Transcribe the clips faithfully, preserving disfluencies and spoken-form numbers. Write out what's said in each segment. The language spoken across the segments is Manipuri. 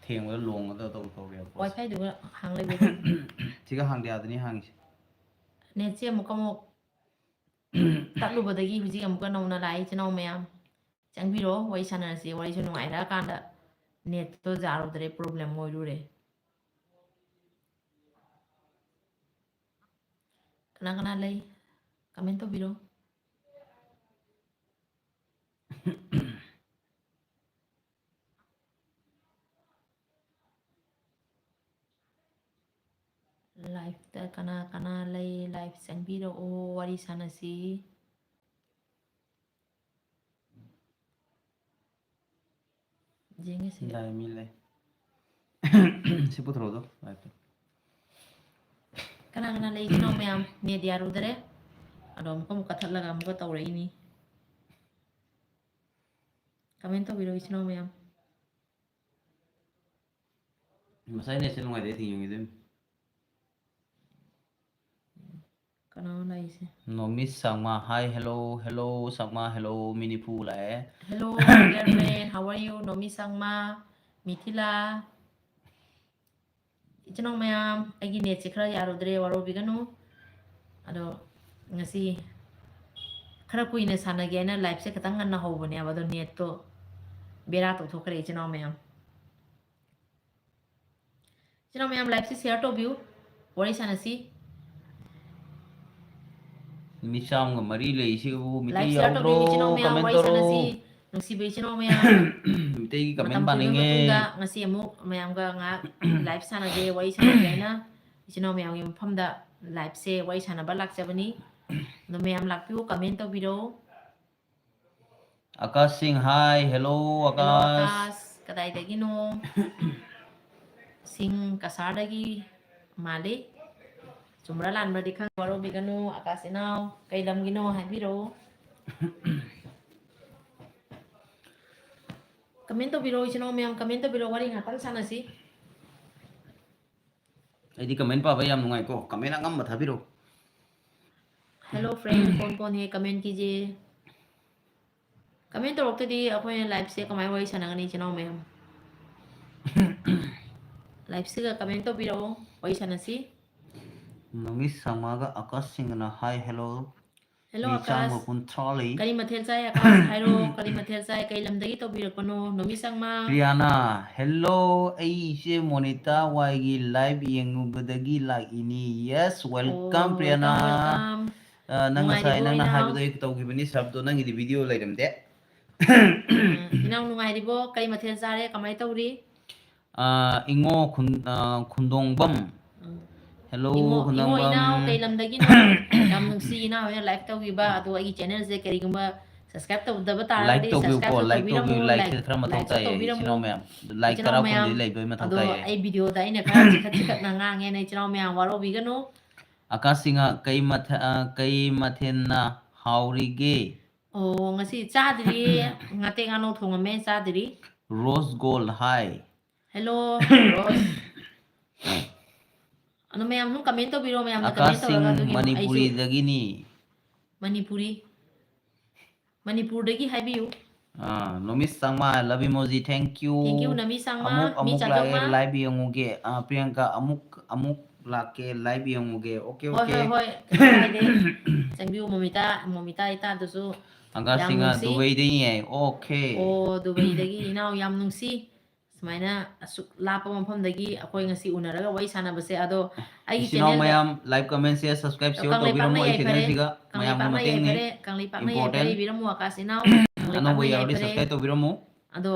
ꯊꯦꯡꯕꯗ ꯂꯣꯡꯒꯗꯕ ꯇꯧ ꯇꯧꯔꯦꯕ ꯄꯣꯠꯁꯦ꯫ ꯋꯥꯏꯐꯥꯏꯗꯨꯒ ꯍꯥꯡ ꯂꯩꯕꯩ꯫ ꯁꯤꯒ ꯍꯥꯡꯗ ꯌꯥꯗꯅꯤ ꯍꯥꯡꯉꯤꯁꯦ꯫ ꯅꯦꯠꯁꯦ ꯑꯃꯨꯛꯀ ꯑꯃꯨꯛ ꯇꯠꯂꯨꯕꯗꯒꯤ ꯍꯧꯖꯤꯛ ꯑꯃꯨꯛꯀ ꯅꯧꯅ ꯂꯥꯛꯑꯦ꯫ ꯏꯆꯤꯟ ꯏꯅꯥꯎ ꯃꯌꯥꯝ, ꯆꯪꯕꯤꯔꯣ, ꯋꯥꯔꯤ ꯁꯥꯟꯅꯔꯁꯤ꯫ ꯋꯥꯔꯤꯁꯨ ꯅꯨꯡꯉꯥꯏꯔꯛꯑꯀꯥꯟꯗ ꯅꯦꯠꯇꯣ ꯌꯥꯔꯨꯗ꯭ꯔꯦ, ꯄ꯭ꯔꯣꯕ꯭ꯂꯦꯝ ꯑꯣꯏꯔꯨꯔꯦ꯫ ꯀꯅꯥ ꯀꯅꯥ ꯂꯩ? ꯀꯃꯦꯟ ꯇꯧꯕꯤꯔꯣ꯫ ꯂꯥꯏꯐꯇ ꯀꯅꯥ ꯀꯅꯥ ꯂꯩ? ꯂꯥꯏꯐ ꯆꯪꯕꯤꯔꯛꯑꯣ, ꯋꯥꯔꯤ ꯁꯥꯟꯅꯁꯤ꯫ ꯌꯦꯡꯉꯁꯤ꯫ ꯂꯥꯏ ꯃꯤ ꯂꯩ꯫ ꯁꯤ ꯄꯨꯊꯣꯔꯛꯑꯣꯗꯣ, ꯂꯥꯏꯐꯇꯣ꯫ ꯀꯅꯥ ꯀꯅꯥ ꯂꯩ ꯏꯆꯤꯟ ꯏꯅꯥꯎ ꯃꯌꯥꯝ? ꯅꯦꯠ ꯌꯥꯔꯨꯗꯔꯦ꯫ ꯑꯗꯣ ꯑꯃꯨꯛꯀ ꯑꯃꯨꯛ ꯀꯛꯊꯠꯂꯒ ꯑꯃꯨꯛꯀ ꯇꯧꯔꯛꯏꯅꯤ꯫ ꯀꯃꯦꯟ ꯇꯧꯕꯤꯔꯣ ꯏꯆꯤꯟ ꯏꯅꯥꯎ ꯃꯌꯥꯝ꯫ ꯉꯁꯥꯏ ꯅꯦꯠꯁꯦ ꯅꯨꯡꯉꯥꯏꯇꯦ, ꯊꯤꯡꯉꯤꯗꯨꯅꯤ꯫ ꯀꯅꯥꯅꯣ ꯂꯥꯛꯏꯁꯦ? ꯅꯣꯃꯤꯁ ꯁꯪꯃꯥ, hi, hello, hello, ꯁꯪꯃꯥ, hello, ꯃꯤ ꯅꯤꯐꯨ ꯂꯥꯛꯑꯦ꯫ Hello, dear friend, how are you? ꯅꯣꯃꯤꯁ ꯁꯪꯃꯥ, Mithila. ꯏꯆꯤꯟ ꯏꯅꯥꯎ ꯃꯌꯥꯝ, ꯑꯩꯒꯤ ꯅꯦꯠꯁꯦ ꯈꯔ ꯌꯥꯔꯨꯗ꯭ꯔꯦ, ꯋꯥꯔꯧꯕꯤꯒꯅꯨ꯫ ꯑꯗꯣ ꯉꯁꯤ ꯈꯔ ꯀꯨꯏꯅ ꯁꯥꯟꯅꯒꯦ ꯍꯥꯏꯅ ꯂꯥꯏꯐꯁꯦ ꯈꯤꯇꯪ ꯉꯟꯅ ꯍꯧꯕꯅꯦꯕ, ꯑꯗꯣ ꯅꯦꯠꯇꯣ ꯕꯦꯔꯥ ꯇꯧꯊꯣꯛꯈ꯭ꯔꯦ ꯏꯆꯤꯟ ꯏꯅꯥꯎ ꯃꯌꯥꯝ꯫ ꯏꯆꯤꯟ ꯏꯅꯥꯎ ꯃꯌꯥꯝ, ꯂꯥꯏꯐꯁꯦ ꯁꯤꯌꯔ ꯇꯧꯕꯤꯌꯨ, ꯋꯥꯔꯤ ꯁꯥꯟꯅꯁꯤ꯫ ꯃꯤ ꯆꯥꯝꯃꯒ ꯃꯔꯤ ꯂꯩꯁꯤꯕꯨ ꯃꯤꯇꯩ ꯂꯥꯏꯐ ꯁꯤꯌꯔ ꯌꯥꯎꯗ꯭ꯔꯣ? ꯇꯧꯕꯤꯌꯨ ꯏꯆꯤꯟ ꯏꯅꯥꯎ ꯃꯌꯥꯝ, ꯀꯃꯦꯟ ꯋꯥꯔꯤ ꯇꯧꯔꯣ꯫ ꯁꯥꯟꯅꯁꯤ꯫ ꯅꯨꯡꯁꯤꯕ ꯏꯆꯤꯟ ꯏꯅꯥꯎ ꯃꯌꯥꯝ, ꯃꯤꯇꯩꯒꯤ ꯀꯃꯦꯟ ꯃꯇꯝ ꯀꯨꯏꯔꯕ ꯄꯥꯅꯤꯡꯉꯦ꯫ ꯃꯇꯨꯡꯗ ꯉꯁꯤ ꯑꯃꯨꯛ ꯃꯌꯥꯝꯒ ꯉꯥꯏꯍꯥꯛ ꯂꯥꯏꯐ ꯁꯥꯟꯅꯒꯦ, ꯋꯥꯔꯤ ꯁꯥꯟꯅꯒꯦ ꯍꯥꯏꯅ ꯏꯆꯤꯟ ꯏꯅꯥꯎ ꯃꯌꯥꯝꯒꯤ ꯃꯐꯝꯗ ꯂꯥꯏꯐꯁꯦ ꯋꯥꯔꯤ ꯁꯥꯟꯅꯕ ꯂꯥꯛꯆꯕꯅꯤ꯫ ꯑꯗꯣ ꯃꯌꯥꯝ ꯂꯥꯛꯄꯤꯌꯨ, ꯀꯃꯦꯟ ꯇꯧꯕꯤꯔꯛꯑꯣ꯫ ꯑꯀꯥꯁ ꯁꯤꯡ, hi, hello, Hello, Akash. Akash, ꯀꯗꯥꯏꯗꯒꯤꯅꯣ? ꯁꯤꯡ ꯀꯁꯥꯔꯗꯒꯤ ꯃꯥꯜꯂꯤ꯫ ꯆꯨꯝꯕ꯭ꯔꯥ ꯂꯥꯟꯕ꯭ꯔꯗꯤ ꯈꯪꯗꯦ, ꯋꯥꯔꯧꯕꯤꯒꯅꯨ꯫ ꯑꯀꯥꯁ ꯏꯅꯥꯎ, ꯀꯩ ꯂꯝꯒꯤꯅꯣ ꯍꯥꯏꯕꯤꯔꯛꯎ꯫ ꯀꯃꯦꯟ ꯇꯧꯕꯤꯔꯛꯑꯣ ꯏꯆꯤꯟ ꯏꯅꯥꯎ ꯃꯌꯥꯝ, ꯀꯃꯦꯟ ꯇꯧꯕꯤꯔꯛꯑꯣ, ꯋꯥꯔꯤ ꯉꯥꯛꯇꯪ ꯁꯥꯟꯅꯁꯤ꯫ ꯑꯩꯗꯤ ꯀꯃꯦꯟ ꯄꯥꯕ ꯌꯥꯝ ꯅꯨꯡꯉꯥꯏꯀꯣ, ꯀꯃꯦꯟ ꯑꯉꯝꯕ ꯊꯥꯕꯤꯔꯛꯎ꯫ Hello friend, कौन कौन है, कमेंट कीजिए। ꯀꯃꯦꯟ ꯇꯧꯔꯛꯇꯗꯤ ꯑꯩꯈꯣꯏꯅ ꯂꯥꯏꯐꯁꯦ ꯀꯃꯥꯏꯅ ꯋꯥꯔꯤ ꯁꯥꯟꯅꯒꯅꯤ ꯏꯆꯤꯟ ꯏꯅꯥꯎ ꯃꯌꯥꯝ? Live ꯁꯤꯒ comment ꯇꯧꯕꯤꯔꯛꯑꯣ, ꯋꯥꯔꯤ ꯁꯥꯟꯅꯁꯤ꯫ ꯅꯨꯃꯤꯠ ꯁꯪꯃꯒ ꯑꯀꯥꯁ ꯁꯤꯡꯅ hi, hello꯫ Hello, ꯃꯤ ꯑꯀꯥꯁ꯫ ꯆꯥꯝꯃ ꯀꯨꯟꯊ꯭ꯔꯥ ꯂꯩ꯫ ꯀꯔꯤ ꯃꯊꯦꯜ ꯆꯥꯏ, ꯑꯀꯥꯁ? ꯍꯥꯏꯔꯣ, ꯀꯔꯤ ꯃꯊꯦꯜ ꯆꯥꯏ, ꯀꯩ ꯂꯝꯗꯒꯤ ꯇꯧꯕꯤꯔꯛꯄꯅꯣ, ꯅꯨꯃꯤꯠ ꯁꯪꯃ? ꯄ꯭ꯔꯤꯌꯥꯅꯥ, hello, ꯑꯩꯁꯦ ꯃꯣꯅꯤꯇꯥ ꯋꯥꯏꯒꯤ live ꯌꯦꯡꯉꯨꯕꯗꯒꯤ ꯂꯥꯛꯏꯅꯤ꯫ Yes, welcome, ꯑꯣ, ꯄ꯭ꯔꯤꯌꯥꯅꯥ꯫ Welcome, welcome꯫ ꯑ, ꯅꯪ ꯉꯁꯥꯏ ꯅꯨꯡꯉꯥꯏꯔꯤꯕꯣ, ꯅꯪꯅ ꯏꯅꯥꯎ? ꯍꯥꯏꯕꯗꯣ ꯑꯩ ꯇꯧꯈꯤꯕꯅꯤ, ꯁꯕꯗꯣ ꯅꯪꯒꯤꯗꯤ video ꯂꯩꯔꯝꯗꯦ꯫ ꯎꯝ, ꯏꯅꯥꯎ ꯅꯨꯡꯉꯥꯏꯔꯤꯕꯣ? ꯀꯔꯤ ꯃꯊꯦꯜ ꯆꯥꯔꯦ? ꯀꯃꯥꯏꯅ ꯇꯧꯔꯤ? ꯑ, ꯏꯉꯣ ꯈꯨꯟ-, ꯑ, ꯈꯨꯟꯗꯣꯡꯕꯝ꯫ ꯎꯝ꯫ Hello, ꯏꯉꯣ, ꯏꯉꯣ ꯈꯨꯟꯗꯣꯡꯕꯝ꯫ ꯏꯅꯥꯎ ꯀꯩ ꯂꯝꯗꯒꯤꯅꯣ? ꯌꯥꯝ ꯅꯨꯡꯁꯤ ꯏꯅꯥꯎ ꯍꯣꯏꯅ live ꯇꯧꯈꯤꯕ꯫ ꯑꯗꯣ ꯑꯩꯒꯤ channel ꯁꯦ ꯀꯔꯤꯒꯨꯝꯕ subscribe ꯇꯧꯗꯕ ꯇꯥꯔꯒꯗꯤ like ꯇꯧꯕꯤꯌꯨꯀꯣ, subscribe ꯁꯨ like ꯇꯧꯕꯤꯔꯝꯃꯣ, ꯇꯧꯕꯤꯌꯨ, like ꯁꯦ ꯈꯔ ꯃꯊꯧ like ꯁꯨ ꯇꯥꯏꯌꯦ, ꯇꯧꯕꯤꯔꯝꯃꯣ꯫ ꯏꯆꯤꯟ ꯏꯅꯥꯎ ꯃꯌꯥꯝ꯫ Like ꯏꯆꯤꯟ ꯏꯅꯥꯎ ꯇꯔꯥ ꯃꯌꯥꯝ, ꯀꯨꯟꯗꯤ ꯂꯩꯕꯩ ꯃꯊꯧ ꯑꯗꯣ ꯇꯥꯏꯌꯦ꯫ ꯑꯩ video ꯗ ꯑꯩꯅ ꯈꯔ ꯆꯤꯈꯠ ꯆꯤꯈꯠꯅ ꯉꯥꯡꯉꯦꯅ ꯏꯆꯤꯟ ꯏꯅꯥꯎ ꯃꯌꯥꯝ ꯋꯥꯔꯧꯕꯤꯒꯅꯨ꯫ ꯑꯀꯥꯁ ꯁꯤꯡꯍ, ꯀꯩ ꯃꯊꯦ-, ꯑ, ꯀꯩ ꯃꯊꯦꯜꯅ ꯍꯥꯎꯔꯤꯒꯦ? ꯑꯣ, ꯉꯁꯤ ꯆꯥꯗ꯭ꯔꯤ꯫ ꯉꯥꯇꯦꯛ ꯉꯥꯅꯧ ꯊꯣꯡꯉꯝꯃꯦ, ꯆꯥꯗ꯭ꯔꯤ꯫ Rose Gold, hi꯫ Hello, Rose꯫ ꯑꯗꯣ ꯃꯌꯥꯝ ꯑꯗꯨꯝ comment ꯇꯧꯕꯤꯔꯣ, ꯃꯌꯥꯝꯅ comment ꯑꯀꯥꯁ ꯁꯤꯡ ꯇꯧꯔꯒ ꯑꯗꯨꯒꯤ ꯑꯩꯁꯨ ꯃꯅꯤꯄꯨꯔꯤꯗꯒꯤꯅꯤ꯫ ꯃꯅꯤꯄꯨꯔꯤ꯫ ꯃꯅꯤꯄꯨꯔꯗꯒꯤ ꯍꯥꯏꯕꯤꯌꯨ꯫ ꯑꯥ, ꯅꯨꯃꯤꯠ ꯆꯥꯡꯃ, love emoji, thank you꯫ Thank you, ꯅꯨꯃꯤꯠ ꯆꯥꯡꯃ, ꯑꯃꯨꯛ, ꯃꯤ ꯑꯃꯨꯛ ꯆꯥꯡꯃ꯫ ꯂꯥꯛꯑꯦ, live ꯌꯦꯡꯉꯨꯒꯦ꯫ ꯑꯥ, ꯄ꯭ꯔꯤꯌꯥꯡꯀꯥ, ꯑꯃꯨꯛ, ꯑꯃꯨꯛ ꯂꯥꯛꯀꯦ, live ꯌꯦꯡꯉꯨꯒꯦ꯫ Okay, ꯍꯣꯏ, okay꯫ ꯍꯣꯏ, ꯍꯣꯏ, ꯀꯩꯁꯨ ꯀꯥꯏꯗꯦ꯫ ꯆꯪꯕꯤꯌꯨ, ꯃꯣꯃꯤꯇꯥ, ꯃꯣꯃꯤꯇꯥ ꯏꯇꯥꯗꯨꯁꯨ ꯑꯀꯥꯁ ꯌꯥꯝ ꯁꯤꯡꯍ ꯅꯨꯡꯁꯤ꯫ ꯗꯨꯕꯩꯗꯩꯅꯦ꯫ Okay꯫ ꯑꯣ, ꯗꯨꯕꯩꯗꯒꯤ ꯏꯅꯥꯎ ꯌꯥꯝ ꯅꯨꯡꯁꯤ꯫ ꯁꯨꯃꯥꯏꯅ ꯑꯁꯨꯛ ꯂꯥꯞꯄ ꯃꯐꯝꯗꯒꯤ ꯑꯩꯈꯣꯏ ꯉꯁꯤ ꯎꯅꯔꯒ ꯋꯥꯔꯤ ꯁꯥꯟꯅꯕꯁꯦ꯫ ꯑꯗꯣ ꯑꯩꯒꯤ ꯏꯆꯤꯟ ꯏꯅꯥꯎ channel ꯗ ꯃꯌꯥꯝ, like, comment, share, subscribe, share ꯀꯪꯂꯩꯄꯥꯛꯅ ꯇꯧꯕꯤꯔꯝꯃꯣ꯫ ꯑꯩ ꯌꯥꯏꯐꯔꯦ, channel ꯁꯤꯒ ꯀꯪꯂꯩꯄꯥꯛꯅ ꯃꯌꯥꯝꯒꯤ ꯃꯇꯦꯡꯅꯤ꯫ ꯌꯥꯏꯐꯔꯦ, ꯀꯪꯂꯩꯄꯥꯛꯅ important꯫ ꯌꯥꯏꯐꯔꯦ ꯏꯕꯤꯔꯝꯃꯨ ꯑꯀꯥꯁ ꯏꯅꯥꯎ꯫ ꯑꯅꯧꯕ ꯀꯪꯂꯩꯄꯥꯛꯅ ꯌꯥꯎꯔꯗꯤ ꯌꯥꯏꯐꯔꯦ꯫ Subscribe ꯇꯧꯕꯤꯔꯝꯃꯨ꯫ ꯑꯗꯣ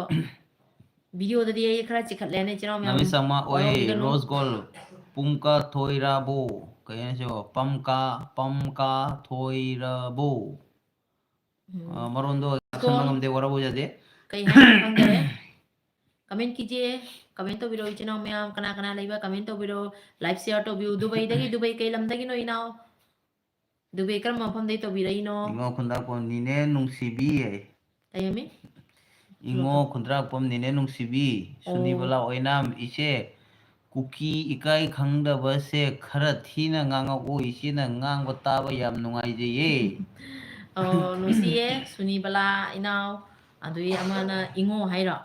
video ꯗꯗꯤ ꯑꯩ ꯈꯔ ꯆꯤꯈꯠꯂꯦꯅꯦ, ꯏꯆꯤꯟ ꯏꯅꯥꯎ ꯃꯌꯥꯝ ꯅꯨꯃꯤꯠ ꯆꯥꯝꯃ ꯑꯣꯏ, ꯋꯥꯔꯧꯕꯤꯒꯅꯨ꯫ Rose Gold, ꯄꯨꯝꯀ ꯊꯣꯏꯔꯕꯣ? ꯀꯩ ꯍꯥꯏꯅ ꯁꯤꯕꯣ? ꯄꯝꯀ, ꯄꯝꯀ ꯊꯣꯏꯔꯕꯣ? ꯎꯝ꯫ ꯑ, ꯃꯔꯣꯟꯗꯣ ꯈꯪꯕ ꯉꯝꯗꯦ, ꯋꯥꯔꯧꯕ ꯌꯥꯗꯦ꯫ ꯀꯩ ꯍꯥꯏꯅꯣ ꯈꯪꯗꯔꯦ꯫ Comment ꯀꯤꯖꯤꯌꯦ, comment ꯇꯧꯕꯤꯔꯛꯑꯣ ꯏꯆꯤꯟ ꯏꯅꯥꯎ ꯃꯌꯥꯝ, ꯀꯅꯥ ꯀꯅꯥ ꯂꯩꯕ comment ꯇꯧꯕꯤꯔꯛꯑꯣ, like share ꯇꯧꯕꯤꯌꯨ꯫ ꯗꯨꯕꯩꯗꯒꯤ, ꯗꯨꯕꯩ ꯀꯩ ꯂꯝꯗꯒꯤꯅꯣ ꯏꯅꯥꯎ? ꯗꯨꯕꯩ ꯀꯔꯝꯕ ꯃꯐꯝꯗꯒꯤ ꯇꯧꯕꯤꯔꯛꯏꯅꯣ? ꯏꯉꯣ ꯈꯨꯟꯗ꯭ꯔꯥꯛꯄꯝ ꯅꯤꯅꯦ ꯅꯨꯡꯁꯤꯕꯤ ꯍꯥꯏ꯫ ꯀꯩ ꯍꯥꯏꯃꯤ? ꯏꯉꯣ ꯈꯨꯟꯗ꯭ꯔꯥꯛꯄꯝ ꯅꯤꯅꯦ ꯅꯨꯡꯁꯤꯕꯤ, ꯑꯣ꯫ ꯁꯨꯅꯤꯕꯂꯥ ꯑꯣꯏꯅꯥꯝ, ꯏꯆꯦ, ꯀꯨꯀꯤ ꯏꯀꯥꯏ ꯈꯪꯗꯕꯁꯦ ꯈꯔ ꯊꯤꯅ ꯉꯥꯡꯉꯛꯎ, ꯏꯆꯦꯅ ꯉꯥꯡꯕ ꯇꯥꯕ ꯌꯥꯝ ꯅꯨꯡꯉꯥꯏꯖꯩꯌꯦ꯫ ꯑꯣ, ꯅꯨꯡꯁꯤꯌꯦ, ꯁꯨꯅꯤꯕꯂꯥ ꯏꯅꯥꯎ, ꯑꯗꯨꯒꯤ ꯑꯃꯅ ꯏꯉꯣ ꯍꯥꯏꯔꯣ?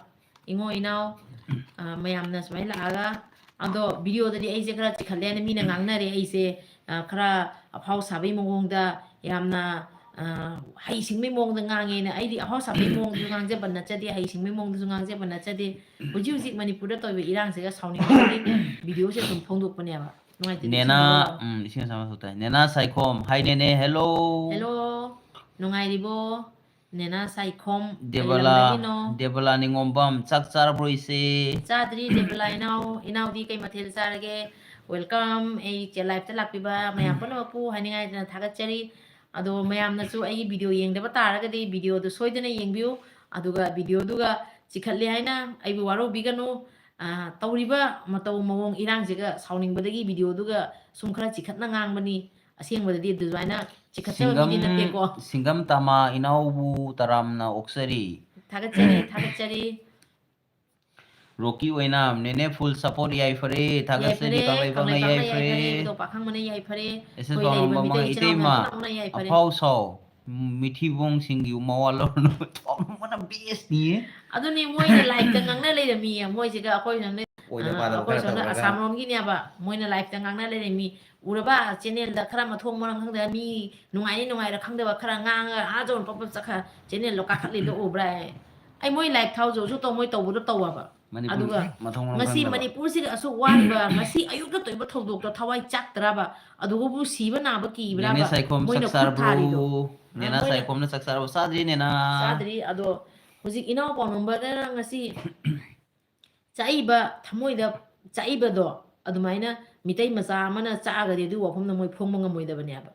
ꯏꯉꯣ ꯏꯅꯥꯎ, ꯑ, ꯃꯌꯥꯝꯅ ꯁꯨꯃꯥꯏꯅ ꯂꯥꯛꯑꯒ ꯑꯗꯣ ꯚꯤꯗꯤꯑꯣꯗꯗꯤ ꯑꯩꯁꯦ ꯈꯔ ꯆꯤꯈꯠꯂꯦꯅ ꯃꯤꯅ ꯉꯥꯡꯅꯔꯦ꯫ ꯑꯩꯁꯦ, ꯑ, ꯈꯔ ꯑꯐꯥꯎ ꯁꯥꯕꯩ ꯃꯑꯣꯡꯗ, ꯌꯥꯝꯅ, ꯑ, ꯍꯩ ꯁꯤꯡꯕꯩ ꯃꯑꯣꯡꯗ ꯉꯥꯡꯉꯦꯅ꯫ ꯑꯩꯗꯤ ꯑꯐꯥꯎ ꯁꯥꯕꯩ ꯃꯑꯣꯡꯗꯁꯨ ꯉꯥꯡꯖꯕ ꯅꯠꯆꯗꯦ, ꯍꯩ ꯁꯤꯡꯕꯩ ꯃꯑꯣꯡꯗꯁꯨ ꯉꯥꯡꯖꯕ ꯅꯠꯆꯗꯦ꯫ ꯍꯧꯖꯤꯛ ꯍꯧꯖꯤꯛ ꯃꯅꯤꯄꯨꯔꯗ ꯇꯧꯔꯤꯕ ꯏꯔꯥꯡꯁꯤꯒ ꯁꯥꯎꯅꯤꯡꯕꯒꯤ ꯚꯤꯗꯤꯑꯣꯁꯦ ꯑꯗꯨꯝ ꯐꯣꯡꯗꯣꯛꯄꯅꯦꯕ꯫ ꯅꯨꯡꯉꯥꯏꯇꯦ, ꯅꯦꯅꯥ, ꯏꯁꯤꯡ ꯊꯛꯑꯣ꯫ ꯎꯝ, ꯏꯁꯤꯡ ꯑꯁꯥꯕ ꯊꯛꯇꯣꯏ꯫ ꯅꯦꯅꯥ ꯁꯥꯏꯈꯣꯝ, ꯍꯥꯏ ꯅꯦꯅꯦ, hello꯫ Hello, ꯅꯨꯡꯉꯥꯏꯔꯤꯕꯣ? ꯅꯦꯅꯥ ꯁꯥꯏꯈꯣꯝ, ꯀꯔꯤ ꯗꯦꯕꯂꯥ, ꯂꯝꯗꯒꯤꯅꯣ? ꯗꯦꯕꯂꯥ ꯅꯤꯉꯣꯝꯕꯝ, ꯆꯥꯛ ꯆꯥꯔꯕ꯭ꯔꯣ ꯏꯆꯦ? ꯆꯥꯗ꯭ꯔꯤ, ꯗꯦꯕꯂꯥ ꯏꯅꯥꯎ꯫ ꯏꯅꯥꯎꯗꯤ ꯀꯩ ꯃꯊꯦꯜ ꯆꯥꯔꯒꯦ? Welcome, ꯑꯩ ꯆꯦ live ꯇ ꯂꯥꯛꯄꯤꯕ ꯃꯌꯥꯝ ꯄꯨꯝꯅꯃꯛꯄꯨ ꯍꯥꯏꯅꯤꯡꯉꯥꯏꯗꯅ ꯊꯥꯒꯠꯆꯔꯤ꯫ ꯑꯗꯣ ꯃꯌꯥꯝꯅꯁꯨ ꯑꯩꯒꯤ ꯚꯤꯗꯤꯑꯣ ꯌꯦꯡꯗꯕ ꯇꯥꯔꯒꯗꯤ ꯚꯤꯗꯤꯑꯣꯗꯨ ꯁꯣꯏꯗꯅ ꯌꯦꯡꯕꯤꯌꯨ꯫ ꯑꯗꯨꯒ ꯚꯤꯗꯤꯑꯣꯗꯨꯒ ꯆꯤꯈꯠꯂꯦ ꯍꯥꯏꯅ ꯑꯩꯕꯨ ꯋꯥꯔꯧꯕꯤꯒꯅꯨ꯫ ꯑ, ꯇꯧꯔꯤꯕ ꯃꯇꯧ ꯃꯑꯣꯡ ꯏꯔꯥꯡꯁꯤꯒ ꯁꯥꯎꯅꯤꯡꯕꯗꯒꯤ ꯚꯤꯗꯤꯑꯣꯗꯨꯒ ꯁꯨꯝ ꯈꯔ ꯆꯤꯈꯠꯅ ꯉꯥꯡꯕꯅꯤ꯫ ꯑꯁꯦꯡꯕꯗꯗꯤ ꯑꯗꯨꯃꯥꯏꯅ ꯆꯤꯈꯠꯆꯕ ꯃꯤꯗꯤ ꯁꯤꯡꯒꯝ, ꯅꯠꯇꯦꯀꯣ꯫ ꯁꯤꯡꯒꯝ ꯇꯥꯃ ꯏꯅꯥꯎꯕꯨ ꯇꯔꯥꯝꯅ ꯑꯣꯛꯆꯔꯤ꯫ ꯊꯥꯒꯠꯆꯔꯤ, ꯊꯥꯒꯠꯆꯔꯤ꯫ ꯔꯣꯀꯤ ꯑꯣꯏꯅꯥꯝ, ꯅꯦꯅꯦ full support ꯌꯥꯏꯐꯔꯦ, ꯊꯥꯒꯠꯆꯔꯤ, ꯌꯥꯏꯐꯔꯦ, ꯀꯪꯂꯩꯄꯥꯛꯅ ꯀꯪꯂꯩꯄꯥꯛꯅ ꯌꯥꯏꯐꯔꯦ, ꯌꯥꯏꯐꯔꯦ꯫ ꯏꯕꯨꯙꯧ ꯄꯥꯈꯪꯕꯅ ꯌꯥꯏꯐꯔꯦ, ꯑꯦꯁ ꯑꯦꯁ ꯑꯩꯈꯣꯏ ꯂꯩꯔꯤꯕ ꯄꯥꯎꯅꯝꯕ ꯃꯤꯇꯩ ꯃꯉꯥ, ꯏꯆꯤꯜ ꯏꯅꯥꯎ ꯏꯇꯩꯃ, ꯃꯌꯥꯝ ꯄꯨꯝꯅꯃꯛꯅ ꯌꯥꯏꯐꯔꯦ꯫ ꯑꯐꯥꯎ ꯁꯥꯎ, ꯃꯤꯊꯤꯕꯣꯡꯁꯤꯡꯒꯤ ꯃꯋꯥ ꯂꯧꯔꯨꯅꯨ, ꯊꯣꯝꯕꯅ best ꯅꯤꯌꯦ꯫ ꯑꯗꯨꯅꯤ, ꯃꯣꯏꯅ live ꯇ ꯉꯥꯡꯅ ꯂꯩꯔꯝꯃꯤꯌꯦ, ꯃꯣꯏꯁꯤꯒ ꯑꯩꯈꯣꯏ ꯁꯣꯝꯗ, ꯑꯣꯏꯗ ꯑ, ꯄꯥꯗꯕ ꯑꯩꯈꯣꯏ ꯈꯔ ꯁꯣꯝꯗ ꯇꯧꯔꯒ꯫ ꯑꯁꯥꯝ ꯔꯣꯝꯒꯤꯅꯦꯕ, ꯃꯣꯏꯅ live ꯇ ꯉꯥꯡꯅ ꯂꯩꯔꯝꯃꯤ꯫ ꯎꯔꯕ? Channel ꯗ ꯈꯔ ꯃꯊꯣꯡ ꯃꯔꯝ ꯈꯪꯗꯕ ꯃꯤ, ꯅꯨꯡꯉꯥꯏꯅꯤ ꯅꯨꯡꯉꯥꯏꯔ ꯈꯪꯗꯕ ꯈꯔ ꯉꯥꯡꯉꯒ ꯑꯥ ꯖꯧꯅ ꯄꯞ ꯄꯞ ꯆꯠꯈ꯭ꯔ channel ꯗꯣ ꯀꯥꯈꯠꯂꯤꯗꯣ ꯎꯕ꯭ꯔꯥ? ꯑꯩ ꯃꯣꯏ live ꯊꯥꯎꯖꯧꯁꯨ ꯇꯧ, ꯃꯣꯏ ꯇꯧꯕꯗꯣ ꯇꯧꯋꯕ꯫ ꯃꯅꯤꯄꯨꯔ ꯑꯗꯨꯒ ꯃꯊꯣꯡ ꯃꯔꯝ ꯉꯁꯤ ꯈꯪꯗꯕ꯫ ꯃꯅꯤꯄꯨꯔꯁꯤꯗ ꯑꯁꯨꯛ ꯋꯥꯔꯤꯕ, ꯉꯁꯤ ꯑꯌꯨꯛꯇ ꯊꯣꯛꯏꯕ ꯊꯧꯗꯣꯛꯇꯣ ꯊꯋꯥꯏ ꯆꯥꯛꯇ꯭ꯔꯕ? ꯑꯗꯨꯒꯕꯨ ꯁꯤꯕ ꯅꯥꯕ ꯀꯤꯕ꯭ꯔꯕ? ꯅꯦꯅꯦ ꯁꯥꯏꯈꯣꯝ ꯃꯣꯏꯅ ꯆꯥꯛ ꯈꯨꯠ ꯆꯥꯔꯕ꯭ꯔꯣ? ꯊꯥꯔꯤꯗꯣ꯫ ꯑ, ꯅꯦꯅꯥ ꯃꯣꯏꯅ ꯁꯥꯏꯈꯣꯝꯅ ꯆꯥꯛ ꯆꯥꯔꯕꯣ? ꯆꯥꯗ꯭ꯔꯤ, ꯅꯦꯅꯥ꯫ ꯆꯥꯗ꯭ꯔꯤ꯫ ꯑꯗꯣ ꯍꯧꯖꯤꯛ ꯏꯅꯥꯎ ꯄꯥꯎꯅꯝꯕꯔꯗꯅ ꯉꯁꯤ ꯆꯥꯛꯏꯕ, ꯊꯃꯣꯏꯗ ꯆꯥꯛꯏꯕꯗꯣ ꯑꯗꯨꯃꯥꯏꯅ ꯃꯤꯇꯩ ꯃꯆꯥ ꯑꯃꯅ ꯆꯥꯛꯑꯒꯗꯤ ꯑꯗꯨ ꯋꯥꯐꯝꯗꯣ ꯃꯣꯏ ꯐꯣꯡꯕ ꯉꯝꯃꯣꯏꯗꯕꯅꯦꯕ꯫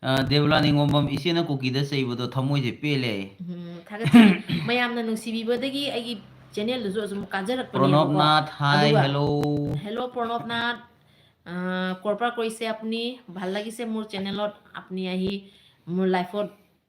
ꯑ, ꯗꯦꯕꯂꯥ ꯅꯤꯉꯣꯝꯕꯝ, ꯏꯆꯦꯅ ꯀꯨꯀꯤꯗ ꯆꯩꯕꯗꯣ ꯊꯃꯣꯏꯁꯦ ꯄꯦꯜꯂꯦ꯫ ꯎꯝ, ꯊꯥꯒꯠꯆꯔꯤ꯫ ꯃꯌꯥꯝꯅ ꯅꯨꯡꯁꯤꯕꯤꯕꯗꯒꯤ ꯑꯩꯒꯤ channel ꯗꯨꯁꯨ ꯑꯁꯨꯝ ꯀꯥꯖꯔꯛꯄꯅꯦꯕꯀꯣ꯫ ꯄ꯭ꯔꯣꯅꯕ ꯅꯥꯊ, hi, ꯑꯗꯨꯒ hello। Hello, প্ৰণৱ নাথ। আহ, ক'ৰ পৰা কৰিছে আপুনি? ভাল লাগিছে মোৰ channel ত আপুনি আহি মোৰ live ত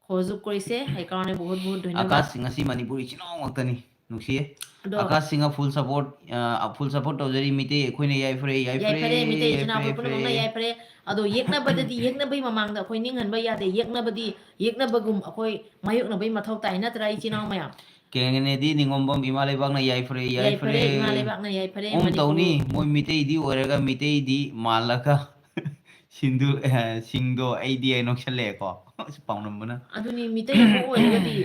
সহযোগ কৰিছে, সেইকাৰণে বহুত বহুত ধন্যবাদ। ꯑꯀꯥꯁ ꯁꯤꯡ ꯑꯁꯤ ꯃꯅꯤꯄꯨꯔ ꯏꯆꯤꯟ ꯏꯅꯥꯎ ꯉꯥꯛꯇꯅꯤ, ꯅꯨꯡꯁꯤꯌꯦ꯫ ꯑꯗꯣ ꯑꯀꯥꯁ ꯁꯤꯡ full support, ꯑ, full support ꯇꯧꯖꯔꯤ, ꯃꯤꯇꯩ ꯑꯩꯈꯣꯏꯅ ꯌꯥꯏꯐꯔꯦ, ꯌꯥꯏꯐꯔꯦ, ꯌꯥꯏꯐꯔꯦ, ꯃꯤꯇꯩ ꯏꯆꯤꯟ ꯏꯅꯥꯎ ꯌꯥꯏꯐꯔꯦ, ꯄꯨꯝꯅꯃꯛꯅ ꯌꯥꯏꯐꯔꯦ꯫ ꯌꯥꯏꯐꯔꯦ꯫ ꯑꯗꯣ ꯌꯦꯛꯅꯕꯗꯗꯤ, ꯌꯦꯛꯅꯕꯒꯤ ꯃꯃꯥꯡꯗ ꯑꯩꯈꯣꯏ ꯅꯤꯡꯍꯟꯕ ꯌꯥꯗꯦ꯫ ꯌꯦꯛꯅꯕꯗꯤ, ꯌꯦꯛꯅꯕꯒꯨꯝ ꯑꯩꯈꯣꯏ ꯃꯥꯌꯣꯛꯅꯕꯒꯤ ꯃꯊꯧ ꯇꯥꯏ, ꯅꯠꯇ꯭ꯔꯥ, ꯏꯆꯤꯟ ꯏꯅꯥꯎ ꯃꯌꯥꯝ? ꯀꯦꯅꯦꯗꯤ ꯅꯤꯉꯣꯝꯕꯝ, ꯏꯃꯥ ꯂꯩꯕꯥꯛꯅ ꯌꯥꯏꯐꯔꯦ, ꯌꯥꯏꯐꯔꯦ꯫ ꯌꯥꯏꯐꯔꯦ, ꯏꯃꯥ ꯂꯩꯕꯥꯛꯅ ꯌꯥꯏꯐꯔꯦ, ꯎꯝ, ꯃꯅꯤꯄꯨꯔ꯫ ꯇꯧꯅꯤ꯫ ꯃꯣꯏ ꯃꯤꯇꯩꯗꯤ ꯑꯣꯏꯔꯒ ꯃꯤꯇꯩꯗꯤ ꯃꯥꯜꯂꯒ ꯁꯤꯡꯗꯨ-, ꯑꯦ, ꯁꯤꯡꯗꯣ ꯑꯩꯗꯤ ꯍꯥꯏ ꯅꯣꯛꯁꯜꯂꯛꯑꯦꯀꯣ꯫ ꯑꯁ, ꯄꯥꯎꯅꯝꯕꯅ꯫ ꯑꯗꯨꯅꯤ, ꯃꯤꯇꯩ ꯑꯃ ꯑꯣꯏꯔꯒꯗꯤ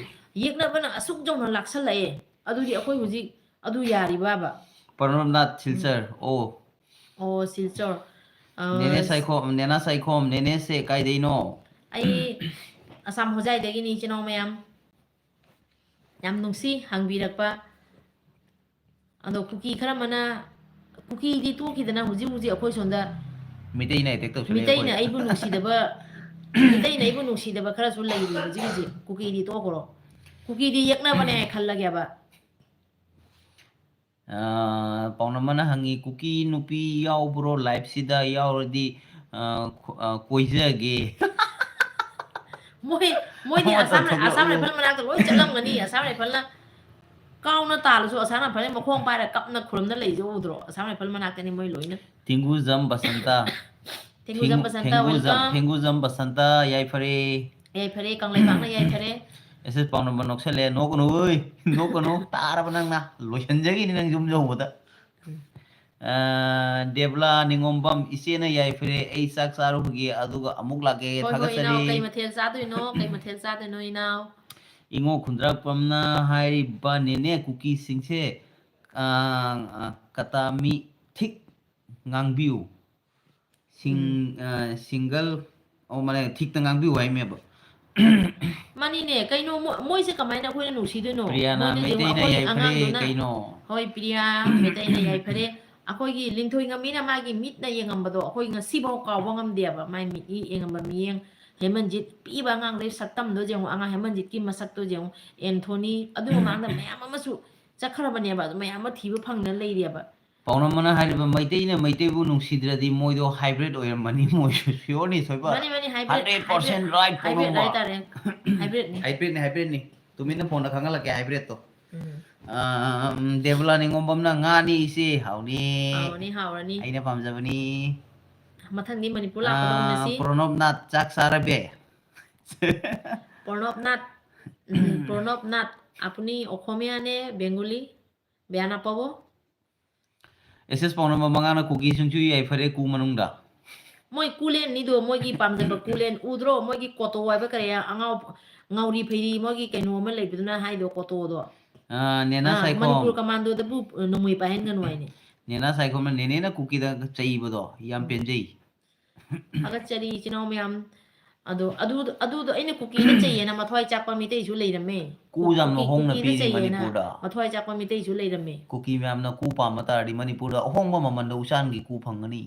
ꯌꯦꯛꯅꯕꯅ ꯑꯁꯨꯛ ꯌꯧꯅ ꯂꯥꯛꯁꯜꯂꯛꯑꯦ꯫ ꯑꯗꯨꯗꯤ ꯑꯩꯈꯣꯏ ꯍꯧꯖꯤꯛ ꯑꯗꯨ ꯌꯥꯔꯤꯕꯕ? ꯄ꯭ꯔꯅꯕꯅꯥꯊ ꯎꯝ꯫ ꯁꯤꯜꯆꯔ, ꯑꯣ꯫ ꯑꯣ, ꯁꯤꯜꯆꯔ꯫ ꯑ, ꯅꯦꯅꯦ ꯁꯥꯏꯈꯣꯝ, ꯅꯦꯅꯥ ꯁꯥꯏꯈꯣꯝ, ꯅꯦꯅꯦꯁꯦ ꯀꯥꯏꯗꯩꯅꯣ? ꯑꯩ ꯑꯁꯥꯝ ꯍꯣꯖꯥꯏꯗꯒꯤꯅꯤ, ꯏꯆꯤꯟ ꯏꯅꯥꯎ ꯃꯌꯥꯝ꯫ ꯌꯥꯝ ꯅꯨꯡꯁꯤ ꯍꯪꯕꯤꯔꯛꯄ꯫ ꯑꯗꯣ ꯀꯨꯀꯤ ꯈꯔ ꯑꯃꯅ, ꯀꯨꯀꯤꯗꯤ ꯇꯣꯛꯈꯤꯗꯅ, ꯍꯧꯖꯤꯛ ꯍꯧꯖꯤꯛ ꯑꯩꯈꯣꯏ ꯁꯣꯝꯗ ꯃꯤꯇꯩꯅ attack ꯇꯧꯁꯜꯂꯛꯑꯦ ꯃꯤꯇꯩꯅ ꯑꯩꯈꯣꯏ꯫ ꯑꯩꯕꯨ ꯅꯨꯡꯁꯤꯗꯕ, ꯃꯤꯇꯩꯅ ꯑꯩꯕꯨ ꯅꯨꯡꯁꯤꯗꯕ ꯈꯔꯁꯨ ꯂꯩꯔꯤ ꯍꯧꯖꯤꯛ ꯍꯧꯖꯤꯛ꯫ ꯀꯨꯀꯤꯗꯤ ꯇꯣꯛꯈ꯭ꯔꯣ꯫ ꯀꯨꯀꯤꯗꯤ ꯌꯦꯛꯅꯕꯅꯦ ꯈꯜꯂꯒꯦꯕ꯫ ꯑ, ꯄꯥꯎꯅꯝꯕꯅ ꯍꯪꯉꯤ, "ꯀꯨꯀꯤ ꯅꯨꯄꯤ ꯌꯥꯎꯕ꯭ꯔꯣ live ꯁꯤꯗ? ꯌꯥꯎꯔꯗꯤ, ꯑ, ꯈꯣ-, ꯑ, ꯀꯣꯏꯖꯒꯦ꯫" ꯃꯣꯏ, ꯃꯣꯏꯗꯤ ꯑꯃ ꯑꯁꯥꯝ, ꯇꯧꯊꯣꯛꯂꯛꯎ꯫ ꯑꯁꯥꯝ ꯔꯥꯏꯐꯜ ꯃꯅꯥꯛꯇ ꯂꯣꯏ ꯆꯠꯂꯝꯒꯅꯤ꯫ ꯑꯁꯥꯝ ꯔꯥꯏꯐꯜꯅ ꯀꯥꯎꯅ ꯇꯥꯜꯂꯁꯨ ꯑꯁꯥꯝ ꯔꯥꯏꯐꯜꯅ ꯃꯈꯣꯡ ꯄꯥꯏꯔ ꯀꯞꯅ ꯈꯨꯔꯨꯝꯗ ꯂꯩꯁꯦ ꯎꯗ꯭ꯔꯣ? ꯑꯁꯥꯝ ꯔꯥꯏꯐꯜ ꯃꯅꯥꯛꯇꯅꯤ ꯃꯣꯏ ꯂꯣꯏꯅ꯫ ꯊꯦꯡꯒꯨꯖꯝ ꯕꯁꯟꯇ꯫ ꯊꯦꯡꯒꯨꯖꯝ ꯊꯦꯡ-, ꯕꯁꯟꯇ, ꯊꯦꯡꯒꯨꯖꯝ, welcome꯫ ꯊꯦꯡꯒꯨꯖꯝ ꯕꯁꯟꯇ, ꯌꯥꯏꯐꯔꯦ꯫ ꯌꯥꯏꯐꯔꯦ, ꯀꯪꯂꯩꯄꯥꯛꯅ ꯌꯥꯏꯐꯔꯦ꯫ ꯑꯦꯁ ꯑꯦꯁ ꯄꯥꯎꯅꯝꯕ ꯅꯣꯛꯁꯜꯂꯦ꯫ ꯅꯣꯛꯀꯅꯨ, ꯑꯣꯏ, ꯅꯣꯛꯀꯅꯨ꯫ ꯇꯥꯔꯕ ꯅꯪꯅ꯫ ꯂꯣꯏꯁꯤꯟꯖꯈꯤꯅꯤ ꯅꯪ ꯌꯨꯝ ꯌꯧꯕꯗ꯫ ꯎꯝ꯫ ꯑ, ꯗꯦꯕꯂꯥ ꯅꯤꯉꯣꯝꯕꯝ, ꯏꯆꯦꯅ ꯌꯥꯏꯐꯔꯦ, ꯑꯩ ꯆꯥꯛ ꯆꯥꯔꯨꯈꯤꯒꯦ, ꯑꯗꯨꯒ ꯑꯃꯨꯛ ꯂꯥꯛꯀꯦ꯫ ꯍꯣꯏ, ꯍꯣꯏ, ꯏꯅꯥꯎ, ꯊꯥꯒꯠꯆꯔꯤ꯫ ꯀꯩ ꯃꯊꯦꯜ ꯆꯥꯗꯣꯏꯅꯣ? ꯀꯩ ꯃꯊꯦꯜ ꯆꯥꯗꯣꯏꯅꯣ, ꯏꯅꯥꯎ? ꯏꯉꯣ ꯈꯨꯟꯗ꯭ꯔꯥꯛꯄꯝꯅ ꯍꯥꯏꯔꯤꯕ ꯅꯦꯅꯦ ꯀꯨꯀꯤꯁꯤꯡꯁꯦ, ꯑ, ꯑ, ꯀꯇꯥꯃꯤ ꯊꯤꯛ ꯉꯥꯡꯕꯤꯌꯨ꯫ ꯁꯤꯡ-, ꯎꯝ꯫ ꯑ, single, ꯑꯣ, ꯃꯥꯅꯦ, ꯊꯤꯛꯇ ꯉꯥꯡꯕꯤꯌꯨ ꯍꯥꯏꯃꯦꯕ꯫ ꯃꯥꯅꯤꯅꯦ, ꯀꯩꯅꯣ ꯃꯣ-, ꯃꯣꯏꯁꯦ ꯀꯃꯥꯏꯅ ꯑꯩꯈꯣꯏꯅ ꯅꯨꯡꯁꯤꯗꯣꯏꯅꯣ? ꯄ꯭ꯔꯤꯌꯥꯅ ꯃꯣꯏꯅ ꯌꯦꯡꯉꯨ, ꯃꯩꯇꯩꯅ ꯑꯩꯈꯣꯏꯒꯤ ꯌꯥꯏꯐꯔꯦ ꯑꯉꯥꯡꯗꯨꯅ, ꯀꯩꯅꯣ? ꯍꯣꯏ, ꯄ꯭ꯔꯤꯌꯥ, ꯃꯩꯇꯩꯅ ꯌꯥꯏꯐꯔꯦ꯫ ꯑꯩꯈꯣꯏꯒꯤ ꯂꯤꯟꯊꯣꯏ ꯉꯝꯕꯤꯅ ꯃꯥꯒꯤ ꯃꯤꯠꯅ ꯌꯦꯡꯉꯝꯕꯗꯣ ꯑꯩꯈꯣꯏ ꯉꯁꯤꯐꯥꯎ ꯀꯥꯎꯕ ꯉꯝꯗꯦꯕ꯫ ꯃꯥꯏ ꯃꯤꯠ ꯌꯦꯡꯉꯝꯕ ꯃꯤꯠꯌꯦꯡ, ꯍꯦꯃꯟꯖꯤꯠ ꯄꯤꯛꯏꯕ ꯑꯉꯥꯡꯗꯩ ꯁꯛꯇꯝꯗꯣ ꯌꯦꯡꯉꯨ, ꯑꯉꯥꯡ ꯍꯦꯃꯟꯖꯤꯠꯀꯤ ꯃꯁꯛꯇꯣ ꯌꯦꯡꯉꯨ, ꯑꯦꯟꯊꯣꯅꯤ, ꯑꯗꯨ ꯃꯃꯥꯡꯗ ꯃꯌꯥꯝ ꯑꯃꯁꯨ ꯆꯠꯈ꯭ꯔꯕꯅꯦꯕ, ꯑꯗꯨ ꯃꯌꯥꯝ ꯑꯃ ꯊꯤꯕ ꯐꯪꯗꯅ ꯂꯩꯔꯤꯑꯕ꯫ ꯄꯥꯎꯅꯝꯕꯅ ꯍꯥꯏꯔꯤꯕ ꯃꯩꯇꯩꯅ ꯃꯩꯇꯩꯕꯨ ꯅꯨꯡꯁꯤꯗ꯭ꯔꯗꯤ ꯃꯣꯏꯗꯣ hybrid ꯑꯣꯏꯔꯝꯃꯅꯤ, ꯃꯣꯏꯁꯨ sure ꯅꯤ ꯊꯣꯏꯕ꯫ ꯃꯥꯅꯤ, ꯃꯥꯅꯤ, hybrid, hundred percent hybrid, right, hybrid ꯄꯥꯎꯅꯝꯕ꯫ ꯍꯥꯏꯇꯥꯔꯦ꯫ Hybrid ꯅꯤ꯫ Hybrid ꯅꯤ, hybrid ꯅꯤ꯫ ꯇꯨꯃꯤꯟꯅ phone ꯗ ꯈꯪꯍꯜꯂꯛꯀꯦ hybrid ꯇꯣ꯫ ꯎꯝ꯫ ꯑ, ꯎꯝ, ꯗꯦꯕꯂꯥ ꯅꯤꯉꯣꯝꯕꯝꯅ ꯉꯥꯅꯤ ꯏꯆꯦ, ꯍꯥꯎꯅꯤ꯫ ꯍꯥꯎꯔꯅꯤ, ꯍꯥꯎꯔꯅꯤ꯫ ꯑꯩꯅ ꯄꯥꯝꯖꯕꯅꯤ꯫ ꯃꯊꯪꯗꯤ ꯃꯅꯤꯄꯨꯔ ꯂꯥꯛꯄꯗ ꯑ, ꯎꯅꯁꯤ꯫ ꯄ꯭ꯔꯣꯅꯣꯕꯅꯥꯊ ꯆꯥꯛ ꯆꯥꯔꯕꯦ? ꯄ꯭ꯔꯣꯅꯣꯕꯅꯥꯊ, ꯎꯝ, ꯄ꯭ꯔꯣꯅꯣꯕꯅꯥꯊ꯫ আপুনি অসমীয়া নে বেংগলী? বেয়া নাপাব। ꯑꯦꯁ ꯑꯦꯁ ꯄꯥꯎꯅꯝꯕ ꯃꯉꯥꯅ ꯀꯨꯀꯤꯁꯤꯡꯁꯨ ꯌꯥꯏꯐꯔꯦ ꯀꯨ ꯃꯅꯨꯡꯗ꯫ ꯃꯣꯏ ꯀꯨꯂꯦꯟꯅꯤꯗꯣ, ꯃꯣꯏꯒꯤ ꯄꯥꯝꯖꯕ ꯀꯨꯂꯦꯟ ꯎꯗ꯭ꯔꯣ? ꯃꯣꯏꯒꯤ ꯀꯣꯇꯣ ꯍꯥꯏꯕ ꯀꯔꯤ ꯑꯉꯥꯎ ꯉꯥꯎꯔꯤ ꯐꯩꯔꯤ ꯃꯣꯏꯒꯤ ꯀꯩꯅꯣ ꯑꯃ ꯂꯩꯕꯗꯨꯅ ꯍꯥꯏꯗꯣ, ꯀꯣꯇꯣꯗꯣ꯫ ꯑꯥ, ꯅꯦꯅꯥ ꯑꯥ, ꯁꯥꯏꯈꯣꯝ꯫ ꯃꯅꯤꯄꯨꯔ ꯀꯃꯥꯟꯗꯣꯗꯕꯨ ꯅꯣꯡꯃꯩ ꯄꯥꯏꯍꯟꯒꯅꯨ ꯍꯥꯏꯅꯦ꯫ ꯅꯦꯅꯥ ꯁꯥꯏꯈꯣꯝꯅ ꯅꯦꯅꯦꯅ ꯀꯨꯀꯤꯗ ꯆꯩꯕꯗꯣ ꯌꯥꯝ ꯄꯦꯟꯖꯩ꯫ ꯊꯥꯒꯠꯆꯔꯤ ꯏꯆꯤꯟ ꯏꯅꯥꯎ ꯃꯌꯥꯝ꯫ ꯑꯗꯣ ꯑꯗꯨ, ꯑꯗꯨꯗꯣ ꯑꯩꯅ ꯀꯨꯀꯤꯗ ꯆꯩꯌꯦꯅ ꯃꯊ꯭ꯋꯥꯏ ꯆꯥꯛꯄ ꯃꯤꯇꯩꯁꯨ ꯂꯩꯔꯝꯃꯦ꯫ ꯀꯨ ꯌꯥꯝꯅ ꯀꯨꯀꯤ, ꯍꯣꯡꯅ ꯀꯨꯀꯤꯗ ꯄꯤꯔꯤ ꯆꯩꯌꯦꯅ ꯃꯅꯤꯄꯨꯔꯗ꯫ ꯃꯊ꯭ꯋꯥꯏ ꯆꯥꯛꯄ ꯃꯤꯇꯩꯁꯨ ꯂꯩꯔꯝꯃꯦ꯫ ꯀꯨꯀꯤ ꯃꯌꯥꯝꯅ ꯀꯨ ꯄꯥꯝꯕ ꯇꯥꯔꯗꯤ ꯃꯅꯤꯄꯨꯔꯗ ꯑꯍꯣꯡꯕ ꯃꯃꯟꯗ ꯎꯆꯥꯟꯒꯤ ꯀꯨ ꯐꯪꯒꯅꯤ꯫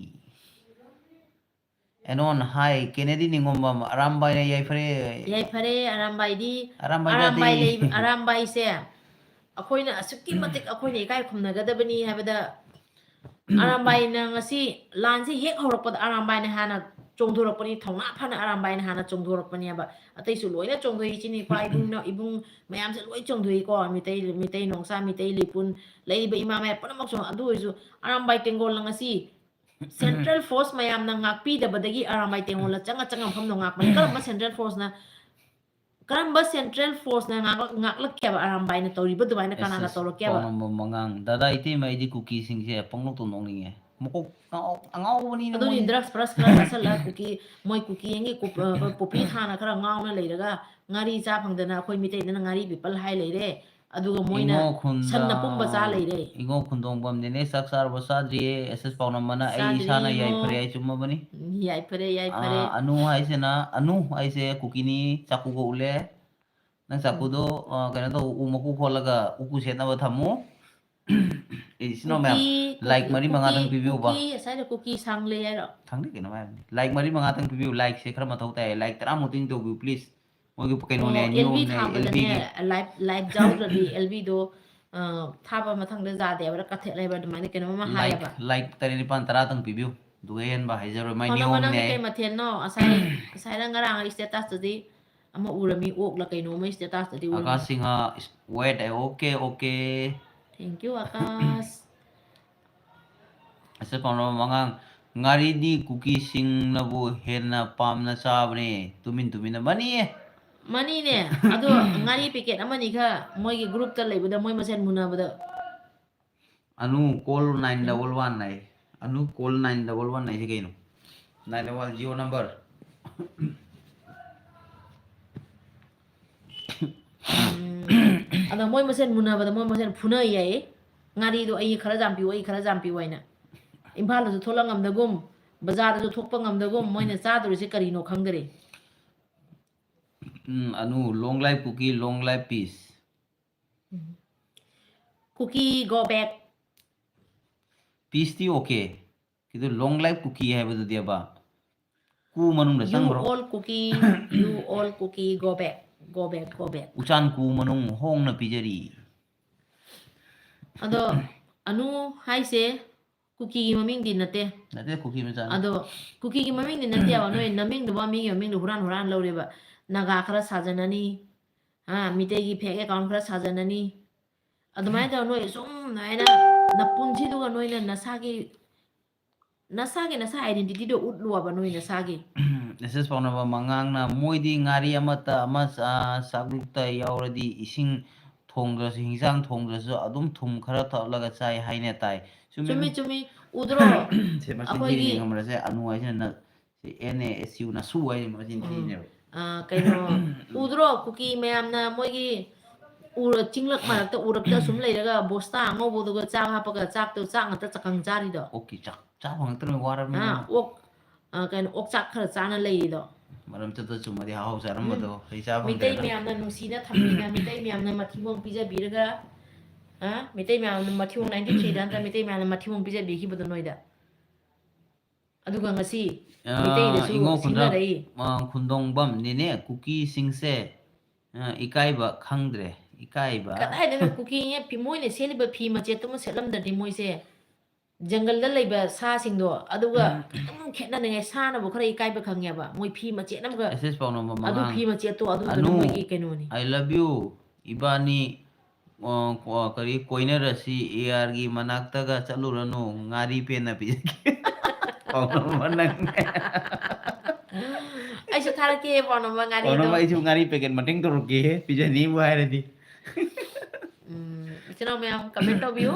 ꯑꯦꯅꯣꯟ ꯍꯥꯏ, ꯀꯦꯅꯦꯗꯤ ꯅꯤꯉꯣꯝꯕꯝ, ꯑꯔꯥꯝꯕꯥꯏꯅ ꯌꯥꯏꯐꯔꯦ꯫ ꯌꯥꯏꯐꯔꯦ ꯑꯔꯥꯝꯕꯥꯏꯗꯤ꯫ ꯑꯔꯥꯝꯕꯥꯏ ꯑꯔꯥꯝꯕꯥꯏ ꯖꯥꯇꯤ꯫ ꯂꯩ-, ꯑꯔꯥꯝꯕꯥꯏꯁꯦ ꯑꯩꯈꯣꯏꯅ ꯑꯁꯨꯛꯀꯤ ꯃꯇꯤꯛ ꯑꯩꯈꯣꯏꯅ ꯏꯀꯥꯏ ꯈꯨꯝꯅꯒꯗꯕꯅꯤ ꯍꯥꯏꯕꯗ, ꯑꯔꯥꯝꯕꯥꯏꯅ ꯉꯁꯤ ꯂꯥꯟꯁꯤ ꯍꯦꯛ ꯍꯧꯔꯛꯄꯗ ꯑꯔꯥꯝꯕꯥꯏꯅ ꯍꯥꯟꯅ ꯆꯣꯡꯊꯣꯔꯛꯄꯅꯤ, ꯊꯧꯅꯥ ꯐꯅ ꯑꯔꯥꯝꯕꯥꯏꯅ ꯍꯥꯟꯅ ꯆꯣꯡꯊꯣꯔꯛꯄꯅꯦꯕ꯫ ꯑꯇꯩꯁꯨ ꯂꯣꯏꯅ ꯆꯣꯡꯊꯣꯛꯏ, ꯏꯆꯤꯟ ꯏꯄꯥ ꯏꯕꯨꯡꯅ, ꯏꯕꯨꯡ ꯃꯌꯥꯝꯁꯦ ꯂꯣꯏ ꯆꯣꯡꯊꯣꯛꯏꯀꯣ, ꯃꯤꯇꯩ, ꯃꯤꯇꯩ ꯅꯣꯡꯁꯥ, ꯃꯤꯇꯩ ꯂꯤꯄꯨꯟ, ꯂꯩꯔꯤꯕ ꯏꯃꯥ ꯃꯌꯥꯝ ꯄꯨꯝꯅꯃꯛ ꯆꯣꯡ-, ꯑꯗꯨ ꯑꯣꯏꯔꯁꯨ ꯑꯔꯥꯝꯕꯥꯏ ꯇꯦꯡꯒꯣꯜꯅ ꯉꯁꯤ ꯁꯦꯟꯇ꯭ꯔꯦꯜ ꯐꯣꯔꯁ ꯃꯌꯥꯝꯅ ꯉꯥꯛꯄꯤꯗꯕꯗꯒꯤ ꯑꯔꯥꯝꯕꯥꯏ ꯇꯦꯡꯒꯣꯜꯅ ꯆꯪꯉ ꯆꯪꯉ ꯃꯐꯝꯗꯣ ꯉꯥꯛꯄꯅꯤ꯫ ꯀꯔꯝꯕ ꯁꯦꯟꯇ꯭ꯔꯦꯜ ꯐꯣꯔꯁꯅ, ꯀꯔꯝꯕ ꯁꯦꯟꯇ꯭ꯔꯦꯜ ꯐꯣꯔꯁꯅ ꯉꯥꯛꯂꯛ-, ꯉꯥꯛꯂꯛꯀꯦꯕ? ꯑꯔꯥꯝꯕꯥꯏꯅ ꯇꯧꯔꯤꯕ ꯑꯗꯨꯃꯥꯏꯅ ꯀꯅꯥꯅ ꯑꯦꯁ ꯑꯦꯁ ꯇꯧꯔꯛꯀꯦꯕ? ꯄꯥꯎꯅꯝꯕ ꯃꯉꯥꯡ, ꯗꯥꯗꯥ ꯏꯇꯩꯃ, ꯑꯩꯗꯤ ꯀꯨꯀꯤꯁꯤꯡꯁꯦ ꯄꯪꯅꯣꯛꯇ ꯅꯣꯛꯅꯤꯡꯉꯦ꯫ ꯃꯀꯣꯛ ꯉꯥꯎ-, ꯑꯉꯥꯎꯕꯅꯤꯅ ꯑꯗꯨꯅꯤ, ꯃꯣꯏ꯫ ꯗ꯭ꯔꯛꯁ ꯐ꯭ꯔꯁ ꯈꯔ ꯆꯥꯁꯜꯂꯒ ꯀꯨꯀꯤ, ꯃꯣꯏ ꯀꯨꯀꯤ ꯑꯃꯒꯤ ꯀꯨꯞ-, ꯑ, ꯄꯣꯄꯤ ꯊꯥꯅ ꯈꯔ ꯉꯥꯎꯅ ꯂꯩꯔꯒ ꯉꯥꯔꯤ ꯆꯥ ꯐꯪꯗꯅ ꯑꯩꯈꯣꯏ ꯃꯤꯇꯩꯗꯅ ꯉꯥꯔꯤ ꯄꯤꯄꯜ ꯍꯥꯏ ꯂꯩꯔꯦ, ꯑꯗꯨꯒ ꯃꯣꯏꯅ ꯏꯉꯣ ꯈꯨꯟꯗ-, ꯁꯟꯅ ꯄꯨꯝꯕ ꯆꯥ ꯂꯩꯔꯦ꯫ ꯏꯉꯣ ꯈꯨꯟꯗꯣꯡꯕꯝ, ꯅꯦꯅꯦ ꯆꯥꯛ ꯆꯥꯔꯕꯣ? ꯆꯥꯗ꯭ꯔꯤꯌꯦ꯫ ꯑꯦꯁ ꯑꯦꯁ ꯄꯥꯎꯅꯝꯕꯅ ꯑꯩ ꯆꯥꯗ꯭ꯔꯤ ꯏꯁꯥꯅ ꯏꯉꯣ꯫ ꯌꯥꯏꯐꯔꯦ ꯍꯥꯏ ꯆꯨꯝꯃꯕꯅꯤ꯫ ꯎꯝ, ꯌꯥꯏꯐꯔꯦ, ꯌꯥꯏꯐꯔꯦ꯫ ꯑꯥ, ꯑꯅꯨ ꯍꯥꯏꯁꯤꯅ, ꯑꯅꯨ ꯍꯥꯏꯁꯦ ꯀꯨꯀꯤꯅꯤ, ꯆꯥꯛꯀꯨꯒ ꯎꯠꯂꯦ꯫ ꯅꯪ ꯆꯥꯛꯀꯨꯗꯣ, ꯑ, ꯀꯩꯅꯣ ꯇꯧ, ꯎ ꯃꯀꯨ ꯈꯣꯠꯂꯒ ꯎꯀꯨ ꯁꯦꯠꯅꯕ ꯊꯝꯃꯨ꯫ ꯏꯆꯤꯟ ꯏꯅꯥꯎ ꯃꯌꯥꯝ, ꯀꯨꯀꯤ, ꯂꯥꯏꯛ ꯀꯨꯀꯤ, ꯃꯔꯤ ꯃꯉꯥꯇꯪ ꯀꯨꯀꯤ, ꯄꯤꯕꯤꯌꯨꯕ꯫ ꯀꯨꯀꯤ, ꯉꯁꯥꯏꯅ ꯀꯨꯀꯤ ꯁꯥꯡ ꯂꯩ ꯍꯥꯏꯔꯣ? ꯈꯪꯗꯦ ꯀꯩꯅꯣꯝ ꯍꯥꯏꯕꯅꯤ꯫ ꯂꯥꯏꯛ ꯃꯔꯤ ꯃꯉꯥꯇꯪ ꯄꯤꯕꯤꯌꯨ꯫ ꯂꯥꯏꯛꯁꯦ ꯈꯔ ꯃꯊꯧ ꯇꯥꯏ꯫ ꯂꯥꯏꯛ ꯇꯔꯥꯃꯨꯛꯇꯪ ꯇꯧꯕꯤꯌꯨ, ꯄ꯭ꯂꯤꯖ꯫ ꯃꯣꯏꯒꯤ ꯀꯩꯅꯣꯅꯦ, ꯑꯣ, ꯑꯦꯜ ꯕꯤ ꯅꯤꯌꯣꯝꯅꯦ, ꯊꯥꯕꯗꯅꯦ, ꯑꯦꯜ ꯕꯤꯒꯤ꯫ ꯂꯥꯏꯚ, ꯂꯥꯏꯚ ꯌꯥꯎꯗ꯭ꯔꯗꯤ ꯑꯦꯜ ꯕꯤꯗꯣ, ꯑ, ꯊꯥꯕ ꯃꯊꯪꯗ ꯌꯥꯗꯦ ꯍꯥꯏꯕ꯭ꯔꯥ, ꯀꯛꯊꯠꯂꯦ ꯍꯥꯏꯕ꯭ꯔꯥ, ꯑꯗꯨꯃꯥꯏꯅ ꯀꯩꯅꯣꯝ ꯑꯃ ꯂꯥꯏꯛ, ꯍꯥꯏꯌꯦꯕ꯫ ꯂꯥꯏꯛ ꯇꯔꯦꯠ ꯅꯤꯄꯥꯜ ꯇꯔꯥꯇꯪ ꯄꯤꯕꯤꯌꯨ꯫ ꯑꯗꯨꯒ ꯍꯦꯟꯕ ꯍꯥꯏꯖꯔꯣꯏ, ꯃꯥꯏ ꯄꯥꯎꯅꯝꯕ, ꯅꯪꯗꯤ ꯅꯤꯌꯣꯝꯅꯦ꯫ ꯀꯩ ꯃꯊꯦꯜꯅꯣ? ꯉꯁꯥꯏ, ꯉꯁꯥꯏꯅ ꯉꯔꯥꯡ ꯏꯁꯇꯦꯇꯁꯇꯗꯤ ꯑꯃ ꯎꯔꯝꯃꯤ, ꯑꯣꯛꯂ ꯀꯩꯅꯣ ꯑꯃ ꯏꯁꯇꯦꯇꯁꯇꯗꯤ ꯎꯔꯝꯃꯤ꯫ Akash Singh, is, wait, okay, okay. Thank you, Akash. ꯑꯁ, ꯄꯥꯎꯅꯝꯕ ꯃꯉꯥꯡ, ꯉꯥꯔꯤꯗꯤ ꯀꯨꯀꯤꯁꯤꯡꯅꯕꯨ ꯍꯦꯟꯅ ꯄꯥꯝꯅ ꯆꯥꯕꯅꯦ꯫ ꯇꯨꯃꯤꯟ ꯇꯨꯃꯤꯟꯅ ꯃꯅꯤꯌꯦ꯫ ꯃꯥꯅꯤꯅꯦ꯫ ꯑꯗꯣ ꯉꯥꯔꯤ packet ꯑꯃꯅꯤ ꯈꯔ ꯃꯣꯏꯒꯤ groupꯇ ꯂꯩꯕꯗ ꯃꯣꯏ ꯃꯁꯦꯟ ꯃꯨꯟꯅꯕꯗ꯫ Anu call nine double one ꯍꯥꯏ꯫ Anu call nine double one ꯍꯥꯏꯁꯦ ꯀꯩꯅꯣ? Nine double one Jio number꯫ ꯎꯝ, ꯑꯗꯣ ꯃꯣꯏ ꯃꯁꯦꯟ ꯃꯨꯟꯅꯕꯗ ꯃꯣꯏ ꯃꯁꯦꯟ ꯐꯨꯅ ꯌꯥꯏꯌꯦ꯫ ꯉꯥꯔꯤꯗꯣ ꯑꯩ ꯈꯔ ꯌꯥꯝ ꯄꯤꯌꯨ, ꯑꯩ ꯈꯔ ꯌꯥꯝ ꯄꯤꯌꯨ ꯍꯥꯏꯅ꯫ ꯏꯝꯐꯥꯜꯗꯁꯨ ꯊꯣꯛꯂꯛ ꯉꯝꯗꯒꯨꯝ, ꯕꯖꯥꯔꯗꯁꯨ ꯊꯣꯛꯄ ꯉꯝꯗꯒꯨꯝ, ꯃꯣꯏꯅ ꯆꯥꯗꯣꯔꯤꯁꯦ ꯀꯔꯤꯅꯣ ꯈꯪꯗꯔꯦ꯫ ꯎꯝ, Anu, long life Kuki, long life peace꯫ Kuki go back꯫ Peaceꯇꯤ okay꯫ ꯀꯤꯗꯨ long life Kuki ꯍꯥꯏꯕꯗꯨꯗꯤꯕ ꯀꯨ ꯃꯅꯨꯡꯗ You ꯆꯪꯕ꯭ꯔꯣ? all Kuki, you all Kuki, go back, go back, go back꯫ ꯎꯆꯥꯟ ꯀꯨ ꯃꯅꯨꯡ ꯍꯣꯡꯅ ꯄꯤꯖꯔꯤ꯫ ꯑꯗꯣ ꯑꯅꯨ ꯍꯥꯏꯁꯦ ꯀꯨꯀꯤꯒꯤ ꯃꯃꯤꯡꯗꯤ ꯅꯠꯇꯦ꯫ ꯅꯠꯇꯦ, ꯀꯨꯀꯤ ꯃꯆꯥꯅꯤ꯫ ꯑꯗꯣ ꯀꯨꯀꯤꯒꯤ ꯃꯃꯤꯡꯗꯤ ꯅꯠꯇꯦꯕ, ꯅꯣꯏ ꯅꯃꯤꯡꯗꯨꯕ ꯃꯤꯒꯤ ꯃꯃꯤꯡꯗꯣ ꯍꯨꯔꯥꯟ ꯍꯨꯔꯥꯟ ꯂꯧꯔꯦꯕ꯫ ꯅꯥꯒꯥ ꯈꯔ ꯁꯥꯖꯟꯅꯅꯤ, ꯑꯥ, ꯃꯤꯇꯩꯒꯤ fake account ꯈꯔ ꯁꯥꯖꯟꯅꯅꯤ꯫ ꯑꯗꯨꯃꯥꯏꯅ ꯇꯧꯔ ꯅꯣꯏ ꯁꯨꯝ ꯑꯗꯨꯃꯥꯏꯅ ꯅꯄꯨꯟꯁꯤꯗꯨꯒ ꯅꯣꯏꯅ ꯅꯁꯥꯒꯤ, ꯅꯁꯥꯒꯤ ꯅꯁꯥ identityꯗꯣ ꯎꯠꯂꯣꯕ ꯅꯣꯏ ꯅꯁꯥꯒꯤ꯫ ꯑꯦꯁ ꯑꯦꯁ ꯄꯥꯎꯅꯕ ꯃꯉꯥꯡꯅ ꯃꯣꯏꯗꯤ ꯉꯥꯔꯤ ꯑꯃꯠꯇ ꯑꯃ ꯆꯥ-, ꯆꯥꯛꯂꯨꯛꯇ ꯌꯥꯎꯔꯗꯤ ꯏꯁꯤꯡ ꯊꯣꯡꯗ꯭ꯔꯁꯨ, ꯍꯤꯟꯖꯥꯡ ꯊꯣꯡꯗ꯭ꯔꯁꯨ ꯑꯗꯨꯝ ꯊꯨꯝ ꯈꯔ ꯊꯛꯂꯒ ꯆꯥꯏ ꯍꯥꯏꯅ ꯇꯥꯏ꯫ ꯆꯨꯝꯃꯤ, ꯆꯨꯝꯃꯤ, ꯃꯦꯝ꯫ ꯆꯨꯝꯃꯤ꯫ ꯎꯗ꯭ꯔꯣ? ꯁꯦ, ꯃꯆꯤꯟ ꯑꯩꯈꯣꯏꯒꯤ ꯊꯤꯔꯤꯅꯤ ꯈꯪꯕ꯭ꯔꯥ? ꯁꯦ, ꯑꯅꯨ ꯍꯥꯏꯁꯤꯅ ꯅ-, ꯁꯤ N A S U ꯅꯁꯨ ꯍꯥꯏꯁꯤ ꯃꯆꯤꯟ ꯎꯝ꯫ ꯊꯤꯔꯤꯅꯦꯕ꯫ ꯑ, ꯀꯩꯅꯣ, ꯎꯗ꯭ꯔꯣ? ꯀꯨꯀꯤ ꯃꯌꯥꯝꯅ ꯃꯣꯏꯒꯤ ꯎꯔ-, ꯆꯤꯡꯂꯛ ꯃꯔꯛꯇ ꯎꯔꯛꯇ ꯁꯨꯝ ꯂꯩꯔꯒ ꯕꯣꯁꯇꯥ ꯑꯉꯧꯕꯗꯨꯒ ꯆꯥꯛ ꯍꯥꯞꯄꯒ ꯆꯥꯛꯇꯣ ꯆꯥꯛ ꯉꯥꯛꯇ ꯆꯀꯪ ꯆꯥꯔꯤꯗꯣ꯫ ꯑꯣꯛꯀꯤ ꯆꯥꯛ ꯆꯥ ꯐꯪꯉꯛꯇ꯭ꯔꯕꯅꯤ, ꯋꯥꯔꯕꯅꯤꯅ꯫ ꯑꯥ, ꯑꯣꯛ, ꯑ, ꯀꯩꯅꯣ, ꯑꯣꯛꯆꯥꯛ ꯈꯔ ꯆꯥꯅ ꯂꯩꯔꯤꯗꯣ꯫ ꯃꯔꯝ ꯆꯠꯇ ꯆꯨꯝꯃꯗꯤ ꯑꯍꯥꯎ ꯆꯥꯔꯝꯕꯗꯣ ꯎꯝ꯫ ꯍꯧꯖꯤꯛ ꯆꯥ ꯃꯤꯇꯩ ꯐꯪꯗ꯭ꯔꯦꯅ꯫ ꯃꯌꯥꯝꯅ ꯅꯨꯡꯁꯤꯅ ꯊꯝꯕꯤꯅ, ꯃꯤꯇꯩ ꯃꯌꯥꯝꯅ ꯃꯊꯤꯕꯣꯡ ꯄꯤꯖꯕꯤꯔꯒ, ꯑ, ꯃꯤꯇꯩ ꯃꯌꯥꯝꯅ ꯃꯊꯤꯕꯣꯡ ninety threeꯗ ꯅꯠꯇ꯭ꯔ ꯃꯤꯇꯩ ꯃꯌꯥꯝꯅ ꯃꯊꯤꯕꯣꯡ ꯄꯤꯖꯕꯤꯈꯤꯕꯗꯣ ꯅꯣꯏꯗ꯫ ꯑꯗꯨꯒ ꯉꯁꯤ ꯑ, ꯃꯤꯇꯩꯗꯁꯨ ꯏꯉꯣ ꯈꯨꯟꯗ꯭ꯔꯥ-, ꯁꯤꯡꯅꯔꯛꯏ꯫ ꯑ, ꯈꯨꯟꯗꯣꯡꯕꯝ, ꯅꯦꯅꯦ, ꯀꯨꯀꯤꯁꯤꯡꯁꯦ, ꯑ, ꯏꯀꯥꯏꯕ ꯈꯪꯗ꯭ꯔꯦ꯫ ꯏꯀꯥꯏꯕ꯫ ꯀꯗꯥꯏꯗꯅꯣ ꯀꯨꯀꯤꯅꯦ ꯐꯤ-, ꯃꯣꯏꯅ ꯁꯦꯠꯂꯤꯕ ꯐꯤ ꯃꯆꯦꯠꯇꯨꯃ ꯁꯦꯠꯂꯝꯗ꯭ꯔꯗꯤ ꯃꯣꯏꯁꯦ ꯖꯪꯒꯜꯗ ꯂꯩꯕ ꯁꯥꯁꯤꯡꯗꯣ ꯑꯗꯨꯒ ꯈꯤꯇꯪ ꯈꯦꯠꯅꯅꯤꯡꯉꯥꯏ, ꯁꯥꯅꯕꯨ ꯈꯔ ꯏꯀꯥꯏꯕ ꯈꯪꯉꯦꯕ꯫ ꯃꯣꯏ ꯐꯤ ꯃꯆꯦꯠ ꯑꯃꯒ, ꯑꯦꯁ ꯑꯦꯁ ꯄꯥꯎꯅꯝꯕ ꯑꯗꯨ ꯃꯉꯥꯡ꯫ ꯐꯤ ꯃꯆꯦꯠꯇꯣ ꯑꯗꯨꯗꯨꯅ ꯑꯅꯨ, ꯃꯣꯏꯒꯤ ꯀꯩꯅꯣꯅꯤ꯫ I love you, ꯏꯕꯥꯅꯤ, ꯑ, ꯀꯣ-, ꯀꯔꯤ, ꯀꯣꯏꯅꯔꯁꯤ, A Rꯒꯤ ꯃꯅꯥꯛꯇꯒ ꯆꯠꯂꯨꯔꯅꯨ, ꯉꯥꯔꯤ ꯄꯦꯟꯅ ꯄꯤꯖꯒꯦ꯫ ꯄꯥꯎꯅꯝꯕ ꯅꯪꯅꯦ꯫ ꯑꯩꯁꯨ ꯊꯥꯔꯛꯀꯦ ꯄꯥꯎꯅꯝꯕ ꯉꯥꯔꯤꯗꯣ꯫ ꯄꯥꯎꯅꯝꯕ ꯑꯩꯁꯨ ꯉꯥꯔꯤ ꯄꯦꯀꯦꯠ ꯃꯇꯦꯡ ꯇꯧꯔꯛꯀꯦ, ꯄꯤꯖꯅꯤꯕꯨ ꯍꯥꯏꯔꯗꯤ꯫ ꯎꯝ, ꯏꯆꯤꯟ ꯏꯅꯥꯎ ꯃꯌꯥꯝ ꯀꯃꯦꯟ ꯇꯧꯕꯤꯌꯨ꯫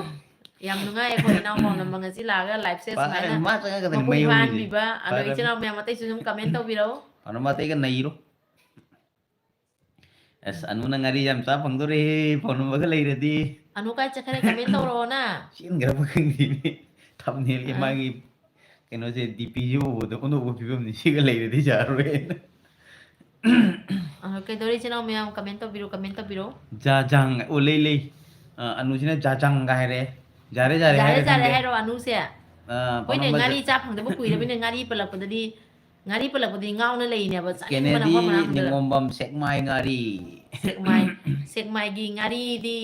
ꯌꯥꯝ ꯅꯨꯡꯉꯥꯏ ꯑꯩꯈꯣꯏ ꯏꯅꯥꯎ ꯄꯥꯎꯅꯝꯕ ꯉꯁꯤ ꯂꯥꯛꯑꯒ ꯂꯥꯏꯐꯁꯦ ꯄꯥ-, ꯁꯨꯃꯥꯏꯅ ꯃꯥ ꯆꯪꯉꯛꯀꯗꯣꯏꯅꯤ, ꯃꯄꯨꯡ ꯃꯩ ꯍꯧꯔꯤꯁꯦ꯫ ꯐꯥꯍꯟꯕꯤꯕ꯫ ꯑꯗꯣ ꯐꯔꯦ꯫ ꯏꯆꯤꯟ ꯏꯅꯥꯎ ꯃꯌꯥꯝ ꯑꯇꯩꯁꯨ ꯑꯗꯨꯝ ꯀꯃꯦꯟ ꯇꯧꯕꯤꯔꯛꯎ꯫ ꯄꯥꯎꯅꯝꯕ ꯑꯇꯩꯒ ꯅꯩꯔꯣ꯫ ꯑꯁ, ꯑꯅꯨꯅ ꯉꯥꯔꯤ ꯌꯥꯝ ꯆꯥ ꯐꯪꯗꯣꯔꯦ, ꯄꯥꯎꯅꯝꯕꯒ ꯂꯩꯔꯗꯤ꯫ ꯑꯅꯨ ꯀꯥꯏ ꯆꯠꯈ꯭ꯔꯦ? ꯀꯃꯦꯟ ꯇꯧꯔꯛꯑꯣꯅ꯫ ꯆꯦꯟꯈ꯭ꯔꯕ ꯈꯪꯗꯦꯅꯦ꯫ ꯊꯝꯅꯦꯜꯒꯤ ꯑꯥ꯫ ꯃꯥꯒꯤ ꯀꯩꯅꯣꯁꯦ, ꯗꯤ ꯄꯤꯁꯦ ꯎꯕꯗ ꯑꯣꯟꯊꯣꯛꯄ ꯐꯤꯕꯝꯅꯤ, ꯁꯤꯒ ꯂꯩꯔꯗꯤ ꯌꯥꯔꯔꯣꯏꯅ꯫ ꯑ, ꯀꯩꯗꯧꯔꯦ ꯏꯆꯤꯟ ꯏꯅꯥꯎ ꯃꯌꯥꯝ? ꯀꯃꯦꯟ ꯇꯧꯕꯤꯔꯣ, ꯀꯃꯦꯟ ꯇꯧꯕꯤꯔꯣ꯫ ꯖꯥꯖꯥꯡ꯫ ꯑꯣ, ꯂꯩ, ꯂꯩ꯫ ꯑ, ꯑꯅꯨꯁꯤꯅ ꯖꯥꯖꯥꯡꯒ ꯍꯥꯏꯔꯦ꯫ ꯌꯥꯔꯦ, ꯌꯥꯔꯦ ꯌꯥꯔꯦ, ꯍꯥꯏꯔꯦ, ꯌꯥꯔꯦ ꯈꯪꯗꯦ꯫ ꯍꯥꯏꯔꯣ, ꯑꯅꯨꯁꯦ꯫ ꯑ, ꯍꯣꯏꯅꯦ, ꯄꯥꯎꯅꯝꯕ ꯉꯥꯔꯤ ꯖ-, ꯆꯥ ꯐꯪꯗꯕ ꯀꯨꯏꯔꯕꯅꯤꯅ ꯉꯥꯔꯤ ꯄꯜꯂꯛꯄꯗꯗꯤ, ꯉꯥꯔꯤ ꯄꯜꯂꯛꯄꯗꯤ ꯉꯥꯎꯅ ꯂꯩꯔꯤꯅꯦꯕ, ꯆꯥꯅꯤꯡꯕꯅ ꯀꯦꯅꯦꯗꯤ ꯃꯐꯝ ꯃꯔꯥꯡ ꯈꯪꯗꯅ꯫ ꯅꯤꯉꯣꯝꯕꯝ ꯁꯦꯛꯃꯥꯏ ꯉꯥꯔꯤ꯫ ꯁꯦꯛꯃꯥꯏ, ꯁꯦꯛꯃꯥꯏꯒꯤ ꯉꯥꯔꯤꯗꯤ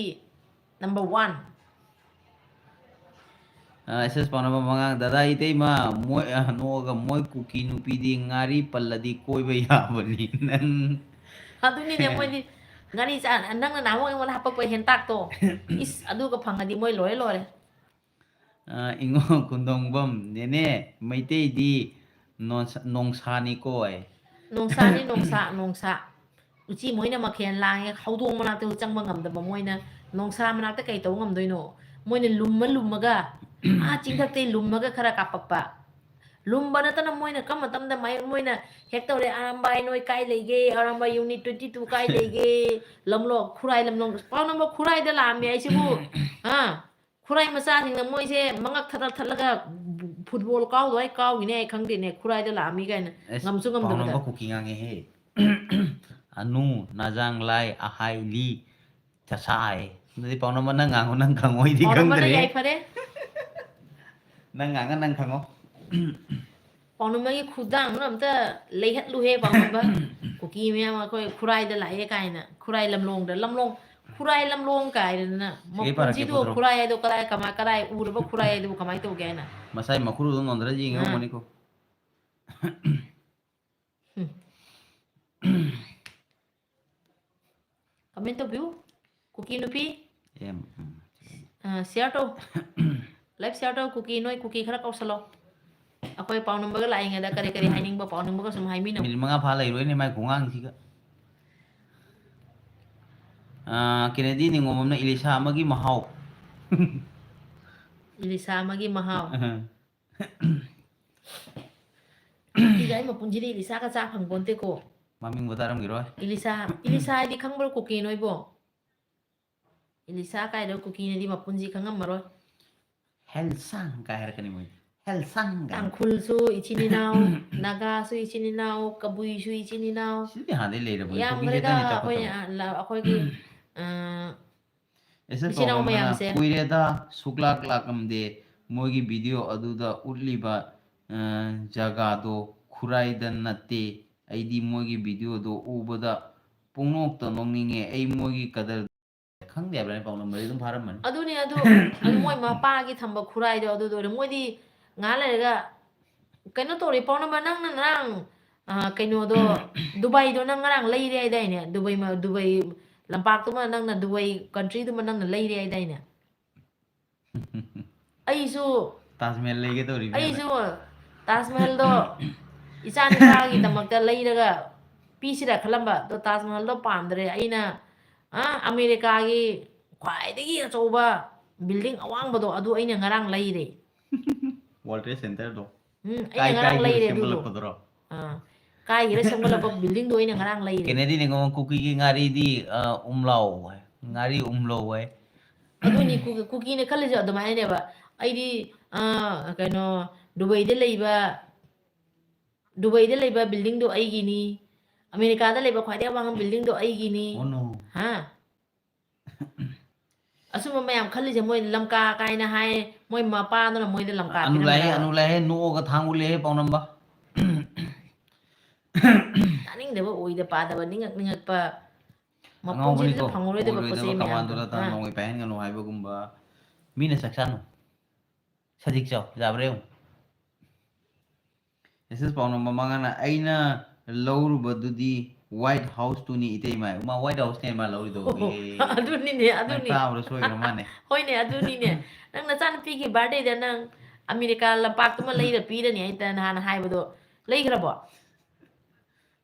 number one꯫ ꯑ, ꯑꯦꯁ ꯑꯦꯁ ꯄꯥꯎꯅꯝꯕ ꯃꯉꯥꯡ, ꯗꯗꯥ ꯏꯇꯩꯃ, ꯃꯣꯏ, ꯑ, ꯅꯣꯛꯑꯒ, "ꯃꯣꯏ ꯀꯨꯀꯤ ꯅꯨꯄꯤꯗꯤ ꯉꯥꯔꯤ ꯄꯜꯂꯗꯤ ꯀꯣꯏꯕ ꯌꯥꯕꯅꯤ ꯅꯪ"꯫ ꯑꯗꯨꯅꯤꯅꯦ, ꯃꯣꯏꯗꯤ ꯉꯥꯔꯤ ꯆꯥ-, ꯅꯪꯅ ꯅꯍꯥꯟꯃꯨꯛ ꯑꯩꯉꯣꯟꯗ ꯍꯥꯄꯛꯄ ꯍꯦꯟꯇꯥꯛꯇꯣ, ꯏꯁ, ꯑꯗꯨꯒ ꯐꯪꯉꯗꯤ ꯃꯣꯏ ꯂꯣꯏꯔꯦ, ꯂꯣꯏꯔꯦ꯫ ꯑ, ꯏꯉꯣ ꯈꯨꯟꯗꯣꯡꯕꯝ, "ꯅꯦꯅꯦ, ꯃꯩꯇꯩꯗꯤ ꯅꯣꯡꯁꯥ-, ꯅꯣꯡꯁꯥꯅꯤꯀꯣ" ꯑꯦ꯫ ꯅꯣꯡꯁꯥꯅꯤ, ꯅꯣꯡꯁꯥ, ꯅꯣꯡꯁꯥ꯫ ꯎꯆꯤ ꯃꯣꯏꯅ ꯃꯈꯦꯟ ꯂꯥꯡꯉꯦ, ꯍꯧꯗꯣꯡ ꯃꯅꯥꯛꯇ ꯆꯪꯕ ꯉꯝꯗꯕ ꯃꯣꯏꯅ ꯅꯣꯡꯁꯥ ꯃꯅꯥꯛꯇ ꯀꯩ ꯇꯧ ꯉꯝꯗꯣꯏꯅꯣ? ꯃꯣꯏꯅ ꯂꯨꯝꯃ ꯂꯨꯝꯃꯒ, ꯑꯥ ꯆꯤꯡꯊꯛꯇꯩ ꯂꯨꯝꯃꯒ ꯈꯔ ꯀꯥꯞꯄꯛꯄ꯫ ꯂꯨꯝꯕ ꯅꯠꯇꯅ ꯃꯣꯏꯅ ꯀꯔꯝꯕ ꯃꯇꯝꯗ ꯃꯥꯏ-, ꯃꯣꯏꯅ ꯍꯦꯛ ꯇꯧꯔꯦ, "ꯑꯔꯥꯝꯕꯥꯏ ꯅꯣꯏ ꯀꯥꯏ ꯂꯩꯒꯦ? ꯑꯔꯥꯝꯕꯥꯏ unit twenty two ꯀꯥꯏ ꯂꯩꯒꯦ? ꯂꯝꯂꯣꯡ, ꯈꯨꯔꯥꯏ ꯂꯝꯂꯣꯡ"꯫ ꯄꯥꯎꯅꯝꯕ ꯈꯨꯔꯥꯏꯗ ꯂꯥꯛꯑꯝꯃꯦ ꯑꯩꯁꯤꯕꯨ꯫ ꯑꯥ, ꯈꯨꯔꯥꯏ ꯃꯆꯥꯁꯤꯡꯅ ꯃꯣꯏꯁꯦ ꯃꯉꯛ ꯊꯥꯗꯠ ꯊꯠꯂꯒ ꯐꯨꯠꯕꯣꯜ ꯀꯥꯎꯗꯣꯏ ꯀꯥꯎꯈꯤꯅꯦ ꯑꯩ ꯈꯪꯗꯦꯅꯦ, ꯈꯨꯔꯥꯏꯗ ꯂꯥꯛꯑꯝꯃꯤ ꯀꯥꯏꯅ ꯑꯁ, ꯉꯝꯁꯨ ꯉꯝꯗꯕꯗ꯫ ꯄꯥꯎꯅꯝꯕ ꯀꯨꯀꯤ ꯉꯥꯡꯉꯦꯍꯦ꯫ ꯑꯅꯨ, ꯅꯥꯖꯥꯡ ꯂꯥꯏ, ꯑꯍꯥꯏ ꯂꯤ, ꯆꯁꯥꯏ꯫ ꯑꯗꯨꯗꯤ ꯄꯥꯎꯅꯝꯕ ꯅꯪ ꯉꯥꯡꯉꯣ, ꯅꯪ ꯈꯪꯉꯣ, ꯑꯩꯗꯤ ꯄꯥꯎꯅꯝꯕꯅ ꯈꯪꯗ꯭ꯔꯦ꯫ ꯌꯥꯏꯐꯔꯦ꯫ ꯅꯪ ꯉꯥꯡꯉ ꯅꯪ ꯈꯪꯉꯣ꯫ ꯄꯥꯎꯅꯝꯕꯒꯤ ꯈꯨꯗꯥꯡꯗꯨꯅ ꯑꯝꯇ ꯂꯩꯍꯠꯂꯨꯍꯦ ꯄꯥꯎꯅꯝꯕ꯫ ꯀꯨꯀꯤ ꯃꯌꯥꯝ ꯑꯩꯈꯣꯏ ꯈꯨꯔꯥꯏꯗ ꯂꯥꯛꯑꯦ ꯀꯥꯏꯅ, ꯈꯨꯔꯥꯏ ꯂꯝꯂꯣꯡꯗ, ꯂꯝꯂꯣꯡ, ꯈꯨꯔꯥꯏ ꯂꯝꯂꯣꯡ ꯀꯥꯏꯗꯅ꯫ ꯁꯤꯒꯩ ꯄꯥꯔꯛꯀꯦ ꯃꯄꯨꯟꯁꯤꯗꯣ ꯄꯨꯊꯣꯔꯛꯑꯣ꯫ ꯈꯨꯔꯥꯏ ꯍꯥꯏꯗꯣ ꯀꯗꯥꯏ, ꯀꯃꯥꯏ, ꯀꯗꯥꯏ ꯎꯔꯕ ꯈꯨꯔꯥꯏ ꯍꯥꯏꯗꯨꯕꯨ ꯀꯃꯥꯏꯅ ꯇꯧꯒꯦ ꯍꯥꯏꯅ? ꯃꯁꯥꯏ ꯃꯈꯨꯔꯨꯗꯣ ꯅꯣꯟꯊꯔ ꯌꯦꯡꯉꯦ ꯑꯥ꯫ ꯍꯧꯕꯅꯤꯀꯣ꯫ ꯎꯝ꯫ ꯀꯃꯦꯟ ꯇꯧꯕꯤꯌꯨ꯫ ꯀꯨꯀꯤ ꯅꯨꯄꯤ꯫ ꯑꯦꯝ, ꯎꯝ꯫ ꯑ, share ꯇꯧ꯫ Live share ꯇꯧ, ꯀꯨꯀꯤ, ꯅꯣꯏ ꯀꯨꯀꯤ ꯈꯔ ꯀꯧꯁꯜꯂꯣ꯫ ꯑꯩꯈꯣꯏ ꯄꯥꯎꯅꯝꯕꯒ ꯂꯥꯛꯏꯉꯩꯗ ꯀꯔꯤ ꯀꯔꯤ ꯍꯥꯏꯅꯤꯡꯕ ꯄꯥꯎꯅꯝꯕꯒ ꯁꯨꯝ ꯍꯥꯏꯃꯤꯟꯅꯧ꯫ ꯃꯤꯅꯤꯠ ꯃꯉꯥ ꯐꯥ ꯂꯩꯔꯣꯏꯅꯦ ꯃꯥꯏ ꯈꯣꯡꯉꯥꯡꯁꯤꯒ꯫ ꯑꯥ, ꯀꯦꯅꯦꯗꯤ ꯅꯤꯉꯣꯝꯕꯝꯅ ꯏꯂꯤꯁꯥ ꯑꯃꯒꯤ ꯃꯍꯥꯎ꯫ ꯏꯂꯤꯁꯥ ꯑꯃꯒꯤ ꯃꯍꯥꯎ꯫ ꯀꯨꯀꯤꯒ ꯑꯩ ꯃꯄꯨꯟꯁꯤꯗꯤ ꯏꯂꯤꯁꯥꯒ ꯆꯥ ꯐꯪꯄꯣꯟꯇꯦꯀꯣ꯫ ꯃꯃꯤꯡꯕꯨ ꯇꯥꯔꯝꯈꯤꯔꯣꯏ꯫ ꯏꯂꯤꯁꯥ, ꯏꯂꯤꯁꯥ ꯍꯥꯏꯗꯤ ꯈꯪꯕ꯭ꯔꯣ ꯀꯨꯀꯤ ꯅꯣꯏꯕꯣ? ꯏꯂꯤꯁꯥ ꯀꯥꯏꯗꯣ ꯀꯨꯀꯤꯅꯗꯤ ꯃꯄꯨꯟꯁꯤ ꯈꯪꯉꯝꯃꯔꯣꯏ꯫ ꯍꯦꯜꯁꯥꯡ ꯀꯥꯏ ꯍꯥꯏꯔꯛꯀꯅꯤ ꯃꯣꯏꯗꯤ꯫ ꯍꯦꯜꯁꯥꯡ ꯀꯥꯏ꯫ ꯇꯥꯡꯈꯨꯜꯁꯨ ꯏꯆꯤꯟ ꯏꯅꯥꯎ, ꯅꯥꯒꯥꯁꯨ ꯏꯆꯤꯟ ꯏꯅꯥꯎ, ꯀꯕꯨꯏꯁꯨ ꯏꯆꯤꯟ ꯏꯅꯥꯎ꯫ ꯁꯤꯗꯤ ꯍꯥꯟꯅꯗꯩ ꯂꯩꯔꯕꯅꯤ꯫ ꯀꯨꯀꯤ ꯌꯥꯝꯈ꯭ꯔꯦꯗ ꯈꯛꯇꯅꯤ ꯑꯩꯈꯣꯏ, ꯆꯥꯎꯈꯠꯇꯕ꯫ ꯑ, ꯂ-, ꯑꯩꯈꯣꯏꯒꯤ, ꯑ, ꯑꯦꯁ ꯑꯦꯁ ꯏꯆꯤꯟ ꯏꯅꯥꯎ ꯄꯥꯎꯅꯝꯕꯅ ꯃꯌꯥꯝꯁꯦ꯫ ꯀꯨꯏꯔꯦꯗ ꯁꯨꯛꯂꯥꯛ ꯂꯥꯛꯂꯝꯗꯦ꯫ ꯃꯣꯏꯒꯤ ꯚꯤꯗꯤꯑꯣ ꯑꯗꯨꯗ ꯎꯠꯂꯤꯕ, ꯑ, ꯖꯒꯥꯗꯣ ꯈꯨꯔꯥꯏꯗ ꯅꯠꯇꯦ꯫ ꯑꯩꯗꯤ ꯃꯣꯏꯒꯤ ꯚꯤꯗꯤꯑꯣꯗꯣ ꯎꯕꯗ ꯄꯨꯡꯅꯣꯛꯇ ꯅꯣꯛꯅꯤꯡꯉꯦ꯫ ꯑꯩ ꯃꯣꯏꯒꯤ ꯀꯗꯔ ꯈꯪꯗꯦ ꯍꯥꯏꯕ꯭ꯔꯥ? ꯄꯥꯎꯅꯝꯕꯔꯗꯤ ꯑꯗꯨꯝ ꯐꯥꯔꯝꯃꯅꯤ꯫ ꯑꯗꯨꯅꯦ ꯑꯗꯨ, ꯑꯗꯨ ꯃꯣꯏ ꯃꯄꯥꯒꯤ ꯊꯝꯕ ꯈꯨꯔꯥꯏꯗꯣ ꯑꯗꯨꯗꯣ ꯑꯣꯏꯔꯦ꯫ ꯃꯣꯏꯗꯤ ꯉꯥꯏꯍꯥꯛ ꯂꯩꯔꯒ ꯀꯩꯅꯣ ꯇꯧꯔꯦ꯫ ꯄꯥꯎꯅꯝꯕ, ꯅꯪꯅ ꯉꯔꯥꯡ, ꯑ, ꯀꯩꯅꯣꯗꯣ, ꯗꯨꯕꯥꯏꯗꯣ ꯅꯪ ꯉꯔꯥꯡ ꯂꯩꯔꯦ ꯍꯥꯏꯗꯥꯏꯅꯦ? ꯗꯨꯕꯥꯏ ꯃ-, ꯗꯨꯕꯥꯏ ꯂꯝꯄꯥꯛꯇꯨꯃ ꯅꯪꯅ, ꯗꯨꯕꯥꯏ countryꯗꯨꯃ ꯅꯪꯅ ꯂꯩꯔꯦ ꯍꯥꯏꯗꯥꯏꯅꯦ? ꯑꯩꯁꯨ, ꯇꯥꯖ ꯃꯍꯜ ꯂꯩꯒꯦ ꯇꯧꯔꯤꯕꯅꯦ꯫ ꯑꯩꯁꯨ ꯇꯥꯖ ꯃꯍꯜꯗꯣ ꯏꯆꯥ ꯅꯨꯄꯥꯒꯤꯗꯃꯛꯇ ꯂꯩꯔꯒ ꯄꯤꯁꯤꯔ ꯈꯜꯂꯝꯕ꯫ ꯑꯗꯣ ꯇꯥꯖ ꯃꯍꯜꯗꯣ ꯄꯥꯝꯗ꯭ꯔꯦ꯫ ꯑꯩꯅ, ꯑ, ꯑꯃꯦꯔꯤꯀꯥꯒꯤ ꯈ꯭ꯋꯥꯏꯗꯒꯤ ꯑꯆꯧꯕ building ꯑꯋꯥꯡꯕꯗꯣ ꯑꯗꯨ ꯑꯩꯅ ꯉꯔꯥꯡ ꯂꯩꯔꯦ꯫ World Trade Centerꯗꯣ꯫ ꯎꯝ, ꯑꯩꯅ ꯀꯥꯏ ꯉꯔꯥꯡ ꯀꯥꯏꯒꯤꯕ ꯂꯩꯔꯦ ꯑꯗꯨꯗꯣ꯫ ꯁꯦꯝꯒꯠꯂꯛꯄꯗꯨꯔꯣ? ꯑꯥ, ꯀꯥꯏꯒꯤꯔ ꯁꯦꯝꯒꯠꯂꯛꯄ buildingꯗꯣ ꯑꯩꯅ ꯉꯔꯥꯡ ꯂꯩꯔꯦ꯫ ꯀꯦꯅꯦꯗꯤ ꯅꯤꯉꯣꯝꯕꯝ ꯀꯨꯀꯤꯒꯤ ꯉꯥꯔꯤꯗꯤ, ꯑ, ꯎꯝꯂꯥꯎ ꯍꯥꯏ꯫ ꯉꯥꯔꯤ ꯎꯝꯂꯧ ꯍꯥꯏ꯫ ꯑꯗꯨꯅꯤ ꯀꯨ-, ꯀꯨꯀꯤꯅ ꯈꯜꯂꯤꯁꯦ ꯑꯗꯨꯃꯥꯏꯅꯅꯦꯕ꯫ ꯑꯩꯗꯤ, ꯑ, ꯀꯩꯅꯣ, ꯗꯨꯕꯩꯗ ꯂꯩꯕ, ꯗꯨꯕꯩꯗ ꯂꯩꯕ buildingꯗꯣ ꯑꯩꯒꯤꯅꯤ, ꯑꯃꯦꯔꯤꯀꯥꯗ ꯂꯩꯕ ꯈ꯭ꯋꯥꯏꯗꯩ ꯑꯋꯥꯡꯕ buildingꯗꯣ ꯑꯩꯒꯤꯅꯤ꯫ Oh no. ꯍꯥ? ꯑꯁꯨꯝꯕ ꯃꯌꯥꯝ ꯈꯜꯂꯤꯁꯦ ꯃꯣꯏ ꯂꯝꯀꯥ ꯀꯥꯏꯅ ꯍꯥꯏ, ꯃꯣꯏ ꯃꯄꯥꯗꯨꯅ ꯃꯣꯏꯗ ꯂꯝꯀꯥ ꯑꯅꯨ ꯂꯥꯛꯑꯦ, ꯄꯤꯔꯝꯕ꯭ꯔꯥ? ꯑꯅꯨ ꯂꯥꯛꯑꯦ, ꯅꯣꯛꯑꯒ ꯊꯥꯡꯒꯠꯂꯛꯑꯦ ꯄꯥꯎꯅꯝꯕ꯫ ꯇꯥꯅꯤꯡꯗꯕ, ꯑꯣꯏꯗ ꯄꯥꯗꯕ, ꯅꯤꯡꯉꯛ ꯅꯤꯡꯉꯛꯄ, ꯃꯄꯨꯟꯁꯤꯗ ꯑꯉꯥꯎꯕꯅꯤꯀꯣ, ꯐꯪꯉꯔꯣꯏꯗꯕ ꯄꯣꯠ ꯆꯩ ꯑꯣꯏꯔꯣꯏꯗꯕ ꯃꯌꯥꯝꯗꯣ꯫ ꯀꯃꯥꯟꯗꯨꯗ ꯑꯥ꯫ ꯅꯣꯡꯃꯩ ꯄꯥꯏꯍꯟꯒꯅꯨ ꯍꯥꯏꯕꯒꯨꯝꯕ, ꯃꯤꯅ ꯆꯥꯛ ꯆꯥꯅꯨ, ꯁꯖꯤꯛ ꯆꯥꯎ, ꯌꯥꯕ꯭ꯔꯥ ꯌꯦꯡꯉꯨ꯫ ꯑꯦꯁ ꯑꯦꯁ ꯄꯥꯎꯅꯝꯕ ꯃꯉꯥꯅ ꯑꯩꯅ ꯂꯧꯔꯨꯕꯗꯨꯗꯤ White Houseꯇꯨꯅꯤ ꯏꯇꯩꯃ꯫ ꯃꯥ White Houseꯅꯦ ꯃꯥ ꯂꯧꯔꯤꯗꯣ꯫ ꯑꯦ꯫ ꯑꯗꯨꯅꯤꯅꯦ, ꯅꯪ ꯑꯗꯨꯅꯤ꯫ ꯇꯥꯕꯗ ꯁꯣꯏꯈ꯭ꯔ ꯃꯥꯅꯦ꯫ ꯍꯣꯏꯅꯦ, ꯑꯗꯨꯅꯤꯅꯦ꯫ ꯅꯪ ꯅꯆꯥꯅꯨꯄꯤꯒꯤ birthdayꯗ ꯅꯪ ꯑꯃꯦꯔꯤꯀꯥ ꯂꯝꯄꯥꯛꯇꯨꯃ ꯂꯩꯔ ꯄꯤꯔꯅꯤ ꯍꯥꯏꯅ ꯅꯍꯥꯟ ꯍꯥꯏꯕꯗꯣ ꯂꯩꯈ꯭ꯔꯕꯣ?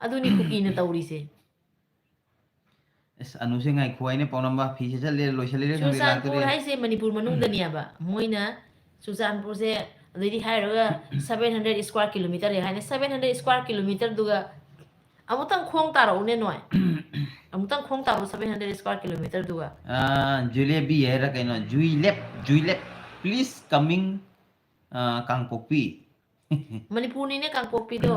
ꯑꯗꯨꯅꯤ ꯀꯨꯀꯤꯅ ꯇꯧꯔꯤꯁꯦ꯫ ꯑꯁ, ꯑꯅꯨꯁꯦ ꯉꯥꯏꯈꯣ ꯍꯥꯏꯅꯦ, ꯄꯥꯎꯅꯝꯕ꯫ ꯐꯤꯁꯦ ꯆꯠꯂꯦ, ꯂꯣꯏꯁꯜꯂꯤꯔꯦ ꯈꯪꯗꯦ, ꯆꯨꯔꯆꯥꯟꯄꯨꯔ ꯂꯥꯛꯇꯣꯔꯦ꯫ ꯍꯥꯏꯁꯦ ꯃꯅꯤꯄꯨꯔ ꯃꯅꯨꯡꯗꯅꯦꯕ꯫ ꯃꯣꯏꯅ ꯆꯨꯔꯆꯥꯟꯄꯨꯔꯁꯦ ꯑꯗꯩꯗꯤ ꯍꯥꯏꯔꯒ seven hundred square kilometre ꯍꯥꯏꯅ, seven hundred square kilometre-ꯗꯨꯒ ꯑꯃꯨꯛꯇꯪ ꯈꯣꯡ ꯇꯥꯔꯛꯎꯅꯦ ꯅꯣꯏ꯫ ꯑꯃꯨꯛꯇꯪ ꯈꯣꯡ ꯇꯥꯔꯛꯎ seven hundred square kilometre-ꯗꯨꯒ꯫ ꯑꯥ, ꯖꯨꯂꯦꯕꯤ ꯍꯥꯏꯔ ꯀꯩꯅꯣ? ꯖꯨꯏꯂꯦꯞ, ꯖꯨꯏꯂꯦꯞ, please coming, ah, Kangpokpi. ꯃꯅꯤꯄꯨꯔꯅꯤꯅꯦ ꯀꯥꯡꯄꯣꯛꯄꯤꯗꯣ꯫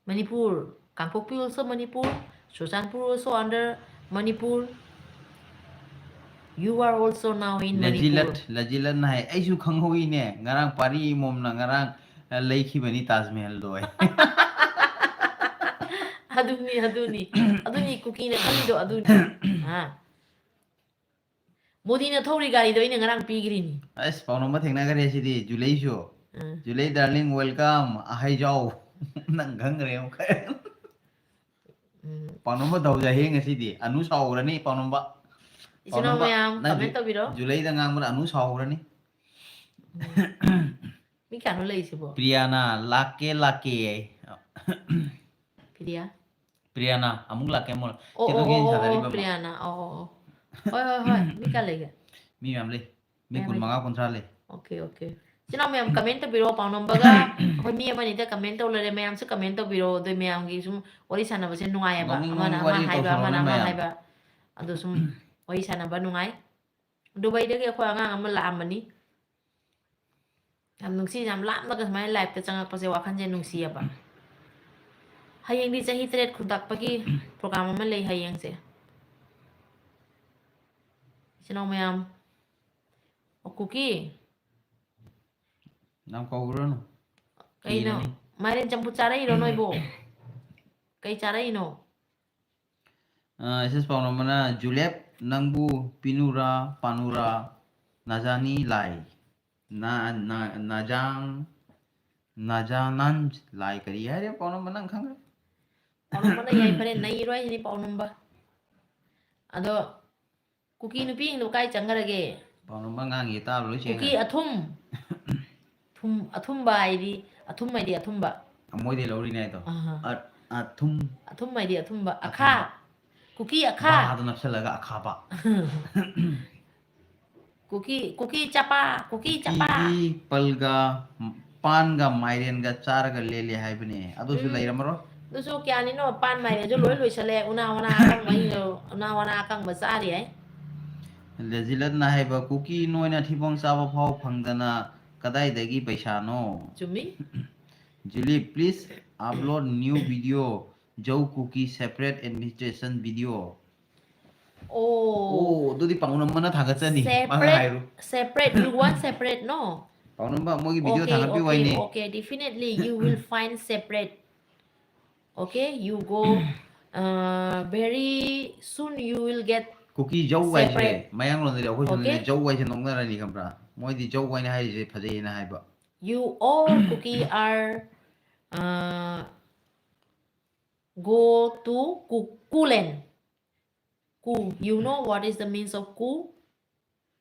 Manipur, Kangpokpi also Manipur, Churachandpur also under Manipur. You are also now in Manipur. ꯂꯖꯤꯂꯠ, ꯂꯖꯤꯂꯠꯅ ꯍꯥꯏ, "ꯑꯩꯁꯨ ꯈꯪꯍꯧꯏꯅꯦ, ꯉꯔꯥꯡ ꯄꯥꯔꯤ ꯃꯣꯝꯅ ꯉꯔꯥꯡ, ꯑ, ꯂꯩꯈꯤꯕꯅꯤ ꯇꯥꯖ ꯃꯍꯜꯗꯣ" ꯍꯥꯏ꯫ ꯑꯗꯨꯅꯤ, ꯑꯗꯨꯅꯤ, ꯑꯗꯨꯅꯤ ꯀꯨꯀꯤꯅ ꯈꯜꯂꯤꯗꯣ ꯑꯗꯨꯅꯤ꯫ ꯑꯥ꯫ ꯃꯣꯗꯤꯅ ꯊꯧꯔꯤ ꯒꯥꯔꯤꯗꯣ ꯑꯩꯅ ꯉꯔꯥꯡ ꯄꯤꯈ꯭ꯔꯤꯅꯤ꯫ ꯑꯁ, ꯄꯥꯎꯅꯝꯕ ꯊꯦꯡꯅꯈ꯭ꯔꯦ ꯁꯤꯗꯤ, ꯖꯨꯂꯩꯁꯨ꯫ ꯎꯝ꯫ ꯖꯨꯂꯩ darling, welcome, ꯑꯍꯩꯖꯥꯎ꯫ ꯅꯪ ꯈꯪꯈ꯭ꯔꯦ ꯑꯃꯨꯛ꯫ ꯎꯝ꯫ ꯄꯥꯎꯅꯝꯕ ꯇꯧꯖ ꯍꯌꯦꯡ ꯉꯁꯤꯗꯤ꯫ ꯑꯅꯨ ꯁꯥꯎꯈ꯭ꯔꯅꯤ ꯄꯥꯎꯅꯝꯕ꯫ ꯏꯆꯤꯟ ꯏꯅꯥꯎ ꯄꯥꯎꯅꯝꯕ, ꯃꯌꯥꯝ, ꯅꯪ comment ꯖꯨ-, ꯇꯧꯕꯤꯔꯣ꯫ ꯖꯨꯂꯩꯗ ꯉꯥꯡꯕꯗ ꯑꯅꯨ ꯁꯥꯎꯈ꯭ꯔꯅꯤ꯫ ꯎꯝ꯫ ꯃꯤ ꯀꯌꯥꯅꯣ ꯂꯩꯔꯤꯁꯤꯕꯣ? ꯄ꯭ꯔꯤꯌꯥꯅ ꯂꯥꯛꯀꯦ ꯂꯥꯛꯀꯦ ꯍꯥꯏ꯫ ꯄ꯭ꯔꯤꯌꯥ? ꯄ꯭ꯔꯤꯌꯥꯅ ꯑꯃꯨꯛ ꯂꯥꯛꯀꯦ ꯑꯃꯨꯛ ꯂꯥꯛ-, ꯑꯣ, ꯀꯩꯅꯣ ꯑꯣ, game ꯑꯣ, ꯑꯣ, ꯁꯥꯟꯅꯔꯤꯕ ꯑꯃ꯫ ꯄ꯭ꯔꯤꯌꯥꯅ꯫ ꯑꯣ, ꯑꯣ, ꯑꯣ꯫ ꯍꯣꯏ, ꯍꯣꯏ, ꯍꯣꯏ꯫ ꯃꯤ ꯀꯌꯥ ꯂꯩꯒꯦ? ꯃꯤ ꯃꯌꯥꯝ ꯂꯩ꯫ ꯃꯤ ꯃꯌꯥꯝ ꯂꯩ꯫ ꯀꯨꯟꯃꯉꯥ, ꯀꯨꯟꯊ꯭ꯔꯥ ꯂꯩ꯫ Okay, okay꯫ ꯏꯆꯤꯟ ꯏꯅꯥꯎ ꯃꯌꯥꯝ comment ꯇꯧꯕꯤꯔꯣ, ꯄꯥꯎꯅꯝꯕꯒ ꯑꯩꯈꯣꯏ ꯃꯤ ꯑꯃ ꯑꯅꯤꯗ comment ꯇꯧ ꯂꯩꯔꯦ, ꯃꯌꯥꯝꯁꯨ comment ꯇꯧꯕꯤꯔꯣ, ꯑꯗꯨ ꯃꯌꯥꯝꯒꯤ ꯁꯨꯝ ꯋꯥꯔꯤ ꯁꯥꯟꯅꯕꯁꯦ ꯅꯨꯡꯉꯥꯏꯌꯦꯕ, ꯅꯣꯛꯅꯤꯡ ꯑꯃꯅ ꯅꯣꯛꯅꯤꯡ ꯑꯃ ꯋꯥꯔꯤ ꯍꯥꯏꯕ, ꯑꯃꯅ ꯇꯧꯊꯣꯔꯛꯑꯣꯅꯦ ꯑꯃ ꯃꯌꯥꯝ꯫ ꯍꯥꯏꯕ, ꯑꯗꯨ ꯁꯨꯝ ꯋꯥꯔꯤ ꯁꯥꯟꯅꯕ ꯅꯨꯡꯉꯥꯏ꯫ ꯗꯨꯕꯥꯏꯗꯒꯤ ꯑꯩꯈꯣꯏ ꯑꯉꯥꯡ ꯑꯃ ꯂꯥꯛꯑꯝꯕꯅꯤ, ꯌꯥꯝ ꯅꯨꯡꯁꯤ, ꯌꯥꯝ ꯂꯥꯞꯅꯒ ꯁꯨꯃꯥꯏꯅ live-ꯇ ꯆꯪꯉꯛꯄꯁꯦ ꯋꯥꯈꯜꯁꯦ ꯅꯨꯡꯁꯤꯌꯦꯕ꯫ ꯍꯌꯦꯡꯗꯤ ꯆꯍꯤ ꯇꯔꯦꯠ ꯈꯨꯟꯇꯥꯛꯄꯒꯤ program ꯑꯃ ꯂꯩ ꯍꯌꯦꯡꯁꯦ꯫ ꯏꯆꯤꯟ ꯏꯅꯥꯎ ꯃꯌꯥꯝ, ꯑꯣ, ꯀꯨꯀꯤ꯫ ꯌꯥꯝ ꯀꯧꯔꯨꯔꯅꯨ꯫ ꯀꯩꯅꯣ? ꯀꯤꯔꯅꯤ꯫ ꯃꯥꯏꯔꯦꯟ ꯆꯝꯐꯨꯠ ꯆꯥꯔꯛꯏꯔꯣ ꯅꯣꯏꯕꯣ? ꯀꯩ ꯆꯥꯔꯛꯏꯅꯣ? ꯑ, ꯏꯁꯦꯁ ꯄꯥꯎꯅꯝꯕꯅ, "ꯖꯨꯂꯦꯞ, ꯅꯪꯕꯨ ꯄꯤꯅꯨꯔꯥ, ꯄꯥꯅꯨꯔꯥ, ꯅꯖꯥꯅꯤ ꯂꯥꯏ꯫ ꯅ-, ꯅ-, ꯅꯖꯥꯡ, ꯅꯖꯥꯅꯟ ꯂꯥꯏ ꯀꯔꯤ ꯍꯥꯏꯔꯦ?" ꯄꯥꯎꯅꯝꯕ ꯅꯪ ꯈꯪꯗ꯭ꯔꯦ꯫ ꯄꯥꯎꯅꯝꯕꯅ ꯌꯥꯏꯐꯔꯦ, ꯅꯩꯔꯣ ꯍꯥꯏꯁꯤꯅꯤ ꯄꯥꯎꯅꯝꯕ꯫ ꯑꯗꯣ ꯀꯨꯀꯤ ꯅꯨꯄꯤꯁꯤꯡꯗꯣ ꯀꯥꯏ ꯆꯪꯈ꯭ꯔꯒꯦ? ꯄꯥꯎꯅꯝꯕ ꯉꯥꯡꯉꯤ ꯇꯥꯕ ꯂꯣꯏ ꯁꯦꯡꯉꯦ꯫ ꯀꯨꯀꯤ ꯑꯊꯨꯝ꯫ ꯊꯨꯝ, ꯑꯊꯨꯝꯕ ꯍꯥꯏꯗꯤ, ꯑꯊꯨꯝ ꯍꯥꯏꯗꯤ ꯑꯊꯨꯝꯕ꯫ ꯃꯣꯏꯗꯩ ꯂꯧꯔꯤꯅꯦ ꯍꯥꯏꯗꯣ꯫ ꯑꯍꯥ꯫ ꯑ-, ꯑꯊꯨꯝ꯫ ꯑꯊꯨꯝ ꯍꯥꯏꯗꯤ ꯑꯊꯨꯝꯕ꯫ ꯑꯈꯥ꯫ ꯑꯊꯨꯝꯕ꯫ ꯀꯨꯀꯤ ꯑꯈꯥ꯫ ꯕꯥꯗꯣ ꯅꯞꯁꯜꯂꯒ ꯑꯈꯥꯕ꯫ ꯀꯨꯀꯤ, ꯀꯨꯀꯤ ꯆꯄꯥ, ꯀꯨꯀꯤ ꯆꯄꯥ꯫ ꯀꯨꯀꯤꯗꯤ ꯄꯜꯒ, ꯄꯥꯟꯒ ꯃꯥꯏꯔꯦꯟꯒ ꯆꯥꯔꯒ ꯂꯦꯜꯂꯦ ꯍꯥꯏꯕꯅꯦ꯫ ꯑꯗꯨꯁꯨ ꯎꯝ꯫ ꯂꯩꯔꯝꯃꯔꯣꯏ꯫ ꯑꯗꯨꯁꯨ ꯀꯌꯥꯅꯤꯅꯣ ꯄꯥꯟ ꯃꯥꯏꯔꯦꯟꯁꯨ ꯂꯣꯏ ꯂꯣꯏꯁꯜꯂꯦ꯫ ꯎꯅꯥ ꯋꯥꯅꯥ ꯑꯀꯪꯕ ꯍꯤꯡꯉꯣ-, ꯎꯅꯥ ꯋꯥꯅꯥ ꯑꯀꯪꯕ ꯆꯥꯔꯤ ꯍꯥꯏ꯫ ꯂꯖꯤꯂꯠꯅ ꯍꯥꯏꯕ, "ꯀꯨꯀꯤ ꯅꯣꯏꯅ ꯊꯤꯕꯣꯡ ꯆꯥꯕ ꯐꯥꯎ ꯐꯪꯗꯅ ꯀꯗꯥꯏꯗꯒꯤ ꯄꯩꯁꯥꯅꯣ?" ꯆꯨꯝꯃꯤ꯫ Julie, please upload new video, Zou Kuki separate administration video. ꯑꯣ꯫ ꯑꯣ, ꯑꯗꯨꯗꯤ ꯄꯥꯎꯅꯝꯕꯅ ꯊꯥꯒꯠꯆꯅꯤ꯫ ꯃꯥꯅ Separate, ꯍꯥꯏꯔꯨ꯫ Separate, you want separate, no? ꯄꯥꯎꯅꯝꯕ ꯃꯣꯏꯒꯤ video Okay, ꯊꯥꯒꯠꯄꯤꯌꯨ okay, ꯍꯥꯏꯅꯦ꯫ Okay, definitely you will find separate. Okay, you go, uh, very soon you will get ꯀꯨꯀꯤ ꯖꯧ ꯍꯥꯏꯁꯦ separate. ꯃꯌꯥꯡꯂꯣꯟꯗꯗꯤ ꯑꯩꯈꯣꯏ ꯁꯣꯝꯗꯗꯤ Okay. ꯖꯧ ꯍꯥꯏꯁꯦ ꯅꯣꯛꯅꯔꯅꯤ ꯈꯪꯕ꯭ꯔꯥ? ꯃꯣꯏꯗꯤ ꯖꯧ ꯍꯥꯏꯅ ꯍꯥꯏꯔꯤꯁꯦ ꯐꯖꯩꯌꯦꯅ ꯍꯥꯏꯕ꯫ You all Kuki are, uh, go to Ku-, Kuland. Ku, you know what is the means of Ku?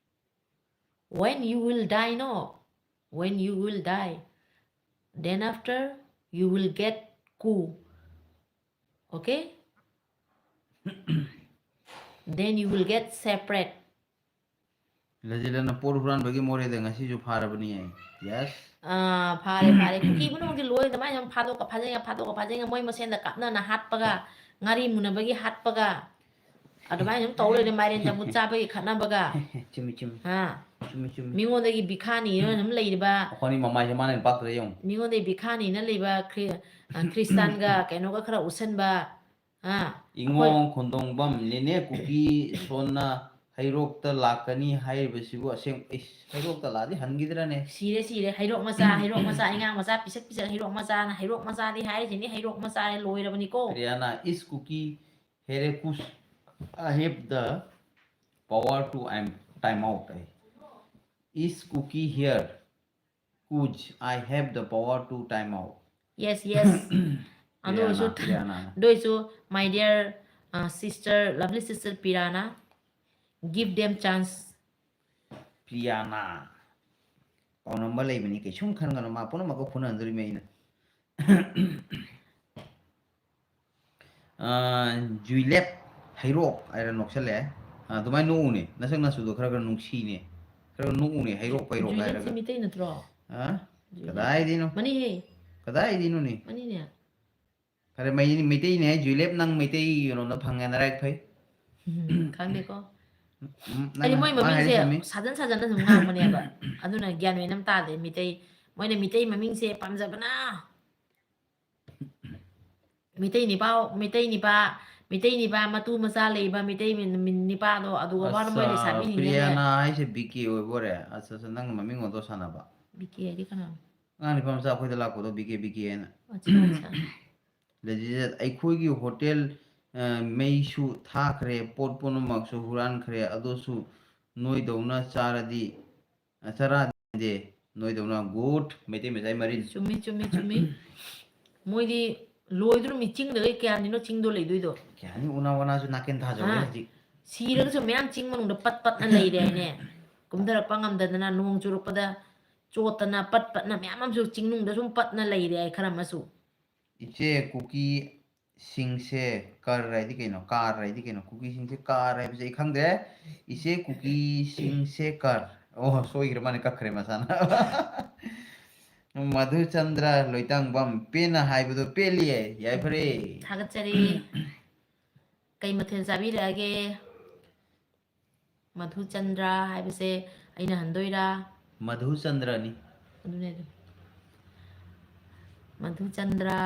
When you will die, no? When you will die, then after you will get Ku. Okay? Then you will get separate. ꯂꯖꯤꯂꯠꯅ ꯄꯣꯠ ꯍꯨꯔꯥꯟꯕꯒꯤ ꯃꯣꯔꯦꯗ ꯉꯁꯤꯁꯨ ꯐꯥꯔꯕꯅꯤ꯫ Yes. ꯑꯥ, ꯐꯥꯔꯦ, ꯐꯥꯔꯦ꯫ ꯀꯨꯀꯤ ꯄꯨꯝꯅꯃꯛꯇꯤ ꯂꯣꯏ ꯑꯗꯨꯃꯥꯏꯅ ꯑꯗꯨꯝ ꯐꯥꯗꯣꯛꯀ ꯐꯥꯖꯤꯟꯒ, ꯐꯥꯗꯣꯛꯀ ꯐꯥꯖꯤꯟꯒ, ꯃꯣꯏ ꯃꯁꯦꯟꯗ ꯀꯥꯞꯅꯅ ꯍꯥꯠꯄꯒ, ꯉꯥꯔꯤ ꯃꯨꯟꯅꯕꯒꯤ ꯍꯥꯠꯄꯒ, ꯑꯗꯨꯃꯥꯏꯅ ꯑꯗꯨꯝ ꯇꯧ ꯂꯩꯔꯦ, ꯃꯥꯏꯔꯦꯟ ꯆꯝꯐꯨꯠ ꯆꯥꯕꯒꯤ ꯈꯠꯅꯕꯒ꯫ ꯆꯨꯝꯃꯤ, ꯆꯨꯝꯃꯤ꯫ ꯍꯥ? ꯆꯨꯝꯃꯤ, ꯆꯨꯝꯃꯤ꯫ ꯃꯤꯉꯣꯟꯗꯒꯤ ꯕꯤꯈꯥꯅꯤꯅ ꯑꯗꯨꯝ ꯂꯩꯔꯤꯕ, ꯑꯩꯈꯣꯏꯅꯤ ꯃꯃꯥꯏꯁꯦ ꯃꯥꯅ ꯍꯦꯟꯅ ꯄꯥꯛꯇ꯭ꯔꯦ ꯌꯦꯡꯉꯨ꯫ ꯃꯤꯉꯣꯟꯗꯒꯤ ꯕꯤꯈꯥꯅꯤꯅ ꯂꯩꯕ ꯈ꯭ꯔꯤ-, ꯑ, ꯈ꯭ꯔꯤꯁꯇꯥꯟꯒ ꯀꯩꯅꯣꯒ ꯈꯔ ꯎꯠꯁꯟꯕ, ꯍꯥ? ꯏꯉꯣ ꯈꯣꯟꯗꯣꯡꯕꯝ, ꯅꯦꯅꯦ ꯀꯨꯀꯤ ꯁꯣꯟꯅ ꯍꯩꯔꯣꯛꯇ ꯂꯥꯛꯀꯅꯤ ꯍꯥꯏꯔꯤꯕꯁꯤꯕꯨ ꯑꯁꯦꯡ-, ꯏꯁ, ꯍꯩꯔꯣꯛꯇ ꯂꯥꯛꯑꯗꯤ ꯍꯟꯈꯤꯗ꯭ꯔꯅꯦ? ꯁꯤꯔꯦ, ꯁꯤꯔꯦ꯫ ꯍꯩꯔꯣꯛ ꯃꯆꯥ, ꯍꯩꯔꯣꯛ ꯃꯆꯥ, ꯑꯉꯥꯡ ꯃꯆꯥ, ꯄꯤꯁꯛ ꯄꯤꯁꯛ ꯍꯩꯔꯣꯛ ꯃꯆꯥꯅ, ꯍꯩꯔꯣꯛ ꯃꯆꯥꯗꯤ ꯍꯥꯏꯔꯤꯁꯤꯅꯤ, ꯍꯩꯔꯣꯛ ꯃꯆꯥ ꯂꯣꯏꯔꯕꯅꯤꯀꯣ꯫ Priya, is Kuki Herekuj, I have the power to, I'm, time out, I. Is Kuki here? Kuj, I have the power to time out. Yes, yes. ꯑꯗꯨ ꯑꯣꯏꯔꯁꯨ, Priya, Priya. ꯑꯗꯨ ꯑꯣꯏꯔꯁꯨ, my dear, uh, sister, lovely sister Pirana, give them chance. ꯄ꯭ꯔꯤꯌꯥꯅꯥ꯫ ꯄꯥꯎ ꯅꯝꯕ ꯂꯩꯕꯅꯤ, ꯀꯩꯁꯨꯝ ꯈꯟꯒꯅꯨ, ꯃꯥ ꯄꯨꯝꯅꯃꯛꯀ ꯐꯨꯅꯍꯟꯗꯣꯔꯤꯃꯤ ꯑꯩꯅ꯫ ꯑꯥ, ꯖꯨꯏꯂꯦꯞ ꯍꯩꯔꯣꯛ ꯍꯥꯏꯔ ꯅꯣꯛꯁꯜꯂꯛꯑꯦ꯫ ꯑꯥ, ꯑꯗꯨꯃꯥꯏꯅ ꯅꯣꯛꯎꯅꯦ, ꯅꯁꯛ ꯅꯁꯨꯗꯣ ꯈꯔ ꯈꯔ ꯅꯨꯡꯁꯤꯅꯦ, ꯈꯔ ꯅꯣꯛꯎꯅꯦ, ꯍꯩꯔꯣꯛ ꯄꯩꯔꯣꯛ ꯖꯨꯏꯂꯦꯞꯁꯦ ꯍꯥꯏꯔꯒ꯫ ꯃꯤꯇꯩ ꯅꯠꯇ꯭ꯔꯣ? ꯑꯥ? ꯖꯨꯏꯂꯦꯞ꯫ ꯀꯗꯥꯏꯗꯩꯅꯣ? ꯃꯅꯤꯍꯦ꯫ ꯀꯗꯥꯏꯗꯩꯅꯣꯅꯦ? ꯃꯅꯤꯅꯦ꯫ ꯐꯔꯦ, ꯃꯩ-, ꯃꯩꯇꯩꯅꯦ ꯍꯥꯏ, ꯖꯨꯏꯂꯦꯞ, ꯅꯪ ꯃꯩꯇꯩ ꯀꯩꯅꯣꯗ ꯐꯪꯉꯦ, ꯅꯔꯥꯏ ꯐꯩ꯫ ꯎꯝ, ꯈꯪꯗꯦꯀꯣ꯫ ꯎꯝ, ꯅꯪ ꯑꯩꯗꯤ ꯃꯣꯏ ꯃꯥ ꯍꯥꯏꯔꯤ ꯃꯃꯤꯡꯁꯦ ꯆꯨꯝꯃꯤ꯫ ꯁꯥꯖꯟ ꯁꯥꯖꯟꯅ ꯁꯨꯝ ꯉꯥꯡꯕꯅꯦꯕ꯫ ꯑꯗꯨꯅ ꯒ꯭ꯌꯥꯟ ꯃꯦꯟ ꯑꯃ ꯇꯥꯗꯦ꯫ ꯃꯤꯇꯩ, ꯃꯣꯏꯅ ꯃꯤꯇꯩ ꯃꯃꯤꯡꯁꯦ ꯄꯥꯝꯖꯕꯅ꯫ ꯃꯤꯇꯩ ꯅꯤꯄꯥ, ꯃꯤꯇꯩ ꯅꯤꯄꯥ, ꯃꯤꯇꯩ ꯅꯤꯄꯥ ꯃꯇꯨ ꯃꯆꯥ ꯂꯩꯕ ꯃꯤꯇꯩ ꯃꯤ-, ꯃꯤ-, ꯅꯤꯄꯥꯗꯣ ꯑꯗꯨꯒ ꯃꯥꯅ ꯃꯣꯏ ꯑꯠꯆꯥ, ꯂꯩꯁꯥꯕꯤꯁꯤꯡꯁꯦ꯫ ꯄ꯭ꯔꯤꯌꯥꯅꯥ ꯍꯥꯏꯁꯦ ꯕꯤ ꯀꯦ ꯑꯣꯏꯕ ꯑꯣꯏꯔꯦ꯫ ꯑꯠꯆꯥ, ꯑꯠꯆꯥ, ꯅꯪꯅ ꯃꯃꯤꯡ ꯑꯣꯟꯊꯣꯛ ꯁꯥꯟꯅꯕ꯫ ꯕꯤ ꯀꯦ ꯍꯥꯏꯗꯤ ꯀꯅꯥꯅꯣ? ꯑꯉꯥꯡ ꯅꯤꯄꯥ ꯃꯆꯥ ꯑꯩꯈꯣꯏꯗ ꯂꯥꯛꯄꯗꯣ ꯕꯤ ꯀꯦ, ꯕꯤ ꯀꯦ ꯍꯥꯏꯅ꯫ ꯑꯠꯆꯥ, ꯑꯠꯆꯥ꯫ ꯂꯖꯤꯖꯠ, ꯑꯩꯈꯣꯏꯒꯤ ꯍꯣꯇꯦꯜ, ꯑ, ꯃꯩꯁꯨ ꯊꯥꯈ꯭ꯔꯦ, ꯄꯣꯠ ꯄꯨꯝꯅꯃꯛꯁꯨ ꯍꯨꯔꯥꯟꯈ꯭ꯔꯦ, ꯑꯗꯨꯁꯨ ꯅꯣꯏꯗꯧꯅ ꯆꯥꯔꯗꯤ, ꯑ, ꯆꯔꯥꯗꯤ ꯅꯣꯏꯗꯧꯅ꯫ ꯒꯨꯗ, ꯃꯩꯇꯩ ꯃꯆꯥꯒꯤ ꯃꯔꯤꯟ꯫ ꯆꯨꯝꯃꯤ, ꯆꯨꯝꯃꯤ, ꯆꯨꯝꯃꯤ꯫ ꯃꯣꯏꯗꯤ ꯂꯣꯏꯗꯣꯔꯝꯃꯤ, ꯆꯤꯡꯗꯒꯩ ꯀꯌꯥꯅꯤꯅꯣ ꯆꯤꯡꯗꯣ ꯂꯩꯗꯣꯏꯗꯣ? ꯀꯌꯥꯅꯤ ꯎꯅꯥ ꯋꯥꯅꯥꯁꯨ ꯅꯥꯀꯦꯟ ꯊꯥꯖꯧꯔꯦ ꯍꯥ? ꯍꯧꯖꯤꯛ꯫ ꯁꯤꯔꯒꯁꯨ ꯃꯌꯥꯝ ꯆꯤꯡ ꯃꯅꯨꯡꯗ ꯄꯠ ꯄꯠꯅ ꯂꯩꯔꯦ ꯍꯥꯏꯅꯦ꯫ ꯀꯨꯝꯊꯔꯛꯄ ꯉꯝꯗꯗꯅ, ꯅꯣꯡ ꯆꯨꯔꯛꯄꯗ ꯆꯣꯠꯇꯅ ꯄꯠ ꯄꯠꯅ ꯃꯌꯥꯝ ꯑꯃꯁꯨ ꯆꯤꯡꯅꯨꯡꯗ ꯁꯨꯝ ꯄꯠꯅ ꯂꯩꯔꯦ ꯍꯥꯏ ꯈꯔ ꯑꯃꯁꯨ꯫ ꯏꯆꯦ, ꯀꯨꯀꯤ ꯁꯤꯡꯁꯦ ꯀꯔ ꯍꯥꯏꯗꯤ ꯀꯩꯅꯣ? ꯀꯥꯔ ꯍꯥꯏꯗꯤ ꯀꯩꯅꯣ? ꯀꯨꯀꯤꯁꯤꯡꯁꯦ ꯀꯥꯔ ꯍꯥꯏꯕꯁꯦ ꯑꯩ ꯈꯪꯗ꯭ꯔꯦ꯫ ꯏꯆꯦ, ꯀꯨꯀꯤꯁꯤꯡꯁꯦ ꯀꯔ꯫ ꯑꯣ, ꯁꯣꯏꯈ꯭ꯔꯦ, ꯃꯥꯅ ꯀꯛꯈ꯭ꯔꯦ ꯃꯁꯥꯅ꯫ ꯃꯙꯨꯆꯟꯗ꯭ꯔ ꯂꯣꯏꯇꯥꯡꯕꯝ, ꯄꯦꯟꯅ ꯍꯥꯏꯕꯗꯣ ꯄꯦꯜꯂꯤꯌꯦ, ꯌꯥꯏꯐꯔꯦ꯫ ꯊꯥꯒꯠꯆꯔꯤ꯫ ꯀꯩ ꯃꯊꯦꯜ ꯆꯥꯕꯤꯔꯛꯑꯒꯦ? ꯃꯙꯨꯆꯟꯗ꯭ꯔ ꯍꯥꯏꯕꯁꯦ ꯑꯩꯅ ꯍꯟꯗꯣꯏꯔꯥ? ꯃꯙꯨꯆꯟꯗ꯭ꯔꯅꯤ꯫ ꯑꯗꯨꯅꯦ ꯑꯗꯨ꯫ ꯃꯙꯨꯆꯟꯗ꯭ꯔ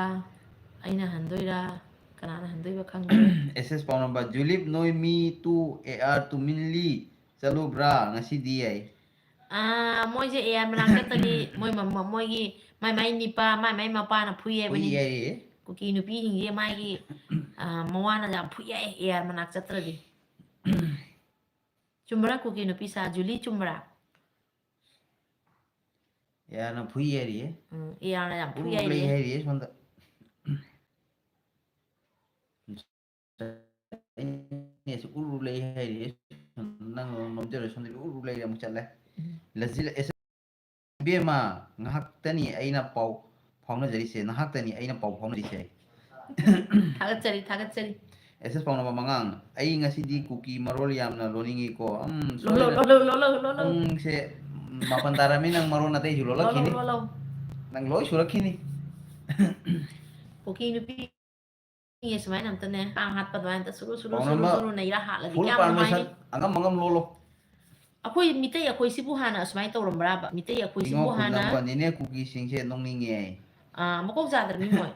ꯑꯩꯅ ꯍꯟꯗꯣꯏꯔꯥ? ꯀꯅꯥꯅ ꯍꯟꯗꯣꯏꯕ ꯈꯪꯗꯦ꯫ ꯑꯦꯁ ꯑꯦꯁ ꯄꯥꯎꯅꯝꯕ, ꯖꯨꯂꯤꯞ ꯅꯣꯏ ꯃꯤ ꯇꯨ ꯑꯦ ꯑꯥꯔ ꯇꯨꯃꯤꯟꯂꯤ ꯆꯠꯂꯨꯕ꯭ꯔꯥ ꯉꯁꯤꯗꯤ ꯍꯥꯏ? ꯑꯥ, ꯃꯣꯏꯁꯦ ꯑꯦ ꯑꯥꯔ ꯃꯅꯥꯛ ꯆꯠꯇꯗꯤ ꯃꯣꯏ ꯃ-, ꯃ-, ꯃꯣꯏꯒꯤ ꯃꯥꯏ ꯃꯥꯏ ꯅꯤꯄꯥ, ꯃꯥꯏ ꯃꯥꯏ ꯃꯄꯥꯅ ꯐꯨꯏ ꯍꯥꯏꯕꯅꯤ꯫ ꯐꯨꯏ ꯍꯥꯏꯌꯦ꯫ ꯀꯨꯀꯤ ꯅꯨꯄꯤꯁꯤꯡꯁꯦ ꯃꯥꯒꯤ, ꯑꯥ, ꯃꯋꯥꯅ ꯌꯥꯝ ꯐꯨꯏ ꯍꯥꯏ ꯑꯦ ꯑꯥꯔ ꯃꯅꯥꯛ ꯆꯠꯇ꯭ꯔꯗꯤ꯫ ꯆꯨꯝꯕ꯭ꯔꯥ ꯀꯨꯀꯤ ꯅꯨꯄꯤ ꯁꯥ ꯖꯨꯂꯤ, ꯆꯨꯝꯕ꯭ꯔꯥ? ꯑꯦ ꯑꯥꯔꯅ ꯐꯨꯏ ꯍꯥꯏꯔꯤꯌꯦ꯫ ꯎꯝ, ꯑꯦ ꯑꯥꯔꯅ ꯌꯥꯝ ꯐꯨꯏ ꯎꯔꯨ ꯂꯩ ꯍꯥꯏꯔꯤꯌꯦ꯫ ꯍꯥꯏꯔꯤꯌꯦ ꯁꯣꯝꯗ꯫ ꯑꯩꯅꯁꯨ ꯎꯔꯨ ꯂꯩ ꯍꯥꯏꯔꯤꯌꯦ꯫ ꯅꯪ ꯅꯣꯝꯖꯔꯣꯏ, ꯁꯣꯝꯗ ꯂꯨ ꯂꯨ ꯂꯩꯔꯦ, ꯑꯃꯨꯛ ꯆꯠꯂꯦ꯫ ꯂꯖꯤꯜ ꯑꯦꯁ-, ꯏꯕꯦꯝꯃ, ꯉꯥꯏꯍꯥꯛꯇꯅꯤ ꯑꯩꯅ ꯄꯥꯎ ꯐꯥꯎꯅꯖꯔꯤꯁꯦ, ꯉꯥꯏꯍꯥꯛꯇꯅꯤ ꯑꯩꯅ ꯄꯥꯎ ꯐꯥꯎꯅꯔꯤꯁꯦ꯫ ꯊꯥꯒꯠꯆꯔꯤ, ꯊꯥꯒꯠꯆꯔꯤ꯫ ꯑꯦꯁ ꯑꯦꯁ ꯄꯥꯎꯅꯕ ꯃꯉꯥꯡ, ꯑꯩ ꯉꯁꯤꯗꯤ ꯀꯨꯀꯤ ꯃꯔꯣꯜ ꯌꯥꯝꯅ ꯂꯣꯟꯅꯤꯡꯉꯤꯀꯣ꯫ ꯎꯝ, ꯂꯣꯜꯂꯣ, ꯁꯣꯏꯗꯅ꯫ ꯂꯣꯜꯂꯣ, ꯂꯣꯜꯂꯣ, ꯂꯣꯜꯂꯣ꯫ ꯄꯨꯡꯁꯦ ꯃꯥꯄꯟ ꯇꯥꯔꯝꯃꯤ, ꯅꯪ ꯃꯔꯣꯟ ꯑꯇꯩꯁꯨ ꯂꯣꯜꯂꯣ, ꯂꯣꯜꯂꯛꯈꯤꯅꯤ꯫ ꯂꯣꯜꯂꯣ꯫ ꯅꯪ ꯂꯣꯏ ꯁꯨꯔꯛꯈꯤꯅꯤ꯫ ꯀꯨꯀꯤ ꯅꯨꯄꯤ ꯁꯨꯃꯥꯏꯅ ꯑꯝꯇꯅꯦ, ꯀꯥꯡ ꯍꯥꯠꯄ ꯑꯗꯨꯃꯥꯏꯅ ꯑꯝꯇ ꯁꯨꯔꯨ, ꯁꯨꯔꯨ, ꯁꯨꯔꯨ, ꯄꯥꯎꯅꯝꯕ ꯁꯨꯔꯨ ꯅꯩꯔ ꯍꯥꯠꯂꯗꯤ full ꯀꯌꯥꯝ ꯄꯥꯟꯕ ꯅꯨꯡꯉꯥꯏꯅꯤ? ꯁꯠ ꯑꯉꯝ ꯑꯉꯝ ꯂꯣꯜꯂꯣ꯫ ꯑꯩꯈꯣꯏ ꯃꯤꯇꯩ ꯑꯩꯈꯣꯏꯁꯤꯕꯨ ꯍꯥꯟꯅ ꯑꯁꯨꯃꯥꯏꯅ ꯇꯧꯔꯝꯕ꯭ꯔꯥꯕ? ꯃꯤꯇꯩ ꯑꯩꯈꯣꯏꯁꯤꯕꯨ ꯅꯤꯉꯣꯜ ꯍꯥꯟꯅ ꯈꯨꯝꯅꯕꯅꯤꯅꯦ ꯀꯨꯀꯤꯁꯤꯡꯁꯦ, ꯅꯣꯛꯅꯤꯡꯉꯦ ꯑꯩ꯫ ꯑꯥ, ꯃꯀꯣꯛ ꯆꯥꯗ꯭ꯔ ꯃꯤ ꯃꯣꯏ꯫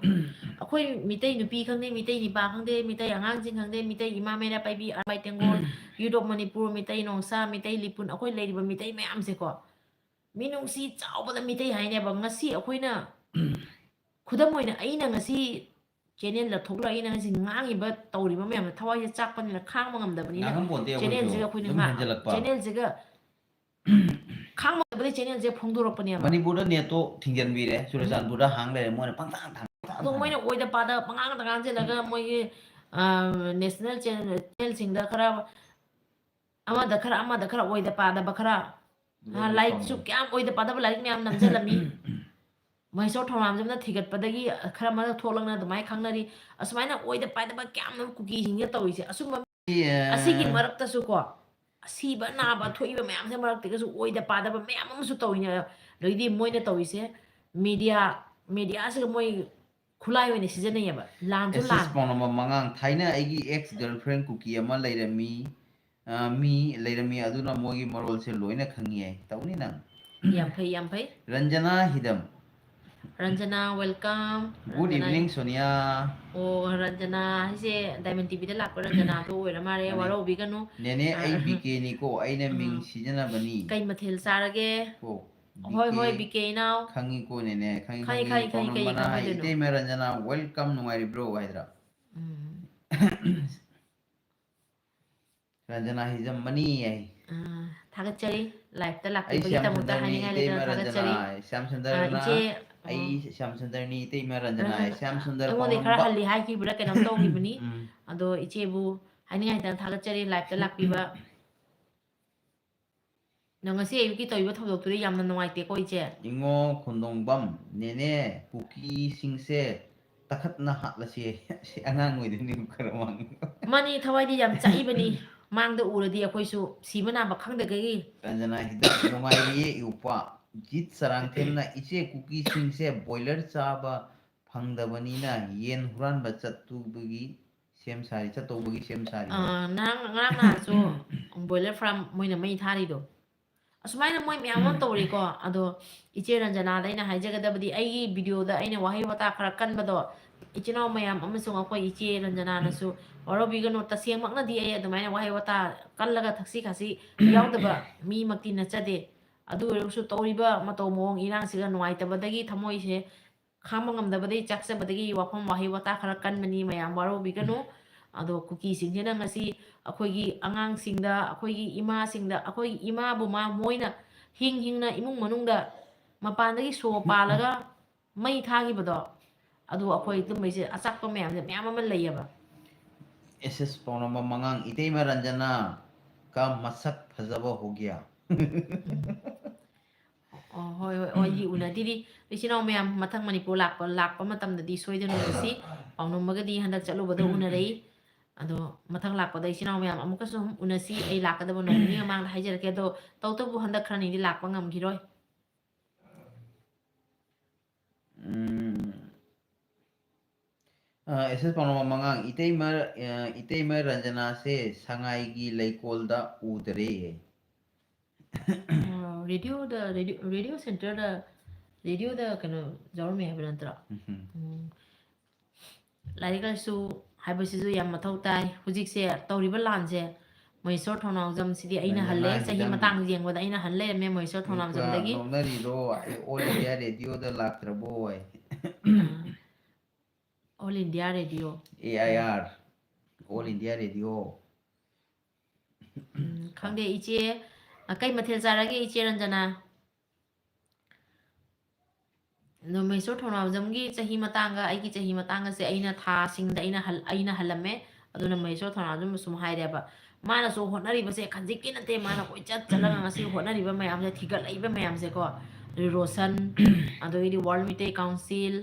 ꯑꯩꯈꯣꯏ ꯃꯤꯇꯩ ꯅꯨꯄꯤ ꯈꯪꯗꯦ, ꯃꯤꯇꯩ ꯅꯤꯄꯥ ꯈꯪꯗꯦ, ꯃꯤꯇꯩ ꯑꯉꯥꯡꯁꯤꯡ ꯈꯪꯗꯦ, ꯃꯤꯇꯩ ꯏꯃꯥ Meira Paibi, Arambai Tenggol, youth of Manipur, Meitei Nongsa, Meitei ꯂꯤꯄꯨꯟ, ꯑꯩꯈꯣꯏ ꯂꯩꯔꯤꯕ ꯃꯤꯇꯩ ꯃꯌꯥꯝꯁꯦꯀꯣ, ꯃꯤꯅꯨꯡꯁꯤ ꯆꯥꯎꯕꯗ ꯃꯤꯇꯩ ꯍꯥꯏꯅꯦꯕ꯫ ꯉꯁꯤ ꯑꯩꯈꯣꯏꯅ, ꯈꯨꯗꯝ ꯑꯣꯏꯅ ꯑꯩꯅ ꯉꯁꯤ ꯆꯦꯅꯦꯜꯗ ꯊꯣꯛꯂꯛꯑꯒ ꯑꯩꯅ ꯉꯁꯤ ꯉꯥꯡꯉꯤꯕ ꯇꯧꯔꯤꯕ ꯃꯌꯥꯝꯗꯣ ꯊꯋꯥꯏꯁꯦ ꯆꯥꯛꯄꯅꯤꯅ ꯈꯥꯡꯕ ꯉꯝꯗꯕꯅꯤꯅ ꯉꯥꯡꯉꯝꯄꯣꯟꯇꯦ ꯑꯩꯈꯣꯏꯁꯨ꯫ ꯆꯦꯅꯦꯜꯁꯤꯒ ꯑꯩꯈꯣꯏꯅ ꯑꯗꯨꯝ ꯉꯥ-, ꯍꯦꯟꯖꯜꯂꯛꯄ꯫ ꯆꯦꯅꯦꯜꯁꯤꯒ ꯈꯥꯡꯕ ꯉꯝꯗꯕꯗꯒꯤ ꯆꯦꯅꯦꯜꯁꯦ ꯐꯣꯡꯗꯣꯔꯛꯄꯅꯦꯕ꯫ ꯃꯅꯤꯄꯨꯔꯗ ꯅꯦꯠꯇꯣ ꯊꯤꯡꯖꯤꯟꯕꯤꯔꯦ, ꯆꯨꯔꯆꯥꯟꯄꯨꯔꯗ ꯍꯥꯡ ꯂꯩꯔꯦ, ꯃꯣꯏꯅ ꯄꯪꯊꯥꯡ ꯊꯥꯡ ꯑꯗꯣ ꯃꯣꯏꯅ ꯑꯣꯏꯗ ꯄꯥꯗ ꯄꯉꯥꯡꯗ ꯉꯥꯡꯁꯤꯜꯂꯒ ꯃꯣꯏꯒꯤ, ꯑ, ꯅꯦꯁꯅꯦꯜ ꯆꯦꯅꯦꯜꯁꯤꯡꯗ ꯈꯔ ꯑꯃꯗ ꯈꯔ, ꯑꯃꯗ ꯈꯔ ꯑꯣꯏꯗ ꯄꯥꯗꯕ ꯈꯔ, ꯑ, ꯂꯥꯏꯔꯤꯛꯁꯨ ꯀꯌꯥꯝ ꯑꯣꯏꯗ ꯄꯥꯗꯕ ꯂꯥꯏꯔꯤꯛ ꯃꯌꯥꯝ ꯅꯝꯁꯤꯜꯂꯝꯃꯤ꯫ ꯃꯍꯦꯁꯣꯔ ꯊꯧꯅꯥꯝꯖꯝꯅ ꯊꯤꯒꯠꯄꯗꯒꯤ ꯈꯔ ꯃꯔꯛ ꯊꯣꯛꯂꯛꯅ ꯑꯗꯨꯃꯥꯏꯅ ꯈꯪꯅꯔꯤ꯫ ꯑꯁꯨꯃꯥꯏꯅ ꯑꯣꯏꯗ ꯄꯥꯗꯕ ꯀꯌꯥꯝ ꯀꯨꯀꯤꯁꯤꯡꯅ ꯇꯧꯔꯤꯁꯦ꯫ ꯑꯁꯨꯝꯕ, ꯑꯁꯤꯒꯤ ꯃꯔꯛꯇꯁꯨꯀꯣ, ꯑꯁꯤꯕ ꯅꯥꯕ ꯊꯣꯛꯏꯕ ꯃꯌꯥꯝꯁꯦ ꯃꯔꯛꯇꯒꯁꯨ ꯑꯣꯏꯗ ꯄꯥꯗꯕ ꯃꯌꯥꯝ ꯑꯃꯁꯨ ꯇꯧꯔꯤꯅꯦ꯫ ꯑꯗꯩꯗꯤ ꯃꯣꯏꯅ ꯇꯧꯔꯤꯁꯦ ꯃꯤꯗꯤꯌꯥ, ꯃꯤꯗꯤꯌꯥꯁꯤꯒ ꯃꯣꯏ ꯈꯨꯠꯂꯥꯏ ꯑꯣꯏꯅ ꯁꯤꯖꯤꯟꯅꯩꯌꯦꯕ꯫ ꯂꯥꯟꯁꯨ ꯑꯦꯁ ꯂꯥꯟ꯫ ꯑꯦꯁ ꯄꯥꯎꯅꯝꯕ ꯃꯉꯥꯡ, ꯊꯥꯏꯅ ꯑꯩꯒꯤ ex girlfriend ꯀꯨꯀꯤ ꯑꯃ ꯂꯩꯔꯝꯃꯤ, ꯑ, ꯃꯤ ꯂꯩꯔꯝꯃꯤ, ꯑꯗꯨꯅ ꯃꯣꯏꯒꯤ ꯃꯔꯣꯜꯁꯦ ꯂꯣꯏꯅ ꯈꯪꯉꯤ ꯍꯥꯏ꯫ ꯇꯧꯅꯤ ꯅꯪ꯫ ꯌꯥꯝ ꯐꯩ, ꯌꯥꯝ ꯐꯩ꯫ Ranjana ꯍꯤꯗꯝ꯫ Ranjana, welcome꯫ Good evening, Sonia. ꯑꯣ, ꯔꯟꯖꯅꯥ ꯍꯥꯏꯁꯦ ꯗꯥꯏꯃꯟ ꯇꯤꯚꯤꯗ ꯂꯥꯛꯄ ꯔꯟꯖꯅꯥꯗꯣ ꯑꯣꯏꯔ ꯃꯥꯜꯂꯦ, ꯃꯥꯅꯦ꯫ ꯋꯥꯔꯧꯕꯤꯒꯅꯨ꯫ ꯅꯦꯅꯦ, ꯑꯩ ꯑ, ꯕꯤ ꯀꯦꯅꯤꯀꯣ, ꯑꯩꯅ ꯃꯤꯡ ꯑ, ꯁꯤꯖꯤꯟꯅꯕꯅꯤ꯫ ꯀꯩ ꯃꯊꯦꯜ ꯆꯥꯔꯒꯦ? ꯀꯣ, ꯍꯣꯏ, ꯕꯤ ꯀꯦ꯫ ꯍꯣꯏ, ꯕꯤ ꯀꯦ ꯏꯅꯥꯎ꯫ ꯈꯪꯉꯤꯀꯣ, ꯅꯦꯅꯦ, ꯈꯪꯉꯤ, ꯈꯪꯉꯤ, ꯈꯪꯉꯤ꯫ ꯈꯪꯉꯤ, ꯈꯪꯉꯤ, ꯀꯩ ꯄꯥꯎꯅꯝꯕꯅ ꯍꯥꯏ, ꯈꯪꯉꯝꯃꯣꯏꯗꯣꯏꯅꯣ? "ꯏꯇꯩꯃ ꯔꯟꯖꯅꯥ, welcome, ꯅꯨꯡꯉꯥꯏꯔꯤꯕ꯭ꯔꯣ?" ꯍꯥꯏꯗ꯭ꯔꯥ? ꯎꯝ꯫ ꯔꯟꯖꯅꯥ ꯍꯤꯖꯝ ꯃꯅꯤ ꯍꯥꯏ꯫ ꯑ, ꯊꯥꯒꯠꯆꯔꯤ꯫ Live-ꯇ "ꯑꯩ ꯂꯥꯛꯄꯤꯕꯒꯤ ꯁ꯭ꯌꯥꯝ ꯇꯃꯛꯇ ꯁꯨꯟꯗꯔꯅꯤ, ꯍꯥꯏꯅꯤꯡꯉꯥꯏ ꯂꯩꯇꯅ ꯏꯇꯩꯃ ꯔꯟꯖꯅꯥ", ꯊꯥꯒꯠꯆꯔꯤ꯫ ꯁ꯭ꯌꯥꯝ ꯑ, ꯁꯨꯟꯗꯔꯅ, ꯏꯆꯦ, ꯑ, "ꯑꯩ ꯁ꯭ꯌꯥꯝ ꯁꯨꯟꯗꯔꯅꯤ, ꯏꯇꯩꯃ ꯔꯟꯖꯅꯥ", ꯔꯟꯖꯅꯥ, ꯁ꯭ꯌꯥꯝ ꯁꯨꯟꯗꯔ ꯑꯩꯉꯣꯟꯗꯒꯤ ꯈꯔ ꯄꯥꯎꯅꯝꯕ꯫ ꯍꯜꯂꯤ ꯍꯥꯏꯈꯤꯕ꯭ꯔꯥ ꯀꯩꯅꯣꯝ ꯇꯧꯈꯤꯕꯅꯤ꯫ ꯎꯝ꯫ ꯑꯗꯣ ꯏꯆꯦꯕꯨ ꯍꯥꯏꯅꯤꯡꯉꯥꯏ ꯂꯩꯇꯅ ꯊꯥꯒꯠꯆꯔꯤ, live-ꯇ ꯂꯥꯛꯄꯤꯕ꯫ ꯅꯪ ꯉꯁꯤ ꯑꯌꯨꯛꯀꯤ ꯇꯧꯔꯤꯕ ꯊꯧꯗꯣꯛꯇꯨꯗꯤ ꯌꯥꯝꯅ ꯅꯨꯡꯉꯥꯏꯇꯦꯀꯣ, ꯏꯆꯦ꯫ ꯏꯉꯣ ꯈꯣꯟꯗꯣꯡꯕꯝ, ꯅꯦꯅꯦ, ꯀꯨꯀꯤꯁꯤꯡꯁꯦ ꯇꯈꯠꯅ ꯍꯥꯠꯂꯁꯦ꯫ ꯁꯤ ꯑꯉꯥꯡ ꯑꯣꯏꯗꯣꯏꯅꯤ ꯈꯔ ꯃꯥꯡ꯫ ꯃꯥꯅꯤ, ꯊꯋꯥꯏꯗꯤ ꯌꯥꯝ ꯆꯥꯛꯏꯕꯅꯤ꯫ ꯃꯥꯡꯗ ꯎꯔꯗꯤ ꯑꯩꯈꯣꯏꯁꯨ ꯁꯤꯕ ꯅꯥꯕ ꯈꯪꯗꯒꯩ꯫ ꯔꯟꯖꯅꯥ ꯍꯤꯗꯥꯛ ꯅꯨꯡꯉꯥꯏꯔꯤꯌꯦ ꯏꯎꯄꯥ꯫ ꯖꯤꯠ ꯆꯔꯥꯡꯊꯦꯝꯅ, "ꯏꯆꯦ, ꯀꯨꯀꯤꯁꯤꯡꯁꯦ ꯕꯣꯏꯂꯔ ꯆꯥꯕ ꯐꯪꯗꯕꯅꯤꯅ ꯌꯦꯟ ꯍꯨꯔꯥꯟꯕ ꯆꯠꯇꯨꯕꯒꯤ ꯁꯦꯝ ꯁꯥꯔꯤ, ꯆꯠꯇꯧꯕꯒꯤ ꯁꯦꯝ ꯁꯥꯔꯤ"꯫ ꯑꯥ, ꯉꯔꯥꯡ, ꯉꯔꯥꯡ ꯅꯍꯥꯟꯁꯨ ꯕꯣꯏꯂꯔ ꯐꯥꯔꯝ ꯃꯣꯏꯅ ꯃꯩ ꯊꯥꯔꯤꯗꯣ꯫ ꯑꯁꯨꯃꯥꯏꯅ ꯃꯣꯏ ꯃꯌꯥꯝ ꯑꯃ ꯇꯧꯔꯤꯀꯣ꯫ ꯑꯗꯣ ꯏꯆꯦ ꯔꯟꯖꯅꯥꯗ ꯑꯩꯅ ꯍꯥꯏꯖꯒꯗꯕꯗꯤ, ꯑꯩꯒꯤ ꯚꯤꯗꯤꯑꯣꯗ ꯑꯩꯅ ꯋꯥꯍꯩ ꯋꯥꯇꯥ ꯈꯔ ꯀꯟꯕꯗꯣ, ꯏꯆꯤꯟ ꯏꯅꯥꯎ ꯃꯌꯥꯝ ꯑꯃꯁꯨꯡ ꯑꯩꯈꯣꯏ ꯏꯆꯦ ꯔꯟꯖꯅꯥꯅꯁꯨ ꯋꯥꯔꯧꯕꯤꯒꯅꯨ꯫ ꯇꯁꯦꯡꯃꯛꯅꯗꯤ ꯑꯩ ꯑꯗꯨꯃꯥꯏꯅ ꯋꯥꯍꯩ ꯋꯥꯇꯥ ꯀꯜꯂꯒ ꯊꯛꯁꯤ ꯈꯥꯁꯤ ꯌꯥꯎꯗꯕ ꯃꯤꯃꯛꯇꯤ ꯅꯠꯆꯗꯦ꯫ ꯑꯗꯨ ꯑꯣꯏꯔꯒꯁꯨ ꯇꯧꯔꯤꯕ ꯃꯇꯧ ꯃꯑꯣꯡ ꯏꯔꯥꯡꯁꯤꯒ ꯅꯨꯡꯉꯥꯏꯇꯕꯗꯒꯤ ꯊꯃꯣꯏꯁꯦ ꯈꯥꯡꯕ ꯉꯝꯗꯕꯗꯒꯤ, ꯆꯥꯛꯆꯕꯗꯒꯤ ꯋꯥꯐꯝ ꯋꯥꯍꯩ ꯋꯥꯇꯥ ꯈꯔ ꯀꯟꯕꯅꯤ, ꯃꯌꯥꯝ ꯋꯥꯔꯧꯕꯤꯒꯅꯨ꯫ ꯑꯗꯣ ꯀꯨꯀꯤꯁꯤꯡꯁꯤꯅ ꯉꯁꯤ ꯑꯩꯈꯣꯏꯒꯤ ꯑꯉꯥꯡꯁꯤꯡꯗ, ꯑꯩꯈꯣꯏꯒꯤ ꯏꯃꯥꯁꯤꯡꯗ, ꯑꯩꯈꯣꯏꯒꯤ ꯏꯃꯥꯕꯨ ꯃꯥ, ꯃꯣꯏꯅ ꯍꯤꯡ ꯍꯤꯡꯅ ꯏꯃꯨꯡ ꯃꯅꯨꯡꯗ ꯃꯄꯥꯟꯗꯒꯤ ꯁꯣ ꯄꯥꯜꯂꯒ ꯃꯩ ꯊꯥꯈꯤꯕꯗꯣ, ꯑꯗꯨ ꯑꯩꯈꯣꯏ ꯑꯗꯨꯝꯕꯩꯁꯦ ꯑꯆꯥꯛꯄ ꯃꯌꯥꯝꯁꯦ ꯃꯌꯥꯝ ꯑꯃ ꯂꯩꯌꯦꯕ꯫ ꯑꯦꯁ ꯑꯦꯁ ꯄꯥꯎꯅꯝꯕ ꯃꯉꯥꯡ, ꯏꯇꯩꯃ ꯔꯟꯖꯅꯥ ꯀ ꯃꯁꯛ ꯐꯖꯕ ꯍꯣꯒꯤꯌꯥ꯫ ꯎꯝ꯫ ꯑꯣ, ꯍꯣꯏ, ꯍꯣꯏ, ꯑꯣ, ꯑꯩꯗꯤ ꯎꯅꯗ꯭ꯔꯤ꯫ ꯏꯆꯤꯟ ꯏꯅꯥꯎ ꯃꯌꯥꯝ, ꯃꯊꯪ ꯃꯅꯤꯄꯨꯔ ꯂꯥꯛꯄ, ꯂꯥꯛꯄ ꯃꯇꯝꯗꯗꯤ ꯁꯣꯏꯗꯅ ꯎꯅꯁꯤ꯫ ꯄꯥꯎꯅꯝꯕꯒꯗꯤ ꯍꯟꯗꯛ ꯆꯠꯂꯨꯕꯗ ꯎꯅꯔꯛꯏ꯫ ꯑꯗꯣ ꯃꯊꯪ ꯂꯥꯛꯄꯗ ꯏꯆꯤꯟ ꯏꯅꯥꯎ ꯃꯌꯥꯝ ꯑꯃꯨꯛꯀꯁꯨ ꯑꯗꯨꯝ ꯎꯅꯁꯤ꯫ ꯑꯩ ꯂꯥꯛꯀꯗꯕ ꯅꯣꯡ ꯅꯤꯅꯤ ꯃꯃꯥꯡꯗ ꯍꯥꯏꯖꯔꯛꯀꯦ꯫ ꯑꯗꯣ ꯇꯧꯇꯕꯨ ꯍꯟꯗꯛ ꯈꯔꯅꯤꯗꯤ ꯂꯥꯛꯄ ꯉꯝꯈꯤꯔꯣꯏ꯫ ꯎꯝ꯫ ꯑ, ꯑꯦꯁ ꯑꯦꯁ ꯄꯥꯎꯅꯝꯕ ꯃꯉꯥꯡ, ꯏꯇꯩꯃ, ꯑ, ꯏꯇꯩꯃ ꯔꯟꯖꯅꯥꯁꯦ ꯁꯉꯥꯏꯒꯤ ꯂꯩꯀꯣꯜꯗ ꯎꯗꯔꯦ꯫ ꯑ, ꯔꯦꯗꯤꯑꯣꯗ, ꯔꯦꯗꯤꯑꯣ, ꯔꯦꯗꯤꯑꯣ ꯁꯦꯟꯇꯔꯗ, ꯔꯦꯗꯤꯑꯣꯗ ꯀꯩꯅꯣ ꯌꯥꯎꯔꯝꯃꯦ ꯍꯥꯏꯕ ꯅꯠꯇ꯭ꯔꯣ? ꯎꯝ꯫ ꯎꯝ꯫ ꯂꯥꯏꯔꯤꯛ ꯂꯥꯏꯁꯨ ꯍꯥꯏꯕꯁꯤꯁꯨ ꯌꯥꯝ ꯃꯊꯧ ꯇꯥꯏ꯫ ꯍꯧꯖꯤꯛꯁꯦ ꯇꯧꯔꯤꯕ ꯂꯥꯟꯁꯦ, ꯃꯍꯦꯁꯣꯔ ꯊꯧꯅꯥꯎꯖꯝꯁꯤꯗꯤ ꯑꯩꯅ ꯍꯜꯂꯦ, ꯆꯍꯤ ꯃꯇꯥꯡ ꯌꯦꯡꯕꯗ ꯑꯩꯅ ꯍꯟ ꯂꯩꯔꯝꯃꯦ ꯃꯍꯦꯁꯣꯔ ꯊꯧꯅꯥꯎꯖꯝꯗꯒꯤ꯫ ꯅꯣꯛꯅꯔꯤꯔꯣ? ꯑꯩ All India Radioꯗ ꯂꯥꯛꯇ꯭ꯔꯕꯣ? Ah. All India Radio꯫ A I R, All India Radio꯫ ꯎꯝ, ꯈꯪꯗꯦ, ꯏꯆꯦ, ꯑ, ꯀꯩ ꯃꯊꯦꯜ ꯆꯥꯔꯒꯦ, ꯏꯆꯦ ꯔꯟꯖꯅꯥ? ꯑꯗꯣ ꯃꯍꯦꯁꯣꯔ ꯊꯧꯅꯥꯎꯖꯝꯒꯤ ꯆꯍꯤ ꯃꯇꯥꯡꯒ ꯑꯩꯒꯤ ꯆꯍꯤ ꯃꯇꯥꯡꯒꯁꯦ ꯑꯩꯅ ꯊꯥꯁꯤꯡꯗ ꯑꯩꯅ ꯍꯜ-, ꯑꯩꯅ ꯍꯜꯂꯝꯃꯦ꯫ ꯑꯗꯨꯅ ꯃꯍꯦꯁꯣꯔ ꯊꯧꯅꯥꯎꯖꯝꯕꯨ ꯁꯨꯝ ꯍꯥꯏꯔꯦꯕ, ꯃꯥꯅꯁꯨ ꯍꯣꯠꯅꯔꯤꯕꯁꯦ ꯈꯖꯤꯛꯀꯤ ꯅꯠꯇꯦ, ꯃꯥꯅ ꯀꯣꯏꯆꯠ ꯆꯠꯂꯒ ꯉꯁꯤ ꯍꯣꯠꯅꯔꯤꯕ ꯃꯌꯥꯝꯁꯦ, ꯊꯤꯒꯠꯂꯛꯏꯕ ꯃꯌꯥꯝꯁꯦꯀꯣ, ꯑꯗꯩ ꯔꯣꯁꯟ, ꯑꯗꯒꯤꯗꯤ World Meitei Council,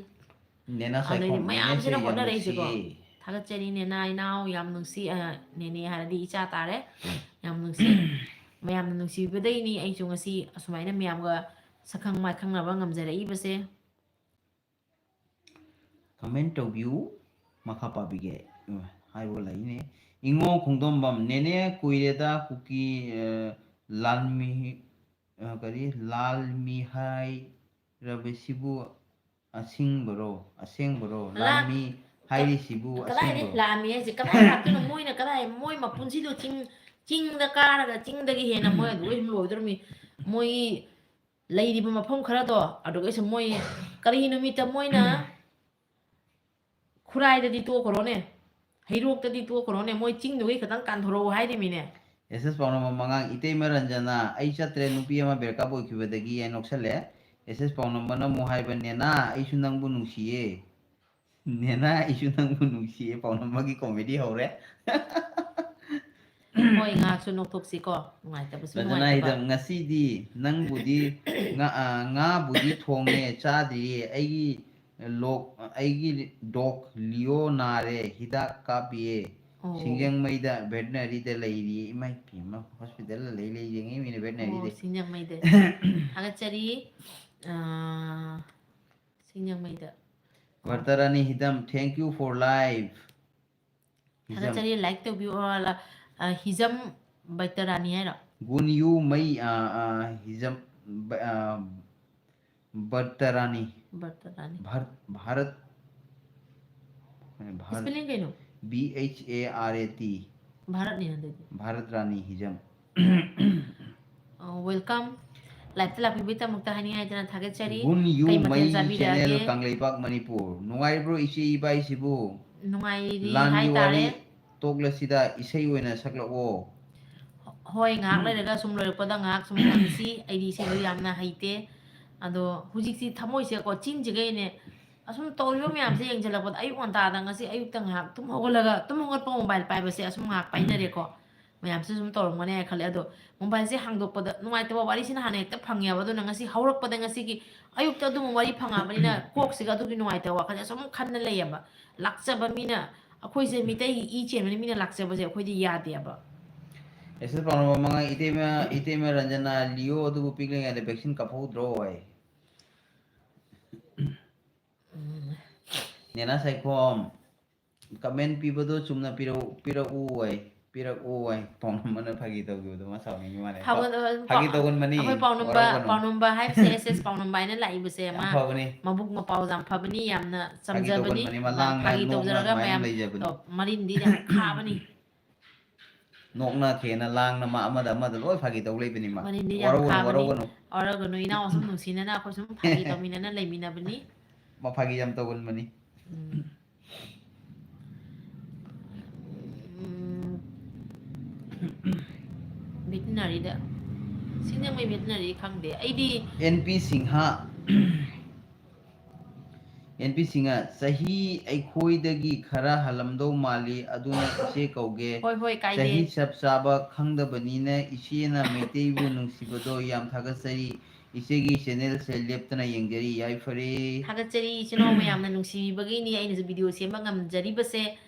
ꯅꯦꯅꯥ ꯑꯗꯩꯗꯤ ꯁꯥꯏꯈꯣꯝ, ꯅꯦꯅꯦꯁꯦ ꯃꯌꯥꯝꯁꯤꯅ ꯌꯥꯝ ꯍꯣꯠꯅꯔꯛꯏꯁꯦꯀꯣ꯫ ꯅꯨꯡꯁꯤꯌꯦ꯫ ꯊꯥꯒꯠꯆꯔꯤ ꯅꯦꯅꯥ ꯏꯅꯥꯎ, ꯌꯥꯝ ꯅꯨꯡꯁꯤ, ꯑ, ꯅꯦꯅꯦ ꯍꯥꯏꯔꯗꯤ ꯏꯆꯥ ꯇꯥꯔꯦ, ꯌꯥꯝ ꯅꯨꯡꯁꯤ꯫ ꯃꯌꯥꯝꯅ ꯅꯨꯡꯁꯤꯕꯤꯕꯗꯩꯅꯤ ꯑꯩꯁꯨ ꯉꯁꯤ ꯑꯁꯨꯃꯥꯏꯅ ꯃꯌꯥꯝꯒ ꯁꯛꯈꯪ ꯃꯥꯏꯈꯪꯅꯕ ꯉꯝꯖꯔꯛꯏꯕꯁꯦ꯫ ꯀꯃꯦꯟ ꯇꯧꯕꯤꯌꯨ, ꯃꯈꯥ ꯄꯥꯕꯤꯒꯦ꯫ ꯎꯝ, ꯍꯥꯏꯕ ꯂꯩꯅꯦ꯫ ꯏꯉꯣ ꯈꯣꯡꯗꯣꯝꯕꯝ, ꯅꯦꯅꯦ ꯀꯨꯏꯔꯦꯗ ꯀꯨꯀꯤ, ꯑ, ꯂꯥꯜꯃꯤ, ꯑ, ꯀꯔꯤ, ꯂꯥꯜꯃꯤ ꯍꯥꯏꯔꯕꯁꯤꯕꯨ ꯑꯁꯤꯡꯕꯔꯣ, ꯑꯁꯦꯡꯕꯔꯣ? ꯂꯥ-, ꯂꯥꯜꯃꯤ ꯀ-, ꯍꯥꯏꯔꯤꯁꯤꯕꯨ ꯀꯗꯥꯏꯗꯩ ꯑꯁꯦꯡꯕꯔꯣ? ꯂꯥꯜꯃꯤ ꯍꯥꯏꯁꯦ? ꯀꯗꯥꯏ ꯂꯥꯛꯇꯣꯏꯅꯣ? ꯃꯣꯏꯅ ꯀꯗꯥꯏ, ꯃꯣꯏ ꯃꯄꯨꯟꯁꯤꯗꯣ ꯆꯤꯡ, ꯆꯤꯡꯗ ꯀꯥꯔꯒ ꯆꯤꯡꯗꯒꯤ ꯍꯦꯟꯅ ꯃꯣꯏ ꯑꯗꯨꯗꯩ ꯁꯨꯝ ꯂꯣꯏꯗꯧꯔꯝꯃꯤ꯫ ꯃꯣꯏ ꯂꯩꯔꯤꯕ ꯃꯐꯝ ꯈꯔꯗꯣ ꯑꯗꯨꯒꯩꯁꯨ ꯃꯣꯏ ꯀꯔꯤ ꯅꯨꯃꯤꯠꯇ ꯃꯣꯏꯅ ꯈꯨꯔꯥꯏꯗꯗꯤ ꯇꯣꯛꯈ꯭ꯔꯣꯅꯦ, ꯍꯩꯔꯣꯛꯇꯗꯤ ꯇꯣꯛꯈ꯭ꯔꯣꯅꯦ, ꯃꯣꯏ ꯆꯤꯡꯗꯨꯒꯩ ꯈꯛꯇꯪ ꯀꯥꯟꯊꯣꯔꯛꯎ ꯍꯥꯏꯔꯤꯃꯤꯅꯦ꯫ ꯑꯦꯁ ꯑꯦꯁ ꯄꯥꯎꯅꯝꯕ ꯃꯉꯥꯡ, ꯏꯇꯩꯃ ꯔꯟꯖꯅꯥ, ꯑꯩ ꯆꯠꯇ꯭ꯔꯦ, ꯅꯨꯄꯤ ꯑꯃ break up ꯑꯣꯏꯈꯤꯕꯗꯒꯤ ꯍꯥꯏꯅ ꯅꯣꯛꯁꯜꯂꯦ꯫ ꯑꯦꯁ ꯑꯦꯁ ꯄꯥꯎꯅꯝꯕꯅ ꯑꯃꯨꯛ ꯍꯥꯏꯕ, ꯅꯦꯅꯥ, ꯑꯩꯁꯨ ꯅꯪꯕꯨ ꯅꯨꯡꯁꯤꯌꯦ꯫ ꯅꯦꯅꯥ, ꯑꯩꯁꯨ ꯅꯪꯕꯨ ꯅꯨꯡꯁꯤꯌꯦ꯫ ꯄꯥꯎꯅꯝꯕꯒꯤ comedy ꯍꯧꯔꯦ꯫ ꯍꯣꯏ, ꯉꯥꯏꯍꯥꯛꯁꯨ ꯅꯣꯛꯊꯣꯛꯁꯤꯀꯣ, ꯅꯨꯡꯉꯥꯏꯇꯕꯁꯨ ꯔꯟꯖꯅꯥ ꯅꯨꯡꯉꯥꯏꯇꯕ꯫ ꯍꯤꯗꯝ, ꯉꯁꯤꯗꯤ ꯅꯪꯕꯨꯗꯤ ꯉꯥ-, ꯑ, ꯉꯥꯕꯨꯗꯤ ꯊꯣꯡꯉꯦ, ꯆꯥꯗ꯭ꯔꯤꯌꯦ꯫ ꯑꯩꯒꯤ ꯂꯣꯛ, ꯑꯩꯒꯤ dog ꯂꯤꯑꯣ ꯅꯥꯔꯦ, ꯍꯤꯗꯥꯛ ꯀꯥꯞꯄꯤꯌꯦ꯫ ꯑꯣ꯫ ꯁꯤꯡꯖꯃꯩꯗ veterineryꯗ ꯂꯩꯔꯤꯌꯦ꯫ ꯏꯃꯥꯏ ꯄꯦꯝꯃ, hospitalꯗ ꯂꯩ, ꯂꯩ ꯌꯦꯡꯉꯛꯏꯃꯤꯅꯦ veterineryꯗ꯫ ꯑꯣ, ꯁꯤꯡꯖꯃꯩꯗ꯫ ꯊꯥꯒꯠꯆꯔꯤ꯫ ꯑ, ꯁꯤꯡꯖꯃꯩꯗ꯫ ꯚꯔꯇꯔꯥꯅꯤ ꯍꯤꯗꯝ, thank you for life꯫ ꯍꯤꯖꯝ꯫ ꯊꯥꯒꯠꯆꯔꯤ, like ꯇꯧꯕꯤꯌꯨ꯫ ꯑ, ꯂ-, ꯑ, ꯍꯤꯖꯝ ꯕꯩꯇꯔꯥꯅꯤ ꯍꯥꯏꯔꯣ? ꯒꯨꯟꯌꯨ ꯃꯩ, ꯑ, ꯑ, ꯍꯤꯖꯝ, ꯕ-, ꯑ, ꯕꯔꯇꯔꯥꯅꯤ꯫ ꯕꯔꯇꯔꯥꯅꯤ꯫ ꯚꯥꯔꯠ, ꯚꯥꯔꯠ, ꯚꯥꯔꯠ, Spelling ꯀꯩꯅꯣ? B H A R A T꯫ ꯚꯥꯔꯠꯅꯤ ꯑꯗꯨꯗꯤ꯫ ꯚꯥꯔꯠ ꯔꯥꯅꯤ ꯍꯤꯖꯝ꯫ ꯑ, welcome꯫ Liveꯇ ꯂꯥꯛꯄꯤꯕꯒꯤꯗꯃꯛꯇ ꯍꯥꯏꯅꯤꯡꯉꯥꯏꯗꯅ ꯊꯥꯒꯠꯆꯔꯤ꯫ ꯒꯨꯟ ꯌꯨ ꯀꯩ ꯃꯊꯦꯜ ꯃꯩ ꯆꯥꯕꯤꯔꯛꯑꯒꯦ? Channel, ꯀꯪꯂꯩꯄꯥꯛ, ꯃꯅꯤꯄꯨꯔ꯫ ꯅꯨꯡꯉꯥꯏꯕ꯭ꯔꯣ ꯏꯆꯦ ꯏꯕꯥꯏꯁꯤꯕꯨ? ꯅꯨꯡꯉꯥꯏꯔꯤ ꯂꯥꯟꯒꯤ ꯍꯥꯏꯇꯥꯔꯦ꯫ ꯋꯥꯔꯤ ꯇꯣꯛꯂꯁꯤꯗ, ꯏꯁꯩ ꯑꯣꯏꯅ ꯁꯛꯂꯛꯑꯣ꯫ ꯍꯣꯏ, ꯉꯥꯏꯍꯥꯛ ꯂꯩꯔꯒ ꯁꯨꯝ ꯂꯣꯏꯔꯛꯄꯗ ꯉꯥꯏꯍꯥꯛ ꯁꯨꯝ ꯇꯝꯁꯤ꯫ ꯑꯩꯗꯤ ꯏꯁꯩꯗꯣ ꯌꯥꯝꯅ ꯍꯩꯇꯦ꯫ ꯑꯗꯣ ꯍꯧꯖꯤꯛꯁꯤ ꯊꯃꯣꯏꯁꯦꯀꯣ, ꯆꯤꯟꯁꯤꯒꯩꯅꯦ꯫ ꯑꯁꯨꯝ ꯇꯧꯔꯤꯕ ꯃꯌꯥꯝꯁꯦ ꯌꯦꯡꯁꯤꯜꯂꯛꯄꯗ, ꯑꯌꯨꯛ ꯉꯟꯇꯥꯗ ꯉꯁꯤ ꯑꯌꯨꯛꯇ ꯉꯥꯏꯍꯥꯛ ꯇꯨꯝ ꯍꯧꯒꯠꯂꯒ, ꯇꯨꯝ ꯍꯧꯒꯠꯄ mobile ꯄꯥꯏꯕꯁꯦ ꯑꯁꯨꯝ ꯉꯥꯏꯍꯥꯛ ꯄꯥꯏꯅꯔꯦꯀꯣ꯫ ꯃꯌꯥꯝꯁꯨ ꯁꯨꯝ ꯇꯧꯔꯝꯒꯅꯤ ꯍꯥꯏꯅ ꯈꯜꯂꯦ꯫ ꯑꯗꯣ ꯃꯣꯕꯥꯏꯜꯁꯦ ꯍꯥꯡꯗꯣꯛꯄꯗ ꯅꯨꯡꯉꯥꯏꯇꯕ ꯋꯥꯔꯤꯁꯤꯅ ꯍꯥꯟꯅ ꯍꯦꯛꯇ ꯐꯪꯉꯦꯕ꯫ ꯑꯗꯨꯅ ꯉꯁꯤ ꯍꯧꯔꯛꯄꯗ, ꯉꯁꯤꯒꯤ ꯑꯌꯨꯛꯇ ꯑꯗꯨꯝꯕ ꯋꯥꯔꯤ ꯐꯪꯉꯛꯑꯕꯅꯤꯅ ꯀꯣꯛꯁꯤꯒ ꯑꯗꯨꯒꯤ ꯅꯨꯡꯉꯥꯏꯇꯕ ꯋꯥꯈꯜꯁꯦ ꯁꯨꯝ ꯈꯟꯅ ꯂꯩꯌꯦꯕ꯫ ꯂꯥꯛꯆꯕ ꯃꯤꯅ, ꯑꯩꯈꯣꯏꯁꯦ ꯃꯤꯇꯩꯒꯤ ꯏ ꯆꯦꯟꯕꯅꯤ, ꯃꯤꯅ ꯂꯥꯛꯆꯕꯁꯦ ꯑꯩꯈꯣꯏꯗꯤ ꯌꯥꯗꯦꯕ꯫ ꯑꯦꯁ ꯑꯦꯁ ꯄꯥꯎꯅꯝꯕ ꯃꯉꯥ, ꯏꯇꯩꯃ, ꯏꯇꯩꯃ ꯔꯟꯖꯅꯥ, ꯂꯤꯑꯣ ꯑꯗꯨꯕꯨ ꯄꯤꯛꯂꯤꯉꯩꯗ ꯚꯦꯛꯁꯤꯟ ꯀꯥꯞꯍꯧꯗ꯭ꯔꯣ ꯍꯥꯏ꯫ ꯎꯝ꯫ ꯅꯦꯅꯥ ꯁꯥꯏꯈꯣꯝ, ꯀꯃꯦꯟ ꯄꯤꯕꯗꯣ ꯆꯨꯝꯅ ꯄꯤꯔꯛꯎ, ꯄꯤꯔꯛꯎ ꯍꯥꯏ, ꯄꯤꯔꯛꯎ ꯍꯥꯏ꯫ ꯄꯥꯎꯅꯝꯕꯅ ꯐꯥꯒꯤ ꯇꯧꯈꯤꯕꯗꯣ ꯃꯥ ꯁꯥꯎꯅꯤꯡꯉꯤ ꯃꯥꯜꯂꯦ꯫ ꯐꯥꯎ-, ꯑ, ꯐꯥꯒꯤ ꯄꯥꯎ-, ꯇꯧꯒꯟꯕꯅꯤ, ꯑꯩꯈꯣꯏ ꯄꯥꯎꯅꯝꯕ, ꯋꯥꯔꯧꯒꯅꯨ꯫ ꯄꯥꯎꯅꯝꯕ ꯍꯥꯏꯕꯁꯦ ꯑꯦꯁ ꯑꯦꯁ ꯄꯥꯎꯅꯝꯕ ꯍꯥꯏꯅ ꯂꯥꯛꯏꯕꯁꯦ ꯌꯥꯝ ꯃꯥ ꯐꯕꯅꯤ꯫ ꯃꯕꯨꯛ ꯃꯄꯥꯎ ꯌꯥꯝ ꯐꯕꯅꯤ, ꯌꯥꯝꯅ ꯐꯥꯒꯤ ꯆꯝꯖꯕꯅꯤ꯫ ꯇꯧꯒꯟꯕꯅꯤ, ꯃꯥ ꯑ, ꯂꯥꯡꯅ ꯐꯥꯒꯤ ꯅꯣꯛꯅ ꯇꯧꯖꯔꯒ ꯑꯗꯨꯃꯥꯏꯅ ꯃꯌꯥꯝ, ꯂꯩꯖꯕꯅꯤ꯫ ꯑ, ꯃꯔꯤꯟꯗꯤ ꯌꯥꯝ ꯈꯥꯕꯅꯤ꯫ ꯅꯣꯛꯅ ꯈꯦꯅ ꯂꯥꯡꯅ ꯃꯥ ꯑꯃꯗ ꯑꯃꯗ ꯂꯣꯏ ꯐꯥꯒꯤ ꯇꯧ ꯂꯩꯕꯅꯤ ꯃꯥ꯫ ꯃꯔꯤꯟꯗꯤ ꯌꯥꯝ ꯋꯥꯔꯧꯒꯅꯨ, ꯈꯥꯕꯅꯤ꯫ ꯋꯥꯔꯧꯒꯅꯨ꯫ ꯋꯥꯔꯧꯒꯅꯨ, ꯏꯅꯥꯎ ꯁꯨꯝ ꯅꯨꯡꯁꯤꯅꯅ ꯑꯩꯈꯣꯏ ꯁꯨꯝ ꯐꯥꯒꯤ ꯇꯧꯃꯤꯟꯅꯅ ꯂꯩꯃꯤꯟꯅꯕꯅꯤ꯫ ꯃꯥ ꯐꯥꯒꯤ ꯌꯥꯝ ꯇꯧꯒꯟꯕꯅꯤ꯫ ꯎꯝ꯫ ꯎꯝ꯫ ꯚꯦꯇꯤꯅꯔꯤꯗ, ꯁꯤꯡꯖꯃꯩ ꯚꯦꯇꯤꯅꯔꯤ ꯈꯪꯗꯦ ꯑꯩꯗꯤ꯫ N P Singh, N P Singh, ꯆꯍꯤ ꯑꯩꯈꯣꯏꯗꯒꯤ ꯈꯔ ꯍꯜꯂꯝꯗꯧ ꯃꯥꯜꯂꯤ, ꯑꯗꯨꯅ ꯏꯆꯦ ꯀꯧꯒꯦ꯫ ꯍꯣꯏ, ꯍꯣꯏ, ꯀꯥꯏꯗꯦ꯫ ꯆꯍꯤ ꯆꯞ ꯆꯥꯕ ꯈꯪꯗꯕꯅꯤꯅ ꯏꯆꯦꯅ ꯃꯩꯇꯩꯕꯨ ꯅꯨꯡꯁꯤꯕꯗꯣ ꯌꯥꯝ ꯊꯥꯒꯠꯆꯔꯤ꯫ ꯏꯆꯦꯒꯤ ꯆꯦꯅꯦꯜꯁꯦ ꯂꯦꯞꯇꯅ ꯌꯦꯡꯖꯔꯤ, ꯌꯥꯏꯐꯔꯦ꯫ ꯊꯥꯒꯠꯆꯔꯤ, ꯏꯆꯤꯟ ꯏꯅꯥꯎ ꯃꯌꯥꯝꯅ ꯅꯨꯡꯁꯤꯕꯤꯕꯒꯤꯅꯤ ꯑꯩꯅꯁꯨ ꯚꯤꯗꯤꯑꯣ ꯁꯦꯝꯕ ꯉꯝꯖꯔꯤꯕꯁꯦ꯫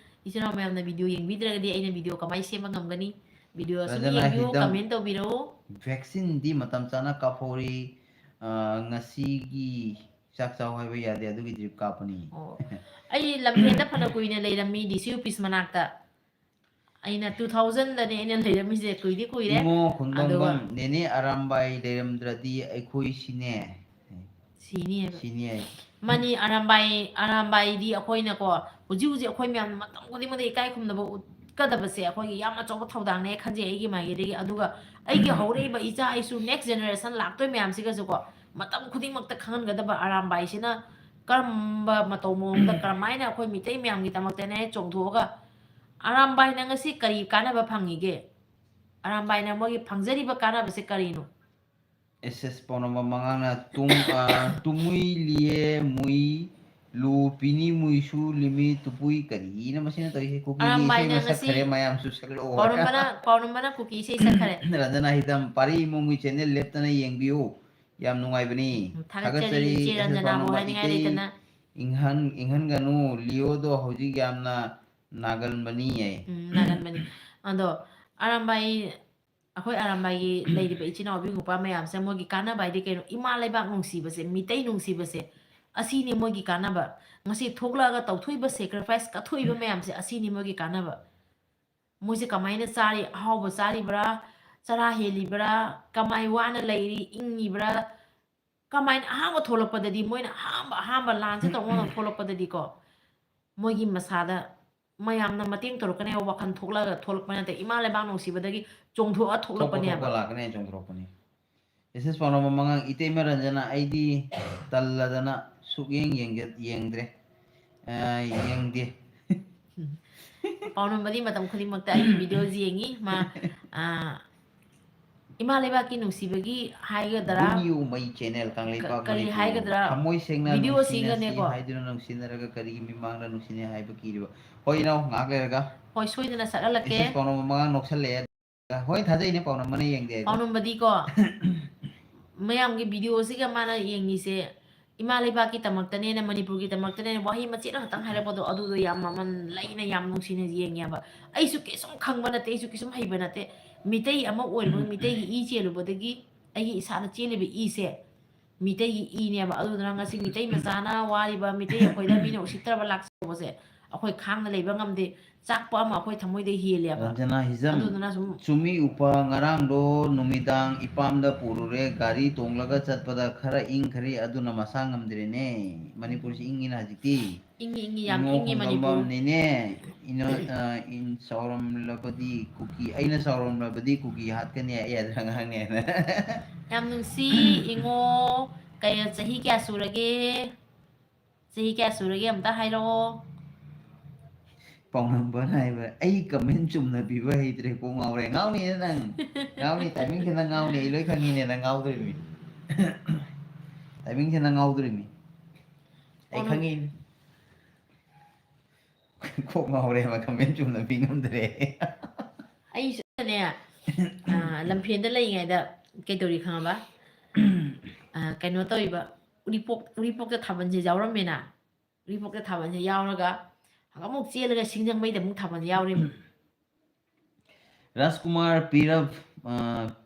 ꯏꯆꯤꯟ ꯏꯅꯥꯎ ꯃꯌꯥꯝꯅ ꯚꯤꯗꯤꯑꯣ ꯌꯦꯡꯕꯤꯗ꯭ꯔꯒꯗꯤ ꯑꯩꯅ ꯚꯤꯗꯤꯑꯣ ꯀꯃꯥꯏꯅ ꯁꯦꯝꯕ ꯉꯝꯒꯅꯤ? ꯚꯤꯗꯤꯑꯣ ꯁꯨꯝ ꯔꯟꯖꯅꯥ ꯌꯦꯡꯕꯤꯌꯨ, ꯍꯤꯗꯝ꯫ ꯀꯃꯦꯟ ꯇꯧꯕꯤꯔꯛꯎ꯫ ꯚꯦꯛꯁꯤꯟꯗꯤ ꯃꯇꯝ ꯆꯥꯅ ꯀꯥꯞꯍꯧꯔꯤ꯫ ꯑ, ꯉꯁꯤꯒꯤ ꯆꯥꯛ ꯆꯥꯎ ꯍꯥꯏꯕ ꯌꯥꯗꯦ, ꯑꯗꯨꯒꯤ ꯗ꯭ꯔꯤꯞ ꯀꯥꯞꯄꯅꯤ꯫ ꯑꯣ, ꯑꯩ ꯂꯝꯐꯦꯟꯗ ꯐꯅ ꯀꯨꯏꯅ ꯂꯩꯔꯝꯃꯤ, ꯗꯤ ꯁꯤ ꯑꯣꯐꯤꯁ ꯃꯅꯥꯛꯇ꯫ ꯑꯩꯅ two thousandꯗꯅꯦ ꯑꯩꯅ ꯂꯩꯔꯝꯃꯤꯁꯦ, ꯀꯨꯏꯗꯤ ꯀꯨꯏꯔꯦ꯫ ꯏꯃꯣ ꯑꯗꯨꯒ ꯈꯨꯟꯗꯣꯡꯕꯝ, ꯅꯦꯅꯦ ꯑꯔꯥꯝꯕꯥꯏ ꯂꯩꯔꯝꯗ꯭ꯔꯗꯤ ꯑꯩꯈꯣꯏ ꯁꯤꯅꯦ꯫ ꯁꯤꯅꯤ ꯍꯥꯏꯕ꯫ ꯁꯤꯅꯤ ꯍꯥꯏ꯫ ꯃꯥꯅꯤ, ꯑꯔꯥꯝꯕꯥꯏ, ꯑꯔꯥꯝꯕꯥꯏꯗꯤ ꯑꯩꯈꯣꯏꯅꯀꯣ, ꯍꯧꯖꯤꯛ ꯍꯧꯖꯤꯛ ꯑꯩꯈꯣꯏ ꯃꯌꯥꯝꯅ ꯃꯇꯝ ꯈꯨꯗꯤꯡꯃꯛꯇ ꯏꯀꯥꯏ ꯈꯨꯝꯅꯕ ꯎꯠꯀꯗꯕꯁꯦ ꯑꯩꯈꯣꯏꯒꯤ ꯌꯥꯝ ꯑꯆꯧꯕ ꯊꯧꯗꯥꯡꯅꯦ ꯈꯟꯖꯩ ꯑꯩꯒꯤ ꯃꯥꯏꯀꯩꯗꯒꯤ꯫ ꯑꯗꯨꯒ ꯑꯩꯒꯤ ꯍꯧꯔꯛꯏꯕ ꯏꯆꯥ ꯏꯁꯨ, next generation ꯂꯥꯛꯇꯣꯏ ꯃꯌꯥꯝꯁꯤꯒꯁꯨꯀꯣ, ꯃꯇꯝ ꯈꯨꯗꯤꯡꯃꯛꯇ ꯈꯪꯍꯟꯒꯗꯕ ꯑꯔꯥꯝꯕꯥꯏꯁꯤꯅ ꯀꯔꯝꯕ ꯃꯇꯧ ꯃꯑꯣꯡꯗ, ꯀꯔꯝꯍꯥꯏꯅ ꯑꯩꯈꯣꯏ ꯃꯤꯇꯩ ꯃꯌꯥꯝꯒꯤꯗꯃꯛꯇꯅꯦ ꯆꯣꯡꯊꯣꯛꯑꯒ, ꯑꯔꯥꯝꯕꯥꯏꯅ ꯉꯁꯤ ꯀꯔꯤ ꯀꯥꯟꯅꯕ ꯐꯪꯉꯤꯒꯦ? ꯑꯔꯥꯝꯕꯥꯏꯅ ꯃꯣꯏꯒꯤ ꯐꯪꯖꯔꯤꯕ ꯀꯥꯟꯅꯕꯁꯦ ꯀꯔꯤꯅꯣ? ꯑꯦꯁ ꯑꯦꯁ ꯄꯥꯎꯅꯝꯕ ꯃꯉꯥꯅ ꯇꯨꯝ-, ꯑ, ꯇꯨꯃꯨꯏ ꯂꯤꯌꯦ ꯃꯨꯏ ꯂꯨ ꯄꯤꯅꯤ ꯃꯨꯏꯁꯨ ꯂꯤꯃꯤ ꯇꯨꯄꯨꯏ ꯀꯔꯤꯅ ꯃꯁꯤꯅ ꯇꯧꯔꯤꯁꯦ? ꯀꯨꯀꯤꯒꯤ ꯏꯁꯩ ꯑꯃ ꯁꯛꯈꯔꯦ, ꯃꯌꯥꯝꯁꯨ ꯁꯛꯂꯛꯑꯣ꯫ ꯄꯥꯎꯅꯝꯕꯅ, ꯄꯥꯎꯅꯝꯕꯅ ꯀꯨꯀꯤ ꯏꯁꯩ ꯁꯛꯈꯔꯦ꯫ ꯔꯟꯖꯅꯥ ꯍꯤꯗꯝ, ꯄꯥꯔꯤ ꯏꯃꯣꯝꯒꯤ channel ꯂꯦꯞꯇꯅ ꯌꯦꯡꯕꯤꯌꯨ, ꯌꯥꯝ ꯅꯨꯡꯉꯥꯏꯕꯅꯤ꯫ ꯎꯝ, ꯊꯥꯒꯠꯆꯔꯤ, ꯊꯥꯒꯠꯆꯔꯤ, ꯏꯆꯦ ꯁꯦꯁ ꯔꯟꯖꯅꯥꯕꯨ ꯄꯥꯎꯅꯝꯕ꯫ ꯍꯥꯏꯅꯤꯡꯉꯥꯏ ꯏꯇꯩ ꯂꯩꯇꯅ꯫ ꯏꯪꯍꯟ-, ꯏꯪꯍꯟꯒꯅꯨ, ꯂꯤꯑꯣꯗꯣ ꯍꯧꯖꯤꯛ ꯌꯥꯝꯅ ꯅꯥꯒꯟꯕꯅꯤ ꯍꯥꯏ꯫ ꯎꯝ, ꯅꯥꯒꯟꯕꯅꯤ꯫ ꯑꯗꯣ ꯑꯔꯥꯝꯕꯥꯏ, ꯑꯩꯈꯣꯏ ꯑꯔꯥꯝꯕꯥꯏꯒꯤ ꯂꯩꯔꯤꯕ ꯏꯆꯤꯟ ꯏꯅꯥꯎ ꯑꯕꯤ ꯅꯨꯄꯥ ꯃꯌꯥꯝꯁꯦ, ꯃꯣꯏꯒꯤ ꯀꯥꯟꯅꯕ ꯍꯥꯏꯗꯤ ꯀꯩꯅꯣ? ꯏꯃꯥ ꯂꯩꯕꯥꯛ ꯅꯨꯡꯁꯤꯕꯁꯦ, ꯃꯤꯇꯩ ꯅꯨꯡꯁꯤꯕꯁꯦ, ꯑꯁꯤꯅꯤ ꯃꯣꯏꯒꯤ ꯀꯥꯟꯅꯕ꯫ ꯉꯁꯤ ꯊꯣꯛꯂꯛꯑꯒ ꯇꯧꯊꯣꯛꯏꯕ sacrifice, ꯀꯠꯊꯣꯛꯏꯕ ꯃꯌꯥꯝꯁꯦ, ꯑꯁꯤꯅꯤ ꯃꯣꯏꯒꯤ ꯀꯥꯟꯅꯕ꯫ ꯃꯣꯏꯁꯦ ꯀꯃꯥꯏꯅ ꯆꯥꯔꯤ? ꯑꯍꯥꯎꯕ ꯆꯥꯔꯤꯕ꯭ꯔꯥ? ꯆꯔꯥ ꯍꯦꯜꯂꯤꯕ꯭ꯔꯥ? ꯀꯃꯥꯏ ꯋꯥꯅ ꯂꯩꯔꯤ? ꯏꯪꯉꯤꯕ꯭ꯔꯥ? ꯀꯃꯥꯏꯅ ꯑꯍꯥꯟꯕ ꯊꯣꯛꯂꯛꯄꯗꯗꯤ, ꯃꯣꯏꯅ ꯑꯍꯥꯟꯕ, ꯑꯍꯥꯟꯕ ꯂꯥꯟꯁꯦ ꯇꯧꯕ ꯃꯇꯝꯗ ꯊꯣꯛꯂꯛꯄꯗꯗꯤꯀꯣ, ꯃꯣꯏꯒꯤ ꯃꯁꯥꯗ ꯃꯌꯥꯝꯅ ꯃꯇꯦꯡ ꯇꯧꯔꯛꯀꯅꯤ ꯍꯥꯏꯕ ꯋꯥꯈꯜ ꯊꯣꯛꯂꯒ ꯊꯣꯛꯂꯛꯄ ꯅꯠꯇꯦ꯫ ꯏꯃꯥ ꯂꯩꯕꯥꯛ ꯅꯨꯡꯁꯤꯕꯗꯒꯤ ꯆꯣꯡꯊꯣꯛꯑ ꯊꯣꯛꯂꯛꯄꯅꯦ ꯊꯣꯛꯄ ꯍꯥꯏꯕ꯫ ꯂꯥꯛꯀꯅꯤ, ꯆꯣꯡꯊꯣꯔꯛꯄꯅꯤ꯫ ꯃꯤꯁꯦꯁ ꯄꯥꯎꯅꯝꯕ ꯃꯉꯥꯡ, ꯏꯇꯩꯃ ꯔꯟꯖꯅꯥ, ꯑꯩꯗꯤ ꯇꯜꯂꯗꯅ ꯁꯨꯛꯌꯦꯡ ꯌꯦꯡꯖ-, ꯌꯦꯡꯗ꯭ꯔꯦ꯫ ꯑ, ꯌꯦꯡꯗꯦ꯫ ꯄꯥꯎꯅꯝꯕꯗꯤ ꯃꯇꯝ ꯈꯨꯗꯤꯡꯃꯛꯇ ꯑꯩꯒꯤ videoꯁꯤ ꯌꯦꯡꯉꯤ꯫ ꯃꯥ, ꯑ, ꯏꯃꯥ ꯂꯩꯕꯥꯛꯀꯤ ꯅꯨꯡꯁꯤꯕꯒꯤ ꯍꯥꯏꯒꯗ꯭ꯔꯥ? ꯕꯨꯡ ꯌꯨ ꯃꯩ channel ꯀꯪꯂꯩꯄꯥꯛ ꯀ-, ꯀꯔꯤ ꯃꯅꯤꯄꯨꯔ꯫ ꯍꯥꯏꯒꯗ꯭ꯔꯥ? ꯊꯃꯣꯏ ꯁꯦꯡꯅ ꯅꯨꯡꯁꯤꯅꯁꯤ ꯍꯥꯏꯗꯨꯅ ꯅꯨꯡꯁꯤꯅꯔꯒ ꯀꯔꯤꯒꯤ ꯃꯤꯃꯥꯡꯗ ꯅꯨꯡꯁꯤꯅꯩ ꯍꯥꯏꯕ ꯀꯤꯔꯤꯕ? ꯍꯣꯏ ꯏꯅꯥꯎ, ꯉꯥꯏꯍꯥꯛ ꯂꯩꯔꯒ꯫ ꯍꯣꯏ, ꯁꯣꯏꯗꯅ ꯁꯛꯍꯜꯂꯛꯀꯦ꯫ ꯃꯤꯁꯦꯁ ꯄꯥꯎꯅꯝꯕ ꯃꯉꯥꯡ ꯅꯣꯛꯁꯜꯂꯛꯑꯦ꯫ ꯍꯣꯏ, ꯊꯥꯖꯩꯅꯦ, ꯄꯥꯎꯅꯝꯕꯅ ꯌꯦꯡꯗꯦ ꯍꯥꯏꯗꯣ꯫ ꯄꯥꯎꯅꯝꯕꯗꯤꯀꯣ, ꯃꯌꯥꯝꯒꯤ videoꯁꯤꯒ ꯃꯥꯅ ꯌꯦꯡꯉꯤꯁꯦ, ꯏꯃꯥ ꯂꯩꯕꯥꯛꯀꯤꯗꯃꯛꯇꯅꯦꯅ, ꯃꯅꯤꯄꯨꯔꯒꯤꯗꯃꯛꯇꯅꯦꯅ ꯋꯥꯍꯩ ꯃꯆꯦꯠ ꯑꯃꯈꯛꯇꯪ ꯍꯥꯏꯔꯛꯄꯗꯣ, ꯑꯗꯨꯗꯣ ꯌꯥꯝ ꯃꯃꯜ ꯂꯩꯅ, ꯌꯥꯝ ꯅꯨꯡꯁꯤꯅ ꯌꯦꯡꯉꯦꯕ꯫ ꯑꯩꯁꯨ ꯀꯩꯁꯨꯝ ꯈꯪꯕ ꯅꯠꯇꯦ, ꯑꯩꯁꯨ ꯀꯩꯁꯨꯝ ꯍꯩꯕ ꯅꯠꯇꯦ꯫ ꯃꯤꯇꯩ ꯑꯃ ꯑꯣꯏꯔꯨꯕ, ꯃꯤꯇꯩꯒꯤ ꯏ ꯆꯦꯜꯂꯨꯕꯗꯒꯤ ꯑꯩꯒꯤ ꯏꯁꯥꯗ ꯆꯦꯜꯂꯤꯕ ꯏꯁꯦ ꯃꯤꯇꯩꯒꯤ ꯏꯅꯦꯕ꯫ ꯑꯗꯨꯗꯨꯅ ꯉꯁꯤ ꯃꯤꯇꯩ ꯃꯆꯥꯅ ꯋꯥꯔꯤꯕ, ꯃꯤꯇꯩ ꯑꯩꯈꯣꯏꯗ ꯃꯤꯅ ꯎꯁꯤꯠꯇ꯭ꯔꯕ ꯂꯥꯛꯆꯕꯁꯦ ꯑꯩꯈꯣꯏ ꯈꯥꯡꯅ ꯂꯩꯕ ꯉꯝꯗꯦ꯫ ꯆꯥꯛꯄ ꯑꯃ ꯑꯩꯈꯣꯏ ꯊꯃꯣꯏꯗ ꯍꯦꯜꯂꯦꯕ꯫ ꯔꯟꯖꯅꯥ ꯍꯤꯖꯝ, ꯑꯗꯨꯗꯨꯅ ꯁꯨꯝ ꯆꯨꯝꯃꯤ ꯎꯄꯥ, ꯉꯔꯥꯡꯗꯣ ꯅꯨꯃꯤꯗꯥꯡ ꯏꯄꯥꯝꯗ ꯄꯨꯔꯨꯔꯦ, ꯒꯥꯔꯤ ꯇꯣꯡꯂꯒ ꯆꯠꯄꯗ ꯈꯔ ꯏꯪꯈ꯭ꯔꯦ, ꯑꯗꯨꯅ ꯃꯁꯥ ꯉꯝꯗ꯭ꯔꯦꯅꯦ꯫ ꯃꯅꯤꯄꯨꯔꯁꯤ ꯏꯪꯉꯤꯅ ꯍꯧꯖꯤꯛꯇꯤ꯫ ꯏꯪꯉꯤ, ꯏꯪꯉꯤ, ꯌꯥꯝ ꯏꯉꯣ ꯏꯪꯉꯤ ꯃꯅꯤꯄꯨꯔ꯫ ꯈꯣꯡꯗꯝꯕꯝꯅꯤꯅꯦ꯫ ꯏꯅꯣ-, ꯑ, ꯏꯟ-, ꯆꯥꯎꯔꯝꯂꯕꯗꯤ ꯀꯨꯀꯤ, ꯑꯩꯅ ꯆꯥꯎꯔꯝꯂꯕꯗꯤ ꯀꯨꯀꯤ ꯍꯥꯠꯀꯅꯤ, ꯑꯩ ꯑꯗꯨ ꯑꯉꯥꯡꯅꯦꯅ꯫ ꯌꯥꯝ ꯅꯨꯡꯁꯤ, ꯏꯉꯣ꯫ ꯀꯩ, ꯆꯍꯤ ꯀꯌꯥ ꯁꯨꯔꯒꯦ? ꯆꯍꯤ ꯀꯌꯥ ꯁꯨꯔꯒꯦ ꯑꯝꯇ ꯍꯥꯏꯔꯛꯑꯣ꯫ ꯄꯥꯎꯅꯝꯕꯅ ꯍꯥꯏꯕ, "ꯑꯩ comment ꯆꯨꯝꯅ ꯄꯤꯕ ꯍꯩꯇ꯭ꯔꯦ, ꯀꯣꯛ ꯉꯥꯎꯔꯦ꯫" ꯉꯥꯎꯅꯤꯅꯦ ꯅꯪ꯫ ꯉꯥꯎꯅꯤ, timingꯁꯦ ꯅꯪ ꯉꯥꯎꯅꯤ꯫ ꯑꯩ ꯂꯣꯏ ꯈꯪꯉꯤꯅꯦ ꯅꯪ ꯉꯥꯎꯗꯣꯔꯤꯃꯤ꯫ Timingꯁꯦ ꯅꯪ ꯉꯥꯎꯗꯣꯔꯤꯃꯤ꯫ ꯑꯩ ꯈꯪꯉꯤ꯫ ꯀꯣꯛ ꯉꯥꯎꯔꯦꯕ, comment ꯆꯨꯝꯅ ꯄꯤ ꯉꯝꯗ꯭ꯔꯦ꯫ ꯑꯩꯁꯨꯅꯦ, ꯑ, ꯂꯝꯐꯦꯟꯗ ꯂꯩꯔꯤꯉꯩꯗ ꯀꯩꯗꯧꯔꯤ ꯈꯪꯉꯕ? ꯑ, ꯀꯩꯅꯣ ꯇꯧꯔꯤꯕ, ꯎꯔꯤꯄꯣꯛ, ꯎꯔꯤꯄꯣꯛꯇ ꯊꯥꯕꯜꯁꯦ ꯌꯥꯎꯔꯝꯃꯦꯅ꯫ ꯎꯔꯤꯄꯣꯛꯇ ꯊꯥꯕꯜꯁꯦ ꯌꯥꯎꯔꯒ ꯑꯃꯨꯛ ꯆꯦꯜꯂꯒ ꯁꯤꯡꯖꯃꯩꯗ ꯑꯃꯨꯛ ꯊꯥꯕꯜ ꯌꯥꯎꯔꯤꯕ꯫ ꯔꯥꯖꯀꯨꯃꯥꯔ ꯄꯤꯔꯞ, ꯑ,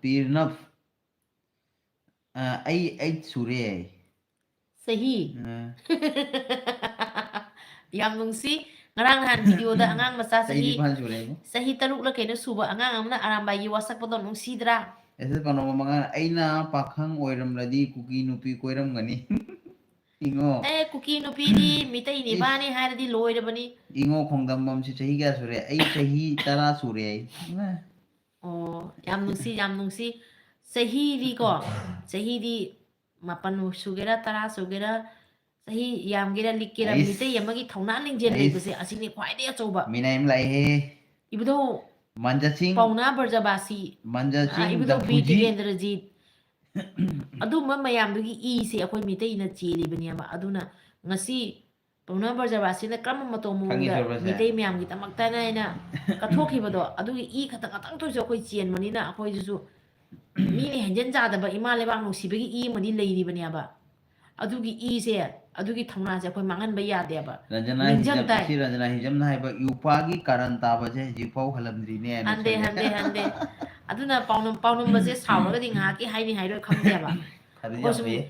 ꯄꯤꯔꯅꯞ, ꯑ, ꯑꯩ eight ꯁꯨꯔꯦ꯫ ꯆꯍꯤ? ꯑ꯫ ꯌꯥꯝ ꯅꯨꯡꯁꯤ꯫ ꯉꯔꯥꯡ ꯅꯍꯥꯟ videoꯗ ꯑꯉꯥꯡ ꯃꯆꯥ ꯆꯍꯤ ꯆꯍꯤ, ꯅꯤꯄꯥꯟ ꯁꯨꯔꯦ꯫ ꯆꯍꯤ ꯇꯔꯨꯛꯂ ꯀꯩꯅꯣ ꯁꯨꯕ ꯑꯉꯥꯡ ꯑꯃꯅ ꯑꯔꯥꯝꯕꯥꯏꯒꯤ ꯋꯥꯁꯛꯄꯗꯣ ꯅꯨꯡꯁꯤꯗ꯭ꯔꯥ? ꯑꯦꯁ ꯑꯦꯁ ꯄꯥꯎꯅꯝꯕ ꯃꯉꯥ, ꯑꯩꯅ ꯄꯥꯈꯪ ꯑꯣꯏꯔꯝꯂꯗꯤ ꯀꯨꯀꯤ ꯅꯨꯄꯤ ꯀꯣꯏꯔꯝꯒꯅꯤ꯫ ꯏꯉꯣ꯫ ꯑꯦ, ꯀꯨꯀꯤ ꯅꯨꯄꯤꯗꯤ ꯃꯤꯇꯩ ꯏꯁ꯫ ꯅꯤꯄꯥꯅꯤ ꯍꯥꯏꯔꯗꯤ ꯂꯣꯏꯔꯕꯅꯤ꯫ ꯏꯉꯣ, ꯈꯣꯡꯗꯝꯕꯝꯁꯤ ꯆꯍꯤ ꯀꯌꯥ ꯁꯨꯔꯦ? ꯑꯩ ꯆꯍꯤ ꯇꯔꯥ ꯁꯨꯔꯦ ꯑꯩ꯫ ꯏꯃꯥ꯫ ꯑꯣ, ꯌꯥꯝ ꯅꯨꯡꯁꯤ, ꯌꯥꯝ ꯅꯨꯡꯁꯤ꯫ ꯆꯍꯤꯗꯤꯀꯣ, ꯆꯍꯤꯗꯤ ꯃꯥꯄꯟ ꯁꯨꯒꯦꯔꯥ, ꯇꯔꯥ ꯁꯨꯒꯦꯔꯥ, ꯆꯍꯤ ꯌꯥꯝꯒꯦꯔꯥ, ꯂꯤꯛꯀꯦꯔꯥ, ꯑꯩꯁ꯫ ꯃꯤꯇꯩ ꯑꯃꯒꯤ ꯊꯧꯅꯥ ꯂꯤꯡꯖꯦꯜ ꯑꯩꯁ꯫ ꯂꯩꯕꯁꯦ ꯑꯁꯤꯅꯤ ꯈ꯭ꯋꯥꯏꯗꯒꯤ ꯑꯆꯧꯕ꯫ ꯃꯤꯅꯥꯏ ꯑꯃ ꯂꯥꯛꯑꯦꯍꯦ꯫ ꯏꯕꯨꯙꯧ ꯃꯟꯖꯠꯁꯤꯡ꯫ ꯄꯥꯎꯅꯥ ꯕ꯭ꯔꯖꯕꯥꯁꯤ꯫ ꯃꯟꯖꯠꯁꯤꯡ ꯑꯥ, ꯏꯕꯨꯙꯧ ꯕꯤꯔ ꯗꯐꯨꯖꯤ꯫ ꯇꯤꯀꯦꯟꯗ꯭ꯔꯖꯤꯠ꯫ ꯑꯗꯨꯝꯕ ꯃꯌꯥꯝꯗꯨꯒꯤ ꯏꯁꯦ ꯑꯩꯈꯣꯏ ꯃꯤꯇꯩꯅ ꯆꯦꯜꯂꯤꯕꯅꯦꯕ꯫ ꯑꯗꯨꯅ ꯉꯁꯤ ꯄꯥꯎꯅꯥ ꯕ꯭ꯔꯖꯕꯥꯁꯤꯅ ꯀꯔꯝꯕ ꯃꯇꯧ ꯈꯪꯉꯤ ꯃꯑꯣꯡꯗ ꯁꯣꯔꯕꯁꯦ꯫ ꯃꯤꯇꯩ ꯃꯌꯥꯝꯒꯤꯗꯃꯛꯇꯅ ꯑꯩꯅ ꯀꯠꯊꯣꯛꯈꯤꯕꯗꯣ, ꯑꯗꯨꯒꯤ ꯏ ꯈꯛꯇ ꯉꯥꯛꯇꯪ ꯊꯣꯛꯏꯁꯦ ꯑꯩꯈꯣꯏ ꯆꯦꯟꯕꯅꯤꯅ ꯑꯩꯈꯣꯏꯗꯨꯁꯨ ꯃꯤꯅ ꯍꯦꯟꯖꯟ ꯆꯥꯗꯕ ꯏꯃꯥ ꯂꯩꯕꯥꯛ ꯅꯨꯡꯁꯤꯕꯒꯤ ꯏ ꯑꯃꯗꯤ ꯂꯩꯔꯤꯕꯅꯦꯕ꯫ ꯑꯗꯨꯒꯤ ꯏꯁꯦ, ꯑꯗꯨꯒꯤ ꯊꯧꯅꯥꯁꯦ ꯑꯩꯈꯣꯏ ꯃꯥꯡꯍꯟꯕ ꯌꯥꯗꯦꯕ꯫ ꯔꯟꯖꯅꯥ ꯅꯤꯡꯖꯪ ꯍꯤꯖꯝ, ꯇꯥꯏ꯫ ꯏꯆꯦ ꯔꯟꯖꯅꯥ ꯍꯤꯖꯝꯅ ꯍꯥꯏꯕ, "ꯌꯨꯄꯥꯒꯤ ꯀꯥꯔꯟ ꯇꯥꯕꯁꯦ ꯍꯧꯖꯤꯛꯐꯥꯎ ꯍꯜꯂꯝꯗ꯭ꯔꯤꯅꯦ" ꯍꯥꯏꯅ ꯍꯟꯗꯦ, ꯁꯣꯏꯔꯦ꯫ ꯍꯟꯗꯦ, ꯍꯟꯗꯦ꯫ ꯑꯗꯨꯅ ꯄꯥꯎꯅꯝ-, ꯄꯥꯎꯅꯝꯕꯁꯦ ꯁꯥꯎꯔꯒꯗꯤ ꯉꯥꯏꯍꯥꯛꯀꯤ ꯍꯥꯏꯅꯤ ꯍꯥꯏꯔꯣꯏ ꯈꯪꯗꯦꯕ꯫ ꯑꯗꯨ ꯑꯩꯈꯣꯏ ꯌꯥꯝ ꯁꯨꯝ ꯐꯩꯌꯦ꯫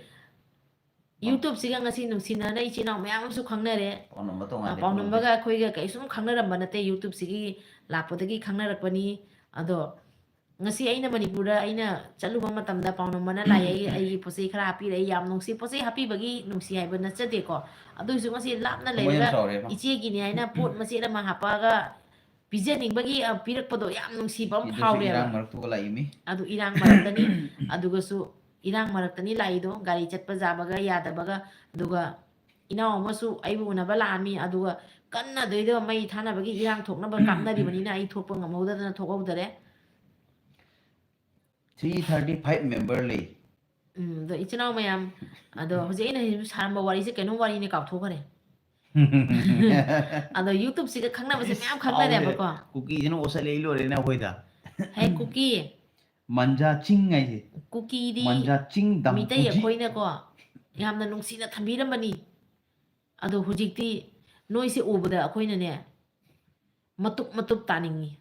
YouTube-ꯁꯤꯒ ꯉꯁꯤ ꯅꯨꯡꯁꯤꯅꯅ ꯏꯆꯤꯟ ꯏꯅꯥꯎ ꯃꯌꯥꯝ ꯑꯃꯁꯨ ꯈꯪꯅꯔꯦ꯫ ꯄꯥꯎꯅꯝꯕ ꯇꯣꯉꯥꯟꯗꯦ, ꯑ, ꯄꯥꯎꯅꯝꯕꯒ ꯄꯥꯎꯅꯝꯕ꯫ ꯑꯩꯈꯣꯏꯒ ꯀꯩꯁꯨꯝ ꯈꯪꯅꯔꯝꯕ ꯅꯠꯇꯦ, YouTube-ꯁꯤꯒꯤ ꯂꯥꯛꯄꯗꯒꯤ ꯈꯪꯅꯔꯛꯄꯅꯤ꯫ ꯑꯗꯣ ꯉꯁꯤ ꯑꯩꯅ ꯃꯅꯤꯄꯨꯔꯗ ꯑꯩꯅ ꯆꯠꯂꯨꯕ ꯃꯇꯝꯗ ꯄꯥꯎꯅꯝꯕꯅ ꯂꯥꯛꯑꯦ, ꯑꯩ, ꯑꯩꯒꯤ ꯄꯣꯠ ꯆꯩ ꯈꯔ ꯍꯥꯞꯄꯤꯔꯛꯑꯦ꯫ ꯌꯥꯝ ꯅꯨꯡꯁꯤ, ꯄꯣꯠ ꯆꯩ ꯍꯥꯞꯄꯤꯕꯒꯤ ꯅꯨꯡꯁꯤ ꯍꯥꯏꯕ ꯅꯠꯆꯗꯦꯀꯣ꯫ ꯑꯗꯨꯏꯁꯨ ꯉꯁꯤ ꯂꯥꯞꯅ ꯊꯃꯣꯏ ꯌꯥꯝ ꯂꯩꯔꯒ ꯆꯥꯎꯔꯦꯕ꯫ ꯏꯆꯦꯒꯤꯅꯤ ꯍꯥꯏꯅ ꯄꯣꯠ ꯃꯆꯦꯠ ꯑꯃ ꯍꯥꯞꯄꯛꯑꯒ ꯄꯤꯖꯅꯤꯡꯕꯒꯤ, ꯑ, ꯄꯤꯔꯛꯄꯗꯣ ꯌꯥꯝ ꯅꯨꯡꯁꯤꯕ ꯑꯃ ꯁꯤꯗꯁꯨ ꯐꯥꯎꯔꯦꯕ꯫ ꯏꯔꯥꯡ ꯃꯔꯛꯇꯨꯒ ꯂꯥꯛꯏꯃꯤ꯫ ꯑꯗꯨ ꯏꯔꯥꯡ ꯃꯔꯛꯇꯅꯤ꯫ ꯑꯗꯨꯒꯁꯨ ꯏꯔꯥꯡ ꯃꯔꯛꯇꯅꯤ ꯂꯥꯛꯏꯗꯣ, ꯒꯥꯔꯤ ꯆꯠꯄ ꯌꯥꯕꯒ ꯌꯥꯗꯕꯒ꯫ ꯑꯗꯨꯒ ꯏꯅꯥꯎ ꯑꯃꯁꯨ ꯑꯩꯕꯨ ꯎꯅꯕ ꯂꯥꯛꯑꯝꯃꯤ꯫ ꯑꯗꯨꯒ ꯀꯟꯅ ꯑꯗꯩꯗ ꯃꯩ ꯊꯥꯅꯕꯒꯤ ꯏꯔꯥꯡ ꯊꯣꯛꯅꯕ ꯀꯥꯞꯅꯔꯤꯕꯅꯤꯅ ꯑꯩ ꯊꯣꯛꯄ ꯉꯝꯍꯧꯗꯗꯅ ꯊꯣꯛꯍꯧꯗꯔꯦ꯫ Three thirty five member ꯂꯩ꯫ ꯎꯝ, ꯑꯗꯣ ꯏꯆꯤꯟ ꯏꯅꯥꯎ ꯃꯌꯥꯝ, ꯑꯗꯣ ꯍꯧꯖꯤꯛ ꯑꯩꯅ ꯍꯧꯖꯤꯛ ꯁꯥꯔꯝꯕ ꯋꯥꯔꯤꯁꯦ ꯀꯩꯅꯣꯝ ꯋꯥꯔꯤꯅꯦ, ꯀꯥꯎꯊꯣꯛꯈ꯭ꯔꯦ꯫ ꯑꯗꯣ YouTubeꯁꯤꯒ ꯈꯪꯅꯕꯁꯦ ꯃꯌꯥꯝ ꯈꯪꯅꯔꯦꯕꯀꯣ꯫ ꯀꯨꯀꯤꯁꯤꯅ ꯑꯣꯠꯁꯜꯂꯛꯏ ꯂꯣꯏꯔꯦꯅꯦ ꯑꯩꯈꯣꯏꯗ꯫ ꯍꯦ ꯀꯨꯀꯤ꯫ ꯃꯟꯖꯥ ꯆꯤꯡ ꯍꯥꯏꯁꯦ꯫ ꯀꯨꯀꯤꯗꯤ ꯃꯟꯖꯥ ꯆꯤꯡ ꯃꯤꯇꯩ ꯗꯝꯄꯨꯖꯤ꯫ ꯑꯩꯈꯣꯏꯅꯀꯣ ꯌꯥꯝꯅ ꯅꯨꯡꯁꯤꯅ ꯊꯝꯕꯤꯔꯝꯕꯅꯤ꯫ ꯑꯗꯣ ꯍꯧꯖꯤꯛꯇꯤ ꯅꯣꯏꯁꯦ ꯎꯕꯗ ꯑꯩꯈꯣꯏꯅꯅꯦ ꯃꯇꯨꯞ ꯃꯇꯨꯞ ꯇꯥꯅꯤꯡꯉꯤ꯫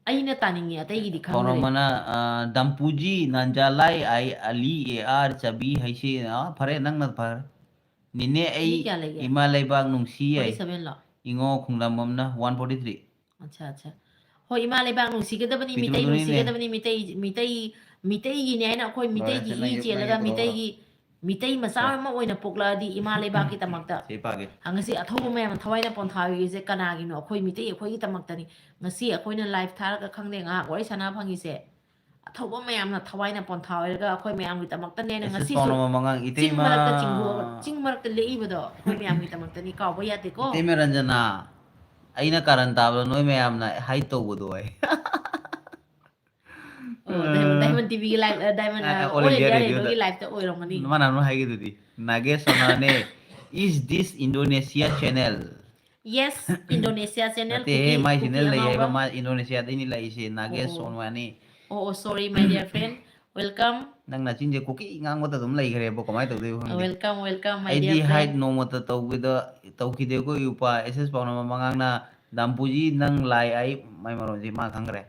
ꯑꯩꯅ ꯇꯥꯅꯤꯡꯉꯤ, ꯑꯇꯩꯒꯤꯗꯤ ꯈꯪꯗ꯭ꯔꯦ꯫ ꯄꯥꯎꯔꯝꯕꯅ, ꯑ, ꯗꯝꯄꯨꯖꯤ, ꯅꯟꯖꯥꯂꯥꯏ, ꯑꯥꯏ, ꯑꯂꯤ, ꯑꯦ ꯑꯥꯔ, ꯆꯕꯤ, ꯍꯩꯁꯦ, ꯑ, ꯐꯔꯦ, ꯅꯪꯅ ꯐꯔꯦ꯫ ꯅꯦꯅꯦ, ꯃꯤ ꯑꯩ ꯀꯌꯥ ꯂꯩꯒꯦ? ꯏꯃꯥ ꯂꯩꯕꯥꯛ ꯅꯨꯡꯁꯤ ꯌꯥꯏ꯫ Forty sevenꯂꯣ? ꯏꯉꯣ ꯈꯨꯡꯗꯥꯝꯕꯝꯅ one forty three꯫ ꯑꯠꯆꯥ, ꯑꯠꯆꯥ꯫ ꯍꯣꯏ, ꯏꯃꯥ ꯂꯩꯕꯥꯛ ꯅꯨꯡꯁꯤꯒꯗꯕꯅꯤ, ꯃꯤꯇꯩ ꯄꯤꯇ꯭ꯔꯨꯗꯨꯅꯤꯅꯦ꯫ ꯅꯨꯡꯁꯤꯒꯗꯕꯅꯤ, ꯃꯤꯇꯩ, ꯃꯤꯇꯩ, ꯃꯤꯇꯩꯒꯤꯅꯦ ꯍꯥꯏꯅ ꯑꯩꯈꯣꯏ ꯃꯤꯇꯩꯒꯤ ꯂꯣꯏꯔꯦ, ꯏ ꯅꯪꯒꯤ, ꯆꯦꯜꯂꯒ ꯅꯪꯒꯤ ꯄꯨꯔꯛꯎꯔꯣ꯫ ꯃꯤꯇꯩꯒꯤ, ꯃꯤꯇꯩ ꯃꯆꯥ ꯑꯃ ꯑꯣꯏꯅ ꯄꯣꯛꯂꯛꯑꯗꯤ ꯏꯃꯥ ꯂꯩꯕꯥꯛꯀꯤꯗꯃꯛꯇ ꯁꯤ ꯄꯥꯒꯦ꯫ ꯉꯁꯤ ꯑꯊꯧꯕ ꯃꯌꯥꯝ ꯊꯋꯥꯏꯅ ꯄꯣꯟꯊꯥꯔꯤꯁꯦ ꯀꯅꯥꯒꯤꯅꯣ? ꯑꯩꯈꯣꯏ ꯃꯤꯇꯩ ꯑꯩꯈꯣꯏꯒꯤꯗꯃꯛꯇꯅꯤ꯫ ꯉꯁꯤ ꯑꯩꯈꯣꯏꯅ live ꯊꯥꯔꯒ ꯈꯪꯗꯦ ꯉꯥꯏꯍꯥꯛ ꯋꯥꯔꯤ ꯁꯥꯟꯅ ꯐꯪꯉꯤꯁꯦ꯫ ꯑꯊꯧꯕ ꯃꯌꯥꯝꯅ ꯊꯋꯥꯏꯅ ꯄꯣꯟꯊꯥ ꯑꯣꯏꯔꯒ ꯑꯩꯈꯣꯏ ꯃꯌꯥꯝꯒꯤꯗꯃꯛꯇꯅꯦꯅ ꯑꯦꯁ ꯑꯦꯁ ꯉꯁꯤꯁꯨ ꯄꯥꯎꯅꯝ ꯃꯉꯥꯡ, ꯆꯤꯡ ꯏꯇꯩꯃ꯫ ꯃꯔꯛꯇ ꯆꯤꯡꯒꯣ-, ꯆꯤꯡ ꯃꯔꯛꯇ ꯂꯦꯛꯏꯕꯗꯣ ꯑꯩꯈꯣꯏ ꯃꯌꯥꯝꯒꯤꯗꯃꯛꯇꯅꯤ, ꯀꯥꯎꯕ ꯌꯥꯗꯦꯀꯣ꯫ ꯏꯇꯩꯃ ꯔꯟꯖꯅꯥ, ꯑꯩꯅ ꯀꯥꯔꯟ ꯇꯥꯕꯗ ꯅꯣꯏ ꯃꯌꯥꯝꯅ hide ꯇꯧꯕꯗꯣ ꯑꯩ꯫ ꯑꯣ, Diamond, Diamond TVꯒꯤ live, ꯑ, Diamond, ꯑ, ꯑ, All All India India Radioꯗ Radioꯒꯤ liveꯇ ꯑꯣꯏꯔꯝꯒꯅꯤ꯫ ꯃꯥꯅ ꯑꯃ ꯍꯥꯏꯒꯗꯨꯗꯤ, "ꯅꯥꯒꯦꯁ ꯁꯣꯅꯥꯅꯦ, is this Indonesia channel?" Yes, Indonesia channel, ꯅꯠꯇꯦꯍꯦ, ꯀꯨꯀꯤ, ꯃꯥꯏ ꯀꯨꯀꯤ channel ꯂꯩ ꯍꯥꯏꯕ, ꯑꯉꯥꯎꯕ꯫ ꯃꯥ ꯏꯟꯗꯣꯅꯦꯁꯤꯌꯥꯗꯩꯅꯤ ꯂꯥꯛꯏꯁꯦ, ꯅꯥꯒꯦꯁ ꯑꯣ, ꯑꯣ꯫ ꯁꯣꯅꯋꯥꯅꯤ꯫ ꯑꯣ, ꯑꯣ, sorry, my dear friend. Welcome. ꯅꯪ ꯅꯆꯤꯟꯁꯦ ꯀꯨꯀꯤ ꯉꯥꯡꯕꯇ ꯑꯗꯨꯝ ꯂꯩꯈ꯭ꯔꯦꯕ, ꯀꯃꯥꯏꯅ ꯇꯧꯗꯣꯏꯕ ꯑꯣ, ꯈꯪꯗꯦ꯫ welcome, welcome, my ꯑꯩꯗꯤ dear friend. Hide ꯅꯣꯡꯃꯇ ꯇꯧꯈꯤꯗ-, ꯇꯧꯈꯤꯗꯦꯀꯣ ꯏꯎꯄꯥ, ꯑꯦꯁ ꯑꯦꯁ ꯄꯥꯎꯅꯝ ꯃꯉꯥꯡꯅ, "ꯗꯥꯝꯄꯨꯖꯤ ꯅꯪ ꯂꯥꯏ ꯑꯩ", ꯃꯥꯏ ꯃꯔꯣꯟꯁꯦ ꯃꯥ ꯈꯪꯈ꯭ꯔꯦ꯫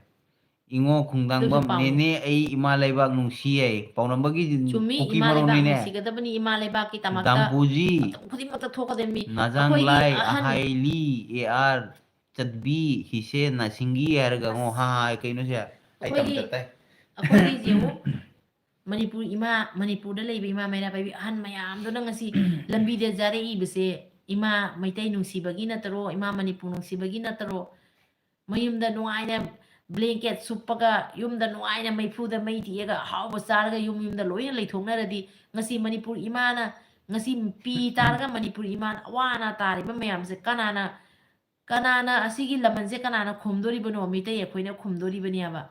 "ꯏꯉꯣ ꯈꯨꯡꯗꯥꯡꯕꯝ, ꯑꯗꯨꯁꯨ ꯄꯥꯎ꯫ ꯅꯦꯅꯦ ꯑꯩ ꯏꯃꯥ ꯂꯩꯕꯥꯛ ꯅꯨꯡꯁꯤ ꯌꯥꯏ", ꯄꯥꯎꯅꯝꯕꯒꯤ ꯆꯨꯝꯃꯤ, ꯀꯨꯀꯤ ꯏꯃꯥ ꯂꯩꯕꯥꯛ ꯃꯔꯣꯟꯅꯤꯅꯦ꯫ ꯅꯨꯡꯁꯤꯒꯗꯕꯅꯤ, ꯏꯃꯥ ꯂꯩꯕꯥꯛꯀꯤꯗꯃꯛꯇ ꯗꯥꯝꯄꯨꯖꯤ, ꯃꯇꯝ ꯈꯨꯗꯤꯡꯃꯛꯇ ꯊꯣꯛꯀꯗꯕꯅꯤ꯫ ꯅꯥꯖꯥꯡ ꯑꯩꯈꯣꯏꯒꯤ ꯂꯥꯏ, ꯑꯍꯟ ꯑꯍꯥꯏꯂꯤ, ꯑꯦ ꯑꯥꯔ, ꯆꯠꯕꯤ, ꯍꯤꯁꯦ, ꯅꯥꯁꯤꯡꯒꯤ ꯍꯥꯏꯔꯒ ꯑꯃꯨꯛ, ꯍꯥ, ꯍꯥ, ꯀꯩꯅꯣꯁꯦ? ꯑꯩ ꯇꯝ ꯑꯩꯈꯣꯏꯒꯤ, ꯆꯠꯇꯥꯏ꯫ ꯑꯩꯈꯣꯏꯒꯤ ꯌꯦꯡꯉꯨ, ꯃꯅꯤꯄꯨꯔ ꯏꯃꯥ, ꯃꯅꯤꯄꯨꯔꯗ ꯂꯩꯕ ꯏꯃꯥ ꯃꯩꯔꯥ ꯄꯥꯏꯕꯤ ꯑꯍꯟ ꯃꯌꯥꯝꯗꯨꯅ ꯉꯁꯤ ꯂꯝꯕꯤꯗ ꯖꯥꯔꯛꯏꯕꯁꯦ ꯏꯃꯥ ꯃꯩꯇꯩ ꯅꯨꯡꯁꯤꯕꯒꯤ ꯅꯠꯇꯔꯣ? ꯏꯃꯥ ꯃꯅꯤꯄꯨꯔ ꯅꯨꯡꯁꯤꯕꯒꯤ ꯅꯠꯇꯔꯣ? ꯃꯌꯨꯝꯗ ꯅꯨꯡꯉꯥꯏꯅ blanket ꯁꯨꯞꯄꯒ, ꯌꯨꯝꯗ ꯅꯨꯡꯉꯥꯏꯅ ꯃꯩꯐꯨꯗ ꯃꯩ ꯇꯤꯛꯑꯒ ꯑꯍꯥꯎꯕ ꯆꯥꯔꯒ ꯌꯨꯝ ꯌꯨꯝꯗ ꯂꯣꯏꯅ ꯂꯩꯊꯣꯛꯅꯔꯗꯤ, ꯉꯁꯤ ꯃꯅꯤꯄꯨꯔ ꯏꯃꯥꯅ, ꯉꯁꯤ ꯄꯤ ꯇꯥꯔꯒ ꯃꯅꯤꯄꯨꯔ ꯏꯃꯥꯅ ꯑꯋꯥ ꯑꯅꯥ ꯇꯥꯔꯤꯕ ꯃꯌꯥꯝꯁꯦ ꯀꯅꯥꯅ, ꯀꯅꯥꯅ ꯑꯁꯤꯒꯤ ꯂꯃꯟꯁꯦ ꯀꯅꯥꯅ ꯈꯨꯝꯗꯣꯔꯤꯕꯅꯣ? ꯃꯤꯇꯩ ꯑꯩꯈꯣꯏꯅ ꯈꯨꯝꯗꯣꯔꯤꯕꯅꯦꯕ꯫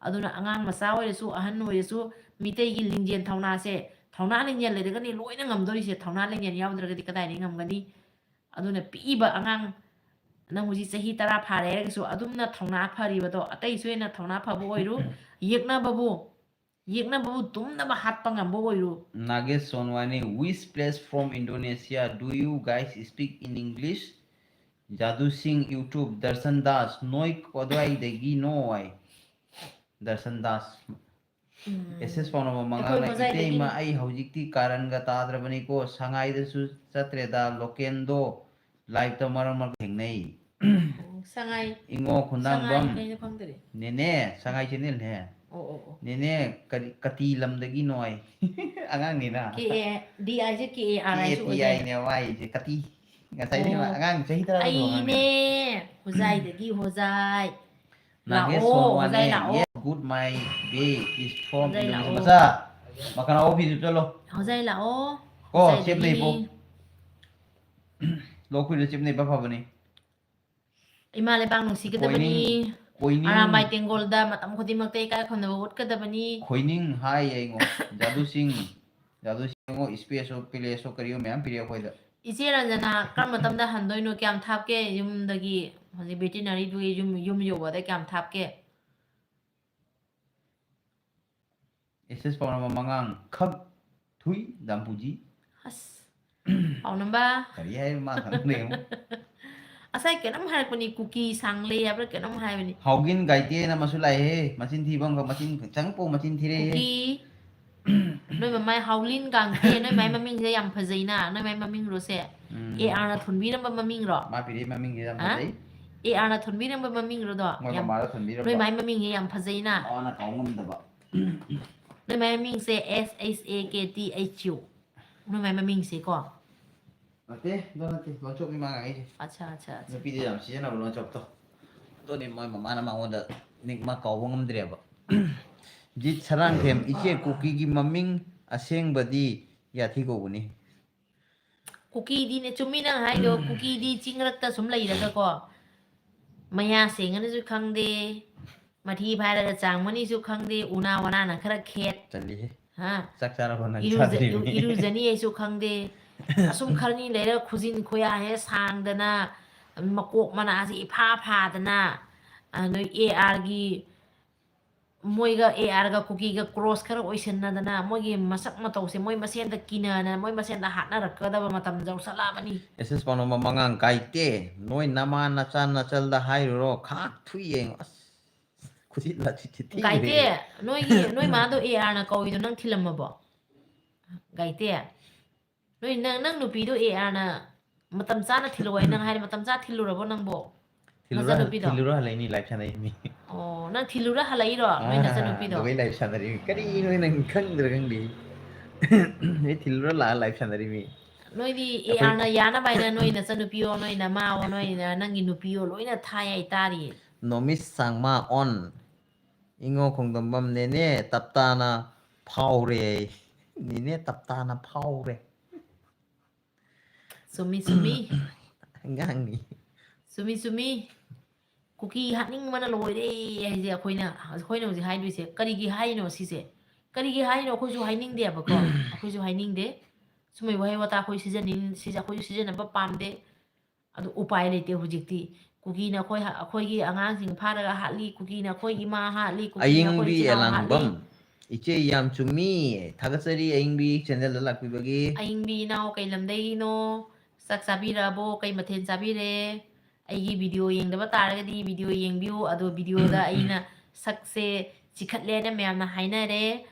ꯑꯗꯨꯅ ꯑꯉꯥꯡ ꯃꯆꯥ ꯑꯣꯏꯔꯁꯨ, ꯑꯍꯟ ꯑꯣꯏꯔꯁꯨ, ꯃꯤꯇꯩꯒꯤ ꯂꯤꯡꯖꯦꯜ ꯊꯧꯅꯥꯁꯦ ꯊꯧꯅꯥ ꯂꯤꯡꯖꯦꯜ ꯂꯩꯔꯒꯅꯤ ꯂꯣꯏꯅ ꯉꯝꯗꯣꯔꯤꯁꯦ꯫ ꯊꯧꯅꯥ ꯂꯤꯡꯖꯦꯜ ꯌꯥꯎꯗ꯭ꯔꯒꯗꯤ ꯀꯗꯥꯏꯗꯒꯤ ꯉꯝꯒꯅꯤ? ꯑꯗꯨꯅ ꯄꯤꯛꯏꯕ ꯑꯉꯥꯡ, ꯅꯪ ꯍꯧꯖꯤꯛ ꯆꯍꯤ ꯇꯔꯥ ꯐꯥꯔꯦ ꯍꯥꯏꯔꯒꯁꯨ ꯑꯗꯨꯝꯅ ꯊꯧꯅꯥ ꯐꯔꯤꯕꯗꯣ, ꯑꯇꯩꯁꯨ ꯍꯦꯟꯅ ꯊꯧꯅꯥ ꯐꯕ ꯑꯣꯏꯔꯨ꯫ ꯌꯦꯛꯅꯕꯕꯨ, ꯌꯦꯛꯅꯕꯕꯨ ꯇꯨꯝꯅꯕ ꯍꯥꯠꯄ ꯉꯝꯕ ꯑꯣꯏꯔꯨ꯫ Nagesh Sonwani, which place from Indonesia? Do you guys speak in English? Jadu Singh YouTube, Darshan Das, ꯅꯣꯏ ꯀꯗꯥꯏꯗꯒꯤꯅꯣ ꯍꯥꯏ꯫ ꯗꯔꯁꯟ ꯗꯥꯁ꯫ ꯎꯝ꯫ ꯑꯦꯁ ꯑꯦꯁ ꯄꯥꯎꯅꯝ ꯑꯩꯈꯣꯏ ꯃꯉꯥꯅ, ꯍꯣꯖꯥꯏꯗꯒꯤꯅꯤ꯫ "ꯏꯇꯩꯃ, ꯑꯩ ꯍꯧꯖꯤꯛꯇꯤ ꯀꯥꯔꯟꯒ ꯇꯥꯗ꯭ꯔꯕꯅꯤꯀꯣ, ꯁꯉꯥꯏꯗꯁꯨ ꯆꯠꯇ꯭ꯔꯦꯗ, ꯂꯣꯀꯦꯟꯗꯣ ꯂꯥꯏꯞꯇ ꯃꯔꯛ ꯃꯔꯛ ꯊꯦꯡꯅꯩ꯫ ꯎꯝ, ꯁꯉꯥꯏ꯫ ꯏꯉꯣ ꯁꯉꯥꯏ ꯈꯨꯟꯗꯥꯡꯕꯝ, ꯀꯩꯅꯣ ꯈꯪꯗ꯭ꯔꯦ꯫ ꯅꯦꯅꯦ, ꯁꯉꯥꯏ ꯆꯦꯅꯦꯜꯅꯦ꯫ ꯑꯣ, ꯑꯣ, ꯑꯣ꯫ ꯅꯦꯅꯦ, ꯀꯔꯤ, ꯀꯇꯤ ꯂꯝꯗꯒꯤꯅꯣ ꯍꯥꯏ?" ꯑꯉꯥꯡꯅꯤꯅ꯫ K A D ꯑꯥꯏꯁꯦ K A R K A ꯑꯥꯏꯁꯨ T ꯑꯣꯏꯗꯣꯏꯅꯦ꯫ ꯑꯥꯏꯅꯦ ꯋꯥꯏꯁꯦ, ꯀꯇꯤ꯫ ꯉꯁꯥꯏꯗꯤ ꯑꯣ꯫ ꯑꯉꯥꯡ ꯆꯍꯤ ꯇꯔꯥꯒꯤ ꯑꯩꯅꯦ ꯑꯉꯥꯡꯅꯦ꯫ ꯍꯣꯖꯥꯏꯗꯒꯤ ꯍꯣꯖꯥꯏ꯫ ꯅꯥꯒꯦꯁ ꯂꯥꯛꯑꯣ, ꯁꯣꯟꯋꯥꯅꯦ꯫ ꯍꯣꯖꯥꯏ ꯂꯥꯛꯑꯣ꯫ Yes, good, my bae is from Hojai Indonesia꯫ ꯂꯥꯛꯑꯣ꯫ ꯃꯆꯥ, ꯃꯈꯥ ꯂꯥꯛꯑꯣ, ꯑꯣꯐꯤꯁꯇ ꯆꯠꯂꯣ꯫ ꯍꯣꯖꯥꯏ ꯂꯥꯛꯑꯣ꯫ ꯀꯣ, ꯍꯣꯖꯥꯏꯗꯒꯤꯅꯤ꯫ ꯆꯦꯞꯅꯩꯕꯣ꯫ ꯂꯣꯛ ꯈꯨꯏꯔ ꯆꯦꯞꯅꯩꯕ ꯐꯕꯅꯤ꯫ ꯏꯃꯥ ꯂꯩꯕꯥꯛ ꯅꯨꯡꯁꯤꯒꯗꯕꯅꯤ꯫ ꯀꯣꯏꯅꯤꯡ-, ꯀꯣꯏꯅꯤꯡ-, ꯑꯔꯥꯝꯕꯥꯏ ꯇꯦꯡꯒꯣꯜꯗ ꯃꯇꯝ ꯈꯨꯗꯤꯡꯃꯛꯇ ꯏꯀꯥꯏ ꯈꯨꯝꯅꯕ ꯎꯠꯀꯗꯕꯅꯤ꯫ ꯈꯣꯏꯅꯤꯡ ꯍꯥꯏ ꯌꯦꯡꯉꯣ꯫ ꯖꯥꯗꯨꯁꯤꯡ, ꯖꯥꯗꯨꯁꯤꯡ ꯌꯦꯡꯉꯣ, ꯏꯁꯄꯦꯁꯁꯨ ꯄꯦꯂꯦꯁꯁꯨ ꯀꯔꯤꯑꯣ ꯃꯌꯥꯝ ꯄꯤꯔꯛꯑꯦ ꯑꯩꯈꯣꯏꯗ꯫ ꯏꯆꯦ ꯔꯟꯖꯅꯥ, ꯀꯔꯝꯕ ꯃꯇꯝꯗ ꯍꯟꯗꯣꯏꯅꯣ? ꯀꯌꯥꯝ ꯊꯥꯞꯀꯦ ꯌꯨꯝꯗꯒꯤ? ꯍꯧꯖꯤꯛ ꯚꯦꯇꯤꯅꯔꯤꯗꯨꯒꯤ ꯌꯨꯝ, ꯌꯨꯝ ꯌꯧꯕꯗ ꯀꯌꯥꯝ ꯊꯥꯞꯀꯦ? ꯑꯦꯁ ꯑꯦꯁ ꯄꯥꯎꯅꯝꯕ ꯃꯉꯥꯡ ꯈꯛ ꯊꯨꯏ ꯗꯥꯝꯄꯨꯖꯤ꯫ ꯑꯁ, ꯄꯥꯎꯅꯝꯕ꯫ ꯀꯔꯤ ꯍꯥꯏ ꯃꯥ ꯈꯪꯗꯦ꯫ ꯉꯁꯥꯏ ꯀꯩꯅꯣꯝ ꯍꯥꯏꯔꯛꯄꯅꯤ, ꯀꯨꯀꯤ ꯁꯥꯡꯂꯦ ꯍꯥꯏꯕ꯭ꯔꯥ ꯀꯩꯅꯣꯝ ꯍꯥꯏꯕꯅꯤ꯫ ꯍꯥꯎꯒꯤꯟ ꯒꯥꯏꯇꯦꯅ ꯑꯃꯁꯨ ꯂꯥꯛꯑꯦꯍꯦ꯫ ꯃꯆꯤꯟ ꯊꯤꯕ ꯑꯃꯒ ꯃꯆꯤꯟ ꯆꯪꯄꯣ ꯃꯆꯤꯟ ꯊꯤꯔꯦꯍꯦ꯫ ꯀꯨꯀꯤ꯫ ꯅꯣꯏ ꯃꯃꯥꯏ ꯍꯥꯎꯂꯤꯟ ꯀꯥꯡꯊꯦ, ꯅꯣꯏ ꯃꯥꯏ ꯃꯃꯤꯡꯁꯦ ꯌꯥꯝ ꯐꯖꯩꯅ, ꯅꯣꯏ ꯃꯥꯏ ꯃꯃꯤꯡꯔꯣꯁꯦ? ꯎꯝ꯫ ꯑꯦ ꯑꯥꯔꯅ ꯊꯣꯟꯕꯤꯔꯝꯕ ꯃꯃꯤꯡꯔꯣ? ꯃꯥ ꯄꯤꯔꯛꯏ ꯃꯃꯤꯡꯁꯦ ꯌꯥꯝ ꯍꯥ? ꯐꯖꯩ꯫ ꯑꯦ ꯑꯥꯔꯅ ꯊꯣꯟꯕꯤꯔꯝꯕ ꯃꯃꯤꯡꯔꯣꯗꯣ? ꯃꯣꯏ ꯌꯥꯝ, ꯃꯃꯥꯗ ꯊꯣꯟꯕꯤꯔꯝꯕ꯫ ꯅꯣꯏ ꯃꯥꯏ ꯃꯃꯤꯡꯁꯦ ꯌꯥꯝ ꯐꯖꯩꯅ꯫ ꯃꯥꯅ ꯀꯥꯎ ꯉꯝꯗꯕ꯫ ꯅꯣꯏ ꯃꯥꯏ ꯃꯃꯤꯡꯁꯦ S H A K T H U꯫ ꯅꯣꯏ ꯃꯥꯏ ꯃꯃꯤꯡꯁꯦ ꯀꯣ꯫ ꯅꯠꯇꯦ, ꯑꯗꯨ ꯅꯠꯇꯦ, ꯂꯣꯟꯆꯣꯞꯅꯤ ꯃꯥ ꯉꯥꯡꯉꯤꯁꯦ꯫ ꯑꯠꯆꯥ, ꯑꯠꯆꯥ, ꯑꯠꯆꯥ꯫ ꯅꯨꯄꯤꯗ ꯌꯥꯝ ꯁꯤꯖꯤꯟꯅꯕ ꯂꯣꯟꯆꯣꯞꯇꯣ꯫ ꯑꯗꯨꯅꯤ ꯃꯣꯏ ꯃꯃꯥꯅ ꯃꯉꯣꯟꯗ ꯅꯤꯛ ꯃꯥ ꯀꯥꯎꯕ ꯉꯝꯗ꯭ꯔꯦꯕ꯫ ꯖꯤꯠ ꯁꯔꯥꯡꯊꯦꯝ, ꯏꯆꯦ ꯀꯨꯀꯤꯒꯤ ꯃꯃꯤꯡ ꯑꯁꯦꯡꯕꯗꯤ ꯌꯥꯊꯤ ꯀꯧꯕꯅꯤ꯫ ꯀꯨꯀꯤꯗꯤꯅꯦ, ꯆꯨꯝꯃꯤ ꯅꯪ ꯍꯥꯏꯗꯣ, ꯀꯨꯀꯤꯗꯤ ꯆꯤꯡꯔꯛꯇ ꯁꯨꯝ ꯂꯩꯔꯒꯀꯣ, ꯃꯌꯥ ꯁꯦꯡꯉꯅꯁꯨ ꯈꯪꯗꯦ, ꯃꯊꯤ ꯐꯥꯏꯔꯒ ꯆꯥꯡꯃꯅꯤꯁꯨ ꯈꯪꯗꯦ, ꯎꯅꯥ ꯋꯥꯅꯥꯅ ꯈꯔ ꯈꯦꯠ꯫ ꯆꯠꯂꯤꯍꯦ꯫ ꯍꯥ? ꯆꯥꯛ ꯆꯥꯔꯕꯣ? ꯅꯪ ꯏꯔꯨꯖ- ꯆꯥꯗ꯭ꯔꯤꯕꯅꯤ. ꯏꯔꯨꯖꯅꯤ ꯑꯩꯁꯨ ꯈꯪꯗꯦ꯫ ꯑꯁꯨꯝ ꯈꯔꯅꯤ ꯂꯩꯔꯒ ꯈꯨꯖꯤꯟ ꯈꯨꯌꯥ ꯍꯦꯛ ꯁꯥꯡꯗꯅ, ꯃꯀꯣꯛ ꯃꯅꯥꯁꯦ ꯏꯐꯥ ꯐꯥꯗꯅ, ꯑ, ꯅꯣꯏ ꯑꯦ ꯑꯥꯔꯒꯤ, ꯃꯣꯏꯒ ꯑꯦ ꯑꯥꯔꯒ ꯀꯨꯀꯤꯒ ꯀ꯭ꯔꯣꯁ ꯈꯔ ꯑꯣꯏꯁꯟꯅꯗꯅ, ꯃꯣꯏꯒꯤ ꯃꯁꯛ ꯃꯇꯧꯁꯦ ꯃꯣꯏ ꯃꯁꯦꯟꯗ ꯀꯤꯅꯗꯅ, ꯃꯣꯏ ꯃꯁꯦꯟꯗ ꯍꯥꯠꯅꯔꯛꯀꯗꯕ ꯃꯇꯝ ꯌꯧꯁꯜꯂꯛꯑꯕꯅꯤ꯫ ꯑꯦꯁ ꯑꯦꯁ ꯄꯥꯎꯅꯝꯕ ꯃꯉꯥꯡ ꯒꯥꯏꯇꯦ, ꯅꯣꯏ ꯅꯃꯥ ꯅꯆꯥ ꯅꯆꯜꯗ ꯍꯥꯏꯔꯨꯔꯣ, ꯈꯥꯛ ꯊꯨꯏ ꯌꯦꯡꯉꯣ꯫ ꯑꯁ, ꯈꯨꯖꯤꯟ ꯂꯥꯊꯤ ꯊꯤ ꯊꯤꯈ꯭ꯔꯦ. ꯒꯥꯏꯇꯦ, ꯅꯣꯏꯒꯤ, ꯅꯣꯏ ꯃꯥꯗꯣ ꯑꯦ ꯑꯥꯔꯅ ꯀꯧꯏꯗꯣ ꯅꯪ ꯊꯤꯜꯂꯝꯃꯕꯣ? ꯒꯥꯏꯇꯦ, ꯅꯣꯏ ꯅꯪ, ꯅꯪ ꯅꯨꯄꯤꯗꯣ ꯑꯦ ꯑꯥꯔꯅ ꯃꯇꯝ ꯆꯥꯅ ꯊꯤꯜꯂꯛꯑꯣ ꯍꯥꯏ ꯅꯪ ꯍꯥꯏꯔꯦ, ꯃꯇꯝ ꯆꯥꯅ ꯊꯤꯜꯂꯨꯔꯕꯣ ꯅꯪꯕꯣ? ꯊꯤꯜꯂꯨꯔ ꯍꯜ- ꯅꯆꯟꯅꯨꯄꯤꯗꯣ? ꯊꯤꯜꯂꯨꯔ ꯍꯜꯂꯛꯏꯅꯤ, ꯂꯥꯏꯐ ꯁꯥꯟꯅꯩꯅꯤ. ꯑꯣ, ꯅꯪ ꯊꯤꯜꯂꯨꯔ ꯍꯜꯂꯛꯏꯔꯣ ꯅꯣꯏ ꯑꯥ, ꯅꯆꯟꯅꯨꯄꯤꯗꯣ? ꯑꯗꯨꯒꯩ ꯂꯥꯏꯐ ꯁꯥꯟꯅꯔꯤꯃꯤ. ꯀꯔꯤꯅꯣ ꯅꯪ ꯈꯪꯗ꯭ꯔꯥ ꯈꯪꯗꯦ. ꯑꯩ ꯊꯤꯜꯂꯨꯔ ꯂꯥꯛꯑ ꯂꯥꯏꯐ ꯁꯥꯟꯅꯔꯤꯃꯤ. ꯅꯣꯏꯗꯤ ꯑꯦ ꯑꯩꯈꯣꯏ- ꯑꯥꯔꯅ ꯌꯥꯅꯕ ꯍꯥꯏꯅ ꯅꯣꯏ ꯅꯆꯟꯅꯨꯄꯤꯌꯣ, ꯅꯣꯏ ꯅꯃꯥꯑꯣ, ꯅꯣꯏ ꯅ-, ꯅꯪꯒꯤ ꯅꯨꯄꯤꯌꯣ ꯂꯣꯏꯅ ꯊꯥꯏ ꯍꯥꯏ ꯇꯥꯔꯤꯌꯦ꯫ ꯅꯣꯃꯤꯁ ꯁꯥꯡꯃ ꯑꯣꯟ. ꯏꯉꯣ ꯈꯣꯡꯗꯝꯕꯝ ꯅꯦꯅꯦ ꯇꯞꯇꯥꯅ ꯐꯥꯎꯔꯦ. ꯅꯦꯅꯦ ꯇꯞꯇꯥꯅ ꯐꯥꯎꯔꯦ. ꯆꯨꯝꯃꯤ, ꯆꯨꯝꯃꯤ. ꯑꯉꯥꯡꯅꯤ. ꯆꯨꯝꯃꯤ, ꯆꯨꯝꯃꯤ. ꯀꯨꯀꯤ ꯍꯥꯠꯅꯤꯡꯕꯅ ꯂꯣꯏꯔꯦ ꯍꯥꯏꯁꯦ ꯑꯩꯈꯣꯏꯅ, ꯑꯩꯈꯣꯏꯅ ꯍꯧꯖꯤꯛ ꯍꯥꯏꯗꯣꯏꯁꯦ ꯀꯔꯤꯒꯤ ꯍꯥꯏꯅꯣ ꯁꯤꯁꯦ? ꯀꯔꯤꯒꯤ ꯍꯥꯏꯅꯣ? ꯑꯩꯈꯣꯏꯁꯨ ꯍꯥꯏꯅꯤꯡꯗꯦꯕꯀꯣ꯫ ꯑꯩꯈꯣꯏꯁꯨ ꯍꯥꯏꯅꯤꯡꯗꯦ꯫ ꯁꯨꯝꯕꯩ ꯋꯥꯍꯩ ꯋꯥꯇꯥ ꯑꯩꯈꯣꯏ ꯁꯤꯖꯟꯅꯤꯡ-, ꯁꯤꯁꯦ ꯑꯩꯈꯣꯏꯁꯨ ꯁꯤꯖꯤꯟꯅꯕ ꯄꯥꯝꯗꯦ꯫ ꯑꯗꯨ ꯎꯄꯥꯏ ꯂꯩꯇꯦ ꯍꯧꯖꯤꯛꯇꯤ꯫ ꯀꯨꯀꯤꯅ ꯑꯩꯈꯣꯏ, ꯑꯩꯈꯣꯏꯒꯤ ꯑꯉꯥꯡꯁꯤꯡ ꯐꯥꯔꯒ ꯍꯥꯠꯂꯤ, ꯀꯨꯀꯤꯅ ꯑꯩꯈꯣꯏ ꯏꯃꯥ ꯍꯥꯠꯂꯤ, ꯀꯨꯀꯤꯅ ꯑꯩꯈꯣꯏ ꯑꯌꯤꯡꯕꯤ ꯏꯆꯤꯜ ꯏꯅꯥꯎ ꯍꯥꯠꯂꯤ꯫ ꯑꯦꯂꯥꯡꯕꯝ, ꯏꯆꯦ ꯌꯥꯝ ꯆꯨꯝꯃꯤ, ꯊꯥꯒꯠꯆꯔꯤ ꯑꯌꯤꯡꯕꯤ ꯆꯦꯅꯦꯜꯗ ꯂꯥꯛꯄꯤꯕꯒꯤ꯫ ꯑꯌꯤꯡꯕꯤ ꯏꯅꯥꯎ ꯀꯩ ꯂꯝꯗꯒꯤꯅꯣ? ꯆꯥꯛ ꯆꯥꯕꯤꯔꯛꯑꯕꯣ? ꯀꯩ ꯃꯊꯦꯜ ꯆꯥꯕꯤꯔꯦ? ꯑꯩꯒꯤ ꯚꯤꯗꯤꯑꯣ ꯌꯦꯡꯗꯕ ꯇꯥꯔꯒꯗꯤ ꯚꯤꯗꯤꯑꯣ ꯌꯦꯡꯕꯤꯌꯨ꯫ ꯑꯗꯣ ꯚꯤꯗꯤꯑꯣꯗ ꯑꯩꯅ ꯁꯛꯁꯦ ꯆꯤꯈꯠꯂꯦꯅ ꯃꯌꯥꯝꯅ ꯍꯥꯏꯅꯔꯦ꯫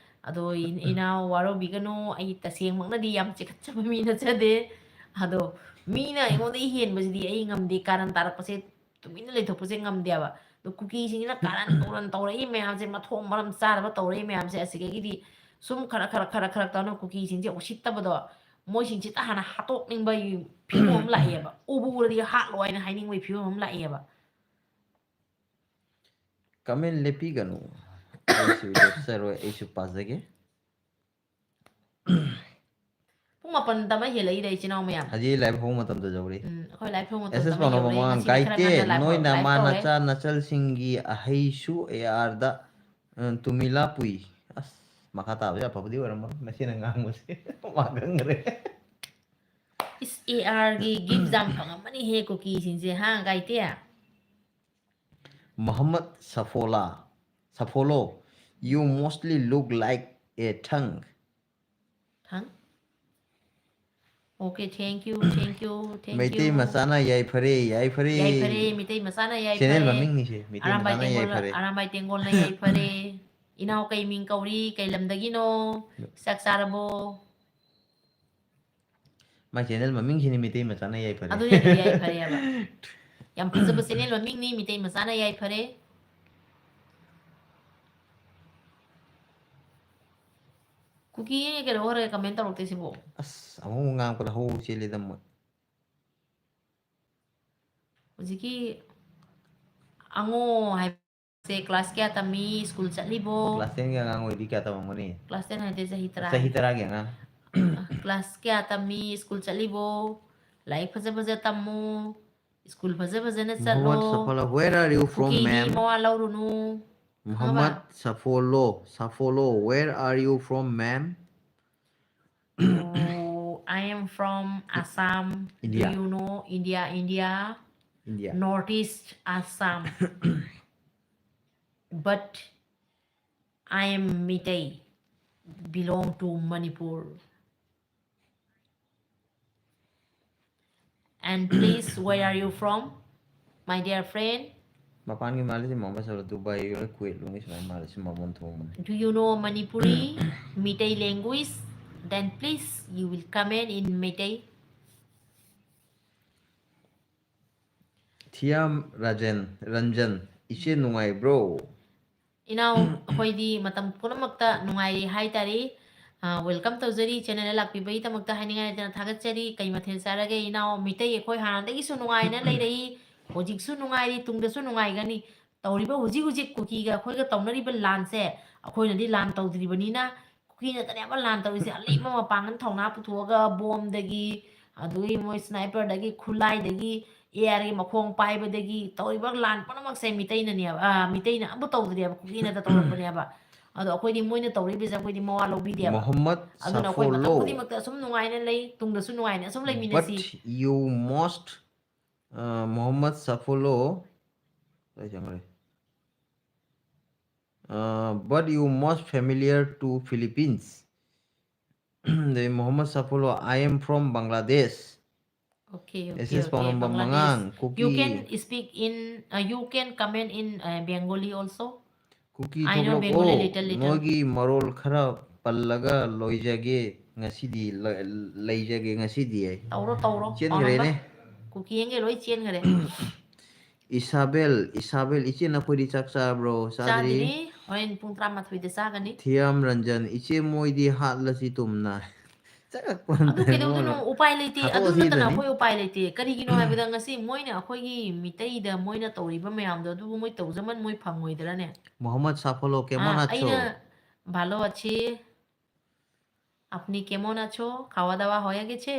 ꯑꯗꯣ ꯏ-, ꯏꯅꯥꯎ ꯋꯥꯔꯧꯕꯤꯒꯅꯨ, ꯑꯩ ꯇꯁꯦꯡꯃꯛꯅꯗꯤ ꯌꯥꯝ ꯆꯤꯈꯠꯆꯕ ꯃꯤ ꯅꯠꯆꯗꯦ꯫ ꯑꯗꯣ ꯃꯤꯅ ꯑꯩꯉꯣꯟꯗ ꯍꯦꯟꯕꯁꯤꯗꯤ ꯑꯩ ꯉꯝꯗꯦ, ꯀꯥꯔꯟ ꯇꯥꯔꯛꯄꯁꯦ ꯇꯨꯃꯤꯟꯅ ꯂꯩꯊꯣꯛꯄꯁꯦ ꯉꯝꯗꯦꯕ꯫ ꯑꯗꯣ ꯀꯨꯀꯤꯁꯤꯡꯁꯤꯅ ꯀꯥꯔꯟ ꯇꯨꯔꯟ ꯇꯧꯔꯛꯏ ꯃꯌꯥꯝꯁꯦ, ꯃꯊꯣꯡ ꯃꯔꯝ ꯆꯥꯗꯕ ꯇꯧꯔꯛꯏ ꯃꯌꯥꯝꯁꯦ, ꯑꯁꯤꯗꯒꯤꯗꯤ ꯁꯨꯝ ꯈꯔ ꯈꯔ ꯈꯔ ꯈꯔ ꯇꯧꯅ ꯀꯨꯀꯤꯁꯤꯡꯁꯦ ꯎꯁꯤꯠꯇꯕꯗꯣ, ꯃꯣꯏꯁꯤꯡꯁꯤꯗ ꯍꯥꯟꯅ ꯍꯥꯠꯇꯣꯛꯅꯤꯡꯕꯒꯤ ꯐꯤꯕꯝ ꯑꯃ ꯂꯥꯛꯑꯦꯕ꯫ ꯎꯕꯨ ꯎꯔꯗꯤ ꯍꯥꯠꯂꯣ ꯍꯥꯏꯅ ꯍꯥꯏꯅꯤꯡꯕꯒꯤ ꯐꯤꯕꯝ ꯑꯃ ꯂꯥꯛꯑꯦꯕ꯫ ꯀꯃꯦꯟ ꯂꯦꯞꯄꯤꯒꯅꯨ, ꯑꯩꯁꯨ ꯂꯦꯞꯆꯔꯣꯏ, ꯑꯩꯁꯨ ꯄꯥꯖꯒꯦ꯫ ꯄꯨꯡ ꯃꯥꯄꯟ ꯇꯃꯩ ꯍꯦꯜꯂꯛꯏꯗ, ꯏꯆꯤꯟ ꯏꯅꯥꯎ ꯃꯌꯥꯝ꯫ ꯍꯧꯖꯤꯛ ꯂꯥꯏꯔꯤꯛ ꯐꯣꯡꯕ ꯃꯇꯝꯗ ꯌꯧꯔꯦ꯫ ꯎꯝ, ꯑꯩꯈꯣꯏ ꯂꯥꯏꯔꯤꯛ ꯐꯣꯡꯕ ꯑꯦꯁ ꯑꯦꯁ ꯃꯇꯝꯗ ꯄꯥꯎꯅꯝꯕ ꯌꯧꯔꯦ꯫ ꯃꯉꯥꯡ ꯉꯁꯤꯗꯤ ꯈꯔ ꯒꯥꯏꯇꯦ, ꯉꯟꯅ ꯂꯥꯏꯐ ꯅꯣꯏ ꯂꯥꯏꯐ ꯅꯃꯥ ꯇꯧꯔꯦ꯫ ꯅꯆꯥ ꯅꯆꯜꯁꯤꯡꯒꯤ ꯑꯍꯩꯁꯨ ꯑꯦ ꯑꯥꯔꯗ, ꯎꯝ, ꯇꯨꯃꯤꯂꯥ ꯄꯨꯏ꯫ ꯑꯁ, ꯃꯈꯥ ꯇꯥꯕꯁꯦ ꯑꯐꯕꯗꯤ ꯑꯣꯏꯔꯝꯃꯔꯣꯏ, ꯃꯁꯤꯅ ꯉꯥꯡꯕꯁꯦ ꯃꯥꯡꯈ꯭ꯔꯦ꯫ ꯏꯁ, ꯑꯦ ꯑꯥꯔꯒꯤ ꯒꯤꯐ ꯌꯥꯝ ꯐꯪꯉꯝꯃꯅꯤꯍꯦ ꯀꯨꯀꯤꯁꯤꯡꯁꯦ, ꯍꯥ ꯒꯥꯏꯇꯦ? Mohammad Safola, Safolo, you mostly look like a thang. ꯊꯪ? Okay, thank you, thank you, thank you. Meitei ꯃꯆꯥꯅ ꯌꯥꯏꯐꯔꯦ, ꯌꯥꯏꯐꯔꯦ꯫ ꯌꯥꯏꯐꯔꯦ, ꯃꯩꯇꯩ ꯃꯆꯥꯅ Channel ꯌꯥꯏꯐꯔꯦ꯫ ꯃꯃꯤꯡꯅꯤꯁꯦ, ꯃꯩꯇꯩ ꯑꯔꯥꯝꯕꯥꯏ ꯃꯆꯥꯅ ꯇꯦꯡꯒꯣꯜꯅ, ꯌꯥꯏꯐꯔꯦ꯫ ꯑꯔꯥꯝꯕꯥꯏ ꯇꯦꯡꯒꯣꯜꯅ ꯌꯥꯏꯐꯔꯦ꯫ ꯏꯅꯥꯎ ꯀꯩ ꯃꯤꯡ ꯀꯧꯔꯤ? ꯀꯩ ꯂꯝꯗꯒꯤꯅꯣ? ꯆꯥꯛ ꯆꯥꯔꯕꯣ? My channel ꯃꯃꯤꯡꯁꯤꯅꯤ ꯃꯩꯇꯩ ꯃꯆꯥꯅ ꯌꯥꯏꯐꯔꯦ꯫ ꯑꯗꯨꯅꯦ, ꯑꯗꯨ ꯌꯥꯏꯐꯔꯦ ꯍꯥꯏꯕ꯫ ꯌꯥꯝ ꯐꯖꯕ channel ꯃꯃꯤꯡꯅꯤ, ꯃꯩꯇꯩ ꯃꯆꯥꯅ ꯌꯥꯏꯐꯔꯦ꯫ ꯀꯨꯀꯤ ꯀꯩꯗꯧ ꯍꯣꯔꯦ comment ꯇꯧꯔꯛꯇꯦ ꯁꯤꯕꯣ? ꯑꯁ, ꯑꯃꯨꯛ ꯉꯥꯡꯉꯛꯄꯗ ꯍꯧ ꯆꯦꯜꯂꯦꯗ ꯃꯣꯏ꯫ ꯍꯧꯖꯤꯛꯀꯤ ꯑꯉꯣ ꯍꯥꯏꯕꯁꯦ class ꯀꯌꯥ ꯇꯝꯃꯤ, school ꯆꯠꯂꯤꯕꯣ? Class ten ꯒꯤ ꯑꯉꯥꯡ ꯑꯣꯏꯗꯤ ꯀꯌꯥ ꯇꯝꯃꯝꯒꯅꯤ? Class ten ꯍꯥꯏꯗꯤ ꯆꯍꯤ ꯇꯔꯥ꯫ ꯆꯍꯤ ꯇꯔꯥꯒꯤ ꯑꯉꯥꯡ꯫ Class ꯀꯌꯥ ꯇꯝꯃꯤ, school ꯆꯠꯂꯤꯕꯣ? ꯂꯥꯏꯔꯤꯛ ꯐꯖ ꯐꯖ ꯇꯝꯃꯨ, school ꯐꯖ ꯐꯖꯅ Mohammad ꯆꯠꯂꯣ꯫ Safala, where are you from, ꯀꯨꯀꯤꯗꯤ ma'am? ꯃꯋꯥ ꯂꯧꯔꯨꯅꯨ꯫ Mohammad Safolo, Safolo, where are you from, ma'am? Oh, I am from Assam. India. Do you know India? India. India. Northeast Assam. But I am Meitei. Belong to Manipur. And please, where are you from, my dear friend? ꯃꯄꯥꯟꯒꯤ ꯃꯥꯜꯂꯤꯁꯦ ꯃꯃꯥ ꯁꯣꯔ ꯗꯨꯕꯥꯏ ꯂꯣꯏ ꯀꯨꯋꯦꯠ ꯂꯣꯝꯒꯤ ꯁꯨꯃꯥꯏꯅ ꯃꯥꯜꯂꯤꯁꯦ ꯃꯃꯣꯟ ꯊꯣꯡꯕꯅꯦ꯫ Do you know Manipuri Meitei language? Then please you will comment in Meitei. Thiam Rajan, Ranjan, ꯏꯆꯦ ꯅꯨꯡꯉꯥꯏꯕ꯭ꯔꯣ? ꯏꯅꯥꯎ, ꯑꯩꯈꯣꯏꯗꯤ ꯃꯇꯝ ꯄꯨꯝꯅꯃꯛꯇ ꯅꯨꯡꯉꯥꯏꯔꯤ ꯍꯥꯏꯇꯥꯔꯦ꯫ ꯑ, welcome ꯇꯧꯖꯔꯤ, channel ꯂꯥꯛꯄꯤꯕꯒꯤꯗꯃꯛꯇ ꯍꯥꯏꯅꯤꯡꯉꯥꯏ ꯂꯩꯇꯅ ꯊꯥꯒꯠꯆꯔꯤ꯫ ꯀꯩ ꯃꯊꯦꯜ ꯆꯥꯔꯒꯦ ꯏꯅꯥꯎ? ꯃꯤꯇꯩ ꯑꯩꯈꯣꯏ ꯍꯥꯟꯅꯗꯒꯤꯁꯨ ꯅꯨꯡꯉꯥꯏꯅ ꯂꯩꯔꯛꯏ, ꯍꯧꯖꯤꯛꯁꯨ ꯅꯨꯡꯉꯥꯏꯔꯤ, ꯇꯨꯡꯗꯁꯨ ꯅꯨꯡꯉꯥꯏꯒꯅꯤ꯫ ꯇꯧꯔꯤꯕ ꯍꯧꯖꯤꯛ ꯍꯧꯖꯤꯛ ꯀꯨꯀꯤꯒ ꯑꯩꯈꯣꯏꯒ ꯇꯧꯅꯔꯤꯕ ꯂꯥꯟꯁꯦ, ꯑꯩꯈꯣꯏꯅꯗꯤ ꯂꯥꯟ ꯇꯧꯗ꯭ꯔꯤꯕꯅꯤꯅ, ꯀꯨꯀꯤꯅꯇꯅꯦꯕ ꯂꯥꯟ ꯇꯧꯔꯤꯁꯦ꯫ ꯑꯂꯤꯕ ꯃꯄꯥꯡꯒꯜ ꯊꯧꯅꯥ ꯄꯨꯊꯣꯛꯑꯒ ꯕꯣꯝꯗꯒꯤ, ꯑꯗꯨꯗꯒꯤ ꯃꯣꯏ sniperꯗꯒꯤ, ꯈꯨꯠꯂꯥꯏꯗꯒꯤ, ꯑꯦ ꯑꯥꯔꯒꯤ ꯃꯈꯣꯡ ꯄꯥꯏꯕꯗꯒꯤ ꯇꯧꯔꯤꯕ ꯂꯥꯟ ꯄꯨꯝꯅꯃꯛꯁꯦ ꯃꯤꯇꯩꯅꯅꯦꯕ, ꯑ, ꯃꯤꯇꯩꯅ ꯑꯝꯕꯨ ꯇꯧꯗ꯭ꯔꯤꯑꯕ, ꯀꯨꯀꯤꯅꯇ ꯇꯧꯔꯛꯄꯅꯦꯕ꯫ ꯑꯗꯣ ꯑꯩꯈꯣꯏꯗꯤ ꯃꯣꯏꯅ ꯇꯧꯔꯤꯕꯁꯦ ꯑꯩꯈꯣꯏꯗꯤ ꯃꯋꯥ ꯂꯧꯕꯤꯗꯦꯕ꯫ Mohammad ꯑꯗꯨꯅ ꯑꯩꯈꯣꯏ ꯃꯇꯝ Safolo. ꯈꯨꯗꯤꯡꯃꯛꯇ ꯑꯁꯨꯝ ꯅꯨꯡꯉꯥꯏꯅ ꯂꯩ, ꯇꯨꯡꯗꯁꯨ ꯅꯨꯡꯉꯥꯏꯅ ꯑꯁꯨꯝ ꯂꯩꯃꯤꯟꯅꯁꯤ꯫ But you most, uh, Mohammad Safolo, ꯀꯥꯏ ꯆꯪꯈ꯭ꯔꯦ? Uh, but you most familiar to Philippines. ꯑꯗꯩ Mohammad Safolo, I am from Bangladesh. Okay, okay, S S okay, ꯄꯥꯎꯅꯝꯕꯝ Bangladesh. ꯃꯉꯥꯡ, You Kuki. Can speak in, uh, you can comment in, uh, Bengali also. Kuki I know ꯊꯣꯛꯂꯛꯑꯣ, Bengali little little. ꯅꯣꯏꯒꯤ ꯃꯔꯣꯜ ꯈꯔ ꯄꯜꯂꯒ ꯂꯣꯏꯖꯒꯦ ꯉꯁꯤꯗꯤ, ꯂ-, ꯂꯩꯖꯒꯦ ꯉꯁꯤꯗꯤ ꯑꯩ꯫ ꯇꯧꯔꯣ, ꯇꯧꯔꯣ, ꯆꯦꯟꯈ꯭ꯔꯦꯅꯦ꯫ ꯄꯥꯎꯅꯝꯕ꯫ ꯀꯨꯀꯤ ꯌꯦꯡꯒꯦ ꯂꯣꯏ ꯆꯦꯟꯈ꯭ꯔꯦ꯫ ꯏꯁꯥꯕꯦꯜ, ꯏꯁꯥꯕꯦꯜ, ꯏꯆꯦ ꯅꯈꯣꯏꯗꯤ ꯆꯥꯛ ꯆꯥꯔꯕ꯭ꯔꯣ? ꯆꯥꯗ꯭ꯔꯤ꯫ ꯆꯥꯗ꯭ꯔꯤ, ꯍꯣꯔꯦꯟ ꯄꯨꯡ ꯇꯔꯥꯃꯥꯊꯣꯏꯗ ꯆꯥꯒꯅꯤ꯫ ꯊꯤꯌꯥꯝ ꯔꯟꯖꯟ, ꯏꯆꯦ ꯃꯣꯏꯗꯤ ꯍꯥꯠꯂꯁꯤ ꯇꯨꯝꯅ꯫ ꯆꯉꯛꯄ ꯑꯗꯨ ꯅꯠꯇ꯭ꯔꯦ ꯀꯩꯗꯧꯗꯣꯏꯅꯣ? ꯅꯉꯣꯟꯗ꯫ ꯎꯄꯥꯏ ꯂꯩꯇꯦ꯫ ꯑꯗꯨ ꯍꯥꯠꯇꯣꯛꯑꯁꯤ ꯅꯠꯇꯅ ꯑꯗꯨꯅꯤ꯫ ꯃꯣꯍꯝꯃꯗ ꯁꯥꯐꯣꯂꯣ, ꯑꯥ, ꯀꯦꯃꯣꯟ ꯑꯥꯆꯣ꯫ ꯑꯩꯅ ꯚꯥꯂꯣ ꯑꯆꯤ, ꯑꯞꯅꯤ ꯀꯦꯃꯣꯟ ꯑꯥꯆꯣ, ꯈꯥꯋꯥ ꯗꯥꯋꯥ ꯍꯣꯌꯥ ꯒꯦꯆꯦ?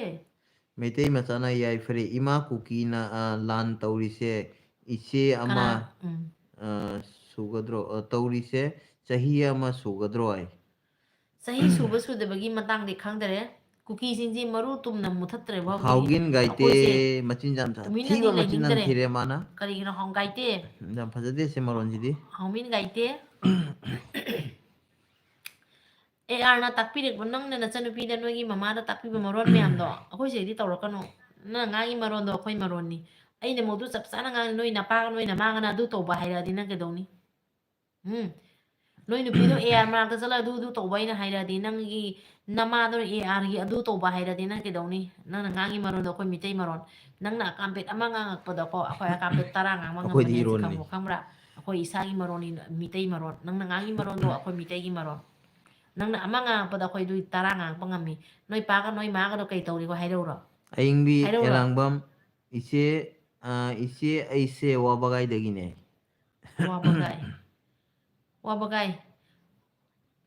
ꯃꯩꯇꯩ ꯃꯆꯥꯅ ꯌꯥꯏꯐꯔꯦ꯫ ꯏꯃꯥ ꯀꯨꯀꯤꯅ, ꯑ, ꯂꯥꯟ ꯇꯧꯔꯤꯁꯦ ꯏꯆꯦ ꯑꯃ, ꯀꯅꯥ? ꯎꯝ꯫ ꯑ, ꯁꯨꯒꯗ꯭ꯔꯣ? ꯑ, ꯇꯧꯔꯤꯁꯦ ꯆꯍꯤ ꯑꯃ ꯁꯨꯒꯗ꯭ꯔꯣ ꯍꯥꯏ꯫ ꯆꯍꯤ ꯁꯨꯕ ꯁꯨꯗꯕꯒꯤ ꯃꯇꯥꯡꯗꯤ ꯈꯪꯗꯔꯦ꯫ ꯀꯨꯀꯤꯁꯤꯡꯁꯤ ꯃꯔꯨ ꯇꯨꯝꯅ ꯃꯨꯊꯠꯇ꯭ꯔꯦ ꯐꯥꯎꯗꯤ꯫ ꯍꯥꯎꯒꯤꯟ ꯒꯥꯏꯇꯦ, ꯑꯩꯈꯣꯏꯁꯦ ꯃꯆꯤꯟ ꯌꯥꯝ ꯊ-, ꯇꯨꯃꯤꯟꯅꯗꯤ ꯊꯤꯕ ꯃꯆꯤꯟ ꯌꯥꯝ ꯂꯩꯅꯤꯡꯗꯔꯦ꯫ ꯊꯤꯔꯦ ꯃꯥꯅ꯫ ꯀꯔꯤꯒꯤꯅꯣ ꯍꯥꯎꯒꯥꯏꯇꯦ? ꯌꯥꯝ ꯐꯖꯗꯦ ꯁꯤ ꯃꯔꯣꯟꯁꯤꯗꯤ꯫ ꯍꯥꯎꯃꯤꯟ ꯒꯥꯏꯇꯦ꯫ ꯑꯦ ꯑꯥꯔꯅ ꯇꯥꯛꯄꯤꯔꯛꯄ, ꯅꯪꯅ ꯅꯆꯟꯅꯨꯄꯤꯗ ꯅꯣꯏꯒꯤ ꯃꯃꯥꯗ ꯇꯥꯛꯄꯤꯕ ꯃꯔꯣꯟ ꯃꯌꯥꯝꯗꯣ ꯑꯩꯈꯣꯏ ꯁꯤꯗꯗꯤ ꯇꯧꯔꯛꯀꯅꯨ꯫ ꯅꯪꯅ ꯉꯥꯡꯉꯤ ꯃꯔꯣꯟꯗꯣ ꯑꯩꯈꯣꯏ ꯃꯔꯣꯟꯅꯤ꯫ ꯑꯩꯅ ꯃꯧꯗꯨ ꯆꯞ ꯆꯥꯅ ꯉꯥꯡꯉꯤ, ꯅꯣꯏ ꯅꯄꯥꯒ ꯅꯣꯏ ꯅꯃꯥꯒꯅ ꯑꯗꯨ ꯇꯧꯕ ꯍꯥꯏꯔꯛꯑꯗꯤ ꯅꯪ ꯀꯩꯗꯧꯅꯤ? ꯎꯝ꯫ ꯅꯣꯏ ꯅꯨꯄꯤꯗꯣ ꯑꯦ ꯑꯥꯔ ꯃꯅꯥꯛꯇ ꯆꯠꯂ ꯑꯗꯨ, ꯑꯗꯨ ꯇꯧꯕ ꯑꯩꯅ ꯍꯥꯏꯔꯛꯑꯗꯤ, ꯅꯪꯒꯤ ꯅꯃꯥꯗꯣ ꯑꯦ ꯑꯥꯔꯒꯤ ꯑꯗꯨ ꯇꯧꯕ ꯍꯥꯏꯔꯗꯤ ꯅꯪ ꯀꯩꯗꯧꯅꯤ? ꯅꯪꯅ ꯉꯥꯡꯉꯤ ꯃꯔꯣꯟꯗꯣ ꯑꯩꯈꯣꯏ ꯃꯤꯇꯩ ꯃꯔꯣꯟ꯫ ꯅꯪꯅ ꯑꯀꯥꯝꯄꯦꯠ ꯑꯃ ꯉꯥꯡꯉꯛꯄꯗꯀꯣ, ꯑꯩꯈꯣꯏ ꯑꯀꯥꯝꯄꯦꯠ ꯇꯔꯥ ꯉꯥꯡꯕ ꯑꯩꯈꯣꯏꯗꯤ ꯉꯝꯕꯅꯦ ꯍꯥꯏꯁꯦ ꯏꯔꯣꯟꯅꯤ꯫ ꯈꯪꯕ꯭ꯔꯣ? ꯈꯪꯕ꯭ꯔꯥ? ꯑꯩꯈꯣꯏ ꯏꯁꯥꯒꯤ ꯃꯔꯣꯟꯅꯤ, ꯃꯤꯇꯩ ꯃꯔꯣꯟ꯫ ꯅꯪꯅ ꯉꯥꯡꯉꯤ ꯃꯔꯣꯟꯗꯣ ꯑꯩꯈꯣꯏ ꯃꯤꯇꯩꯒꯤ ꯃꯔꯣꯟ꯫ ꯅꯪꯅ ꯑꯃ ꯉꯥꯡꯉꯛꯄꯗ ꯑꯩꯈꯣꯏ ꯑꯗꯨ ꯇꯔꯥ ꯉꯥꯡꯉꯛꯄ ꯉꯝꯃꯤ꯫ ꯅꯣꯏ ꯄꯥꯒ ꯅꯣꯏ ꯃꯥꯒꯗꯣ ꯀꯩ ꯇꯧꯔꯤꯒꯣ ꯍꯥꯏꯔꯛꯎꯔꯣ? ꯑꯌꯤꯡꯕꯤ ꯍꯥꯏꯔꯛꯎꯔꯣ? ꯑꯦꯂꯥꯡꯕꯝ, ꯏꯆꯦ, ꯑ, ꯏꯆꯦ ꯑꯩꯁꯦ ꯋꯥꯕꯒꯥꯏꯗꯒꯤꯅꯦ꯫ ꯋꯥꯕꯒꯥꯏ꯫ ꯋꯥꯕꯒꯥꯏ꯫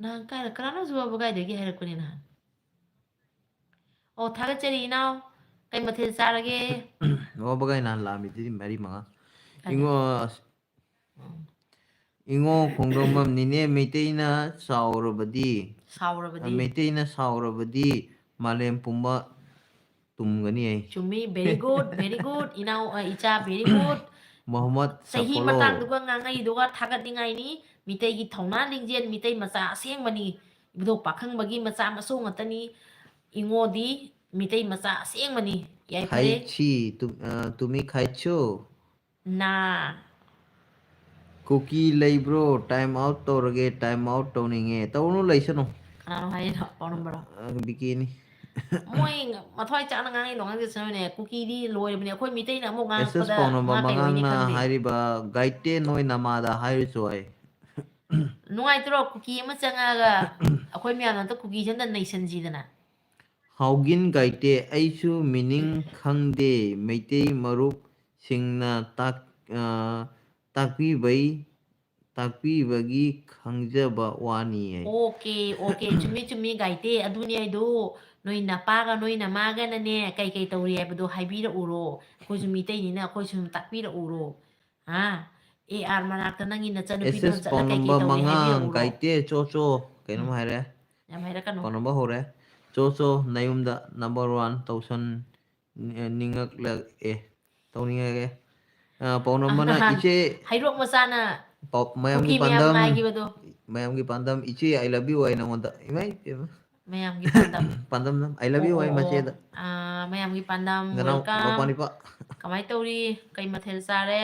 ꯅꯍꯥꯟ ꯀꯥꯏꯗ, ꯀꯅꯥꯅꯣꯁꯨ ꯋꯥꯕꯒꯥꯏꯗꯒꯤ ꯍꯥꯏꯔꯛꯄꯅꯤ ꯅꯍꯥꯟ꯫ ꯑꯣ, ꯊꯥꯒꯠꯆꯔꯤ ꯏꯅꯥꯎ꯫ ꯀꯩ ꯃꯊꯦꯜ ꯆꯥꯔꯒꯦ? ꯋꯥꯕꯒꯥꯏ ꯅꯍꯥꯟ ꯂꯥꯛꯑꯝꯃꯤꯗꯨꯗꯤ ꯃꯔꯤ ꯃꯉꯥ꯫ ꯀꯥꯏꯗ? ꯏꯉꯣ-, ꯑꯁ, ꯎꯝ꯫ ꯏꯉꯣ ꯈꯣꯡꯗ꯭ꯔꯣꯝꯕꯝ, ꯅꯤꯅꯦ ꯃꯩꯇꯩꯅ ꯁꯥꯎꯔꯕꯗꯤ, ꯁꯥꯎꯔꯕꯗꯤ ꯃꯩꯇꯩꯅ ꯁꯥꯎꯔꯕꯗꯤ ꯃꯥꯂꯦꯝ ꯄꯨꯝꯕ ꯇꯨꯝꯒꯅꯤ ꯑꯩ꯫ ꯆꯨꯝꯃꯤ, very good, very good, ꯏꯅꯥꯎ, ꯑ, ꯏꯆꯥ, very good꯫ ꯃꯣꯍꯝꯃꯗ ꯆꯍꯤ ꯁꯥꯐꯣꯂꯣ꯫ ꯃꯇꯥꯡꯗꯨꯒ ꯉꯥꯡꯉꯛꯏꯗꯨꯒ ꯊꯥꯒꯠꯅꯤꯡꯉꯥꯏꯅꯤ꯫ ꯃꯤꯇꯩꯒꯤ ꯊꯧꯅꯥ ꯂꯤꯡꯖꯦꯜ, ꯃꯤꯇꯩ ꯃꯆꯥ ꯑꯁꯦꯡꯕꯅꯤ꯫ ꯏꯕꯨꯙꯧ ꯄꯥꯈꯪꯕꯒꯤ ꯃꯆꯥ ꯃꯁꯨ ꯉꯥꯛꯇꯅꯤ꯫ ꯏꯉꯣꯗꯤ ꯃꯤꯇꯩ ꯃꯆꯥ ꯑꯁꯦꯡꯕꯅꯤ꯫ ꯌꯥꯏꯐꯔꯦ꯫ ꯈꯥꯏꯁꯤ, ꯇꯨ-, ꯑ, ꯇꯨꯃꯤ ꯈꯥꯏꯆꯨ꯫ ꯅꯥ꯫ ꯀꯨꯀꯤ ꯂꯩꯕ꯭ꯔꯣ? Time out ꯇꯧꯔꯒꯦ, time out ꯇꯧꯅꯤꯡꯉꯦ꯫ ꯇꯧꯅꯨ, ꯂꯩꯁꯅꯨ꯫ ꯀꯅꯥꯅꯣ ꯍꯥꯏꯔꯤꯅꯣ? ꯄꯥꯎ ꯅꯝꯕꯔꯣ? ꯑ, ꯕꯤꯀꯤꯅꯤ꯫ ꯃꯣꯏ ꯃꯊ꯭ꯋꯥꯏ ꯆꯥꯅ ꯉꯥꯡꯉꯤ ꯅꯣꯉꯥꯟꯒꯁꯅꯨꯅꯦ꯫ ꯀꯨꯀꯤꯗꯤ ꯂꯣꯏꯔꯕꯅꯦ꯫ ꯑꯩꯈꯣꯏ ꯃꯤꯇꯩꯅ ꯑꯃꯨꯛ ꯑꯦꯁ ꯑꯦꯁ ꯉꯥꯡꯉꯛꯄꯗ ꯄꯥꯎꯅꯝꯕ ꯉꯥ ꯀꯩ ꯑꯣꯏꯅꯤ ꯃꯉꯥꯡꯅ ꯈꯪꯗꯦ꯫ ꯍꯥꯏꯔꯤꯕ ꯒꯥꯏꯇꯦ ꯅꯣꯏ ꯅꯃꯥꯗ ꯍꯥꯏꯔꯨꯆꯣ ꯍꯥꯏ꯫ ꯅꯨꯡꯉꯥꯏꯇ꯭ꯔꯣ? ꯀꯨꯀꯤ ꯑꯃ ꯆꯪꯉꯛꯑꯒ ꯑꯩꯈꯣꯏ ꯃꯌꯥꯝꯅ ꯑꯝꯇ ꯀꯨꯀꯤꯁꯦ ꯑꯝꯇ ꯅꯩꯁꯟꯁꯤꯗꯅ꯫ ꯍꯥꯎꯒꯤꯟ ꯒꯥꯏꯇꯦ, ꯑꯩꯁꯨ meaning ꯈꯪꯗꯦ, ꯃꯩꯇꯩ ꯃꯔꯨꯞꯁꯤꯡꯅ ꯇꯥꯛ-, ꯑ, ꯇꯥꯛꯄꯤꯕꯩ, ꯇꯥꯛꯄꯤꯕꯒꯤ ꯈꯪꯖꯕ ꯋꯥꯅꯤ ꯍꯥꯏ꯫ ꯑꯣꯀꯦ, ꯑꯣꯀꯦ, ꯆꯨꯝꯃꯤ, ꯆꯨꯝꯃꯤ, ꯒꯥꯏꯇꯦ, ꯑꯗꯨꯅꯤ ꯍꯥꯏꯗꯣ꯫ ꯅꯣꯏ ꯅꯄꯥꯒ ꯅꯣꯏ ꯅꯃꯥꯒꯅꯅꯦ ꯀꯩ ꯀꯩ ꯇꯧꯔꯤ ꯍꯥꯏꯕꯗꯣ ꯍꯥꯏꯕꯤꯔꯛꯎꯔꯣ? ꯑꯩꯈꯣꯏꯁꯨ ꯃꯤꯇꯩꯅꯤꯅ ꯑꯩꯈꯣꯏꯁꯨ ꯁꯨꯝ ꯇꯥꯛꯄꯤꯔꯛꯎꯔꯣ? ꯍꯥ? ꯑꯦ ꯑꯥꯔ ꯃꯅꯥꯛꯇ ꯅꯪꯒꯤ ꯅꯆꯟꯅꯨꯄꯤꯗꯣ ꯑꯦꯁ ꯑꯦꯁ ꯄꯥꯎ ꯆꯠꯂ ꯀꯩ ꯀꯩ ꯅꯝꯕꯔ ꯇꯧꯔꯤ ꯃꯉꯥ, ꯍꯥꯏꯕꯤꯔꯛꯎꯔꯣ? ꯒꯥꯏꯇꯦ, ꯆꯣ ꯆꯣ, ꯀꯩꯅꯣꯝ ꯎꯝ꯫ ꯍꯥꯏꯔꯦ꯫ ꯌꯥꯝ ꯍꯥꯏꯔꯛꯀꯅꯨ꯫ ꯄꯥꯎ ꯅꯝꯕꯔ ꯍꯧꯔꯦ꯫ ꯆꯣ ꯆꯣ, ꯅꯌꯨꯝꯗ number one ꯇꯧꯁꯟ-, ꯅꯤꯡꯉꯛꯂꯛꯑꯦ꯫ ꯇꯧꯅꯤꯡꯉꯒꯦ꯫ ꯑ, ꯄꯥꯎ ꯅꯝꯕꯔꯅ ꯏꯆꯦ ꯍꯩꯔꯣꯛ ꯃꯆꯥꯅ ꯄꯥꯎ-, ꯃꯌꯥꯝꯒꯤ ꯀꯨꯀꯤ ꯃꯌꯥꯝ ꯄꯥꯟꯗꯝ, ꯉꯥꯏꯈꯤꯕꯗꯣ꯫ ꯃꯌꯥꯝꯒꯤ ꯄꯥꯟꯗꯝ, ꯏꯆꯦ, I love you ꯍꯥꯏ ꯅꯉꯣꯟꯗ꯫ ꯏꯃꯥꯏ ꯄꯦꯝꯃ꯫ ꯃꯌꯥꯝꯒꯤ ꯄꯥꯟꯗꯝ꯫ ꯄꯥꯟꯗꯝ ꯅꯝ-, I love ꯑꯣ, you ꯑꯣ, ꯍꯥꯏ ꯑꯣ꯫ ꯃꯆꯦꯗ꯫ ꯑꯥ, ꯃꯌꯥꯝꯒꯤ ꯄꯥꯟꯗꯝ, ꯅꯅꯥꯎ, welcome꯫ ꯅꯄꯥꯅꯤꯄꯥ꯫ ꯀꯃꯥꯏꯅ ꯇꯧꯔꯤ? ꯀꯩ ꯃꯊꯦꯜ ꯆꯥꯔꯦ?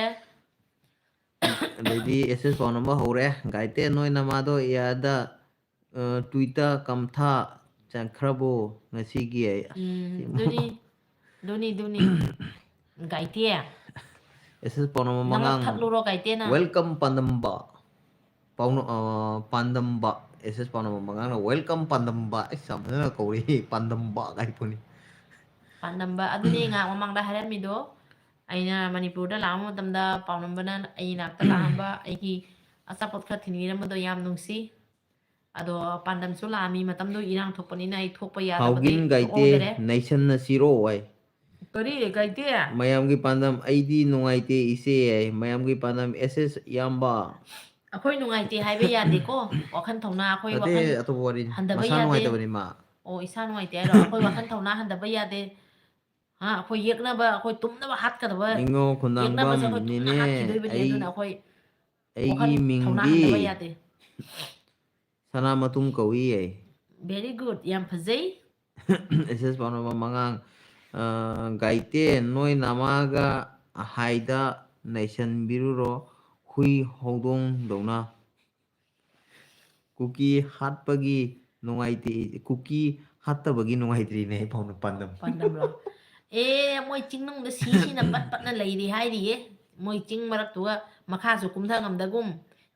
ꯑꯗꯩꯗꯤ ꯑꯦꯁ ꯑꯦꯁ ꯄꯥꯎ ꯅꯝꯕꯔ ꯍꯧꯔꯦ꯫ ꯒꯥꯏꯇꯦ, ꯅꯣꯏ ꯅꯃꯥꯗꯣ ꯏꯌꯥꯗ, ꯑ, ꯇꯨꯏꯇ ꯀꯝꯊꯥ ꯆꯪꯈ꯭ꯔꯕꯣ ꯉꯁꯤꯒꯤ? ꯑꯩ, ꯑꯁ, ꯎꯝ, ꯁꯤ ꯑꯗꯨꯅꯤ, ꯑꯗꯨꯅꯤ, ꯑꯗꯨꯅꯤ꯫ ꯒꯥꯏꯇꯦ, ꯑꯦꯁ ꯑꯦꯁ ꯄꯥꯎꯅꯝꯕ ꯅꯪ ꯃꯉꯥꯡ꯫ ꯊꯠꯂꯨꯔꯣ, ꯒꯥꯏꯇꯦꯅ꯫ Welcome ꯄꯥꯟꯗꯝꯕ꯫ ꯄꯥꯎꯅ-, ꯑ, ꯄꯥꯟꯗꯝꯕ꯫ ꯑꯦꯁ ꯑꯦꯁ ꯄꯥꯎꯅꯝꯕ ꯃꯉꯥꯡꯅ welcome ꯄꯥꯟꯗꯝꯕ꯫ ꯑꯩꯁ, ꯌꯥꯝ ꯐꯖꯅ ꯀꯧꯔꯦ, ꯄꯥꯟꯗꯝꯕ ꯀꯥꯏ ꯄꯣꯠꯅꯤ꯫ ꯄꯥꯟꯗꯝꯕ, ꯑꯗꯨꯅꯦ ꯉꯥꯏꯍꯥꯛ ꯃꯃꯥꯡꯗ ꯍꯥꯏꯔꯝꯃꯤꯗꯣ꯫ ꯑꯩꯅ ꯃꯅꯤꯄꯨꯔꯗ ꯂꯥꯛꯄ ꯃꯇꯝꯗ ꯄꯥꯎꯅꯝꯕꯅ ꯑꯩ ꯅꯥꯛꯇ ꯂꯥꯛꯑꯝꯕ, ꯑꯩꯒꯤ ꯑꯆꯥꯄꯣꯠ ꯈꯔ ꯊꯤꯟꯕꯤꯔꯝꯕꯗꯣ ꯌꯥꯝ ꯅꯨꯡꯁꯤ꯫ ꯑꯗꯣ ꯄꯥꯟꯗꯝꯁꯨ ꯂꯥꯛꯑꯝꯃꯤ, ꯃꯇꯝꯗꯣ ꯏꯔꯥꯡ ꯊꯣꯛꯄꯅꯤꯅ ꯑꯩ ꯊꯣꯛꯄ ꯌꯥꯗꯕꯒꯤ ꯍꯥꯎꯒꯤꯟ ꯒꯥꯏꯇꯦ, ꯊꯣꯛꯍꯧꯗꯔꯦ꯫ ꯅꯩꯁꯟꯅꯁꯤꯔꯣ ꯍꯥꯏ꯫ ꯀꯔꯤ ꯒꯥꯏꯇꯦ? ꯃꯌꯥꯝꯒꯤ ꯄꯥꯟꯗꯝ, ꯑꯩꯗꯤ ꯅꯨꯡꯉꯥꯏꯇꯦ ꯏꯆꯦ ꯍꯥꯏ꯫ ꯃꯌꯥꯝꯒꯤ ꯄꯥꯟꯗꯝ, ꯑꯦꯁ ꯑꯦꯁ ꯏꯌꯥꯝꯕ꯫ ꯑꯩꯈꯣꯏ ꯅꯨꯡꯉꯥꯏꯇꯦ ꯍꯥꯏꯕ ꯌꯥꯗꯦꯀꯣ꯫ ꯋꯥꯈꯜ ꯊꯧꯅꯥ ꯑꯩꯈꯣꯏ ꯅꯠꯇꯦ, ꯋꯥꯈꯜ ꯑꯇꯣꯞꯄ ꯋꯥꯔꯤꯅꯤ꯫ ꯍꯟꯊꯕ ꯃꯁꯥ ꯌꯥꯗꯦ꯫ ꯅꯨꯡꯉꯥꯏꯇꯕꯅꯤ ꯃꯥ꯫ ꯑꯣ, ꯏꯁꯥ ꯅꯨꯡꯉꯥꯏꯇꯦ ꯍꯥꯏꯔꯣ? ꯑꯩꯈꯣꯏ ꯋꯥꯈꯜ ꯊꯧꯅꯥ ꯍꯟꯊꯕ ꯌꯥꯗꯦ꯫ ꯍꯥ, ꯑꯩꯈꯣꯏ ꯌꯦꯛꯅꯕ, ꯑꯩꯈꯣꯏ ꯇꯨꯝꯅꯕ ꯍꯥꯠꯀꯗꯕ, ꯅꯤꯡꯉꯣ ꯈꯨꯟꯗꯥꯡꯕꯝ ꯌꯦꯛꯅꯕꯁꯦ ꯑꯩꯈꯣꯏ ꯇꯨꯝꯅ ꯅꯦꯅꯦ, ꯍꯥꯠꯈꯤꯗꯣꯏꯕꯅꯤ꯫ ꯑꯩ ꯑꯗꯨꯅ ꯑꯩꯈꯣꯏ ꯑꯩꯒꯤ ꯋꯥꯈꯜ ꯊꯧꯅꯥ ꯃꯤꯡꯗꯤ ꯍꯟꯊꯕ ꯌꯥꯗꯦ꯫ ꯁꯅꯥꯃꯇꯨꯝ ꯀꯧꯏꯌꯦ꯫ Very good, ꯌꯥꯝ ꯐꯖꯩ꯫ ꯑꯦꯁ ꯑꯦꯁ ꯄꯥꯎꯅꯕ ꯃꯉꯥꯡ, ꯑ, ꯒꯥꯏꯇꯦ, ꯅꯣꯏ ꯅꯃꯥꯒ ꯍꯥꯏꯗ ꯅꯩꯁꯟꯕꯤꯔꯨꯔꯣ, ꯍꯨꯏ ꯍꯧꯗꯣꯡꯗꯧꯅ꯫ ꯀꯨꯀꯤ ꯍꯥꯠꯄꯒꯤ ꯅꯨꯡꯉꯥꯏꯇꯦ, ꯀꯨꯀꯤ ꯍꯥꯠꯇꯕꯒꯤ ꯅꯨꯡꯉꯥꯏꯇ꯭ꯔꯤꯅꯦ ꯑꯩ ꯄꯥꯎꯅ ꯄꯥꯟꯗꯝ꯫ ꯄꯥꯟꯗꯝꯂꯣ? ꯑꯦ, ꯃꯣꯏ ꯆꯤꯡꯅꯨꯡꯗ ꯁꯤ ꯁꯤꯅ ꯄꯠ ꯄꯠꯅ ꯂꯩꯔꯤ ꯍꯥꯏꯔꯤꯌꯦ꯫ ꯃꯣꯏ ꯆꯤꯡ ꯃꯔꯛꯇꯨꯒ ꯃꯈꯥꯁꯨ ꯀꯨꯝꯊ ꯉꯝꯗꯒꯨꯝ,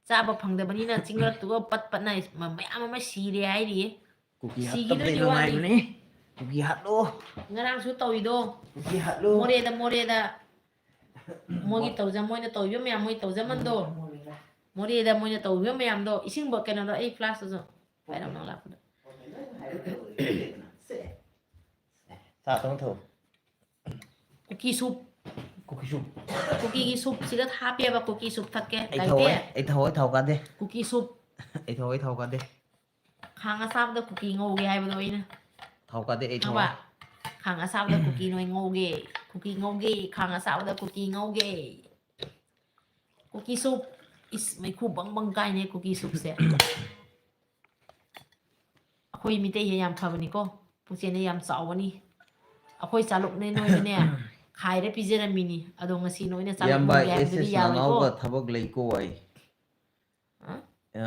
ꯆꯥꯕ ꯐꯪꯗꯕꯅꯤꯅ ꯆꯤꯡ ꯃꯔꯛꯇꯨꯒ ꯄꯠ ꯄꯠꯅ ꯃ-, ꯃꯌꯥꯝ ꯑꯃ ꯁꯤꯔꯦ ꯍꯥꯏꯔꯤꯌꯦ꯫ ꯀꯨꯀꯤ ꯁꯤꯈꯤꯗꯣꯏꯅꯦ ꯍꯥꯠꯇꯕꯗꯤ ꯃꯤ ꯋꯥꯠꯂꯤ꯫ ꯅꯨꯡꯉꯥꯏꯕꯅꯤ꯫ ꯀꯨꯀꯤ ꯍꯥꯠꯂꯣ꯫ ꯉꯔꯥꯡꯁꯨ ꯇꯧꯔꯤꯗꯣ꯫ ꯀꯨꯀꯤ ꯍꯥꯠꯂꯣ꯫ ꯃꯣꯔꯦꯗ, ꯃꯣꯔꯦꯗ꯫ ꯃꯣꯏꯒꯤ ꯇꯧꯖ-, ꯃꯣꯏꯅ ꯇꯧꯔꯤꯕ ꯃꯌꯥꯝ, ꯃꯣꯏ ꯇꯧꯖꯃꯟꯗꯣ꯫ ꯃꯣꯔꯦꯗ ꯃꯣꯏꯅ ꯇꯧꯔꯤꯕ ꯃꯌꯥꯝꯗꯣ꯫ ꯏꯁꯤꯡ ꯕ-, ꯀꯩꯅꯣꯗꯣ ꯑꯩ ꯐ꯭ꯂꯥꯁꯇꯨꯁꯨ ꯄꯥꯏꯔꯛꯑꯣ ꯅꯪ ꯂꯥꯛꯄꯗ꯫ ꯆꯥ ꯇꯧ ꯊꯧ꯫ ꯀꯨꯀꯤ ꯁꯨꯞ꯫ ꯀꯨꯀꯤ ꯁꯨꯞ꯫ ꯀꯨꯀꯤꯒꯤ ꯁꯨꯞꯁꯤꯒ ꯍꯥꯞꯄꯦꯕ, ꯀꯨꯀꯤ ꯁꯨꯞ ꯊꯛꯀꯦ꯫ ꯑꯩ ꯒꯥꯏꯇꯦ꯫ ꯊꯧ, ꯑꯩ ꯊꯧ, ꯑꯩ ꯊꯧ ꯀꯥꯗꯦ꯫ ꯀꯨꯀꯤ ꯁꯨꯞ꯫ ꯑꯩ ꯊꯧ, ꯑꯩ ꯊꯧ ꯀꯥꯗꯦ꯫ ꯈꯥꯡ ꯑꯁꯥꯕꯗ ꯀꯨꯀꯤ ꯉꯧꯒꯦ ꯍꯥꯏꯕꯗꯣ ꯑꯩꯅ꯫ ꯊꯧ ꯀꯥꯗꯦ, ꯑꯩ ꯊꯧ꯫ ꯈꯪꯕ? ꯈꯥꯡ ꯑꯁꯥꯕꯗ ꯀꯨꯀꯤ ꯅꯣꯏ ꯉꯧꯒꯦ꯫ ꯀꯨꯀꯤ ꯉꯧꯒꯦ, ꯈꯥꯡ ꯑꯁꯥꯕꯗ ꯀꯨꯀꯤ ꯉꯧꯒꯦ꯫ ꯀꯨꯀꯤ ꯁꯨꯞ꯫ ꯏꯁ, ꯃꯩꯈꯨ ꯕꯪ ꯕꯪ ꯀꯥꯏꯅꯦ ꯀꯨꯀꯤ ꯁꯨꯞꯁꯦ꯫ ꯑꯩꯈꯣꯏ ꯃꯤꯇꯩꯁꯦ ꯌꯥꯝ ꯐꯕꯅꯤꯀꯣ꯫ ꯄꯨꯛꯆꯦꯜꯁꯦ ꯌꯥꯝ ꯆꯥꯎꯕꯅꯤ꯫ ꯑꯩꯈꯣꯏ ꯆꯥꯂꯨꯛꯅꯦ ꯅꯣꯏꯗꯅꯦ ꯈꯥꯏꯔ ꯄꯤꯖꯔꯝꯃꯤꯅꯤ꯫ ꯑꯗꯣ ꯉꯁꯤ ꯅꯣꯏꯅ ꯆꯥꯂꯨꯛ ꯏꯌꯥꯝꯕ ꯃꯨꯟꯒꯦ ꯑꯦꯁ ꯍꯥꯏꯕꯗꯨꯗꯤ ꯑꯦꯁ ꯌꯥꯔꯣꯏꯀꯣ꯫ ꯅꯅꯥꯎꯒ ꯊꯕꯛ ꯂꯩꯀꯣ ꯑꯩ꯫ ꯑ? ꯑ,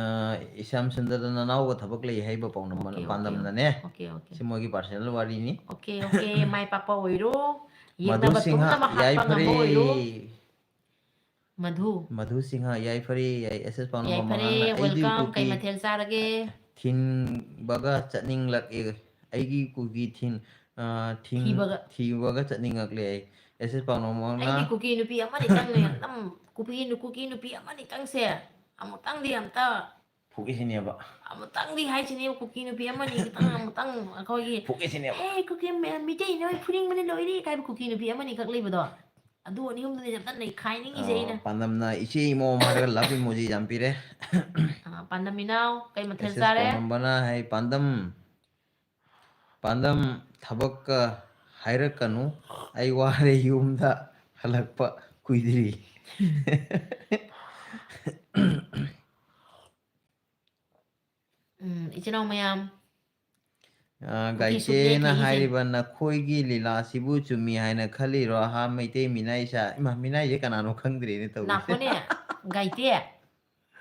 ꯏꯁꯥꯝ ꯁꯨꯟꯗꯔꯗ ꯅꯅꯥꯎꯒ ꯊꯕꯛ ꯂꯩ ꯍꯥꯏꯕ ꯄꯥꯎꯅ-, ꯑꯣꯀꯦ, ꯑꯣꯀꯦ, ꯄꯥꯟꯗꯝꯅꯅꯦ꯫ Okay, okay. ꯁꯤ ꯃꯣꯏꯒꯤ personal ꯋꯥꯔꯤꯅꯤ꯫ ꯑꯣꯀꯦ, ꯑꯣꯀꯦ, ꯃꯥꯏ ꯄꯥꯛꯄ ꯑꯣꯏꯔꯣ꯫ ꯃꯙꯨ ꯌꯦꯛꯅꯕ ꯁꯤꯡꯍ ꯇꯨꯝꯅꯕ ꯍꯥꯠꯄ ꯌꯥꯏꯐꯔꯦ꯫ ꯉꯝꯕ ꯑꯣꯏꯔꯣ꯫ ꯃꯙꯨ꯫ ꯃꯙꯨ ꯁꯤꯡꯍ ꯌꯥꯏꯐꯔꯦ, ꯌꯥꯏ, ꯑꯦꯁ ꯑꯦꯁ ꯄꯥꯎꯅꯝꯕ ꯌꯥꯏꯐꯔꯦ, ꯃꯉꯥꯅ ꯑꯩꯗꯤ welcome꯫ ꯀꯩ ꯀꯨꯀꯤ ꯃꯊꯦꯜ ꯆꯥꯔꯒꯦ? ꯊꯤꯟꯕꯒ ꯆꯠꯅꯤꯡꯂꯛꯑꯦ꯫ ꯑꯩꯒꯤ ꯀꯨꯀꯤ ꯊꯤꯟ-, ꯑ, ꯊꯤꯡ-, ꯊꯤꯕꯒ꯫ ꯊꯤꯕꯒ ꯆꯠꯅꯤꯡꯉꯛꯂꯦ ꯑꯩ꯫ ꯑꯦꯁ ꯑꯦꯁ ꯄꯥꯎꯅꯝꯕ ꯃꯉꯥꯅ ꯑꯩꯗꯤ ꯀꯨꯀꯤ ꯅꯨꯄꯤ ꯑꯃꯅꯤꯇꯪꯅꯦ, ꯑꯗꯨꯝ ꯀꯨꯀꯤ ꯅꯨ-, ꯀꯨꯀꯤ ꯅꯨꯄꯤ ꯑꯃꯅꯤꯇꯪꯁꯦ ꯑꯃꯨꯛꯇꯪꯗꯤ ꯑꯝꯇ, ꯐꯨꯒꯦ ꯁꯤꯅꯦꯕ꯫ ꯑꯃꯨꯛꯇꯪꯗꯤ ꯍꯥꯏꯁꯤꯅꯦ, ꯀꯨꯀꯤ ꯅꯨꯄꯤ ꯑꯃꯅꯤ ꯈꯤꯇꯪ ꯑꯃꯨꯛꯇꯪ ꯑꯩꯈꯣꯏꯒꯤ, ꯐꯨꯒꯦ ꯁꯤꯅꯦꯕ꯫ "ꯑꯦ, ꯀꯨꯀꯤ ꯃ-, ꯃꯤꯇꯩ ꯅꯣꯏ ꯐꯨꯅꯤꯡꯕꯅ ꯂꯣꯏꯔꯦ" ꯀꯥꯏꯕ ꯀꯨꯀꯤ ꯅꯨꯄꯤ ꯑꯃꯅꯤꯈꯛ ꯂꯩꯕꯗꯣ꯫ ꯑꯗꯨ ꯑꯅꯤ ꯑꯍꯨꯝꯗꯨꯅꯦ ꯌꯥꯝ ꯀꯟꯅ ꯅꯩꯈꯥꯏꯅꯤꯡꯉꯤꯁꯦ ꯑꯩꯅ꯫ ꯑ, ꯄꯥꯟꯗꯝꯅ ꯏꯆꯦ ꯏꯃꯣꯝ ꯍꯥꯏꯔꯒ love emoji ꯌꯥꯝ ꯄꯤꯔꯦ꯫ ꯑ, ꯄꯥꯟꯗꯝ ꯏꯅꯥꯎ, ꯀꯩ ꯃꯊꯦꯜ ꯑꯦꯁ ꯑꯦꯁ ꯆꯥꯔꯦ? ꯄꯥꯎꯅꯝꯕꯅ ꯍꯥꯏ, "ꯄꯥꯟꯗꯝ, ꯄꯥꯟꯗꯝ, ꯊꯕꯛꯀ ꯍꯥꯏꯔꯛꯀꯅꯨ, ꯑꯩ ꯋꯥꯔꯦ, ꯌꯨꯝꯗ ꯍꯜꯂꯛꯄ ꯀꯨꯏꯗ꯭ꯔꯤ"꯫ ꯎꯝ, ꯏꯆꯤꯟ ꯏꯅꯥꯎ ꯃꯌꯥꯝ, ꯑ, ꯀꯨꯀꯤ ꯁꯨꯞ ꯒꯥꯏꯇꯦꯅ ꯅꯦꯛꯈꯤꯁꯦ꯫ ꯍꯥꯏꯔꯤꯕ "ꯅꯈꯣꯏꯒꯤ ꯂꯤꯂꯥꯁꯤꯕꯨ ꯆꯨꯝꯃꯤ ꯍꯥꯏꯅ ꯈꯜꯂꯤꯔꯣ?" ꯑꯍꯥ, ꯃꯩꯇꯩ ꯃꯤꯅꯥꯏꯁꯦ, ꯏꯃꯥ, ꯃꯤꯅꯥꯏꯁꯦ ꯀꯅꯥꯅꯣ ꯈꯪꯗ꯭ꯔꯦꯅꯦ ꯇꯧꯔꯤꯁꯦ꯫ ꯅꯥꯈꯣꯅꯦ, ꯒꯥꯏꯇꯦ꯫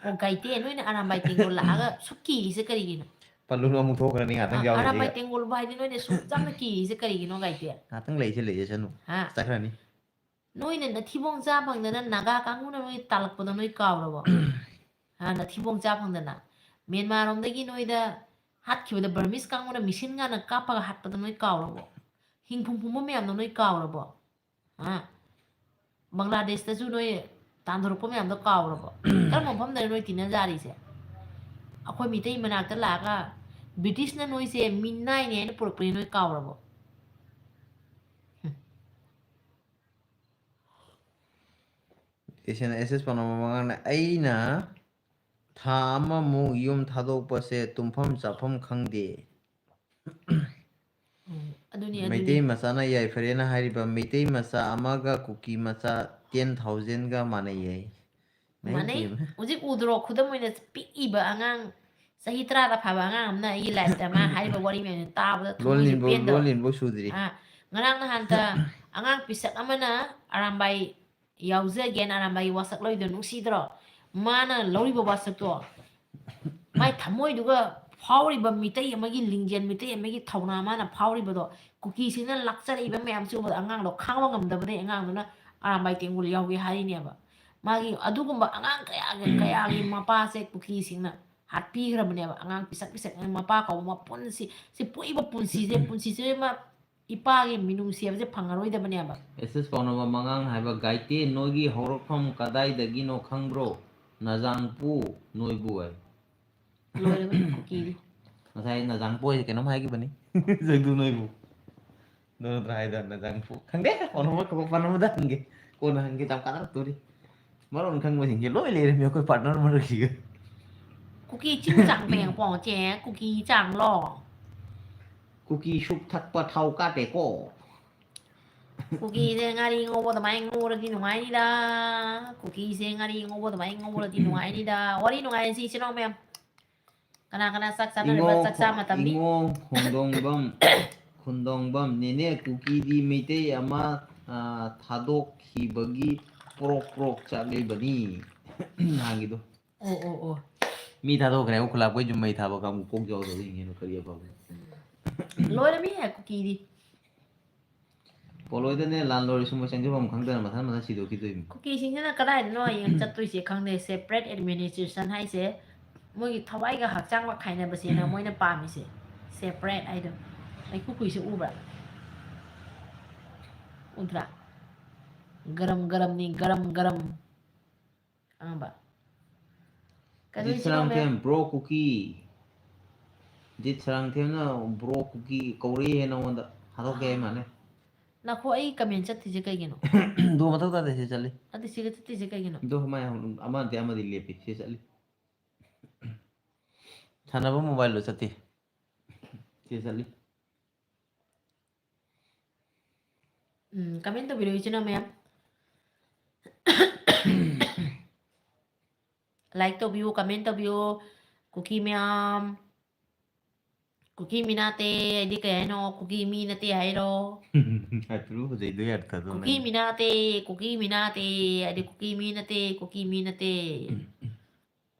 ꯑꯣ, ꯒꯥꯏꯇꯦ, ꯅꯣꯏꯅ ꯑꯔꯥꯝꯕꯥꯏ ꯇꯦꯡꯒꯣꯜ ꯂꯥꯛꯑꯒ ꯁꯨꯛ ꯀꯤꯔꯤꯁꯦ ꯀꯔꯤꯒꯤꯅꯣ? ꯄꯜꯂꯨꯅꯨ, ꯑꯃꯨꯛ ꯊꯣꯛꯈ꯭ꯔꯅꯤ ꯉꯥꯛꯇꯪ ꯑ, ꯌꯥꯎꯔꯤꯁꯦ꯫ ꯑꯔꯥꯝꯕꯥꯏ ꯇꯦꯡꯒꯣꯜꯕꯨ ꯍꯥꯏꯗꯤ ꯅꯣꯏꯅ ꯁꯨꯛ ꯌꯥꯝꯅ ꯀꯤꯔꯤꯁꯦ ꯀꯔꯤꯒꯤꯅꯣ, ꯒꯥꯏꯇꯦ? ꯉꯥꯛꯇꯪ ꯂꯩꯁꯦ, ꯂꯩꯖꯁꯅꯨ꯫ ꯍꯥ? ꯆꯠꯈ꯭ꯔꯅꯤ꯫ ꯅꯣꯏꯅ ꯅꯊꯤꯕꯣꯡ ꯆꯥ ꯐꯪꯗꯅ ꯅꯥꯒꯥ ꯀꯥꯡꯕꯨꯅ ꯅꯣꯏ ꯇꯥꯜꯂꯛꯄꯗꯣ ꯅꯣꯏ ꯀꯥꯎꯔꯕꯣ? ꯍꯥ, ꯅꯊꯤꯕꯣꯡ ꯆꯥ ꯐꯪꯗꯅ ꯃ꯭ꯌꯥꯟꯃꯥꯔꯔꯣꯝꯗꯒꯤ ꯅꯣꯏꯗ ꯍꯥꯠꯈꯤꯕꯗ ꯕꯔꯃꯤꯁ ꯀꯥꯡꯕꯨꯅ ꯃꯤꯁꯤꯟ ꯉꯥꯅ ꯀꯥꯞꯄꯒ ꯍꯥꯠꯄꯗꯣ ꯅꯣꯏ ꯀꯥꯎꯔꯕꯣ? ꯍꯤꯡꯐꯝ ꯐꯨꯝꯕ ꯃꯌꯥꯝꯗꯣ ꯅꯣꯏ ꯀꯥꯎꯔꯕꯣ? ꯍꯥ? ꯕꯪꯒ꯭ꯂꯥꯗꯦꯁꯇꯁꯨ ꯅꯣꯏ ꯇꯥꯟꯊꯣꯔꯛꯄ ꯃꯌꯥꯝꯗꯣ ꯀꯥꯎꯔꯕꯣ? ꯀꯔꯝꯕ ꯃꯐꯝꯗꯅꯣ ꯅꯣꯏ ꯇꯤꯟꯅꯖꯥꯔꯤꯁꯦ? ꯑꯩꯈꯣꯏ ꯃꯤꯇꯩ ꯃꯅꯥꯛꯇ ꯂꯥꯛꯑꯒ ꯕ꯭ꯔꯤꯇꯤꯁꯅ ꯅꯣꯏꯁꯦ ꯃꯤꯅꯥꯏꯅꯦ ꯍꯥꯏꯅ ꯄꯨꯔꯛꯄꯅꯦ ꯅꯣꯏ ꯀꯥꯎꯔꯕꯣ? ꯑꯦꯁ ꯑꯦꯁ ꯄꯥꯎꯅꯝꯕ ꯃꯉꯥꯡꯅ, "ꯑꯩꯅ ꯊꯥ ꯑꯃꯃꯨꯛ ꯌꯨꯝ ꯊꯥꯗꯣꯛꯄꯁꯦ ꯇꯨꯝꯐꯝ ꯆꯥꯐꯝ ꯈꯪꯗꯦ"꯫ ꯎꯝ, ꯑꯗꯨꯅꯤ, ꯑꯗꯨꯅꯤ꯫ ꯃꯩꯇꯩ ꯃꯆꯥꯅ ꯌꯥꯏꯐꯔꯦꯅ ꯍꯥꯏꯔꯤꯕ ꯃꯩꯇꯩ ꯃꯆꯥ ꯑꯃꯒ ꯀꯨꯀꯤ ꯃꯆꯥ ten thousandꯒ ꯃꯥꯟꯅꯩ ꯍꯥꯏ꯫ ꯃꯩ ꯃꯥꯟꯅꯩ꯫ ꯄꯦꯝꯃ꯫ ꯍꯧꯖꯤꯛ ꯎꯗ꯭ꯔꯣ, ꯈꯨꯗꯝ ꯑꯣꯏꯅ ꯄꯤꯛꯏꯕ ꯑꯉꯥꯡ, ꯆꯍꯤ ꯇꯔꯥꯗ ꯐꯥꯕ ꯑꯉꯥꯡ ꯑꯃꯅ ꯑꯩꯒꯤ liveꯇ ꯃꯥ ꯍꯥꯏꯔꯤꯕ ꯋꯥꯔꯤ ꯃꯌꯥꯝꯁꯦ ꯇꯥꯕꯗ ꯂꯣꯟ ꯊꯃꯣꯏꯁꯦ ꯂꯤꯟꯕꯨ, ꯄꯦꯟꯗꯕ꯫ ꯂꯣꯟ ꯂꯤꯟꯕꯨ ꯁꯨꯗ꯭ꯔꯤ꯫ ꯑꯥ, ꯉꯔꯥꯡ ꯅꯍꯥꯟꯇ ꯑꯉꯥꯡ ꯄꯤꯁꯛ ꯑꯃꯅ ꯑꯔꯥꯝꯕꯥꯏ ꯌꯥꯎꯖꯒꯦꯅ ꯑꯔꯥꯝꯕꯥꯏꯒꯤ ꯋꯥꯁꯛ ꯂꯧꯔꯤꯗꯣ ꯅꯨꯡꯁꯤꯗ꯭ꯔꯣ? ꯃꯥꯅ ꯂꯧꯔꯤꯕ ꯋꯥꯁꯛꯇꯣ, ꯃꯥꯏ ꯊꯃꯣꯏꯗꯨꯒ ꯐꯥꯎꯔꯤꯕ ꯃꯤꯇꯩ ꯑꯃꯒꯤ ꯂꯤꯡꯖꯦꯜ, ꯃꯤꯇꯩ ꯑꯃꯒꯤ ꯊꯧꯅꯥ ꯃꯥꯅ ꯐꯥꯎꯔꯤꯕꯗꯣ, ꯀꯨꯀꯤꯁꯤꯡꯅ ꯂꯥꯛꯆꯔꯛꯏꯕ ꯃꯌꯥꯝꯁꯦ ꯎꯕꯗ ꯑꯉꯥꯡꯗꯣ ꯈꯥꯡꯕ ꯉꯝꯗꯕꯗꯒꯤ ꯑꯉꯥꯡꯗꯨꯅ ꯑꯔꯥꯝꯕꯥꯏ ꯇꯦꯡꯒꯣꯜ ꯌꯥꯎꯒꯦ ꯍꯥꯏꯔꯤꯅꯦꯕ꯫ ꯃꯥꯒꯤ ꯑꯗꯨꯒꯨꯝꯕ ꯑꯉꯥꯡ ꯀꯌꯥꯒꯤ, ꯀꯌꯥꯒꯤ ꯃꯄꯥꯁꯦ ꯀꯨꯀꯤꯁꯤꯡꯅ ꯍꯥꯠꯄꯤꯈ꯭ꯔꯕꯅꯦꯕ꯫ ꯑꯉꯥꯡ ꯄꯤꯁꯛ ꯄꯤꯁꯛ, ꯃꯄꯥ ꯀꯧꯕ ꯃꯄꯨꯟꯁꯤ, ꯁꯤ ꯄꯣꯛꯏꯕ ꯄꯨꯟꯁꯤꯁꯦ, ꯄꯨꯟꯁꯤꯁꯦ ꯃꯥ ꯏꯄꯥꯒꯤ ꯃꯤꯅꯨꯡꯁꯤ ꯍꯥꯏꯕꯁꯦ ꯐꯪꯉꯔꯣꯏꯗꯕꯅꯦꯕ꯫ ꯑꯦꯁ ꯑꯦꯁ ꯄꯥꯎꯅꯝꯕ ꯃꯉꯥꯡ ꯍꯥꯏꯕ, "ꯒꯥꯏꯇꯦ, ꯅꯣꯏꯒꯤ ꯍꯧꯔꯛꯐꯝ ꯀꯗꯥꯏꯗꯒꯤꯅꯣ ꯈꯪꯕ꯭ꯔꯣ? ꯅꯖꯥꯡꯄꯨ ꯅꯣꯏꯕꯨ" ꯍꯥꯏ꯫ ꯂꯣꯏꯔꯕꯅꯤ ꯀꯨꯀꯤꯗꯤ꯫ ꯉꯁꯥꯏ ꯅꯖꯥꯡꯄꯨ ꯍꯥꯏꯁꯦ ꯀꯩꯅꯣꯝ ꯍꯥꯏꯈꯤꯕꯅꯤ꯫ ꯖꯪꯗꯨ ꯅꯣꯏꯕꯨ꯫ ꯑꯗꯨ ꯅꯠꯇ꯭ꯔꯥ ꯍꯥꯏꯗꯣ ꯅꯆꯥꯡ ꯐꯨ-, ꯈꯪꯗꯦ, ꯐꯣꯟ ꯅꯝꯕꯔ ꯀꯣ-, ꯐꯣꯟ ꯅꯝꯕꯔꯗ ꯍꯪꯒꯦ꯫ ꯀꯣꯟꯅ ꯍꯪꯒꯦ, ꯌꯥꯝ ꯀꯥꯟꯅꯔꯛꯇꯣꯔꯤ꯫ ꯃꯔꯣꯟ ꯈꯪꯕꯁꯤꯡꯁꯦ ꯂꯣꯏ ꯂꯩꯔꯝꯃꯤ ꯑꯩꯈꯣꯏ ꯄꯥꯔꯠꯅꯔ ꯃꯔꯛꯁꯤꯒ꯫ ꯀꯨꯀꯤ ꯆꯤꯡ ꯆꯥꯡ ꯄꯦꯡ ꯄꯣꯡ ꯆꯦ, ꯀꯨꯀꯤ ꯆꯥꯡꯂꯣ? ꯀꯨꯀꯤ ꯁꯨꯞ ꯊꯛꯄ ꯊꯥꯎ ꯀꯥꯞꯄꯦꯀꯣ꯫ ꯀꯨꯀꯤꯁꯦ ꯉꯥꯔꯤ ꯉꯧꯕ ꯑꯗꯨꯃꯥꯏꯅ ꯉꯧꯔꯗꯤ ꯅꯨꯡꯉꯥꯏꯅꯤꯗ꯫ ꯀꯨꯀꯤꯁꯦ ꯉꯥꯔꯤ ꯉꯧꯕ ꯑꯗꯨꯃꯥꯏꯅ ꯉꯧꯔꯗꯤ ꯅꯨꯡꯉꯥꯏꯅꯤꯗ꯫ ꯋꯥꯔꯤ ꯅꯨꯡꯉꯥꯏꯔꯁꯤ ꯏꯆꯤꯟ ꯏꯅꯥꯎ ꯃꯌꯥꯝ꯫ ꯀꯅꯥ ꯀꯅꯥ ꯆꯥꯛ ꯆꯥꯅꯔꯤꯕ? ꯏꯉꯣ ꯆꯥꯛ ꯆꯥ ꯈꯣ-, ꯃꯇꯝꯅꯤ꯫ ꯏꯉꯣ ꯈꯣꯡꯗꯣꯡꯕꯝ, ꯈꯣꯡꯗꯣꯡꯕꯝ, ꯅꯦꯅꯦ ꯀꯨꯀꯤꯗꯤ ꯃꯩꯇꯩ ꯑꯃ, ꯑ, ꯊꯥꯗꯣꯛꯈꯤꯕꯒꯤ ꯄ꯭ꯔꯣꯛ ꯄ꯭ꯔꯣꯛ ꯆꯥꯛꯂꯤꯕꯅꯤ꯫ ꯅꯍꯥꯟꯒꯤꯗꯣ꯫ ꯑꯣ, ꯑꯣ, ꯑꯣ꯫ ꯃꯤ ꯊꯥꯗꯣꯛꯈ꯭ꯔꯦ, ꯈꯨꯂꯥꯛꯄꯩꯁꯨ ꯃꯩ ꯊꯥꯕ ꯀꯥꯡꯕꯨ ꯀꯣꯛ ꯌꯥꯎꯗꯕ ꯌꯦꯡꯉꯦꯅ ꯀꯔꯤ ꯑꯐꯕ꯫ ꯂꯣꯏꯔꯃꯤ ꯀꯨꯀꯤꯗꯤ꯫ ꯄꯣꯂꯣꯏꯗꯅꯦ ꯂꯥꯟ ꯂꯣꯏꯔꯁꯨ ꯃꯣꯏ ꯆꯪꯖꯐꯝ ꯈꯪꯗꯅ ꯃꯊꯟ ꯃꯊꯟ ꯁꯤꯗꯣꯛꯈꯤꯗꯣꯏꯅꯤ꯫ ꯀꯨꯀꯤꯁꯤꯡꯁꯤꯅ ꯀꯗꯥꯏꯗꯅꯣ ꯍꯌꯦꯡ ꯆꯠꯇꯣꯏꯁꯦ ꯈꯪꯗꯦ꯫ Separate administration ꯍꯥꯏꯁꯦ ꯃꯣꯏꯒꯤ ꯊꯋꯥꯏꯒ ꯍꯛꯆꯥꯡꯒ ꯈꯥꯏꯅꯕꯁꯦꯅ ꯃꯣꯏꯅ ꯄꯥꯝꯃꯤꯁꯦ꯫ Separate ꯍꯥꯏꯗꯣ꯫ ꯃꯩꯈꯨ ꯈꯨꯏꯁꯦ ꯎꯕ꯭ꯔꯥ? ꯎꯗ꯭ꯔꯥ? ꯒꯔꯝ ꯒꯔꯝꯅꯤ, ꯒꯔꯝ ꯒꯔꯝ꯫ ꯈꯪꯉꯕ? ꯀꯩꯅꯣ ꯖꯤꯠ ꯏꯆꯤꯟ ꯏꯅꯥꯎ ꯃꯌꯥꯝ꯫ ꯁꯔꯥꯡꯊꯦꯝ, bro ꯀꯨꯀꯤ꯫ ꯖꯤꯠ ꯁꯔꯥꯡꯊꯦꯝꯅ bro ꯀꯨꯀꯤ ꯀꯧꯔꯛꯏꯍꯦ ꯅꯉꯣꯟꯗ꯫ ꯍꯥꯠꯇꯣꯛꯀꯦ ꯍꯥꯏ ꯃꯥꯜꯂꯦ꯫ ꯅꯈꯣ, ꯑꯩ comment ꯆꯠꯇ꯭ꯔꯤꯁꯦ ꯀꯩꯒꯤꯅꯣ? ꯗꯣ ꯃꯊꯧ ꯇꯥꯗꯦ, ꯁꯤ ꯆꯠꯂꯤ꯫ ꯑꯗꯨ ꯁꯤꯒ ꯆꯠꯇ꯭ꯔꯤꯁꯦ ꯀꯩꯒꯤꯅꯣ? ꯗꯣ ꯃꯥꯏ ꯑꯃ ꯅꯠꯇꯦ ꯑꯃꯗꯤ ꯂꯦꯞꯄꯤ, ꯁꯤ ꯆꯠꯂꯤ꯫ ꯁꯥꯟꯅꯕ mobileꯗꯣ ꯆꯠꯇꯦ꯫ ꯁꯤ ꯆꯠꯂꯤ꯫ ꯎꯝ, comment ꯇꯧꯕꯤꯔꯣ ꯏꯆꯤꯟ ꯏꯅꯥꯎ ꯃꯌꯥꯝ꯫ Like ꯇꯧꯕꯤꯌꯨ, comment ꯇꯧꯕꯤꯌꯨ꯫ ꯀꯨꯀꯤ ꯃꯌꯥꯝ꯫ ꯀꯨꯀꯤ ꯃꯤ ꯅꯠꯇꯦ ꯍꯥꯏꯗꯤ ꯀꯩ ꯍꯥꯏꯅꯣ? ꯀꯨꯀꯤ ꯃꯤ ꯅꯠꯇꯦ ꯍꯥꯏꯔꯣ? ꯍꯥꯏꯐꯦꯠ ꯐꯖꯩꯗꯣ ꯌꯥꯔꯦ, ꯊꯥꯗꯣꯛꯑꯣ ꯀꯨꯀꯤ ꯅꯪ꯫ ꯃꯤ ꯅꯠꯇꯦ, ꯀꯨꯀꯤ ꯃꯤ ꯅꯠꯇꯦ ꯍꯥꯏꯗꯤ ꯀꯨꯀꯤ ꯃꯤ ꯅꯠꯇꯦ, ꯀꯨꯀꯤ ꯃꯤ ꯅꯠꯇꯦ꯫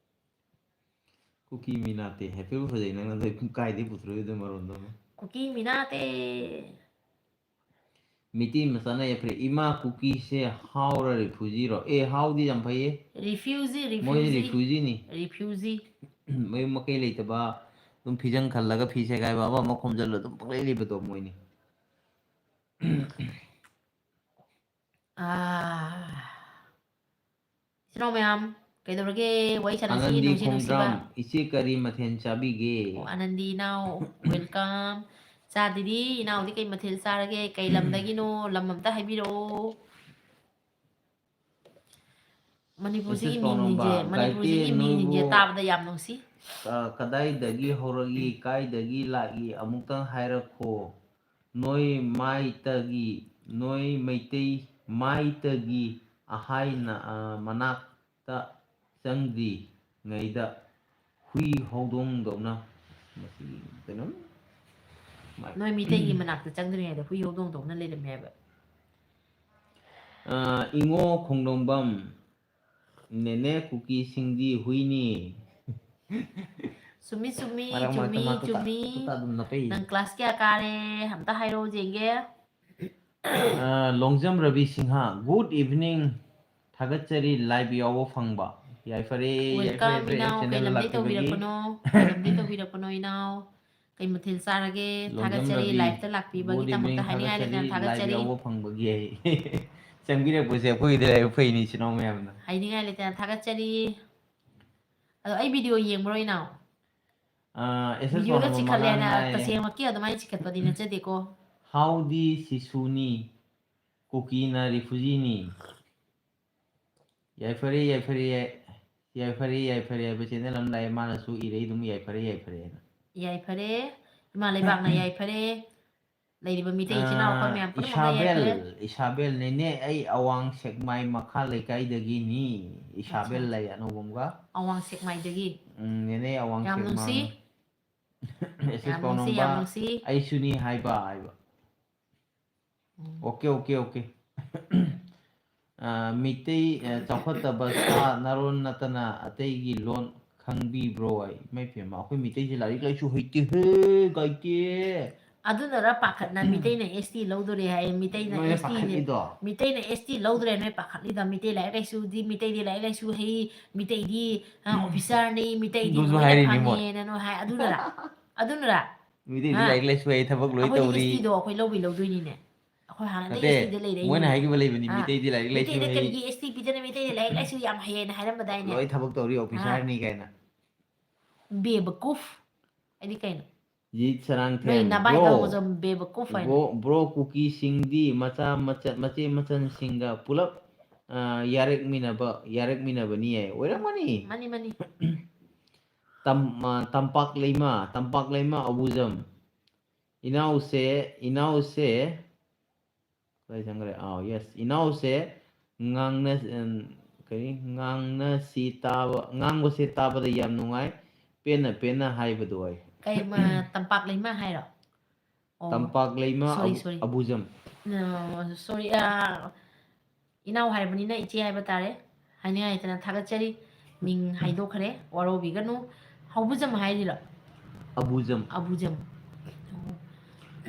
ꯀꯨꯀꯤ ꯃꯤ ꯅꯠꯇꯦ ꯍꯥꯏꯐꯦꯠ ꯐꯖꯩ, ꯅꯪꯅ ꯀꯥꯏꯗꯩ ꯄꯨꯊꯣꯔꯛꯏꯗꯣ ꯃꯔꯣꯟꯗꯣ? ꯀꯨꯀꯤ ꯃꯤ ꯅꯠꯇꯦ꯫ ꯃꯤꯇꯤ ꯃꯆꯥꯅ ꯌꯥꯏꯐꯔꯦ꯫ ꯏꯃꯥ ꯀꯨꯀꯤꯁꯦ ꯍꯥꯎꯔ refugee ꯔꯣ? ꯑꯦ, ꯍꯥꯎꯗꯤ ꯌꯥꯝ ꯐꯩꯌꯦ꯫ Refugee, ꯃꯣꯏꯁꯦ refugee꯫ Refugee ꯅꯤ꯫ Refugee꯫ ꯃꯌꯨꯝ ꯃꯀꯩ ꯂꯩꯇꯕ, ꯑꯗꯨꯝ ꯐꯤꯖꯪ ꯈꯜꯂꯒ ꯐꯤ ꯁꯦꯒꯥꯏꯕ ꯑꯃ ꯑꯃ ꯈꯣꯝꯖꯤꯜꯂ ꯑꯗꯨꯝ ꯄꯪꯂꯩ ꯂꯩꯕꯗꯣ ꯃꯣꯏꯅꯤ꯫ ꯑꯥ꯫ ꯏꯆꯤꯟ ꯏꯅꯥꯎ ꯃꯌꯥꯝ, ꯀꯩꯗꯧꯔꯒꯦ? ꯋꯥꯔꯤ ꯁꯥꯟꯅꯁꯤ, ꯑꯅꯟꯗꯤ ꯅꯨꯡꯁꯤ ꯅꯨꯡꯁꯤꯕ꯫ ꯈꯣꯡꯗ꯭ꯔꯥꯝ, ꯏꯆꯦ ꯀꯔꯤ ꯃꯊꯦꯜ ꯆꯥꯕꯤꯒꯦ? ꯑꯣ, ꯑꯅꯟꯗꯤ ꯏꯅꯥꯎ, welcome꯫ ꯇꯥꯗꯤꯗꯤ, ꯏꯅꯥꯎꯗꯤ ꯀꯩ ꯃꯊꯦꯜ ꯆꯥꯔꯒꯦ? ꯀꯩ ꯂꯝꯗꯒꯤꯅꯣ? ꯂꯝ ꯑꯝꯇ ꯍꯥꯏꯕꯤꯔꯛꯑꯣ꯫ ꯃꯅꯤꯄꯨꯔꯁꯤꯒꯤ ꯃꯤꯁꯦꯁ ꯃꯤꯡꯁꯤꯡꯁꯦ, ꯄꯥꯎꯅꯝꯕ, ꯃꯅꯤꯄꯨꯔꯁꯤꯒꯤ ꯒꯥꯏꯇꯦ ꯃꯤꯡꯁꯤꯡꯁꯦ ꯅꯣꯏꯕꯨ ꯇꯥꯕꯗ ꯌꯥꯝ ꯅꯨꯡꯁꯤ꯫ ꯑ, ꯀꯗꯥꯏꯗꯒꯤ ꯍꯧꯔꯛꯏ, ꯀꯥꯏꯗꯒꯤ ꯂꯥꯛꯏ, ꯑꯃꯨꯛꯇꯪ ꯍꯥꯏꯔꯛꯈꯣ꯫ ꯅꯣꯏ ꯃꯥꯏꯇꯒꯤ, ꯅꯣꯏ ꯃꯩꯇꯩ ꯃꯥꯏꯇꯒꯤ ꯑꯍꯥꯏꯅ, ꯑ, ꯃꯅꯥꯛꯇ ꯆꯪꯗ꯭ꯔꯤꯉꯩꯗ ꯍꯨꯏ ꯍꯧꯗꯣꯡꯗꯧꯅ, ꯃꯁꯤ ꯀꯩꯅꯣꯝ, ꯃꯥꯏ- ꯅꯣꯏ ꯃꯤꯇꯩꯒꯤ ꯃꯅꯥꯛꯇ ꯆꯪꯗ꯭ꯔꯤꯉꯩꯗ ꯍꯨꯏ ꯍꯧꯗꯣꯡꯗꯧꯅ ꯂꯩꯔꯝꯃꯦ ꯍꯥꯏꯕ꯫ ꯑ, ꯏꯉꯣ ꯈꯣꯡꯗꯣꯡꯕꯝ, ꯅꯦꯅꯦ ꯀꯨꯀꯤꯁꯤꯡꯗꯤ ꯍꯨꯏꯅꯤ꯫ ꯆꯨꯝꯃꯤ, ꯆꯨꯝꯃꯤ, ꯃꯔꯛ ꯃꯔꯛꯇ ꯆꯨꯝꯃꯤ, ꯃꯥ ꯇꯨꯇꯥ- ꯆꯨꯝꯃꯤ꯫ ꯇꯨꯇꯥ ꯑꯗꯨꯝ ꯅꯞꯄꯛꯏ꯫ ꯅꯪ class ꯀꯌꯥ ꯀꯥꯔꯦ? ꯑꯝꯇ ꯍꯥꯏꯔꯛꯑꯣ ꯌꯦꯡꯒꯦ꯫ ꯑ, ꯂꯣꯡꯖꯝ ꯔꯕꯤ ꯁꯤꯡꯍ, good evening꯫ ꯊꯥꯒꯠꯆꯔꯤ live ꯌꯥꯎꯕ ꯐꯪꯕ꯫ ꯌꯥꯏꯐꯔꯦ, ꯌꯥꯏꯐꯔꯦ, Welcome, ꯌꯥꯏꯐꯔꯦ, ꯏꯅꯥꯎ꯫ ꯀꯩ channel ꯂꯝꯗꯩ ꯂꯥꯛꯄꯤꯕꯒꯤ꯫ ꯇꯧꯕꯤꯔꯛꯄꯅꯣ? ꯀꯩ ꯂꯝꯗꯩ ꯇꯧꯕꯤꯔꯛꯄꯅꯣ, ꯏꯅꯥꯎ? ꯀꯩ ꯃꯊꯦꯜ ꯆꯥꯔꯒꯦ? ꯂꯣꯡꯖꯝ ꯊꯥꯒꯠꯆꯔꯤ, ꯔꯕꯤ, live ꯇ good ꯂꯥꯛꯄꯤꯕꯒꯤꯗꯃꯛꯇ evening, ꯍꯥꯏꯅꯤꯡꯉꯥꯏ ꯊꯥꯒꯠꯆꯔꯤ ꯂꯩꯇꯅ live ꯊꯥꯒꯠꯆꯔꯤ꯫ ꯌꯥꯎꯕ ꯐꯪꯕꯒꯤ꯫ ꯆꯪꯕꯤꯔꯛꯄꯁꯦ ꯑꯩꯈꯣꯏꯒꯤꯗꯤ ꯂꯥꯏꯕꯛ ꯐꯩꯅꯤ, ꯏꯆꯤꯟ ꯏꯅꯥꯎ ꯃꯌꯥꯝꯅ꯫ ꯍꯥꯏꯅꯤꯡꯉꯥꯏ ꯂꯩꯇꯅ ꯊꯥꯒꯠꯆꯔꯤ꯫ ꯑꯗꯣ ꯑꯩ video ꯌꯦꯡꯕ꯭ꯔꯣ, ꯏꯅꯥꯎ? ꯑ, ꯑꯦꯁ ꯑꯦꯁ Video ꯒ ꯄꯥꯎꯅꯝ ꯆꯤꯛꯈꯠꯂꯦꯅ ꯃꯉꯥꯜ ꯍꯥꯏ꯫ ꯇꯁꯦꯡꯃꯛꯀꯤ ꯑꯗꯨꯃꯥꯏꯅ ꯆꯤꯛꯈꯠꯄꯗꯤ ꯅꯠꯆꯗꯦꯀꯣ꯫ ꯍꯥꯎꯗꯤ ꯁꯤꯁꯨꯅꯤ, ꯀꯨꯀꯤꯅ refugee ꯅꯤ꯫ ꯌꯥꯏꯐꯔꯦ, ꯌꯥꯏꯐꯔꯦ, ꯌꯥꯏ-, ꯌꯥꯏꯐꯔꯦ, ꯌꯥꯏꯐꯔꯦ ꯍꯥꯏꯕ channel ꯑꯃ ꯂꯥꯛꯑꯦ, ꯃꯥꯅꯁꯨ ꯏꯔꯩ ꯑꯗꯨꯝ ꯌꯥꯏꯐꯔꯦ, ꯌꯥꯏꯐꯔꯦ ꯍꯥꯏꯅ꯫ ꯌꯥꯏꯐꯔꯦ, ꯏꯃꯥ ꯂꯩꯕꯥꯛꯅ ꯌꯥꯏꯐꯔꯦ, ꯂꯩꯔꯤꯕ ꯃꯤꯇꯩ ꯏꯆꯤꯟ ꯏꯅꯥꯎ ꯑꯩꯈꯣꯏ ꯃꯌꯥꯝ ꯄꯨꯝꯅꯃꯛꯅ ꯌꯥꯏꯐꯔꯦ꯫ ꯏꯁꯥꯕꯦꯜ, ꯏꯁꯥꯕꯦꯜ, ꯅꯦꯅꯦ, ꯑꯩ ꯑꯋꯥꯡ ꯁꯦꯛꯃꯥꯏ ꯃꯈꯥ ꯂꯩꯀꯥꯏꯗꯒꯤꯅꯤ꯫ ꯏꯁꯥꯕꯦꯜ ꯑꯠꯆꯥ꯫ ꯂꯩ ꯑꯅꯧꯕꯝꯒ꯫ ꯑꯋꯥꯡ ꯁꯦꯛꯃꯥꯏꯗꯒꯤ꯫ ꯎꯝ, ꯅꯦꯅꯦ ꯑꯋꯥꯡ ꯌꯥꯝ ꯅꯨꯡꯁꯤ꯫ ꯁꯦꯛꯃꯥꯏ꯫ ꯑꯦꯁ ꯑꯦꯁ ꯌꯥꯝ ꯅꯨꯡꯁꯤ, ꯄꯥꯎꯅꯝꯕ, ꯌꯥꯝ ꯅꯨꯡꯁꯤ꯫ ꯑꯩꯁꯨꯅꯤ ꯍꯥꯏꯕ ꯍꯥꯏꯕ꯫ ꯎꯝ꯫ OK, OK, OK꯫ ꯑ, ꯃꯤꯇꯩ, ꯑ, ꯆꯥꯎꯈꯠꯇꯕ ꯁꯥ ꯅꯔꯣꯟ ꯅꯠꯇꯅ ꯑꯇꯩꯒꯤ ꯂꯣꯟ ꯈꯪꯕꯤꯕ꯭ꯔꯣ? ꯑꯩ, ꯏꯃꯥꯏ ꯄꯦꯝꯃ, ꯑꯩꯈꯣꯏ ꯃꯤꯇꯩꯁꯦ ꯂꯥꯏꯔꯤꯛ ꯂꯥꯏꯁꯨ ꯍꯩꯇꯦꯍꯦ, ꯒꯥꯏꯇꯦ꯫ ꯑꯗꯨꯅꯔ ꯄꯥꯈꯠꯅ ꯃꯤꯇꯩꯅ S T ꯂꯧꯗꯣꯔꯦ ꯍꯥꯏ, ꯃꯤꯇꯩꯅ ꯅꯣꯏꯅ S T ꯅꯦ, ꯄꯥꯈꯠꯂꯤꯗꯣ? ꯃꯤꯇꯩꯅ S T ꯂꯧꯗꯣꯔꯦ ꯅꯣꯏ ꯄꯥꯈꯠꯂꯤꯗꯣ? ꯃꯤꯇꯩ ꯂꯥꯏꯔꯤꯛ ꯂꯥꯏꯁꯨꯗꯤ, ꯃꯤꯇꯩꯗꯤ ꯂꯥꯏꯔꯤꯛ ꯂꯥꯏꯁꯨ ꯍꯩ, ꯃꯤꯇꯩꯗꯤ, ꯑ, officer ꯅꯤ, ꯃꯤꯇꯩꯗꯤ ꯑꯗꯨꯁꯨ ꯂꯣꯏꯅ ꯍꯥꯏꯔꯤꯅꯤ, ꯃꯣꯏ꯫ ꯈꯪꯉꯦꯅ ꯅꯣꯏ ꯍꯥꯏ, ꯑꯗꯨꯅꯔ? ꯑꯗꯨꯅꯔ? ꯃꯤꯇꯩꯗꯤ ꯍꯥ? ꯂꯥꯏꯔꯤꯛ ꯂꯥꯏꯁꯨ ꯍꯩ, ꯊꯕꯛ ꯂꯣꯏ ꯑꯩꯈꯣꯏꯗꯤ ꯇꯧꯔꯤ꯫ S T ꯗꯣ ꯑꯩꯈꯣꯏ ꯂꯧꯕꯤ ꯂꯧꯗꯣꯏꯅꯤꯅꯦ꯫ ꯑꯩꯈꯣꯏ ꯍꯥꯟꯅꯗꯩ ꯅꯠꯇꯦ, S T ꯗ ꯂꯩꯔꯛꯏꯅꯤꯅꯦ꯫ ꯃꯣꯏꯅ ꯍꯥꯏꯈꯤꯕ ꯂꯩꯕꯅꯤ, ꯑꯥ꯫ ꯃꯤꯇꯩꯗꯤ ꯂꯥꯏꯔꯤꯛ ꯂꯥꯏꯁꯨ ꯃꯤꯇꯩꯗ ꯍꯩ꯫ ꯀꯔꯤꯒꯤ S T ꯄꯤꯗꯅ, ꯃꯤꯇꯩꯗꯤ ꯂꯥꯏꯔꯤꯛ ꯂꯥꯏꯁꯨ ꯌꯥꯝ ꯍꯩꯌꯦꯅ ꯍꯥꯏꯔꯝꯕꯗꯥꯏꯅꯦ? ꯂꯣꯏ ꯊꯕꯛ ꯇꯧꯔꯤ, ꯑꯥ꯫ Officer ꯅꯤ ꯀꯥꯏꯅ꯫ ꯕꯦꯕꯀꯨꯐ꯫ ꯑꯩꯗꯤ ꯀꯩꯅꯣ? ꯖꯤꯠ ꯁꯔꯥꯡꯊꯦꯝ, ꯅꯣꯏ ꯅꯕꯥꯏ ꯕ꯭ꯔꯣ, ꯅꯕꯣꯆꯝ ꯕꯦꯕꯀꯨꯐ ꯍꯥꯏꯅ꯫ ꯕ꯭ꯔꯣ, ꯕ꯭ꯔꯣ ꯀꯨꯀꯤꯁꯤꯡꯗꯤ ꯃꯆꯥ ꯃꯆꯥ, ꯃꯆꯦ ꯃꯆꯟꯁꯤꯡꯒ ꯄꯨꯂꯞ, ꯑ, ꯌꯥꯔꯛꯃꯤꯟꯅꯕ, ꯌꯥꯔꯛꯃꯤꯟꯅꯕꯅꯤ ꯍꯥꯏ꯫ ꯑꯣꯏꯔꯝꯃꯅꯤ꯫ ꯃꯥꯅꯤ, ꯃꯥꯅꯤ꯫ ꯇꯝ-, ꯑ, ꯇꯝꯄꯥꯛ ꯂꯩꯃ, ꯇꯝꯄꯥꯛ ꯂꯩꯃ ꯑꯕꯨꯖꯝ꯫ ꯏꯅꯥꯎꯁꯦ, ꯏꯅꯥꯎꯁꯦ, ꯀꯗꯥꯏ ꯆꯪꯈ꯭ꯔꯦ? ꯑꯥꯎ, yes. ꯏꯅꯥꯎꯁꯦ ꯉꯥꯡꯅ-, ꯎꯝ, ꯀꯔꯤ? ꯉꯥꯡꯅꯁꯤ ꯇꯥꯕ, ꯉꯥꯡꯕꯁꯦ ꯇꯥꯕꯗ ꯌꯥꯝ ꯅꯨꯡꯉꯥꯏ꯫ ꯄꯦꯟꯅ, ꯄꯦꯟꯅ ꯍꯥꯏꯕꯗꯣ ꯑꯩ꯫ ꯀꯩ ꯃ-, ꯇꯝꯄꯥꯛ ꯂꯩꯃ ꯍꯥꯏꯔꯣ? ꯑꯣ, ꯇꯝꯄꯥꯛ ꯂꯩꯃ sorry, ꯑꯕꯨ-, sorry꯫ ꯑꯕꯨꯖꯝ꯫ ꯑ, sorry, ꯑ, ꯏꯅꯥꯎ ꯍꯥꯏꯔꯕꯅꯤꯅ ꯏꯆꯦ ꯍꯥꯏꯕ ꯇꯥꯔꯦ꯫ ꯍꯥꯏꯅꯤꯡꯉꯥꯏ ꯂꯩꯇꯅ ꯊꯥꯒꯠꯆꯔꯤ꯫ ꯃꯤꯡ ꯍꯥꯏꯗꯣꯛꯈ꯭ꯔꯦ, ꯋꯥꯔꯧꯕꯤꯒꯅꯨ꯫ ꯍꯧꯕꯨꯖꯝ ꯍꯥꯏꯔꯤꯔꯣ? ꯑꯕꯨꯖꯝ꯫ ꯑꯕꯨꯖꯝ꯫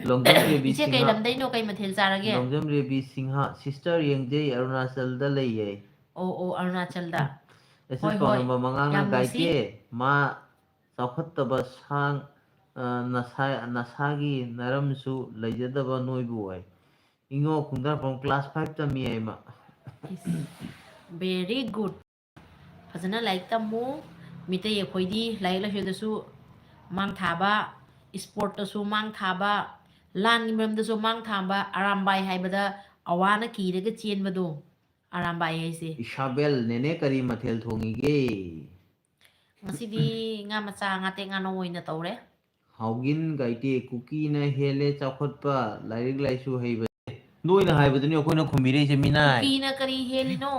ꯂꯣꯡꯖꯝ ꯔꯦꯕꯤ ꯏꯆꯦ, ꯀꯩ ꯁꯤꯡꯍ-, ꯂꯝꯗꯩꯅꯣ? ꯀꯩ ꯃꯊꯦꯜ ꯆꯥꯔꯒꯦ? ꯂꯣꯡꯖꯝ ꯔꯦꯕꯤ ꯁꯤꯡꯍ, sister ꯌꯦꯡꯖꯩ, ꯑꯔꯨꯅꯥꯆꯜꯗ ꯂꯩꯌꯦ꯫ ꯑꯣ, ꯑꯣ, ꯑꯔꯨꯅꯥꯆꯜꯗ꯫ ꯑꯦꯁ ꯑꯦꯁ ꯍꯣꯏ, ꯄꯥꯎ ꯍꯣꯏ꯫ ꯅꯝꯕꯔ ꯃꯉꯥꯅ ꯌꯥꯝ ꯅꯨꯡꯁꯤ꯫ ꯒꯥꯏꯗꯦ, ꯃꯥ ꯆꯥꯎꯈꯠꯇꯕ ꯁꯥ, ꯑ, ꯅꯁꯥ-, ꯅꯁꯥꯒꯤ ꯅꯔꯝꯁꯨ ꯂꯩꯖꯗꯕ ꯅꯣꯏꯕꯨ ꯍꯥꯏ꯫ ꯏꯉꯣ ꯈꯣꯡꯗꯥꯔꯄꯝ class five ꯇꯝꯃꯤ ꯍꯥꯏ ꯃꯥ꯫ Very good꯫ ꯐꯖꯅ ꯂꯥꯏꯔꯤꯛ ꯇꯝꯃꯨ꯫ ꯃꯤꯇꯩ ꯑꯩꯈꯣꯏꯗꯤ ꯂꯥꯏꯔꯤꯛ ꯂꯥꯏꯁꯨꯗꯁꯨ ꯃꯥꯡ ꯊꯥꯕ, sportꯇꯁꯨ ꯃꯥꯡ ꯊꯥꯕ, ꯂꯥꯟꯒꯤ ꯃꯔꯝꯗꯁꯨ ꯃꯥꯡ ꯊꯥꯕ, ꯑꯔꯥꯝꯕꯥꯏ ꯍꯥꯏꯕꯗ ꯑꯋꯥꯅ ꯀꯤꯔꯒ ꯆꯦꯟꯕꯗꯣ, ꯑꯔꯥꯝꯕꯥꯏ ꯍꯥꯏꯁꯦ꯫ ꯏꯁꯥꯕꯦꯜ, ꯅꯦꯅꯦ ꯀꯔꯤ ꯃꯊꯦꯜ ꯊꯣꯡꯉꯤꯒꯦ? ꯉꯁꯤꯗꯤ ꯉꯥ ꯃꯆꯥ, ꯉꯥꯇꯦꯛ ꯉꯥꯅꯧ ꯑꯣꯏꯅ ꯇꯧꯔꯦ꯫ ꯍꯥꯎꯒꯤꯟ ꯒꯥꯏꯇꯦ, ꯀꯨꯀꯤꯅ ꯍꯦꯜꯂꯦ ꯆꯥꯎꯈꯠꯄ, ꯂꯥꯏꯔꯤꯛ ꯂꯥꯏꯁꯨ ꯍꯩꯕ꯫ ꯅꯣꯏꯅ ꯍꯥꯏꯕꯗꯨꯅꯤ ꯑꯩꯈꯣꯏꯅ ꯈꯨꯝꯕꯤꯔꯛꯏꯁꯦ, ꯃꯤꯅꯥꯏ꯫ ꯀꯨꯀꯤꯅ ꯀꯔꯤ ꯍꯦꯜꯂꯤꯅꯣ?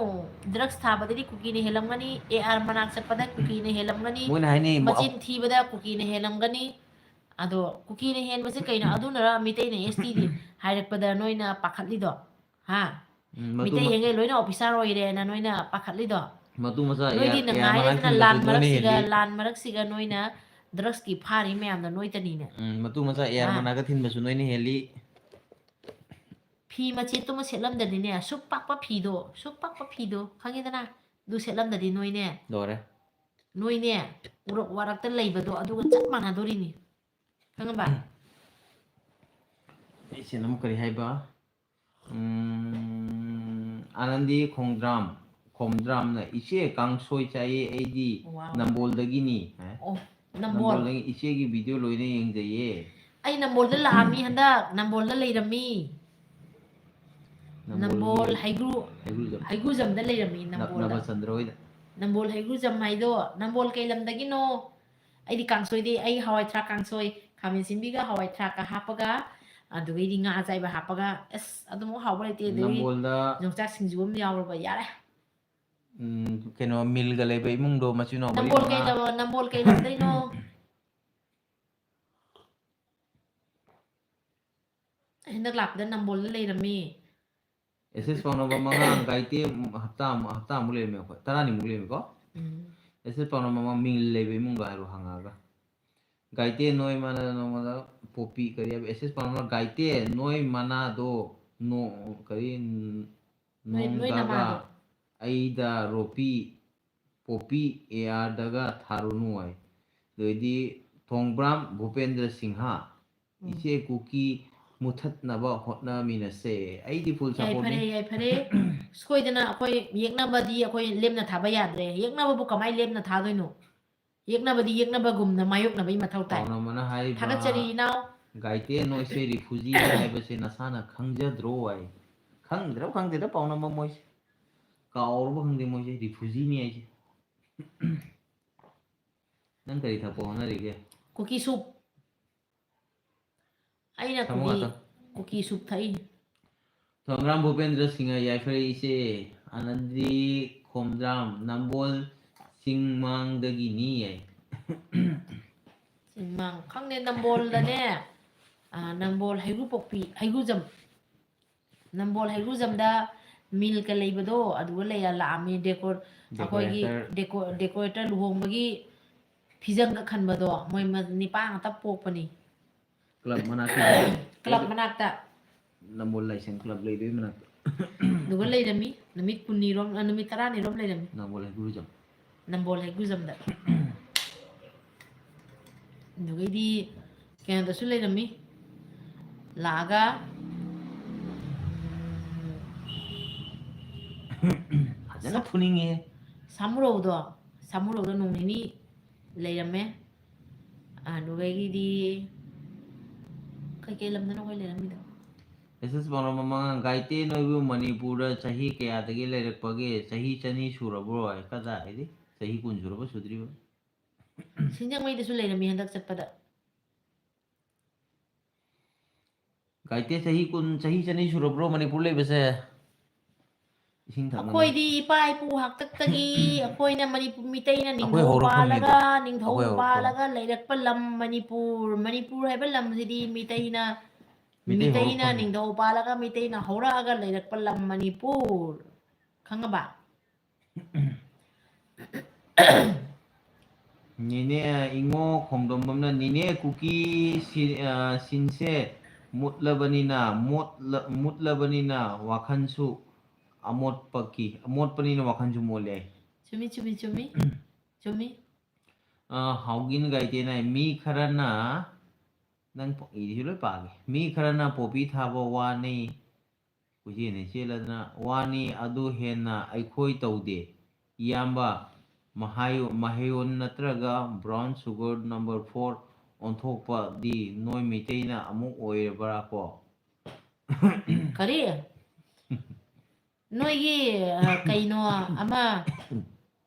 Drugs ꯊꯥꯕꯗꯗꯤ ꯀꯨꯀꯤꯅ ꯍꯦꯜꯂꯝꯒꯅꯤ, ꯑꯦ ꯑꯥꯔ ꯃꯅꯥꯛ ꯆꯠꯄꯗ ꯀꯨꯀꯤꯅ ꯍꯦꯜꯂꯝꯒꯅꯤ, ꯃꯣꯏꯅ ꯍꯥꯏꯅꯤ, ꯃꯣ-, ꯃꯆꯤꯟ ꯊꯤꯕꯗ ꯀꯨꯀꯤꯅ ꯍꯦꯜꯂꯝꯒꯅꯤ꯫ ꯑꯗꯣ ꯀꯨꯀꯤꯅ ꯍꯦꯟꯕꯁꯦ ꯀꯩꯅꯣ? ꯑꯗꯨꯅꯔ ꯃꯤꯇꯩꯅ S T ꯗꯤ ꯍꯥꯏꯔꯛꯄꯗ ꯅꯣꯏꯅ ꯄꯥꯈꯠꯂꯤꯗꯣ? ꯍꯥ? ꯎꯝ, ꯃꯇꯨ ꯃꯤꯇꯩ ꯃ-, ꯍꯦꯟꯒꯩ ꯂꯣꯏꯅ officer ꯑꯣꯏꯔꯦꯅ ꯅꯣꯏꯅ ꯄꯥꯈꯠꯂꯤꯗꯣ? ꯃꯇꯨ ꯃꯆꯥ ꯅꯣꯏꯗꯤ ꯑꯦꯌꯥꯔ, ꯅꯪ ꯑꯦꯌꯥꯔ ꯃꯅꯥꯛ ꯍꯥꯏꯔꯦꯗꯅ, ꯊꯤꯟꯕꯁꯦ ꯂꯥꯟ ꯅꯣꯏꯅ ꯃꯔꯛꯁꯤꯒ, ꯍꯦꯜꯂꯤ꯫ ꯂꯥꯟ ꯃꯔꯛꯁꯤꯒ ꯅꯣꯏꯅ drugsꯀꯤ ꯐꯥꯔꯤ ꯃꯌꯥꯝꯗꯣ ꯅꯣꯏꯇꯅꯤꯅꯦ꯫ ꯎꯝ, ꯃꯇꯨ ꯃꯆꯥ ꯑꯦꯌꯥꯔ ꯍꯥ? ꯃꯅꯥꯛꯇ ꯊꯤꯟꯕꯁꯨ ꯅꯣꯏꯅ ꯍꯦꯜꯂꯤ꯫ ꯐꯤ ꯃꯆꯦꯠꯇꯨꯃ ꯁꯦꯠꯂꯝꯗꯗꯤꯅꯦ, ꯁꯨꯛ ꯄꯥꯛꯄ ꯐꯤꯗꯣ, ꯁꯨꯛ ꯄꯥꯛꯄ ꯐꯤꯗꯣ, ꯈꯪꯉꯦꯗꯅ? ꯑꯗꯨ ꯁꯦꯠꯂꯝꯗꯗꯤ ꯅꯣꯏꯅꯦ, ꯂꯣꯏꯔꯦ꯫ ꯅꯣꯏꯅꯦ, ꯎꯔꯛ ꯋꯥꯔꯛꯇ ꯂꯩꯕꯗꯣ ꯑꯗꯨꯒ ꯆꯞ ꯃꯥꯟꯅꯗꯣꯔꯤꯅꯤ꯫ ꯈꯪꯉꯕ? ꯑꯩꯁꯦ ꯑꯃꯨꯛ ꯀꯔꯤ ꯍꯥꯏꯕ? ꯎꯝ, ꯑꯥꯅꯟꯗꯤ ꯈꯣꯡꯗ꯭ꯔꯥꯝ, ꯈꯣꯝꯗ꯭ꯔꯥꯝꯅ, "ꯏꯆꯦ, ꯀꯥꯡꯁꯣꯏ ꯆꯥꯏꯌꯦ ꯑꯩꯗꯤ, Wow꯫ ꯅꯝꯕꯣꯜꯗꯒꯤꯅꯤ" ꯍꯥꯏ꯫ ꯑꯣ, ꯅꯝꯕꯣꯜ꯫ ꯅꯝꯕꯣꯜꯗꯒꯤ ꯏꯆꯦꯒꯤ video ꯂꯣꯏꯅ ꯌꯦꯡꯖꯩꯌꯦ꯫ ꯑꯩ ꯅꯝꯕꯣꯜꯗ ꯂꯥꯛꯑꯝꯃꯤ ꯍꯟꯗꯛ, ꯅꯝꯕꯣꯜꯗ ꯂꯩꯔꯝꯃꯤ꯫ ꯅꯝꯕꯣꯜ ꯅꯝꯕꯣꯜꯒꯤ ꯍꯩꯒ꯭ꯔꯨ-, ꯍꯩꯒ꯭ꯔꯨꯖꯝ꯫ ꯍꯩꯒ꯭ꯔꯨꯖꯝꯗ ꯂꯩꯔꯝꯃꯤ, ꯅ-, ꯅꯝꯕꯣꯜꯗ꯫ ꯅꯕꯆꯟꯗ꯭ꯔ ꯍꯣꯏꯗ꯫ ꯅꯝꯕꯣꯜ ꯍꯩꯒ꯭ꯔꯨꯖꯝ ꯍꯥꯏꯗꯣ, ꯅꯝꯕꯣꯜ ꯀꯩ ꯂꯝꯗꯒꯤꯅꯣ? ꯑꯩꯗꯤ ꯀꯥꯡꯁꯣꯏꯗꯤ, ꯑꯩ ꯍꯋꯥꯏ ꯊ꯭ꯔꯥꯛ ꯀꯥꯡꯁꯣꯏ, ꯈꯥꯃꯦꯟ ꯑꯁꯤꯟꯕꯤꯒ ꯍꯋꯥꯏ ꯊ꯭ꯔꯥꯛꯀ ꯍꯥꯞꯄꯒ, ꯑꯗꯨꯗꯒꯤꯗꯤ ꯉꯥ ꯑꯆꯥꯏꯕ ꯍꯥꯞꯄꯒ, ꯑꯁ, ꯑꯗꯨꯃꯨꯛ ꯍꯥꯎꯕ ꯂꯩꯇꯦ꯫ ꯑꯗꯨꯗꯒꯤ ꯅꯝꯕꯣꯜꯗ ꯌꯣꯡꯆꯥꯛ ꯁꯤꯡꯖꯨ ꯑꯃ ꯌꯥꯎꯔꯕ, ꯌꯥꯔꯦ꯫ ꯎꯝ, ꯀꯩꯅꯣ, ꯃꯤꯜꯒ ꯂꯩꯕ ꯏꯃꯨꯡꯗꯣ ꯃꯆꯤꯟ ꯃꯅꯥꯎ ꯃꯔꯤ ꯅꯝꯕꯣꯜ ꯀꯩ ꯃꯉꯥ꯫ ꯂꯝ-, ꯅꯝꯕꯣꯜ ꯀꯩ ꯂꯝꯗꯩꯅꯣ? ꯑꯩ ꯍꯟꯗꯛ ꯂꯥꯛꯄꯗ ꯅꯝꯕꯣꯜꯗ ꯂꯩꯔꯝꯃꯤ꯫ ꯑꯦꯁ ꯑꯦꯁ ꯄꯥꯎꯅꯝꯕꯔ ꯃꯉꯥ, ꯒꯥꯏꯇꯦ ꯍꯞꯇꯥ ꯑꯃ, ꯍꯞꯇꯥꯃꯨꯛ ꯂꯩꯔꯝꯃꯦ ꯑꯩꯈꯣꯏ, ꯇꯔꯥꯅꯤꯃꯨꯛ ꯂꯩꯔꯝꯃꯤꯀꯣ꯫ ꯎꯝ꯫ ꯑꯦꯁ ꯑꯦꯁ ꯄꯥꯎꯅꯝꯕꯔ ꯃꯉꯥ, ꯃꯤꯡ ꯂꯩꯕ ꯏꯃꯨꯡꯒ ꯍꯥꯏꯔꯣ ꯍꯪꯉꯛꯑꯒ꯫ ꯒꯥꯏꯇꯦ ꯅꯣꯏ ꯃꯥꯅ ꯅꯣꯡꯃꯗ ꯄꯣꯄꯤ ꯀꯔꯤ ꯍꯥꯏꯕ? ꯑꯦꯁ ꯑꯦꯁ ꯄꯥꯎꯅꯝꯕꯔ, ꯒꯥꯏꯇꯦ ꯅꯣꯏ ꯃꯅꯥꯗꯣ ꯅꯣ-, ꯀꯔꯤ, ꯅꯣꯏ, ꯅꯣꯏ ꯅꯣꯡꯗꯥꯒ ꯅꯃꯥꯗꯣ꯫ ꯑꯩꯗ ꯔꯣꯄꯤ ꯄꯣꯄꯤ ꯑꯦ ꯑꯥꯔꯗꯒ ꯊꯥꯔꯨꯅꯨ ꯍꯥꯏ꯫ ꯑꯗꯩꯗꯤ ꯊꯣꯡꯕ꯭ꯔꯥꯝ ꯚꯨꯄꯦꯟꯗ꯭ꯔ ꯁꯤꯡꯍ, ꯎꯝ꯫ ꯏꯆꯦ ꯀꯨꯀꯤ ꯃꯨꯊꯠꯅꯕ ꯍꯣꯠꯅꯃꯤꯟꯅꯁꯦ꯫ ꯑꯩꯗꯤ full ꯌꯥꯏ, ꯁꯞꯄꯣꯔꯠꯅꯤ꯫ ꯐꯔꯦ, ꯌꯥꯏ, ꯐꯔꯦ꯫ ꯁꯣꯏꯗꯅ ꯑꯩꯈꯣꯏ ꯌꯦꯛꯅꯕꯗꯤ ꯑꯩꯈꯣꯏ ꯂꯦꯝꯅ ꯊꯥꯕ ꯌꯥꯗ꯭ꯔꯦ꯫ ꯌꯦꯛꯅꯕꯕꯨ ꯀꯃꯥꯏꯅ ꯂꯦꯝꯅ ꯊꯥꯗꯣꯏꯅꯣ? ꯌꯦꯛꯅꯕꯗꯤ ꯌꯦꯛꯅꯕꯒꯨꯝꯅ ꯃꯥꯌꯣꯛꯅꯕꯒꯤ ꯃꯊꯧ ꯇꯥꯏ꯫ ꯄꯥꯎꯅꯝꯕꯅ ꯍꯥꯏꯔꯤꯕ ꯊꯥꯒꯠꯆꯔꯤ ꯏꯅꯥꯎ꯫ ꯒꯥꯏꯇꯦ ꯅꯣꯏꯁꯦ refugee ꯍꯥꯏꯕꯁꯦ ꯅꯁꯥꯅ ꯈꯪꯖꯗ꯭ꯔꯣ ꯍꯥꯏ꯫ ꯈꯪꯗ꯭ꯔꯕ ꯈꯪꯗꯦꯗ ꯄꯥꯎꯅꯝꯕ ꯃꯣꯏꯁꯦ꯫ ꯀꯥꯎꯔꯕ ꯈꯪꯗꯦ ꯃꯣꯏꯁꯦ refugeeꯅꯤ ꯍꯥꯏꯁꯦ꯫ ꯅꯪ ꯀꯔꯤ ꯊꯛꯄ ꯍꯣꯠꯅꯔꯤꯒꯦ? ꯀꯨꯀꯤ ꯁꯨꯞ꯫ ꯑꯩꯅ ꯁꯥꯃꯨ ꯀꯨꯀꯤ, ꯉꯥꯛꯇ꯫ ꯀꯨꯀꯤ ꯁꯨꯞ ꯊꯛꯏꯅꯤ꯫ ꯊꯣꯡꯒ꯭ꯔꯥꯝ ꯚꯨꯄꯦꯟꯗ꯭ꯔ ꯁꯤꯡꯍ, ꯌꯥꯏꯐꯔꯦ ꯏꯆꯦ꯫ ꯑꯅꯟꯗꯤ ꯈꯣꯝꯗ꯭ꯔꯥꯝ, ꯅꯝꯕꯣꯜ ꯆꯤꯡꯃꯥꯡꯗꯒꯤꯅꯤ ꯍꯥꯏ꯫ ꯆꯤꯡꯃꯥꯡ, ꯈꯪꯗꯦ, ꯅꯝꯕꯣꯜꯗꯅꯦ, ꯑ, ꯅꯝꯕꯣꯜ ꯍꯩꯒ꯭ꯔꯨꯄꯣꯛꯄꯤ, ꯍꯩꯒ꯭ꯔꯨꯖꯝ꯫ ꯅꯝꯕꯣꯜ ꯍꯩꯒ꯭ꯔꯨꯖꯝꯗ ꯃꯤꯜꯀ ꯂꯩꯕꯗꯣ, ꯑꯗꯨꯒ ꯂꯩꯔ ꯂꯥꯛꯑꯝꯃꯤ꯫ ꯗꯦꯀꯣꯔ-, ꯑꯩꯈꯣꯏꯒꯤ decorator꯫ ꯗꯦꯀꯣ-, decorator ꯂꯨꯍꯣꯡꯕꯒꯤ ꯐꯤꯖꯪꯒ ꯈꯟꯕꯗꯣ, ꯃꯣꯏ ꯃ-, ꯅꯤꯄꯥ ꯉꯥꯛꯇ ꯄꯣꯛꯄꯅꯤ꯫ Club ꯃꯅꯥꯛꯀꯤ club ꯃꯅꯥꯛꯇ꯫ ꯅꯝꯕꯣꯜ ꯂꯥꯏꯁꯪ club ꯂꯩꯕꯩ ꯃꯅꯥꯛꯇ꯫ ꯑꯗꯨꯒ ꯂꯩꯔꯝꯃꯤ꯫ ꯅꯨꯃꯤꯠ ꯀꯨꯟꯅꯤꯔꯣꯝ, ꯑ, ꯅꯨꯃꯤꯠ ꯇꯔꯥꯅꯤꯔꯣꯝ ꯂꯩꯔꯝꯃꯤ꯫ ꯅꯝꯕꯣꯜ ꯍꯩꯒ꯭ꯔꯨꯖꯝ꯫ ꯅꯝꯕꯣꯜ ꯍꯩꯒ꯭ꯔꯨꯖꯝꯗ꯫ ꯑꯗꯨꯒꯩꯗꯤ ꯀꯩꯅꯣꯗꯁꯨ ꯂꯩꯔꯝꯃꯤ꯫ ꯂꯥꯛꯑꯒ, ꯐꯖꯅ ꯁꯥ-, ꯐꯨꯅꯤꯡꯉꯦ꯫ ꯁꯥꯃꯨꯔꯧꯗꯣ, ꯁꯥꯃꯨꯔꯧꯗꯣ ꯅꯣꯡ ꯅꯤꯅꯤ ꯂꯩꯔꯝꯃꯦ꯫ ꯑꯗꯨꯗꯒꯤꯗꯤ ꯀꯩꯀꯩ ꯂꯝꯗꯅꯣ ꯑꯩꯈꯣꯏ ꯂꯩꯔꯝꯃꯤꯗꯣ? ꯑꯦꯁ ꯑꯦꯁ ꯄꯥꯎꯅꯝ ꯃꯃꯥꯡ, ꯒꯥꯏꯇꯦ ꯅꯣꯏꯕꯨ ꯃꯅꯤꯄꯨꯔꯗ ꯆꯍꯤ ꯀꯌꯥꯗꯒꯤ ꯂꯩꯔꯛꯄꯒꯦ? ꯆꯍꯤ ꯆꯅꯤ ꯁꯨꯔꯕ꯭ꯔꯣ? ꯀꯗꯥꯏꯗꯤ ꯆꯍꯤ ꯀꯨꯟ ꯁꯨꯔꯕ ꯁꯨꯗ꯭ꯔꯤꯕ? ꯁꯤꯡꯖꯃꯩꯗꯁꯨ ꯂꯩꯔꯝꯃꯤ ꯍꯟꯗꯛ ꯆꯠꯄꯗ꯫ ꯒꯥꯏꯇꯦ ꯆꯍꯤ ꯀꯨꯟ, ꯆꯍꯤ ꯆꯅꯤ ꯁꯨꯔꯕ꯭ꯔꯣ ꯃꯅꯤꯄꯨꯔ ꯂꯩꯕꯁꯦ? ꯏꯁꯤꯡ ꯊꯛꯅꯕ꯫ ꯑꯩꯈꯣꯏꯗꯤ ꯏꯄꯥ ꯏꯄꯨ ꯍꯥꯛꯇꯛꯇꯒꯤ ꯑꯩꯈꯣꯏꯅ ꯃꯅꯤꯄꯨꯔ ꯃꯤꯇꯩꯅ ꯑꯩꯈꯣꯏ ꯅꯤꯡꯊꯧ ꯍꯧꯔꯛꯐꯝꯅꯤꯗ꯫ ꯄꯥꯜꯂꯒ ꯅꯤꯡꯊꯧ ꯑꯩꯈꯣꯏ ꯍꯧꯔꯛꯐꯝ꯫ ꯄꯥꯜꯂꯒ ꯂꯩꯔꯛꯄ ꯂꯝ ꯃꯅꯤꯄꯨꯔ꯫ ꯃꯅꯤꯄꯨꯔ ꯍꯥꯏꯕ ꯂꯝꯁꯤꯗꯤ ꯃꯤꯇꯩꯅ ꯃꯤꯇꯩ ꯃꯤꯇꯩꯅ ꯍꯧꯔꯛꯐꯝꯅꯤ꯫ ꯅꯤꯡꯊꯧ ꯄꯥꯜꯂꯒ ꯃꯤꯇꯩꯅ ꯍꯧꯔꯛꯑꯒ ꯂꯩꯔꯛꯄ ꯂꯝ ꯃꯅꯤꯄꯨꯔ꯫ ꯈꯪꯉꯕ? ꯅꯦꯅꯦ ꯏꯉꯣ ꯈꯣꯡꯗꯣꯝꯕꯝꯅ, "ꯅꯦꯅꯦ ꯀꯨꯀꯤ ꯁꯤ-, ꯑ, ꯁꯤꯟꯁꯦ ꯃꯨꯠꯂꯕꯅꯤꯅ, ꯃꯣꯠꯂ-, ꯃꯨꯠꯂꯕꯅꯤꯅ ꯋꯥꯈꯜꯁꯨ ꯑꯃꯣꯠꯄꯀꯤ, ꯑꯃꯣꯠꯄꯅꯤꯅ ꯋꯥꯈꯜꯁꯨ ꯃꯣꯠꯂꯦ" ꯍꯥꯏ꯫ ꯆꯨꯝꯃꯤ, ꯆꯨꯝꯃꯤ, ꯆꯨꯝꯃꯤ, ꯆꯨꯝꯃꯤ꯫ ꯑ, ꯍꯥꯎꯒꯤꯟ ꯒꯥꯏꯇꯦꯅ, "ꯃꯤ ꯈꯔꯅ", ꯅꯪ ꯄ-, ꯏꯔꯤꯁꯤ ꯂꯣꯏ ꯄꯥꯒꯦ꯫ "ꯃꯤ ꯈꯔꯅ ꯄꯣꯄꯤ ꯊꯥꯕ ꯋꯥꯅꯤ, ꯀꯣꯏꯆꯦꯟ ꯆꯦꯜꯂꯗꯅ ꯋꯥꯅꯤ, ꯑꯗꯨ ꯍꯦꯟꯅ ꯑꯩꯈꯣꯏ ꯇꯧꯗꯦ꯫ ꯏꯌꯥꯝꯕ, ꯃꯍꯥꯏ-, ꯃꯍꯩꯔꯣꯟ ꯅꯠꯇ꯭ꯔꯒ brown sugar number four ꯑꯣꯟꯊꯣꯛꯄꯗꯤ ꯅꯣꯏ ꯃꯩꯇꯩꯅ ꯑꯃꯨꯛ ꯑꯣꯏꯔꯕ꯭ꯔꯥ ꯀꯣ?" ꯀꯔꯤ? ꯅꯣꯏꯒꯤ, ꯑ, ꯀꯩꯅꯣ ꯑꯃ,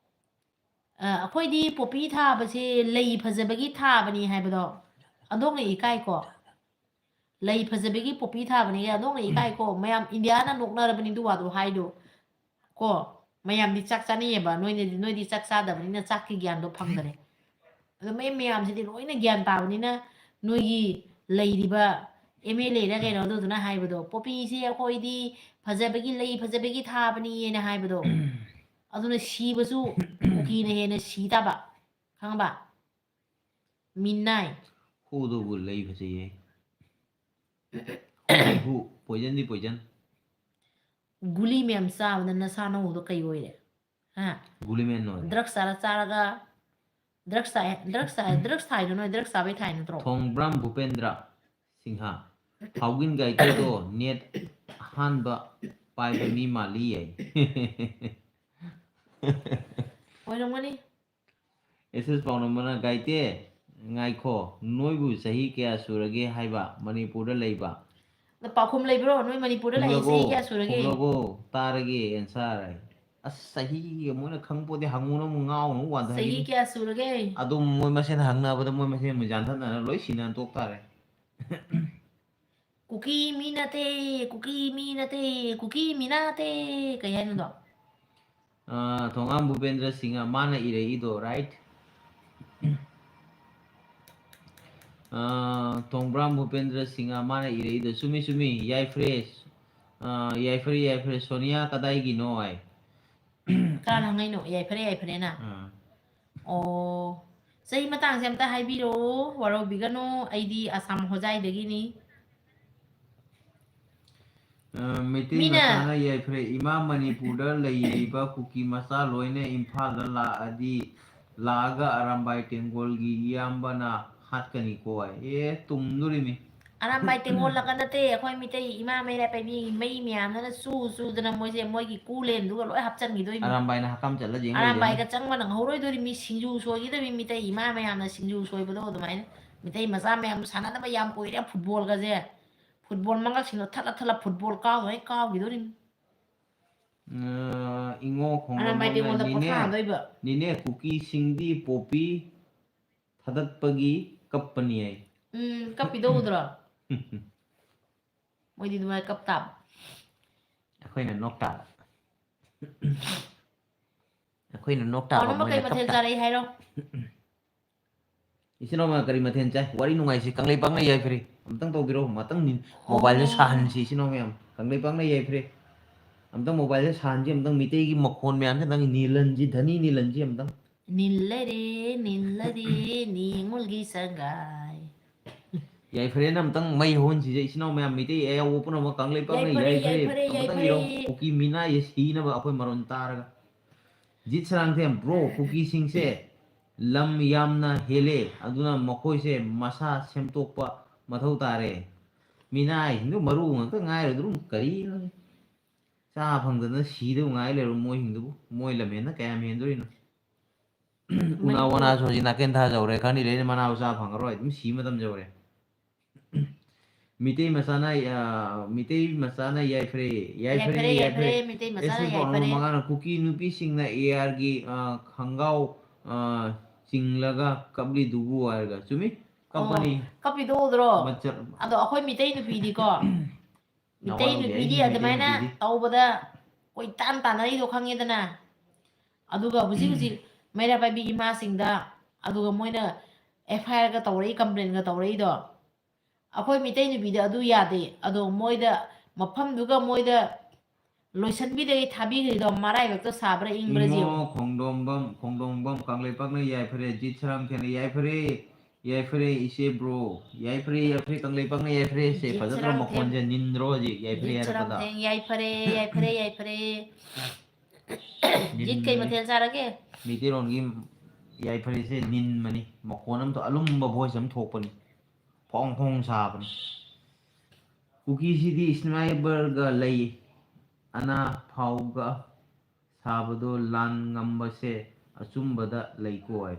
ꯑ, ꯑꯩꯈꯣꯏꯗꯤ ꯄꯣꯄꯤ ꯊꯥꯕꯁꯦ ꯂꯩ ꯐꯖꯕꯒꯤ ꯊꯥꯕꯅꯤ ꯍꯥꯏꯕꯗꯣ ꯑꯗꯣꯝꯅ ꯏꯀꯥꯏꯀꯣ꯫ ꯂꯩ ꯐꯖꯕꯒꯤ ꯄꯣꯄꯤ ꯊꯥꯕꯅꯤ ꯑꯗꯣꯝꯅ ꯏꯀꯥꯏꯀꯣ꯫ ꯃꯌꯥꯝ ꯏꯟꯗꯤꯌꯥꯅ ꯅꯣꯛꯅꯔꯕꯅꯤ ꯑꯗꯨ ꯋꯥꯗꯣ ꯍꯥꯏꯗꯣ꯫ ꯀꯣ, ꯃꯌꯥꯝꯗꯤ ꯆꯥꯛ ꯆꯥꯅꯩꯌꯦꯕ, ꯅꯣꯏꯅꯗꯤ, ꯅꯣꯏꯗꯤ ꯆꯥꯛ ꯆꯥꯗꯕꯅꯤꯅ ꯆꯥꯛꯀꯤ ꯒ꯭ꯌꯥꯟꯗꯣ ꯐꯪꯗꯔꯦ꯫ ꯑꯗꯣ ꯃꯌꯥꯝ ꯃꯌꯥꯝꯁꯤꯗꯤ ꯂꯣꯏꯅ ꯒ꯭ꯌꯥꯟ ꯇꯥꯕꯅꯤꯅ ꯅꯣꯏꯒꯤ ꯂꯩꯔꯤꯕ ꯑꯦꯝ ꯑꯦꯜ ꯑꯦꯔ ꯀꯩꯅꯣ ꯑꯗꯨꯗꯨꯅ ꯍꯥꯏꯕꯗꯣ, "ꯄꯣꯄꯤꯁꯦ ꯑꯩꯈꯣꯏꯗꯤ ꯐꯖꯕꯒꯤ, ꯂꯩ ꯐꯖꯕꯒꯤ ꯊꯥꯕꯅꯤꯅ" ꯍꯥꯏꯕꯗꯣ, ꯑꯗꯨꯅ ꯁꯤꯕꯁꯨ ꯀꯨꯀꯤꯅ ꯍꯦꯟꯅ ꯁꯤ ꯇꯥꯕ, ꯈꯪꯉꯕ? ꯃꯤꯅꯥꯏ꯫ ꯍꯨꯗꯨꯕꯨ ꯂꯩ ꯐꯖꯩꯌꯦ꯫ ꯍꯨ, poisonꯗꯤ poison꯫ ꯒꯨꯂꯤ ꯃꯌꯥꯝ ꯆꯥꯕꯗ ꯅꯁꯥ ꯅꯎꯗꯣ ꯀꯩ ꯑꯣꯏꯔꯦ? ꯍꯥ? ꯒꯨꯂꯤꯃꯦꯟ ꯑꯣꯏꯔꯦ꯫ ꯗ꯭ꯔꯛꯁ ꯆꯥꯔ ꯆꯥꯔꯒ, ꯗ꯭ꯔꯛꯁ ꯆꯥꯏ, ꯗ꯭ꯔꯛꯁ ꯆꯥꯏ, ꯗ꯭ꯔꯛꯁ ꯊꯥꯏꯗꯣ ꯅꯣꯏ ꯗ꯭ꯔꯛꯁ ꯆꯥꯕꯩ ꯊꯥꯏ ꯅꯠꯇ꯭ꯔꯣ? ꯊꯣꯡꯕ꯭ꯔꯥꯝ ꯚꯨꯄꯦꯟꯗ꯭ꯔ ꯁꯤꯡꯍ, ꯍꯥꯎꯒꯤꯟ ꯒꯥꯏꯇꯦꯗꯣ net ꯑꯍꯥꯟꯕ ꯄꯥꯏꯕ ꯃꯤ ꯃꯥꯜꯂꯤ ꯌꯥꯏ꯫ ꯑꯣꯏꯔꯝꯒꯅꯤ꯫ ꯑꯦꯁ ꯑꯦꯁ ꯄꯥꯎꯅꯝꯕꯅ ꯒꯥꯏꯇꯦ, ꯉꯥꯏꯈꯣ, ꯅꯣꯏꯕꯨ ꯆꯍꯤ ꯀꯌꯥ ꯁꯨꯔꯒꯦ ꯍꯥꯏꯕ ꯃꯅꯤꯄꯨꯔꯗ ꯂꯩꯕ? ꯅ ꯄꯥꯎꯈꯨꯝ ꯂꯩꯕ꯭ꯔꯣ? ꯅꯣꯏ ꯃꯅꯤꯄꯨꯔꯗ ꯂꯩ ꯆꯍꯤ ꯀꯌꯥ ꯁꯨꯔꯒꯦ? ꯈꯨꯝꯂꯒꯣ, ꯇꯥꯔꯒꯦ ꯑꯦꯟꯁꯥꯔ꯫ ꯑꯁ, ꯆꯍꯤꯒ ꯃꯣꯏꯅ ꯈꯪꯄꯣꯠꯇꯦ, ꯍꯪꯉꯨꯅ ꯑꯃꯨꯛ ꯉꯥꯎꯅ ꯑꯃꯨꯛ ꯋꯥꯟꯊꯈꯤꯅꯤ꯫ ꯆꯍꯤ ꯀꯌꯥ ꯁꯨꯔꯒꯦ? ꯑꯗꯨꯝ ꯃꯣꯏ ꯃꯁꯦꯟ ꯍꯪꯅꯕꯗ ꯃꯣꯏ ꯃꯁꯦꯟ ꯑꯃꯨꯛ ꯌꯥꯟꯊꯠꯅꯔ ꯂꯣꯏ ꯁꯤꯅ ꯇꯣꯛ ꯇꯥꯔꯦ꯫ ꯀꯨꯀꯤ ꯃꯤ ꯅꯠꯇꯦ, ꯀꯨꯀꯤ ꯃꯤ ꯅꯠꯇꯦ, ꯀꯨꯀꯤ ꯃꯤ ꯅꯠꯇꯦ꯫ ꯀꯩ ꯍꯥꯏꯅꯣꯗꯣ? ꯑ, ꯊꯣꯉꯥꯝ ꯚꯨꯄꯦꯟꯗ꯭ꯔ ꯁꯤꯡꯍ ꯃꯥꯅ ꯏꯔꯛꯏꯗꯣ, right? ꯑ, ꯊꯣꯡꯕ꯭ꯔꯥꯝ ꯚꯨꯄꯦꯟꯗ꯭ꯔ ꯁꯤꯡꯍ ꯃꯥꯅ ꯏꯔꯛꯏꯗꯣ, ꯆꯨꯝꯃꯤ, ꯆꯨꯝꯃꯤ, ꯌꯥꯏꯐꯔꯦ꯫ ꯑ, ꯌꯥꯏꯐꯔꯦ, ꯌꯥꯏꯐꯔꯦ, ꯁꯣꯅꯤꯌꯥ ꯀꯗꯥꯏꯒꯤꯅꯣ ꯍꯥꯏ꯫ ꯀꯅꯥꯅ ꯍꯪꯉꯛꯏꯅꯣ? ꯌꯥꯏꯐꯔꯦ, ꯌꯥꯏꯐꯔꯦꯅ? ꯑ, ꯑꯣ, ꯆꯍꯤ ꯃꯇꯥꯡꯁꯦ ꯑꯝꯇ ꯍꯥꯏꯕꯤꯔꯛꯑꯣ, ꯋꯥꯔꯧꯕꯤꯒꯅꯨ, ꯑꯩꯗꯤ ꯑꯁꯥꯝ ꯍꯣꯖꯥꯏꯗꯒꯤꯅꯤ꯫ ꯑ, ꯃꯩꯇꯩ ꯃꯤꯅ ꯃꯆꯥꯅ ꯌꯥꯏꯐꯔꯦ, ꯏꯃꯥ ꯃꯅꯤꯄꯨꯔꯗ ꯂꯩꯔꯤꯕ ꯀꯨꯀꯤ ꯃꯆꯥ ꯂꯣꯏꯅ ꯏꯝꯐꯥꯜꯗ ꯂꯥꯛꯑꯗꯤ, ꯂꯥꯛꯑꯒ ꯑꯔꯥꯝꯕꯥꯏ ꯇꯦꯡꯒꯣꯜꯒꯤ ꯏꯌꯥꯝꯕꯅ ꯍꯥꯠꯀꯅꯤꯀꯣ ꯍꯥꯏ꯫ ꯑꯦ, ꯇꯨꯝꯗꯣꯔꯤꯃꯤ꯫ ꯑꯔꯥꯝꯕꯥꯏ ꯇꯦꯡꯒꯣꯜꯂꯒ ꯅꯠꯇꯦ, ꯑꯩꯈꯣꯏ ꯃꯤꯇꯩ ꯏꯃꯥ ꯃꯩꯔꯥ ꯄꯥꯏꯕꯤ ꯃꯩ ꯃꯌꯥꯝꯗꯨꯅ ꯆꯨ ꯆꯨꯗꯅ ꯃꯣꯏꯁꯦ ꯃꯣꯏꯒꯤ ꯀꯨꯂꯦꯟꯗꯨꯒ ꯂꯣꯏ ꯍꯥꯞꯆꯟꯈꯤꯗꯣꯏꯅꯤ꯫ ꯑꯔꯥꯝꯕꯥꯏꯅ ꯍꯛꯀꯥꯝ ꯆꯠꯂ ꯌꯦꯡ ꯂꯩꯗꯣꯏꯅꯤ꯫ ꯑꯔꯥꯝꯕꯥꯏꯒ ꯆꯪꯕ ꯅꯪꯍꯧꯔꯣꯏꯗꯣꯔꯤ, ꯃꯤ ꯁꯤꯡꯖꯨ ꯁꯣꯏꯈꯤꯗꯣꯏꯅꯤ꯫ ꯃꯤꯇꯩ ꯏꯃꯥ ꯃꯌꯥꯝꯅ ꯁꯤꯡꯖꯨ ꯁꯣꯏꯕꯗꯣ ꯑꯗꯨꯃꯥꯏꯅ ꯃꯤꯇꯩ ꯃꯆꯥ ꯃꯌꯥꯝ ꯁꯥꯟꯅꯗꯕ ꯌꯥꯝ ꯀꯨꯏꯔꯦ ꯐꯨꯠꯕꯣꯜꯒꯁꯦ꯫ Football ꯃꯉꯛꯁꯤꯡꯗꯣ ꯊꯠꯂ ꯊꯠꯂ football ꯀꯥꯎꯗꯉꯩ ꯀꯥꯎꯈꯤꯗꯣꯔꯤꯅꯤ꯫ ꯑ, ꯏꯉꯣ ꯑꯔꯥꯝꯕꯥꯏ ꯈꯣꯡꯂꯝꯕꯝꯅ ꯇꯦꯡꯒꯣꯜꯗ ꯅꯤꯅꯦ, ꯄꯣꯊꯥꯗꯣꯏꯕ꯫ ꯅꯤꯅꯦ, ꯀꯨꯀꯤꯁꯤꯡꯗꯤ ꯄꯣꯄꯤ ꯊꯥꯗꯠꯄꯒꯤ ꯀꯞꯄꯅꯤ ꯍꯥꯏ꯫ ꯎꯝ, ꯀꯞꯄꯤꯗꯣ ꯎꯗ꯭ꯔꯣ? ꯃꯣꯏꯗꯤ ꯑꯗꯨꯃꯥꯏꯅ ꯀꯞ ꯇꯥꯕ꯫ ꯑꯩꯈꯣꯏꯅ ꯅꯣꯛ ꯇꯥꯕ꯫ ꯑꯩꯈꯣꯏꯅ ꯅꯣꯛ ꯇꯥꯕ, ꯄꯥꯎꯅꯝꯕ ꯃꯣꯏꯅ ꯀꯩ ꯀꯞ ꯃꯊꯦꯜ ꯇꯥꯕ꯫ ꯆꯥꯔꯛꯏ ꯍꯥꯏꯔꯣ? ꯏꯆꯤꯟ ꯏꯅꯥꯎ ꯃꯌꯥꯝ ꯀꯔꯤ ꯃꯊꯦꯜ ꯆꯥꯏ? ꯋꯥꯔꯤ ꯅꯨꯡꯉꯥꯏꯁꯤ, ꯀꯪꯂꯩ ꯄꯥꯛꯅ ꯌꯥꯏꯐꯔꯦ꯫ ꯑꯝꯇꯪ ꯇꯧꯕꯤꯔꯣ, ꯉꯥꯛꯇꯪ ꯅꯤ-, ꯑꯣ꯫ mobile-ꯁꯦ ꯁꯥꯍꯟꯁꯤ, ꯏꯆꯤꯟ ꯏꯅꯥꯎ ꯃꯌꯥꯝ꯫ ꯀꯪꯂꯩ ꯄꯥꯛꯅ ꯌꯥꯏꯐꯔꯦ꯫ ꯑꯝꯇꯪ mobile-ꯁꯦ ꯁꯥꯍꯟꯁꯤ, ꯑꯝꯇꯪ ꯃꯤꯇꯩꯒꯤ ꯃꯈꯣꯟ ꯃꯌꯥꯝꯁꯦ, ꯑꯝꯇꯪ ꯅꯤꯜꯍꯟꯁꯤ, ꯙꯅꯤ ꯅꯤꯜꯍꯟꯁꯤ ꯑꯝꯇꯪ꯫ ꯅꯤꯜꯂꯔꯦ, ꯅꯤꯜꯂꯔꯦ, ꯅꯤꯡꯉꯣꯜꯒꯤ ꯁꯪꯒꯥꯏ꯫ ꯌꯥꯏꯐꯔꯦꯅ ꯑꯝꯇꯪ ꯃꯩ ꯍꯧꯍꯟꯁꯤꯁꯦ, ꯏꯆꯤꯟ ꯏꯅꯥꯎ ꯃꯌꯥꯝ, ꯃꯤꯇꯩ ꯑꯌꯥꯎꯕ ꯄꯨꯝꯅꯃꯛ ꯀꯪꯂꯩ ꯄꯥꯛꯅ ꯌꯥꯏꯐꯔꯦ, ꯌꯥꯏꯐꯔꯦ꯫ ꯌꯥꯏꯐꯔꯦ, ꯑꯃꯨꯛꯇꯪ ꯌꯥꯏꯐꯔꯦ꯫ ꯏꯔꯣ, ꯀꯨꯀꯤ ꯃꯤꯅꯥꯏꯁꯦ ꯁꯤꯅꯕ ꯑꯩꯈꯣꯏ ꯃꯔꯣꯟ ꯇꯥꯔꯒ꯫ ꯖꯤꯠ ꯁꯔꯥꯡꯊꯦꯝ, bro, ꯀꯨꯀꯤꯁꯤꯡꯁꯦ ꯂꯝ ꯌꯥꯝꯅ ꯍꯦꯜꯂꯦ, ꯑꯗꯨꯅ ꯃꯈꯣꯏꯁꯦ ꯃꯁꯥ ꯁꯦꯝꯗꯣꯛꯄ ꯃꯊꯧ ꯇꯥꯔꯦ꯫ ꯃꯤꯅꯥꯏꯁꯤꯡꯗꯨ ꯃꯔꯨ ꯉꯥꯛꯇ ꯉꯥꯏꯔꯗꯨ ꯀꯔꯤꯅꯣ? ꯆꯥ ꯐꯪꯗꯗꯅ ꯁꯤꯗꯧ ꯉꯥꯏ ꯂꯩꯔꯕ ꯃꯣꯏꯁꯤꯡꯗꯨꯕꯨ, ꯃꯣꯏ ꯂꯝꯍꯦꯟꯅ ꯀꯌꯥꯝ ꯍꯦꯟꯗꯣꯔꯤꯅꯣ? ꯎꯅꯥ ꯃꯅꯤꯄꯨꯔ ꯋꯥꯅꯥꯁꯨ ꯍꯧꯖꯤꯛ ꯅꯥꯀꯦꯟ ꯊꯥ ꯌꯧꯔꯦ, ꯈꯔꯅꯤ ꯂꯩꯔꯗꯤ ꯃꯅꯥ ꯃꯁꯥ ꯐꯪꯉꯔꯣꯏ, ꯑꯗꯨꯝ ꯁꯤ ꯃꯇꯝ ꯌꯧꯔꯦ꯫ ꯃꯤꯇꯩ ꯃꯆꯥꯅ, ꯑ, ꯃꯤꯇꯩ ꯃꯆꯥꯅ ꯌꯥꯏꯐꯔꯦ, ꯌꯥꯏꯐꯔꯦ, ꯌꯥꯏꯐꯔꯦ, ꯌꯥꯏꯐꯔꯦ꯫ ꯃꯤꯇꯩ ꯃꯆꯥꯅ ꯑꯦꯁ ꯑꯦꯁ ꯄꯥꯎꯅꯝ ꯌꯥꯏꯐꯔꯦ꯫ ꯃꯉꯥꯅ ꯀꯨꯀꯤ ꯅꯨꯄꯤꯁꯤꯡꯅ ꯑꯦ ꯑꯥꯔꯒꯤ, ꯑ, ꯈꯣꯡꯒ꯭ꯔꯥꯎ, ꯑ, ꯆꯤꯡꯂꯒ ꯀꯞꯂꯤꯗꯨꯕꯨ ꯍꯥꯏꯔꯒ꯫ ꯆꯨꯝꯃꯤ, ꯑꯣ, ꯀꯞꯄꯅꯤ꯫ ꯀꯞꯄꯤꯗꯣ ꯎꯗ꯭ꯔꯣ? ꯃꯆꯠ-, ꯑꯗꯣ ꯑꯩꯈꯣꯏ ꯃꯤꯇꯩ ꯅꯨꯄꯤꯗꯤꯀꯣ, ꯃꯤꯇꯩ ꯅꯋꯥꯂꯧꯗꯦ, ꯅꯨꯄꯤꯗꯤ ꯑꯩꯗꯤ ꯃꯤꯇꯩ ꯑꯗꯨꯃꯥꯏꯅ ꯅꯨꯄꯤꯗꯤ꯫ ꯇꯧꯕꯗ ꯀꯣꯏꯇꯥꯟ ꯇꯥꯟꯅꯔꯤꯗꯣ ꯈꯪꯉꯦꯗꯅ꯫ ꯑꯗꯨꯒ ꯍꯧꯖꯤꯛ ꯍꯧꯖꯤꯛ ꯃꯩꯔꯥ ꯄꯥꯏꯕꯤ ꯏꯃꯥꯁꯤꯡꯗ, ꯑꯗꯨꯒ ꯃꯣꯏꯅ ꯑꯦꯐ ꯑꯥꯏ ꯑꯥꯔꯒ ꯇꯧꯔꯛꯏ, ꯀꯝꯄ꯭ꯂꯦꯟꯒ ꯇꯧꯔꯛꯏꯗꯣ, ꯑꯩꯈꯣꯏ ꯃꯤꯇꯩ ꯅꯨꯄꯤꯗ ꯑꯗꯨ ꯌꯥꯗꯦ꯫ ꯑꯗꯣ ꯃꯣꯏꯗ, ꯃꯐꯝꯗꯨꯒ ꯃꯣꯏꯗ ꯂꯣꯏꯁꯟꯕꯤꯗꯒꯤ ꯊꯥꯕꯤꯈ꯭ꯔꯤꯗꯣ ꯃꯔꯥꯏꯕꯛꯇ ꯁꯥꯕ꯭ꯔꯥ ꯏꯪꯕ꯭ꯔꯥ ꯏꯉꯣ ꯌꯦꯡꯉꯨ꯫ ꯈꯣꯡꯗꯣꯝꯕꯝ, ꯈꯣꯡꯗꯣꯝꯕꯝ ꯀꯪꯂꯩꯄꯥꯛꯅ ꯌꯥꯏꯐꯔꯦ, ꯖꯤꯠ ꯁꯔꯥꯝꯊꯦꯟꯅ ꯌꯥꯏꯐꯔꯦ, ꯌꯥꯏꯐꯔꯦ ꯏꯆꯦ ꯕ꯭ꯔꯣ, ꯌꯥꯏꯐꯔꯦ, ꯌꯥꯏꯐꯔꯦ, ꯀꯪꯂꯩꯄꯥꯛꯅ ꯌꯥꯏꯐꯔꯦ꯫ ꯁꯦ, ꯖꯤꯠ ꯐꯖꯗ꯭ꯔꯣ ꯁꯔꯥꯝꯊꯦꯟ, ꯃꯈꯣꯟꯁꯦ? ꯅꯤꯟꯗ꯭ꯔꯣ ꯍꯧꯖꯤꯛ ꯌꯥꯏꯐꯔꯦ ꯖꯤꯠ ꯍꯥꯏꯔꯛꯄꯗ? ꯁꯔꯥꯝꯊꯦꯟ ꯌꯥꯏꯐꯔꯦ, ꯌꯥꯏꯐꯔꯦ, ꯌꯥꯏꯐꯔꯦ꯫ ꯖꯤꯠ ꯀꯩ ꯅꯤꯟꯕꯅꯤ꯫ ꯃꯊꯦꯜ ꯆꯥꯔꯒꯦ? ꯃꯩꯇꯩꯂꯣꯟꯒꯤ ꯌꯥꯏꯐꯔꯦꯁꯦ ꯅꯤꯟꯕꯅꯤ, ꯃꯈꯣꯟ ꯑꯃ ꯊꯣꯛ-, ꯑꯂꯨꯝꯕ ꯚꯣꯏꯁ ꯑꯃ ꯊꯣꯛꯄꯅꯤ, ꯐꯣꯡ ꯐꯣꯡ ꯁꯥꯕꯅꯤ꯫ ꯀꯨꯀꯤꯁꯤꯗꯤ ꯁ꯭ꯅꯥꯏꯄꯔꯒ ꯂꯩ, ꯑꯅꯥ ꯐꯥꯎꯒ ꯁꯥꯕꯗꯣ ꯂꯥꯟ ꯉꯝꯕꯁꯦ ꯑꯆꯨꯝꯕꯗ ꯂꯩꯀꯣ ꯍꯥꯏ꯫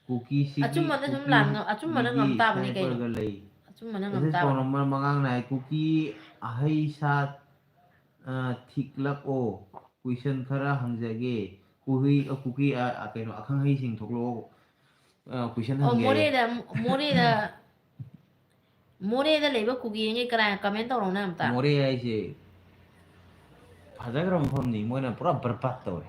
ꯀꯨꯀꯤꯁꯤꯒꯤ, ꯑꯆꯨꯝꯕꯅ ꯁꯨꯝ ꯂꯥꯟ ꯉ-, ꯑꯆꯨꯝꯕꯅ ꯀꯨꯀꯤꯁꯤꯒꯤ ꯉꯝ ꯇꯥꯕꯅꯤ ꯀꯩꯅꯣ꯫ ꯁ꯭ꯅꯥꯏꯄꯔꯒ ꯂꯩ꯫ ꯑꯆꯨꯝꯕꯅ ꯉꯝ ꯑꯦꯁ ꯑꯦꯁ ꯄꯥꯎ ꯇꯥꯕꯅꯤ꯫ ꯅꯝꯕꯔ ꯃꯉꯥꯡꯅ ꯍꯥꯏ, ꯀꯨꯀꯤ ꯑꯍꯩ ꯁꯥ, ꯑ, ꯊꯤꯛꯂꯛꯑꯣ, ꯀꯨꯏꯁꯟ ꯈꯔ ꯍꯪꯖꯒꯦ꯫ ꯀꯨꯍꯤ-, ꯑ, ꯀꯨꯀꯤ, ꯑ, ꯑ, ꯀꯩꯅꯣ, ꯑꯈꯪ ꯑꯍꯩꯁꯤꯡ ꯊꯣꯛꯂꯛꯑꯣ, ꯑ, ꯀꯨꯏꯁꯟ ꯑꯣ, ꯍꯪꯒꯦ ꯍꯥꯏꯌꯦ꯫ ꯃꯣꯔꯦꯗ, ꯃꯣꯔꯦꯗ, ꯃꯣꯔꯦꯗ ꯂꯩꯕ ꯀꯨꯀꯤꯉꯩ ꯀꯅꯥ ꯀꯃꯦꯟ ꯇꯧꯔꯛꯎꯅꯦ ꯑꯝꯇ? ꯃꯣꯔꯦ ꯍꯥꯏꯁꯦ ꯐꯖꯈ꯭ꯔꯕ ꯃꯐꯝꯅꯤ, ꯃꯣꯏꯅ ꯄꯨꯔꯥ ꯕꯔꯕꯥꯠ ꯇꯧꯔꯦ꯫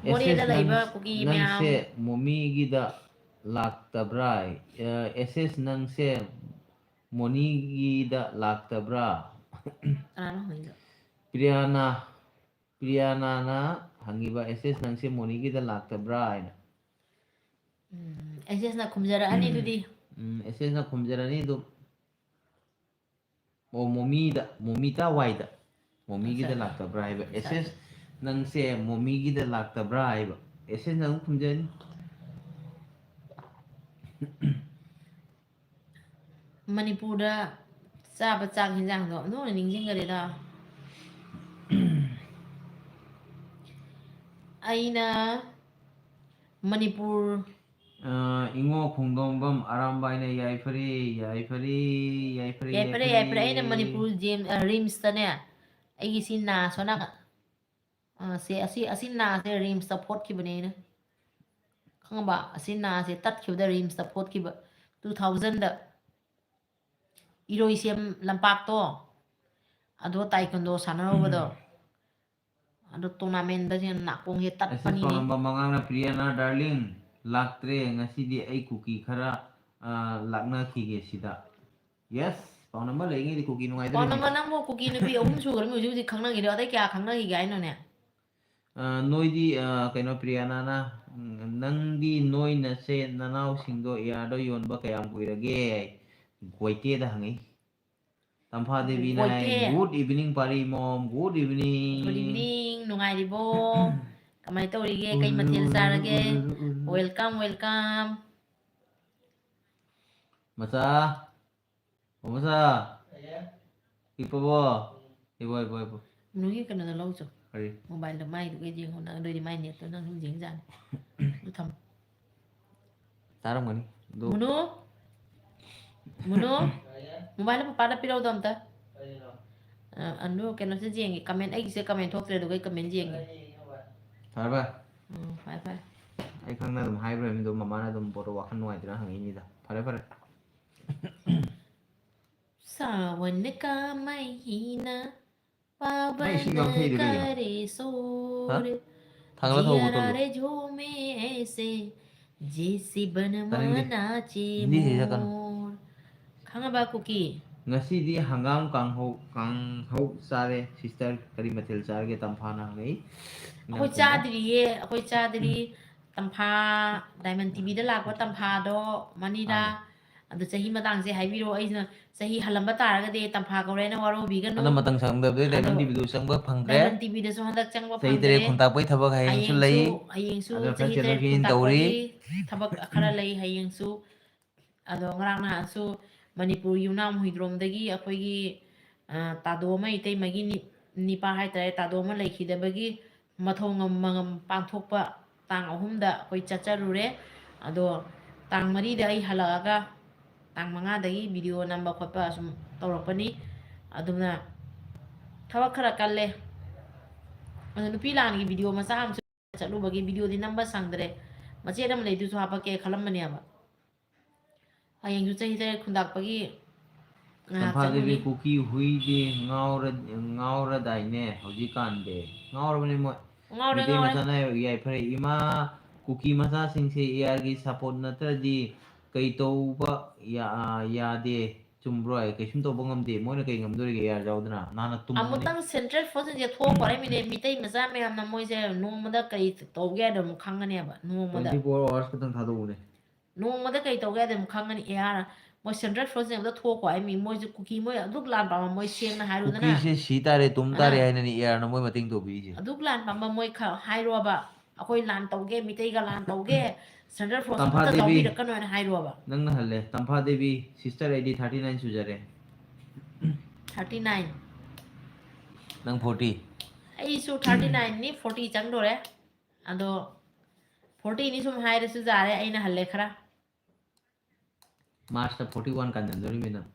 ꯃꯣꯔꯦꯗ ꯑꯦꯁ ꯑꯦꯁ ꯂꯩꯕ ꯅꯪ-, ꯀꯨꯀꯤ ꯃꯌꯥꯝ꯫ ꯅꯪꯁꯦ ꯃꯣꯃꯤꯒꯤꯗ ꯂꯥꯛꯇꯕ꯭ꯔꯥ? ꯑ, ꯑꯦꯁ ꯑꯦꯁ ꯅꯪꯁꯦ ꯃꯣꯅꯤꯒꯤꯗ ꯂꯥꯛꯇꯕ꯭ꯔꯥ? ꯀꯅꯥꯅꯣ ꯍꯪꯉꯤꯗꯣ? ꯄ꯭ꯔꯤꯌꯥꯅꯥ, ꯄ꯭ꯔꯤꯌꯥꯅꯥꯅ ꯍꯪꯉꯤꯕ, "ꯑꯦꯁ ꯑꯦꯁ ꯅꯪꯁꯦ ꯃꯣꯅꯤꯒꯤꯗ ꯂꯥꯛꯇꯕ꯭ꯔꯥ?" ꯍꯥꯏꯅ꯫ ꯎꯝ, ꯑꯦꯁ ꯑꯦꯁꯅ ꯈꯨꯝꯖꯔꯛꯑꯅꯤ ꯑꯗꯨꯗꯤ꯫ ꯎꯝ, ꯑꯦꯁ ꯑꯦꯁꯅ ꯈꯨꯝꯖꯔꯅꯤ ꯑꯗꯨꯝ꯫ ꯑꯣ, ꯃꯣꯃꯤꯗ, ꯃꯣꯃꯤꯇꯥ ꯋꯥꯏꯗ꯫ ꯃꯣꯃꯤꯒꯤꯗ ꯑꯠꯆꯥ, ꯑꯠꯆꯥ꯫ ꯂꯥꯛꯇꯕ꯭ꯔꯥ ꯍꯥꯏꯕ꯫ ꯑꯠꯆꯥ, ꯑꯦꯁ ꯑꯦꯁ, ꯑꯠꯆꯥ꯫ ꯅꯪꯁꯦ ꯃꯣꯃꯤꯒꯤꯗ ꯂꯥꯛꯇꯕ꯭ꯔꯥ ꯍꯥꯏꯕ꯫ ꯑꯦꯁ ꯑꯦꯁꯅ ꯑꯗꯨꯝ ꯈꯨꯝꯖꯅꯤ꯫ ꯃꯅꯤꯄꯨꯔꯗ ꯆꯥꯕ ꯆꯥꯛ ꯍꯦꯟꯖꯥꯡꯗꯣ ꯑꯗꯨꯝ ꯑꯣꯏꯅ ꯅꯤꯡꯁꯤꯡꯈꯔꯦꯗ꯫ ꯑꯩꯅ ꯃꯅꯤꯄꯨꯔ꯫ ꯑ, ꯏꯉꯣ ꯈꯣꯡꯗꯣꯡꯕꯝ ꯑꯔꯥꯝꯕꯥꯏꯅ ꯌꯥꯏꯐꯔꯦ, ꯌꯥꯏꯐꯔꯦ, ꯌꯥꯏꯐꯔꯦ, ꯌꯥꯏꯐꯔꯦ, ꯌꯥꯏꯐꯔꯦ꯫ ꯑꯩꯅ ꯃꯅꯤꯄꯨꯔ ꯖꯦꯝ-, ꯑ, ꯔꯤꯝꯁꯇꯅꯦ, ꯑꯩꯒꯤ ꯁꯤ ꯅꯥ ꯁꯣ ꯅꯥꯀꯟ-, ꯑ, ꯁꯦ, ꯑꯁꯤ, ꯑꯁꯤ ꯅꯥꯁꯦ ꯔꯤꯝꯁꯇ ꯐꯣꯠꯈꯤꯕꯅꯦ ꯑꯩꯅ꯫ ꯈꯪꯉꯕ? ꯑꯁꯤ ꯅꯥꯁꯦ ꯇꯠꯈꯤꯕꯗ ꯔꯤꯝꯁꯇ ꯐꯣꯠꯈꯤꯕ꯫ Two thousandꯗ ꯏꯔꯣꯏꯁꯦꯝ ꯂꯝꯄꯥꯛꯇꯣ, ꯑꯗꯣ ꯇꯥꯏꯀꯨꯟꯗꯣ ꯁꯥꯟꯅꯔꯨꯕꯗꯣ, ꯑꯗꯣ ꯇꯣꯔꯅꯥꯃꯦꯟꯗꯁꯦ ꯅꯥꯀꯣꯡꯁꯦ ꯑꯁꯤ ꯇꯠꯄꯅꯤꯅꯦ꯫ ꯄꯥꯎꯅꯝꯕ ꯃꯉꯥꯡꯅ ꯄ꯭ꯔꯤꯌꯥꯅ ꯗꯥꯔꯂꯤꯡ ꯂꯥꯛꯇ꯭ꯔꯦ ꯉꯁꯤꯗꯤ, ꯑꯩ ꯀꯨꯀꯤ ꯈꯔ, ꯑ, ꯂꯥꯛꯅꯈꯤꯒꯦ ꯁꯤꯗ꯫ Yes, ꯄꯥꯎꯅꯝꯕ ꯂꯩꯉꯩꯗꯤ ꯀꯨꯀꯤ ꯅꯨꯡꯉꯥꯏꯗꯣꯔꯤꯕꯅꯤ꯫ ꯄꯥꯎꯅꯝꯕ ꯅꯪꯕꯨ ꯀꯨꯀꯤ ꯅꯨꯄꯤ ꯑꯍꯨꯝ ꯁꯨꯈ꯭ꯔꯃꯤ ꯍꯧꯖꯤꯛ ꯍꯧꯖꯤꯛ ꯈꯪꯅꯈꯤꯗꯣ, ꯑꯇꯩ ꯀꯌꯥ ꯈꯪꯅꯈꯤꯒꯦ ꯍꯥꯏꯅꯣꯅꯦ? ꯑ, ꯅꯣꯏꯗꯤ, ꯑ, ꯀꯩꯅꯣ ꯄ꯭ꯔꯤꯌꯥꯅꯥꯅ, ꯎꯝ, ꯅꯪꯗꯤ ꯅꯣꯏ ꯅꯆꯦ ꯅꯅꯥꯎꯁꯤꯡꯗꯣ ꯌꯥꯔꯗ ꯌꯣꯟꯕ ꯀꯌꯥꯝ ꯀꯨꯏꯔꯒꯦ? ꯒꯣꯏꯇꯦꯗ ꯍꯪꯉꯤ꯫ ꯇꯝꯐꯥ ꯗꯦꯕꯤꯅ ꯍꯥꯏ, ꯒꯣꯏꯇꯦ꯫ "Good evening Pari mom, good evening꯫ Good evening, ꯅꯨꯡꯉꯥꯏꯔꯤꯕꯣ? ꯀꯃꯥꯏꯅ ꯇꯧꯔꯤꯒꯦ? ꯀꯩ ꯃꯊꯦꯜ ꯆꯥꯔꯒꯦ? Welcome, welcome꯫ ꯃꯆꯥ, ꯑꯣ ꯃꯆꯥ, ꯏꯄꯕꯣ, ꯏꯕꯣ, ꯏꯕꯣ, ꯏꯕꯣ꯫ ꯅꯣꯏꯒꯤ ꯀꯩꯅꯣꯗ ꯂꯧ ꯆꯣ꯫ ꯀꯔꯤ? Mobileꯗ ꯃꯥꯏꯗꯨꯒ ꯌꯦꯡꯉꯣ, ꯅꯪ ꯑꯗꯨꯏꯗꯤ ꯃꯥꯏ netꯇꯣ ꯅꯪ ꯁꯨꯝ ꯌꯦꯡ ꯌꯥꯅꯤ꯫ ꯑꯗꯨ ꯊꯝꯃꯣ꯫ ꯇꯥꯔꯝꯒꯅꯤ꯫ ꯑꯗꯨ ꯃꯨꯅꯨ? ꯃꯨꯅꯨ? Mobileꯗꯣ ꯄꯄꯥꯗ ꯄꯤꯔꯛꯎꯗꯣ ꯑꯝꯇ꯫ ꯑ, ꯑꯗꯨ ꯀꯩꯅꯣꯁꯦ ꯌꯦꯡꯒꯦ, comment, ꯑꯩꯒꯤꯁꯦ comment ꯊꯣꯛꯇ꯭ꯔꯦ, ꯑꯗꯨꯒ ꯑꯩ comment ꯌꯦꯡꯒꯦ꯫ ꯐꯔꯦ, ꯐꯔꯦ꯫ ꯎꯝ, ꯐꯔꯦ, ꯐꯔꯦ꯫ ꯑꯩ ꯈꯪꯅ ꯑꯗꯨꯝ ꯍꯥꯏꯈ꯭ꯔꯣꯏ, ꯑꯗꯨꯝ ꯃꯃꯥꯅ ꯑꯗꯨꯝ ꯕꯣꯔꯣ ꯋꯥꯈꯜ ꯅꯨꯡꯉꯥꯏꯇꯅ ꯍꯪꯉꯛꯏꯅꯤꯗ꯫ ꯐꯔꯦ, ꯐꯔꯦ꯫ सावन का महीना पावन करे शोर, जिया रे झूमे ऐसे, जैसे बनवा नाचे मोर। ꯈꯪꯉꯕ ꯀꯨꯀꯤ? ꯉꯁꯤꯗꯤ ꯍꯪꯒꯥꯝ ꯀꯥꯡꯍꯧ, ꯀꯥꯡꯍꯧ ꯆꯥꯔꯦ꯫ Sister, ꯀꯔꯤ ꯃꯊꯦꯜ ꯆꯥꯔꯒꯦ? ꯇꯝꯐꯥꯅ ꯍꯪꯉꯛꯏ꯫ ꯑꯩꯈꯣꯏ ꯆꯥꯗ꯭ꯔꯤꯌꯦ, ꯑꯩꯈꯣꯏ ꯆꯥꯗ꯭ꯔꯤ꯫ ꯇꯝꯐꯥ, Diamond TVꯗ ꯂꯥꯛꯄ ꯇꯝꯐꯥꯗꯣ, ꯃꯅꯤꯔꯥ, ꯑꯗꯨ ꯆꯍꯤ ꯃꯇꯥꯡꯁꯦ ꯍꯥꯏꯕꯤꯔꯣ꯫ ꯑꯩꯅ ꯆꯍꯤ ꯍꯜꯂꯝꯕ ꯇꯥꯔꯒꯗꯤ ꯇꯝꯐꯥ ꯀꯧꯔꯦꯅ ꯋꯥꯔꯧꯕꯤꯒꯅꯨ꯫ ꯍꯟꯗꯛ ꯃꯇꯝ ꯁꯪꯗꯕꯗꯒꯤ Diamond ꯑꯗꯣ TVꯗꯨ ꯆꯪꯕ ꯐꯪꯗ꯭ꯔꯦ꯫ Diamond TVꯗꯁꯨ ꯍꯟꯗꯛ ꯆꯪꯕ ꯆꯍꯤ ꯇꯔꯦꯠ ꯐꯪꯗ꯭ꯔꯦ꯫ ꯈꯨꯟꯇꯥꯛꯄꯒꯤ ꯊꯕꯛ ꯍꯌꯦꯡꯁꯨ ꯍꯌꯦꯡꯁꯨ, ꯂꯩ꯫ ꯍꯌꯦꯡꯁꯨ ꯑꯗꯣ ꯈꯔ ꯆꯍꯤ ꯆꯦꯟꯊꯣꯛ ꯇꯔꯦꯠ ꯆꯦꯟꯁꯤꯟ ꯈꯨꯟꯇꯥꯛꯄꯒꯤ ꯇꯧꯔꯤ꯫ ꯊꯕꯛ ꯈꯔ ꯂꯩ ꯍꯌꯦꯡꯁꯨ꯫ ꯑꯗꯣ ꯉꯔꯥꯡ ꯅꯍꯥꯟꯁꯨ ꯃꯅꯤꯄꯨꯔ ꯌꯨꯝꯅꯥꯝ ꯍꯨꯏꯗ꯭ꯔꯣꯝꯗꯒꯤ ꯑꯩꯈꯣꯏꯒꯤ, ꯑ, ꯇꯥꯗꯣ ꯑꯃ ꯏꯇꯩꯃꯒꯤ ꯅꯤ-, ꯅꯤꯄꯥ ꯍꯥꯏꯇꯥꯔꯦ, ꯇꯥꯗꯣ ꯑꯃ ꯂꯩꯈꯤꯗꯕꯒꯤ ꯃꯊꯧ ꯉꯝ ꯃꯉꯝ ꯄꯥꯡꯊꯣꯛꯄ ꯇꯥꯡ ꯑꯍꯨꯝꯗ ꯑꯩꯈꯣꯏ ꯆꯠꯆꯔꯨꯔꯦ꯫ ꯑꯗꯣ ꯇꯥꯡ ꯃꯔꯤꯗ ꯑꯩ ꯍꯜꯂꯛꯑꯒ ꯇꯥꯡ ꯃꯉꯥꯗꯒꯤ ꯚꯤꯗꯤꯑꯣ ꯅꯝꯕ ꯈꯣꯠꯄ ꯑꯁꯨꯝ ꯇꯧꯔꯛꯄꯅꯤ꯫ ꯑꯗꯨꯅ ꯊꯕꯛ ꯈꯔ ꯀꯜꯂꯦ꯫ ꯑꯗꯣ ꯅꯨꯄꯤ ꯂꯥꯟꯒꯤ ꯚꯤꯗꯤꯑꯣ ꯃꯆꯥ ꯑꯃꯁꯨ ꯆꯠꯂꯨꯕꯒꯤ ꯚꯤꯗꯤꯑꯣꯗꯤ ꯅꯝꯕ ꯁꯪꯗ꯭ꯔꯦ꯫ ꯃꯆꯦꯠ ꯑꯃ ꯂꯩꯗꯨꯁꯨ ꯍꯥꯄꯛꯀꯦ ꯈꯜꯂꯝꯕꯅꯦꯕ꯫ ꯍꯌꯦꯡꯁꯨ ꯆꯍꯤ ꯇꯔꯦꯠ ꯈꯨꯟꯗꯥꯛꯄꯒꯤ ꯉꯥꯏꯍꯥꯛ ꯇꯝꯐꯥ ꯗꯦꯕꯤ ꯆꯠꯂꯨꯅꯤ꯫ ꯀꯨꯀꯤ ꯍꯨꯏꯗꯤ ꯉꯥꯎꯔ-, ꯉꯥꯎꯔꯗꯥꯏꯅꯦ ꯍꯧꯖꯤꯛꯀꯥꯟꯗꯤ? ꯉꯥꯎꯔꯕꯅꯦ ꯃꯣꯏ꯫ ꯉꯥꯎꯔꯦ, ꯃꯤꯇꯩ ꯉꯥꯎꯔꯦ꯫ ꯃꯆꯥꯅ ꯌꯥꯏꯐꯔꯦ꯫ ꯏꯃꯥ, ꯀꯨꯀꯤ ꯃꯆꯥꯁꯤꯡꯁꯦ AR ꯒꯤ support ꯅꯠꯇ꯭ꯔꯗꯤ ꯀꯩ ꯇꯧꯕ ꯌꯥ-, ꯌꯥꯗꯦ꯫ ꯆꯨꯝꯕ꯭ꯔꯣ? ꯑꯩ ꯀꯩꯁꯨꯝ ꯇꯧꯕ ꯉꯝꯗꯦ꯫ ꯃꯣꯏꯅ ꯀꯩ ꯉꯝꯗꯣꯔꯤꯒꯦ AR ꯌꯥꯎꯗꯅ? ꯅꯍꯥꯟꯅ ꯇꯨꯝꯕꯅꯤ꯫ ꯑꯃꯨꯛꯇꯪ Central Force ꯁꯤꯡꯁꯦ ꯊꯣꯛꯄ ꯍꯥꯏꯔꯝꯃꯤꯅꯦ꯫ ꯃꯤꯇꯩ ꯃꯆꯥ ꯃꯌꯥꯝꯅ ꯃꯣꯏꯁꯦ ꯅꯣꯡꯃꯗ ꯀꯔꯤ ꯇꯧꯒꯦ ꯍꯥꯏꯗꯣ ꯑꯃꯨꯛ ꯈꯪꯒꯅꯦꯕ꯫ ꯅꯣꯡꯃꯗ꯫ Twenty four hours ꯈꯛꯇꯪ ꯊꯥꯗꯣꯛꯎꯅꯦ꯫ ꯅꯣꯡꯃꯗ ꯀꯩ ꯇꯧꯒꯦ ꯍꯥꯏꯗꯣ ꯑꯃꯨꯛ ꯈꯪꯒꯅꯤ꯫ AR ꯃꯣꯏ Central Force ꯁꯤꯡ ꯑꯝꯇ ꯊꯣꯛꯈꯣ ꯍꯥꯏꯃꯤ꯫ ꯃꯣꯏꯁꯦ ꯀꯨꯀꯤ ꯃꯣꯏ ꯑꯗꯨꯛ ꯂꯥꯟ ꯄꯥꯝꯕ ꯃꯣꯏ ꯁꯦꯡꯅ ꯍꯥꯏꯔꯨꯗꯅ꯫ ꯀꯨꯀꯤꯁꯦ ꯁꯤ ꯇꯥꯔꯦ, ꯇꯨꯝ ꯇꯥꯔꯦ ꯑꯥ꯫ ꯍꯥꯏꯅꯅꯤ AR ꯅ ꯃꯣꯏ ꯃꯇꯦꯡ ꯇꯧꯕꯤꯔꯤꯁꯦ꯫ ꯑꯗꯨꯛ ꯂꯥꯟ ꯄꯥꯝꯕ ꯃꯣꯏ ꯈ-, ꯍꯥꯏꯔꯣꯕ꯫ ꯑꯩꯈꯣꯏ ꯂꯥꯟ ꯇꯧꯒꯦ, ꯃꯤꯇꯩꯒ ꯂꯥꯟ ꯇꯧꯒꯦ, Central Force ꯇꯝꯐꯥ ꯑꯝꯇ ꯗꯦꯕꯤ, ꯌꯥꯎꯕꯤꯔꯛꯀꯅꯣ ꯍꯥꯏꯅ ꯍꯥꯏꯔꯣꯕ꯫ ꯅꯪꯅ ꯍꯜꯂꯦ꯫ ꯇꯝꯐꯥ ꯗꯦꯕꯤ, sister ꯑꯩꯗꯤ thirty nine ꯁꯨꯖꯔꯦ꯫ Thirty nine꯫ ꯅꯪ forty꯫ ꯑꯩꯁꯨ thirty nine ꯅꯤ, forty ꯆꯪꯗꯣꯔꯦ꯫ ꯑꯗꯣ forty ꯅꯤ ꯁꯨꯝ ꯍꯥꯏꯔꯁꯨ ꯌꯥꯔꯦ, ꯑꯩꯅ ꯍꯜꯂꯦ ꯈꯔ꯫ March ꯇ forty one ꯀꯥꯟꯖꯟꯗꯣꯔꯤꯃꯤ ꯅꯪ꯫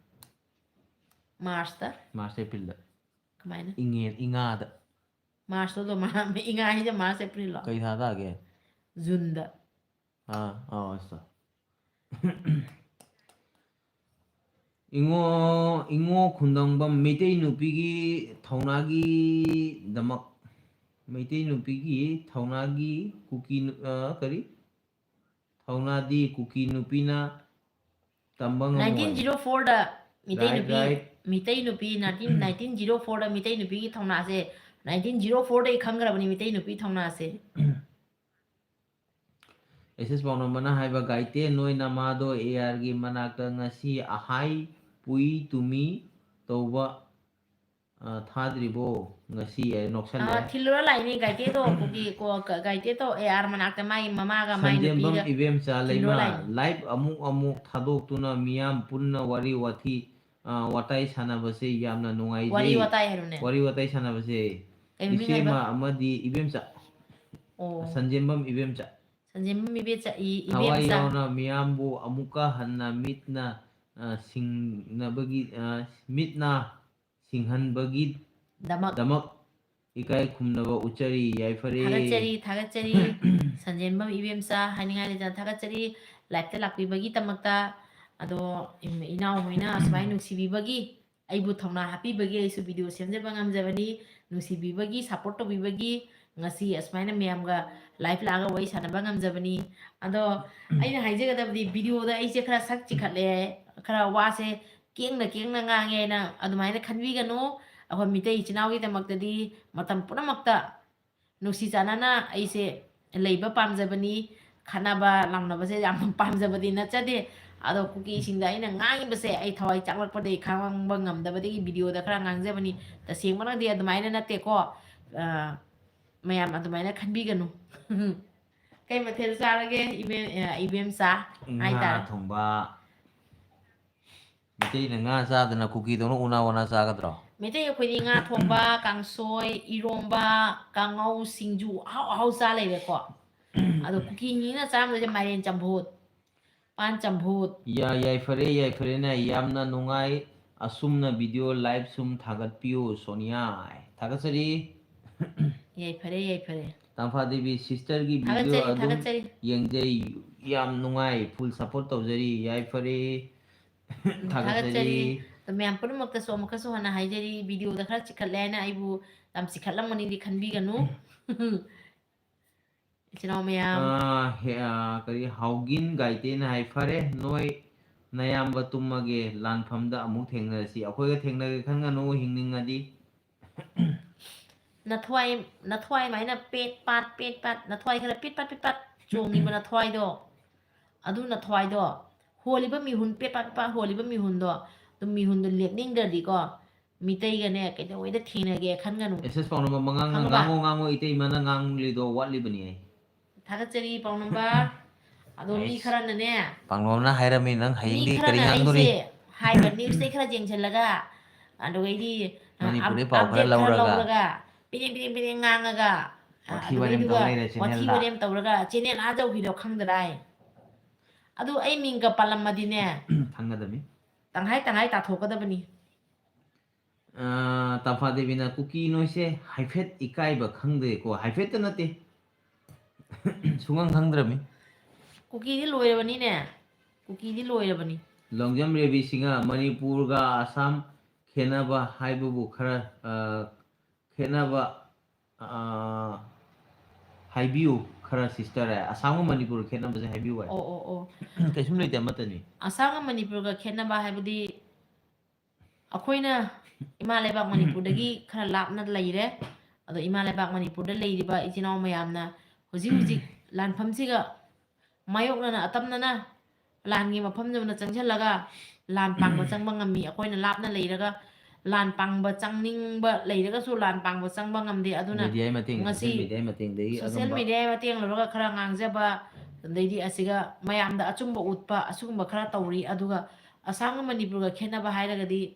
March ꯇ? March, April ꯗ꯫ ꯀꯃꯥꯏꯅ? ꯏꯉꯦ-, ꯏꯉꯥꯗ꯫ March ꯇꯣ ꯑꯗꯨꯝ ꯏꯉꯥ ꯍꯥꯏꯁꯦ March, April ꯂꯣ? ꯀꯩ ꯊꯥ ꯇꯥꯒꯦ? June ꯗ꯫ ꯑꯥ, ꯑꯥ, ꯑꯁ꯫ ꯏꯉꯣ, ꯏꯉꯣ ꯈꯨꯟꯗꯪꯕꯝ, ꯃꯩꯇꯩ ꯅꯨꯄꯤꯒꯤ ꯊꯧꯅꯥꯒꯤꯗꯃꯛ, ꯃꯩꯇꯩ ꯅꯨꯄꯤꯒꯤ ꯊꯧꯅꯥꯒꯤ ꯀꯨꯀꯤ ꯅꯨ-, ꯑ, ꯀꯔꯤ? ꯊꯧꯅꯥꯗꯤ ꯀꯨꯀꯤ ꯅꯨꯄꯤꯅ ꯇꯝꯕ ꯉꯝꯃꯣꯏ꯫ Nineteen zero four ꯗ ꯃꯤꯇꯩ Right, ꯅꯨꯄꯤ, right. ꯃꯤꯇꯩ ꯅꯨꯄꯤ, nineteen, nineteen zero four ꯗ ꯃꯤꯇꯩ ꯅꯨꯄꯤꯒꯤ ꯊꯧꯅꯥꯁꯦ, nineteen zero four ꯗꯒꯤ ꯈꯪꯈ꯭ꯔꯕꯅꯤ ꯃꯤꯇꯩ ꯅꯨꯄꯤ ꯊꯧꯅꯥꯁꯦ꯫ ꯑꯦꯁ ꯑꯦꯁ ꯄꯥꯎꯅꯝꯕꯅ ꯍꯥꯏꯕ, "ꯒꯥꯏꯇꯦ, ꯅꯣꯏ ꯅꯃꯥꯗꯣ AR ꯒꯤ ꯃꯅꯥꯛꯇ ꯉꯁꯤ ꯑꯍꯥꯏ ꯄꯨꯏ ꯇꯨꯃꯤ ꯇꯧꯕ, ꯑ, ꯊꯥꯗ꯭ꯔꯤꯕꯣ? ꯉꯁꯤ," ꯍꯥꯏ ꯅꯣꯛꯁꯜꯂꯦ꯫ ꯑ, ꯊꯤꯜꯂꯨꯔ ꯂꯥꯛꯏꯅꯦ ꯒꯥꯏꯇꯦꯗꯣ, ꯀꯨꯀꯤ ꯀꯣ-, ꯒ-, ꯒꯥꯏꯇꯦꯗꯣ AR ꯃꯅꯥꯛꯇ ꯃꯥꯒꯤ ꯃꯃꯥꯒ ꯃꯥꯏ ꯁꯟꯖꯦꯝꯕꯝ ꯅꯨꯄꯤꯒ ꯏꯕꯦꯝꯆꯥ ꯊꯤꯜꯂꯨꯔ ꯂꯩꯃ, ꯂꯥꯛꯏꯅꯦ꯫ Live ꯑꯃꯨꯛ ꯑꯃꯨꯛ ꯊꯥꯗꯣꯛꯇꯨꯅ ꯃꯤꯌꯥꯝ ꯄꯨꯟꯅ ꯋꯥꯔꯤ ꯋꯥꯊꯤ, ꯑ, ꯋꯥꯇꯥꯏ ꯁꯥꯟꯅꯕꯁꯦ ꯌꯥꯝꯅ ꯅꯨꯡꯉꯥꯏꯖꯩ꯫ ꯋꯥꯔꯤ ꯋꯥꯇꯥꯏ ꯍꯥꯏꯔꯨꯅꯦ꯫ ꯋꯥꯔꯤ ꯋꯥꯇꯥꯏ ꯁꯥꯟꯅꯕꯁꯦ꯫ ꯀꯩ ꯃꯃꯤꯡ ꯍꯥꯏꯕ? ꯏꯆꯦꯃ ꯑꯃꯗꯤ ꯏꯕꯦꯝꯆꯥ꯫ ꯑꯣ꯫ ꯁꯟꯖꯦꯝꯕꯝ ꯏꯕꯦꯝꯆꯥ꯫ ꯁꯟꯖꯦꯝꯕꯝ ꯏꯕꯦꯝꯆꯥ, ꯏ-, ꯊꯋꯥꯏ ꯏꯕꯦꯝꯆꯥ꯫ ꯌꯥꯎꯅ ꯃꯤꯌꯥꯝꯕꯨ ꯑꯃꯨꯛꯀ ꯍꯟꯅ ꯃꯤꯠꯅ, ꯑ, ꯁꯤꯡꯅꯕꯒꯤ, ꯑ, ꯃꯤꯠꯅ ꯁꯤꯡꯍꯟꯕꯒꯤ ꯗꯃꯛ꯫ ꯗꯃꯛ ꯏꯀꯥꯏ ꯈꯨꯝꯅꯕ ꯎꯠꯆꯔꯤ꯫ ꯌꯥꯏꯐꯔꯦ꯫ ꯊꯥꯒꯠꯆꯔꯤ, ꯊꯥꯒꯠꯆꯔꯤ꯫ ꯁꯟꯖꯦꯟꯕꯝ ꯏꯕꯦꯝꯆꯥ ꯍꯥꯏꯅꯤꯡꯉꯥꯏ ꯂꯩꯇꯅ ꯊꯥꯒꯠꯆꯔꯤ꯫ Live-ꯇ ꯂꯥꯛꯄꯤꯕꯒꯤ ꯗꯃꯛꯇ꯫ ꯑꯗꯣ ꯏꯝ-, ꯏꯅꯥꯎ ꯍꯣꯏꯅ ꯑꯁꯨꯃꯥꯏꯅ ꯅꯨꯡꯁꯤꯕꯤꯕꯒꯤ, ꯑꯩꯕꯨ ꯊꯧꯅꯥ ꯍꯥꯞꯄꯤꯕꯒꯤ ꯑꯩꯁꯨ video ꯁꯦꯝꯖꯕ ꯉꯝꯖꯕꯅꯤ꯫ ꯅꯨꯡꯁꯤꯕꯤꯕꯒꯤ, support ꯇꯧꯕꯤꯕꯒꯤ ꯉꯁꯤ ꯑꯁꯨꯃꯥꯏꯅ ꯃꯌꯥꯝꯒ live ꯂꯥꯛꯑꯒ ꯋꯥꯔꯤ ꯁꯥꯟꯅꯕ ꯉꯝꯖꯕꯅꯤ꯫ ꯑꯗꯣ ꯑꯩꯅ ꯍꯥꯏꯖꯒꯗꯕꯗꯤ video-ꯗ ꯑꯩꯁꯦ ꯈꯔ ꯁꯛ ꯆꯤꯈꯠꯂꯦ, ꯈꯔ ꯋꯥꯁꯦ ꯀꯦꯡꯅ ꯀꯦꯡꯅ ꯉꯥꯡꯉꯦ ꯍꯥꯏꯅ ꯑꯗꯨꯃꯥꯏꯅ ꯈꯟꯕꯤꯒꯅꯨ꯫ ꯑꯩꯈꯣꯏ ꯃꯤꯇꯩ ꯏꯆꯤꯟ ꯏꯅꯥꯎꯒꯤꯗꯃꯛꯇꯗꯤ ꯃꯇꯝ ꯄꯨꯝꯅꯃꯛꯇ ꯅꯨꯡꯁꯤ ꯆꯥꯟꯅꯅ ꯑꯩꯁꯦ ꯂꯩꯕ ꯄꯥꯝꯖꯕꯅꯤ꯫ ꯈꯠꯅꯕ ꯂꯥꯎꯅꯕꯁꯦ ꯌꯥꯝ ꯄꯥꯝꯖꯕꯗꯤ ꯅꯠꯆꯗꯦ꯫ ꯑꯗꯣ ꯀꯨꯀꯤꯁꯤꯡꯗ ꯑꯩꯅ ꯉꯥꯡꯉꯤꯕꯁꯦ ꯑꯩ ꯊꯋꯥꯏ ꯆꯥꯛꯂꯛꯄꯗꯒꯤ ꯈꯥꯡꯕ ꯉꯝꯗꯕꯗꯒꯤ video-ꯗ ꯈꯔ ꯉꯥꯡꯖꯕꯅꯤ꯫ ꯇꯁꯦꯡꯕꯅꯗꯤ ꯑꯗꯨꯃꯥꯏꯅ ꯅꯠꯇꯦꯀꯣ꯫ ꯑ, ꯃꯌꯥꯝ ꯑꯗꯨꯃꯥꯏꯅ ꯈꯟꯕꯤꯒꯅꯨ꯫ ꯀꯩ ꯃꯊꯦꯜ ꯆꯥꯔꯒꯦ, ꯏꯕꯦꯝ-, ꯑ, ꯏꯕꯦꯝꯆꯥ? ꯉꯥ ꯍꯥꯏꯇꯥꯔꯦ꯫ ꯊꯣꯡꯕ꯫ ꯃꯩꯇꯩꯅ ꯉꯥ ꯆꯥꯗꯅ ꯀꯨꯀꯤꯗꯧꯅ ꯎꯅꯥ ꯋꯥꯅꯥ ꯆꯥꯒꯗ꯭ꯔꯣ? ꯃꯩꯇꯩ ꯑꯩꯈꯣꯏꯗꯤ ꯉꯥ ꯊꯣꯡꯕ, ꯀꯥꯡꯁꯣꯏ, ꯏꯔꯣꯝꯕ, ꯀꯥꯡꯉꯧ, ꯁꯤꯡꯖꯨ ꯑꯍꯥꯎ ꯑꯍꯥꯎ ꯆꯥ ꯂꯩꯔꯦꯀꯣ꯫ ꯑꯗꯣ ꯀꯨꯀꯤꯁꯤꯡꯁꯤꯅ ꯆꯥꯔꯝꯗꯣꯏꯁꯦ ꯃꯥꯏꯔꯦꯟ ꯆꯝꯐꯨꯠ, ꯄꯥꯟ ꯆꯝꯐꯨꯠ꯫ ꯌꯥ-, ꯌꯥꯏꯐꯔꯦ, ꯌꯥꯏꯐꯔꯦꯅꯦ, ꯌꯥꯝꯅ ꯅꯨꯡꯉꯥꯏ꯫ ꯑꯁꯨꯝꯅ video live ꯁꯨꯝ ꯊꯥꯒꯠꯄꯤꯌꯨ, ꯁꯣꯅꯤꯌꯥ꯫ ꯊꯥꯒꯠꯆꯔꯤ꯫ ꯌꯥꯏꯐꯔꯦ, ꯌꯥꯏꯐꯔꯦ꯫ ꯇꯥꯝꯐꯥ ꯗꯦꯕꯤ, sister-ꯒꯤ video ꯊꯥꯒꯠꯆꯔꯤ, ꯑꯗꯨꯝ ꯊꯥꯒꯠꯆꯔꯤ꯫ ꯌꯦꯡꯖꯩ, ꯌꯥꯝ ꯅꯨꯡꯉꯥꯏ, full support ꯇꯧꯖꯔꯤ, ꯌꯥꯏꯐꯔꯦ꯫ ꯎꯝ, ꯊꯥꯒꯠꯆꯔꯤ꯫ ꯑꯗꯣ ꯃꯌꯥꯝ ꯄꯨꯝꯅꯃꯛꯇꯁꯨ ꯑꯃꯨꯛꯀꯁꯨ ꯍꯟꯅ ꯍꯥꯏꯖꯔꯤ, video-ꯗ ꯈꯔ ꯆꯤꯛꯈꯠꯂꯦ ꯍꯥꯏꯅ ꯑꯩꯕꯨ ꯌꯥꯝ ꯆꯤꯛꯈꯠꯂꯝꯒꯅꯤꯗꯤ ꯈꯟꯕꯤꯒꯅꯨ꯫ ꯏꯆꯤꯟ ꯏꯅꯥꯎ ꯃꯌꯥꯝ꯫ ꯑꯥ, ꯍꯦ-, ꯑꯥ, ꯀꯔꯤ, ꯍꯥꯎꯒꯤꯟ ꯒꯥꯏꯇꯦꯅ ꯍꯥꯏ, "ꯐꯔꯦ, ꯅꯣꯏ ꯅꯌꯥꯝꯕ ꯇꯨꯝꯃꯒꯦ, ꯂꯥꯟꯐꯝꯗ ꯑꯃꯨꯛ ꯊꯦꯡꯅꯔꯁꯤ꯫ ꯑꯩꯈꯣꯏꯒ ꯊꯦꯡꯅꯒꯦ ꯈꯟꯒꯅꯨ, ꯍꯤꯡꯅꯤꯡꯉꯗꯤ꯫" ꯅꯊ꯭ꯋꯥꯏ, ꯅꯊ꯭ꯋꯥꯏ ꯑꯗꯨꯃꯥꯏꯅ ꯄꯦꯠ ꯄꯥꯠ, ꯄꯦꯠ ꯄꯥꯠ, ꯅꯊ꯭ꯋꯥꯏ ꯈꯔ ꯄꯤꯠ ꯄꯥꯠ, ꯄꯤꯠ ꯄꯥꯠ ꯆꯣꯡꯉꯤꯕ ꯅꯊ꯭ꯋꯥꯏꯗꯣ, ꯑꯗꯨ ꯅꯊ꯭ꯋꯥꯏꯗꯣ, ꯍꯣꯜꯂꯤꯕ ꯃꯤꯍꯨꯟ, ꯄꯦꯠ ꯄꯥꯠ, ꯄꯦꯠ ꯄꯥꯠ ꯍꯣꯜꯂꯤꯕ ꯃꯤꯍꯨꯟꯗꯣ, ꯑꯗꯨꯝ ꯃꯤꯍꯨꯟꯗꯣ ꯂꯦꯞꯅꯤꯡꯗ꯭ꯔꯗꯤꯀꯣ, ꯃꯤꯇꯩꯒꯅꯦ ꯀꯩꯗꯧꯉꯩꯗ ꯊꯦꯡꯅꯒꯦ ꯈꯟꯒꯅꯨ꯫ ꯑꯦꯁ ꯑꯦꯁ ꯄꯥꯎꯅꯝꯕ ꯃꯉꯥꯡꯅ ꯈꯪꯉꯕ? ꯉꯥꯡꯉꯣ, ꯉꯥꯡꯉꯣ, ꯏꯇꯩꯃꯅ ꯉꯥꯡꯂꯤꯗꯣ ꯋꯥꯠꯂꯤꯕꯅꯤ ꯑꯩ꯫ ꯊꯥꯒꯠꯆꯔꯤ ꯄꯥꯎꯅꯝꯕ꯫ ꯑꯗꯣ ꯃꯤ ꯑꯩꯁ, ꯈꯔꯅꯅꯦ, ꯄꯥꯎꯅꯝꯅ ꯍꯥꯏꯔꯝꯃꯤ, ꯅꯪ ꯃꯤ ꯍꯌꯦꯡꯗꯤ ꯀꯔꯤ ꯈꯔꯅ ꯉꯥꯡꯗꯣꯔꯤ? ꯑꯩꯁꯦ ꯍꯥꯏꯕ news-ꯇꯩ ꯈꯔ ꯌꯦꯡꯁꯤꯜꯂꯒ, ꯑꯗꯨꯒꯩꯗꯤ, ꯑ, ꯃꯅꯤꯄꯨꯔꯗꯩ up-, ꯄꯥꯎ ꯈꯔ update ꯈꯔ ꯂꯧꯔꯒ꯫ ꯂꯧꯔꯒ, ꯄꯤꯔꯦꯡ ꯄꯤꯔꯦꯡ ꯄꯤꯔꯦꯡ ꯉꯥꯡꯉꯒ, ꯑ, ꯋꯥꯊꯤ ꯋꯥꯔꯦꯝ ꯑꯗꯨꯗꯩꯗꯨꯒ ꯇꯧ ꯂꯩꯔꯦ ꯋꯥꯊꯤ channelꯗ꯫ ꯋꯥꯔꯦꯝ ꯇꯧꯔꯒ ꯆꯦꯅꯦꯜ ꯑꯥ ꯌꯧꯈꯤꯗꯣ ꯈꯪꯗꯗꯥꯏ? ꯑꯗꯨ ꯑꯩ ꯃꯤꯡꯒ ꯄꯜꯂꯝꯃꯗꯤꯅꯦ, ꯈꯪꯒꯗꯕꯅꯤ꯫ ꯇꯪꯈꯥꯏ ꯇꯪꯈꯥꯏ ꯇꯥꯊꯣꯛꯀꯗꯕꯅꯤ꯫ ꯑ, ꯇꯝꯐꯥ ꯗꯦꯕꯤꯅ, "ꯀꯨꯀꯤ ꯅꯣꯏꯁꯦ ꯍꯥꯏꯐꯦꯠ ꯏꯀꯥꯏꯕ ꯈꯪꯗꯦꯀꯣ"꯫ ꯍꯥꯏꯐꯦꯠꯇ ꯅꯠꯇꯦ, ꯁꯨꯡꯈꯪ ꯈꯪꯗ꯭ꯔꯕꯅꯤ꯫ ꯀꯨꯀꯤꯗꯤ ꯂꯣꯏꯔꯕꯅꯤꯅꯦ, ꯀꯨꯀꯤꯗꯤ ꯂꯣꯏꯔꯕꯅꯤ꯫ ꯂꯣꯡꯖꯝ ꯔꯦꯕꯤ ꯁꯤꯡꯍ, "ꯃꯅꯤꯄꯨꯔꯒ ꯑꯁꯥꯝ ꯈꯦꯠꯅꯕ ꯍꯥꯏꯕꯕꯨ ꯈꯔ, ꯑ, ꯈꯦꯠꯅꯕ, ꯑ, ꯍꯥꯏꯕꯤꯌꯨ ꯈꯔ sister" ꯍꯥꯏ꯫ "ꯑꯁꯥꯝꯒ ꯃꯅꯤꯄꯨꯔꯒ ꯈꯦꯠꯅꯕꯁꯦ ꯍꯥꯏꯕꯤꯌꯨ" ꯍꯥꯏ꯫ ꯑꯣ ꯑꯣ ꯑꯣ꯫ ꯀꯩꯁꯨꯝ ꯂꯩꯇꯦ, ꯑꯃꯠꯇꯅꯤ꯫ ꯑꯁꯥꯝꯒ ꯃꯅꯤꯄꯨꯔꯒ ꯈꯦꯠꯅꯕ ꯍꯥꯏꯕꯗꯤ, ꯑꯩꯈꯣꯏꯅ ꯏꯃꯥ ꯂꯩꯕꯥꯛ ꯃꯅꯤꯄꯨꯔꯗꯒꯤ ꯈꯔ ꯂꯥꯞꯅ ꯂꯩꯔꯦ꯫ ꯑꯗꯣ ꯏꯃꯥ ꯂꯩꯕꯥꯛ ꯃꯅꯤꯄꯨꯔꯗ ꯂꯩꯔꯤꯕ ꯏꯆꯤꯟ ꯏꯅꯥꯎ ꯃꯌꯥꯝꯅ ꯍꯧꯖꯤꯛ ꯍꯧꯖꯤꯛ ꯂꯥꯟꯐꯝꯁꯤꯒ ꯃꯥꯌꯣꯛꯅꯅ, ꯑꯇꯝꯅꯅ ꯂꯥꯟꯒꯤ ꯃꯐꯝꯗ ꯆꯪꯁꯤꯜꯂꯒ ꯂꯥꯟ ꯄꯥꯡꯕ ꯆꯪꯕ ꯉꯝꯃꯤ꯫ ꯑꯩꯈꯣꯏꯅ ꯂꯥꯞꯅ ꯂꯩꯔꯒ ꯂꯥꯟ ꯄꯥꯡꯕ ꯆꯪꯅꯤꯡꯕ ꯂꯩꯔꯒꯁꯨ ꯂꯥꯟ ꯄꯥꯡꯕ ꯆꯪꯕ ꯉꯝꯗꯦ꯫ ꯑꯗꯨꯅ Media ꯃꯇꯦꯡ, ꯉꯁꯤ social media ꯃꯇꯦꯡꯗꯒꯤ social ꯑꯉꯝꯕ media ꯃꯇꯦꯡ ꯂꯧꯔꯒ ꯈꯔ ꯉꯥꯡꯖꯕ, ꯑꯗꯩꯗꯤ ꯑꯁꯤꯒ ꯃꯌꯥꯝꯗ ꯑꯆꯨꯝꯕ ꯎꯠꯄ, ꯑꯁꯤꯒꯨꯝꯕ ꯈꯔ ꯇꯧꯔꯤ꯫ ꯑꯗꯨꯒ ꯑꯁꯥꯝꯒ ꯃꯅꯤꯄꯨꯔꯒ ꯈꯦꯠꯅꯕ ꯍꯥꯏꯔꯒꯗꯤ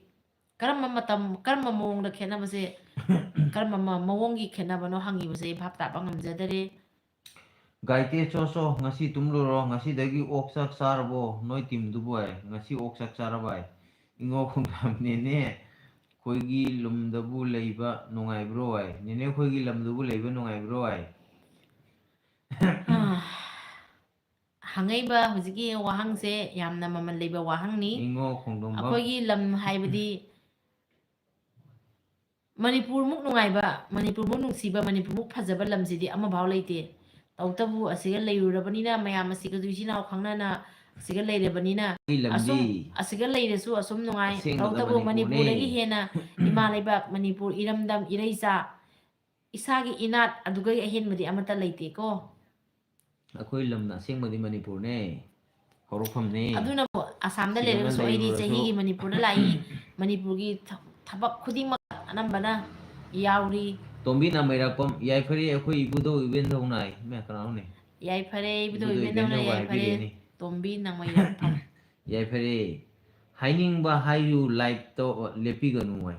ꯀꯔꯝꯕ ꯃꯇꯝ, ꯀꯔꯝꯕ ꯃꯑꯣꯡꯗ ꯈꯦꯠꯅꯕꯁꯦ, ꯀꯔꯝꯕ ꯃ-, ꯃꯑꯣꯡꯒꯤ ꯈꯦꯠꯅꯕꯅꯣ ꯍꯪꯉꯤꯕꯁꯦ ꯑꯩ ꯚꯥꯞ ꯇꯥꯕ ꯉꯝꯖꯗꯔꯦ꯫ ꯒꯥꯏꯇꯦ ꯆꯣ ꯆꯣ, "ꯉꯁꯤ ꯇꯨꯝꯂꯨꯔꯣ, ꯉꯁꯤꯗꯒꯤ ꯑꯣꯛ ꯆꯥꯛ ꯆꯥꯔꯕꯣ ꯅꯣꯏ teamꯗꯨꯕꯨ?" ꯍꯥꯏ꯫ "ꯉꯁꯤ ꯑꯣꯛ ꯆꯥꯛ ꯆꯥꯔꯕ?" ꯍꯥꯏ꯫ ꯏꯉꯣ ꯈꯣꯡꯗꯥꯝ, "ꯅꯦꯅꯦ, ꯑꯩꯈꯣꯏꯒꯤ ꯂꯝꯗꯕꯨ ꯂꯩꯕ ꯅꯨꯡꯉꯥꯏꯕ꯭ꯔꯣ?" ꯍꯥꯏ꯫ "ꯅꯦꯅꯦ, ꯑꯩꯈꯣꯏꯒꯤ ꯂꯝꯗꯨꯕꯨ ꯂꯩꯕ ꯅꯨꯡꯉꯥꯏꯕ꯭ꯔꯣ?" ꯍꯥꯏ꯫ ꯍꯪꯉꯛꯏꯕ ꯍꯧꯖꯤꯛꯀꯤ ꯋꯥꯍꯪꯁꯦ ꯌꯥꯝꯅ ꯃꯃꯜ ꯂꯩꯕ ꯋꯥꯍꯪꯅꯤ꯫ ꯏꯉꯣ ꯈꯣꯡꯗꯣꯝꯕꯝ꯫ ꯑꯩꯈꯣꯏꯒꯤ ꯂꯝ ꯍꯥꯏꯕꯗꯤ ꯃꯅꯤꯄꯨꯔꯃꯨꯛ ꯅꯨꯡꯉꯥꯏꯕ, ꯃꯅꯤꯄꯨꯔꯃꯨꯛ ꯅꯨꯡꯁꯤꯕ, ꯃꯅꯤꯄꯨꯔꯃꯨꯛ ꯐꯖꯕ ꯂꯝꯁꯤꯗꯤ ꯑꯃꯐꯥꯎ ꯂꯩꯇꯦ꯫ ꯇꯧꯕꯇꯕꯨ ꯑꯁꯤꯒ ꯂꯩꯔꯨꯔꯕꯅꯤꯅ, ꯃꯌꯥꯝ ꯑꯁꯤꯒꯁꯨ ꯏꯆꯤꯟ ꯏꯅꯥꯎ ꯈꯪꯅꯅ ꯑꯁꯤꯒ ꯂꯩꯔꯕꯅꯤꯅ, ꯑꯩ ꯂꯝꯗꯤ ꯑꯁꯨꯝ, ꯑꯁꯤꯒ ꯂꯩꯔꯁꯨ ꯑꯁꯨꯝ ꯅꯨꯡꯉꯥꯏ꯫ ꯑꯁꯦꯡꯕꯗ ꯇꯧꯕꯇꯕꯨ ꯃꯅꯤꯄꯨꯔꯅꯦ꯫ ꯃꯅꯤꯄꯨꯔꯗꯒꯤ ꯍꯦꯟꯅ ꯏꯃꯥ ꯂꯩꯕꯥꯛ ꯃꯅꯤꯄꯨꯔ, ꯏꯔꯝꯗꯝ, ꯏꯔꯩꯆꯥ, ꯏꯁꯥꯒꯤ ꯏꯅꯥꯠ ꯑꯗꯨꯒ ꯑꯍꯦꯟꯕꯗꯤ ꯑꯃꯠꯇ ꯂꯩꯇꯦꯀꯣ꯫ ꯑꯩꯈꯣꯏ ꯂꯝꯅ ꯑꯁꯦꯡꯕꯗꯤ ꯃꯅꯤꯄꯨꯔꯅꯦ, ꯍꯧꯔꯛꯐꯝꯅꯦ꯫ ꯑꯗꯨꯅꯕꯨ ꯑꯁꯥꯝꯗ ꯁꯤꯗꯅ ꯂꯩꯔꯒꯁꯨ ꯑꯩꯗꯤ ꯂꯩꯔꯨꯔꯁꯨ꯫ ꯆꯍꯤꯒꯤ ꯃꯅꯤꯄꯨꯔꯗ ꯂꯥꯛꯏ꯫ ꯃꯅꯤꯄꯨꯔꯒꯤ ꯊ-, ꯊꯕꯛ ꯈꯨꯗꯤꯡꯃꯛ ꯑꯅꯝꯕꯅ ꯌꯥꯎꯔꯤ꯫ ꯇꯣꯝꯕꯤ ꯅꯥꯃꯩꯔꯥꯛꯄꯝ, ꯌꯥꯏꯐꯔꯦ ꯑꯩꯈꯣꯏ ꯏꯕꯨꯙꯧ ꯏꯕꯦꯟꯗꯧꯅ ꯍꯥꯏ꯫ ꯃꯌꯥꯝ ꯀꯅꯥꯅꯣꯅꯦ? ꯌꯥꯏꯐꯔꯦ ꯏꯕꯨꯙꯧ ꯏꯕꯨꯙꯧ ꯏꯕꯦꯟꯗꯧꯅ ꯏꯕꯦꯟꯗꯧꯒ ꯌꯥꯏꯐꯔꯦ꯫ ꯍꯥꯏꯕꯤꯔꯦꯅꯦ꯫ ꯇꯣꯝꯕꯤ ꯅꯥꯃꯩꯔꯥꯛꯄꯝ꯫ ꯌꯥꯏꯐꯔꯦ꯫ ꯍꯥꯏꯅꯤꯡꯕ ꯍꯥꯏꯌꯨ, live ꯇꯧ-, ꯂꯦꯞꯄꯤꯒꯅꯨ ꯍꯥꯏ꯫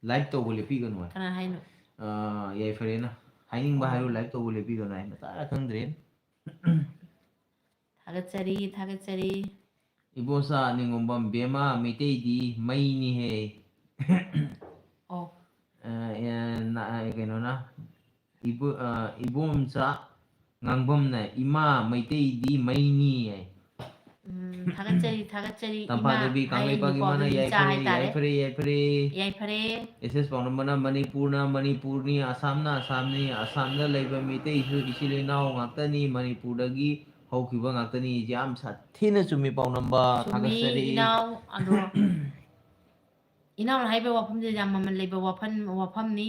Live ꯇꯧꯕ ꯂꯦꯞꯄꯤꯒꯅꯨ ꯍꯥꯏ꯫ ꯀꯅꯥ ꯍꯥꯏꯅꯣ? ꯑ, ꯌꯥꯏꯐꯔꯦꯅ꯫ ꯍꯥꯏꯅꯤꯡꯕ ꯍꯥꯏꯔꯣ, ꯑꯣ꯫ Live ꯇꯧꯕ ꯂꯦꯞꯄꯤꯔꯣꯅ, ꯑꯩ ꯃꯇꯥꯔ ꯈꯪꯗ꯭ꯔꯦ꯫ ꯊꯥꯒꯠꯆꯔꯤ, ꯊꯥꯒꯠꯆꯔꯤ꯫ ꯏꯕꯣꯆꯥ ꯅꯤꯡꯉꯣꯝꯕꯝ, ꯕꯦꯃꯥ ꯃꯩꯇꯩꯗꯤ ꯃꯩꯅꯤꯍꯦ꯫ ꯑꯣ꯫ ꯑ, ꯑ, ꯅ-, ꯑ, ꯀꯩꯅꯣꯅ, ꯏꯕꯣ-, ꯑ, ꯏꯕꯣꯝꯆꯥ ꯉꯥꯡꯕꯝꯅ, "ꯏꯃꯥ ꯃꯩꯇꯩꯗꯤ ꯃꯩꯅꯤ" ꯍꯥꯏ꯫ ꯎꯝ, ꯊꯥꯒꯠꯆꯔꯤ, ꯊꯥꯒꯠꯆꯔꯤ, ꯏꯃꯥ ꯇꯝꯐꯥꯗꯕꯤ ꯀꯥꯡꯂꯩꯄꯥꯛ ꯍꯥꯏꯔꯅꯤꯀꯣ, ꯏꯃꯥꯅ ꯑꯗꯨꯗꯤ ꯏꯆꯥ ꯌꯥꯏꯐꯔꯦ, ꯍꯥꯏꯇꯥꯔꯦ꯫ ꯌꯥꯏꯐꯔꯦ, ꯌꯥꯏꯐꯔꯦ꯫ ꯌꯥꯏꯐꯔꯦ꯫ ꯑꯦꯁ ꯑꯦꯁ ꯄꯥꯎꯅꯝꯕꯅ ꯃꯅꯤꯄꯨꯔꯅ, ꯃꯅꯤꯄꯨꯔꯅꯤ, ꯑꯁꯥꯝꯅ, ꯑꯁꯥꯝꯅꯤ, ꯑꯁꯥꯝꯗ ꯂꯩꯕ ꯃꯤꯇꯩꯁꯨ ꯏꯆꯤꯜ ꯏꯅꯥꯎ ꯉꯥꯛꯇꯅꯤ, ꯃꯅꯤꯄꯨꯔꯗꯒꯤ ꯍꯧꯈꯤꯕ ꯉꯥꯛꯇꯅꯤ꯫ ꯌꯥꯝ ꯁꯥꯊꯤꯅ ꯆꯨꯝꯃꯤ ꯄꯥꯎꯅꯝꯕ, ꯆꯨꯝꯃꯤ, ꯊꯥꯒꯠꯆꯔꯤ꯫ ꯏꯅꯥꯎ, ꯑꯗꯣ ꯏꯅꯥꯎꯅ ꯍꯥꯏꯕ ꯋꯥꯐꯝꯁꯦ ꯌꯥꯝ ꯃꯃꯜ ꯂꯩꯕ ꯋꯥꯐꯝ, ꯋꯥꯐꯝꯅꯤ꯫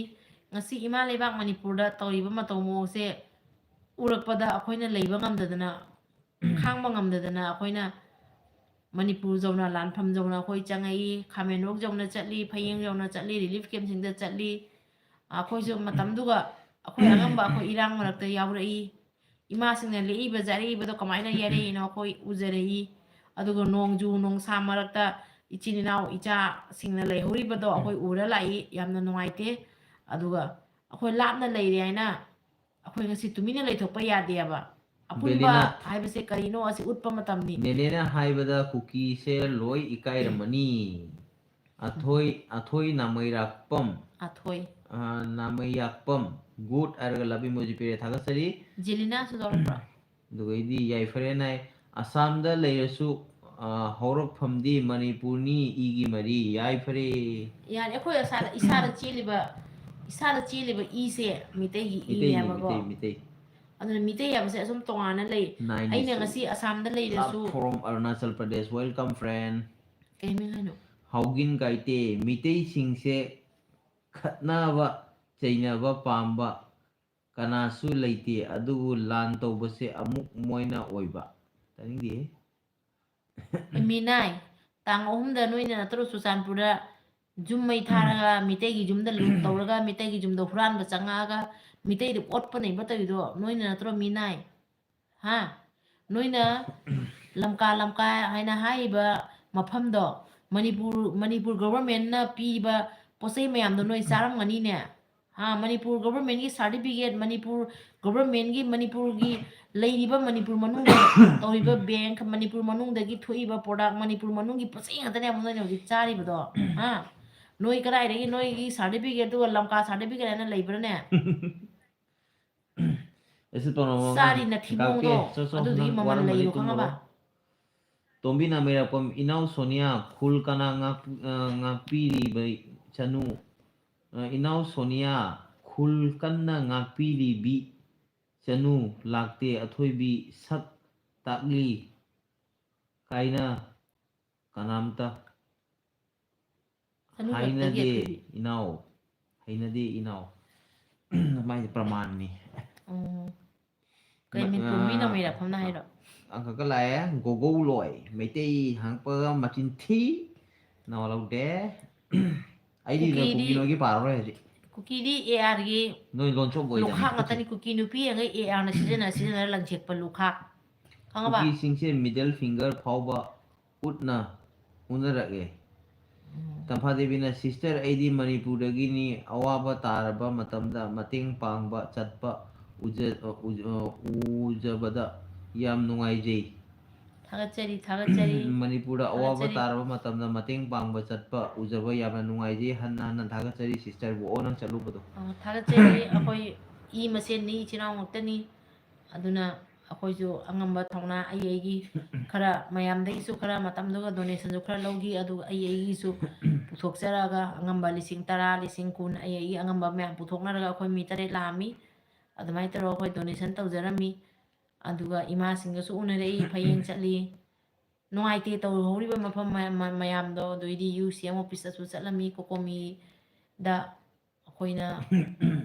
ꯉꯁꯤ ꯏꯃꯥ ꯂꯩꯕꯥꯛ ꯃꯅꯤꯄꯨꯔꯗ ꯇꯧꯔꯤꯕ ꯃꯇꯧ ꯃꯑꯣꯡꯁꯦ ꯎꯔꯛꯄꯗ ꯑꯩꯈꯣꯏꯅ ꯂꯩꯕ ꯉꯝꯗꯗꯅ, ꯈꯥꯡꯕ ꯉꯝꯗꯗꯅ ꯑꯩꯈꯣꯏꯅ ꯃꯅꯤꯄꯨꯔ ꯌꯧꯅ, ꯂꯥꯟꯐꯝ ꯌꯧꯅ ꯑꯩꯈꯣꯏ ꯆꯪꯉꯛꯏ, ꯈꯥꯃꯦꯟꯂꯣꯛ ꯌꯧꯅ ꯆꯠꯂꯤ, ꯐꯌꯦꯡ ꯌꯧꯅ ꯆꯠꯂꯤ, relief camp ꯁꯤꯡꯗ ꯆꯠꯂꯤ꯫ ꯑꯩꯈꯣꯏꯁꯨ ꯃꯇꯝꯗꯨꯒ ꯑꯩꯈꯣꯏ ꯑꯉꯝꯕ ꯑꯩꯈꯣꯏ ꯏꯔꯥꯡ ꯃꯔꯛꯇ ꯌꯥꯎꯔꯛꯏ꯫ ꯏꯃꯥꯁꯤꯡꯅ ꯂꯦꯛꯏꯕ ꯌꯥꯔꯛꯏꯕꯗꯣ ꯀꯃꯥꯏꯅ ꯌꯥꯔꯛꯏꯅꯣ ꯑꯩꯈꯣꯏ ꯎꯖꯔꯛꯏ꯫ ꯑꯗꯨꯒ ꯅꯣꯡꯖꯨ ꯅꯨꯡꯁꯥ ꯃꯔꯛꯇ ꯏꯆꯤꯟ ꯏꯅꯥꯎ ꯏꯆꯥꯁꯤꯡꯅ ꯂꯩꯍꯧꯔꯤꯕꯗꯣ ꯑꯩꯈꯣꯏ ꯎꯔ ꯂꯥꯛꯏ꯫ ꯌꯥꯝꯅ ꯅꯨꯡꯉꯥꯏꯇꯦ꯫ ꯑꯗꯨꯒ ꯑꯩꯈꯣꯏ ꯂꯥꯞꯅ ꯂꯩꯔꯦ ꯍꯥꯏꯅ ꯑꯩꯈꯣꯏ ꯉꯁꯤ ꯇꯨꯃꯤꯟꯅ ꯂꯩꯊꯣꯛꯄ ꯌꯥꯗꯦꯕ꯫ ꯑꯄꯨꯟꯕ ꯕꯦꯂꯤꯅ ꯍꯥꯏꯕꯁꯦ ꯀꯔꯤꯅꯣ ꯑꯁꯤ ꯎꯠꯄ ꯃꯇꯝꯅꯤ꯫ ꯕꯦꯂꯤꯅ ꯍꯥꯏꯕꯗ ꯀꯨꯀꯤꯁꯦ ꯂꯣꯏ ꯏꯀꯥꯏꯔꯝꯃꯅꯤ꯫ ꯑꯊꯣꯏ, ꯑꯊꯣꯏ ꯅꯥꯃꯩꯔꯥꯛꯄꯝ꯫ ꯑꯊꯣꯏ꯫ ꯑ, ꯅꯥꯃꯩꯌꯥꯛꯄꯝ꯫ Good ꯍꯥꯏꯔꯒ love emoji ꯄꯤꯔꯦ, ꯊꯥꯒꯠꯆꯔꯤ꯫ ꯖꯦꯂꯤꯅꯥꯁꯨ ꯌꯥꯎꯔꯛꯄ꯭ꯔꯣ? ꯑꯗꯨꯒꯩꯗꯤ ꯌꯥꯏꯐꯔꯦ ꯅꯥꯏ꯫ ꯑꯁꯥꯝꯗ ꯂꯩꯔꯁꯨ, ꯑ, ꯍꯧꯔꯛꯐꯝꯗꯤ ꯃꯅꯤꯄꯨꯔꯅꯤ, ꯏꯒꯤ ꯃꯔꯤ꯫ ꯌꯥꯏꯐꯔꯦ꯫ ꯌꯥꯔꯦ, ꯑꯩꯈꯣꯏ ꯑꯁꯥꯗ, ꯏꯁꯥꯗ ꯆꯦꯜꯂꯤꯕ, ꯏꯁꯥꯗ ꯆꯦꯜꯂꯤꯕ ꯏꯁꯦ ꯃꯤꯇꯩꯒꯤ ꯃꯤꯇꯩꯅꯤ, ꯏꯅꯦꯕꯀꯣ꯫ ꯃꯤꯇꯩ, ꯃꯤꯇꯩ꯫ ꯑꯗꯨꯅ ꯃꯤꯇꯩ ꯍꯥꯏꯕꯁꯦ ꯑꯁꯨꯝ ꯇꯣꯉꯥꯟꯅ ꯂꯩ꯫ ꯅꯥꯏꯟ ꯑꯩꯅ ꯏꯁ ꯉꯁꯤ ꯑꯁꯥꯝꯗ ꯂꯩꯔꯁꯨ Love from Arunachal Pradesh. Welcome, friend. ꯀꯩ ꯃꯤꯡ ꯍꯥꯏꯅꯣ? ꯍꯥꯎꯒꯤꯟ ꯀꯥꯏꯇꯦ, ꯃꯤꯇꯩꯁꯤꯡꯁꯦ ꯈꯠꯅꯕ ꯆꯩꯅꯕ ꯄꯥꯝꯕ ꯀꯅꯥꯁꯨ ꯂꯩꯇꯦ, ꯑꯗꯨꯕꯨ ꯂꯥꯟ ꯇꯧꯕꯁꯦ ꯑꯃꯨꯛ ꯃꯣꯏꯅ ꯑꯣꯏꯕ꯫ ꯇꯥꯅꯤꯡꯗꯦꯍꯦ꯫ ꯃꯤꯅꯥꯏ, ꯇꯥꯡ ꯑꯍꯨꯝꯗ ꯅꯣꯏꯅ ꯅꯠꯇ꯭ꯔꯣ ꯆꯨꯔꯆꯥꯟꯄꯨꯔꯗ ꯌꯨꯝ ꯃꯩ ꯊꯥꯔꯒ, ꯃꯤꯇꯩꯒꯤ ꯌꯨꯝꯗ ꯂꯨꯠ ꯇꯧꯔꯒ, ꯃꯤꯇꯩꯒꯤ ꯌꯨꯝꯗ ꯍꯨꯔꯥꯟꯕ ꯆꯪꯉꯛꯑꯒ, ꯃꯤꯇꯩꯗ ꯑꯣꯠꯄ ꯅꯩꯕ ꯇꯧꯔꯤꯗꯣ ꯅꯣꯏꯅ ꯅꯠꯇ꯭ꯔꯣ, ꯃꯤꯅꯥꯏ? ꯍꯥ? ꯅꯣꯏꯅ ꯂꯝꯀꯥ, ꯂꯝꯀꯥ ꯍꯥꯏꯅ ꯍꯥꯏꯔꯤꯕ ꯃꯐꯝꯗꯣ, ꯃꯅꯤꯄꯨꯔ, ꯃꯅꯤꯄꯨꯔ government ꯅ ꯄꯤꯕ ꯄꯣꯠ ꯆꯩ ꯃꯌꯥꯝꯗꯣ ꯅꯣꯏ ꯆꯥꯔꯝꯒꯅꯤꯅꯦ? ꯍꯥ, ꯃꯅꯤꯄꯨꯔ ꯒꯣꯚꯔꯟꯃꯦꯟꯒꯤ ꯁꯥꯔꯇꯤꯐꯤꯀꯦꯠ, ꯃꯅꯤꯄꯨꯔ ꯒꯣꯚꯔꯟꯃꯦꯟꯒꯤ, ꯃꯅꯤꯄꯨꯔꯒꯤ ꯂꯩꯔꯤꯕ, ꯃꯅꯤꯄꯨꯔ ꯃꯅꯨꯡꯗ ꯇꯧꯔꯤꯕ ꯕꯦꯡꯛ, ꯃꯅꯤꯄꯨꯔ ꯃꯅꯨꯡꯗꯒꯤ ꯊꯣꯛꯏꯕ ꯄ꯭ꯔꯣꯗꯛ, ꯃꯅꯤꯄꯨꯔ ꯃꯅꯨꯡꯒꯤ ꯄꯣꯠ ꯆꯩ ꯉꯥꯛꯇꯅꯦ ꯑꯃꯨꯛ ꯅꯣꯏꯅ ꯍꯧꯖꯤꯛ ꯆꯥꯔꯤꯕꯗꯣ꯫ ꯍꯥ? ꯅꯣꯏ ꯀꯗꯥꯏꯗꯒꯤ ꯅꯣꯏꯒꯤ ꯁꯥꯔꯇꯤꯐꯤꯀꯦꯠ ꯑꯗꯨꯒ ꯂꯝꯀꯥ ꯁꯥꯔꯇꯤꯐꯤꯀꯦꯠ ꯍꯥꯏꯅ ꯂꯩꯕ꯭ꯔꯥꯅꯦ? ꯑꯩꯁꯨ ꯇꯧꯔꯝꯃꯣ ꯆꯥꯔꯤ ꯃꯥꯅꯤ꯫ ꯅꯊꯤꯕꯣꯡꯗꯣ, ꯀꯥꯞꯀꯦ꯫ ꯆꯣ, ꯆꯣ, ꯑꯗꯨꯗꯨꯒꯤ ꯅꯪ ꯃꯃꯜ ꯋꯥꯔꯝꯃꯅꯤ, ꯂꯩꯌꯨ ꯈꯪꯉꯕ? ꯇꯨꯝꯃꯨꯔꯣ꯫ ꯇꯣꯝꯕꯤ ꯅꯥꯃꯩꯔꯥꯛꯄꯝ, ꯏꯅꯥꯎ ꯁꯣꯅꯤꯌꯥ, ꯈꯨꯜ ꯀꯅꯥ ꯉꯥꯛ-, ꯑ, ꯉꯥꯛꯄꯤꯔꯤꯕ ꯆꯅꯨ? ꯑ, ꯏꯅꯥꯎ ꯁꯣꯅꯤꯌꯥ, ꯈꯨꯜ ꯀꯟꯅ ꯉꯥꯛꯄꯤꯔꯤꯕꯤ ꯆꯅꯨ ꯂꯥꯛꯇꯦ꯫ ꯑꯊꯣꯏꯕꯤ ꯁꯛ ꯇꯥꯛꯂꯤ ꯀꯥꯏꯅ ꯀꯅꯥꯝꯇ ꯆꯅꯨ ꯈꯛꯇꯒꯤ ꯍꯩꯅꯗꯦ ꯑꯊꯣꯏꯕꯤ꯫ ꯏꯅꯥꯎ, ꯍꯩꯅꯗꯦ ꯏꯅꯥꯎ꯫ ꯃꯥꯏꯁꯦ ꯄ꯭ꯔꯃꯥꯟꯅꯤ꯫ ꯎꯝ꯫ ꯀꯩ ꯃ-, ꯃꯅꯤꯄꯨꯔ ꯃꯤ ꯑ, ꯅꯣꯡꯃꯩ ꯂꯥꯛꯐꯝꯅ ꯍꯥꯏꯔꯣ? ꯑꯪꯀꯀ ꯂꯥꯛꯑꯦ, ꯒꯣꯒꯧ ꯂꯣꯏ, ꯃꯩꯇꯩ ꯍꯪꯉꯛꯄꯒ ꯃꯆꯤꯟ ꯊꯤ, ꯅꯋꯥ ꯂꯧꯗꯦ꯫ ꯑꯩꯗꯤ ꯀꯨꯀꯤꯗꯤ, ꯀꯨꯀꯤꯅꯣꯒꯤ ꯄꯥꯔꯔꯣꯏ ꯍꯧꯖꯤꯛ꯫ ꯀꯨꯀꯤꯗꯤ ꯑꯦ ꯑꯥꯔꯒꯤ ꯅꯣꯏ ꯂꯣꯟꯊ꯭ꯔꯣꯛ ꯑꯣꯏꯗꯕꯅꯤ꯫ ꯂꯨꯈꯥꯛ ꯉꯥꯛꯇꯅꯤ꯫ ꯀꯨꯀꯤ ꯅꯨꯄꯤ ꯑꯉꯩ ꯑꯦ ꯑꯥꯔꯅ ꯁꯤꯖꯤꯟꯅ ꯁꯤꯖꯤꯟꯅꯔ ꯂꯪꯊꯦꯛꯄ ꯂꯨꯈꯥꯛ꯫ ꯈꯪꯉꯕ? ꯀꯨꯀꯤꯁꯤꯡꯁꯦ middle finger ꯐꯥꯎꯕ ꯎꯠꯅ ꯎꯅꯔꯛꯑꯦ꯫ ꯎꯝ꯫ ꯇꯝꯐꯥ ꯗꯦꯕꯤꯅ, "Sister, ꯑꯩꯗꯤ ꯃꯅꯤꯄꯨꯔꯗꯒꯤꯅꯤ꯫ ꯑꯋꯥꯕ ꯇꯥꯔꯕ ꯃꯇꯝꯗ ꯃꯇꯦꯡ ꯄꯥꯡꯕ ꯆꯠꯄ ꯎꯖ-, ꯎꯖ-, ꯎꯖꯕꯗ ꯌꯥꯝ ꯅꯨꯡꯉꯥꯏꯖꯩ꯫" ꯊꯥꯒꯠꯆꯔꯤ, ꯊꯥꯒꯠꯆꯔꯤ꯫ ꯃꯅꯤꯄꯨꯔꯗ ꯑꯋꯥꯕ ꯊꯥꯒꯠꯆꯔꯤ꯫ ꯇꯥꯔꯕ ꯃꯇꯝꯗ ꯃꯇꯦꯡ ꯄꯥꯡꯕ ꯆꯠꯄ ꯎꯖꯕ ꯌꯥꯝꯅ ꯅꯨꯡꯉꯥꯏꯖꯩ꯫ ꯍꯟꯅ ꯍꯟꯅ ꯊꯥꯒꯠꯆꯔꯤ sisterꯕꯨ꯫ ꯑꯣ, ꯅꯪ ꯆꯠꯂꯨꯕꯗꯣ꯫ ꯑ, ꯊꯥꯒꯠꯆꯔꯤ꯫ ꯑꯩꯈꯣꯏ ꯏ ꯃꯁꯦꯟꯅꯤ, ꯏꯆꯤꯟ ꯏꯅꯥꯎ ꯉꯥꯛꯇꯅꯤ꯫ ꯑꯗꯨꯅ ꯑꯩꯈꯣꯏꯁꯨ ꯑꯉꯝꯕ ꯊꯧꯅꯥ ꯑꯩ ꯑꯩꯒꯤ ꯈꯔ ꯃꯌꯥꯝꯗꯒꯤꯁꯨ ꯈꯔ ꯃꯇꯝꯗꯨꯒ donationꯁꯨ ꯈꯔ ꯂꯧꯈꯤ꯫ ꯑꯗꯨꯒ ꯑꯩ ꯑꯩꯒꯤꯁꯨ ꯄꯨꯊꯣꯛꯆꯔꯛꯑꯒ ꯑꯉꯝꯕ ꯂꯤꯁꯤꯡ ꯇꯔꯥ, ꯂꯤꯁꯤꯡ ꯀꯨꯟ ꯑꯩ ꯑꯩꯒꯤ ꯑꯉꯝꯕ ꯃꯌꯥꯝ ꯄꯨꯊꯣꯛꯅꯔꯒ ꯑꯩꯈꯣꯏ ꯃꯤ ꯇꯔꯦꯠ ꯂꯥꯛꯑꯝꯃꯤ꯫ ꯑꯗꯨꯃꯥꯏꯅ ꯇꯧꯔꯒ ꯑꯩꯈꯣꯏ donation ꯇꯧꯖꯔꯝꯃꯤ꯫ ꯑꯗꯨꯒ ꯏꯃꯥꯁꯤꯡꯒꯁꯨ ꯎꯅꯔꯛꯏ, ꯐꯌꯦꯡ ꯆꯠꯂꯤ꯫ ꯅꯨꯡꯉꯥꯏꯇꯦ ꯇꯧꯍꯧꯔꯤꯕ ꯃꯐꯝ ꯃꯌꯥꯝ, ꯃ-, ꯃꯌꯥꯝꯗꯣ꯫ ꯑꯗꯨ ꯑꯩꯗꯤ UCM officeꯇꯁꯨ ꯆꯠꯂꯝꯃꯤ, ꯀꯣꯀꯣꯃꯤꯗ ꯑꯩꯈꯣꯏꯅ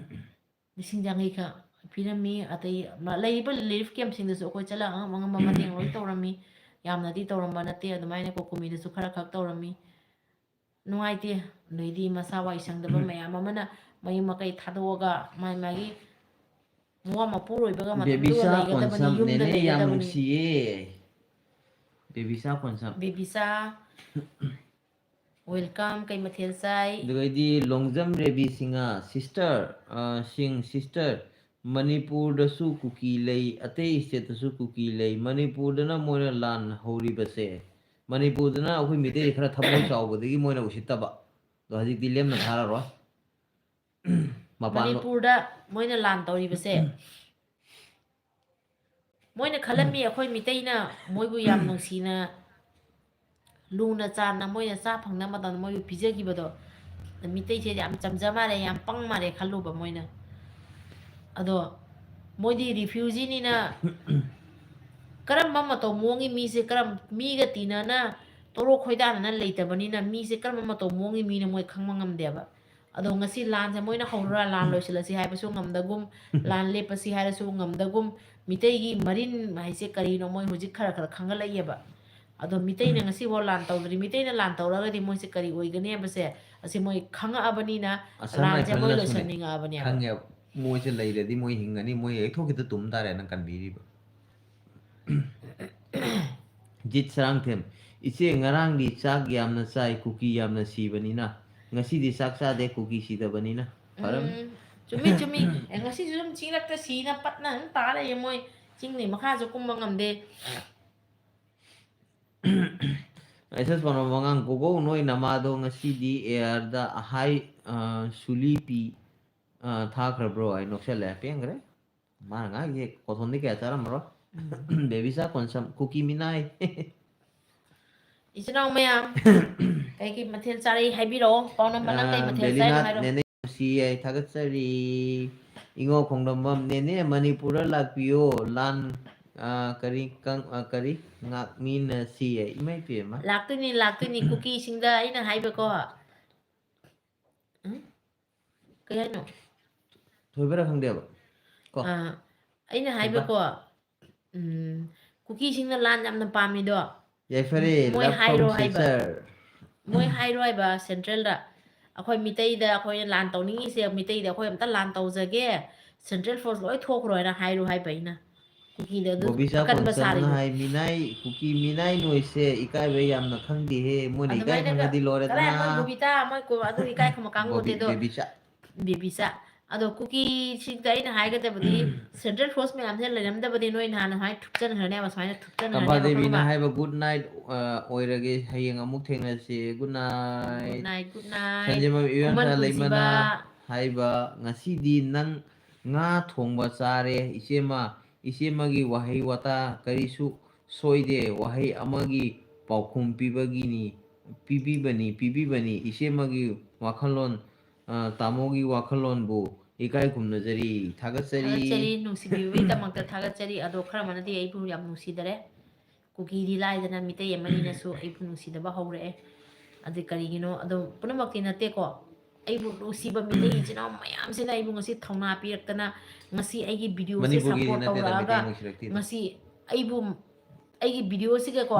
ꯂꯤꯁꯤꯡ ꯌꯥꯡꯈꯩ ꯈꯛ ꯄꯤꯔꯝꯃꯤ꯫ ꯑꯇꯩ ꯃ-, ꯂꯩꯔꯤꯕ relief campꯁꯤꯡꯗꯁꯨ ꯑꯩꯈꯣꯏ ꯆꯠꯂꯒ ꯑꯉꯝ ꯑꯉꯝꯕ ꯃꯇꯦꯡ ꯂꯣꯏ ꯇꯧꯔꯝꯃꯤ꯫ ꯌꯥꯝꯅꯗꯤ ꯇꯧꯔꯝꯕ ꯅꯠꯇꯦ, ꯑꯗꯨꯃꯥꯏꯅ ꯀꯣꯀꯣꯃꯤꯗꯁꯨ ꯈꯔ ꯈꯛ ꯇꯧꯔꯝꯃꯤ꯫ ꯅꯨꯡꯉꯥꯏꯇꯦ꯫ ꯑꯗꯩꯗꯤ ꯃꯁꯥ ꯋꯥꯏ ꯁꯪꯗꯕ ꯃꯌꯥꯝ ꯑꯃꯅ ꯃꯌꯨꯝ ꯃꯀꯩ ꯊꯥꯗꯣꯛꯑꯒ ꯃꯥꯏ ꯃꯥꯒꯤ ꯃꯋꯥ ꯃꯄꯨꯔꯣꯏꯕꯒ ꯃꯇꯝꯗꯨꯒ ꯕꯦꯕꯤꯁꯥ ꯂꯩꯒꯗꯕꯅꯤ, ꯀꯣꯟꯁꯝ, ꯌꯨꯝꯗ ꯅꯦꯅꯦ ꯌꯥꯝ ꯂꯩꯒꯗꯕꯅꯤ꯫ ꯅꯨꯡꯁꯤꯌꯦ꯫ ꯕꯦꯕꯤꯁꯥ ꯀꯣꯟꯁꯝ꯫ ꯕꯦꯕꯤꯁꯥ꯫ Welcome, ꯀꯩ ꯃꯊꯦꯜ ꯆꯥꯏ? ꯑꯗꯨꯒꯩꯗꯤ ꯂꯣꯡꯖꯝ ꯔꯦꯕꯤ ꯁꯤꯡꯍ, sister, ꯑ, ꯁꯤꯡ, sister, ꯃꯅꯤꯄꯨꯔꯗꯁꯨ ꯀꯨꯀꯤ ꯂꯩ, ꯑꯇꯩ stateꯇꯁꯨ ꯀꯨꯀꯤ ꯂꯩ꯫ ꯃꯅꯤꯄꯨꯔꯗꯅ ꯃꯣꯏꯅ ꯂꯥꯟ ꯍꯧꯔꯤꯕꯁꯦ, ꯃꯅꯤꯄꯨꯔꯗꯅ ꯑꯩꯈꯣꯏ ꯃꯤꯇꯩ ꯈꯔ ꯊꯃꯣꯏ ꯆꯥꯎꯕꯗꯒꯤ ꯃꯣꯏꯅ ꯎꯁꯤꯠꯇꯕ꯫ ꯑꯗꯣ ꯍꯧꯖꯤꯛꯇꯤ ꯂꯦꯝꯅ ꯊꯥꯔꯔꯣꯏ꯫ ꯃꯄꯥꯟ ꯃꯅꯤꯄꯨꯔꯗ ꯃꯣꯏꯅ ꯂꯥꯟ ꯇꯧꯔꯤꯕꯁꯦ, ꯃꯣꯏꯅ ꯈꯜꯂꯝꯃꯤ ꯑꯩꯈꯣꯏ ꯃꯤꯇꯩꯅ ꯃꯣꯏꯕꯨ ꯌꯥꯝ ꯅꯨꯡꯁꯤꯅ, ꯂꯨꯅ ꯆꯥꯟꯅ ꯃꯣꯏꯅ ꯆꯥ ꯐꯪꯅꯕ ꯃꯇꯝꯗ ꯃꯣꯏꯕꯨ ꯄꯤꯖꯈꯤꯕꯗꯣ, ꯃꯤꯇꯩꯁꯦ ꯌꯥꯝ ꯆꯝꯖ ꯃꯥꯜꯂꯦ, ꯌꯥꯝ ꯄꯪ ꯃꯥꯜꯂꯦ ꯈꯜꯂꯨꯕ ꯃꯣꯏꯅ꯫ ꯑꯗꯣ ꯃꯣꯏꯗꯤ refugeeꯅꯤꯅ ꯀꯔꯝꯕ ꯃꯇꯧ ꯃꯑꯣꯡꯒꯤ ꯃꯤꯁꯦ, ꯀꯔꯝ-, ꯃꯤꯒ ꯇꯤꯟꯅꯅ ꯇꯣꯔꯣꯛ ꯈꯣꯏꯗꯥꯅꯅ ꯂꯩꯇꯕꯅꯤꯅ ꯃꯤꯁꯦ ꯀꯔꯝꯕ ꯃꯇꯧ ꯃꯑꯣꯡꯒꯤ ꯃꯤꯅꯣ ꯃꯣꯏ ꯈꯪꯕ ꯉꯝꯗꯦꯕ꯫ ꯑꯗꯣ ꯉꯁꯤ ꯂꯥꯟꯁꯦ ꯃꯣꯏꯅ ꯍꯧꯔꯨꯔ ꯂꯥꯟ ꯂꯣꯏꯁꯤꯜꯂꯁꯤ ꯍꯥꯏꯕꯁꯨ ꯉꯝꯗꯒꯨꯝ, ꯂꯥꯟ ꯂꯦꯞꯄꯁꯤ ꯍꯥꯏꯔꯁꯨ ꯉꯝꯗꯒꯨꯝ, ꯃꯤꯇꯩꯒꯤ ꯃꯔꯤꯟ ꯍꯥꯏꯁꯦ ꯀꯔꯤꯅꯣ ꯃꯣꯏ ꯍꯧꯖꯤꯛ ꯈꯔ ꯈꯔ ꯈꯪꯒꯠꯂꯛꯏꯑꯕ꯫ ꯑꯗꯣ ꯃꯤꯇꯩꯅ ꯉꯁꯤꯐꯥꯎ ꯂꯥꯟ ꯇꯧꯗ꯭ꯔꯤ꯫ ꯃꯤꯇꯩꯅ ꯂꯥꯟ ꯇꯧꯔꯒꯗꯤ ꯃꯣꯏꯁꯦ ꯀꯔꯤ ꯑꯣꯏꯒꯅꯤ ꯍꯥꯏꯕꯁꯦ ꯑꯁꯤ ꯃꯣꯏ ꯈꯪꯉꯛꯑꯕꯅꯤꯅ ꯑꯁꯥꯝ ꯂꯥꯟꯁꯦ ꯃꯣꯏ ꯔꯥꯏꯐꯜꯅꯁꯨꯅꯦ ꯂꯣꯏꯁꯟꯅꯤꯡꯉꯛꯑꯕꯅꯦꯕ꯫ ꯈꯪꯉꯦꯕ꯫ ꯃꯣꯏꯁꯦ ꯂꯩꯔꯗꯤ ꯃꯣꯏ ꯍꯤꯡꯒꯅꯤ, ꯃꯣꯏ ꯍꯦꯛ ꯊꯣꯛꯈꯤꯗ ꯇꯨꯝ ꯇꯥꯔꯦꯅ ꯀꯟꯕꯤꯔꯤꯕ꯫ ꯖꯤꯠ ꯁꯔꯥꯡꯊꯦꯝ, ꯏꯆꯦ ꯉꯔꯥꯡꯗꯤ ꯆꯥꯛ ꯌꯥꯝꯅ ꯆꯥꯏ, ꯀꯨꯀꯤ ꯌꯥꯝꯅ ꯁꯤꯕꯅꯤꯅ꯫ ꯉꯁꯤꯗꯤ ꯆꯥꯛ ꯆꯥꯗꯦ, ꯀꯨꯀꯤ ꯁꯤꯗꯕꯅꯤꯅ꯫ ꯐꯔꯝꯅꯤ꯫ ꯎꯝ, ꯆꯨꯝꯃꯤ, ꯆꯨꯝꯃꯤ꯫ ꯑꯦ, ꯉꯁꯤꯁꯨ ꯑꯗꯨꯝ ꯆꯤꯡꯂꯛꯇ ꯁꯤꯅ ꯄꯠꯅ ꯑꯗꯨꯝ ꯇꯥ ꯂꯩꯌꯦ ꯃꯣꯏ꯫ ꯆꯤꯡꯗꯩ ꯃꯈꯥꯁꯨ ꯀꯨꯝꯕ ꯉꯝꯗꯦ꯫ ꯑꯩꯁꯁ ꯄꯥꯎꯅꯝ ꯋꯥꯉꯥꯡ ꯀꯣꯀꯧ ꯅꯣꯏ ꯅꯃꯥꯗꯣ ꯉꯁꯤꯗꯤ ꯑꯦꯌꯥꯔꯗ ꯑꯍꯥꯏ, ꯑ, ꯁꯨꯂꯤ ꯄꯤ, ꯑ, ꯊꯥꯈ꯭ꯔꯕ꯭ꯔꯣ? ꯑꯩ ꯅꯣꯛꯁꯜꯂꯦ, ꯄꯦꯟꯈ꯭ꯔꯦ꯫ ꯃꯥꯅ ꯉꯥꯡꯉꯤꯁꯦ ꯀꯣꯊꯣꯟꯗꯤ ꯀꯌꯥ ꯆꯥꯔꯝꯃꯔꯣꯏ꯫ ꯕꯦꯕꯤꯆꯥ ꯀꯣꯟꯁꯝ, ꯀꯨꯀꯤ ꯃꯤꯅꯥꯏ꯫ ꯏꯆꯤꯟ ꯏꯅꯥꯎ ꯃꯌꯥꯝ, ꯀꯩ ꯀꯩ ꯃꯊꯦꯜ ꯆꯥꯔꯛꯏ ꯍꯥꯏꯕꯤꯔꯛꯑꯣ꯫ ꯄꯥꯎꯅꯝ ꯃꯅꯪ ꯀꯩ ꯑ, ꯃꯊꯦꯜ ꯆꯥꯏꯅꯣ ꯕꯦꯂꯤꯅꯥꯊ ꯍꯥꯏꯔꯣ꯫ ꯅꯦꯅꯦ ꯅꯨꯡꯁꯤ ꯌꯥꯏ, ꯊꯥꯒꯠꯆꯔꯤ꯫ ꯏꯉꯣ ꯈꯣꯡꯗ꯭ꯔꯝꯕꯝ, ꯅꯦꯅꯦ ꯃꯅꯤꯄꯨꯔꯗ ꯂꯥꯛꯄꯤꯌꯣ, ꯂꯥꯟ, ꯑ, ꯀꯔꯤ, ꯀꯪ-, ꯑ, ꯀꯔꯤ, ꯉꯥꯛꯃꯤꯟꯅꯁꯤ ꯌꯥꯏ꯫ ꯏꯃꯥ ꯏꯄꯦꯝꯃ꯫ ꯂꯥꯛꯇꯣꯏꯅꯤ, ꯂꯥꯛꯇꯣꯏꯅꯤ꯫ ꯀꯨꯀꯤꯁꯤꯡꯗ ꯑꯩꯅ ꯍꯥꯏꯕꯀꯣ꯫ ꯎꯝ? ꯀꯩ ꯍꯥꯏꯅꯣ? ꯊꯣꯏꯕꯔꯥ ꯈꯪꯗꯦꯕ꯫ ꯀꯣ꯫ ꯑ, ꯑꯩꯅ ꯊꯣꯏꯕ꯫ ꯍꯥꯏꯕꯀꯣ, ꯎꯝ, ꯀꯨꯀꯤꯁꯤꯡꯅ ꯂꯥꯟ ꯌꯥꯝꯅ ꯄꯥꯝꯃꯤꯗꯣ, ꯌꯥꯏꯐꯔꯦ, ꯃꯣꯏ love from ꯍꯥꯏꯔꯣ ꯍꯥꯏꯕ꯫ sister꯫ ꯃꯣꯏ ꯍꯥꯏꯔꯣ ꯍꯥꯏꯕ ꯁꯦꯟꯇ꯭ꯔꯦꯜꯗ, "ꯑꯩꯈꯣꯏ ꯃꯤꯇꯩꯗ, ꯑꯩꯈꯣꯏꯅ ꯂꯥꯟ ꯇꯧꯅꯤꯡꯉꯤꯁꯦ, ꯃꯤꯇꯩꯗ ꯑꯩꯈꯣꯏ ꯑꯝꯇ ꯂꯥꯟ ꯇꯧꯖꯒꯦ, ꯁꯦꯟꯇ꯭ꯔꯦꯜ ꯐꯣꯔꯁ ꯂꯣꯏ ꯊꯣꯛꯈ꯭ꯔꯣ" ꯍꯥꯏꯅ ꯍꯥꯏꯔꯣ ꯍꯥꯏꯕ ꯑꯩꯅ꯫ ꯀꯨꯀꯤꯗ ꯑꯗꯨ ꯕꯣꯕꯤꯆꯥ ꯑꯀꯟꯕ ꯈꯣꯟꯆꯝꯅ ꯁꯥꯔꯤꯗꯣ꯫ ꯍꯥꯏ, "ꯃꯤꯅꯥꯏ, ꯀꯨꯀꯤ ꯃꯤꯅꯥꯏ ꯅꯣꯏꯁꯦ ꯏꯀꯥꯏꯕ ꯌꯥꯝꯅ ꯈꯪꯗꯦꯍꯦ, ꯃꯣꯏꯅ ꯏꯀꯥꯏ ꯑꯗꯨꯃꯥꯏꯅꯒ ꯈꯪꯉꯗꯤ ꯂꯣꯏꯔꯦꯗꯅ"꯫ ꯀꯗꯥꯏ ꯃꯣꯏ ꯕꯣꯕꯤꯇꯥ, ꯃꯣꯏ ꯀꯣ-, ꯑꯗꯨ ꯏꯀꯥꯏ ꯈꯨꯝꯕ ꯀꯥꯡꯕꯨ ꯕꯣꯕꯤ-, ꯅꯠꯇꯦ ꯑꯗꯣ꯫ ꯕꯦꯕꯤꯆꯥ꯫ ꯕꯦꯕꯤꯆꯥ꯫ ꯑꯗꯣ ꯀꯨꯀꯤꯁꯤꯡꯗ ꯑꯩꯅ ꯍꯥꯏꯒꯗꯕꯗꯤ, central force ꯃꯌꯥꯝꯁꯦ ꯂꯩꯔꯝꯗꯕꯗꯤ ꯅꯣꯏ ꯅꯍꯥꯟ ꯁꯨꯃꯥꯏꯅ ꯊꯨꯞꯆꯟꯈ꯭ꯔꯅꯦꯕ, ꯁꯨꯃꯥꯏꯅ ꯊꯨꯞꯆꯟꯈ꯭ꯔꯅꯦꯕ, ꯀꯝꯐꯥꯗꯦꯕꯤꯅ ꯈꯪꯉꯕ? ꯍꯥꯏꯕ, "Good night, ꯑ, ꯑꯣꯏꯔꯒꯦ, ꯍꯌꯦꯡ ꯑꯃꯨꯛ ꯊꯦꯡꯅꯁꯤ, good night"꯫ Good night, good night꯫ ꯁꯟꯖꯦꯟꯕꯝ ꯏꯕꯦꯝꯆꯥ ꯈꯨꯃꯟ ꯂꯩꯃꯅ ꯄꯨꯟꯁꯤꯕ꯫ ꯍꯥꯏꯕ, "ꯉꯁꯤꯗꯤ ꯅꯪ ꯉꯥ ꯊꯣꯡꯕ ꯆꯥꯔꯦ, ꯏꯆꯦꯃ, ꯏꯆꯦꯃꯒꯤ ꯋꯥꯍꯩ ꯋꯥꯇꯥ ꯀꯔꯤꯁꯨ ꯁꯣꯏꯗꯦ, ꯋꯥꯍꯩ ꯑꯃꯒꯤ ꯄꯥꯎꯈꯨꯝ ꯄꯤꯕꯒꯤꯅꯤ, ꯄꯤꯕꯤꯕꯅꯤ, ꯄꯤꯕꯤꯕꯅꯤ, ꯏꯆꯦꯃꯒꯤ ꯋꯥꯈꯜꯂꯣꯟ, ꯑ, ꯇꯥꯃꯣꯒꯤ ꯋꯥꯈꯜꯂꯣꯟꯕꯨ ꯏꯀꯥꯏ ꯈꯨꯝꯅꯖꯔꯤ, ꯊꯥꯒꯠꯆꯔꯤ"꯫ ꯊꯥꯒꯠꯆꯔꯤ, ꯅꯨꯡꯁꯤꯕꯤꯕꯒꯤꯗꯃꯛꯇ ꯊꯥꯒꯠꯆꯔꯤ꯫ ꯑꯗꯣ ꯈꯔ ꯑꯃꯅꯗꯤ ꯑꯩꯕꯨ ꯌꯥꯝ ꯅꯨꯡꯁꯤꯗꯔꯦ꯫ ꯀꯨꯀꯤꯗꯤ ꯂꯥꯏꯗꯅ, ꯃꯤꯇꯩ ꯑꯃꯅꯤꯅꯁꯨ ꯑꯩꯕꯨ ꯅꯨꯡꯁꯤꯗꯕ ꯍꯧꯔꯛꯑꯦ꯫ ꯑꯗꯨ ꯀꯔꯤꯒꯤꯅꯣ? ꯑꯗꯣ ꯄꯨꯝꯅꯃꯛꯇꯤ ꯅꯠꯇꯦꯀꯣ꯫ ꯑꯩꯕꯨ ꯅꯨꯡꯁꯤꯕ ꯃꯤꯇꯩ ꯏꯆꯤꯟ ꯏꯅꯥꯎ ꯃꯌꯥꯝꯁꯤꯅ ꯑꯩꯕꯨ ꯉꯁꯤ ꯊꯧꯅꯥ ꯄꯤꯔꯛꯇꯅ, ꯉꯁꯤ ꯑꯩꯒꯤ videoꯁꯦ ꯃꯅꯤꯄꯨꯔꯒꯤꯗꯤ support ꯅꯠꯇꯦꯗ, ꯇꯧꯔꯛꯑꯒ, ꯃꯤꯇꯩ ꯅꯨꯡꯁꯤꯔꯛꯇꯦꯗ꯫ ꯉꯁꯤ ꯑꯩꯕꯨ, ꯑꯩꯒꯤ videoꯁꯤꯒꯀꯣ,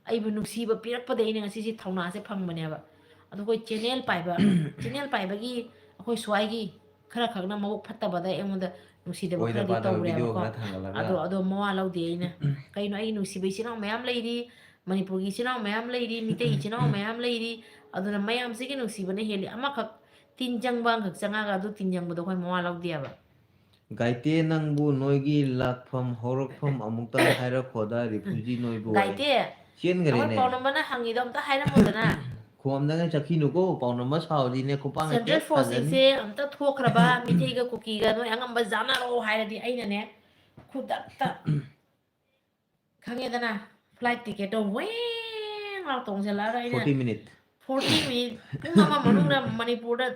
ꯑꯩꯕꯨ ꯅꯨꯡꯁꯤꯕ ꯄꯤꯔꯛꯄꯗꯒꯤ ꯑꯩꯅ ꯉꯁꯤꯁꯦ ꯊꯧꯅꯥꯁꯦ ꯐꯪꯕꯅꯦꯕ꯫ ꯑꯗꯣ ꯑꯩꯈꯣꯏ channel ꯄꯥꯏꯕ, channel ꯄꯥꯏꯕꯒꯤ ꯑꯩꯈꯣꯏ ꯁ꯭ꯋꯥꯏꯒꯤ ꯈꯔ ꯈꯛꯅ ꯃꯕꯨꯛ ꯐꯠꯇꯕꯗ ꯑꯩꯉꯣꯟꯗ ꯅꯨꯡꯁꯤꯗꯕ ꯑꯣꯏꯗ ꯈꯔꯗꯤ ꯄꯥꯗꯕ video ꯇꯧꯔꯦꯕꯀꯣ꯫ ꯈꯔ ꯊꯥꯡꯒꯠꯂꯒ꯫ ꯑꯗꯣ, ꯑꯗꯣ ꯃꯋꯥ ꯂꯧꯗꯦ ꯑꯩꯅ꯫ ꯀꯩꯅꯣ, ꯑꯩꯒꯤ ꯅꯨꯡꯁꯤꯕ ꯏꯆꯤꯟ ꯏꯅꯥꯎ ꯃꯌꯥꯝ ꯂꯩꯔꯤ, ꯃꯅꯤꯄꯨꯔꯒꯤ ꯏꯆꯤꯟ ꯏꯅꯥꯎ ꯃꯌꯥꯝ ꯂꯩꯔꯤ, ꯃꯤꯇꯩ ꯏꯆꯤꯟ ꯏꯅꯥꯎ ꯃꯌꯥꯝ ꯂꯩꯔꯤ꯫ ꯑꯗꯨꯅ ꯃꯌꯥꯝꯁꯤꯒꯤ ꯅꯨꯡꯁꯤꯕꯅ ꯍꯦꯜꯂꯤ꯫ ꯑꯃꯈꯛ ꯇꯤꯟ ꯆꯪꯕ ꯑꯃꯈꯛ ꯆꯪꯉꯒ ꯑꯗꯨ ꯇꯤꯟ ꯆꯪꯕꯗꯣ ꯑꯩꯈꯣꯏ ꯃꯋꯥ ꯂꯧꯗꯦꯕ꯫ ꯒꯥꯏꯇꯦ, ꯅꯪꯕꯨ ꯅꯣꯏꯒꯤ ꯂꯥꯛꯐꯝ ꯍꯧꯔꯛꯐꯝ ꯑꯃꯨꯛꯇꯪ ꯍꯥꯏꯔꯛꯈꯣꯗ, refugee ꯅꯣꯏꯕꯨ꯫ ꯒꯥꯏꯇꯦ, ꯆꯦꯟꯈ꯭ꯔꯦꯅꯦ꯫ ꯑꯩꯈꯣꯏ ꯄꯥꯎ ꯅꯝꯕꯔꯅ ꯍꯪꯉꯤꯗꯣ ꯑꯝꯇ ꯍꯥꯏꯔꯝꯃꯣꯗꯅ꯫ ꯈꯨꯝꯃꯝꯗꯅ ꯆꯠꯈꯤꯅꯨꯀꯣ, ꯄꯥꯎ ꯅꯝꯕꯔ ꯁꯥꯎꯔꯗꯤꯅꯦ, ꯈꯨꯄꯥꯛꯅ central ꯊꯦꯛ ꯐꯖꯅꯤ꯫ Forceꯁꯤꯡꯁꯦ ꯑꯝꯇ ꯊꯣꯛꯈ꯭ꯔꯕ, ꯃꯤꯇꯩꯒ ꯀꯨꯀꯤꯒ ꯅꯣꯏ ꯑꯉꯝꯕ ꯌꯥꯅꯔꯣ ꯍꯥꯏꯔꯗꯤ ꯑꯩꯅꯅꯦ, ꯈꯨꯗꯛꯇ, ꯈꯪꯉꯦꯗꯅ, flight ticketꯇꯣ ꯋꯦꯡ ꯂꯥꯎ ꯇꯣꯡꯁꯤꯜꯂꯛꯑꯒ ꯑꯩꯅ forty minute꯫ Forty minute, ꯄꯨꯡ ꯑꯃ ꯃꯅꯨꯡꯗ ꯃꯅꯤꯄꯨꯔꯗ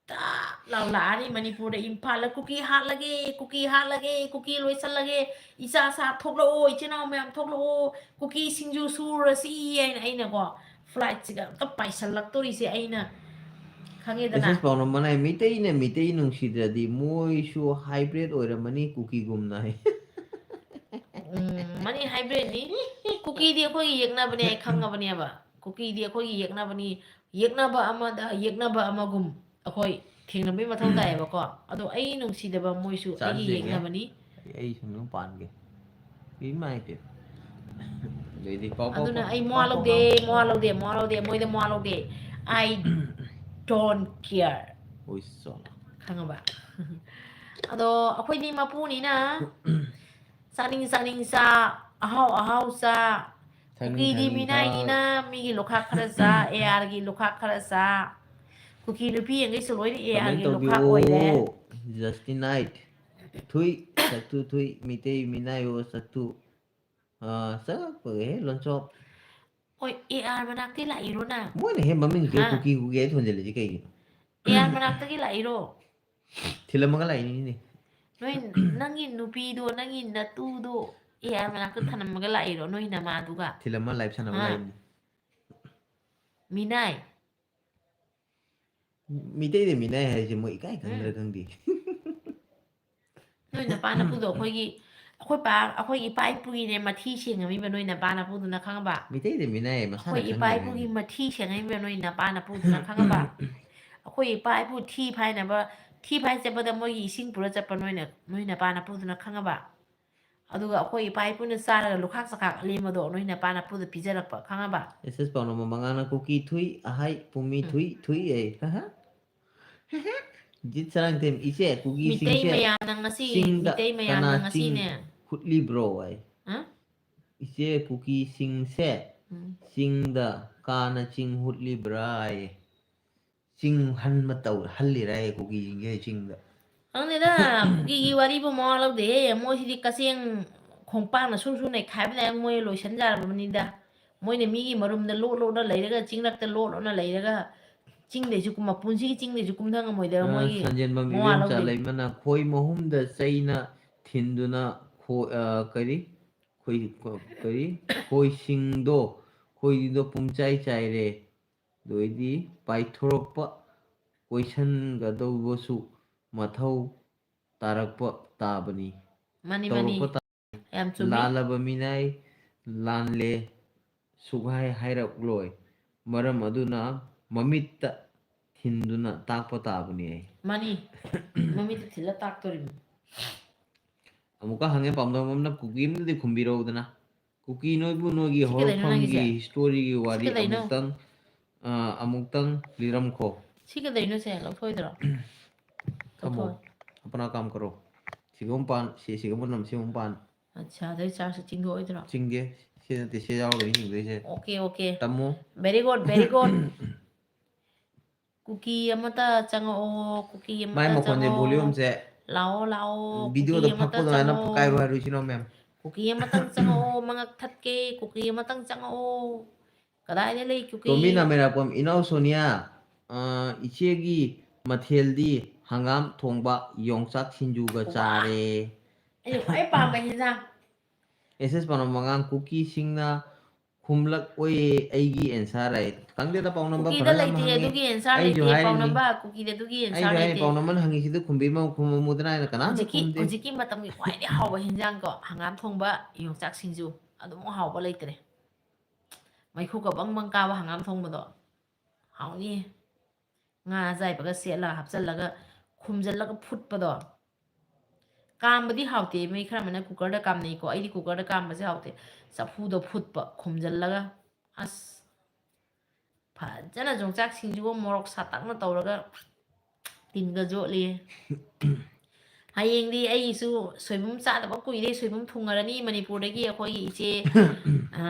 ꯇꯥꯞ ꯂꯥꯎ ꯂꯥꯛꯑꯅꯤ꯫ ꯃꯅꯤꯄꯨꯔꯗ, ꯏꯝꯐꯥꯜꯗ ꯀꯨꯀꯤ ꯍꯥꯠꯂꯒꯦ, ꯀꯨꯀꯤ ꯍꯥꯠꯂꯒꯦ, ꯀꯨꯀꯤ ꯂꯣꯏꯁꯜꯂꯒꯦ, ꯏꯆꯥ ꯁꯥ ꯊꯣꯛꯂꯛꯑꯣ, ꯏꯆꯤꯟ ꯏꯅꯥꯎ ꯃꯌꯥꯝ ꯊꯣꯛꯂꯛꯑꯣ, ꯀꯨꯀꯤ ꯁꯤꯡꯖꯨ ꯁꯨꯔꯁꯤ ꯍꯥꯏꯅ ꯑꯩꯅꯀꯣ, flightꯁꯤꯒ ꯑꯝꯇ ꯄꯥꯏꯁꯜꯂꯛꯇꯣꯔꯤꯁꯦ ꯑꯩꯅ, ꯈꯪꯉꯦꯗꯅ꯫ ꯃꯦꯁꯦꯖ ꯄꯥꯎꯅꯝ ꯃꯅꯥꯏ, "ꯃꯤꯇꯩꯅ ꯃꯤꯇꯩ ꯅꯨꯡꯁꯤꯗ꯭ꯔꯗꯤ ꯃꯣꯏꯁꯨ hybrid ꯑꯣꯏꯔꯝꯃꯅꯤ ꯀꯨꯀꯤꯒꯨꯝꯅ" ꯍꯥꯏ꯫ ꯎꯝ, ꯃꯅꯤ hybridꯅꯤ꯫ ꯀꯨꯀꯤꯗꯤ ꯑꯩꯈꯣꯏꯒꯤ ꯌꯦꯛꯅꯕꯅꯦ, ꯑꯩ ꯈꯪꯉꯕꯅꯦꯕ꯫ ꯀꯨꯀꯤꯗꯤ ꯑꯩꯈꯣꯏꯒꯤ ꯌꯦꯛꯅꯕꯅꯤ꯫ ꯌꯦꯛꯅꯕ ꯑꯃꯗ ꯌꯦꯛꯅꯕ ꯑꯃꯒꯨꯝ ꯑꯩꯈꯣꯏ ꯊꯦꯡꯅꯕꯩ ꯃꯊꯧ ꯇꯥꯏꯌꯦꯕꯀꯣ꯫ ꯑꯗꯣ ꯑꯩ ꯅꯨꯡꯁꯤꯗꯕ ꯃꯣꯏꯁꯨ ꯆꯥꯟ ꯑꯩꯒꯤ ꯆꯤꯡꯉꯦ꯫ ꯌꯦꯛꯅꯕꯅꯤ꯫ ꯑꯩ ꯁꯨꯝ ꯑꯗꯨꯝ ꯄꯥꯟꯒꯦ꯫ ꯏꯃꯥꯏ ꯄꯦꯝ꯫ ꯑꯗꯩꯗꯤ ꯄꯥꯎ, ꯄꯥꯎ, ꯑꯗꯨꯅ ꯄꯥꯎ, ꯑꯩ ꯄꯥꯎ, ꯃꯋꯥ ꯄꯥꯎ, ꯂꯧꯗꯦ, ꯉꯥꯡꯉꯣ꯫ ꯃꯋꯥ ꯂꯧꯗꯦ, ꯃꯋꯥ ꯂꯧꯗꯦ, ꯃꯣꯏꯗ ꯃꯋꯥ ꯂꯧꯗꯦ꯫ I don't care꯫ ꯎꯏꯁ, ꯆꯣꯂ꯫ ꯈꯪꯉꯕ? ꯑꯗꯣ ꯑꯩꯈꯣꯏꯗꯤ ꯃꯄꯨꯅꯤꯅ ꯆꯥꯅꯤꯡ ꯆꯥꯅꯤꯡ ꯆꯥ, ꯑꯍꯥꯎ ꯑꯍꯥꯎ ꯆꯥ꯫ ꯊꯛꯅꯤꯡ ꯀꯨꯀꯤꯗꯤ ꯊꯛꯅꯤꯡ ꯃꯤꯅꯥꯏꯅꯤꯅ ꯃꯤꯒꯤ ꯂꯣꯈꯥꯛ ꯈꯔ ꯆꯥ, ꯑꯦ ꯑꯥꯔꯒꯤ ꯂꯣꯈꯥꯛ ꯈꯔ ꯆꯥ꯫ ꯀꯨꯀꯤ ꯅꯨꯄꯤ ꯌꯦꯡꯈꯩ ꯁꯨ ꯂꯣꯏꯅ ꯑꯦ ꯀꯃꯦꯟ ꯑꯥꯔꯒꯤ ꯂꯣꯈꯥꯛ ꯇꯧꯕꯤꯌꯣ꯫ ꯑꯣꯏꯔꯦ꯫ Justinite꯫ ꯊꯨꯏ, ꯁꯛꯇꯨ ꯊꯨꯏ, ꯃꯤꯇꯩ ꯃꯤꯅꯥꯏ ꯑꯣ ꯁꯛꯇꯨ꯫ ꯑꯥ, ꯆꯠꯄꯒ ꯍꯦ ꯂꯣꯟꯆꯣꯞ꯫ ꯍꯣꯏ, ꯑꯦ ꯑꯥꯔ ꯃꯅꯥꯛꯇꯩ ꯂꯥꯛꯏꯔꯣ ꯅꯪ? ꯃꯣꯏꯅ ꯍꯦ ꯃꯃꯤꯡꯁꯦ ꯍꯥ? ꯀꯨꯀꯤ ꯀꯨꯀꯤ ꯍꯥꯏ ꯊꯣꯟꯖꯜꯂꯤꯁꯦ ꯀꯩꯒꯤꯅꯣ? ꯑꯦ ꯑꯥꯔ ꯃꯅꯥꯛꯇꯒꯤ ꯂꯥꯛꯏꯔꯣ? ꯊꯤꯜꯂꯝꯃꯒ ꯂꯥꯛꯏꯅꯤꯅꯦ꯫ ꯅꯣꯏ, ꯅꯪꯒꯤ ꯅꯨꯄꯤꯗꯣ, ꯅꯪꯒꯤ ꯅꯇꯨꯗꯣ ꯑꯦ ꯑꯥꯔ ꯃꯅꯥꯛꯇ ꯊꯅꯝꯃꯒ ꯂꯥꯛꯏꯔꯣ, ꯅꯣꯏ ꯅꯃꯥꯗꯨꯒ? ꯊꯤꯜꯂꯝꯃ live ꯁꯥꯟꯅꯕ ꯍꯥ? ꯂꯥꯛꯏꯅꯤ꯫ ꯃꯤꯅꯥꯏ꯫ ꯃꯤꯇꯩꯗ ꯃꯤꯅꯥꯏ ꯍꯥꯏꯁꯦ ꯃꯣꯏ ꯏꯀꯥꯏ ꯈꯪꯗ꯭ꯔꯥ ꯎꯝ꯫ ꯈꯪꯗꯦ꯫ ꯅꯣꯏ ꯅꯄꯥ ꯅꯄꯨꯗꯣ ꯑꯩꯈꯣꯏꯒꯤ, ꯑꯩꯈꯣꯏ ꯄꯥ, ꯑꯩꯈꯣꯏ ꯏꯄꯥ ꯏꯄꯨꯒꯤꯅꯦ ꯃꯊꯤ ꯁꯦꯡꯉꯝꯃꯤꯕ ꯅꯣꯏ ꯅꯄꯥ ꯅꯄꯨꯗꯨꯅ, ꯈꯪꯉꯕ? ꯃꯤꯇꯩꯗ ꯃꯤꯅꯥꯏ ꯃꯁꯥꯅ ꯑꯩꯈꯣꯏ ꯏꯄꯥ ꯈꯪꯗ꯭ꯔꯥ ꯏꯄꯨꯒꯤ ꯈꯪꯗꯦ꯫ ꯃꯊꯤ ꯁꯦꯡꯉꯝꯃꯤꯕ ꯅꯣꯏ ꯅꯄꯥ ꯅꯄꯨꯗꯨꯅ, ꯈꯪꯉꯕ? ꯑꯩꯈꯣꯏ ꯏꯄꯥ ꯏꯄꯨ ꯊꯤ ꯐꯥꯏꯅꯕ, ꯊꯤ ꯐꯥꯏ ꯆꯠꯄꯗ ꯃꯣꯏꯒꯤ ꯏꯁꯤꯡ ꯄꯨꯔ ꯆꯠꯄ ꯅꯣꯏꯅ, ꯅꯣꯏ ꯅꯄꯥ ꯅꯄꯨꯗꯨꯅ, ꯈꯪꯉꯕ? ꯑꯗꯨꯒ ꯑꯩꯈꯣꯏ ꯏꯄꯥ ꯏꯄꯨꯅ ꯆꯥꯔꯒ ꯂꯨꯈꯥꯛ ꯆꯈꯥꯛ ꯂꯦꯝꯕꯗꯣ ꯅꯣꯏ ꯅꯄꯥ ꯅꯄꯨꯗ ꯄꯤꯖꯔꯛꯄ, ꯈꯪꯉꯕ? ꯑꯦꯁ ꯑꯦꯁ ꯄꯥꯎꯅꯝꯕ ꯃꯉꯥꯅ ꯀꯨꯀꯤ ꯊꯨꯏ, ꯑꯍꯥꯏ, ꯄꯨꯃꯤ ꯎꯝ꯫ ꯊꯨꯏ, ꯊꯨꯏ ꯑꯩ꯫ ꯍꯥ ꯍꯥ꯫ ꯖꯤꯠ ꯁꯔꯥꯡꯊꯦꯝ, ꯏꯆꯦ, ꯀꯨꯀꯤ ꯃꯤꯇꯩ ꯁꯤꯡꯁꯦ ꯃꯌꯥꯝꯅ ꯉꯁꯤ, ꯆꯤꯡꯗ ꯃꯤꯇꯩ ꯀꯅꯥ ꯃꯌꯥꯝꯅ ꯆꯤꯡ ꯉꯁꯤꯅꯦ꯫ ꯍꯨꯠꯂꯤꯕ꯭ꯔꯣ ꯑꯩ? ꯍꯥ? ꯏꯆꯦ, ꯀꯨꯀꯤꯁꯤꯡꯁꯦ ꯎꯝ꯫ ꯆꯤꯡꯗ ꯀꯥꯅ ꯆꯤꯡ ꯍꯨꯠꯂꯤꯕ꯭ꯔꯥ ꯑꯩ? ꯆꯤꯡ ꯍꯟꯕ ꯇꯧ-, ꯍꯜꯂꯤꯔꯥ ꯑꯩ ꯀꯨꯀꯤꯁꯤꯡꯁꯦ ꯆꯤꯡꯗ? ꯈꯪꯗꯦꯗ, ꯀꯨꯀꯤꯒꯤ ꯋꯥꯔꯤꯕꯨ ꯃꯋꯥ ꯂꯧꯗꯦꯍꯦ꯫ ꯃꯣꯏꯁꯤꯗꯤ ꯀꯆꯦꯡ ꯈꯣꯡꯄꯥꯛꯅ ꯁꯨꯔ ꯁꯨꯔ ꯅꯩꯈꯥꯏꯕꯗ ꯃꯣꯏ ꯂꯣꯏꯁꯟ ꯌꯥꯔꯕꯅꯤꯗ꯫ ꯃꯣꯏꯅ ꯃꯤꯒꯤ ꯃꯔꯨꯝꯗ ꯂꯣꯠ ꯂꯣꯠꯅ ꯂꯩꯔꯒ, ꯆꯤꯡꯂꯛꯇ ꯂꯣꯠ ꯂꯣꯠꯅ ꯂꯩꯔꯒ, ꯆꯤꯡꯗꯩꯁꯨ ꯀꯨꯝ-, ꯃꯄꯨꯟꯁꯤꯒꯤ ꯆꯤꯡꯗꯩꯁꯨ ꯀꯨꯝꯊ ꯉꯝꯃꯣꯏꯗꯕ ꯑ, ꯃꯣꯏꯒꯤ ꯁꯟꯖꯦꯟꯕꯝ ꯃꯋꯥ ꯏꯕꯦꯝꯆꯥ ꯂꯧꯗꯦ꯫ ꯂꯩꯃꯅ ꯈꯣꯏ ꯃꯍꯨꯝꯗ ꯆꯩꯅ ꯊꯤꯟꯗꯨꯅ ꯈꯣ-, ꯑ, ꯀꯔꯤ? ꯈꯣꯏ-, ꯀ-, ꯀꯔꯤ? ꯈꯣꯏꯁꯤꯡꯗꯣ, ꯈꯣꯏꯁꯤꯡꯗꯣ ꯄꯨꯝꯆꯥꯏ ꯆꯥꯏꯔꯦ꯫ ꯑꯗꯨ ꯑꯣꯏꯗꯤ ꯄꯥꯏꯊꯣꯔꯛꯄ ꯀꯣꯏꯁꯟꯒꯗꯧꯕꯁꯨ ꯃꯊꯧ ꯇꯥꯔꯛꯄ ꯇꯥꯕꯅꯤ꯫ ꯃꯥꯅꯤ, ꯃꯥꯅꯤ꯫ ꯇꯧꯔꯛꯄ ꯇꯥ-, ꯌꯥꯝ ꯆꯨꯝꯃꯤ꯫ ꯂꯥꯜꯂꯕ ꯃꯤꯅꯥꯏ ꯂꯥꯟꯂꯦ ꯁꯨꯛꯍꯥꯏ ꯍꯥꯏꯔꯛꯂꯣꯏ꯫ ꯃꯔꯝ ꯑꯗꯨꯅ ꯃꯃꯤꯠꯇ ꯊꯤꯟꯗꯨꯅ ꯇꯥꯛꯄ ꯇꯥꯕꯅꯤ ꯑꯩ꯫ ꯃꯥꯅꯤ꯫ ꯃꯃꯤꯠꯇ ꯊꯤꯜꯂ ꯇꯥꯛꯇꯣꯔꯤꯕꯅꯤ꯫ ꯑꯃꯨꯛꯀ ꯍꯪꯉꯦ, ꯄꯥꯎꯗꯝ ꯑꯃꯅ ꯀꯨꯀꯤ ꯑꯃꯗꯗꯤ ꯈꯨꯝꯕꯤꯔꯧꯗꯅ꯫ ꯀꯨꯀꯤ ꯅꯣꯏꯕꯨ ꯅꯣꯏꯒꯤ ꯁꯤ ꯀꯩꯗꯩꯅꯣ ꯍꯧꯔꯛꯐꯝꯒꯤ ꯅꯪꯒꯤꯁꯦ? Historyꯒꯤ ꯁꯤ ꯋꯥꯔꯤ ꯀꯩꯗꯩꯅꯣ? ꯑꯃꯨꯛꯇꯪ, ꯑ, ꯑꯃꯨꯛꯇꯪ ꯂꯤꯔꯝꯈꯣ꯫ ꯁꯤ ꯀꯩꯗꯩꯅꯣ ꯁꯦ? ꯂꯧꯊꯣꯛꯑꯣꯏꯗ꯭ꯔꯣ? ꯊꯝꯃꯣ꯫ ꯂꯧꯊꯣꯛꯑꯣ꯫ ꯑꯄꯅꯥ ꯀꯥꯝ ꯀꯔꯣ꯫ ꯁꯤꯒꯨꯝ ꯄꯥꯟ, ꯁꯤ, ꯁꯤꯒꯨꯝ ꯅꯝ, ꯁꯤꯒꯨꯝ ꯄꯥꯟ꯫ ꯑꯠꯁꯥ, ꯑꯗꯩ ꯆꯥꯔꯖꯁꯦ ꯆꯤꯡꯊꯣꯛꯑꯣꯏꯗ꯭ꯔꯣ? ꯆꯤꯡꯒꯦ꯫ ꯁꯤ ꯅꯠꯇꯦ, ꯁꯤ ꯌꯥꯎꯔꯒꯅꯤ ꯍꯤꯡꯗꯣꯏꯁꯦ꯫ Okay, okay. ꯇꯝꯃꯣ꯫ Very good, very good. ꯀꯨꯀꯤ ꯑꯃꯇ ꯆꯪꯉꯛꯑꯣ, ꯀꯨꯀꯤ ꯃꯥꯏ ꯑꯃꯇ ꯃꯈꯣꯟꯁꯦ, ꯆꯪꯉꯛꯑꯣ꯫ Volumeꯁꯦ ꯂꯥꯛꯑꯣ, ꯂꯥꯛꯑꯣ, ꯀꯨꯀꯤ videoꯗ ꯑꯃꯇ ꯐꯛꯄ ꯑꯗꯨꯃꯥꯏꯅ ꯆꯪꯉꯛꯑꯣ꯫ ꯐꯛꯀꯥꯏꯔꯣ ꯍꯥꯏꯔꯨ ꯏꯆꯤꯟ ꯏꯅꯥꯎ ꯃꯌꯥꯝ꯫ ꯀꯨꯀꯤ ꯑꯃꯇꯪ ꯆꯪꯉꯛꯑꯣ, ꯃꯉꯛ ꯊꯠꯀꯦ, ꯀꯨꯀꯤ ꯑꯃꯇꯪ ꯆꯪꯉꯛꯑꯣ꯫ ꯀꯗꯥꯏꯗ ꯂꯩ ꯀꯨꯀꯤ? ꯇꯣꯝꯕꯤ ꯅꯥꯃꯩꯔꯥꯛꯄꯝ, ꯏꯅꯥꯎ ꯁꯣꯅꯤꯌꯥ, ꯑ, ꯏꯆꯦꯒꯤ ꯃꯊꯦꯜꯗꯤ ꯍꯪꯒꯥꯝ ꯊꯣꯡꯕ, ꯌꯣꯡꯆꯥꯛ ꯁꯤꯡꯖꯨꯒ ꯋꯥ! ꯆꯥꯔꯦ꯫ ꯑꯩꯅ ꯈ꯭ꯋꯥꯏ ꯄꯥꯝꯕ ꯍꯦꯟꯖꯥꯡ꯫ ꯑꯦꯁ ꯑꯦꯁ ꯄꯥꯎꯅꯝ ꯃꯉꯥꯡ ꯀꯨꯀꯤꯁꯤꯡꯅ ꯈꯨꯝꯂꯛꯑꯣꯏꯌꯦ ꯑꯩꯒꯤ answer ꯍꯥꯏ꯫ ꯈꯪꯗꯦꯗ, ꯄꯥꯎꯅꯝꯕ ꯀꯨꯀꯤꯗ ꯈꯔꯅ ꯑꯃ ꯂꯩꯇꯦ, ꯍꯪꯉꯦ꯫ ꯑꯗꯨꯒꯤ answer ꯑꯩꯁꯨ ꯂꯩꯇꯦ, ꯍꯥꯏꯔꯤꯅꯤ꯫ ꯄꯥꯎꯅꯝꯕ ꯀꯨꯀꯤꯗ ꯑꯗꯨꯒꯤ answer ꯑꯩꯁꯨ ꯍꯥꯏꯔꯤ, ꯂꯩꯇꯦ꯫ ꯄꯥꯎꯅꯝꯕꯅ ꯍꯪꯉꯤꯁꯤꯗ ꯈꯨꯝꯕꯤꯔꯝꯃꯣ, ꯈꯨꯝꯃꯝꯃꯨꯗꯅ ꯍꯥꯏꯅ ꯀꯅꯥꯝꯇ ꯍꯧꯖꯤꯛꯀꯤ, ꯈꯨꯝꯗꯦ꯫ ꯍꯧꯖꯤꯛꯀꯤ ꯃꯇꯝꯒꯤ ꯈ꯭ꯋꯥꯏꯗꯒꯤ ꯍꯥꯎꯕ ꯍꯦꯟꯖꯥꯡꯀꯣ, ꯍꯪꯒꯥꯝ ꯊꯣꯡꯕ, ꯌꯣꯡꯆꯥꯛ ꯁꯤꯡꯖꯨ, ꯑꯗꯨꯃꯨꯛ ꯍꯥꯎꯕ ꯂꯩꯇ꯭ꯔꯦ꯫ ꯃꯩꯈꯨꯒ ꯕꯪ ꯕꯪ ꯀꯥꯕ ꯍꯪꯒꯥꯝ ꯊꯣꯡꯕꯗꯣ ꯍꯥꯎꯅꯤ꯫ ꯉꯥ ꯑꯖꯥꯏꯕꯒ ꯁꯦꯠꯂꯒ ꯍꯥꯞꯆꯜꯂꯒ ꯈꯨꯝꯖꯜꯂꯒ ꯐꯨꯠꯄꯗꯣ꯫ ꯀꯥꯝꯕꯗꯤ ꯍꯥꯎꯇꯦ, ꯃꯤ ꯈꯔ ꯑꯃꯅ cookerꯗ ꯀꯥꯝꯅꯩꯀꯣ, ꯑꯩꯗꯤ cookerꯗ ꯀꯥꯝꯕꯁꯦ ꯍꯥꯎꯇꯦ꯫ ꯆꯐꯨꯗ ꯐꯨꯠꯄ ꯈꯨꯝꯖꯜꯂꯒ꯫ ꯑꯁ, ꯐꯖꯅ ꯌꯣꯡꯆꯥꯛ ꯁꯤꯡꯖꯨꯒ ꯃꯣꯔꯣꯛ ꯁꯥꯇꯛꯅ ꯇꯧꯔꯒ ꯇꯤꯟꯒ ꯌꯣꯠꯂꯤ꯫ ꯍꯌꯦꯡꯗꯤ ꯑꯩꯒꯤꯁꯨ ꯁꯣꯏꯕꯨꯝ ꯆꯥꯗꯕ ꯀꯨꯏꯔꯦ, ꯁꯣꯏꯕꯨꯝ ꯊꯨꯡꯉꯔꯅꯤ ꯃꯅꯤꯄꯨꯔꯗꯒꯤ ꯑꯩꯈꯣꯏꯒꯤ ꯏꯆꯦ, ꯑ,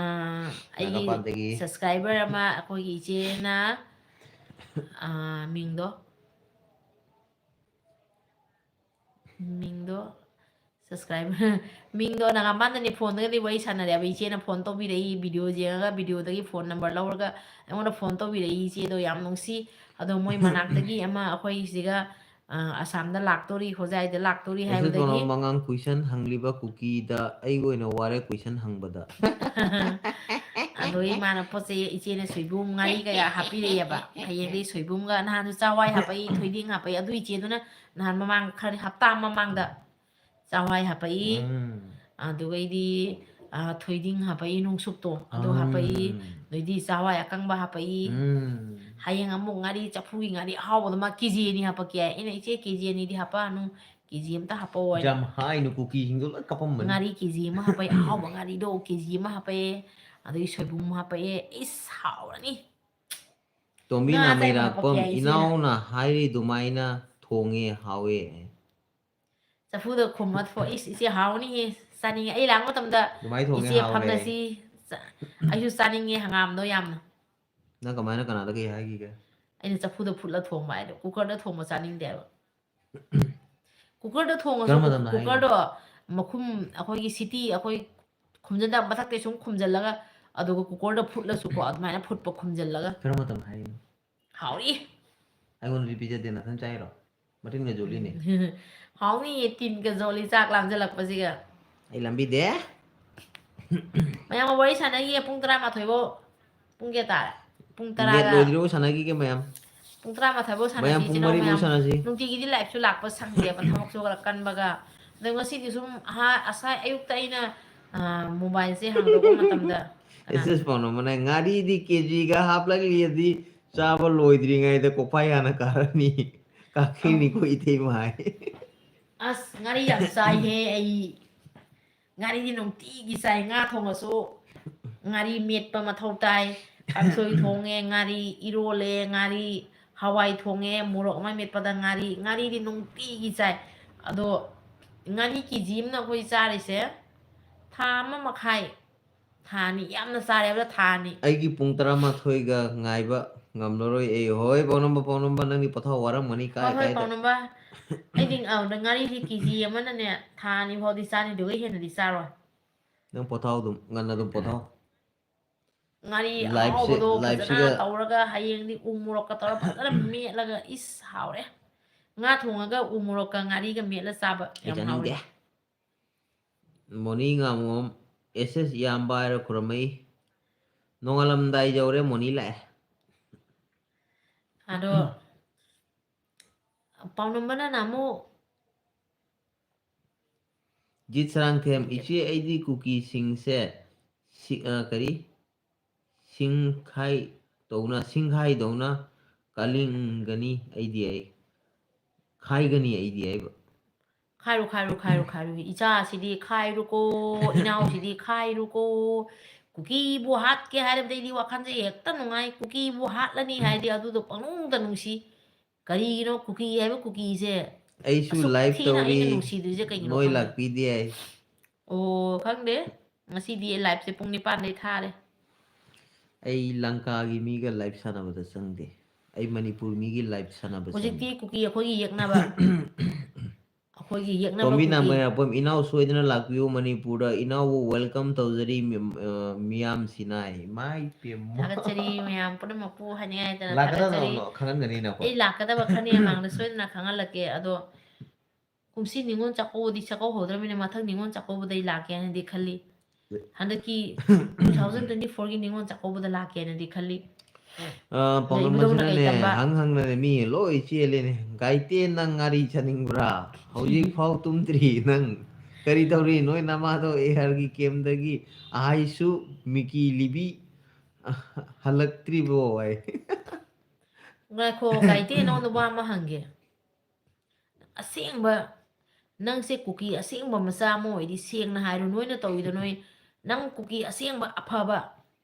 ꯑꯩꯒꯤ ꯅꯒꯥꯄꯥꯟꯗꯒꯤ꯫ Subscriber ꯑꯃ ꯑꯩꯈꯣꯏꯒꯤ ꯏꯆꯦꯅ, ꯑ, ꯃꯤꯡꯗꯣ, ꯃꯤꯡꯗꯣ subscriber, ꯃꯤꯡꯗꯣ ꯅꯒꯥꯝꯄꯥꯟꯗꯅꯦ, phoneꯗꯒꯗꯤ ꯋꯥꯔꯤ ꯁꯥꯟꯅꯔꯦꯕ꯫ ꯏꯆꯦꯅ phone ꯇꯧꯕꯤꯔꯛꯏ, video ꯌꯦꯡꯉꯒ videoꯗꯒꯤ phone number ꯂꯧꯔꯒ ꯑꯩꯉꯣꯟꯗ phone ꯇꯧꯕꯤꯔꯛꯏ ꯏꯆꯦꯗꯣ, ꯌꯥꯝ ꯅꯨꯡꯁꯤ꯫ ꯑꯗꯣ ꯃꯣꯏ ꯃꯅꯥꯛꯇꯒꯤ ꯑꯃ ꯑꯩꯈꯣꯏꯁꯤꯒ, ꯑ, ꯑꯁꯥꯝꯗ ꯂꯥꯛꯇꯣꯔꯤ, ꯍꯣꯖꯥꯏꯗ ꯂꯥꯛꯇꯣꯔꯤ ꯑꯩꯁꯨ ꯍꯥꯏꯕꯗꯒꯤ ꯇꯣꯂꯣꯝ ꯃꯉꯥꯡ question ꯍꯪꯂꯤꯕ ꯀꯨꯀꯤꯗ ꯑꯩ ꯑꯣꯏꯅ ꯋꯥꯔꯦ question ꯍꯪꯕꯗ꯫ ꯑꯗꯣ ꯏꯃꯥꯅ ꯄꯣꯠ ꯆꯩ, ꯏꯆꯦꯅ ꯁꯣꯏꯕꯨꯝ, ꯉꯥꯔꯤ ꯀꯌꯥ ꯍꯥꯞꯄꯤꯔꯛꯑꯦꯕ꯫ ꯍꯌꯦꯡꯗꯤ ꯁꯣꯏꯕꯨꯝꯒ, ꯅꯍꯥꯟꯁꯨ ꯆꯥꯛꯍꯋꯥꯏ ꯍꯥꯞꯄꯛꯏ, ꯊꯣꯏꯗꯤꯡ ꯍꯥꯞꯄꯛꯏ꯫ ꯑꯗꯨ ꯏꯆꯦꯗꯨꯅ ꯅꯍꯥꯟ ꯃꯃꯥꯡ ꯈꯔ, ꯍꯞꯇꯥ ꯃꯃꯥꯡꯗ ꯆꯥꯛꯍꯋꯥꯏ ꯍꯥꯞꯄꯛꯏ꯫ ꯎꯝ꯫ ꯑꯗꯨꯒꯩꯗꯤ, ꯑ, ꯊꯣꯏꯗꯤꯡ ꯍꯥꯞꯄꯛꯏ, ꯅꯨꯡꯁꯨꯛꯇꯣ, ꯑꯗꯨ ꯍꯥꯞꯄꯛꯏ꯫ ꯎꯝ꯫ ꯑꯗꯩꯗꯤ ꯆꯥꯛꯍꯋꯥꯏ ꯑꯀꯪꯕ ꯍꯥꯞꯄꯛꯏ꯫ ꯎꯝ꯫ ꯍꯌꯦꯡ ꯑꯃꯨꯛ ꯉꯥꯔꯤ, ꯆꯐꯨꯒꯤ ꯉꯥꯔꯤ ꯑꯍꯥꯎꯕꯗꯨꯃ KG ꯑꯅꯤ ꯍꯥꯞꯄꯛꯀꯦ ꯍꯥꯏ꯫ ꯑꯩꯅ, "ꯏꯆꯦ, KG ꯑꯅꯤꯗꯤ ꯍꯥꯞꯄꯛꯑꯅꯨ, ꯀꯦ ꯖꯤ ꯑꯃꯇ ꯍꯥꯞꯄꯛꯑꯣ ꯍꯥꯏꯅ꯫ ꯌꯥꯝ ꯍꯥꯏꯅꯨ, ꯀꯨꯀꯤꯁꯤꯡꯗꯣ ꯂꯣꯏ ꯀꯞꯄꯝꯕꯅꯤ꯫ ꯉꯥꯔꯤ ꯀꯦ ꯖꯤ ꯑꯃ ꯍꯥꯞꯄꯛꯑꯦ, ꯑꯍꯥꯎꯕ ꯉꯥꯔꯤꯗꯣ ꯀꯦ ꯖꯤ ꯑꯃ ꯍꯥꯞꯄꯛꯑꯦ, ꯑꯗꯒꯤ ꯁꯣꯏꯕꯨꯝ ꯍꯥꯞꯄꯛꯑꯦ꯫ ꯏꯁ, ꯍꯥꯎꯔꯅꯤ꯫ ꯇꯣꯝꯕꯤ ꯉꯥ ꯑꯇꯩ ꯑꯃ ꯅꯥꯃꯩꯔꯥꯛꯄꯝ, ꯍꯥꯞꯄꯛꯀꯦ ꯍꯥꯏ ꯏꯆꯦꯅ꯫ ꯏꯅꯥꯎꯅ ꯍꯥꯏꯔꯤ ꯑꯗꯨꯃꯥꯏꯅ ꯊꯣꯡꯉꯦ, ꯍꯥꯎꯋꯦ꯫ ꯆꯐꯨꯗ ꯈꯨꯝꯃ ꯊꯣꯛ-, "ꯏꯁ, ꯏꯆꯦ, ꯍꯥꯎꯅꯤꯍꯦ, ꯆꯥꯅꯤꯡꯉꯦ꯫ ꯑꯩ ꯂꯥꯛꯄ ꯃꯇꯝꯗ ꯑꯗꯨꯃꯥꯏꯅ ꯊꯣꯡꯉꯦ, ꯏꯆꯦ ꯍꯥꯎꯋꯦ꯫ ꯐꯝꯅꯁꯤ, ꯆ-, ꯑꯩꯁꯨ ꯆꯥꯅꯤꯡꯉꯦ ꯍꯪꯒꯥꯝꯗꯣ ꯌꯥꯝꯅ"꯫ ꯅꯪ ꯀꯃꯥꯏꯅ, ꯀꯅꯥꯗ ꯀꯩ ꯍꯥꯏꯈꯤꯒꯦ? ꯑꯩꯅ ꯆꯐꯨꯗ ꯐꯨꯠꯂ ꯊꯣꯡꯕ ꯍꯥꯏꯗꯣ, ꯀꯨꯀꯔꯗ ꯊꯣꯡꯕ ꯆꯥꯅꯤꯡꯗꯦꯕ꯫ ꯀꯨꯀꯔꯗ ꯊꯣꯡꯉꯁꯨ, ꯀꯔꯝꯕ ꯃꯇꯝꯗ ꯍꯥꯏꯅꯣ? ꯀꯨꯀꯔꯗꯣ ꯃꯈꯨꯝ, ꯑꯩꯈꯣꯏꯒꯤ ꯁꯤꯇꯤ, ꯑꯩꯈꯣꯏ ꯈꯨꯝꯖꯤꯟꯗ ꯃꯊꯛꯇꯩ ꯁꯨꯝ ꯈꯨꯝꯖꯤꯜꯂꯒ, ꯑꯗꯨꯒ ꯀꯨꯀꯔꯗ ꯐꯨꯠꯂꯁꯨꯀꯣ, ꯑꯗꯨꯃꯥꯏꯅ ꯐꯨꯠꯄ ꯈꯨꯝꯖꯤꯜꯂꯒ꯫ ꯀꯔꯝꯕ ꯃꯇꯝꯗ ꯍꯥꯏꯔꯤꯅꯣ? ꯍꯥꯎꯔꯤ꯫ ꯑꯩꯉꯣꯟꯗꯗꯤ ꯄꯤꯖꯗꯦ, ꯅꯊꯟ ꯆꯥꯏꯔꯣ? ꯃꯇꯤꯟꯒ ꯌꯣꯠꯂꯤꯅꯦ꯫ ꯍꯥꯎꯅꯤꯌꯦ, ꯇꯤꯟꯒ ꯌꯣꯠꯂꯤ, ꯆꯥꯛ ꯂꯥꯝꯖꯜꯂꯛꯄꯁꯤꯒ꯫ ꯑꯩ ꯂꯝꯕꯤꯗꯦ꯫ ꯃꯌꯥꯝꯒ ꯋꯥꯔꯤ ꯁꯥꯟꯅꯈꯤꯌꯦ ꯄꯨꯡ ꯇꯔꯥꯃꯥꯊꯣꯏꯐꯧ꯫ ꯄꯨꯡ ꯀꯌꯥ ꯇꯥꯔꯦ? ꯄꯨꯡ ꯅꯦꯠ ꯇꯔꯥꯒ ꯂꯣꯏꯗ꯭ꯔꯤꯕꯧ ꯁꯥꯟꯅꯈꯤꯒꯦ ꯃꯌꯥꯝ꯫ ꯄꯨꯡ ꯇꯔꯥꯃꯥꯊꯣꯏꯐꯧ ꯃꯌꯥꯝ ꯁꯥꯟꯅꯁꯤ, ꯄꯨꯡ ꯏꯆꯤꯟ ꯏꯅꯥꯎ ꯃꯔꯤꯐꯧ ꯃꯌꯥꯝ꯫ ꯁꯥꯟꯅꯁꯤ꯫ ꯅꯨꯡꯇꯤꯒꯤꯗꯤ ꯂꯥꯏꯞꯁꯨ ꯂꯥꯛꯄ ꯁꯪꯗꯦꯕ, ꯊꯕꯛꯁꯨ ꯈꯔ ꯀꯟꯕꯒ꯫ ꯑꯗꯣ ꯉꯁꯤꯗꯤ ꯁꯨꯝ ꯍꯥ-, ꯉꯁꯥꯏ ꯑꯌꯨꯛꯇ ꯑꯩꯅ, ꯑ, ꯃꯣꯕꯥꯏꯜꯁꯦ ꯍꯥꯡꯗꯣꯛꯄ ꯃꯇꯝꯗ, ꯀꯅꯥ? ꯑꯦꯁ ꯑꯦꯁ ꯄꯥꯎꯅꯝꯕꯅ ꯉꯥꯔꯤꯗꯤ ꯀꯦꯖꯤꯒ ꯍꯥꯞꯂꯛꯂꯤꯗꯤ ꯆꯥꯕ ꯂꯣꯏꯗ꯭ꯔꯤꯉꯩꯗ ꯀꯣꯛꯐꯥꯏ ꯍꯥꯟꯅ ꯀꯥꯔꯅꯤ꯫ ꯀꯥꯈꯤꯅꯤꯀꯣ ꯏꯇꯩꯃ ꯍꯥꯏ꯫ ꯑꯁ, ꯉꯥꯔꯤ ꯌꯥꯝ ꯆꯥꯏꯍꯦ ꯑꯩ꯫ ꯉꯥꯔꯤꯗꯤ ꯅꯨꯡꯇꯤꯒꯤ ꯆꯥꯏ꯫ ꯉꯥ ꯊꯣꯡꯉꯁꯨ ꯉꯥꯔꯤ ꯃꯦꯠꯄ ꯃꯊꯧ ꯇꯥꯏ꯫ ꯀꯥꯡꯁꯣꯏ ꯊꯣꯡꯉꯦ, ꯉꯥꯔꯤ ꯏꯔꯣꯜꯂꯦ, ꯉꯥꯔꯤ ꯍꯋꯥꯏ ꯊꯣꯡꯉꯦ, ꯃꯣꯔꯣꯛ ꯑꯃ ꯃꯦꯠꯄꯗ ꯉꯥꯔꯤ, ꯉꯥꯔꯤꯗꯤ ꯅꯨꯡꯇꯤꯒꯤ ꯆꯥꯏ꯫ ꯑꯗꯣ ꯉꯥꯔꯤ ꯀꯦ ꯖꯤ ꯑꯃꯅ ꯑꯩꯈꯣꯏ ꯆꯥꯔꯤꯁꯦ ꯊꯥ ꯑꯃ ꯃꯈꯥꯏ, ꯊꯥ ꯑꯅꯤ, ꯌꯥꯝꯅ ꯆꯥꯔꯦ ꯍꯥꯏꯕꯗ ꯊꯥ ꯑꯅꯤ꯫ ꯑꯩꯒꯤ ꯄꯨꯡ ꯇꯔꯥꯃꯥꯊꯣꯏꯒ ꯉꯥꯏꯕ ꯉꯝꯂꯔꯣꯏ ꯑꯩ꯫ ꯍꯣꯏ, ꯄꯥꯎꯅꯝꯕ, ꯄꯥꯎꯅꯝꯕ, ꯅꯪꯗꯤ ꯄꯣꯊꯥꯎ, ꯋꯥꯔꯝꯒꯅꯤ, ꯀꯥꯏ ꯍꯣꯏ, ꯍꯣꯏ, ꯀꯥꯏꯗ꯫ ꯄꯥꯎꯅꯝꯕ꯫ ꯑꯩꯗꯤ, ꯑ, ꯉꯥꯔꯤꯁꯦ ꯀꯦ ꯖꯤ ꯑꯃꯅꯅꯦ, ꯊꯥ ꯑꯅꯤ ꯐꯥꯎꯗꯤ ꯆꯥꯅꯤꯗꯨꯒ ꯍꯦꯟꯅꯗꯤ ꯆꯥꯔꯣꯏ꯫ ꯅꯪ ꯄꯣꯊꯥꯎ ꯑꯗꯨꯝ, ꯉꯟꯅ ꯑꯗꯨꯝ ꯄꯣꯊꯥꯎ꯫ ꯉꯥꯔꯤ ꯂꯥꯏꯐꯁꯦ, ꯑꯍꯥꯎꯕꯗꯣ ꯐꯖꯅ ꯂꯥꯏꯐꯁꯤꯒ ꯇꯧꯔꯒ, ꯍꯌꯦꯡꯗꯤ ꯎ ꯃꯣꯔꯣꯛꯀ ꯇꯧꯔꯒ ꯐꯖꯅ ꯃꯦꯠꯂꯒ, ꯏꯁ, ꯍꯥꯎꯔꯦ꯫ ꯉꯥ ꯊꯣꯡꯉꯒ ꯎ ꯃꯣꯔꯣꯛꯀ ꯉꯥꯔꯤꯒ ꯃꯦꯠꯂ ꯆꯥꯕ ꯑꯩ ꯌꯥꯝ ꯆꯥꯅꯤꯡꯗꯦ꯫ ꯍꯥꯎꯔꯦ꯫ ꯃꯣꯅꯤ ꯉꯥꯃꯣꯝ, ꯑꯦꯁ ꯑꯦꯁ ꯏꯌꯥꯝꯕ ꯍꯥꯏꯔ ꯈꯨꯔꯝꯃꯩ꯫ ꯅꯣꯡꯉꯥꯜꯂꯝꯗꯥꯏ ꯌꯧꯔꯦ, ꯃꯣꯅꯤ ꯂꯥꯛꯑꯦ꯫ ꯑꯗꯣ ꯄꯥꯎꯅꯝꯕꯅ ꯅꯍꯥꯟꯃꯨꯛ ꯖꯤꯠ ꯁꯔꯥꯡꯊꯦꯝ, ꯏꯆꯦ, ꯑꯩꯗꯤ ꯀꯨꯀꯤꯁꯤꯡꯁꯦ ꯁꯤ-, ꯑ, ꯀꯔꯤ? ꯁꯤꯡꯈꯥꯏ ꯇꯧꯅ, ꯁꯤꯡꯈꯥꯏꯗꯧꯅ ꯀꯥꯂꯤꯡꯒꯅꯤ ꯑꯩꯗꯤ ꯑꯩ꯫ ꯈꯥꯏꯒꯅꯤ ꯑꯩꯗꯤ ꯑꯩꯕ꯫ ꯈꯥꯏꯔꯨ ꯈꯥꯏꯔꯨ ꯈꯥꯏꯔꯨ ꯈꯥꯏꯔꯨ, ꯏꯆꯥꯁꯤꯗꯤ ꯈꯥꯏꯔꯨꯀꯣ, ꯏꯅꯥꯎꯁꯤꯗꯤ ꯈꯥꯏꯔꯨꯀꯣ꯫ ꯀꯨꯀꯤꯕꯨ ꯍꯥꯠꯀꯦ ꯍꯥꯏꯔꯕꯗ ꯑꯩꯗꯤ ꯋꯥꯈꯜꯁꯦ ꯍꯦꯛꯇ ꯅꯨꯡꯉꯥꯏ꯫ ꯀꯨꯀꯤꯕꯨ ꯍꯥꯠꯂꯅꯤ ꯍꯥꯏꯔꯗꯤ ꯑꯗꯨꯗꯣ ꯄꯪꯅꯨꯡꯗ ꯅꯨꯡꯁꯤ꯫ ꯀꯔꯤꯒꯤꯅꯣ ꯀꯨꯀꯤ ꯍꯥꯏꯕ ꯀꯨꯀꯤꯁꯦ ꯑꯩꯁꯨ ꯑꯁꯨꯛ ꯂꯥꯏꯚ ꯊꯤꯅ ꯑꯩꯅ ꯇꯧꯔꯤ, ꯅꯨꯡꯁꯤꯗꯣꯏꯁꯦ ꯀꯩꯒꯤꯅꯣ ꯅꯣꯏ ꯈꯪꯗꯦ꯫ ꯂꯥꯛꯄꯤꯗꯦ꯫ ꯑꯣ, ꯈꯪꯗꯦ꯫ ꯉꯁꯤꯗꯤ ꯑꯩ ꯂꯥꯏꯚꯁꯦ ꯄꯨꯡ ꯅꯤꯄꯥꯟꯗꯩ ꯊꯥꯔꯦ꯫ ꯑꯩ ꯂꯪꯀꯥꯒꯤ ꯃꯤꯒ ꯂꯥꯏꯚ ꯁꯥꯟꯅꯕꯗ ꯆꯪꯗꯦ꯫ ꯑꯩ ꯃꯅꯤꯄꯨꯔ ꯃꯤꯒꯤ ꯂꯥꯏꯚ ꯁꯥꯟꯅꯕ ꯍꯧꯖꯤꯛꯇꯤ ꯆꯪꯉꯤ꯫ ꯀꯨꯀꯤ ꯑꯩꯈꯣꯏꯒꯤ ꯌꯦꯛꯅꯕ, ꯑꯩꯈꯣꯏꯒꯤ ꯌꯦꯛꯅꯕ ꯇꯣꯝꯕꯤ ꯀꯨꯀꯤ꯫ ꯅꯥꯝꯕ ꯌꯥꯄꯝ, ꯏꯅꯥꯎ ꯁꯣꯏꯗꯅ ꯂꯥꯛꯄꯤꯌꯨ ꯃꯅꯤꯄꯨꯔꯗ꯫ ꯏꯅꯥꯎꯕꯨ welcome ꯇꯧꯖꯔꯤ, ꯃꯤ-, ꯑ, ꯃꯤꯌꯥꯝꯁꯤꯅ꯫ ꯏꯃꯥꯏ ꯄꯦꯝꯃ꯫ ꯊꯥꯒꯠꯆꯔꯤ ꯃꯌꯥꯝ ꯄꯨꯝꯅꯃꯛꯄꯨ ꯍꯥꯏꯅꯤꯡꯉꯥꯏ ꯂꯩꯇꯅ ꯊꯥꯒꯠꯆꯔꯤ꯫ ꯂꯥꯛꯀꯗꯕ ꯈꯪꯍꯟꯒꯅꯤꯅꯀꯣ꯫ ꯑꯩ ꯂꯥꯛꯀꯗꯕ ꯈꯔꯅꯤ ꯃꯃꯥꯡꯗ ꯁꯣꯏꯗꯅ ꯈꯪꯍꯜꯂꯛꯀꯦ꯫ ꯑꯗꯣ ꯀꯨꯝꯁꯤ ꯅꯤꯉꯣꯜ ꯆꯥꯛꯀꯧꯕꯗꯤ ꯆꯥꯛꯀꯧꯍꯧꯗ꯭ꯔꯕꯅꯤꯅ ꯃꯊꯪ ꯅꯤꯉꯣꯜ ꯆꯥꯛꯀꯧꯕꯗ ꯑꯩ ꯂꯥꯛꯀꯦ ꯍꯥꯏꯅꯗꯤ ꯈꯜꯂꯤ꯫ ꯍꯟꯗꯛꯀꯤ two thousand twenty fourꯒꯤ ꯅꯤꯉꯣꯜ ꯆꯥꯛꯀꯧꯕꯗ ꯂꯥꯛꯀꯦꯅꯗꯤ ꯈꯜꯂꯤ꯫ ꯑ, ꯄꯥꯎꯗꯝ ꯏꯕꯨꯙꯧꯅ ꯀꯩ ꯑꯁꯤꯅꯅꯦ, ꯇꯝꯕ? ꯍꯪ ꯍꯪꯅꯅꯦ ꯃꯤ ꯂꯣꯏ ꯆꯦꯜꯂꯦꯅꯦ꯫ "ꯒꯥꯏꯇꯦ, ꯅꯪ ꯉꯥꯔꯤ ꯆꯥꯅꯤꯡꯕ꯭ꯔꯥ? ꯍꯧꯖꯤꯛ ꯐꯥꯎ ꯇꯨꯝꯗ꯭ꯔꯤ ꯅꯪ? ꯀꯔꯤ ꯇꯧꯔꯤ? ꯅꯣꯏ ꯅꯃꯥꯗꯣ ꯑꯦ ꯑꯥꯔꯒꯤ ꯀꯦꯝꯗꯒꯤ ꯑꯍꯥꯏꯁꯨ ꯃꯤꯀꯤ ꯂꯤꯕꯤ ꯍꯜꯂꯛꯇ꯭ꯔꯤꯕꯣ?" ꯍꯥꯏ꯫ ꯉꯥꯏꯈꯣ, ꯒꯥꯏꯇꯦ, ꯅꯉꯣꯟꯗ ꯋꯥ ꯑꯃ ꯍꯪꯒꯦ꯫ ꯑꯁꯦꯡꯕ, ꯅꯪꯁꯦ ꯀꯨꯀꯤ ꯑꯁꯦꯡꯕ ꯃꯆꯥ ꯑꯃ ꯑꯣꯏꯗꯤ ꯁꯦꯡꯅ ꯍꯥꯏꯔꯣ, ꯅꯣꯏꯅ ꯇꯧꯔꯤꯗꯣ ꯅꯣꯏ, ꯅꯪ ꯀꯨꯀꯤ ꯑꯁꯦꯡꯕ ꯑꯐꯕ,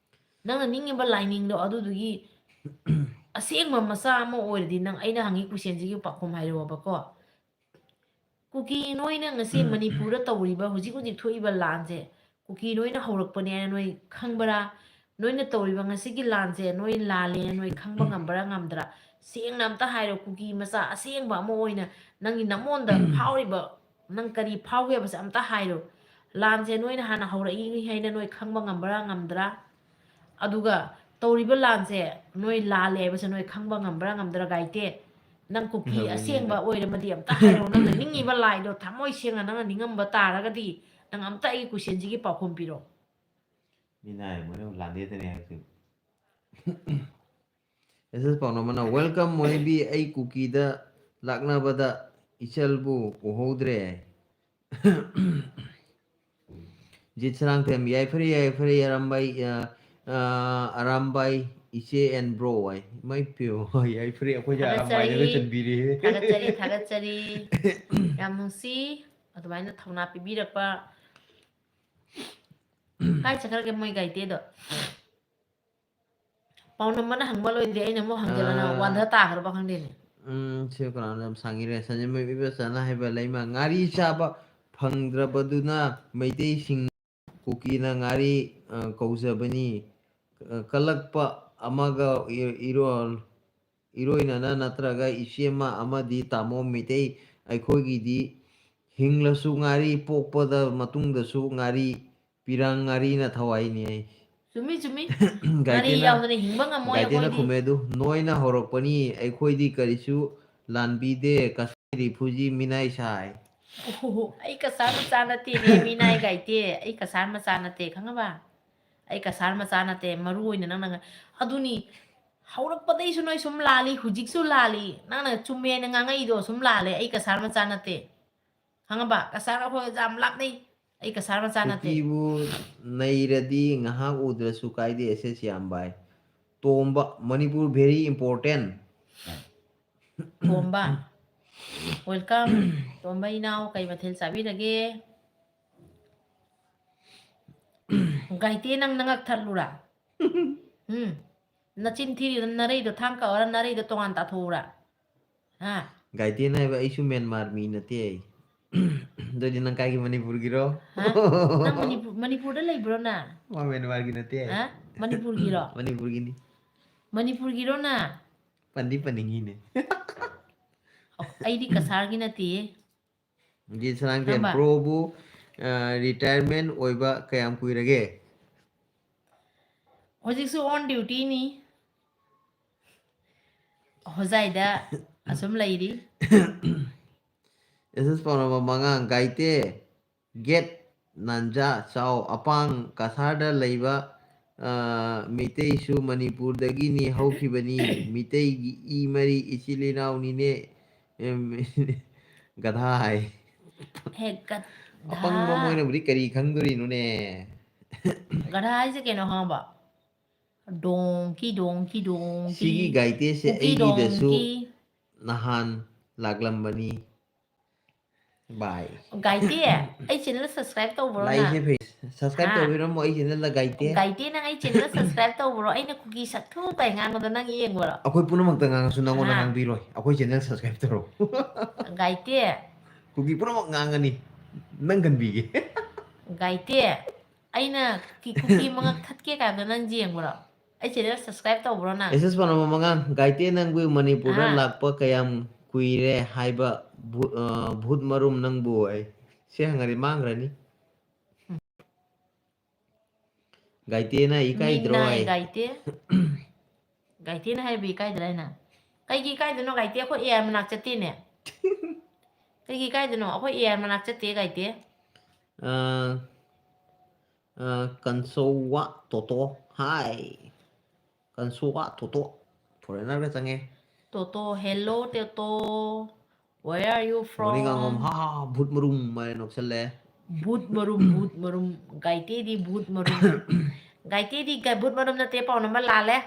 ꯅꯪꯅ ꯅꯤꯡꯉꯤꯕ ꯂꯥꯏꯅꯤꯡꯗꯣ ꯑꯗꯨꯗꯨꯒꯤ ꯑꯁꯦꯡꯕ ꯃꯆꯥ ꯑꯃ ꯑꯣꯏꯔꯗꯤ ꯅꯪ ꯑꯩꯅ ꯍꯪꯉꯤ ꯀꯣꯏꯁꯟꯁꯤꯒꯤ ꯄꯥꯎꯈꯨꯝ ꯍꯥꯏꯔꯛꯑꯣꯕꯀꯣ꯫ ꯀꯨꯀꯤ ꯅꯣꯏꯅ ꯉꯁꯤ ꯃꯅꯤꯄꯨꯔꯗ ꯇꯧꯔꯤꯕ ꯍꯧꯖꯤꯛ ꯍꯧꯖꯤꯛ ꯊꯣꯛꯏꯕ ꯂꯥꯟꯁꯦ ꯀꯨꯀꯤ ꯅꯣꯏꯅ ꯍꯧꯔꯛꯄꯅꯦ ꯍꯥꯏꯅ ꯅꯣꯏ ꯈꯪꯕ꯭ꯔꯥ? ꯅꯣꯏꯅ ꯇꯧꯔꯤꯕ ꯉꯁꯤꯒꯤ ꯂꯥꯟꯁꯦ ꯅꯣꯏ ꯂꯥꯜꯂꯦꯅ ꯅꯣꯏ ꯈꯪꯕ ꯉꯝꯕ꯭ꯔꯥ ꯉꯝꯗ꯭ꯔꯥ? ꯁꯦꯡꯅ ꯑꯝꯇ ꯍꯥꯏꯔꯣ, ꯀꯨꯀꯤ ꯃꯆꯥ ꯑꯁꯦꯡꯕ ꯑꯃ ꯑꯣꯏꯅ ꯅꯪꯒꯤ ꯅꯃꯣꯟꯗ ꯐꯥꯎꯔꯤꯕ, ꯅꯪ ꯀꯔꯤ ꯐꯥꯎꯒꯦ ꯍꯥꯏꯕꯁꯦ ꯑꯝꯇ ꯍꯥꯏꯔꯣ꯫ ꯂꯥꯟꯁꯦ ꯅꯣꯏꯅ ꯍꯥꯟꯅ ꯍꯧꯔꯛꯏ ꯍꯥꯏꯅ ꯅꯣꯏ ꯈꯪꯕ ꯉꯝꯕ꯭ꯔꯥ ꯉꯝꯗ꯭ꯔꯥ? ꯑꯗꯨꯒ ꯇꯧꯔꯤꯕ ꯂꯥꯟꯁꯦ ꯅꯣꯏ ꯂꯥꯜꯂꯦ ꯍꯥꯏꯕꯁꯦ ꯅꯣꯏ ꯈꯪꯕ ꯉꯝꯕ꯭ꯔꯥ ꯉꯝꯗ꯭ꯔꯥ, ꯒꯥꯏꯇꯦ? ꯅꯪ ꯀꯨꯀꯤ ꯉꯝꯃꯤ, ꯑꯁꯦꯡꯕ ꯉꯝꯃꯤ꯫ ꯑꯣꯏꯔꯝꯃꯗꯤ ꯑꯝꯇ ꯍꯥꯏꯔꯛꯑꯣ, ꯅꯪꯅ ꯅꯤꯡꯉꯤꯕ ꯂꯥꯏꯗꯣ ꯊꯃꯣꯏ ꯁꯦꯡꯅ ꯅꯪꯅ ꯅꯤꯡꯉꯝꯕ ꯇꯥꯔꯒꯗꯤ ꯅꯪ ꯑꯝꯇ ꯑꯩꯒꯤ ꯀꯣꯏꯁꯟꯁꯤꯒꯤ ꯄꯥꯎꯈꯨꯝ ꯄꯤꯔꯛꯑꯣ꯫ ꯃꯤꯅ ꯍꯥꯏ ꯃꯣꯏꯅ ꯂꯥꯟꯗꯦꯗꯅꯦ ꯍꯥꯏꯁꯦ꯫ ꯑꯦꯁ ꯑꯦꯁ ꯄꯥꯎꯅꯝꯕꯅ, "Welcome ꯃꯣꯏꯕꯤ, ꯑꯩ ꯀꯨꯀꯤꯗ ꯂꯥꯛꯅꯕꯗ ꯏꯆꯜꯕꯨ ꯎꯍꯧꯗ꯭ꯔꯦ"꯫ ꯖꯤꯠ ꯁꯔꯥꯡꯊꯦꯝ, "ꯌꯥꯏꯐꯔꯦ, ꯌꯥꯏꯐꯔꯦ, ꯑꯔꯥꯝꯕꯥꯏ, ꯑ, ꯑ, ꯑꯔꯥꯝꯕꯥꯏ ꯏꯆꯦ and bro ꯍꯥꯏ꯫ ꯏꯃꯥꯏ ꯄꯦꯝꯃ, ꯌꯥꯏꯐꯔꯦ, ꯑꯩꯈꯣꯏꯁꯦ ꯊꯥꯒꯠꯆꯔꯤ꯫ ꯑꯔꯥꯝꯕꯥꯏꯅꯒ ꯆꯟꯕꯤꯔꯦꯍꯦ꯫ ꯊꯥꯒꯠꯆꯔꯤ, ꯊꯥꯒꯠꯆꯔꯤ꯫ ꯌꯥꯝ ꯅꯨꯡꯁꯤ ꯑꯗꯨꯃꯥꯏꯅ ꯊꯧꯅꯥ ꯄꯤꯕꯤꯔꯛꯄ꯫ ꯀꯥꯏ ꯆꯠꯈ꯭ꯔꯒꯦ ꯃꯣꯏ ꯒꯥꯏꯇꯦꯗꯣ? ꯄꯥꯎꯅꯝꯕꯅ ꯍꯪꯕ ꯂꯣꯏꯗ꯭ꯔꯤ, ꯑꯩꯅ ꯑꯃꯨꯛ ꯍꯪꯖꯤꯜꯂꯅ ꯑꯥ꯫ ꯋꯥꯟꯊ ꯇꯥꯈ꯭ꯔꯕ ꯈꯪꯗꯦꯅꯦ꯫ ꯎꯝ, ꯁꯤ ꯀꯅꯥꯅꯣ ꯌꯥꯝ ꯁꯥꯡꯉꯤꯔꯦ? ꯁꯟꯖꯦꯟꯕꯝ ꯏꯕꯣꯆꯥꯅ ꯍꯥꯏꯕ ꯂꯩꯃ, ꯉꯥꯔꯤ ꯆꯥꯕ ꯐꯪꯗ꯭ꯔꯕꯗꯨꯅ ꯃꯩꯇꯩꯁꯤꯡ ꯀꯨꯀꯤꯅ ꯉꯥꯔꯤ, ꯑ, ꯀꯧꯖꯕꯅꯤ꯫ ꯑ, ꯀꯜꯂꯛꯄ ꯑꯃꯒ ꯏ-, ꯏꯔꯣꯜ-, ꯏꯔꯣꯏꯅꯅ ꯅꯠꯇ꯭ꯔꯒ ꯏꯆꯦꯃ ꯑꯃꯗꯤ ꯇꯥꯃꯣ ꯃꯩꯇꯩ ꯑꯩꯈꯣꯏꯒꯤꯗꯤ ꯍꯤꯡꯂꯁꯨ ꯉꯥꯔꯤ, ꯄꯣꯛꯄꯗ ꯃꯇꯨꯡꯗꯁꯨ ꯉꯥꯔꯤ, ꯄꯤꯔꯥꯡ ꯉꯥꯔꯤꯅ ꯊꯋꯥꯏꯅꯤ ꯑꯩ꯫ ꯆꯨꯝꯃꯤ, ꯆꯨꯝꯃꯤ꯫ ꯉꯥꯔꯤ ꯒꯥꯏꯗꯦꯅ, ꯌꯥꯎꯗꯅ ꯍꯤꯡꯕ ꯉꯝꯃꯣꯏ ꯒꯥꯏꯗꯦꯅ ꯑꯩꯈꯣꯏꯗꯤ꯫ ꯈꯨꯝꯃꯦ ꯑꯗꯨ, "ꯅꯣꯏꯅ ꯍꯧꯔꯛꯄꯅꯤ, ꯑꯩꯈꯣꯏꯗꯤ ꯀꯔꯤꯁꯨ ꯂꯥꯟꯕꯤꯗꯦ, ꯀꯁꯥꯔ ꯔꯤꯐ꯭ꯌꯨꯖꯤ ꯃꯤꯅꯥꯏ ꯁꯥꯏ"꯫ ꯑꯣꯍꯣ, ꯑꯩ ꯀꯁꯥꯔ ꯃꯆꯥ ꯅꯠꯇꯦꯅꯦ, ꯃꯤꯅꯥꯏ ꯒꯥꯏꯗꯦ꯫ ꯑꯩ ꯀꯁꯥꯔ ꯃꯆꯥ ꯅꯠꯇꯦ, ꯈꯪꯉꯕ? ꯑꯩ ꯀꯁꯥꯔ ꯃꯆꯥ ꯅꯠꯇꯦ, ꯃꯔꯨ ꯑꯣꯏꯅ ꯅꯪꯅ ꯉ-, ꯑꯗꯨꯅꯤ, ꯍꯧꯔꯛꯄꯗꯩꯁꯨ ꯅꯣꯏ ꯁꯨꯝ ꯂꯥꯜꯂꯤ, ꯍꯧꯖꯤꯛꯁꯨ ꯂꯥꯜꯂꯤ, ꯅꯪꯅ ꯆꯨꯝꯃꯦꯅ ꯉꯥꯡꯉꯛꯏꯗꯣ ꯁꯨꯝ ꯂꯥꯜꯂꯦ, ꯑꯩ ꯀꯁꯥꯔ ꯃꯆꯥ ꯅꯠꯇꯦ꯫ ꯈꯪꯉꯕ? ꯀꯁꯥꯔ ꯑꯩꯈꯣꯏꯒ ꯌꯥꯝ ꯂꯥꯞꯅꯩ, ꯑꯩ ꯀꯁꯥꯔ ꯃꯆꯥ ꯅꯠꯇꯦ꯫ ꯀꯨꯀꯤꯕꯨ ꯅꯩꯔꯗꯤ ꯉꯥꯏꯍꯥꯛ ꯎꯗ꯭ꯔꯁꯨ ꯀꯥꯏꯗꯦ, ꯑꯦꯁ ꯑꯦꯁ ꯌꯥꯝꯕꯥꯏ꯫ ꯇꯣꯝꯕ, ꯃꯅꯤꯄꯨꯔ very important꯫ ꯇꯣꯝꯕ, welcome꯫ ꯇꯣꯝꯕ ꯏꯅꯥꯎ, ꯀꯩ ꯃꯊꯦꯜ ꯆꯥꯕꯤꯔꯒꯦ? ꯒꯥꯏꯇꯦ, ꯅꯪ ꯅꯉꯛ ꯊꯠꯂꯨꯔꯥ? ꯎꯝ꯫ ꯅꯆꯤꯟ ꯊꯤꯔꯤꯗꯣ, ꯅꯔꯩꯗꯣ ꯊꯥꯡ ꯀꯛꯑꯣꯔꯥ, ꯅꯔꯩꯗꯣ ꯇꯣꯉꯥꯟ ꯇꯥꯊꯣꯛꯎꯔꯥ? ꯍꯥ? ꯒꯥꯏꯇꯦꯟ ꯍꯥꯏꯕ ꯑꯩꯁꯨ ꯃ꯭ꯌꯥꯟꯃꯥꯔ ꯃꯤ ꯅꯠꯇꯦ ꯑꯩ꯫ ꯑꯗꯨꯗꯤ ꯅꯪ ꯀꯥꯏꯒꯤ ꯃꯅꯤꯄꯨꯔꯒꯤꯔꯣ? ꯍꯥ? ꯅꯪ ꯃꯅꯤꯄꯨꯔ, ꯃꯅꯤꯄꯨꯔꯗ ꯂꯩꯕ꯭ꯔꯣ ꯅꯪ? ꯃꯥ ꯃ꯭ꯌꯥꯟꯃꯥꯔꯒꯤ ꯅꯠꯇꯦ ꯑꯩ꯫ ꯍꯥ? ꯃꯅꯤꯄꯨꯔꯒꯤꯔꯣ? ꯃꯅꯤꯄꯨꯔꯒꯤꯅꯤ꯫ ꯃꯅꯤꯄꯨꯔꯒꯤꯔꯣ ꯅꯪ? ꯄꯟꯗꯤ ꯄꯟꯅꯤꯡꯉꯤꯅꯦ꯫ ꯑꯣ, ꯑꯩꯗꯤ ꯀꯁꯥꯔꯒꯤ ꯅꯠꯇꯦꯌꯦ꯫ ꯖꯤ ꯁꯅꯥꯡꯊꯦꯝ, ꯈꯪꯕ? ꯕ꯭ꯔꯣꯕꯨ, ꯑ, ꯔꯤꯇꯥꯌꯔꯃꯦꯟ ꯑꯣꯏꯕ ꯀꯌꯥꯝ ꯀꯨꯏꯔꯒꯦ? ꯍꯧꯖꯤꯛꯁꯨ on dutyꯅꯤ꯫ ꯍꯣꯖꯥꯏꯗ ꯑꯁꯨꯝ ꯂꯩꯔꯤ꯫ ꯑꯦꯁ ꯑꯦꯁ ꯄꯥꯎꯅꯝꯕ ꯃꯉꯥ, ꯒꯥꯏꯇꯦ, ꯒꯦꯠ ꯅꯥꯟꯖꯥ ꯆꯥꯎ, ꯑꯄꯥꯡ ꯀꯁꯥꯔꯗ ꯂꯩꯕ, ꯑ, ꯃꯤꯇꯩꯁꯨ ꯃꯅꯤꯄꯨꯔꯗꯒꯤꯅꯤ ꯍꯧꯈꯤꯕꯅꯤ, ꯃꯤꯇꯩꯒꯤ ꯏ ꯃꯔꯤ ꯏꯆꯤꯜ ꯏꯅꯥꯎꯅꯤꯅꯦ꯫ ꯑꯦꯝ, ꯒꯙꯥ ꯍꯥꯏ꯫ ꯍꯦ, ꯒꯙꯥ꯫ ꯑꯄꯪꯕ ꯃꯣꯏꯅꯕꯨꯗꯤ ꯀꯔꯤ ꯈꯪꯗꯣꯔꯤꯅꯣꯅꯦ? ꯒꯙꯥ ꯍꯥꯏꯁꯦ ꯀꯩꯅꯣ ꯈꯪꯉꯕꯣ? ꯗꯣꯡꯀꯤ ꯗꯣꯡꯀꯤ ꯗꯣꯡꯀꯤ꯫ ꯁꯤꯒꯤ ꯒꯥꯏꯇꯦꯁꯦ ꯀꯨꯀꯤ ꯑꯩꯒꯤꯗꯁꯨ ꯗꯣꯡꯀꯤ꯫ ꯅꯍꯥꯟ ꯂꯥꯛꯂꯝꯕꯅꯤ꯫ ꯚꯥꯏ꯫ ꯒꯥꯏꯇꯦ, ꯑꯩ channel subscribe ꯇꯧꯕ꯭ꯔꯣ ꯅꯪ? ꯂꯥꯏꯁꯦ ꯐꯩ꯫ Subscribe ꯍꯥ? ꯇꯧꯕꯤꯔꯝꯃꯣ ꯑꯩ channelꯗ ꯒꯥꯏꯇꯦ꯫ ꯒꯥꯏꯇꯦ, ꯅꯪ ꯑꯩ channel subscribe ꯇꯧꯕ꯭ꯔꯣ? ꯑꯩꯅ ꯀꯨꯀꯤ ꯁꯛꯊꯨ ꯀꯩ ꯉꯥꯡꯕꯗꯣ ꯅꯪ ꯌꯦꯡꯕ꯭ꯔꯣ? ꯑꯩꯈꯣꯏ ꯄꯨꯝꯅꯃꯛꯇ ꯉꯥꯡꯉꯁꯨ ꯅꯪꯉꯣꯟꯗ ꯍꯥ? ꯉꯥꯡꯕꯤꯔꯣꯏ꯫ ꯑꯩꯈꯣꯏ channel subscribe ꯇꯧꯔꯣ꯫ ꯒꯥꯏꯇꯦ꯫ ꯀꯨꯀꯤ ꯄꯨꯝꯅꯃꯛ ꯉꯥꯡꯒꯅꯤ꯫ ꯅꯪ ꯀꯟꯕꯤꯒꯦ꯫ ꯒꯥꯏꯇꯦ, ꯑꯩꯅ ꯀꯨꯀꯤ, ꯀꯨꯀꯤ ꯃꯉꯛ ꯊꯠꯀꯦ ꯀꯥꯏꯕꯗꯣ ꯅꯪ ꯌꯦꯡꯕ꯭ꯔꯣ? ꯑꯩ channel subscribe ꯇꯧꯕ꯭ꯔꯣ ꯅꯪ? ꯑꯦꯁ ꯑꯦꯁ ꯄꯥꯟꯕ ꯃꯉꯥꯡ, ꯒꯥꯏꯇꯦ ꯅꯪꯕꯨ ꯃꯅꯤꯄꯨꯔꯗ ꯍꯥ? ꯂꯥꯛꯄ ꯀꯌꯥꯝ ꯀꯨꯏꯔꯦ ꯍꯥꯏꯕ ꯚꯨ-, ꯑ, ꯚꯨꯠ ꯃꯔꯨꯝ ꯅꯪꯕꯨ ꯑꯩ ꯁꯤ ꯍꯪꯉꯗꯤ ꯃꯥꯡꯈ꯭ꯔꯅꯤ꯫ ꯒꯥꯏꯇꯦꯅ ꯏꯀꯥꯏꯗ꯭ꯔꯣ ꯃꯤꯠ ꯅꯥꯏ ꯑꯩ? ꯒꯥꯏꯇꯦ꯫ ꯒꯥꯏꯇꯦꯅ ꯍꯥꯏꯕ ꯏꯀꯥꯏꯗ꯭ꯔꯥ ꯍꯥꯏꯅ? ꯀꯩꯒꯤ ꯏꯀꯥꯏꯗꯣꯏꯅꯣ ꯒꯥꯏꯇꯦ? ꯑꯩꯈꯣꯏ A R ꯃꯅꯥꯛ ꯆꯠꯇꯦꯅꯦ꯫ ꯀꯩꯒꯤ ꯏꯀꯥꯏꯗꯣꯏꯅꯣ? ꯑꯩꯈꯣꯏ A R ꯃꯅꯥꯛ ꯆꯠꯇꯦ ꯒꯥꯏꯇꯦ꯫ ꯑ, ꯑ, ꯀꯟꯁꯣꯋꯥ ꯇꯣꯇꯣ꯫ ꯍꯥꯏ꯫ ꯀꯟꯁꯣꯋꯥ ꯇꯣꯇꯣ꯫ Foreignerꯒ ꯆꯪꯉꯦ꯫ ꯇꯣꯇꯣ, hello ꯇꯣꯇꯣ꯫ Where are you ꯃꯣꯔꯅꯤꯡ ꯉꯥꯉꯣꯝ, from? ꯍꯥ, ꯍꯥ, ꯚꯨꯠ ꯃꯔꯨꯝ ꯍꯥꯏꯅ ꯅꯣꯛꯁꯜꯂꯦ꯫ ꯚꯨꯠ ꯃꯔꯨꯝ, ꯚꯨꯠ ꯃꯔꯨꯝ꯫ ꯒꯥꯏꯇꯦꯗꯤ ꯚꯨꯠ ꯃꯔꯨꯝ꯫ ꯒꯥꯏꯇꯦꯗꯤ ꯒ-, ꯚꯨꯠ ꯃꯔꯨꯝ ꯅꯠꯇꯦ, ꯄꯥꯎ ꯅꯝꯕꯔ ꯂꯥꯜꯂꯦ꯫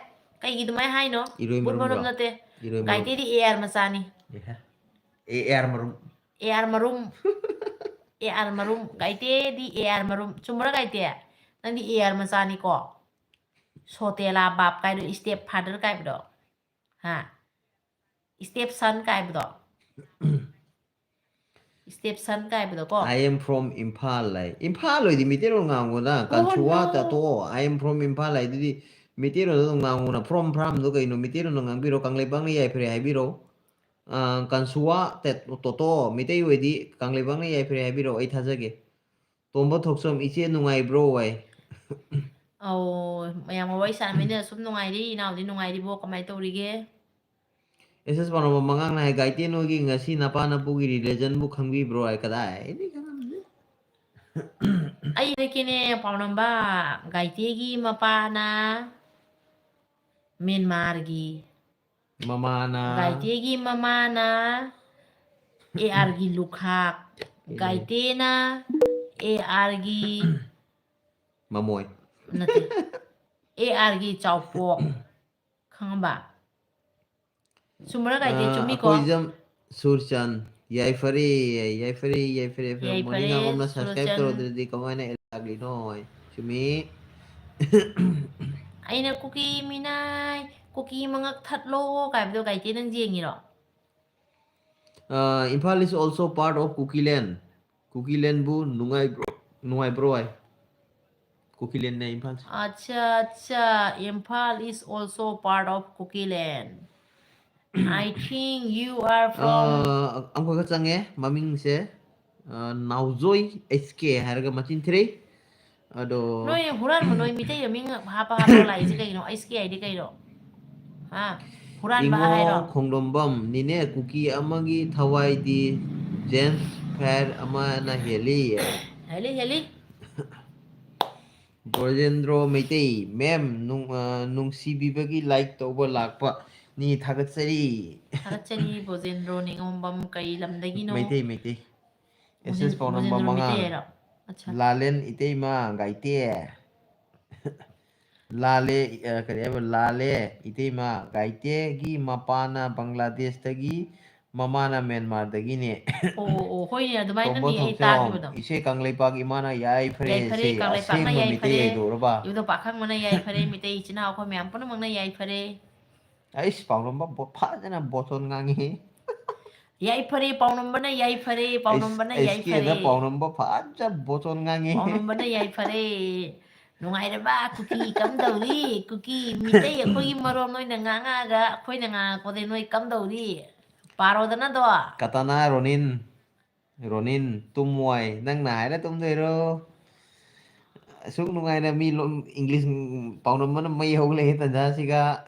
ꯀꯩꯒꯤ ꯑꯗꯨꯃꯥꯏꯅ ꯍꯥꯏꯅꯣ? ꯏꯔꯣꯏ ꯚꯨꯠ ꯃꯔꯨꯝ ꯃꯔꯨꯝꯔꯣ? ꯅꯠꯇꯦ꯫ ꯏꯔꯣꯏ ꯃꯔꯨꯝ꯫ ꯒꯥꯏꯇꯦꯗꯤ A R ꯃꯆꯥꯅꯤ꯫ ꯑꯦꯍꯦ꯫ A R ꯃꯔꯨꯝ꯫ A R ꯃꯔꯨꯝ꯫ A R ꯃꯔꯨꯝ꯫ ꯒꯥꯏꯇꯦꯗꯤ A R ꯃꯔꯨꯝ꯫ ꯆꯨꯝꯕ꯭ꯔꯥ ꯒꯥꯏꯇꯦ? ꯅꯪꯗꯤ A R ꯃꯆꯥꯅꯤꯀꯣ꯫ ꯁꯣꯇꯦꯂꯥ ꯕꯥꯞ ꯀꯥꯏꯗꯣ, step father ꯀꯥꯏꯕꯗꯣ꯫ ꯍꯥ? Step son ꯀꯥꯏꯕꯗꯣ꯫ Step son ꯀꯥꯏꯕꯗꯣ ꯀꯣ꯫ I am from ꯏꯝꯐꯥꯜ ꯍꯥꯏ꯫ ꯏꯝꯐꯥꯜ ꯑꯣꯏꯗꯤ ꯃꯤꯇꯩꯔꯣꯟ ꯉꯥꯡꯉꯣꯅ꯫ Oh, ꯀꯟꯁꯨꯋꯥ no. ꯇꯥꯇꯣ, I am from Imphal ꯍꯥꯏꯗꯨꯗꯤ ꯃꯤꯇꯩꯔꯣꯟꯗ ꯑꯗꯨꯝ ꯉꯥꯡꯉꯣꯅ꯫ From, from ꯗꯣ ꯀꯩꯅꯣ? ꯃꯤꯇꯩꯔꯣꯟꯗ ꯉꯥꯡꯕꯤꯔꯣ꯫ ꯀꯪꯂꯩꯄꯥꯛꯅ ꯌꯥꯏꯐꯔꯦ ꯍꯥꯏꯕꯤꯔꯣ꯫ ꯑ, ꯀꯟꯁꯨꯋꯥ ꯇꯦ-, ꯇꯣꯇꯣ, ꯃꯤꯇꯩ ꯑꯣꯏꯗꯤ ꯀꯪꯂꯩꯄꯥꯛꯅ ꯌꯥꯏꯐꯔꯦ ꯍꯥꯏꯕꯤꯔꯣ, ꯑꯩ ꯊꯥꯖꯒꯦ꯫ ꯇꯣꯝꯕ ꯊꯣꯛꯆꯣꯝ, ꯏꯆꯦ ꯅꯨꯡꯉꯥꯏꯕ꯭ꯔꯣ ꯍꯥꯏ꯫ ꯑꯧ, ꯃꯌꯥꯝ ꯋꯥꯔꯤ ꯁꯥꯟꯅꯃꯤꯟꯅ ꯁꯨꯝ ꯅꯨꯡꯉꯥꯏꯔꯤ, ꯏꯅꯥꯎꯗꯤ ꯅꯨꯡꯉꯥꯏꯔꯤꯕꯣ? ꯀꯃꯥꯏ ꯇꯧꯔꯤꯒꯦ? ꯑꯦꯁ ꯑꯦꯁ ꯄꯥꯎꯔꯧꯕ ꯃꯉꯥꯡꯅ ꯍꯥꯏ, "ꯒꯥꯏꯇꯦ ꯅꯣꯏꯒꯤ ꯉꯁꯤ ꯅꯄꯥ ꯅꯄꯨꯒꯤ relation ꯕꯨ ꯈꯪꯕꯤꯕ꯭ꯔꯣ?" ꯍꯥꯏ, ꯀꯗꯥꯏꯗꯩ ꯈꯪꯉꯝꯅꯤ? ꯑꯩ ꯍꯥꯏꯔꯛꯀꯦꯅꯦ, ꯄꯥꯎꯅꯝꯕ, ꯒꯥꯏꯇꯦꯒꯤ ꯃꯄꯥꯅ ꯃꯦꯟꯃꯥꯔꯒꯤ, ꯃꯃꯥꯅ ꯒꯥꯏꯇꯦꯒꯤ ꯃꯃꯥꯅ A R ꯒꯤ ꯂꯨꯈꯥꯛ, ꯏꯃꯩ꯫ ꯒꯥꯏꯇꯦꯅ A R ꯒꯤ ꯃꯃꯣꯏ꯫ ꯅꯠꯇꯦ꯫ ꯑꯦ ꯑꯥꯔꯒꯤ ꯆꯥꯎꯄꯣꯛ꯫ ꯈꯪꯉꯕ? ꯆꯨꯝꯕ꯭ꯔꯥ ꯀꯥꯏꯗꯦ? ꯑꯥ, ꯆꯨꯝꯃꯤꯀꯣ? ꯑꯩꯈꯣꯏꯖꯝ ꯁꯨꯔꯆꯟ꯫ ꯌꯥꯏꯐꯔꯦ, ꯌꯥꯏꯐꯔꯦ, ꯌꯥꯏꯐꯔꯦ, ꯌꯥꯏꯐꯔꯦ꯫ Morning ꯌꯥꯏꯐꯔꯦ, ꯅꯥꯒꯣꯝꯅ subscribe ꯁꯨꯔꯆꯟ꯫ ꯇꯧꯔꯗ꯭ꯔꯗꯤ ꯀꯃꯥꯏꯅ ꯂꯥꯛꯂꯤꯅꯣ? ꯆꯨꯝꯃꯤ꯫ ꯑꯩꯅ ꯀꯨꯀꯤ ꯃꯤꯅꯥꯏ, ꯀꯨꯀꯤ ꯃꯉꯛ ꯊꯠꯂꯣ ꯀꯥꯏꯕꯗꯣ ꯀꯥꯏꯗꯦ, ꯅꯪ ꯌꯦꯡꯉꯤꯔꯣ? ꯑꯥ, Imphal is also part of Kukiland꯫ ꯀꯨꯀꯤꯂꯦꯟꯕꯨ ꯅꯨꯡꯉꯥꯏꯕ꯭ꯔꯣ? ꯅꯨꯡꯉꯥꯏꯕ꯭ꯔꯣ ꯍꯥꯏ꯫ ꯀꯨꯀꯤꯂꯦꯟꯅꯦ ꯏꯝꯐꯥꯜꯁꯦ꯫ ꯑꯠꯆꯥ, ꯑꯠꯆꯥ, Imphal is also part of Kukiland꯫ I think you are from ꯑꯥ, ꯑꯃꯈꯛ ꯆꯪꯉꯦ, ꯃꯃꯤꯡꯁꯦ, ꯑꯥ, ꯅꯥꯎꯖꯣꯏ ꯑꯩꯆ ꯀꯦ ꯍꯥꯏꯔꯒ ꯃꯆꯤꯟ ꯊꯤꯔꯩ꯫ ꯑꯗꯣ ꯅꯣꯏ ꯍꯨꯔꯥꯟꯕ, ꯅꯣꯏ ꯃꯤꯇꯩ ꯃꯃꯤꯡ ꯍꯥꯞꯄ ꯍꯥꯞꯄ ꯂꯥꯛꯏꯁꯦ ꯀꯩꯒꯤꯅꯣ? ꯑꯩꯆ ꯀꯦ ꯍꯥꯏꯗꯤ ꯀꯩꯅꯣ? ꯍꯥ? ꯍꯨꯔꯥꯟꯕ ꯏꯉꯣ ꯍꯥꯏꯔꯣ? ꯈꯣꯡꯗꯣꯝꯕꯝ, ꯅꯤꯅꯦ ꯀꯨꯀꯤ ꯑꯃꯒꯤ ꯊꯋꯥꯏꯗꯤ ꯖꯦꯝꯁ ꯐꯦꯔ ꯑꯃꯅ ꯍꯦꯜꯂꯤ꯫ ꯍꯦꯜꯂꯤ, ꯍꯦꯜꯂꯤ꯫ ꯕ꯭ꯔꯣꯖꯦꯟꯗ꯭ꯔꯣ ꯃꯩꯇꯩ, ꯃꯦꯝ, ꯅꯨꯡ-, ꯑ, ꯅꯨꯡꯁꯤꯕꯤꯕꯒꯤ like ꯇꯧꯕ ꯂꯥꯛꯄꯅꯤ, ꯊꯥꯒꯠꯆꯔꯤ꯫ ꯊꯥꯒꯠꯆꯔꯤ, ꯕ꯭ꯔꯣꯖꯦꯟꯗ꯭ꯔꯣ ꯅꯤꯉꯣꯝꯕꯝ, ꯀꯩ ꯂꯝꯗꯒꯤꯅꯣ? ꯃꯩꯇꯩ, ꯃꯩꯇꯩ꯫ ꯑꯦꯁ ꯑꯦꯁ ꯕ꯭ꯔꯣꯖꯦꯟ-, ꯄꯥꯎꯅꯝꯕ ꯕ꯭ꯔꯣꯖꯦꯟꯗ꯭ꯔꯣ ꯃꯉꯥ꯫ ꯃꯩꯇꯩ ꯍꯥꯏꯔꯣ? ꯑꯠꯆꯥ꯫ ꯂꯥꯂꯦꯟ ꯏꯇꯩꯃ ꯒꯥꯏꯇꯦ꯫ ꯂꯥꯂꯦ, ꯑ, ꯀꯔꯤ ꯍꯥꯏꯕ? ꯂꯥꯂꯦ ꯏꯇꯩꯃ ꯒꯥꯏꯇꯦꯒꯤ ꯃꯄꯥꯅ ꯕꯪꯒ꯭ꯂꯥꯗꯦꯁꯇꯒꯤ, ꯃꯃꯥꯅ ꯃ꯭ꯌꯥꯟꯃꯥꯔꯗꯒꯤꯅꯦ꯫ ꯑꯣ, ꯑꯣ, ꯑꯣ, ꯍꯣꯏꯅꯦ, ꯑꯗꯨꯃꯥꯏꯅꯅꯦ ꯇꯣꯝꯕ ꯑꯩ ꯊꯣꯛꯆꯣꯝ, ꯇꯥꯈꯤꯕꯗꯣ꯫ ꯏꯆꯦ ꯀꯪꯂꯩꯄꯥꯛ ꯏꯃꯥꯅ ꯌꯥꯏꯐꯔꯦ ꯌꯥꯏꯐꯔꯦ, ꯁꯦ, ꯀꯪꯂꯩꯄꯥꯛꯅ ꯑꯁꯦꯡꯕ ꯃꯤꯇꯩ ꯌꯥꯏꯐꯔꯦ꯫ ꯑꯣꯏꯗꯧꯔꯕ? ꯏꯕꯨꯙꯧ ꯄꯥꯈꯪꯕꯅ ꯌꯥꯏꯐꯔꯦ, ꯃꯤꯇꯩ ꯏꯆꯤꯟ ꯏꯅꯥꯎ ꯑꯩꯈꯣꯏ ꯃꯌꯥꯝ ꯄꯨꯝꯅꯃꯛꯅ ꯌꯥꯏꯐꯔꯦ꯫ ꯑꯩꯁ, ꯄꯥꯎꯅꯝꯕ ꯕꯣ-, ꯐꯖꯅ ꯕꯣꯆꯣꯟ ꯉꯥꯡꯉꯤ꯫ ꯌꯥꯏꯐꯔꯦ, ꯄꯥꯎꯅꯝꯕꯅ ꯌꯥꯏꯐꯔꯦ, ꯑꯩꯁ, ꯄꯥꯎꯅꯝꯕꯅ ꯑꯩꯁ, ꯀꯦꯗ ꯌꯥꯏꯐꯔꯦ꯫ ꯄꯥꯎꯅꯝꯕ ꯐꯖ ꯕꯣꯆꯣꯟ ꯉꯥꯡꯉꯤ꯫ ꯄꯥꯎꯅꯝꯕꯅ ꯌꯥꯏꯐꯔꯦ꯫ ꯅꯨꯡꯉꯥꯏꯔꯕ ꯀꯨꯀꯤ ꯀꯝꯗꯧꯔꯤ? ꯀꯨꯀꯤ ꯃꯤꯇꯩ ꯑꯩꯈꯣꯏꯒꯤ ꯃꯔꯣꯟ ꯅꯣꯏꯅ ꯉꯥꯡꯉꯛꯑꯒ ꯑꯩꯈꯣꯏꯅ ꯉꯥꯡꯉꯛꯄꯗꯤ ꯅꯣꯏ ꯀꯝꯗꯧꯔꯤ? ꯄꯥꯔꯣꯗꯅꯗꯣ꯫ ꯀꯇꯥꯅꯥ ꯔꯣꯅꯤꯟ, ꯔꯣꯅꯤꯟ, ꯇꯨꯝꯃꯣꯏ꯫ ꯅꯪꯅ ꯍꯥꯏꯔ ꯇꯨꯝꯗꯣꯏꯔꯣ? ꯑꯁꯨꯛ ꯅꯨꯡꯉꯥꯏꯅ ꯃꯤ ꯂꯣ-, English, ꯎꯝ, ꯄꯥꯎꯅꯝꯕꯅ ꯃꯩ ꯍꯧ ꯂꯩ ꯇꯟꯖꯥꯁꯤꯒ꯫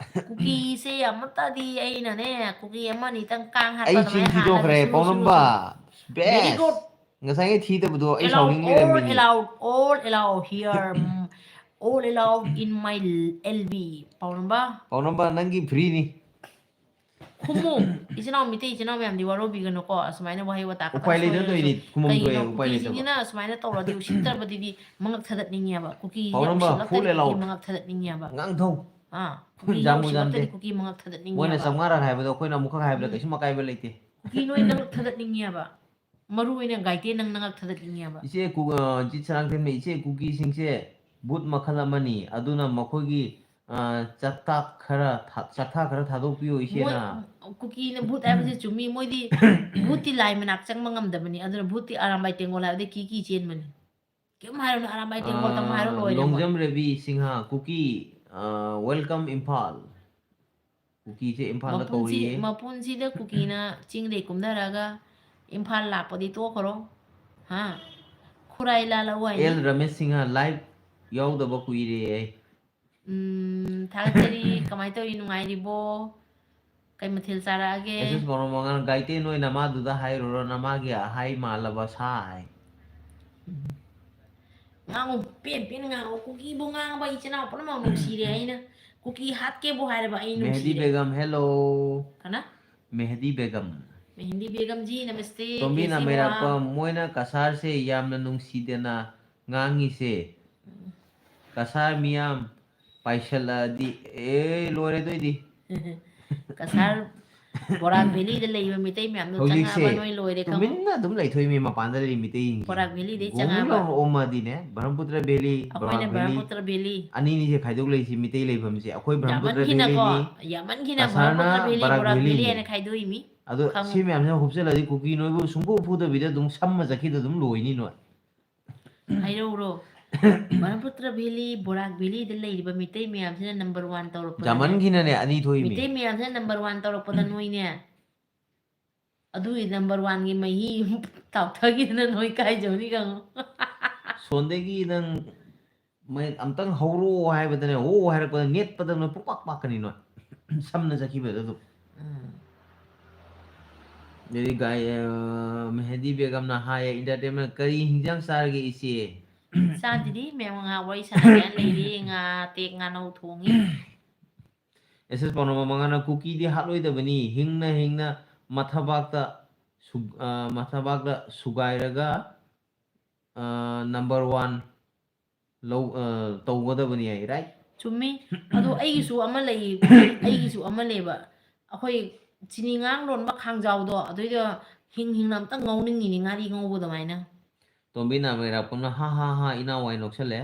ꯀꯨꯀꯤꯁꯦ ꯑꯃꯠꯇꯗꯤ ꯑꯩꯅꯅꯦ, ꯀꯨꯀꯤ ꯑꯃ ꯑꯅꯤꯇꯪ ꯀꯥꯡ ꯍꯥꯠꯄ ꯑꯩ ꯑꯗꯨꯃꯥꯏꯅ ꯆꯤꯟ ꯍꯥꯠꯂꯒ ꯊꯤꯗꯣꯛꯈ꯭ꯔꯦ, ꯁꯨꯔꯨ, ꯁꯨꯔꯨ, ꯄꯥꯎꯅꯝꯕ꯫ ꯁꯨꯔꯨ꯫ Very best꯫ Good꯫ ꯉꯁꯥꯏꯒꯤ ꯊꯤꯗꯕꯗꯣ ꯑꯩ Allowed, ꯁꯥꯎꯅꯤꯡ all ꯂꯩꯔꯝꯃꯤꯅꯤ꯫ Allowed, all allowed here, mm, all allowed in my L B, ꯄꯥꯎꯅꯝꯕ꯫ ꯄꯥꯎꯅꯝꯕ, ꯅꯪꯒꯤ free ꯅꯤ꯫ ꯈꯨꯝꯃꯨ꯫ ꯏꯆꯤꯟ ꯏꯅꯥꯎ, ꯃꯤꯇꯩ ꯏꯆꯤꯟ ꯏꯅꯥꯎ ꯃꯌꯥꯝꯗꯤ ꯋꯥꯔꯧꯕꯤꯒꯅꯨꯀꯣ, ꯑꯁꯨꯃꯥꯏꯅ ꯋꯥꯍꯩ ꯋꯥꯇꯥ ꯈꯛꯇꯪ ꯎꯄꯥꯏ ꯂꯩꯇ ꯁꯣꯏꯔꯁꯨ꯫ ꯇꯧꯔꯤꯅꯤ, ꯈꯨꯃꯝ ꯊꯣꯛꯑꯦ, ꯀꯩꯒꯤꯅꯣ ꯎꯄꯥꯏ ꯂꯩꯇꯕ꯫ ꯀꯨꯀꯤꯁꯤꯡꯁꯤꯅ ꯑꯁꯨꯃꯥꯏꯅ ꯇꯧꯔꯗꯤ ꯎꯁꯤꯠꯇ꯭ꯔꯕꯗꯨꯗꯤ ꯃꯉꯛ ꯊꯗꯠꯅꯤꯡꯉꯦꯕ꯫ ꯀꯨꯀꯤꯁꯤꯡꯁꯦ ꯄꯥꯎꯔꯝꯕ, ꯎꯁꯤꯠꯂꯛꯇ꯭ꯔꯗꯤ ꯐꯨꯂꯦ ꯂꯥꯎ꯫ ꯀꯨꯀꯤ ꯃꯉꯛ ꯊꯗꯠꯅꯤꯡꯉꯦꯕ꯫ ꯉꯥꯡꯊꯧ꯫ ꯑꯥ, ꯀꯨꯀꯤꯁꯤꯅ ꯖꯥꯝꯕꯨ ꯎꯁꯤꯠꯂꯛꯇ꯭ꯔꯗꯤ ꯖꯥꯝꯗꯦ꯫ ꯀꯨꯀꯤ ꯃꯉꯛ ꯃꯣꯏꯅ ꯊꯗꯠꯅꯤꯡꯉꯦꯕ꯫ ꯆꯥꯝꯃꯉꯥꯔꯛ ꯍꯥꯏꯕꯗꯣ ꯑꯩꯈꯣꯏꯅ ꯑꯃꯨꯛꯈꯛ ꯍꯥꯏꯕꯗ ꯎꯝ꯫ ꯀꯩꯁꯨꯝ ꯑꯀꯥꯏꯕ ꯂꯩꯇꯦ꯫ ꯀꯨꯀꯤ ꯅꯣꯏ ꯅꯉꯛ ꯊꯗꯠꯅꯤꯡꯉꯦꯕ꯫ ꯃꯔꯨ ꯑꯣꯏꯅ ꯒꯥꯏꯇꯦ ꯅꯪ ꯅꯉꯛ ꯊꯗꯠꯅꯤꯡꯉꯦꯕ꯫ ꯏꯆꯦ ꯀꯨ-, ꯑ, ꯖꯤꯠ ꯁꯅꯥꯊꯦꯝꯅ, "ꯏꯆꯦ, ꯀꯨꯀꯤꯁꯤꯡꯁꯦ ꯚꯨꯠ ꯃꯈꯜ ꯑꯃꯅꯤ, ꯑꯗꯨꯅ ꯃꯈꯣꯏꯒꯤ, ꯑ, ꯆꯥꯛꯇꯥꯛ ꯈꯔ ꯊꯥ-, ꯆꯥꯛꯊꯥ ꯈꯔ ꯊꯥꯗꯣꯛꯄꯤꯌꯨ ꯏꯆꯦꯅ"꯫ ꯃꯣꯏ, ꯀꯨꯀꯤꯅ ꯚꯨꯠ ꯍꯥꯏꯕꯁꯦ ꯆꯨꯝꯃꯤ꯫ ꯃꯣꯏꯗꯤ ꯚꯨꯠꯇꯤ ꯂꯥꯏ ꯃꯅꯥꯛ ꯆꯪꯕ ꯉꯝꯗꯕꯅꯤ꯫ ꯑꯗꯨꯅ ꯚꯨꯠꯇꯤ ꯑꯔꯥꯝꯕꯥꯏ ꯇꯦꯡꯒꯣꯜ ꯍꯥꯏꯕꯗ ꯀꯤ ꯀꯤ ꯆꯦꯟꯕꯅꯤ꯫ ꯀꯩꯝ ꯍꯥꯏꯔꯨꯅꯨ, ꯑꯔꯥꯝꯕꯥꯏ ꯇꯦꯡꯒꯣꯜ ꯇꯝꯃꯣ ꯍꯥꯏꯔꯣ, ꯑ, ꯂꯣꯏꯔꯦ ꯃꯣꯏ꯫ ꯂꯣꯡꯖꯝ ꯔꯦꯕꯤ ꯁꯤꯡꯍ, ꯀꯨꯀꯤ, ꯑ, welcome ꯏꯝꯐꯥꯜ꯫ ꯀꯨꯀꯤꯁꯦ ꯏꯝꯐꯥꯜꯗ ꯃꯄꯨꯟꯁꯤ-, ꯀꯧꯔꯤꯌꯦ꯫ ꯃꯄꯨꯟꯁꯤꯗ ꯀꯨꯀꯤꯅ ꯆꯤꯡꯗꯩ ꯀꯨꯝꯊꯔꯒ ꯏꯝꯐꯥꯜ ꯂꯥꯛꯄꯗꯤ ꯇꯣꯛꯈ꯭ꯔꯣ꯫ ꯍꯥ? ꯈꯨꯔꯥꯏ ꯂꯥꯜꯂꯛꯎ ꯍꯥꯏꯅꯤ꯫ ꯑꯦꯜ ꯔꯃꯦꯁ ꯁꯤꯡꯍ, live ꯌꯥꯎꯗꯕ ꯀꯨꯏꯔꯦ꯫ ꯎꯝ, ꯊꯥꯒꯠꯆꯔꯤ꯫ ꯀꯃꯥꯏꯅ ꯇꯧꯔꯤ? ꯅꯨꯡꯉꯥꯏꯔꯤꯕꯣ? ꯀꯩ ꯃꯊꯦꯜ ꯆꯥꯔꯛꯑꯒꯦ? ꯑꯦꯁ ꯑꯦꯁ ꯃꯔꯣꯝ ꯃꯉꯥꯜ, ꯒꯥꯏꯇꯦ ꯅꯣꯏ ꯅꯃꯥꯗꯨꯗ ꯍꯥꯏꯔꯨꯔꯣ, ꯅꯃꯥꯒꯤ ꯑꯍꯥꯏ ꯃꯥꯜꯂꯕ ꯁꯥ ꯍꯥꯏ꯫ ꯎꯝ꯫ ꯉꯥꯡꯉꯨ, ꯄꯦꯟ ꯄꯦꯟ ꯉꯥꯡꯉꯨ꯫ ꯀꯨꯀꯤꯕꯨ ꯉꯥꯡꯉꯕ ꯏꯆꯤꯟ ꯏꯅꯥꯎ ꯄꯨꯝꯅꯃꯛ ꯅꯨꯡꯁꯤꯔꯦ ꯑꯩꯅ꯫ ꯀꯨꯀꯤ ꯍꯥꯠꯀꯦꯕꯨ ꯍꯥꯏꯔꯕ ꯑꯩ ꯃꯦꯍꯗꯤ ꯅꯨꯡꯁꯤꯔꯦ꯫ ꯕꯦꯒꯝ, hello꯫ ꯀꯅꯥ? ꯃꯦꯍꯗꯤ ꯕꯦꯒꯝ꯫ ꯃꯦꯍꯗꯤ ꯕꯦꯒꯝ ꯖꯤ, ꯅꯃꯁꯇꯦ, ꯇꯣꯝꯕꯤꯅ ꯀꯦꯁꯤ ꯃꯩꯔꯥꯛꯄꯝ, ꯕꯣꯔꯥ꯫ ꯃꯣꯏꯅ ꯀꯁꯥꯔꯁꯦ ꯌꯥꯝꯅ ꯅꯨꯡꯁꯤꯗꯅ ꯉꯥꯡꯉꯤꯁꯦ꯫ ꯎꯝ꯫ ꯀꯁꯥꯔ ꯃꯤꯌꯥꯝ ꯄꯥꯏꯁꯜꯂꯛꯑꯗꯤ, ꯑꯦ, ꯂꯣꯏꯔꯦ ꯑꯗꯨꯏꯗꯤ꯫ ꯀꯁꯥꯔ ꯕꯣꯔꯥꯛ ꯚꯦꯂꯤꯗ ꯂꯩꯕ ꯃꯤꯇꯩ ꯃꯌꯥꯝꯗꯣ ꯍꯧꯖꯤꯛꯁꯦ ꯆꯪꯉꯛꯑꯕ ꯅꯣꯏ ꯂꯣꯏꯔꯦ ꯈꯪꯉꯨ꯫ ꯇꯨꯃꯤꯟꯅ ꯑꯗꯨꯝ ꯂꯩꯊꯣꯛꯏ ꯃꯤ ꯃꯄꯥꯟꯗ ꯂꯩꯔꯤ ꯃꯤꯇꯩꯁꯤꯡꯁꯦ꯫ ꯕꯣꯔꯥꯛ ꯚꯦꯂꯤꯗꯩ ꯒꯣꯡ ꯆꯪꯉꯛꯑꯕ꯫ ꯂꯥꯎꯅ ꯑꯣꯝꯃꯗꯤꯅꯦ, ꯕ꯭ꯔꯍꯃꯄꯨꯇ꯭ꯔ ꯚꯦꯂꯤ, ꯑꯩꯈꯣꯏꯅ ꯕꯣꯔꯥꯛ ꯚꯦꯂꯤ, ꯕ꯭ꯔꯍꯃꯄꯨꯇ꯭ꯔ ꯚꯦꯂꯤ꯫ ꯑꯅꯤꯅꯤꯁꯦ ꯈꯥꯏꯗꯣꯛ ꯂꯩꯁꯤ ꯃꯤꯇꯩ ꯂꯩꯐꯝꯁꯦ꯫ ꯑꯩꯈꯣꯏ ꯕ꯭ꯔꯍꯃꯄꯨꯇ꯭ꯔ ꯌꯥꯝꯃꯟꯈꯤꯅꯀꯣ, ꯚꯦꯂꯤꯅꯤ, ꯌꯥꯝꯃꯟꯈꯤꯅ ꯀꯁꯥꯔꯅ ꯕ꯭ꯔꯍꯃꯄꯨꯇ꯭ꯔ ꯚꯦꯂꯤ, ꯕꯣꯔꯥꯛ ꯕꯣꯔꯥꯛ ꯚꯦꯂꯤ ꯚꯦꯂꯤꯅꯤ꯫ ꯍꯥꯏꯅ ꯈꯥꯏꯗꯣꯛꯏ ꯃꯤ꯫ ꯑꯗꯣ ꯈꯪꯉꯨ꯫ ꯁꯤ ꯃꯌꯥꯝꯁꯤꯅ ꯍꯨꯞꯆꯜꯂꯗꯤ ꯀꯨꯀꯤ ꯅꯣꯏꯕꯨ ꯁꯨꯡꯐꯨ ꯐꯨꯗꯕꯤꯗ ꯑꯗꯨꯝ ꯁꯝꯃ ꯆꯠꯈꯤꯗ ꯑꯗꯨꯝ ꯂꯣꯏꯅꯤ ꯅꯣꯏ꯫ ꯍꯥꯏꯔꯧꯔꯣ꯫ ꯕ꯭ꯔꯍꯃꯄꯨꯇ꯭ꯔ ꯚꯦꯂꯤ, ꯕꯣꯔꯥꯛ ꯚꯦꯂꯤꯗ ꯂꯩꯔꯤꯕ ꯃꯤꯇꯩ ꯃꯌꯥꯝꯁꯤꯅ number one ꯇꯧꯔꯛꯄꯗꯅꯦ꯫ ꯖꯥꯃꯟꯒꯤꯅꯅꯦ ꯑꯅꯤ ꯊꯣꯛꯏꯃꯤ꯫ ꯃꯤꯇꯩ ꯃꯌꯥꯝꯁꯤꯅ number one ꯇꯧꯔꯛꯄꯗ ꯅꯣꯏꯅꯦ꯫ ꯑꯗꯨꯒꯤ number oneꯒꯤ ꯃꯍꯤ ꯇꯥꯎꯊꯈꯤꯗꯅ ꯅꯣꯏ ꯀꯥꯏꯖꯧꯅꯤ ꯈꯪꯉꯨ꯫ ꯁꯣꯟꯗꯒꯤ ꯅꯪ ꯃꯩ ꯑꯝꯇꯪ ꯍꯧꯔꯛꯑꯣ ꯍꯥꯏꯕꯗꯅꯦ, ꯑꯣ ꯍꯥꯏꯔꯛꯄꯗ ꯅꯦꯠꯄꯗ ꯅꯣꯏ ꯄꯨꯡꯄꯥꯛ ꯄꯥꯛꯀꯅꯤ ꯅꯣꯏ꯫ ꯁꯝꯅ ꯆꯠꯈꯤꯕꯗ ꯑꯗꯨꯝ꯫ ꯎꯝ꯫ ꯑꯗꯩꯗꯤ ꯒꯥꯏ-, ꯑ, ꯃꯦꯍꯗꯤ ꯕꯦꯒꯝꯅ ꯍꯥꯏꯌꯦ, entertainment, "ꯀꯔꯤ ꯍꯤꯟꯖꯥꯡ ꯆꯥꯔꯒꯦ ꯏꯆꯦ?" ꯆꯥꯗ꯭ꯔꯤ, ꯃꯌꯥꯝ ꯉꯥ ꯋꯥꯔꯤ ꯁꯥꯟꯅꯅꯤꯡꯉꯥꯏ ꯂꯩꯔꯤ, ꯉꯥ ꯇꯦꯛ ꯉꯥꯅꯧ ꯊꯣꯡꯉꯤ꯫ ꯑꯦꯁ ꯑꯦꯁ ꯄꯥꯎꯅꯝꯕ ꯃꯉꯥꯅ ꯀꯨꯀꯤꯗꯤ ꯍꯥꯠꯂꯣꯏꯗꯕꯅꯤ, ꯍꯤꯡꯅ ꯍꯤꯡꯅ ꯃꯊꯕꯥꯛꯇ ꯁꯨ-, ꯑ, ꯃꯊꯕꯥꯛꯇ ꯁꯨꯒꯥꯏꯔꯒ, ꯑ, ꯅꯝꯕꯔ ꯋꯥꯟ ꯂꯧ-, ꯑ, ꯇꯧꯒꯗꯕꯅꯤ ꯍꯥꯏ, ꯔꯥꯏꯠ? ꯆꯨꯝꯃꯤ꯫ ꯑꯗꯣ ꯑꯩꯒꯤꯁꯨ ꯑꯃ ꯂꯩ, ꯑꯩꯒꯤꯁꯨ ꯑꯃ ꯂꯩꯕ꯫ ꯑꯩꯈꯣꯏ ꯆꯤꯅꯤ ꯉꯥꯡ ꯂꯣꯟꯕ ꯈꯥꯡꯖꯥꯎꯗꯣ, ꯑꯗꯨꯏꯗꯣ ꯍꯤꯡ ꯍꯤꯡꯅ ꯑꯝꯇ ꯉꯧꯅꯤꯡꯉꯤꯅꯤ, ꯉꯥꯔꯤ ꯉꯧꯕ ꯑꯗꯨꯃꯥꯏꯅ꯫ ꯇꯣꯝꯕꯤ ꯅꯥꯃꯩꯔꯥꯛꯄꯝꯅ, "ꯍꯥ, ꯍꯥ, ꯍꯥ, ꯏꯅꯥꯎꯋꯥꯏ ꯅꯣꯛꯁꯜꯂꯦ"꯫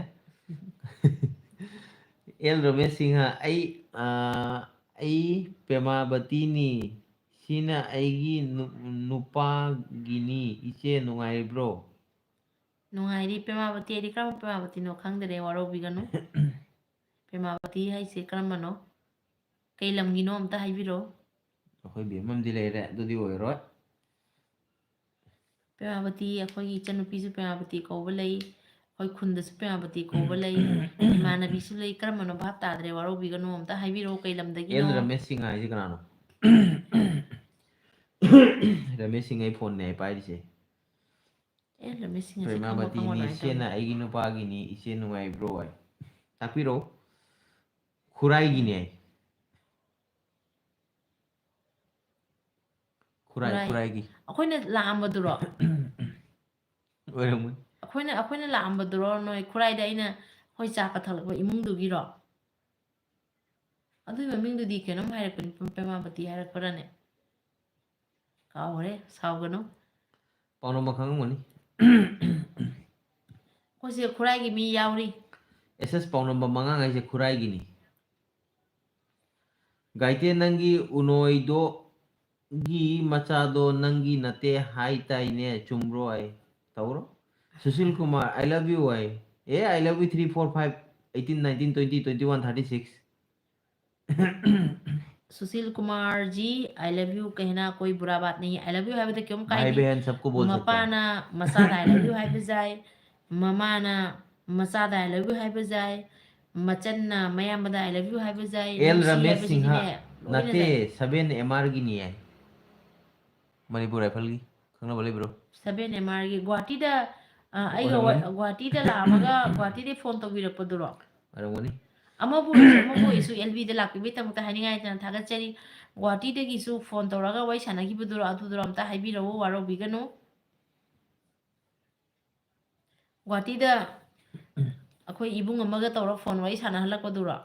ꯑꯦꯜ ꯔꯃꯦꯁ ꯁꯤꯡꯍ, "ꯑꯩ, ꯑ, ꯑꯩ ꯄ꯭ꯔꯦꯃꯥꯕꯇꯤꯅꯤ꯫ ꯁꯤꯅ ꯑꯩꯒꯤ ꯅꯨ-, ꯅꯨꯄꯥꯒꯤꯅꯤ꯫ ꯏꯆꯦ ꯅꯨꯡꯉꯥꯏꯔꯤꯕ꯭ꯔꯣ?" ꯅꯨꯡꯉꯥꯏꯔꯤ꯫ ꯄ꯭ꯔꯦꯃꯥꯕꯇꯤ ꯍꯥꯏꯗꯤ ꯀꯔꯝꯕ ꯄ꯭ꯔꯦꯃꯥꯕꯇꯤꯅꯣ ꯈꯪꯗꯔꯦ, ꯋꯥꯔꯧꯕꯤꯒꯅꯨ꯫ ꯄ꯭ꯔꯦꯃꯥꯕꯇꯤ ꯍꯥꯏꯁꯦ ꯀꯔꯝꯕꯅꯣ? ꯀꯩ ꯂꯝꯒꯤꯅꯣ ꯑꯝꯇ ꯍꯥꯏꯕꯤꯔꯛꯑꯣ꯫ ꯑꯩꯈꯣꯏ ꯕꯦꯝ ꯑꯃꯗꯤ ꯂꯩꯔꯦ, ꯑꯗꯨꯗꯤ ꯑꯣꯏꯔꯔꯣꯏ꯫ ꯄ꯭ꯔꯦꯃꯥꯕꯇꯤ, ꯑꯩꯈꯣꯏꯒꯤ ꯏꯆꯟꯅꯨꯄꯤꯁꯨ ꯄ꯭ꯔꯦꯃꯥꯕꯇꯤ ꯀꯧꯕ ꯂꯩ, ꯑꯩꯈꯣꯏ ꯈꯨꯟꯗꯁꯨ ꯄ꯭ꯔꯦꯃꯥꯕꯇꯤ ꯀꯧꯕ ꯂꯩ, ꯏꯃꯥꯟꯅꯕꯤꯁꯨ ꯂꯩ꯫ ꯀꯔꯝꯕꯅꯣ ꯚꯥꯞ ꯇꯥꯗ꯭ꯔꯦ, ꯋꯥꯔꯧꯕꯤꯒꯅꯨ꯫ ꯑꯝꯇ ꯍꯥꯏꯕꯤꯔꯛꯑꯣ, ꯀꯩ ꯂꯝꯗꯒꯤꯅꯣ? ꯑꯦꯜ ꯔꯃꯦꯁ ꯁꯤꯡ ꯍꯥꯏꯁꯦ ꯀꯅꯥꯅꯣ? ꯔꯃꯦꯁ ꯁꯤꯡ ꯑꯩ ꯐꯣꯟꯅꯦ ꯑꯩ ꯄꯥꯏꯔꯤꯁꯦ꯫ ꯑꯦ, ꯔꯃꯦꯁ ꯁꯤꯡ ꯑꯁꯤ ꯈꯪꯕ ꯄ꯭ꯔꯦꯃꯥꯕꯇꯤꯅꯤ, ꯈꯪꯉꯣꯏ ꯀꯃꯥꯏꯅ ꯏꯆꯦꯅ ꯇꯧꯅꯤ? ꯑꯩꯒꯤ ꯅꯨꯄꯥꯒꯤꯅꯤ, ꯏꯆꯦ ꯅꯨꯡꯉꯥꯏꯕ꯭ꯔꯣ ꯍꯥꯏ꯫ ꯇꯥꯛꯄꯤꯔꯛꯑꯣ꯫ ꯈꯨꯔꯥꯏꯒꯤꯅꯦ ꯍꯥꯏ꯫ ꯈꯨꯔꯥꯏ, ꯈꯨꯔꯥꯏ꯫ ꯈꯨꯔꯥꯏꯒꯤ꯫ ꯑꯩꯈꯣꯏꯅ ꯂꯥꯛꯑꯝꯕꯗꯨꯔꯣ? ꯑꯣꯏꯔꯝꯒꯅꯤ꯫ ꯑꯩꯈꯣꯏꯅ, ꯑꯩꯈꯣꯏꯅ ꯂꯥꯛꯑꯝꯕꯗꯨꯔꯣ? ꯅꯣꯏ ꯈꯨꯔꯥꯏꯗ ꯑꯩꯅ, ꯑꯩꯈꯣꯏ ꯆꯥ ꯀ ꯊꯛꯂꯛꯄ ꯏꯃꯨꯡꯗꯨꯒꯤꯔꯣ? ꯑꯗꯨꯒꯤ ꯃꯃꯤꯡꯗꯨꯗꯤ ꯀꯩꯅꯣꯝ ꯍꯥꯏꯔꯛꯄꯅꯤ, ꯄ꯭ꯔꯦꯃꯥꯕꯇꯤ ꯍꯥꯏꯔꯛꯄ꯭ꯔꯅꯦ? ꯀꯥꯎꯈ꯭ꯔꯦ, ꯁꯥꯎꯒꯅꯨ꯫ ꯄꯥꯎꯅꯝꯕ ꯈꯪꯉꯝꯒꯅꯤ꯫ ꯑꯩꯈꯣꯏꯁꯦ ꯈꯨꯔꯥꯏꯒꯤ ꯃꯤ ꯌꯥꯎꯔꯤ꯫ ꯑꯦꯁ ꯑꯦꯁ ꯄꯥꯎꯅꯝꯕ ꯃꯉꯥꯡ ꯍꯥꯏꯁꯦ ꯈꯨꯔꯥꯏꯒꯤꯅꯤ꯫ ꯒꯥꯏꯇꯦ, ꯅꯪꯒꯤ ꯎꯅꯣꯏꯗꯣ ꯒꯤ ꯃꯆꯥꯗꯣ ꯅꯪꯒꯤ ꯅꯠꯇꯦ ꯍꯥꯏ ꯇꯥꯏꯅꯦ, ꯆꯨꯝꯕ꯭ꯔꯣ? ꯑꯩ ꯇꯧꯔꯣ꯫ Sushil Kumar, "I love you" ꯍꯥꯏ꯫ ꯑꯦ, "I love you three, four, five, eighteen, nineteen, twenty, twenty-one, thirty-six"꯫ Sushil Kumar ji, "I love you ꯀꯍꯅꯥ ꯀꯣꯏ ꯕꯨꯔꯥ ꯕꯥꯠ ꯅꯍꯤ꯫ I love you ꯍꯥꯏꯕꯗ ꯀꯩꯝ ꯚꯥꯏ ꯀꯥꯏꯗꯦ꯫ ꯕꯍꯦꯟ ꯁꯕꯀꯣ ꯕꯣꯜ ꯁꯛꯇꯥ ꯍꯥꯏ꯫ ꯃꯄꯥꯅ ꯃꯆꯥꯗ "I love you" ꯍꯥꯏꯕ ꯌꯥꯏ, ꯃꯃꯥꯅ ꯃꯆꯥꯗ "I love you" ꯍꯥꯏꯕ ꯌꯥꯏ, ꯃꯆꯟꯅ ꯃꯌꯥꯝꯕꯗ "I love you" ꯍꯥꯏꯕ ꯌꯥꯏ꯫ ꯑꯦꯜ ꯅꯨꯡꯁꯤ ꯔꯃꯦꯁ ꯍꯥꯏꯕꯁꯤꯗꯤꯅꯦ, ꯁꯤꯡꯍ, ꯂꯣꯏꯅ ꯅꯠꯇꯦ, ꯌꯥꯏ꯫ ꯁꯚꯦꯟ ꯑꯦꯝ ꯑꯥꯔꯒꯤꯅꯤ ꯍꯥꯏ꯫ ꯃꯅꯤꯄꯨꯔ ꯔꯥꯏꯐꯜꯒꯤ꯫ ꯈꯪꯅꯕ ꯂꯩꯕ꯭ꯔꯣ? ꯁꯚꯦꯟ ꯑꯦꯝ ꯑꯥꯔꯒꯤ ꯒꯨꯍꯥꯇꯤꯗ, ꯑ, ꯑꯩꯒ ꯋꯥ-, ꯑꯣꯏꯔꯝꯒꯅꯤ꯫ ꯒꯨꯍꯥꯇꯤꯗ ꯂꯥꯛꯑꯝꯃꯒ ꯒꯨꯍꯥꯇꯤꯗꯩ ꯐꯣꯟ ꯇꯧꯕꯤꯔꯛꯄꯗꯨꯔꯣ? ꯑꯣꯏꯔꯝꯒꯅꯤ꯫ ꯑꯃꯕꯨ ꯑꯣꯏꯔꯁꯨ, ꯑꯃꯕꯨ ꯑꯣꯏꯔꯁꯨ, ꯑꯦꯜ ꯕꯤꯗ ꯂꯥꯛꯄꯤꯕꯒꯤꯗꯃꯛꯇ ꯍꯥꯏꯅꯤꯡꯉꯥꯏ ꯂꯩꯇꯅ ꯊꯥꯒꯠꯆꯔꯤ꯫ ꯒꯨꯋꯥꯍꯥꯇꯤꯗꯒꯤꯁꯨ ꯐꯣꯟ ꯇꯧꯔꯒ ꯋꯥꯔꯤ ꯁꯥꯟꯅꯈꯤꯕꯗꯨꯔꯣ, ꯑꯗꯨꯗꯨꯔꯣ ꯑꯝꯇ ꯍꯥꯏꯕꯤꯔꯛꯎ, ꯋꯥꯔꯧꯕꯤꯒꯅꯨ꯫ ꯒꯨꯋꯥꯍꯥꯇꯤꯗ ꯑꯩꯈꯣꯏ ꯏꯕꯨꯡ ꯑꯃꯒ ꯇꯧꯔ ꯐꯣꯟ ꯋꯥꯔꯤ ꯁꯥꯟꯅꯍꯜꯂꯛꯄꯗꯨꯔꯣ?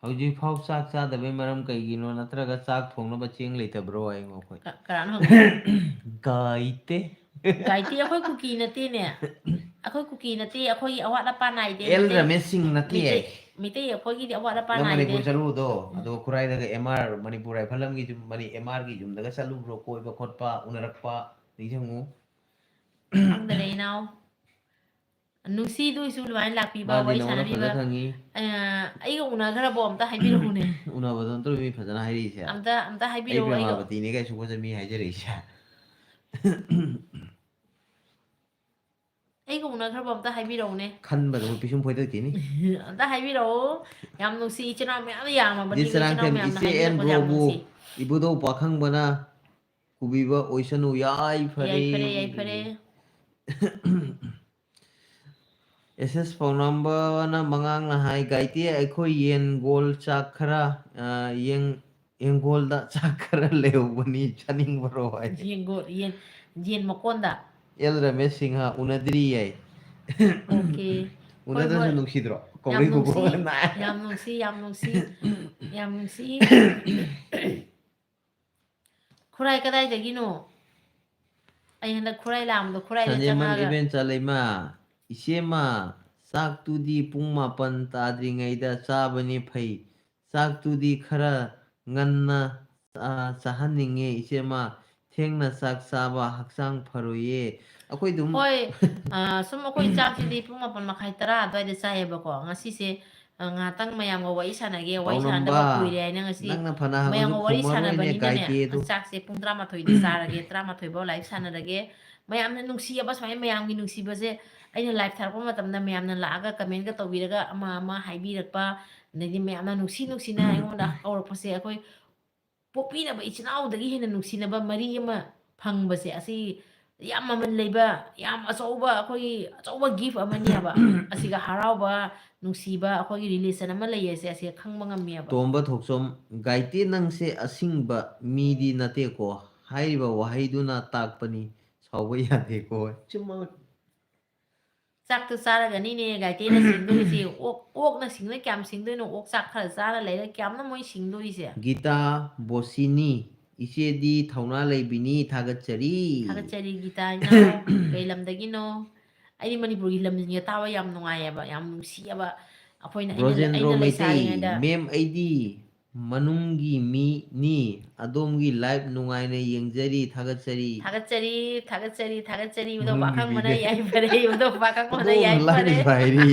ꯍꯧꯖꯤꯛꯐꯥꯎ ꯆꯥꯛ ꯆꯥꯗꯕꯩ ꯃꯔꯝ ꯀꯩꯒꯤꯅꯣ? ꯅꯠꯇ꯭ꯔꯒ ꯆꯥꯛ ꯊꯣꯡꯅꯕ ꯆꯦꯡ ꯂꯩꯇꯕ꯭ꯔꯣ ꯍꯥꯏꯉꯣ ꯑꯩꯈꯣꯏ꯫ ꯀ-, ꯀꯅꯥꯅꯣ ꯍꯪꯉꯤꯅꯣ? ꯒꯥꯏꯇꯦ꯫ ꯒꯥꯏꯇꯤ ꯑꯩꯈꯣꯏ ꯀꯨꯀꯤ ꯅꯠꯇꯦꯅꯦ꯫ ꯑꯩꯈꯣꯏ ꯀꯨꯀꯤ ꯅꯠꯇꯦ, ꯑꯩꯈꯣꯏꯒꯤ ꯑꯋꯥꯠ ꯑꯄꯥ ꯅꯥꯏꯗꯦ꯫ ꯑꯦꯜ ꯃꯤꯇꯩ-, ꯔꯃꯦꯁ ꯁꯤꯡ ꯅꯠꯇꯦ꯫ ꯃꯤꯇꯩ-, ꯃꯤꯇꯩ ꯑꯩꯈꯣꯏꯒꯤꯗꯤ ꯑꯋꯥꯠ ꯑꯄꯥ ꯅꯪ ꯅꯥꯏꯗꯦ꯫ ꯃꯅꯤꯄꯨꯔ ꯆꯠꯂꯨꯕꯗꯣ, ꯎꯝ꯫ ꯑꯗꯨꯒ ꯈꯨꯔꯥꯏꯗꯒ ꯑꯦꯝ ꯑꯥꯔ, ꯃꯅꯤꯄꯨꯔ ꯔꯥꯏꯐꯜ ꯑꯃꯒꯤ ꯌꯨꯝ, ꯃꯅꯤ-, ꯑꯦꯝ ꯑꯥꯔꯒꯤ ꯌꯨꯝꯗꯒ ꯆꯠꯂꯨꯕ꯭ꯔꯣ? ꯀꯣꯏꯕ ꯈꯣꯠꯄ ꯎꯅꯔꯛꯄ ꯅꯤꯡꯁꯤꯡꯉꯨ꯫ ꯈꯪꯗꯔꯦ ꯏꯅꯥꯎ꯫ ꯅꯨꯡꯁꯤꯗꯣꯏꯁꯨ ꯑꯗꯨꯃꯥꯏꯅ ꯂꯥꯛꯄꯤꯕ, ꯃꯥꯗꯤ ꯋꯥꯔꯤ ꯅꯉꯣꯟꯗ ꯐꯖ ꯁꯥꯟꯅꯕꯤꯕ꯫ ꯈꯪꯉꯤ꯫ ꯑ, ꯑꯩꯒ ꯎꯅꯈ꯭ꯔꯕꯣ? ꯑꯝꯇ ꯍꯥꯏꯕꯤꯔꯛꯎꯅꯦ꯫ ꯎꯅꯕꯗꯣ ꯅꯠꯇ꯭ꯔꯣ ꯃꯤ ꯐꯖꯅ ꯍꯥꯏꯔꯛꯏꯁꯦ? ꯑꯝꯇ, ꯑꯝꯇ ꯑꯩ ꯍꯥꯏꯕꯤꯔꯛꯑꯣ, ꯑꯩꯒ꯫ ꯄ꯭ꯔꯃꯥꯄꯇꯤꯅꯦ ꯀꯥꯏ ꯁꯨꯡꯕꯁꯦ ꯃꯤ ꯍꯥꯏꯖꯔꯛꯏꯁꯦ꯫ ꯑꯩꯒ ꯎꯅꯈ꯭ꯔꯕꯣ? ꯑꯝꯇ ꯍꯥꯏꯕꯤꯔꯛꯎꯅꯦ꯫ ꯈꯟꯕꯗꯕꯨ ꯄꯤꯁꯨꯝ ꯐꯣꯏꯗꯠꯈꯤꯅꯤ꯫ ꯑꯝꯇ ꯍꯥꯏꯕꯤꯔꯛꯑꯣ꯫ ꯌꯥꯝ ꯅꯨꯡꯁꯤ, ꯏꯆꯤꯟ ꯏꯅꯥꯎ ꯃꯌꯥꯝ ꯌꯥꯝꯃꯕꯅꯤ, ꯖꯤꯠ ꯏꯆꯤꯟ ꯏꯅꯥꯎ ꯆꯔꯥꯡꯊꯦꯝ, ꯃꯌꯥꯝꯅ ꯏꯆꯦ ꯑꯦꯟ ꯍꯥꯏꯕꯤꯔꯛꯄꯁꯦ ꯌꯥꯝ ꯕ꯭ꯔꯣꯕꯨ ꯅꯨꯡꯁꯤ꯫ ꯏꯕꯨꯙꯧ ꯄꯥꯈꯪꯕꯅ ꯈꯨꯕꯤꯕ ꯑꯣꯏꯁꯅꯨ꯫ ꯌꯥꯏ ꯐꯔꯦ꯫ ꯌꯥꯏꯐꯔꯦ, ꯌꯥꯏꯐꯔꯦ꯫ ꯑꯦꯁ ꯑꯦꯁ ꯄꯥꯎꯅꯥꯝꯕꯅ ꯃꯉꯥꯡꯅ ꯍꯥꯏ, "ꯒꯥꯏꯇꯤ, ꯑꯩꯈꯣꯏ ꯌꯦꯟ ꯒꯣꯜ ꯆꯥꯛ ꯈꯔ, ꯑ, ꯌꯦꯡ-, ꯌꯦꯡꯒꯣꯜꯗ ꯆꯥꯛ ꯈꯔ ꯂꯩꯍꯧꯕꯅꯤ, ꯆꯥꯅꯤꯡꯕ꯭ꯔꯣ?" ꯍꯥꯏ꯫ ꯌꯦꯟꯒꯣꯜ, ꯌꯦꯟ, ꯌꯦꯟ ꯃꯀꯣꯟꯗ? ꯑꯦꯜ ꯔꯃꯦꯁ ꯁꯤꯡꯍ ꯎꯅꯗ꯭ꯔꯤꯌꯦ꯫ ꯑꯣꯀꯦ꯫ ꯍꯣꯏ, ꯎꯅꯗ꯭ꯔꯁꯨ ꯍꯣꯏ꯫ ꯅꯨꯡꯁꯤꯗ꯭ꯔꯣ? ꯌꯥꯝ ꯀꯧꯔꯤ ꯅꯨꯡꯁꯤ, ꯈꯨꯕꯣꯛꯅ꯫ ꯌꯥꯝ ꯅꯨꯡꯁꯤ, ꯌꯥꯝ ꯅꯨꯡꯁꯤ, ꯌꯥꯝ ꯅꯨꯡꯁꯤ꯫ ꯈꯨꯔꯥꯏ ꯀꯗꯥꯏꯗꯒꯤꯅꯣ? ꯑꯩ ꯍꯟꯗꯛ ꯈꯨꯔꯥꯏ ꯂꯥꯛꯑꯝꯕꯗꯣ ꯈꯨꯔꯥꯏꯗ ꯁꯟꯖꯦꯃꯟ ꯆꯪꯉꯛꯑꯒ꯫ ꯏꯕꯦꯟ ꯆꯥꯂꯩꯃ, ꯏꯆꯦꯃ, ꯆꯥꯛꯇꯨꯗꯤ ꯄꯨꯡ ꯃꯥꯄꯟ ꯇꯥꯗ꯭ꯔꯤꯉꯩꯗ ꯆꯥꯕꯅꯤ ꯐꯩ꯫ ꯆꯥꯛꯇꯨꯗꯤ ꯈꯔ ꯉꯟꯅ, ꯑ, ꯆꯥꯍꯟꯅꯤꯡꯉꯦ ꯏꯆꯦꯃ꯫ ꯊꯦꯡꯅ ꯆꯥꯛ ꯆꯥꯕ ꯍꯛꯆꯥꯡ ꯐꯔꯣꯏꯌꯦ꯫ ꯑꯩꯈꯣꯏ ꯑꯗꯨꯝ ꯍꯣꯏ, ꯑ, ꯁꯨꯝ ꯑꯩꯈꯣꯏ ꯆꯥꯛꯁꯤꯗꯤ ꯄꯨꯡ ꯃꯥꯄꯟ ꯃꯈꯥꯏ ꯇꯔꯥ ꯑꯗꯨꯋꯥꯏꯗ ꯆꯥꯏꯌꯦꯕꯀꯣ꯫ ꯉꯁꯤꯁꯦ, ꯑ, ꯉꯥꯏꯍꯥꯛꯇꯪ ꯃꯌꯥꯝꯒ ꯋꯥꯔꯤ ꯁꯥꯟꯅꯒꯦ, ꯋꯥꯔꯤ ꯁꯥꯟꯅꯗꯕ ꯄꯥꯎꯅꯝꯕ, ꯀꯨꯏꯔꯦ ꯍꯥꯏꯅ ꯉꯁꯤ ꯅꯪꯅ ꯐꯅ ꯍꯥꯏꯕꯁꯨ ꯃꯌꯥꯝꯒ ꯋꯥꯔꯤ ꯈꯨꯝꯃꯔꯣꯏꯅꯦ ꯁꯥꯟꯅꯕꯅꯤꯅꯅꯦ, ꯒꯥꯏꯇꯦꯗꯣ꯫ ꯆꯥꯛꯁꯦ ꯄꯨꯡ ꯇꯔꯥꯃꯥꯊꯣꯏꯗ ꯆꯥꯔꯒꯦ, ꯇꯔꯥꯃꯥꯊꯣꯏ ꯐꯥꯎ live ꯁꯥꯟꯅꯔꯒꯦ꯫ ꯃꯌꯥꯝꯅ ꯅꯨꯡꯁꯤꯕ, ꯁꯨꯃꯥꯏꯅ ꯃꯌꯥꯝꯒꯤ ꯅꯨꯡꯁꯤꯕꯁꯦ ꯑꯩꯅ live ꯊꯥꯔꯛꯄ ꯃꯇꯝꯗ ꯃꯌꯥꯝꯅ ꯂꯥꯛꯑꯒ comment ꯀ ꯇꯧꯕꯤꯔꯒ ꯑꯃ ꯑꯃ ꯍꯥꯏꯕꯤꯔꯛꯄ, ꯑꯗꯩꯗꯤ ꯃꯌꯥꯝꯅ ꯅꯨꯡꯁꯤ ꯅꯨꯡꯁꯤꯅ ꯑꯩꯉꯣꯟꯗ ꯀꯧꯔꯛꯄꯁꯦ ꯑꯩꯈꯣꯏ ꯄꯣꯛꯄꯤꯅꯕ ꯏꯆꯤꯟ ꯏꯅꯥꯎꯗꯒꯤ ꯍꯦꯟꯅ ꯅꯨꯡꯁꯤꯅꯕ ꯃꯔꯤ ꯑꯃ ꯐꯪꯕꯁꯦ ꯑꯁꯤ ꯌꯥꯝ ꯃꯃꯜ ꯂꯩꯕ, ꯌꯥꯝ ꯑꯆꯧꯕ, ꯑꯩꯈꯣꯏꯒꯤ ꯑꯆꯧꯕ gift ꯑꯃꯅꯦꯕ꯫ ꯑꯁꯤꯒ ꯍꯔꯥꯎꯕ, ꯅꯨꯡꯁꯤꯕ, ꯑꯩꯈꯣꯏꯒꯤ relation ꯑꯃ ꯂꯩꯌꯦꯁꯦ, ꯑꯁꯤꯒ ꯈꯪꯕ ꯉꯝꯃꯦꯕ꯫ ꯇꯣꯝꯕ ꯊꯣꯛꯆꯣꯝ, "ꯒꯥꯏꯇꯦ, ꯅꯪꯁꯦ ꯑꯁꯤꯡꯕ ꯃꯤꯗꯤ ꯅꯠꯇꯦꯀꯣ, ꯍꯥꯏꯔꯤꯕ ꯋꯥꯍꯩꯗꯨꯅ ꯇꯥꯛꯄꯅꯤ, ꯁꯥꯎꯕ ꯌꯥꯗꯦꯀꯣ"꯫ ꯆꯨꯝꯃꯕꯅꯤ꯫ ꯆꯥꯛꯇꯣ ꯆꯥꯔꯒꯅꯤꯅꯦ ꯒꯥꯏꯇꯦꯅ ꯁꯤꯡꯗꯣꯏꯁꯦ꯫ ꯑꯣꯛ, ꯑꯣꯛꯅ ꯁꯤꯡꯗꯣꯏ ꯀꯌꯥꯝ ꯁꯤꯡꯗꯣꯏꯅꯣ? ꯑꯣꯛ ꯆꯥꯛ ꯈꯔ ꯆꯥꯔ ꯂꯩꯔꯒ ꯀꯌꯥꯝꯅ ꯃꯣꯏ ꯁꯤꯡꯗꯣꯏꯁꯦ? ꯒꯤꯇꯥ ꯕꯣꯁꯤꯅꯤ, "ꯏꯆꯦꯗꯤ ꯊꯧꯅꯥ ꯂꯩꯕꯤꯅꯤ, ꯊꯥꯒꯠꯆꯔꯤ"꯫ ꯊꯥꯒꯠꯆꯔꯤ ꯒꯤꯇꯥ ꯏꯅꯥꯎ꯫ ꯀꯩ ꯂꯝꯗꯒꯤꯅꯣ? ꯑꯩꯗꯤ ꯃꯅꯤꯄꯨꯔꯒꯤ ꯂꯝꯁꯤꯡꯁꯦ ꯇꯥꯕ ꯌꯥꯝ ꯅꯨꯡꯉꯥꯏꯌꯦꯕ, ꯌꯥꯝ ꯅꯨꯡꯁꯤꯌꯦꯕ꯫ ꯑꯩꯈꯣꯏꯅ, ꯑꯩꯅ, ꯕ꯭ꯔꯣꯖꯦꯟꯗ꯭ꯔꯣ ꯑꯩꯅ ꯃꯩꯇꯩ, ꯂꯩꯁꯥꯔꯤꯉꯩꯗ "ꯃꯦꯝ, ꯑꯩꯗꯤ ꯃꯅꯨꯡꯒꯤ ꯃꯤꯅꯤ, ꯑꯗꯣꯝꯒꯤ live ꯅꯨꯡꯉꯥꯏꯅ ꯌꯦꯡꯖꯔꯤ, ꯊꯥꯒꯠꯆꯔꯤ"꯫ ꯊꯥꯒꯠꯆꯔꯤ, ꯊꯥꯒꯠꯆꯔꯤ, ꯊꯥꯒꯠꯆꯔꯤ꯫ ꯎꯗꯧ ꯃꯅꯨꯡꯒꯤ ꯄꯥꯈꯪꯕꯅ ꯃꯤꯅꯦ꯫ ꯌꯥꯏꯐꯔꯦ, ꯎꯗꯧ ꯄꯥꯈꯪꯕꯅ ꯍꯧꯗꯣꯡꯅ ꯌꯥꯏꯐꯔꯦ꯫ ꯂꯥꯏꯔꯤꯛ ꯄꯥꯏꯔꯤ꯫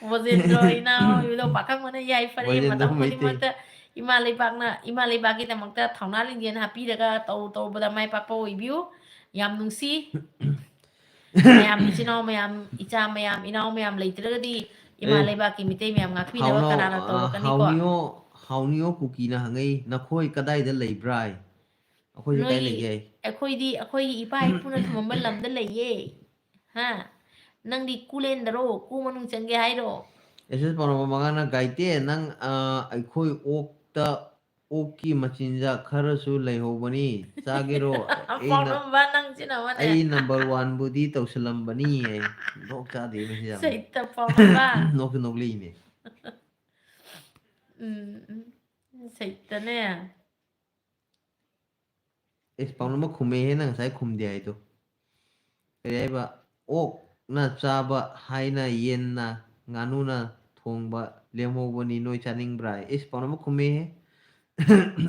ꯕꯣꯖꯦꯟꯗ꯭ꯔꯣ ꯏꯅꯥꯎ, ꯎꯗꯧ ꯄꯥꯈꯪꯕꯅ ꯌꯥꯏꯐꯔꯦ꯫ ꯕꯣꯖꯦꯟꯗ꯭ꯔꯣ ꯃꯇꯝ ꯃꯩꯇꯩ꯫ ꯈꯨꯗꯤꯡꯃꯛꯇ ꯏꯃꯥ ꯂꯩꯕꯥꯛꯅ, ꯏꯃꯥ ꯂꯩꯕꯥꯛꯀꯤꯗꯃꯛꯇ ꯊꯧꯅꯥ ꯂꯤꯡꯖꯦꯜ ꯍꯥꯞꯄꯤꯔꯒ ꯇꯧꯔꯨ ꯇꯧꯔꯨꯕꯗ ꯃꯥꯏ ꯄꯥꯛꯄ ꯑꯣꯏꯕꯤꯌꯨ꯫ ꯌꯥꯝ ꯅꯨꯡꯁꯤ꯫ ꯃꯌꯥꯝ, ꯏꯆꯤꯟ ꯏꯅꯥꯎ ꯃꯌꯥꯝ, ꯏꯆꯥ ꯃꯌꯥꯝ, ꯏꯅꯥꯎ ꯃꯌꯥꯝ ꯂꯩꯇ꯭ꯔꯒꯗꯤ ꯏꯃꯥ ꯑꯦ, ꯂꯩꯕꯥꯛꯀꯤ ꯃꯤꯇꯩ ꯃꯌꯥꯝ ꯉꯥꯛꯄꯤꯅꯕ ꯍꯥꯎꯅ-, ꯀꯅꯥꯅ ꯑ, ꯇꯧꯔꯛꯀꯅꯤꯀꯣ? ꯍꯥꯎꯅꯤꯌꯣ, ꯍꯥꯎꯅꯤꯌꯣ ꯀꯨꯀꯤꯅ ꯍꯪꯉꯛꯏ, "ꯅꯈꯣꯏ ꯀꯗꯥꯏꯗ ꯂꯩꯕ꯭ꯔꯥ?" ꯑꯩꯈꯣꯏꯁꯦ ꯀꯥꯏ ꯅꯣꯏꯒꯤ, ꯂꯩꯒꯦ? ꯑꯩꯈꯣꯏꯗꯤ ꯑꯩꯈꯣꯏꯒꯤ ꯏꯄꯥ ꯏꯄꯨꯅ ꯊꯝꯃꯝꯕ ꯂꯝꯗ ꯂꯩꯌꯦ꯫ ꯍꯥ? ꯅꯪꯗꯤ ꯀꯨꯂꯦꯟꯗꯔꯣ? ꯀꯨ ꯃꯅꯨꯡ ꯆꯪꯒꯦ ꯍꯥꯏꯔꯣ? ꯑꯦꯁ ꯑꯦꯁ ꯄꯥꯎꯅꯝꯕ ꯃꯉꯥꯅ, "ꯒꯥꯏꯇꯦ, ꯅꯪ, ꯑ, ꯑꯩꯈꯣꯏ ꯑꯣꯛꯇ, ꯑꯣꯛꯀꯤ ꯃꯆꯤꯟꯖꯥꯛ ꯈꯔꯁꯨ ꯂꯩꯍꯧꯕꯅꯤ, ꯆꯥꯒꯦꯔꯣ?" ꯑꯩꯅ, ꯄꯥꯎꯅꯝꯕ ꯅꯪꯁꯤꯅ ꯑꯃꯅꯦ꯫ "ꯑꯩ number one ꯕꯨꯗꯤ ꯇꯧꯁꯤꯜꯂꯝꯕꯅꯤ" ꯍꯥꯏ꯫ ꯅꯣꯛ ꯆꯥꯗꯦ ꯃꯁꯤ ꯌꯥꯝ꯫ ꯁꯩꯇ ꯄꯥꯎꯅꯝꯕ꯫ ꯅꯣꯛꯁꯨ ꯅꯣꯛꯂꯛꯏꯅꯦ꯫ ꯎꯝ, ꯎꯝ꯫ ꯁꯩꯇꯅꯦ꯫ ꯑꯦꯁ, ꯄꯥꯎꯅꯝꯕ ꯈꯨꯝꯃꯦꯍꯦ, ꯅꯪ ꯉꯁꯥꯏ ꯈꯨꯝꯗꯦ ꯍꯥꯏꯗꯣ꯫ ꯀꯔꯤ ꯍꯥꯏꯕ? "ꯑꯣꯛꯅ ꯆꯥꯕ ꯍꯥꯏꯅ ꯌꯦꯟꯅ ꯉꯥꯅꯨꯅ ꯊꯣꯡꯕ ꯂꯦꯝꯍꯧꯕꯅꯤ, ꯅꯣꯏ ꯆꯥꯅꯤꯡꯕ꯭ꯔꯥ?" ꯑꯦꯁ, ꯄꯥꯎꯅꯝꯕ ꯈꯨꯝꯃꯦꯍꯦ꯫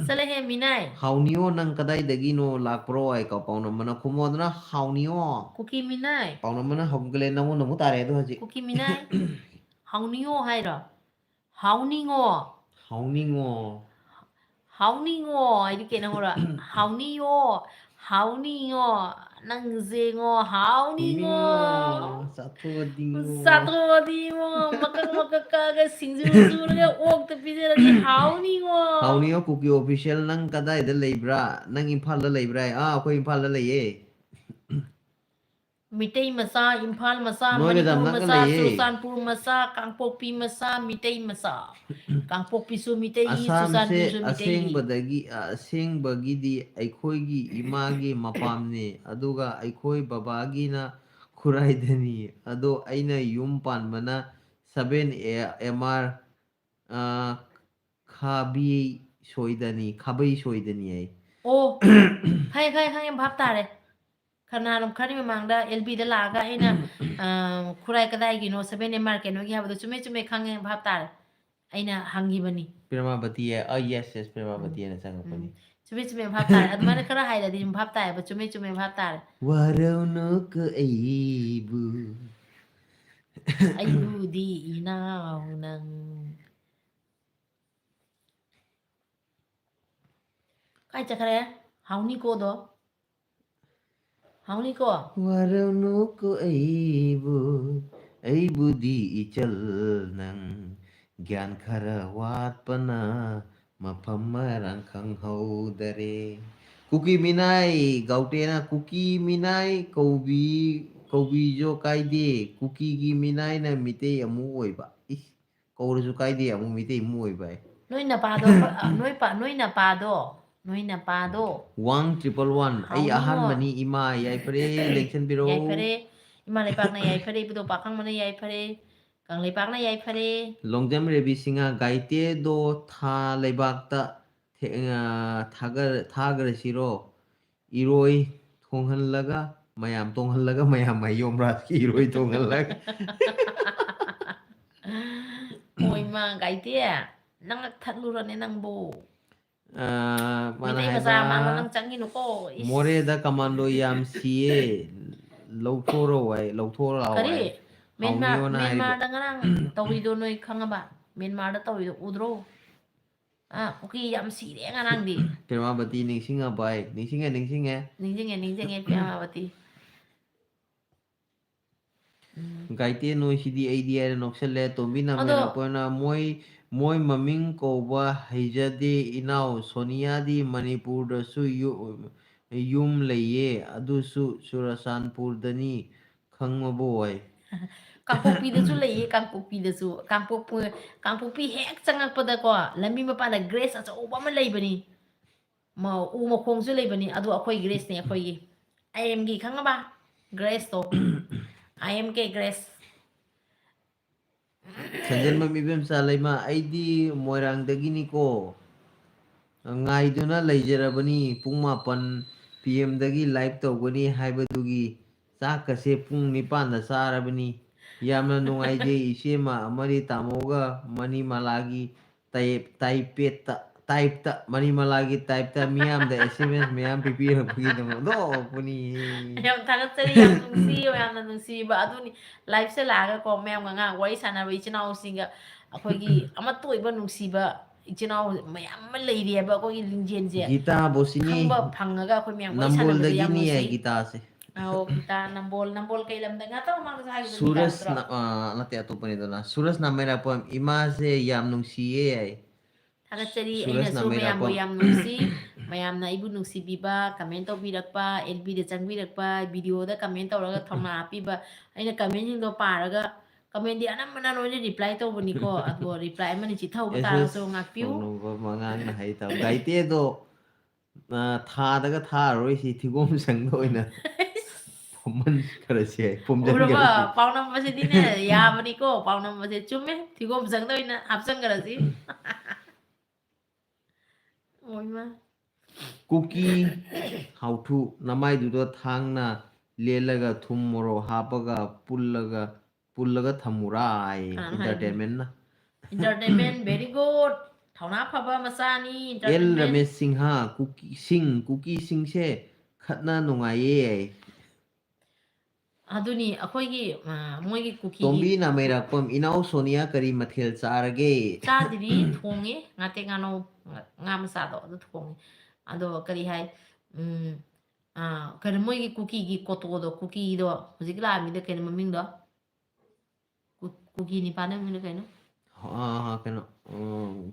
ꯆꯠꯂꯍꯦ, ꯃꯤꯅꯥꯏ꯫ "ꯍꯥꯎꯅꯤꯌꯣ, ꯅꯪ ꯀꯗꯥꯏꯗꯒꯤꯅꯣ ꯂꯥꯛꯄ꯭ꯔꯣ?" ꯍꯥꯏꯀꯣ, ꯄꯥꯎꯅꯝꯕꯅ ꯈꯨꯝꯃꯣꯗꯅ, "ꯍꯥꯎꯅꯤꯌꯣ"꯫ ꯀꯨꯀꯤ ꯃꯤꯅꯥꯏ꯫ ꯄꯥꯎꯅꯝꯕꯅ ꯍꯧꯒꯠꯂꯦ, ꯅꯪꯉꯣꯟꯗ ꯑꯃꯨꯛ ꯇꯥꯔꯦ ꯑꯗꯣ ꯍꯧꯖꯤꯛ꯫ ꯀꯨꯀꯤ ꯃꯤꯅꯥꯏ꯫ ꯍꯥꯎꯅꯤꯌꯣ ꯍꯥꯏꯔꯣ? ꯍꯥꯎꯅꯤꯡꯉꯣ꯫ ꯍꯥꯎꯅꯤꯡꯉꯣ꯫ ꯍꯥꯎꯅꯤꯡꯉꯣ ꯍꯥꯏꯗꯤ ꯀꯩꯅꯣ ꯈꯪꯕ꯭ꯔꯥ? ꯍꯥꯎꯅꯤꯌꯣ꯫ ꯍꯥꯎꯅꯤꯌꯣ꯫ ꯅꯪꯁꯦꯉꯣ, ꯍꯥꯎꯅꯤꯉꯣ꯫ ꯅꯤꯉꯣ꯫ ꯆꯥꯊꯣꯛꯑꯗꯤꯉꯣ꯫ ꯆꯥꯊꯣꯛꯑꯗꯤꯉꯣ꯫ ꯃꯀꯛ ꯃꯀꯛ ꯀꯛꯑꯒ ꯁꯤꯡꯖꯨ ꯁꯨꯔꯒ ꯑꯣꯛꯇ ꯄꯤꯖꯔꯗꯤ ꯍꯥꯎꯅꯤꯉꯣ꯫ ꯍꯥꯎꯅꯤꯉꯣ ꯀꯨꯀꯤ official, ꯅꯪ ꯀꯗꯥꯏꯗ ꯂꯩꯕ꯭ꯔꯥ? ꯅꯪ ꯏꯝꯐꯥꯜꯗ ꯂꯩꯕ꯭ꯔꯥ? ꯑꯥ, ꯑꯩꯈꯣꯏ ꯏꯝꯐꯥꯜꯗ ꯂꯩꯌꯦ꯫ ꯃꯤꯇꯩ ꯃꯆꯥ, ꯏꯝꯐꯥꯜ ꯃꯆꯥ, ꯅꯣꯏꯒ ꯌꯥꯝ ꯃꯅꯤꯄꯨꯔ ꯅꯛꯅ ꯃꯆꯥ, ꯂꯩꯌꯦ꯫ ꯆꯨꯔꯆꯥꯟꯄꯨꯔ ꯃꯆꯥ, ꯀꯥꯡꯄꯣꯛꯄꯤ ꯃꯆꯥ, ꯃꯤꯇꯩ ꯃꯆꯥ꯫ ꯀꯥꯡꯄꯣꯛꯄꯤꯁꯨ ꯃꯤꯇꯩ, ꯑꯁꯥꯝꯁꯦ ꯆꯨꯔꯆꯥꯟꯄꯨꯔꯁꯨ ꯃꯤꯇꯩ꯫ ꯑꯁꯦꯡꯕꯗꯒꯤ ꯑꯁꯦꯡꯕꯒꯤꯗꯤ ꯑꯩꯈꯣꯏꯒꯤ ꯏꯃꯥꯒꯤ ꯃꯄꯥꯝꯅꯦ, ꯑꯗꯨꯒ ꯑꯩꯈꯣꯏ ꯕꯕꯥꯒꯤꯅ ꯈꯨꯔꯥꯏꯗꯅꯤ꯫ ꯑꯗꯣ ꯑꯩꯅ ꯌꯨꯝ ꯄꯥꯟꯕꯅ seven M R, ꯑ, ꯈꯥꯕꯤ ꯁꯣꯏꯗꯅꯤ, ꯈꯥꯕꯩ ꯁꯣꯏꯗꯅꯤ ꯑꯩ꯫ ꯑꯣ, ꯈꯪꯉꯦ, ꯈꯪꯉꯦ, ꯈꯪꯉꯦ, ꯚꯥꯞ ꯇꯥꯔꯦ꯫ ꯈꯅꯥ-, ꯈꯔꯅꯤ ꯃꯃꯥꯡꯗ L Bꯗ ꯂꯥꯛꯑꯒ ꯑꯩꯅ, ꯑ, "ꯈꯨꯔꯥꯏ ꯀꯗꯥꯏꯒꯤꯅꯣ, seven M R ꯀꯩꯅꯣꯒꯤ?" ꯍꯥꯏꯕꯗꯣ, "ꯆꯨꯝꯃꯦ, ꯆꯨꯝꯃꯦ, ꯈꯪꯉꯦ, ꯚꯥꯞ ꯇꯥꯔꯦ꯫ ꯑꯩꯅ ꯍꯪꯈꯤꯕꯅꯤ꯫ ꯄ꯭ꯔꯦꯃꯥꯕꯇꯤ ꯍꯥꯏ-, ꯑ, yes, yes, ꯄ꯭ꯔꯦꯃꯥꯕꯇꯤ ꯍꯥꯏꯅ ꯆꯪꯉꯛꯄꯅꯤ꯫ ꯎꯝ, ꯆꯨꯝꯃꯦ, ꯆꯨꯝꯃꯦ, ꯚꯥꯞ ꯇꯥꯔꯦ꯫ ꯑꯗꯨꯃꯥꯏꯅ ꯈꯔ ꯍꯥꯏꯔꯗꯤ ꯑꯗꯨꯝ ꯚꯥꯞ ꯇꯥꯏꯌꯦꯕ꯫ ꯆꯨꯝꯃꯦ, ꯆꯨꯝꯃꯦ, ꯚꯥꯞ ꯇꯥꯔꯦ꯫ ꯋꯥꯔꯧꯅꯨꯀꯣ ꯑꯩꯕꯨ꯫ "ꯑꯩꯕꯨꯗꯤ ꯏꯅꯥꯎ ꯅꯪ"꯫ ꯀꯥꯏ ꯆꯠꯈ꯭ꯔꯦ? ꯍꯥꯎꯅꯤꯀꯣꯗꯣ? ꯍꯥꯎꯅꯤꯀꯣ? ꯋꯥꯔꯧꯅꯨꯀꯣ ꯑꯩꯕꯨ, ꯑꯩꯕꯨꯗꯤ ꯏꯆꯜ ꯅꯪ, ꯒ꯭ꯌꯥꯟ ꯈꯔ ꯋꯥꯠꯄꯅ ꯃꯐꯝ ꯃꯔꯥꯡ ꯈꯪꯍꯧꯗꯔꯦ꯫ ꯀꯨꯀꯤ ꯃꯤꯅꯥꯏ, ꯒꯥꯎꯇꯦꯅ ꯀꯨꯀꯤ ꯃꯤꯅꯥꯏ ꯀꯧꯕꯤ-, ꯀꯧꯕꯤꯖꯣ ꯀꯥꯏꯗꯦ, ꯀꯨꯀꯤꯒꯤ ꯃꯤꯅꯥꯏꯅ ꯃꯤꯇꯩ ꯑꯃꯨ ꯑꯣꯏꯕ꯫ ꯏꯁ, ꯀꯧꯔꯁꯨ ꯀꯥꯏꯗꯦ, ꯑꯃꯨ ꯃꯤꯇꯩ ꯑꯃꯨ ꯑꯣꯏꯕ ꯍꯥꯏ꯫ ꯅꯣꯏ ꯅꯄꯥꯗꯣ, ꯑ, ꯅꯣꯏ ꯄꯥ-, ꯅꯣꯏ ꯅꯄꯥꯗꯣ, ꯅꯣꯏ ꯅꯄꯥꯗꯣ꯫ One triple one, ꯑꯩ ꯍꯥꯎꯅꯤꯉꯣ꯫ ꯑꯍꯥꯟꯕꯅꯤ ꯏꯃꯥ, ꯌꯥꯏꯐꯔꯦ, ꯂꯦꯡꯁꯟꯕꯤꯔꯛꯎ꯫ ꯌꯥꯏꯐꯔꯦ, ꯏꯃꯥ ꯂꯩꯄꯥꯛꯅ ꯌꯥꯏꯐꯔꯦ, ꯏꯕꯨꯙꯧ ꯄꯥꯈꯪꯕꯅ ꯌꯥꯏꯐꯔꯦ, ꯀꯪꯂꯩꯄꯥꯛꯅ ꯌꯥꯏꯐꯔꯦ꯫ ꯂꯣꯡꯖꯝ ꯔꯦꯕꯤ ꯁꯤꯡꯍ, ꯒꯥꯏꯇꯦꯗꯣ ꯊꯥ ꯂꯩꯕꯥꯛꯇ ꯊꯦ-, ꯑ, ꯊꯥꯒ-, ꯊꯥꯒ꯭ꯔꯁꯤꯔꯣ? ꯏꯔꯣꯏ ꯊꯣꯡꯍꯜꯂꯒ, ꯃꯌꯥꯝ ꯇꯣꯡꯍꯜꯂꯒ, ꯃꯌꯥꯝ ꯃꯥꯏ ꯌꯣꯝꯕ꯭ꯔꯥ? ꯏꯔꯣꯏ ꯊꯣꯡꯍꯜꯂꯒ꯫ ꯍꯣꯏ, ꯃꯥ, ꯒꯥꯏꯇꯦ, ꯅꯪ ꯊꯠꯂꯨꯔꯅꯦ ꯅꯪꯕꯨ꯫ ꯑ, ꯃꯥꯅ ꯃꯤꯇꯩ ꯍꯥꯏꯕ, ꯃꯆꯥ ꯃꯥꯡꯕ ꯅꯪ ꯆꯪꯉꯤꯅꯨꯀꯣ, ꯏꯁ꯫ "ꯃꯣꯔꯦꯗ ꯀꯃꯥꯟꯗꯣ ꯌꯥꯝ ꯁꯤꯌꯦ, ꯂꯧꯊꯣꯔꯛꯑꯣ" ꯍꯥꯏ, "ꯂꯧꯊꯣꯔꯛꯑꯣ" ꯀꯔꯤ? ꯍꯥꯏ꯫ ꯃ꯭ꯌꯥꯟꯃꯥꯔ, ꯍꯥꯎꯅꯤꯌꯣꯅ ꯍꯥꯏꯔꯤꯕ꯫ ꯃ꯭ꯌꯥꯟꯃꯥꯔꯗ ꯉꯔꯥꯡ ꯇꯧꯔꯤꯗꯣ ꯅꯣꯏ ꯈꯪꯉꯕ? ꯃ꯭ꯌꯥꯟꯃꯥꯔꯗ ꯇꯧꯔꯤꯗꯣ ꯎꯗ꯭ꯔꯣ? ꯑꯥ, ꯀꯨꯀꯤ ꯌꯥꯝ ꯁꯤꯔꯦ ꯉꯔꯥꯡꯗꯤ꯫ ꯄ꯭ꯔꯦꯃꯥꯕꯇꯤ ꯅꯤꯡꯁꯤꯡꯉꯕ ꯑꯩ? ꯅꯤꯡꯁꯤꯡꯉꯦ, ꯅꯤꯡꯁꯤꯡꯉꯦ꯫ ꯅꯤꯡꯁꯤꯡꯉꯦ, ꯅꯤꯡꯁꯤꯡꯉꯦ, ꯄ꯭ꯔꯦꯃꯥꯕꯇꯤ꯫ ꯎꯝ꯫ ꯒꯥꯏꯇꯦ ꯅꯣꯏꯁꯤꯗꯤ ꯑꯩꯗꯤ ꯍꯥꯏꯔ ꯅꯣꯛꯁꯜꯂꯦ꯫ ꯇꯣꯝꯕꯤ ꯅꯝꯃꯦ ꯑꯗꯣ ꯅꯣꯛꯄꯅ ꯃꯣꯏ, ꯃꯣꯏ ꯃꯃꯤꯡ ꯀꯧꯕ ꯍꯩꯖꯗꯦ ꯏꯅꯥꯎ꯫ ꯁꯣꯅꯤꯌꯥꯗꯤ ꯃꯅꯤꯄꯨꯔꯗꯁꯨ ꯌꯨ-, ꯌꯨꯝ ꯂꯩꯌꯦ, ꯑꯗꯨꯁꯨ ꯆꯨꯔꯆꯥꯟꯄꯨꯔꯗꯅꯤ, ꯈꯪꯉꯕꯣꯏ? ꯀꯥꯡꯄꯣꯛꯄꯤꯗꯁꯨ ꯂꯩꯌꯦ, ꯀꯥꯡꯄꯣꯛꯄꯤꯗꯁꯨ꯫ ꯀꯥꯡꯄꯣꯛꯄ-, ꯀꯥꯡꯄꯣꯛꯄꯤ ꯍꯦꯛ ꯆꯪꯉꯛꯄꯗꯀꯣ, ꯂꯝꯕꯤ ꯃꯄꯥꯟꯗ ꯒ꯭ꯔꯦꯁ ꯑꯆꯧꯕ ꯑꯃ ꯂꯩꯕꯅꯤ꯫ ꯃ-, ꯎ ꯃꯈꯣꯡꯁꯨ ꯂꯩꯕꯅꯤ꯫ ꯑꯗꯨ ꯑꯩꯈꯣꯏ ꯒ꯭ꯔꯦꯁꯅꯦ, ꯑꯩꯈꯣꯏꯒꯤ꯫ ꯑꯥꯏ ꯑꯦꯝꯒꯤ ꯈꯪꯉꯕ? ꯒ꯭ꯔꯦꯁꯇꯣ꯫ ꯑꯥꯏ ꯑꯦꯝ ꯀꯦ ꯒ꯭ꯔꯦꯁ꯫ ꯁꯟꯖꯦꯟꯕꯝ ꯏꯕꯦꯝꯆꯥ ꯂꯩꯃ, ꯑꯩꯗꯤ ꯃꯣꯏꯔꯥꯡꯗꯒꯤꯅꯤꯀꯣ꯫ ꯉꯥꯏꯗꯨꯅ ꯂꯩꯖꯔꯕꯅꯤ꯫ ꯄꯨꯡ ꯃꯥꯄꯟ ꯄꯤ ꯑꯦꯝꯗꯒꯤ ꯂꯥꯏꯚ ꯇꯧꯒꯅꯤ ꯍꯥꯏꯕꯗꯨꯒꯤ ꯆꯥꯛꯀꯁꯦ ꯄꯨꯡ ꯅꯤꯄꯥꯟꯗ ꯆꯥꯔꯕꯅꯤ꯫ ꯌꯥꯝꯅ ꯅꯨꯡꯉꯥꯏꯖꯩ ꯏꯆꯦꯃ ꯑꯃꯗꯤ ꯇꯥꯃꯣꯒ ꯃꯅꯤꯃꯥꯂꯥꯒꯤ ꯇꯥꯏꯞ-, ꯇꯥꯏꯄꯦꯠꯇ, ꯇꯥꯏꯞꯇ, ꯃꯅꯤꯃꯥꯂꯥꯒꯤ ꯇꯥꯏꯞꯇ ꯃꯤꯌꯥꯝꯗ ꯑꯦꯁ ꯑꯦꯝ ꯑꯦꯁ ꯃꯌꯥꯝ ꯄꯤꯕꯤꯔꯛꯄꯒꯤꯗꯃꯛ ꯅꯣꯛꯄꯅꯤ꯫ ꯌꯥꯝ ꯊꯥꯒꯠꯆꯔꯤ, ꯌꯥꯝ ꯅꯨꯡꯁꯤ, ꯌꯥꯝꯅ ꯅꯨꯡꯁꯤꯕ꯫ ꯑꯗꯨꯅꯤ, ꯂꯥꯏꯐꯁꯦ ꯂꯥꯛꯑꯒꯀꯣ, ꯃꯌꯥꯝꯒ ꯉꯥꯏꯍꯥꯛ ꯋꯥꯔꯤ ꯁꯥꯟꯅꯕ, ꯏꯆꯤꯟ ꯏꯅꯥꯎꯁꯤꯡꯒ, ꯑꯩꯈꯣꯏꯒꯤ ꯑꯃꯠꯇ ꯑꯣꯏꯕ ꯅꯨꯡꯁꯤꯕ ꯏꯆꯤꯟ ꯏꯅꯥꯎ ꯃꯌꯥꯝ ꯑꯃ ꯂꯩꯔꯤꯑꯕ ꯑꯩꯈꯣꯏꯒꯤ ꯂꯤꯡꯖꯦꯜꯁꯦ꯫ ꯒꯤꯇꯥ ꯕꯣꯁꯤꯅꯤ, ꯈꯪꯕ ꯐꯪꯉꯒ ꯑꯩꯈꯣꯏ ꯃꯌꯥꯝ ꯋꯥꯔꯤ ꯁꯥꯟꯅꯕꯁꯦ ꯌꯥꯝ ꯅꯝꯕꯣꯜꯗꯒꯤꯅꯤ ꯍꯥꯏ ꯅꯨꯡꯁꯤ꯫ ꯒꯤꯇꯥꯁꯦ꯫ ꯑꯧ, ꯒꯤꯇꯥ ꯅꯝꯕꯣꯜ, ꯅꯝꯕꯣꯜ ꯀꯩ ꯂꯝꯗ? ꯉꯥꯛꯇꯪ ꯃꯃꯥꯡꯗꯁꯨ ꯍꯥꯏꯈꯤꯕ ꯒꯤꯇꯥ ꯁꯨꯔꯁ ꯅꯠꯇ꯭ꯔꯣ? ꯅ-, ꯑ, ꯅꯠꯇꯦ, ꯑꯇꯣꯞꯄꯅꯤꯗꯅ꯫ ꯁꯨꯔꯁ ꯅꯥꯃꯩꯔꯥꯛꯄꯝ, "ꯏꯃꯥꯁꯦ ꯌꯥꯝ ꯅꯨꯡꯁꯤꯌꯦ" ꯍꯥꯏ꯫ ꯊꯥꯒꯠꯆꯔꯤ꯫ ꯁꯨꯔꯁ ꯑꯩꯅꯁꯨ ꯃꯌꯥꯝꯕꯨ ꯅꯥꯃꯩꯔꯥꯛꯄꯝ꯫ ꯌꯥꯝ ꯅꯨꯡꯁꯤ, ꯃꯌꯥꯝꯅ ꯑꯩꯕꯨ ꯅꯨꯡꯁꯤꯕꯤꯕ, ꯀꯃꯦꯟ ꯇꯧꯕꯤꯔꯛꯄ, ꯑꯦꯜ ꯕꯤꯗ ꯆꯪꯕꯤꯔꯛꯄ, ꯚꯤꯗꯤꯑꯣꯗ ꯀꯃꯦꯟ ꯇꯧꯔꯒ ꯊꯧꯅꯥ ꯍꯥꯞꯄꯤꯕ, ꯑꯩꯅ ꯀꯃꯦꯟꯁꯤꯡꯗꯣ ꯄꯥꯔꯒ, ꯀꯃꯦꯟꯗꯤ ꯑꯅꯝꯕꯅ ꯂꯣꯏꯅ ꯔꯤꯄ꯭ꯂꯥꯏ ꯇꯧꯕꯅꯤꯀꯣ, ꯑꯗꯣ ꯔꯤꯄ꯭ꯂꯥꯏ ꯑꯃꯅꯤ ꯆꯤꯠꯊꯍꯧꯕ ꯑꯦꯁ ꯇꯥꯔꯒꯁꯨ ꯑꯦꯁ ꯉꯥꯛꯄꯤꯌꯨ꯫ ꯈꯣꯡꯅꯨꯡꯒꯣꯜ ꯑꯉꯥꯡꯅ ꯍꯥꯏ ꯇꯥꯕ꯫ ꯒꯥꯏꯇꯦꯗꯣ, ꯑ, ꯊꯥꯗꯒ ꯊꯥꯔꯔꯣꯏꯁꯤ, ꯊꯤꯒꯣꯝ ꯁꯪꯗ ꯑꯣꯏꯅ ꯐꯝꯍꯟꯈ꯭ꯔꯁꯤ ꯍꯥꯏ, ꯎꯔꯕ? ꯐꯣꯝꯖꯤꯟꯈ꯭ꯔꯁꯤ꯫ ꯄꯥꯎꯅꯝꯕꯁꯤꯗꯤꯅꯦ, ꯌꯥꯕꯅꯤꯀꯣ, ꯄꯥꯎꯅꯝꯕꯁꯦ ꯆꯨꯝꯃꯦ, ꯊꯤꯒꯣꯝ ꯁꯪꯗ ꯑꯣꯏꯅ ꯍꯥꯞꯆꯟꯈ꯭ꯔꯁꯤ꯫ ꯑꯣꯏꯃ꯫ ꯀꯨꯀꯤ ꯍꯥꯎꯊꯨ, ꯅꯃꯥꯏꯗꯨꯗ ꯊꯥꯡꯅ ꯂꯦꯜꯂꯒ ꯊꯨꯝ ꯃꯣꯔꯣꯛ ꯍꯥꯞꯄꯒ ꯄꯨꯜꯂꯒ, ꯄꯨꯜꯂꯒ ꯊꯝꯃꯨꯔꯥ ꯍꯥꯏꯌꯦ, ꯀꯅꯥꯅ ꯍꯥꯏꯅꯣ? entertainment ꯅ꯫ Entertainment, very good. ꯊꯧꯅꯥ ꯐꯕ ꯃꯆꯥꯅꯤ, ꯑꯦꯜ entertainment꯫ ꯔꯃꯦꯁ ꯁꯤꯡꯍ, ꯀꯨꯀꯤ-, ꯁꯤꯡ, ꯀꯨꯀꯤꯁꯤꯡꯁꯦ ꯈꯠꯅ ꯅꯨꯡꯉꯥꯏꯌꯦ ꯍꯥꯏ꯫ ꯑꯗꯨꯅꯤ ꯑꯩꯈꯣꯏꯒꯤ, ꯑ, ꯃꯣꯏꯒꯤ ꯀꯨꯀꯤꯒꯤ ꯇꯣꯝꯕꯤ ꯅꯥꯃꯩꯔꯥꯛꯄꯝ, ꯏꯅꯥꯎ ꯁꯣꯅꯤꯌꯥ ꯀꯔꯤ ꯃꯊꯦꯜ ꯆꯥꯔꯒꯦ? ꯆꯥꯗ꯭ꯔꯤ, ꯊꯣꯡꯉꯦ꯫ ꯉꯥꯇꯦꯛ ꯉꯥꯅꯧ, ꯉꯥ, ꯉꯥ ꯃꯆꯥꯗꯣ ꯑꯗꯨ ꯊꯣꯡꯉꯦ꯫ ꯑꯗꯣ ꯀꯔꯤ ꯍꯥꯏ, ꯎꯝ, ꯑ, ꯀꯩꯅꯣ, ꯃꯣꯏꯒꯤ ꯀꯨꯀꯤꯒꯤ ꯀꯣꯇꯣꯗꯣ, ꯀꯨꯀꯤꯗꯣ ꯍꯧꯖꯤꯛ ꯂꯥꯛꯑꯝꯃꯤꯗꯣ, ꯀꯩꯅꯣ ꯃꯃꯤꯡꯗꯣ? ꯀꯨ-, ꯀꯨꯀꯤ ꯅꯤꯄꯥꯅ ꯃꯃꯤꯡꯗꯣ ꯀꯩꯅꯣ? ꯑ, ꯀꯩꯅꯣ, ꯎꯝ,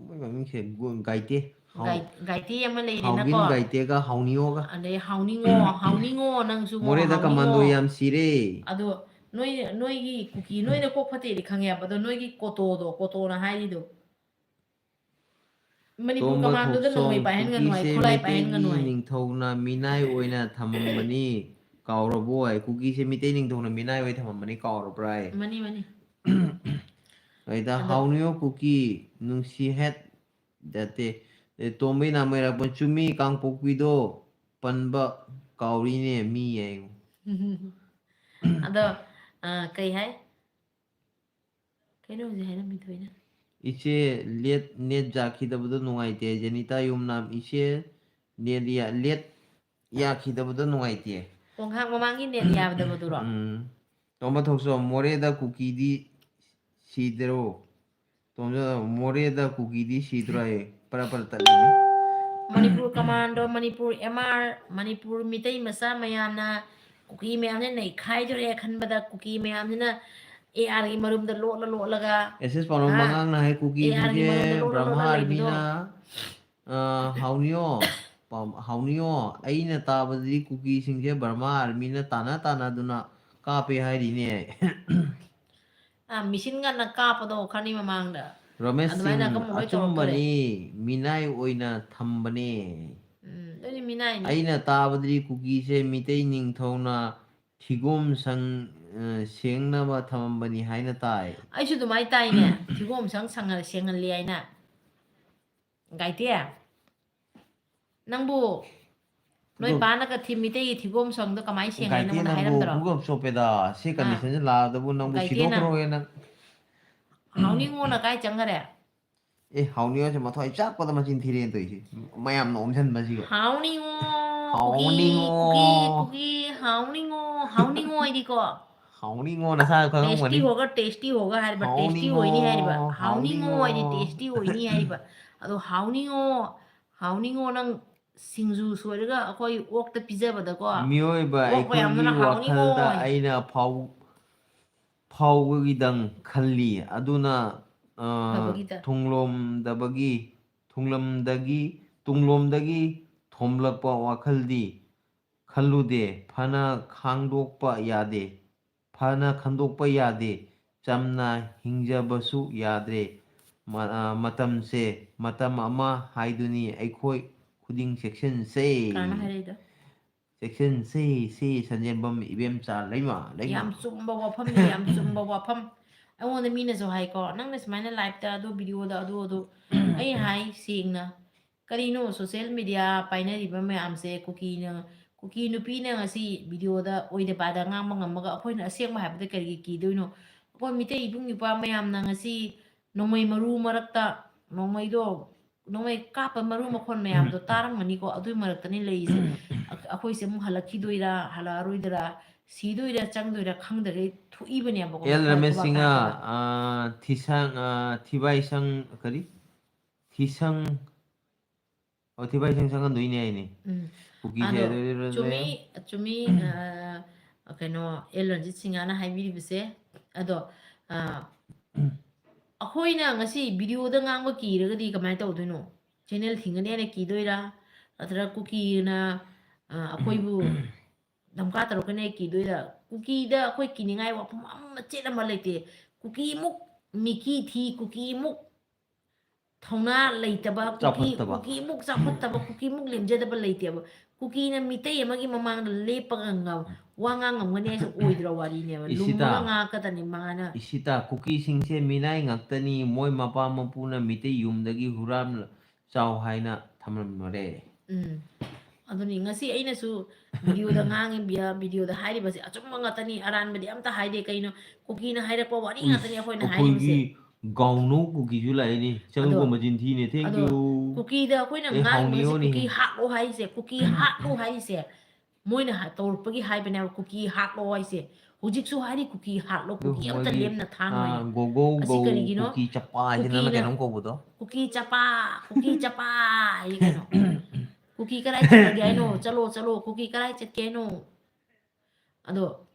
ꯃꯣꯏ ꯃꯃꯤꯡꯁꯦ ꯒꯨ-, ꯒꯥꯏꯇꯦ꯫ ꯍꯥꯎ-, ꯒꯥꯏ-, ꯒꯥꯏꯇꯦ ꯑꯃ ꯂꯩꯔꯦꯅꯀꯣ꯫ ꯍꯥꯎꯒꯤꯟ ꯒꯥꯏꯇꯦꯒ ꯍꯥꯎꯅꯤꯌꯣꯒ꯫ ꯑꯗꯩ ꯍꯥꯎꯅꯤꯡꯉꯣ, ꯍꯥꯎꯅꯤꯡꯉꯣ, ꯅꯪꯁꯨ ꯉꯣ, ꯃꯣꯔꯦꯗ ꯀꯃꯥꯟꯗꯣ ꯍꯥꯎꯅꯤꯡꯉꯣ꯫ ꯌꯥꯝ ꯁꯤꯔꯦ꯫ ꯑꯗꯣ ꯅꯣꯏ, ꯅꯣꯏꯒꯤ ꯀꯨꯀꯤ, ꯅꯣꯏꯅ ꯀꯣꯛ ꯐꯠꯇꯦꯗꯤ ꯈꯪꯉꯦꯕ, ꯑꯗꯣ ꯅꯣꯏꯒꯤ ꯀꯣꯇꯣꯗꯣ, ꯀꯣꯇꯣꯅ ꯍꯥꯏꯔꯤꯗꯣ꯫ ꯃꯅꯤꯄꯨꯔ ꯇꯣꯝꯕ ꯀꯃꯥꯟꯗꯣꯗ ꯊꯣꯛꯆꯣꯝ, ꯅꯣꯡꯃꯩ ꯄꯥꯏꯍꯟꯒꯅꯨ ꯍꯥꯏ, ꯀꯨꯀꯤꯁꯦ ꯈꯨꯠꯂꯥꯏ ꯃꯩꯇꯩꯒꯤ ꯄꯥꯏꯍꯟꯒꯅꯨ ꯍꯥꯏ꯫ ꯅꯤꯡꯊꯧꯅ ꯃꯤꯅꯥꯏ ꯑꯣꯏꯅ ꯊꯝꯃꯝꯕꯅꯤ, ꯀꯥꯎꯔꯕꯣ ꯍꯥꯏ꯫ ꯀꯨꯀꯤꯁꯦ ꯃꯤꯇꯩ ꯅꯤꯡꯊꯧꯅ ꯃꯤꯅꯥꯏ ꯑꯣꯏ ꯊꯝꯃꯝꯕꯅꯤ, ꯀꯥꯎꯔꯕ꯭ꯔꯥ ꯍꯥꯏ꯫ Money, money. ꯑꯩꯗ ꯑꯗꯣ ꯍꯥꯎꯅꯤꯌꯣ ꯀꯨꯀꯤ, ꯅꯨꯡꯁꯤ ꯍꯦꯠ ꯅꯠꯇꯦ꯫ ꯑꯦ, ꯇꯣꯝꯕꯩ ꯅꯥꯃꯩꯔꯥꯛꯄ ꯆꯨꯝꯃꯤ, ꯀꯥꯡꯄꯣꯛꯄꯤꯗꯣ ꯄꯟꯕ ꯀꯥꯎꯔꯤꯅꯦ ꯃꯤ ꯍꯥꯏ꯫ ꯑꯗꯣ, ꯑ, ꯀꯩ ꯍꯥꯏ? ꯀꯩꯅꯣ ꯍꯧꯖꯤꯛ ꯍꯥꯏꯔꯝꯃꯤꯗꯣ ꯑꯩꯅ? ꯏꯆꯦ, ꯂꯦꯠ, ꯅꯦꯠ ꯌꯥꯈꯤꯗꯕꯗꯣ ꯅꯨꯡꯉꯥꯏꯇꯦ꯫ ꯖꯦꯅꯤꯇꯥ ꯌꯨꯝꯅꯥꯝ, ꯏꯆꯦ, ꯅꯦꯠ ꯌꯥ-, ꯂꯦꯠ ꯌꯥꯈꯤꯗꯕꯗꯣ ꯅꯨꯡꯉꯥꯏꯇꯦ꯫ ꯑꯣ, ꯉꯥꯏꯍꯥꯛ ꯃꯃꯥꯡꯒꯤ ꯅꯦꯠ ꯌꯥꯗꯕꯗꯨꯔꯣ? ꯎꯝ꯫ ꯇꯣꯝꯕ ꯊꯣꯛꯆꯣꯝ, ꯃꯣꯔꯦꯗ ꯀꯨꯀꯤꯗꯤ ꯁꯤꯗ꯭ꯔꯣ? ꯇꯣꯝꯕ, ꯃꯣꯔꯦꯗ ꯀꯨꯀꯤꯗꯤ ꯁꯤꯗ꯭ꯔꯣ ꯍꯥꯏꯌꯦ? ꯄꯔꯥ ꯄꯔꯥ ꯇꯠꯂꯤꯅꯦ꯫ Manipur commando, Manipur M R, Manipur Meitei ꯃꯆꯥ ꯃꯌꯥꯝꯅ ꯀꯨꯀꯤ ꯃꯌꯥꯝꯁꯤꯅ ꯅꯩꯈꯥꯏꯗꯣꯔꯦ ꯈꯟꯕꯗ ꯀꯨꯀꯤ ꯃꯌꯥꯝꯁꯤꯅ ꯑꯦ ꯑꯥꯔꯒꯤ ꯃꯔꯨꯝꯗ ꯂꯣꯠꯂ ꯂꯣꯠꯂꯒ, ꯑꯦꯁ ꯑꯦꯁ ꯄꯥꯎꯅꯝ ꯍꯥ? ꯃꯉꯥꯡꯅ ꯍꯥꯏ, ꯑꯦ ꯑꯥꯔꯒꯤ ꯃꯔꯨꯝꯗ ꯀꯨꯀꯤꯁꯤꯡꯁꯦ ꯂꯣꯠꯂ ꯕ꯭ꯔꯍꯃꯥ ꯂꯣꯠꯂ ꯂꯩꯕꯗꯣ꯫ ꯑꯥꯔꯃꯤꯅ, ꯑ, ꯍꯥꯎꯅꯤꯌꯣ, ꯄꯥꯎ-, ꯍꯥꯎꯅꯤꯌꯣ, ꯑꯩꯅ ꯇꯥꯕꯗꯗꯤ ꯀꯨꯀꯤꯁꯤꯡꯁꯦ ꯕ꯭ꯔꯍꯃꯥ ꯑꯥꯔꯃꯤꯅ ꯇꯥꯟꯅ ꯇꯥꯟꯅꯗꯨꯅ ꯀꯥꯞꯄꯦ ꯍꯥꯏꯔꯤꯅꯦ꯫ ꯑ, ꯃꯤꯁꯤꯟ ꯉꯟꯅ ꯀꯥꯞꯄꯗꯣ ꯈꯔꯅꯤ ꯃꯃꯥꯡꯗ꯫ ꯔꯃꯦꯁ ꯁꯤꯡ, ꯑꯗꯨꯃꯥꯏꯅ ꯑꯀꯝꯕ ꯂꯣꯏ ꯇꯧꯔꯛꯇꯣꯔꯦ꯫ ꯑꯆꯨꯝꯕꯅꯤ, ꯃꯤꯅꯥꯏ ꯑꯣꯏꯅ ꯊꯝꯕꯅꯦ꯫ ꯎꯝ, ꯑꯗꯨꯗꯤ ꯃꯤꯅꯥꯏꯅꯤ꯫ ꯑꯩꯅ ꯇꯥꯕꯗꯗꯤ ꯀꯨꯀꯤꯁꯦ ꯃꯤꯇꯩ ꯅꯤꯡꯊꯧꯅ ꯊꯤꯒꯣꯝ ꯁꯪ, ꯑ, ꯁꯦꯡꯅꯕ ꯊꯝꯃꯝꯕꯅꯤ ꯍꯥꯏꯅ ꯇꯥꯏ꯫ ꯑꯩꯁꯨ ꯑꯗꯨꯃꯥꯏꯅ ꯇꯥꯏꯅꯦ, ꯊꯤꯒꯣꯝ ꯁꯪ ꯁꯪꯍꯜ-, ꯁꯦꯡꯍꯜꯂꯤ ꯍꯥꯏꯅ꯫ ꯒꯥꯏꯇꯦ, ꯅꯪꯕꯨ ꯅꯣꯏ ꯑꯗꯣ ꯄꯥꯅꯒ ꯊꯤ-, ꯃꯤꯇꯩꯒꯤ ꯊꯤꯒꯣꯝ ꯁꯪꯗꯣ ꯀꯃꯥꯏꯅ ꯁꯦꯡꯉꯦ ꯒꯥꯏꯇꯦ, ꯅꯪꯉꯣꯟꯗ ꯅꯪꯕꯨ ꯍꯥꯏꯔꯝꯗ꯭ꯔꯣ? ꯄꯨꯛ ꯌꯥꯝ ꯆꯣꯞꯄꯦꯗ, ꯁꯤ ꯑꯥ꯫ ꯀꯟꯗꯤꯁꯟꯁꯦ ꯂꯥꯛꯑꯗꯕꯨ ꯅꯪꯕꯨ ꯒꯥꯏꯇꯦꯅ꯫ ꯁꯤꯗꯣꯛꯈ꯭ꯔꯣꯍꯦ ꯅꯪ꯫ ꯍꯥꯎꯅꯤꯡꯉꯣꯅ ꯀꯥꯏ ꯆꯪꯈꯔꯦ? ꯑꯦ, ꯍꯥꯎꯅꯤꯌꯣꯁꯦ ꯃꯊ꯭ꯋꯥꯏ ꯆꯥꯛꯄꯗ ꯃꯆꯤꯟ ꯊꯤꯔꯦꯅ ꯇꯧꯔꯤꯁꯦ꯫ ꯃꯌꯥꯝꯅ ꯑꯣꯝꯁꯤꯟꯕꯁꯤꯒ꯫ ꯍꯥꯎꯅꯤꯡꯉꯣ, ꯍꯥꯎꯅꯤꯡꯉꯣ꯫ ꯀꯨꯀꯤ, ꯀꯨꯀꯤ, ꯀꯨꯀꯤ, ꯍꯥꯎꯅꯤꯡꯉꯣ, ꯍꯥꯎꯅꯤꯡꯉꯣ ꯍꯥꯏꯗꯤꯀꯣ꯫ ꯍꯥꯎꯅꯤꯡꯉꯣ ꯅꯁꯥꯁꯨ ꯈꯪꯉꯝꯒꯅꯤ꯫ ꯇꯦꯁꯇꯤ ꯍꯣꯒ, ꯇꯦꯁꯇꯤ ꯍꯣꯒ ꯍꯥꯏꯔꯤꯕ, ꯇꯦꯁꯇꯤ ꯍꯥꯎꯅꯤꯡꯉꯣ, ꯑꯣꯏꯅꯤ ꯍꯥꯏꯔꯤꯕ꯫ ꯍꯥꯎꯅꯤꯡꯉꯣ ꯍꯥꯏꯗꯤ ꯍꯥꯎꯅꯤꯡꯉꯣ꯫ ꯇꯦꯁꯇꯤ ꯑꯣꯏꯅꯤ ꯍꯥꯏꯔꯤꯕ꯫ ꯑꯗꯣ ꯍꯥꯎꯅꯤꯡꯉꯣ, ꯍꯥꯎꯅꯤꯡꯉꯣ ꯅꯪ ꯁꯤꯡꯖꯨ ꯁꯣꯏꯔꯒ ꯑꯩꯈꯣꯏ ꯑꯣꯛꯇ ꯄꯤꯖꯕꯗꯀꯣ꯫ ꯃꯤꯑꯣꯏꯕ ꯑꯣꯛ ꯑꯩꯈꯣꯏꯒꯤ ꯃꯌꯥꯝꯗꯨꯅ ꯍꯥꯎꯅꯤꯡꯉꯣ ꯋꯥꯈꯜꯗ ꯍꯥꯏ꯫ ꯑꯩꯅ ꯐꯥꯎ-, ꯐꯥꯎꯕꯒꯤꯗꯪ ꯈꯜꯂꯤ꯫ ꯑꯗꯨꯅ, ꯑ, ꯐꯕꯒꯤꯗ꯫ ꯊꯨꯡꯂꯣꯝꯗꯕꯒꯤ ꯊꯨꯡꯂꯝꯗꯒꯤ ꯇꯨꯡꯂꯣꯝꯗꯒꯤ ꯊꯣꯝꯂꯛꯄ ꯋꯥꯈꯜꯗꯤ ꯈꯜꯂꯨꯗꯦ꯫ ꯐꯅ ꯈꯥꯡꯗꯣꯛꯄ ꯌꯥꯗꯦ꯫ ꯐꯅ ꯈꯟꯗꯣꯛꯄ ꯌꯥꯗꯦ꯫ ꯆꯝꯅ ꯍꯤꯡꯖꯕꯁꯨ ꯌꯥꯗ꯭ꯔꯦ꯫ ꯃ-, ꯑ, ꯃꯇꯝꯁꯦ ꯃꯇꯝ ꯑꯃ ꯍꯥꯏꯗꯨꯅꯤ꯫ ꯑꯩꯈꯣꯏ ꯈꯨꯗꯤꯡ ꯆꯦꯛꯁꯤꯟꯁꯦ꯫ ꯀꯅꯥꯅ ꯍꯥꯏꯔꯛꯏꯗꯣ? ꯆꯦꯛꯁꯤꯟꯁꯦ, ꯁꯦ ꯁꯟꯖꯦꯟꯕꯝ ꯏꯕꯦꯝꯆꯥ ꯂꯩꯃ, ꯂꯩꯃ꯫ ꯌꯥꯝ ꯆꯨꯝꯕ ꯋꯥꯐꯝꯅꯤ, ꯌꯥꯝ ꯆꯨꯝꯕ ꯋꯥꯐꯝ꯫ ꯑꯩꯉꯣꯟꯗ ꯃꯤꯅꯁꯨ ꯍꯥꯏꯀꯣ, "ꯅꯪꯅ ꯁꯨꯃꯥꯏꯅ liveꯇ ꯑꯗꯨ, videoꯗ ꯑꯗꯨ, ꯑꯗꯨ"꯫ ꯑꯩ ꯍꯥꯏ ꯁꯦꯡꯅ, ꯀꯔꯤꯅꯣ social media ꯄꯥꯏꯅꯔꯤꯕ ꯃꯌꯥꯝꯁꯦ? ꯀꯨꯀꯤꯅ, ꯀꯨꯀꯤ ꯅꯨꯄꯤꯅ ꯉꯁꯤ videoꯗ ꯑꯣꯏꯗ ꯄꯥꯗ ꯉꯥꯡꯕ ꯉꯝꯃꯒ ꯑꯩꯈꯣꯏꯅ ꯑꯁꯦꯡꯕ ꯍꯥꯏꯕꯗ ꯀꯔꯤꯒꯤ ꯀꯤꯗꯣꯏꯅꯣ? ꯑꯩꯈꯣꯏ ꯃꯤꯇꯩ ꯏꯕꯨꯡ ꯏꯄ꯭ꯋꯥ ꯃꯌꯥꯝꯅ ꯉꯁꯤ ꯅꯣꯡꯃꯩ ꯃꯔꯨ ꯃꯔꯛꯇ, ꯅꯣꯡꯃꯩꯗꯣ, ꯅꯣꯡꯃꯩ ꯀꯥꯞꯄ ꯃꯔꯨ ꯃꯈꯣꯟ ꯃꯌꯥꯝꯗꯣ ꯇꯥꯔꯝꯒꯅꯤꯀꯣ, ꯑꯗꯨꯏ ꯃꯔꯛꯇꯅꯤ ꯂꯩꯔꯤꯁꯦ꯫ ꯑ-, ꯑꯩꯈꯣꯏꯁꯦ ꯑꯃꯨꯛ ꯍꯜꯂꯛꯈꯤꯗꯣꯏꯔꯥ, ꯍꯜꯂꯛꯑꯔꯣꯏꯗ꯭ꯔꯥ, ꯁꯤꯗꯣꯏꯔꯥ, ꯆꯪꯗꯣꯏꯔꯥ ꯈꯪꯗꯈꯩ ꯊꯣꯛꯏꯕꯅꯦꯕꯀꯣ, ꯑꯦꯜ ꯃꯈꯣꯏ ꯔꯃꯦꯁ ꯊꯕꯛ ꯁꯤꯡꯍ, ꯀꯥꯏꯊꯣꯛꯑꯒ꯫ ꯑ, ꯊꯤꯁꯪ, ꯑ, ꯊꯤꯕꯥꯏꯁꯪ, ꯀꯔꯤ? ꯊꯤꯁꯪ, ꯑꯣ, ꯊꯤꯕꯥꯏꯁꯪ ꯁꯪꯍꯟꯗꯣꯏꯅꯦ ꯍꯥꯏꯅꯦ꯫ ꯎꯝ꯫ ꯀꯨꯀꯤꯁꯦ ꯑꯗꯣ ꯑꯗꯨ ꯆꯨꯝꯃꯤ, ꯆꯨꯝꯃꯤ, ꯑ, ꯀꯩꯅꯣ, ꯑꯦꯜ ꯔꯟꯖꯤꯠ ꯁꯤꯡꯍꯅ ꯍꯥꯏꯕꯤꯔꯤꯕꯁꯦ꯫ ꯑꯗꯣ, ꯑ, ꯑꯩꯈꯣꯏꯅ ꯉꯁꯤ videoꯗ ꯉꯥꯡꯕ ꯀꯤꯔꯒꯗꯤ ꯀꯃꯥꯏꯅ ꯇꯧꯗꯣꯏꯅꯣ? Channel ꯊꯤꯡꯒꯅꯤ ꯍꯥꯏꯅ ꯀꯤꯗꯣꯏꯔꯥ? ꯅꯠꯇ꯭ꯔꯒ ꯀꯨꯀꯤꯅ, ꯑ, ꯑꯩꯈꯣꯏꯕꯨ ꯙꯝꯀꯥ ꯇꯧꯔꯛꯀꯅꯤ ꯍꯥꯏꯅ ꯀꯤꯗꯣꯏꯔꯥ? ꯀꯨꯀꯤꯗ ꯑꯩꯈꯣꯏ ꯀꯤꯅꯤꯡꯉꯥꯏ ꯋꯥꯐꯝ ꯑꯃ ꯃꯆꯦꯠ ꯑꯃ ꯂꯩꯇꯦ꯫ ꯀꯨꯀꯤꯃꯨꯛ ꯃꯤꯀꯤ ꯊꯤ, ꯀꯨꯀꯤꯃꯨꯛ ꯊꯧꯅꯥ ꯂꯩꯇꯕ, ꯀꯨꯀꯤ, ꯆꯥꯎꯈꯠꯇꯕ꯫ ꯀꯨꯀꯤꯃꯨꯛ ꯆꯥꯎꯈꯠꯇꯕ, ꯀꯨꯀꯤꯃꯨꯛ ꯂꯦꯝꯖꯗꯕ ꯂꯩꯇꯦꯕ꯫ ꯀꯨꯀꯤꯅ ꯃꯤꯇꯩ ꯑꯃꯒꯤ ꯃꯃꯥꯡꯗ ꯂꯦꯞꯄꯒ ꯉ-, ꯋꯥ ꯉꯥꯡ ꯉꯝꯒꯅꯤ ꯍꯥꯏꯁꯦ ꯑꯣꯏꯗ꯭ꯔ ꯋꯥꯔꯤꯅꯦꯕ꯫ ꯏꯁꯤꯇꯥ, ꯂꯨꯝꯃꯒ ꯉꯥꯡꯉꯛꯀꯗꯅꯤ ꯃꯥꯅ꯫ ꯏꯁꯤꯇꯥ, ꯀꯨꯀꯤꯁꯤꯡꯁꯦ ꯃꯤꯅꯥꯏ ꯉꯥꯛꯇꯅꯤ, ꯃꯣꯏ ꯃꯄꯥ ꯃꯄꯨꯅ ꯃꯤꯇꯩ ꯌꯨꯝꯗꯒꯤ ꯍꯨꯔꯥꯟ ꯆꯥꯎ ꯍꯥꯏꯅ ꯊꯝꯂꯝꯂꯣꯔꯦ꯫ ꯎꯝ꯫ ꯑꯗꯨꯅꯤ ꯉꯁꯤ ꯑꯩꯅꯁꯨ videoꯗ ꯉꯥꯡꯉꯤꯕ, videoꯗ ꯍꯥꯏꯔꯤꯕꯁꯦ ꯑꯆꯨꯝꯕ ꯉꯥꯛꯇꯅꯤ, ꯑꯔꯥꯟꯕꯗꯤ ꯑꯝꯇ ꯍꯥꯏꯗꯦ꯫ ꯀꯩꯅꯣ, ꯀꯨꯀꯤꯅ ꯍꯥꯏꯔꯛꯄ ꯋꯥꯔꯤ ꯉꯥꯛꯇꯅꯤ ꯎꯏꯁ, ꯑꯩꯈꯣꯏꯅ ꯑꯩꯈꯣꯏꯒꯤ ꯍꯥꯏꯔꯤꯕꯁꯦ꯫ ꯒꯥꯎꯅꯧ ꯀꯨꯀꯤꯁꯨ ꯂꯥꯛꯏꯅꯦ꯫ ꯆꯪꯉꯨꯀꯣ, ꯑꯗꯣ, ꯃꯆꯤꯟ ꯊꯤꯅꯦ꯫ Thank ꯑꯗꯣ you꯫ ꯀꯨꯀꯤꯗ ꯑꯩꯈꯣꯏꯅ ꯑꯦ, ꯉꯥꯡꯉꯤꯕꯁꯦ, ꯍꯥꯎꯅꯤꯌꯣꯅꯦꯍꯦ꯫ ꯀꯨꯀꯤ ꯍꯥꯠꯂꯣ ꯍꯥꯏꯁꯦ, ꯀꯨꯀꯤ ꯍꯥꯠꯂꯣ ꯍꯥꯏꯁꯦ꯫ ꯃꯣꯏꯅ ꯍꯥ-, ꯇꯧꯔꯛꯄꯒꯤ ꯍꯥꯏꯕꯅꯦꯕ, ꯀꯨꯀꯤ ꯍꯥꯠꯂꯣ ꯍꯥꯏꯁꯦ꯫ ꯍꯧꯖꯤꯛꯁꯨ ꯍꯥꯏꯔꯤ, "ꯀꯨꯀꯤ ꯍꯥꯠꯂꯣ, ꯑꯗꯨ ꯀꯨꯀꯤ ꯑꯝꯇ ꯃꯣꯏꯒꯤ, ꯂꯦꯝꯅ ꯊꯥꯅꯣ" ꯑꯥ, ꯍꯥꯏꯌꯦ꯫ ꯒꯣꯒꯧ ꯑꯁꯤ ꯒꯧ ꯀꯔꯤꯒꯤꯅꯣ? ꯀꯨꯀꯤ ꯆꯞꯄꯥ ꯍꯥꯏꯁꯤꯅ ꯀꯨꯀꯤꯅ ꯀꯩꯅꯣꯝ ꯀꯧꯕꯗꯣ? "ꯀꯨꯀꯤ ꯆꯄꯥ, ꯀꯨꯀꯤ ꯆꯄꯥ" ꯍꯥꯏꯌꯦ ꯀꯩꯅꯣ? "ꯀꯨꯀꯤ ꯀꯗꯥꯏ ꯆꯠꯈ꯭ꯔꯒꯦ ꯍꯥꯏꯅꯣ? ꯆꯠꯂꯣ, ꯆꯠꯂꯣ, ꯀꯨꯀꯤ ꯀꯗꯥꯏ ꯆꯠꯀꯦ ꯍꯥꯏꯅꯣ?" ꯑꯗꯣ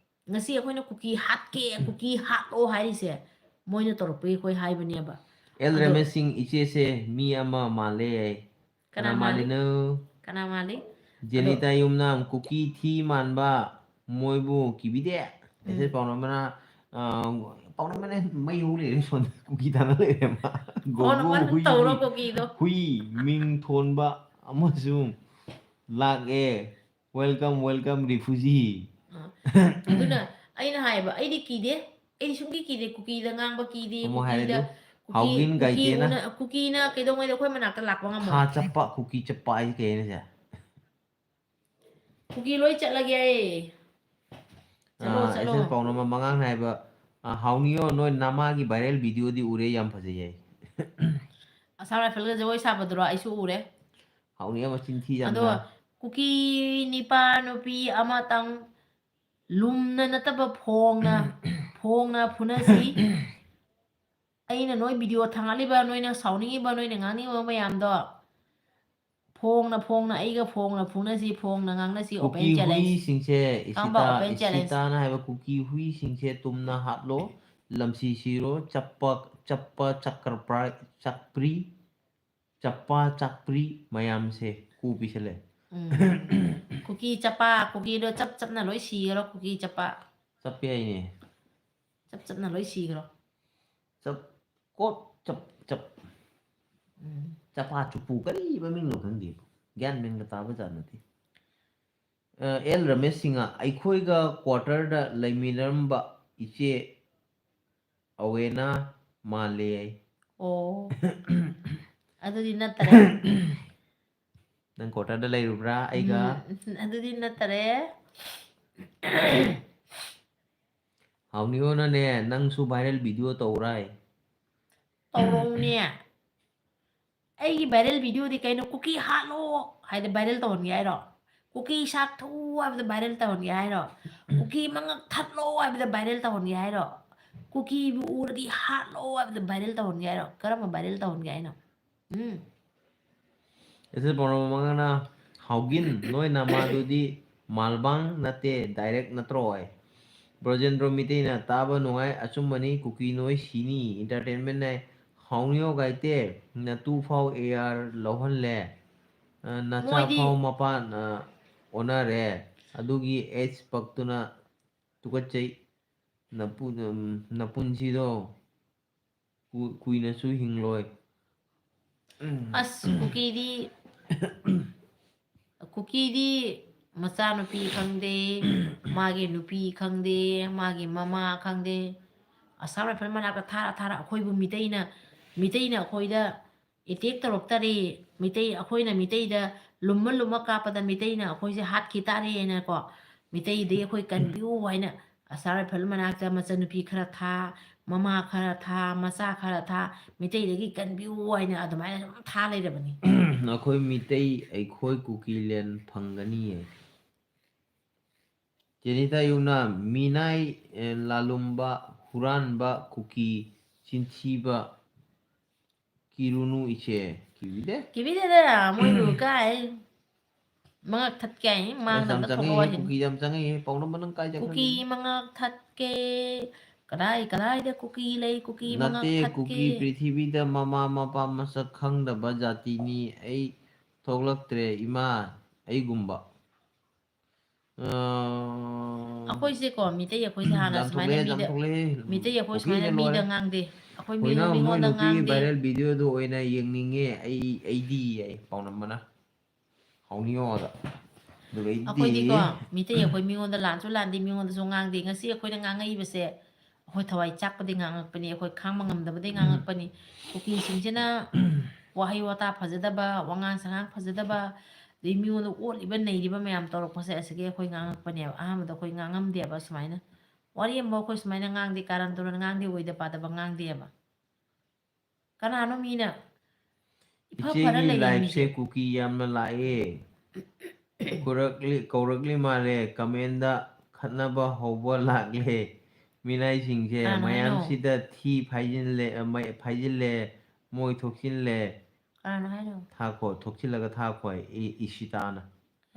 ꯉꯁꯤ ꯑꯩꯈꯣꯏꯅ "ꯀꯨꯀꯤ ꯍꯥꯠꯀꯦ, ꯀꯨꯀꯤ ꯍꯥꯠꯂꯣ" ꯍꯥꯏꯔꯤꯁꯦ ꯃꯣꯏꯅ ꯇꯧꯔꯛꯄꯒꯤ ꯑꯩꯈꯣꯏ ꯍꯥꯏꯕꯅꯦꯕ꯫ ꯑꯦꯜ ꯑꯗꯣ ꯔꯃꯦꯁ ꯁꯤꯡ, ꯏꯆꯦꯁꯦ ꯃꯤ ꯑꯃ ꯃꯥꯜꯂꯦ ꯍꯥꯏ꯫ ꯀꯅꯥ ꯀꯅꯥ ꯃꯥꯜꯂꯤ? ꯃꯥꯜꯂꯤꯅꯣ? ꯀꯅꯥ ꯃꯥꯜꯂꯤ? ꯑꯗꯣ ꯖꯦꯅꯤꯇꯥ ꯌꯨꯝꯅꯥꯝ, ꯀꯨꯀꯤ ꯊꯤ ꯃꯥꯟꯕ, ꯃꯣꯏꯕꯨ ꯀꯤꯕꯤꯗꯦ꯫ ꯎꯝ꯫ ꯑꯦꯁꯦ ꯄꯥꯎꯅꯝꯕꯅ, ꯑ, ꯄꯥꯎꯅꯝꯕꯅ ꯃꯩ ꯍꯧ ꯂꯩꯔꯦ ꯁꯣꯝꯗ, ꯀꯨꯀꯤ ꯇꯥꯟꯅ ꯂꯩꯔꯦ ꯃꯥ꯫ ꯄꯥꯎꯅꯝꯕꯅ ꯒꯣꯒꯣ ꯍꯨꯏ, ꯇꯧꯔꯣ ꯀꯨꯀꯤꯗꯣ꯫ ꯍꯨꯏ ꯃꯤꯡ ꯊꯣꯟꯕ ꯑꯃꯁꯨꯡ ꯂꯥꯛꯑꯦ꯫ Welcome, welcome, refugee꯫ ꯑ, ꯑꯗꯨꯅ ꯑꯩꯅ ꯍꯥꯏꯕ, ꯑꯩꯗꯤ ꯀꯤꯗꯦ, ꯑꯩꯗꯤ ꯁꯨꯡꯀꯤ ꯀꯤꯗꯦ, ꯀꯨꯀꯤꯗ ꯉꯥꯡꯕ ꯀꯤꯗꯦ, ꯑꯃꯨꯛ ꯍꯥꯏꯔꯦ ꯀꯨꯀꯤꯗ, ꯑꯗꯨ, ꯀꯨꯀꯤ, ꯍꯥꯎꯒꯤꯟ ꯀꯨꯀꯤ ꯒꯥꯏꯇꯦꯅ꯫ ꯎꯅ-, ꯀꯨꯀꯤꯅ ꯀꯩꯗꯧꯉꯩꯗ ꯑꯩꯈꯣꯏ ꯃꯅꯥꯛꯇ ꯂꯥꯛꯄ ꯉꯝꯃꯣꯏ꯫ ꯊꯥ ꯆꯞꯄ, ꯀꯨꯀꯤ ꯆꯞꯄ ꯍꯥꯏꯁꯦ ꯀꯩ ꯍꯥꯏꯅꯣ ꯁꯦ? ꯀꯨꯀꯤ ꯂꯣꯏ ꯆꯠꯂꯒꯦ ꯑꯩ꯫ ꯆꯠꯂꯣ, ꯑꯥ, ꯆꯠꯂꯣ꯫ ꯑꯦꯁ ꯑꯦꯜ ꯄꯥꯎꯅꯝꯕ ꯃꯉꯥꯡꯅ ꯍꯥꯏꯕ, ꯑꯥ, ꯍꯥꯎꯅꯤꯌꯣ, ꯅꯣꯏ ꯅꯃꯥꯒꯤ viral videoꯗꯤ ꯎꯔꯦ, ꯌꯥꯝ ꯐꯖꯩ ꯍꯥꯏ꯫ ꯑꯁꯥꯝ ꯔꯥꯏꯐꯜꯒ ꯖꯒꯣꯏ ꯁꯥꯕꯗꯨꯔꯣ? ꯑꯩꯁꯨ ꯎꯔꯦ꯫ ꯍꯥꯎꯅꯤꯌꯣ ꯃꯆꯤꯟ ꯊꯤ ꯑꯗꯣ ꯌꯥꯝꯅ꯫ ꯀꯨꯀꯤ ꯅꯤꯄꯥ ꯅꯨꯄꯤ ꯑꯃꯇꯪ ꯂꯨꯝꯅ ꯅꯠꯇꯕ ꯐꯣꯡꯅ, ꯐꯣꯡꯅ ꯐꯨꯅꯁꯤ꯫ ꯑꯩꯅ ꯅꯣꯏ video ꯊꯥꯡꯒꯠꯂꯤꯕ, ꯅꯣꯏꯅ ꯁꯥꯎꯅꯤꯡꯉꯤꯕ, ꯅꯣꯏꯅ ꯉꯥꯡꯅꯤꯡꯉꯤꯕ ꯃꯌꯥꯝꯗꯣ ꯐꯣꯡꯅ, ꯐꯣꯡꯅ, ꯑꯩꯒ ꯐꯣꯡꯅ ꯐꯨꯅꯁꯤ, ꯐꯣꯡꯅ ꯉꯥꯡꯅꯁꯤ, open ꯀꯨꯀꯤ ꯍꯨꯏ challenge꯫ ꯁꯤꯡꯁꯦ, ꯀꯔꯝꯕ ꯏꯁꯤꯇꯥ, open challenge? ꯏꯁꯤꯇꯥꯅ ꯍꯥꯏꯕ ꯀꯨꯀꯤ ꯍꯨꯏꯁꯤꯡꯁꯦ ꯇꯨꯝꯅ ꯍꯥꯠꯂꯣ, ꯂꯝꯁꯤ ꯁꯤꯔꯣ, ꯆꯞꯄ, ꯆꯞꯄ, ꯆꯀ꯭ꯔꯄ꯭ꯔꯥꯏ, ꯆꯀ꯭ꯔꯤ, ꯆꯞꯄ, ꯆꯀ꯭ꯔꯤ ꯃꯌꯥꯝꯁꯦ ꯀꯨ ꯄꯤꯁꯜꯂꯦ꯫ ꯎꯝ꯫ ꯀꯨꯀꯤ ꯆꯞꯄ, ꯀꯨꯀꯤꯗꯣ ꯆꯞ ꯆꯞꯅ ꯂꯣꯏ ꯁꯤꯈ꯭ꯔꯣ, ꯀꯨꯀꯤ ꯆꯞꯄ꯫ ꯆꯞꯄꯦ ꯍꯥꯏꯅꯦ꯫ ꯆꯞ ꯆꯞꯅ ꯂꯣꯏ ꯁꯤꯈ꯭ꯔꯣ꯫ ꯆꯞ, ꯀꯣꯠ, ꯆꯞ, ꯆꯞ꯫ ꯎꯝ꯫ ꯆꯄꯥ ꯆꯨꯄꯨ ꯀꯔꯤ ꯃꯃꯤꯡꯅꯣ ꯈꯪꯗꯦ꯫ ꯒ꯭ꯌꯥꯟ ꯃꯦꯟꯒ ꯇꯥꯕ ꯖꯥꯠ ꯅꯠꯇꯦ꯫ ꯑ, ꯑꯦꯜ ꯔꯃꯦꯁ ꯁꯤꯡꯍ, ꯑꯩꯈꯣꯏꯒ quarterꯗ ꯂꯩꯃꯤꯟꯅꯔꯝꯕ ꯏꯆꯦ ꯑꯋꯦꯅꯥ ꯃꯥꯜꯂꯦ ꯍꯥꯏ꯫ ꯑꯣ꯫ ꯑꯗꯨꯗꯤ ꯅꯠꯇꯔꯦ꯫ ꯅꯪ quarterꯗ ꯂꯩꯔꯨꯕ꯭ꯔꯥ ꯑꯩꯒ? ꯎꯝ, ꯑꯗꯨꯗꯤ ꯅꯠꯇꯔꯦ꯫ ꯍꯥꯎꯅꯤꯌꯣꯅꯅꯦ, ꯅꯪꯁꯨ viral video ꯇꯧꯔꯥꯏ꯫ ꯇꯧꯔꯛꯎꯅꯦ꯫ ꯑꯩꯒꯤ viral videoꯗꯤ ꯀꯩꯅꯣ? ꯀꯨꯀꯤ ꯍꯥꯠꯂꯣ ꯍꯥꯏꯗꯤ viral ꯇꯧꯍꯟꯒꯦ ꯍꯥꯏꯔꯣ? ꯀꯨꯀꯤ ꯁꯥꯛꯊꯨ ꯍꯥꯏꯕꯗ viral ꯇꯧꯍꯟꯒꯦ ꯍꯥꯏꯔꯣ? ꯀꯨꯀꯤ ꯃꯉꯛ ꯊꯠꯂꯣ ꯍꯥꯏꯕꯗ viral ꯇꯧꯍꯟꯒꯦ ꯍꯥꯏꯔꯣ? ꯀꯨꯀꯤꯕꯨ ꯎꯔꯗꯤ ꯍꯥꯠꯂꯣ ꯍꯥꯏꯕꯗ viral ꯇꯧꯍꯟꯒꯦ ꯍꯥꯏꯔꯣ? ꯀꯔꯝꯕ viral ꯇꯧꯍꯟꯒꯦ ꯍꯥꯏꯅꯣ? ꯎꯝ꯫ ꯑꯦꯁ ꯑꯦꯜ ꯄꯥꯎꯅꯝꯕ ꯃꯉꯥꯅ ꯍꯥꯎꯒꯤꯟ, ꯅꯣꯏ ꯅꯃꯥꯗꯨꯗꯤ ꯃꯥꯜꯕꯥꯡ ꯅꯠꯇꯦ, direct ꯅꯠꯇ꯭ꯔꯣ ꯍꯥꯏ꯫ ꯕ꯭ꯔꯣꯖꯦꯟꯗ꯭ꯔꯣ ꯃꯤꯇꯩꯅ ꯇꯥꯕ ꯅꯨꯡꯉꯥꯏ, ꯑꯆꯨꯝꯕꯅꯤ, ꯀꯨꯀꯤ ꯅꯣꯏ ꯁꯤꯅꯤ, entertainment ꯅꯦ꯫ ꯍꯥꯎꯅꯤꯌꯣ ꯒꯥꯏꯇꯦ, ꯅꯇꯨ ꯐꯥꯎ AR ꯂꯧꯍꯜꯂꯦ, ꯑ, ꯅꯆꯥ ꯃꯣꯏꯗꯤ ꯐꯥꯎ ꯃꯄꯥꯅ ꯑꯣꯟꯅꯔꯦ, ꯑꯗꯨꯒꯤ AIDS ꯄꯛꯇꯨꯅ ꯇꯨꯀꯠꯆꯩ, ꯅꯄꯨ-, ꯎꯝ, ꯅꯄꯨꯟꯁꯤꯗꯣ ꯀꯨ-, ꯀꯨꯏꯅꯁꯨ ꯍꯤꯡꯂꯣꯏ꯫ ꯎꯝ꯫ ꯑꯁ, ꯀꯨꯀꯤꯗꯤ, ꯀꯨꯀꯤꯗꯤ ꯃꯆꯥꯅꯨꯄꯤ ꯈꯪꯗꯦ, ꯃꯥꯒꯤ ꯅꯨꯄꯤ ꯈꯪꯗꯦ, ꯃꯥꯒꯤ ꯃꯃꯥ ꯈꯪꯗꯦ, ꯑꯁꯥꯝ ꯔꯥꯏꯐꯜ ꯃꯅꯥꯛꯇ ꯊꯥꯔ ꯊꯥꯔ ꯑꯩꯈꯣꯏꯕꯨ ꯃꯤꯇꯩꯅ, ꯃꯤꯇꯩꯅ ꯑꯩꯈꯣꯏꯗ attack ꯇꯧꯔꯛꯇꯔꯦ, ꯃꯤꯇꯩ, ꯑꯩꯈꯣꯏꯅ ꯃꯤꯇꯩꯗ ꯂꯨꯝꯃ ꯂꯨꯝꯃ ꯀꯥꯞꯄꯗ ꯃꯤꯇꯩꯅ ꯑꯩꯈꯣꯏꯁꯦ ꯍꯥꯠꯈꯤ ꯇꯥꯔꯦꯅꯀꯣ, ꯃꯤꯇꯩꯗꯒꯤ ꯑꯩꯈꯣꯏ ꯀꯟꯕꯤꯌꯨ ꯍꯥꯏꯅ ꯑꯁꯥꯝ ꯔꯥꯏꯐꯜ ꯃꯅꯥꯛꯇ ꯃꯆꯟꯅꯨꯄꯤ ꯈꯔ ꯊꯥ, ꯃꯃꯥ ꯈꯔ ꯊꯥ, ꯃꯆꯥ ꯈꯔ ꯊꯥ, ꯃꯤꯇꯩꯗꯒꯤ ꯀꯟꯕꯤꯌꯨ ꯍꯥꯏꯅ ꯑꯗꯨꯃꯥꯏꯅ ꯁꯨꯝ ꯊꯥ ꯂꯩꯔꯕꯅꯤ꯫ ꯑꯩꯈꯣꯏ ꯃꯤꯇꯩ, ꯑꯩꯈꯣꯏ ꯀꯨꯀꯤꯂꯦꯟ ꯐꯪꯒꯅꯤꯌꯦ꯫ ꯖꯦꯅꯤꯇꯥ ꯌꯨꯝꯅꯥꯝ, ꯃꯤꯅꯥꯏ, ꯑꯦ, ꯂꯥꯂꯨꯝꯕ, ꯍꯨꯔꯥꯟꯕ, ꯀꯨꯀꯤ, ꯆꯤꯟꯊꯤꯕ, ꯀꯤꯔꯨꯅꯨ ꯏꯆꯦ꯫ ꯀꯤꯕꯤꯗꯦ꯫ ꯀꯤꯕꯤꯗꯦꯗ, ꯃꯣꯏꯕꯨ ꯀꯥꯏ ꯃꯉꯛ ꯊꯠꯀꯦ ꯍꯥꯏ, ꯑꯁ, ꯌꯥꯝ ꯃꯥꯡꯗꯕꯅ ꯊꯣꯛꯂꯛꯑꯣ ꯆꯪꯉꯛꯏꯍꯦ, ꯍꯥꯏꯁꯤꯅꯤ꯫ ꯀꯨꯀꯤ ꯌꯥꯝ ꯆꯪꯉꯛꯏꯍꯦ, ꯄꯥꯎꯅꯝꯕ ꯅꯪ ꯀꯥꯏ ꯀꯨꯀꯤ ꯆꯪꯉꯛꯀꯅꯤ? ꯃꯉꯛ ꯊꯠꯀꯦ, ꯀꯗꯥꯏ ꯀꯗꯥꯏꯗ ꯀꯨꯀꯤ ꯂꯩ, ꯀꯨꯀꯤ ꯃꯉꯛ ꯅꯠꯇꯦ, ꯊꯠꯀꯦ꯫ ꯀꯨꯀꯤ ꯄ꯭ꯔꯤꯊꯤꯕꯤꯗ ꯃꯃꯥ ꯃꯄꯥ ꯃꯁꯛ ꯈꯪꯗꯕ ꯖꯥꯇꯤꯅꯤ꯫ ꯑꯩ ꯊꯣꯛꯂꯛꯇ꯭ꯔꯦ ꯏꯃꯥ, ꯑꯩꯒꯨꯝꯕ꯫ ꯑ, ꯑꯩꯈꯣꯏꯁꯦꯀꯣ, ꯃꯤꯇꯩ ꯑꯩꯈꯣꯏꯁꯦ ꯍꯥꯟꯅ ꯌꯥꯝ ꯁꯨꯃꯥꯏꯅ ꯊꯣꯛꯂꯛꯑꯦ, ꯌꯥꯝ ꯃꯤꯗ, ꯊꯣꯛꯂꯛꯑꯦ꯫ ꯃꯤꯇꯩ ꯑꯩꯈꯣꯏ ꯀꯨꯀꯤꯅ ꯁꯨꯃꯥꯏꯅ ꯃꯤꯗ ꯂꯣꯏꯔꯦ꯫ ꯉꯥꯡꯗꯦ꯫ ꯑꯩꯈꯣꯏ ꯃꯤꯅ ꯍꯣꯏꯅ ꯃꯣꯏ ꯃꯤꯉꯣꯟꯗ ꯅꯨꯄꯤ ꯉꯥꯡꯗꯦ꯫ Viral videoꯗꯣ ꯑꯣꯏꯅ ꯌꯦꯡꯅꯤꯡꯉꯦ ꯑꯩ, ꯑꯩꯗꯤ, ꯑꯩ ꯄꯥꯎꯅꯝꯕꯅ꯫ ꯍꯥꯎꯅꯤꯌꯣꯗ꯫ ꯑꯗꯨꯒ ꯑꯩꯗꯤ ꯑꯩꯈꯣꯏꯗꯤꯀꯣ, ꯃꯤꯇꯩ ꯑꯩꯈꯣꯏ ꯃꯤꯉꯣꯟꯗ ꯂꯥꯟꯁꯨ ꯂꯥꯟꯗꯦ, ꯃꯤꯉꯣꯟꯗꯁꯨ ꯉꯥꯡꯗꯦ꯫ ꯉꯁꯤ ꯑꯩꯈꯣꯏꯅ ꯉꯥꯡꯉꯛꯏꯕꯁꯦ, ꯑꯩꯈꯣꯏ ꯊꯋꯥꯏ ꯆꯥꯛꯄꯗꯒꯤ ꯉꯥꯡꯉꯛꯄꯅꯤ, ꯑꯩꯈꯣꯏ ꯈꯥꯡꯕ ꯉꯝꯗꯕꯗꯒꯤ ꯉꯥꯡꯉꯛꯄꯅꯤ꯫ ꯀꯨꯀꯤꯁꯤꯡꯁꯤꯅ ꯋꯥꯍꯩ ꯋꯥꯇꯥ ꯐꯖꯗꯕ, ꯋꯥꯉꯥꯡ ꯁꯉꯥꯡ ꯐꯖꯗꯕ, ꯑꯗꯩ ꯃꯤꯉꯣꯟꯗ ꯑꯣꯠꯂꯤꯕ ꯅꯩꯔꯤꯕ ꯃꯌꯥꯝ ꯇꯧꯔꯛꯄꯁꯦ, ꯑꯁꯤꯒꯤ ꯑꯩꯈꯣꯏ ꯉꯥꯡꯉꯛꯄꯅꯦꯕ꯫ ꯑꯍꯥꯟꯕꯗ ꯑꯩꯈꯣꯏ ꯉꯥꯡꯉꯝꯗꯦꯕ ꯁꯨꯃꯥꯏꯅ꯫ ꯋꯥꯔꯤ ꯑꯃꯐꯥꯎ ꯑꯩꯈꯣꯏ ꯁꯨꯃꯥꯏꯅ ꯉꯥꯡꯗꯦ, ꯀꯥꯔꯟ ꯇꯨꯔꯟ ꯉꯥꯡꯗꯦ, ꯑꯣꯏꯗ ꯄꯥꯗꯕ ꯉꯥꯡꯗꯦꯕ꯫ ꯀꯅꯥꯅꯣ ꯃꯤꯅ ꯏꯐ ꯐꯔ ꯏꯆꯦꯒꯤ ꯂꯩꯔꯝꯃꯤꯁꯦ? Liveꯁꯦ ꯀꯨꯀꯤ ꯌꯥꯝꯅ ꯂꯥꯛꯑꯦ꯫ ꯀꯧꯔꯛꯂꯤ, ꯀꯧꯔꯛꯂꯤ ꯃꯥꯜꯂꯦ꯫ Commentꯗ ꯈꯠꯅꯕ ꯍꯧꯕ ꯂꯥꯛꯂꯦ꯫ ꯃꯤꯅꯥꯏꯁꯤꯡꯁꯦ ꯀꯅꯥꯅꯣ ꯍꯥꯏꯅꯣ? ꯃꯌꯥꯝꯁꯤꯗ ꯊꯤ ꯐꯥꯏꯖꯤꯜꯂꯦ, ꯑ, ꯃꯩ-, ꯐꯥꯏꯖꯤꯜꯂꯦ, ꯃꯣꯏ ꯊꯣꯛꯆꯤꯜꯂꯦ꯫ ꯀꯅꯥꯅꯣ ꯍꯥꯏꯅꯣ? ꯊꯥꯈꯣ, ꯊꯣꯛꯆꯤꯜꯂꯒ ꯊꯥꯈꯣ ꯍꯥꯏ, ꯏ-, ꯏꯁꯤꯇꯥꯅ꯫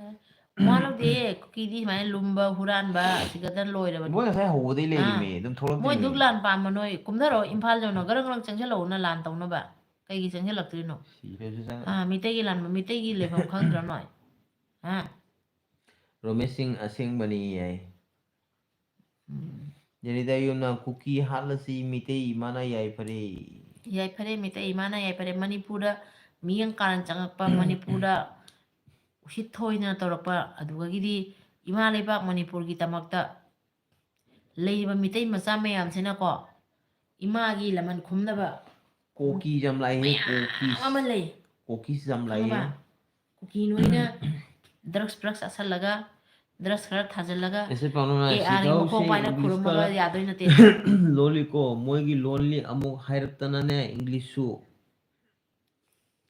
ꯑꯦ, ꯃꯋꯥ ꯂꯧꯗꯦ꯫ ꯀꯨꯀꯤꯗꯤ ꯁꯨꯃꯥꯏꯅ ꯂꯨꯝꯕ, ꯍꯨꯔꯥꯟꯕ, ꯑꯁꯤꯒꯗ ꯂꯣꯏꯔꯕꯅꯤ꯫ ꯃꯣꯏ ꯉꯁꯥꯏ ꯍꯧꯕꯗꯩ ꯑꯥ꯫ ꯂꯩꯔꯤꯃꯦ, ꯑꯗꯨꯝ ꯊꯣꯛꯂꯛꯇ꯭ꯔꯤꯃꯦ꯫ ꯃꯣꯏ ꯗꯨꯛ ꯂꯥꯟ ꯄꯥꯝꯕ ꯅꯣꯏ ꯀꯨꯝꯊꯔꯛꯑꯣ, ꯏꯝꯐꯥꯜ ꯌꯧꯅ ꯒꯔꯪ ꯒꯔꯪ ꯆꯪꯁꯤꯜꯂꯛꯑꯣꯅ ꯂꯥꯟ ꯇꯧꯅꯕ꯫ ꯀꯩꯒꯤ ꯆꯪꯁꯤꯜꯂꯛꯇ꯭ꯔꯤꯅꯣ? ꯁꯤꯔꯁꯨ ꯆꯪ- ꯑꯥ, ꯃꯤꯇꯩꯒꯤ ꯂꯥꯟ, ꯃꯤꯇꯩꯒꯤ ꯂꯩꯐꯝ ꯈꯪꯗ꯭ꯔꯣ ꯅꯣꯏ? ꯍꯥ? ꯔꯣꯃꯦꯁ ꯁꯤꯡ ꯑꯁꯦꯡꯕꯅꯤ ꯌꯥꯏ꯫ ꯎꯝ꯫ ꯖꯦꯅꯤꯇꯥ ꯌꯨꯝꯅ ꯀꯨꯀꯤ ꯍꯥꯠꯂꯁꯤ, ꯃꯤꯇꯩ ꯏꯃꯥꯅ ꯌꯥꯏꯐꯔꯦ꯫ ꯌꯥꯏꯐꯔꯦ, ꯃꯤꯇꯩ ꯏꯃꯥꯅ ꯌꯥꯏꯐꯔꯦ꯫ ꯃꯅꯤꯄꯨꯔꯗ ꯃꯤꯌꯦꯡ ꯀꯥꯔꯟ ꯆꯪꯉꯛꯄ, ꯃꯅꯤꯄꯨꯔꯗ ꯎꯁꯤꯠ ꯊꯑꯣꯏꯗꯅ ꯇꯧꯔꯛꯄ, ꯑꯗꯨꯗꯒꯤꯗꯤ ꯏꯃꯥ ꯂꯩꯕꯥꯛ ꯃꯅꯤꯄꯨꯔꯒꯤꯗꯃꯛꯇ ꯂꯩꯔꯤꯕ ꯃꯤꯇꯩ ꯃꯆꯥ ꯃꯌꯥꯝꯁꯤꯅꯀꯣ, ꯏꯃꯥꯒꯤ ꯂꯃꯟ ꯈꯨꯝꯅꯕ ꯀꯣꯀꯤꯁ ꯌꯥꯝ ꯂꯥꯛꯑꯦ, ꯃꯌꯥꯝ ꯀꯣꯀꯤꯁ꯫ ꯑꯃ ꯂꯩ꯫ ꯀꯣꯀꯤꯁ ꯌꯥꯝ ꯂꯥꯛꯑꯦ꯫ ꯈꯪꯉꯕ? ꯀꯨꯀꯤ ꯅꯣꯏꯅ drugs, drugs ꯆꯥꯁꯜꯂꯒ, drugs ꯈꯔ ꯊꯥꯖꯤꯜꯂꯒ, ꯑꯦꯁꯦ ꯄꯥꯎꯅ ꯑꯦ ꯑꯥꯔꯒꯤ ꯁꯤꯗꯧꯁꯦ ꯃꯈꯣꯡ ꯄꯥꯏꯅ ꯏꯪꯂꯤꯁꯀ ꯈꯨꯔꯨꯝꯃꯒ ꯌꯥꯗꯣꯏ ꯅꯠꯇꯦ꯫ ꯂꯣꯜꯂꯤꯀꯣ, ꯃꯣꯏꯒꯤ ꯂꯣꯜꯂꯤ ꯑꯃꯨꯛ ꯍꯥꯏꯔꯛꯇꯅꯅꯦ, ꯏꯪꯂꯤꯁꯁꯨ꯫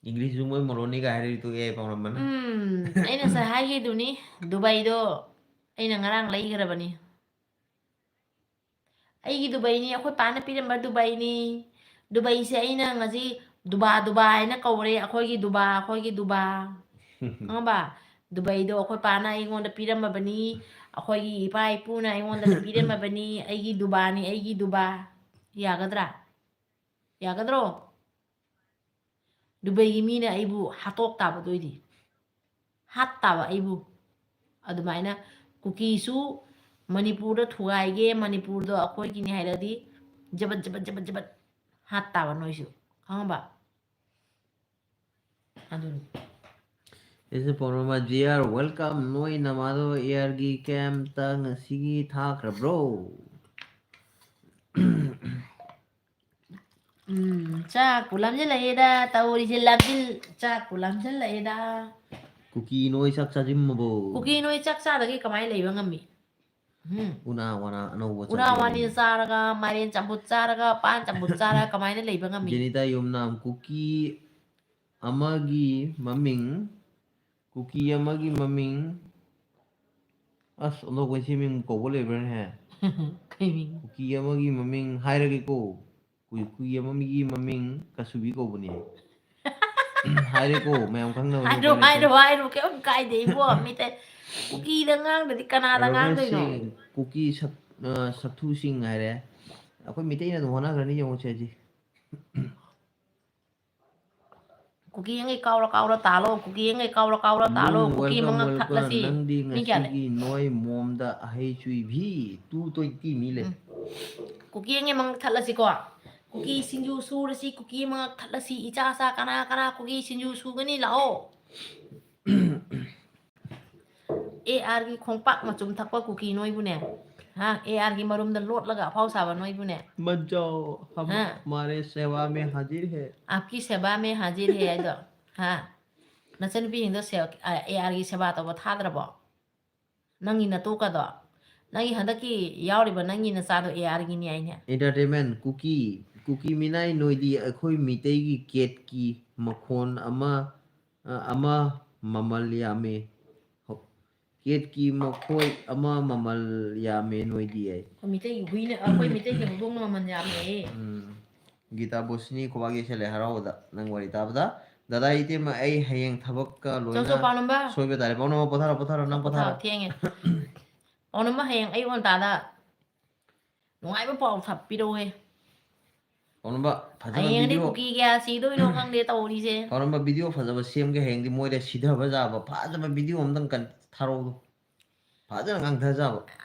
ꯏꯪꯂꯤꯁꯁꯨ ꯃꯣꯏ ꯃꯔꯣꯟꯅꯤꯒ ꯍꯥꯏꯔꯗꯤ ꯇꯣꯛꯑꯦ, ꯄꯥꯎꯔꯝꯕꯅ꯫ ꯎꯝ, ꯑꯩꯅ ꯉꯁꯥꯏ ꯍꯥꯏꯈꯤꯗꯨꯅꯤ, ꯗꯨꯕꯥꯏꯗꯣ ꯑꯩꯅ ꯉꯔꯥꯡ ꯂꯩꯈ꯭ꯔꯕꯅꯤ꯫ ꯑꯩꯒꯤ ꯗꯨꯕꯥꯏꯅꯤ, ꯑꯩꯈꯣꯏ ꯄꯥꯅ ꯄꯤꯔꯝꯕ ꯗꯨꯕꯥꯏꯅꯤ꯫ ꯗꯨꯕꯥꯏꯁꯦ ꯑꯩꯅ ꯉꯁꯤ ꯗꯨꯕꯥ, ꯗꯨꯕꯥ ꯍꯥꯏꯅ ꯀꯧꯔꯦ, ꯑꯩꯈꯣꯏꯒꯤ ꯗꯨꯕꯥ, ꯑꯩꯈꯣꯏꯒꯤ ꯗꯨꯕꯥ꯫ ꯈꯪꯉꯕ? ꯗꯨꯕꯥꯏꯗꯣ ꯑꯩꯈꯣꯏ ꯄꯥꯅ ꯑꯩꯉꯣꯟꯗ ꯄꯤꯔꯝꯃꯕꯅꯤ, ꯑꯩꯈꯣꯏꯒꯤ ꯏꯄꯥ ꯏꯄꯨꯅ ꯑꯩꯉꯣꯟꯗ ꯄꯤꯔꯝꯃꯕꯅꯤ, ꯑꯩꯒꯤ ꯗꯨꯕꯥꯅꯤ, ꯑꯩꯒꯤ ꯗꯨꯕꯥ꯫ ꯌꯥꯒꯗ꯭ꯔꯥ? ꯌꯥꯒꯗ꯭ꯔꯣ? ꯗꯨꯕꯩꯒꯤ ꯃꯤꯅ ꯑꯩꯕꯨ ꯍꯥꯠꯇꯣꯛ ꯇꯥꯕꯗꯣꯏꯗꯤ꯫ ꯍꯥꯠ ꯇꯥꯕ ꯑꯩꯕꯨ꯫ ꯑꯗꯨꯃꯥꯏꯅ ꯀꯨꯀꯤꯁꯨ ꯃꯅꯤꯄꯨꯔꯗ ꯊꯨꯒꯥꯏꯒꯦ, ꯃꯅꯤꯄꯨꯔꯗꯣ ꯑꯩꯈꯣꯏꯒꯤꯅꯤ ꯍꯥꯏꯔꯗꯤ ꯖꯕꯠ, ꯖꯕꯠ, ꯖꯕꯠ, ꯖꯕꯠ ꯍꯥꯠ ꯇꯥꯕ ꯅꯣꯏꯁꯨ꯫ ꯈꯪꯉꯕ? ꯑꯗꯨꯅꯤ꯫ ꯑꯦꯁ ꯄꯧꯔꯃ ꯖꯤ ꯑꯥꯔ, welcome꯫ ꯅꯣꯏ ꯅꯃꯥꯗꯣ ꯑꯦ ꯑꯥꯔꯒꯤ ꯀꯦꯝꯇ ꯉꯁꯤꯒꯤ ꯊꯥꯈ꯭ꯔꯕ꯭ꯔꯣ? ꯎꯝ, ꯆꯥꯛꯄꯨ ꯂꯥꯝꯁꯤꯜꯂꯛꯑꯦꯗ, ꯇꯧꯔꯤꯁꯦ, ꯂꯥꯝꯁꯤꯜ-, ꯆꯥꯛꯄꯨ ꯂꯥꯝꯁꯤꯜꯂꯛꯑꯦꯗ꯫ ꯀꯨꯀꯤ ꯅꯣꯏ ꯆꯥꯛ ꯆꯥꯁꯤꯟꯕꯕꯣ? ꯀꯨꯀꯤ ꯅꯣꯏ ꯆꯥꯛ ꯆꯥꯗꯒꯩ ꯀꯃꯥꯏꯅ ꯂꯩꯕ ꯉꯝꯃꯤ? ꯎꯝ꯫ ꯎꯅꯥ ꯋꯥꯅꯥ ꯑꯅꯧꯕ ꯎꯅꯥ ꯆꯥꯁꯤꯜꯂꯦ꯫ ꯋꯥꯅꯤ ꯆꯥꯔꯒ, ꯃꯥꯏꯔꯦꯟ ꯆꯝꯐꯨꯠ ꯆꯥꯔꯒ, ꯄꯥꯟ ꯆꯝꯐꯨꯠ ꯆꯥꯔꯒ ꯀꯃꯥꯏꯅ ꯂꯩꯕ ꯉꯝꯃꯤ? ꯖꯦꯅꯤꯇꯥ ꯌꯨꯝꯅꯥꯝ ꯀꯨꯀꯤ ꯑꯃꯒꯤ ꯃꯃꯤꯡ, ꯀꯨꯀꯤ ꯑꯃꯒꯤ ꯃꯃꯤꯡ, ꯑꯁ, ꯑꯣꯟꯊꯣꯛꯄ ꯁꯤ ꯃꯤꯡ ꯀꯧꯕ ꯂꯩꯕ꯭ꯔꯥꯅꯦꯍꯦ? ꯀꯩ ꯃꯤꯡ? ꯀꯨꯀꯤ ꯑꯃꯒꯤ ꯃꯃꯤꯡ ꯍꯥꯏꯔꯒꯦꯀꯣ꯫ ꯀꯨꯀꯤ ꯑꯃꯒꯤ ꯃꯃꯤꯡ ꯀꯁꯨꯕꯤ ꯀꯧꯕꯅꯦ꯫ ꯍꯥꯏꯔꯦꯀꯣ, ꯃꯌꯥꯝ ꯈꯪꯅꯕꯅꯦ, ꯍꯥꯏꯔꯣ ꯎꯄꯥꯏ ꯂꯩꯇꯦ꯫ ꯍꯥꯏꯔꯣ ꯍꯥꯏꯔꯣ, ꯀꯩꯝ ꯀꯥꯏꯗꯦ ꯏꯕꯣ꯫ ꯃꯤꯇꯩ ꯀꯨꯀꯤꯗ ꯉꯥꯡꯗ꯭ꯔꯗꯤ ꯀꯅꯥꯗ Robert ꯉꯥꯡꯗꯣꯏꯅꯣ? ꯁꯤꯡ, ꯀꯨꯀꯤ ꯁꯛ-, ꯑ, ꯁꯛꯊꯨꯁꯤꯡ ꯍꯥꯏꯔꯦ꯫ ꯑꯩꯈꯣꯏ ꯃꯤꯇꯩꯅ ꯑꯗꯨꯝ ꯍꯣꯠꯅꯈ꯭ꯔꯅꯤ, ꯌꯦꯡꯉꯨꯁꯦ ꯍꯧꯖꯤꯛ꯫ ꯀꯨꯀꯤ ꯌꯦꯡꯉꯩ ꯀꯥꯎꯔ ꯀꯥꯎꯔ ꯇꯥꯜꯂꯣ, ꯀꯨꯀꯤ ꯌꯦꯡꯉꯩ ꯀꯥꯎꯔ ꯀꯥꯎꯔ ꯇꯥꯜꯂꯣ, ꯕ꯭ꯂꯨ, ꯀꯨꯀꯤ welcome, ꯃꯉꯛ welcome. ꯊꯠꯂꯁꯤ꯫ ꯅꯪꯗꯤ ꯃꯤ ꯀꯌꯥ ꯂꯩ? ꯉꯁꯤꯒꯤ ꯅꯣꯏ ꯃꯣꯝꯗ ꯑꯍꯩ ꯆꯨꯏꯚꯤ two twenty ꯃꯤ ꯂꯩ꯫ ꯎꯝ꯫ ꯀꯨꯀꯤ ꯌꯦꯡꯉꯩ ꯃꯉꯛ ꯊꯠꯂꯁꯤꯀꯣ꯫ ꯀꯨꯀꯤ ꯁꯤꯡꯖꯨ ꯁꯨꯔꯁꯤ, ꯀꯨꯀꯤ ꯃꯉꯛ ꯊꯠꯂꯁꯤ, ꯏꯆꯥ ꯆꯥ ꯀꯅꯥ ꯀꯅꯥ ꯀꯨꯀꯤ ꯁꯤꯡꯖꯨ ꯁꯨꯒꯅꯤ ꯂꯥꯛꯑꯣ꯫ ꯑꯦ ꯑꯥꯔꯒꯤ ꯈꯣꯡꯄꯥꯛ ꯃꯆꯨꯝ ꯊꯛꯄ ꯀꯨꯀꯤ ꯅꯣꯏꯕꯨꯅꯦ꯫ ꯍꯥ, ꯑꯦ ꯑꯥꯔꯒꯤ ꯃꯔꯨꯝꯗ ꯂꯣꯠꯂꯒ ꯑꯐꯥꯎ ꯁꯥꯕ ꯅꯣꯏꯕꯨꯅꯦ꯫ ꯃꯖꯥꯎ, ꯍꯝ ꯍꯥ꯫ ꯍꯃꯥꯔꯦ ꯁꯦꯋꯥ ꯃꯦ ꯍꯥꯖꯤꯔ ꯍꯦ꯫ ꯑꯥꯞꯀꯤ ꯁꯦꯕꯥ ꯃꯦ ꯍꯥꯖꯤꯔ ꯍꯦ ꯍꯥꯏꯗꯣ꯫ ꯍꯥ꯫ ꯅꯆꯟꯅꯨꯄꯤꯁꯤꯡꯗꯣ ꯁꯦ-, ꯑ, ꯑꯦ ꯑꯥꯔꯒꯤ ꯁꯦꯕꯥ ꯇꯧꯕ ꯊꯥꯗ꯭ꯔꯕꯣ? ꯅꯪꯒꯤ ꯅꯇꯣꯛꯀꯗꯣ? ꯅꯪꯒꯤ ꯍꯟꯗꯛꯀꯤ ꯌꯥꯎꯔꯤꯕ ꯅꯪꯒꯤ ꯅꯆꯥꯗꯣ ꯑꯦ ꯑꯥꯔꯒꯤꯅꯤ ꯍꯥꯏꯅꯦ꯫ Entertainment, ꯀꯨꯀꯤ, ꯀꯨꯀꯤ ꯃꯤꯅꯥꯏ ꯅꯣꯏꯗꯤ ꯑꯩꯈꯣꯏ ꯃꯤꯇꯩꯒꯤ ꯀꯦꯠꯀꯤ ꯃꯈꯣꯟ ꯑꯃ, ꯑ, ꯑꯃ ꯃꯃꯜ ꯌꯥꯝꯃꯦ꯫ ꯍꯣ-, ꯀꯦꯠꯀꯤ ꯃꯈꯣꯏ ꯑꯃ ꯃꯃꯜ ꯌꯥꯝꯃꯦ ꯅꯣꯏꯗꯤ ꯑꯩ꯫ ꯑꯩꯈꯣꯏ ꯃꯤꯇꯩꯒꯤ ꯍꯨꯏꯅ, ꯑꯩꯈꯣꯏ ꯃꯤꯇꯩꯒꯤ ꯍꯧꯗꯣꯡꯅ ꯃꯃꯜ ꯌꯥꯝꯃꯦ꯫ ꯎꯝ꯫ ꯒꯤꯇꯥ ꯕꯣꯁꯤꯅꯤ ꯈꯨꯕꯥꯛ ꯌꯩꯁꯜꯂꯦ ꯍꯔꯥꯎꯕꯗ ꯅꯪ ꯋꯥꯔꯤ ꯇꯥꯕꯗ꯫ ꯗꯗꯥ ꯏꯇꯩꯃ, ꯑꯩ ꯍꯌꯦꯡ ꯊꯕꯛꯀ ꯆꯧ ꯆꯧ ꯂꯣꯏꯅ ꯄꯥꯎꯅꯝꯕ꯫ ꯁꯣꯏꯕ ꯇꯥꯔꯦ꯫ ꯄꯥꯎꯅꯝꯕ ꯄꯣꯊꯥꯔꯣ, ꯄꯣꯊꯥꯔꯣ, ꯅꯪ ꯄꯣꯊꯥꯔꯣ꯫ ꯊꯦꯡꯉꯦ꯫ ꯄꯥꯎꯅꯝꯕ ꯍꯌꯦꯡ ꯑꯌꯨꯛ ꯉꯟꯇꯥꯗ ꯅꯨꯡꯉꯥꯏꯕ ꯄꯥꯎ ꯊꯞ ꯄꯤꯔꯛꯎꯍꯦ꯫ ꯄꯥꯎꯅꯝꯕ ꯐꯖꯕ ꯍꯌꯦꯡꯗꯤ video꯫ ꯀꯨꯀꯤ ꯀꯌꯥ ꯁꯤꯗꯣꯏꯅꯣ ꯈꯪꯗꯦ ꯇꯧꯔꯤꯁꯦ꯫ ꯄꯥꯎꯅꯝꯕ video ꯐꯖꯕ ꯁꯦꯝꯒꯦ ꯍꯌꯦꯡꯗꯤ ꯃꯣꯏꯗ ꯁꯤꯊꯕ ꯌꯥꯕ ꯐꯖꯕ video ꯑꯝꯇꯪ ꯀꯟ-, ꯊꯥꯔꯛꯎꯗꯣ꯫ ꯐꯖꯅ ꯉꯥꯡꯊꯖꯕ꯫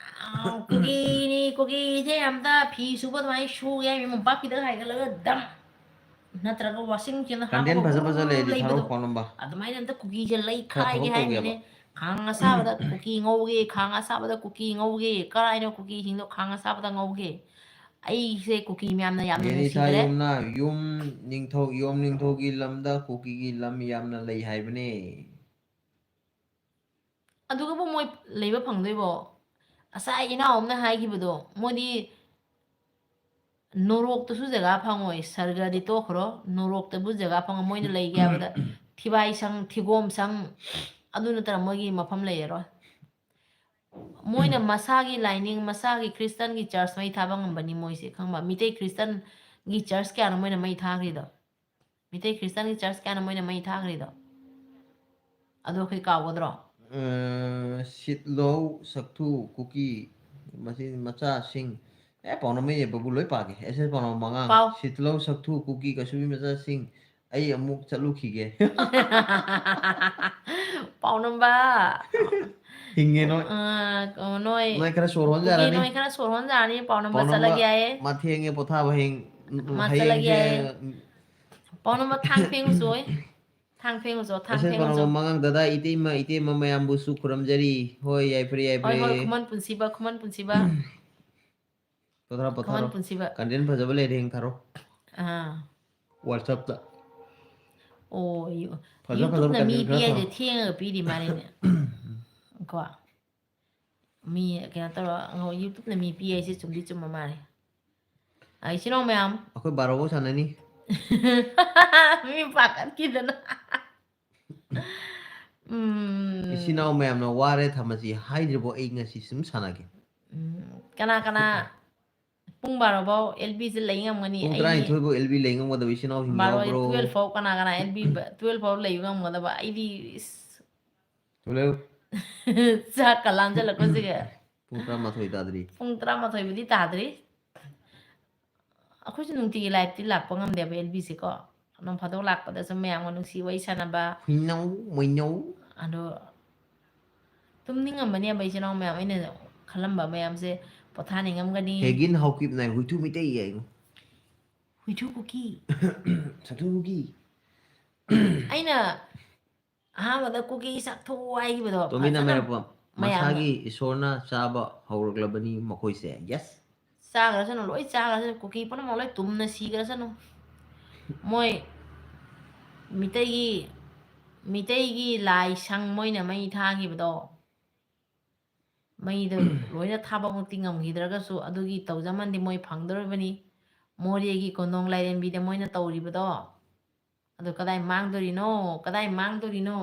ꯑꯥ, ꯀꯨꯀꯤꯅꯤ, ꯀꯨꯀꯤꯁꯦ ꯑꯝꯇ ꯐꯤ ꯁꯨꯕ ꯑꯗꯨꯃꯥꯏꯅ ꯁꯨꯒꯦ ꯍꯥꯏꯕ ꯃꯣꯝꯄꯥꯛ ꯐꯤꯗꯛ ꯍꯥꯏꯒꯠꯂꯒ ꯗꯝ ꯅꯠꯇ꯭ꯔꯒ washing machine ꯗ Content ꯍꯥꯞꯄꯒ ꯐꯖ ꯐꯖ ꯕꯨꯝ ꯂꯩꯔꯗꯤ ꯂꯩꯕꯗꯣ꯫ ꯊꯥꯔꯛꯑꯣ ꯄꯥꯎꯅꯝꯕ꯫ ꯑꯗꯨꯃꯥꯏꯅ ꯑꯝꯇ ꯀꯨꯀꯤꯁꯦ ꯈꯔ ꯂꯩꯈꯥꯏꯒꯦ ꯊꯕꯛ ꯇꯧꯒꯦꯕ꯫ ꯍꯥꯏꯕꯅꯤꯅꯦ꯫ ꯈꯥꯡ ꯑꯁꯥꯕꯗ ꯀꯨꯀꯤ ꯉꯧꯒꯦ, ꯈꯥꯡ ꯑꯁꯥꯕꯗ ꯀꯨꯀꯤ ꯉꯧꯒꯦ꯫ ꯀꯔꯥꯏꯅꯣ ꯀꯨꯀꯤꯁꯤꯡꯗꯣ ꯈꯥꯡ ꯑꯁꯥꯕꯗ ꯉꯧꯒꯦ? ꯑꯩꯁꯦ ꯀꯨꯀꯤ ꯃꯌꯥꯝꯅ ꯌꯥꯝꯅ ꯅꯨꯡꯁꯤꯈ꯭ꯔꯦ꯫ ꯌꯦꯅꯤꯊꯥꯏꯌꯨꯝꯅ ꯌꯨꯝ ꯅꯤꯡꯊꯧ, ꯌꯣꯝ ꯅꯤꯡꯊꯧꯒꯤ ꯂꯝꯗ ꯀꯨꯀꯤꯒꯤ ꯂꯝ ꯌꯥꯝꯅ ꯂꯩ ꯍꯥꯏꯕꯅꯦ꯫ ꯑꯗꯨꯒꯕꯨ ꯃꯣꯏ ꯂꯩꯕ ꯐꯪꯗꯣꯏꯕꯣ? ꯉꯁꯥꯏ ꯏꯅꯥꯎ ꯑꯃꯅ ꯍꯥꯏꯈꯤꯕꯗꯣ, ꯃꯣꯏꯗꯤ ꯅꯣꯔꯣꯛꯇꯁꯨ ꯖꯒꯥ ꯐꯪꯉꯣꯏ, ꯁꯔꯒꯗꯤ ꯇꯣꯛꯈ꯭ꯔꯣ, ꯅꯣꯔꯣꯛꯇꯕꯨ ꯖꯒꯥ ꯐꯪꯉꯣꯏ꯫ ꯃꯣꯏꯅ ꯂꯩꯒꯦ ꯍꯥꯏꯕꯗ ꯊꯤꯕꯥꯏ ꯁꯪ, ꯊꯤꯒꯣꯝ ꯁꯪ, ꯑꯗꯨ ꯅꯠꯇꯅ ꯃꯣꯏꯒꯤ ꯃꯐꯝ ꯂꯩꯔꯔꯣꯏ꯫ ꯃꯣꯏꯅ ꯃꯁꯥꯒꯤ ꯂꯥꯏꯅꯤꯡ, ꯃꯁꯥꯒꯤ ꯈ꯭ꯔꯤꯁꯇꯟꯒꯤ ꯆꯔꯆ ꯃꯩ ꯊꯥꯕ ꯉꯝꯕꯅꯤ ꯃꯣꯏꯁꯦ, ꯈꯪꯕ? ꯃꯤꯇꯩ ꯈ꯭ꯔꯤꯁꯇꯟꯒꯤ ꯆꯔꯆ ꯀꯌꯥꯅꯣ ꯃꯣꯏꯅ ꯃꯩ ꯊꯥꯈ꯭ꯔꯤꯗꯣ? ꯃꯤꯇꯩ ꯈ꯭ꯔꯤꯁꯇꯥꯟꯒꯤ ꯆꯔꯆ ꯀꯌꯥꯅꯣ ꯃꯣꯏꯅ ꯃꯩ ꯊꯥꯈ꯭ꯔꯤꯗꯣ? ꯑꯗꯣ ꯑꯩꯈꯣꯏ ꯀꯥꯎꯒꯗ꯭ꯔꯣ? ꯑ, ꯁꯤꯠꯂꯧ ꯁꯛꯊꯨ ꯀꯨꯀꯤ ꯃꯆꯤꯟ ꯃꯆꯥꯁꯤꯡ꯫ ꯑꯦ, ꯄꯥꯎꯅꯝ ꯃꯩ ꯌꯦꯛꯄꯕꯨ ꯂꯣꯏ ꯄꯥꯒꯦ꯫ ꯑꯦꯁ ꯑꯦꯁ ꯄꯥꯎꯅꯝ ꯃꯉꯥ꯫ ꯄꯥꯎ꯫ ꯁꯤꯠꯂꯧ ꯁꯛꯊꯨ ꯀꯨꯀꯤ ꯀꯁꯨꯕꯤ ꯃꯆꯥꯁꯤꯡ, ꯑꯩ ꯑꯃꯨꯛ ꯆꯠꯂꯨꯈꯤꯒꯦ꯫ ꯄꯥꯎꯅꯝꯕ꯫ ꯍꯤꯡꯉꯦ ꯅꯣꯏ꯫ ꯑ, ꯅꯣꯏ ꯅꯣꯏ ꯈꯔ ꯁꯣꯔ ꯀꯨꯀꯤ ꯍꯣꯟꯖꯔꯅꯤ꯫ ꯅꯣꯏ ꯈꯔ ꯁꯣꯔ ꯍꯣꯟꯖꯔꯅꯤ꯫ ꯄꯥꯎꯅꯝꯕ ꯄꯥꯎꯅꯝꯕ ꯆꯠꯂꯒꯦ ꯍꯥꯏꯌꯦ꯫ ꯃꯥ ꯊꯦꯡꯉꯦ, ꯄꯣꯊꯥꯕ ꯍꯌꯦꯡ꯫ ꯃꯥ ꯍꯌꯦꯡꯁꯦ ꯆꯠꯂꯒꯦ ꯍꯥꯏꯌꯦ꯫ ꯄꯥꯎꯅꯝꯕ ꯊꯥꯡ ꯐꯦꯡꯉꯨꯆꯣ꯫ ꯊꯥꯡ ꯐꯦꯡꯉꯨꯆꯣ, ꯊꯥꯡ ꯑꯁꯦ ꯐꯦꯡꯉꯨꯆꯣ꯫ ꯄꯥꯎꯅꯝꯕ ꯃꯉꯥꯡ ꯗꯗꯥ ꯏꯇꯩꯃ, ꯏꯇꯩꯃ ꯃꯌꯥꯝꯕꯨꯁꯨ ꯈꯨꯔꯨꯝꯖꯔꯤ꯫ ꯍꯣꯏ, ꯌꯥꯏꯐꯔꯦ, ꯍꯣꯏ, ꯍꯣꯏ, ꯌꯥꯏꯐꯔꯦ꯫ ꯈꯨꯃꯟ ꯄꯨꯟꯁꯤꯕ, ꯈꯨꯃꯟ ꯄꯨꯟꯁꯤꯕ꯫ ꯄꯣꯊꯥꯔꯣ, ꯈꯨꯃꯟ ꯄꯣꯊꯥꯔꯣ꯫ ꯄꯨꯟꯁꯤꯕ꯫ ꯀꯟꯇꯦꯟ ꯐꯖꯕ ꯂꯩꯔꯦ, ꯌꯦꯡꯊꯥꯔꯣ꯫ ꯑꯥ꯫ WhatsApp-ꯇ꯫ ꯑꯣ, ꯌꯨ-, ꯐꯖ ꯐꯖꯕ YouTube-ꯅ ꯃꯤ content ꯄꯤ ꯈꯔ ꯍꯥꯏꯁꯦ ꯊꯥꯔꯣ꯫ ꯊꯦꯡꯉꯒ ꯄꯤꯔꯤ ꯃꯥꯜꯂꯦꯅꯦ꯫ ꯀꯣ꯫ ꯃꯤ ꯀꯩꯅꯣ ꯇꯧꯔ, YouTube-ꯅ ꯃꯤ ꯄꯤ ꯍꯥꯏꯁꯦ ꯆꯨꯝꯗꯤ ꯆꯨꯝꯕ ꯃꯥꯜꯂꯦ꯫ ꯑ, ꯏꯆꯤꯟ ꯏꯅꯥꯎ ꯃꯌꯥꯝ꯫ ꯑꯩꯈꯣꯏ ꯕꯥꯔꯣꯕꯧ ꯁꯥꯟꯅꯅꯤ꯫ ꯃꯤ ꯄꯥꯈꯠꯈꯤꯗꯅ꯫ ꯎꯝ꯫ ꯏꯆꯤꯟ ꯏꯅꯥꯎ ꯃꯌꯥꯝꯅ ꯋꯥꯔꯦ ꯊꯝꯃꯁꯤ ꯍꯥꯏꯗ꯭ꯔꯤꯕꯣ ꯑꯩ ꯉꯁꯤ ꯁꯨꯝ ꯁꯥꯟꯅꯒꯦ꯫ ꯎꯝ, ꯀꯅꯥ ꯀꯅꯥ ꯄꯨꯡ ꯕꯥꯔꯣ ꯐꯥꯎ L B-ꯁꯦ ꯂꯩ ꯉꯝꯒꯅꯤ? ꯄꯨꯡ ꯑꯩꯗꯤ ꯇꯔꯥꯅꯤꯊꯣꯏ ꯐꯥꯎ L B ꯂꯩ ꯉꯝꯒꯗꯕ ꯏꯆꯤꯟ ꯏꯅꯥꯎꯁꯤꯡ ꯕꯥꯔꯣ, ꯌꯥꯎꯕ꯭ꯔꯣ? twelve ꯐꯥꯎ ꯀꯅꯥ ꯀꯅꯥ L B ꯕ-, twelve ꯐꯥꯎ ꯂꯩꯕ ꯉꯝꯒꯗꯕ? ꯑꯩꯗꯤ ꯏꯁ, ꯊꯣꯛꯂꯛꯎ꯫ ꯆꯥꯛꯀ ꯂꯥꯝꯖꯜꯂꯛꯄꯁꯤꯒ꯫ ꯄꯨꯡ ꯇꯔꯥꯃꯥꯊꯣꯏ ꯇꯥꯗ꯭ꯔꯤ꯫ ꯄꯨꯡ ꯇꯔꯥꯃꯥꯊꯣꯏꯕꯨꯗꯤ ꯇꯥꯗ꯭ꯔꯤ꯫ ꯑꯩꯈꯣꯏꯁꯨ ꯅꯨꯡꯇꯤꯒꯤ live-ꯇꯤ ꯂꯥꯛꯄ ꯉꯝꯗꯦꯕ L B-ꯁꯦꯀꯣ꯫ ꯅꯣꯡ ꯐꯥꯗꯣꯛ ꯂꯥꯛꯄꯗ ꯁꯨꯝ ꯃꯌꯥꯝꯒ ꯅꯨꯡꯁꯤ ꯋꯥꯔꯤ ꯁꯥꯟꯅꯕ꯫ ꯍꯨꯏꯅꯧ, ꯃꯣꯏꯅꯧ꯫ ꯑꯗꯣ ꯇꯨꯝꯅꯤꯡꯉꯝꯃꯅꯦꯕ ꯏꯆꯤꯟ ꯏꯅꯥꯎ ꯃꯌꯥꯝ꯫ ꯑꯩꯅ ꯈꯜꯂꯝꯕ ꯃꯌꯥꯝꯁꯦ ꯄꯣꯊꯥꯅꯤꯡꯉꯝꯒꯅꯤ꯫ ꯍꯦꯒꯤꯟ ꯍꯥꯎꯀꯤꯞꯅ ꯍꯨꯏꯊꯨ ꯃꯤꯇꯩ ꯌꯥꯏꯉꯣ꯫ ꯍꯨꯏꯊꯨ ꯀꯨꯀꯤ꯫ ꯁꯥꯊꯨ ꯀꯨꯀꯤ꯫ ꯑꯩꯅ ꯑꯍꯥꯟꯕꯗ ꯀꯨꯀꯤ ꯆꯥꯛꯊꯣꯛꯑꯣ ꯍꯥꯏꯈꯤꯕꯗꯣ ꯇꯣꯝꯕꯤꯅ ꯐꯖꯅ ꯃꯩꯔꯥꯛꯄꯝ, ꯃꯌꯥꯝꯅ ꯃꯁꯥꯒꯤ ꯏꯁꯣꯔꯅ ꯆꯥꯕ ꯍꯧꯔꯛꯂꯕꯅꯤ ꯃꯈꯣꯏꯁꯦ꯫ Yes꯫ ꯆꯥꯈ꯭ꯔꯁꯅꯨ, ꯂꯣꯏ ꯆꯥꯈ꯭ꯔꯁꯅꯨ, ꯀꯨꯀꯤ ꯄꯨꯝꯅꯃꯛ ꯂꯣꯏ ꯇꯨꯝꯅ ꯁꯤꯈ꯭ꯔꯁꯅꯨ꯫ ꯃꯣꯏ ꯃꯤꯇꯩꯒꯤ, ꯃꯤꯇꯩꯒꯤ ꯂꯥꯏꯁꯪ ꯃꯣꯏꯅ ꯃꯩ ꯊꯥꯈꯤꯕꯗꯣ, ꯃꯩꯗꯣ ꯂꯣꯏꯅ ꯊꯥꯕꯃꯛꯇꯤ ꯉꯝꯈꯤꯗ꯭ꯔꯒꯁꯨ ꯑꯗꯨꯒꯤ ꯇꯧꯖꯃꯟꯗꯤ ꯃꯣꯏ ꯐꯪꯗꯣꯔꯤꯕꯅꯤ꯫ ꯃꯣꯔꯦꯒꯤ ꯀꯣꯟꯗꯣꯡ ꯂꯥꯏꯔꯦꯝꯕꯤꯗ ꯃꯣꯏꯅ ꯇꯧꯔꯤꯕꯗꯣ, ꯑꯗꯨ ꯀꯗꯥꯏ ꯃꯥꯡꯗꯣꯔꯤꯅꯣ? ꯀꯗꯥꯏ ꯃꯥꯡꯗꯣꯔꯤꯅꯣ?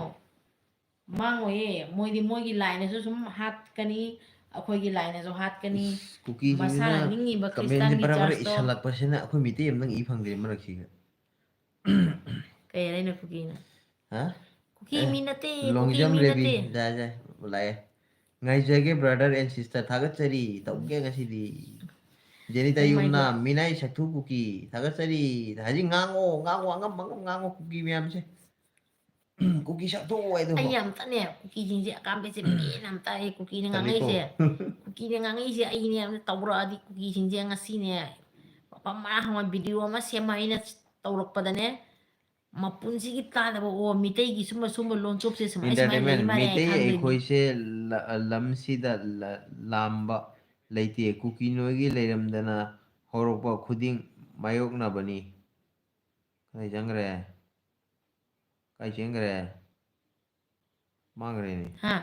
ꯃꯥꯡꯉꯣꯏꯌꯦ꯫ ꯃꯣꯏꯗꯤ ꯃꯣꯏꯒꯤ ꯂꯥꯏꯅꯁꯨ ꯁꯨꯝ ꯍꯥꯠꯀꯅꯤ, ꯑꯩꯈꯣꯏꯒꯤ ꯂꯥꯏꯅꯁꯨ ꯍꯥꯠꯀꯅꯤ꯫ ꯏꯁ, ꯀꯨꯀꯤꯁꯤꯡꯁꯤꯅ ꯃꯁꯥꯅ ꯅꯤꯡꯉꯤꯕ comment-ꯁꯦ ꯈ꯭ꯔꯤꯁꯇꯥꯟꯒꯤ ꯕꯔꯥ ꯕꯔꯥ church-ꯇꯣ ꯏꯁꯜꯂꯛꯄꯁꯤꯅ ꯑꯩꯈꯣꯏ ꯃꯤꯇꯩ ꯑꯃ ꯅꯪ ꯏ ꯐꯪꯗ꯭ꯔꯤ ꯃꯔꯛꯁꯤꯒ꯫ ꯀꯩ ꯍꯥꯏꯅꯣ ꯀꯨꯀꯤꯅ? ꯍꯥ? ꯀꯨꯀꯤ ꯑꯦ, ꯃꯤ ꯅꯠꯇꯦ, ꯀꯨꯀꯤ ꯂꯣꯡꯖꯝ ꯃꯤ ꯔꯦꯕꯤ꯫ ꯅꯠꯇꯦ꯫ ꯌꯥꯏ, ꯌꯥꯏ, ꯂꯥꯛꯑꯦ꯫ ꯉꯥꯏꯖꯒꯦ brother and sister, ꯊꯥꯒꯠꯆꯔꯤ꯫ ꯇꯧꯒꯦ ꯉꯁꯤꯗꯤ꯫ Jenita Oh my Yumnam, God. ꯃꯤꯅꯥꯏ ꯁꯛꯊꯨ ꯀꯨꯀꯤ, ꯊꯥꯒꯠꯆꯔꯤ꯫ ꯍꯧꯖꯤꯛ ꯉꯥꯡꯉꯣ, ꯉꯥꯡꯉꯣ, ꯑꯉꯝ ꯑꯉꯝ ꯉꯥꯡꯉꯣ ꯀꯨꯀꯤ ꯃꯌꯥꯝꯁꯦ꯫ ꯀꯨꯀꯤ ꯁꯛꯊꯨ ꯍꯥꯏꯗꯣ꯫ ꯑꯩ ꯌꯥꯝ ꯇꯠꯅꯦ ꯀꯨꯀꯤꯁꯤꯡꯁꯦ, ꯑꯀꯥꯝꯄꯦꯠꯁꯦ ꯄꯦꯟꯅ ꯌꯥꯝ ꯇꯥꯛꯑꯦ꯫ ꯀꯨꯀꯤꯅ ꯇꯜꯂꯤꯀꯣ꯫ ꯉꯥꯡꯉꯛꯏꯁꯦ, ꯀꯨꯀꯤꯅ ꯉꯥꯡꯉꯛꯏꯁꯦ ꯑꯩꯅꯦ ꯌꯥꯝꯅ ꯇꯧꯔꯛꯑꯗꯤ ꯀꯨꯀꯤꯁꯤꯡꯁꯦ ꯉꯁꯤꯅꯦ ꯃꯐꯝ ꯃꯔꯥꯡ ꯈꯪꯅ video ꯑꯃ ꯁꯦꯝꯃ ꯑꯩꯅ ꯇꯧꯔꯛꯄꯗꯅꯦ ꯃꯄꯨꯟꯁꯤꯒꯤ ꯇꯥꯗꯕ꯫ ꯑꯣ, ꯃꯤꯇꯩꯒꯤ ꯁꯨꯝꯕ ꯁꯨꯝꯕ ꯂꯣꯟꯆꯣꯞꯁꯦ ꯁꯨꯃꯥꯏ ꯁꯨꯃꯥꯏꯅ ꯂꯩ Entertainment, ꯃꯥꯜꯂꯦ ꯃꯩꯇꯩ ꯈꯪꯗꯣꯏꯅꯤ꯫ ꯑꯩꯈꯣꯏꯁꯦ ꯂ-, ꯂꯝꯁꯤꯗ ꯂ-, ꯂꯥꯝꯕ ꯂꯩꯇꯦ꯫ ꯀꯨꯀꯤ ꯅꯣꯏꯒꯤ ꯂꯩꯔꯝꯗꯅ ꯍꯧꯔꯛꯄ ꯈꯨꯗꯤꯡ ꯃꯥꯌꯣꯛꯅꯕꯅꯤ꯫ ꯀꯥꯏ ꯆꯪꯈ꯭ꯔꯦ? ꯀꯥꯏ ꯆꯦꯟꯈ꯭ꯔꯦ? ꯃꯥꯡꯈ꯭ꯔꯦꯅꯦ꯫ ꯍꯥ?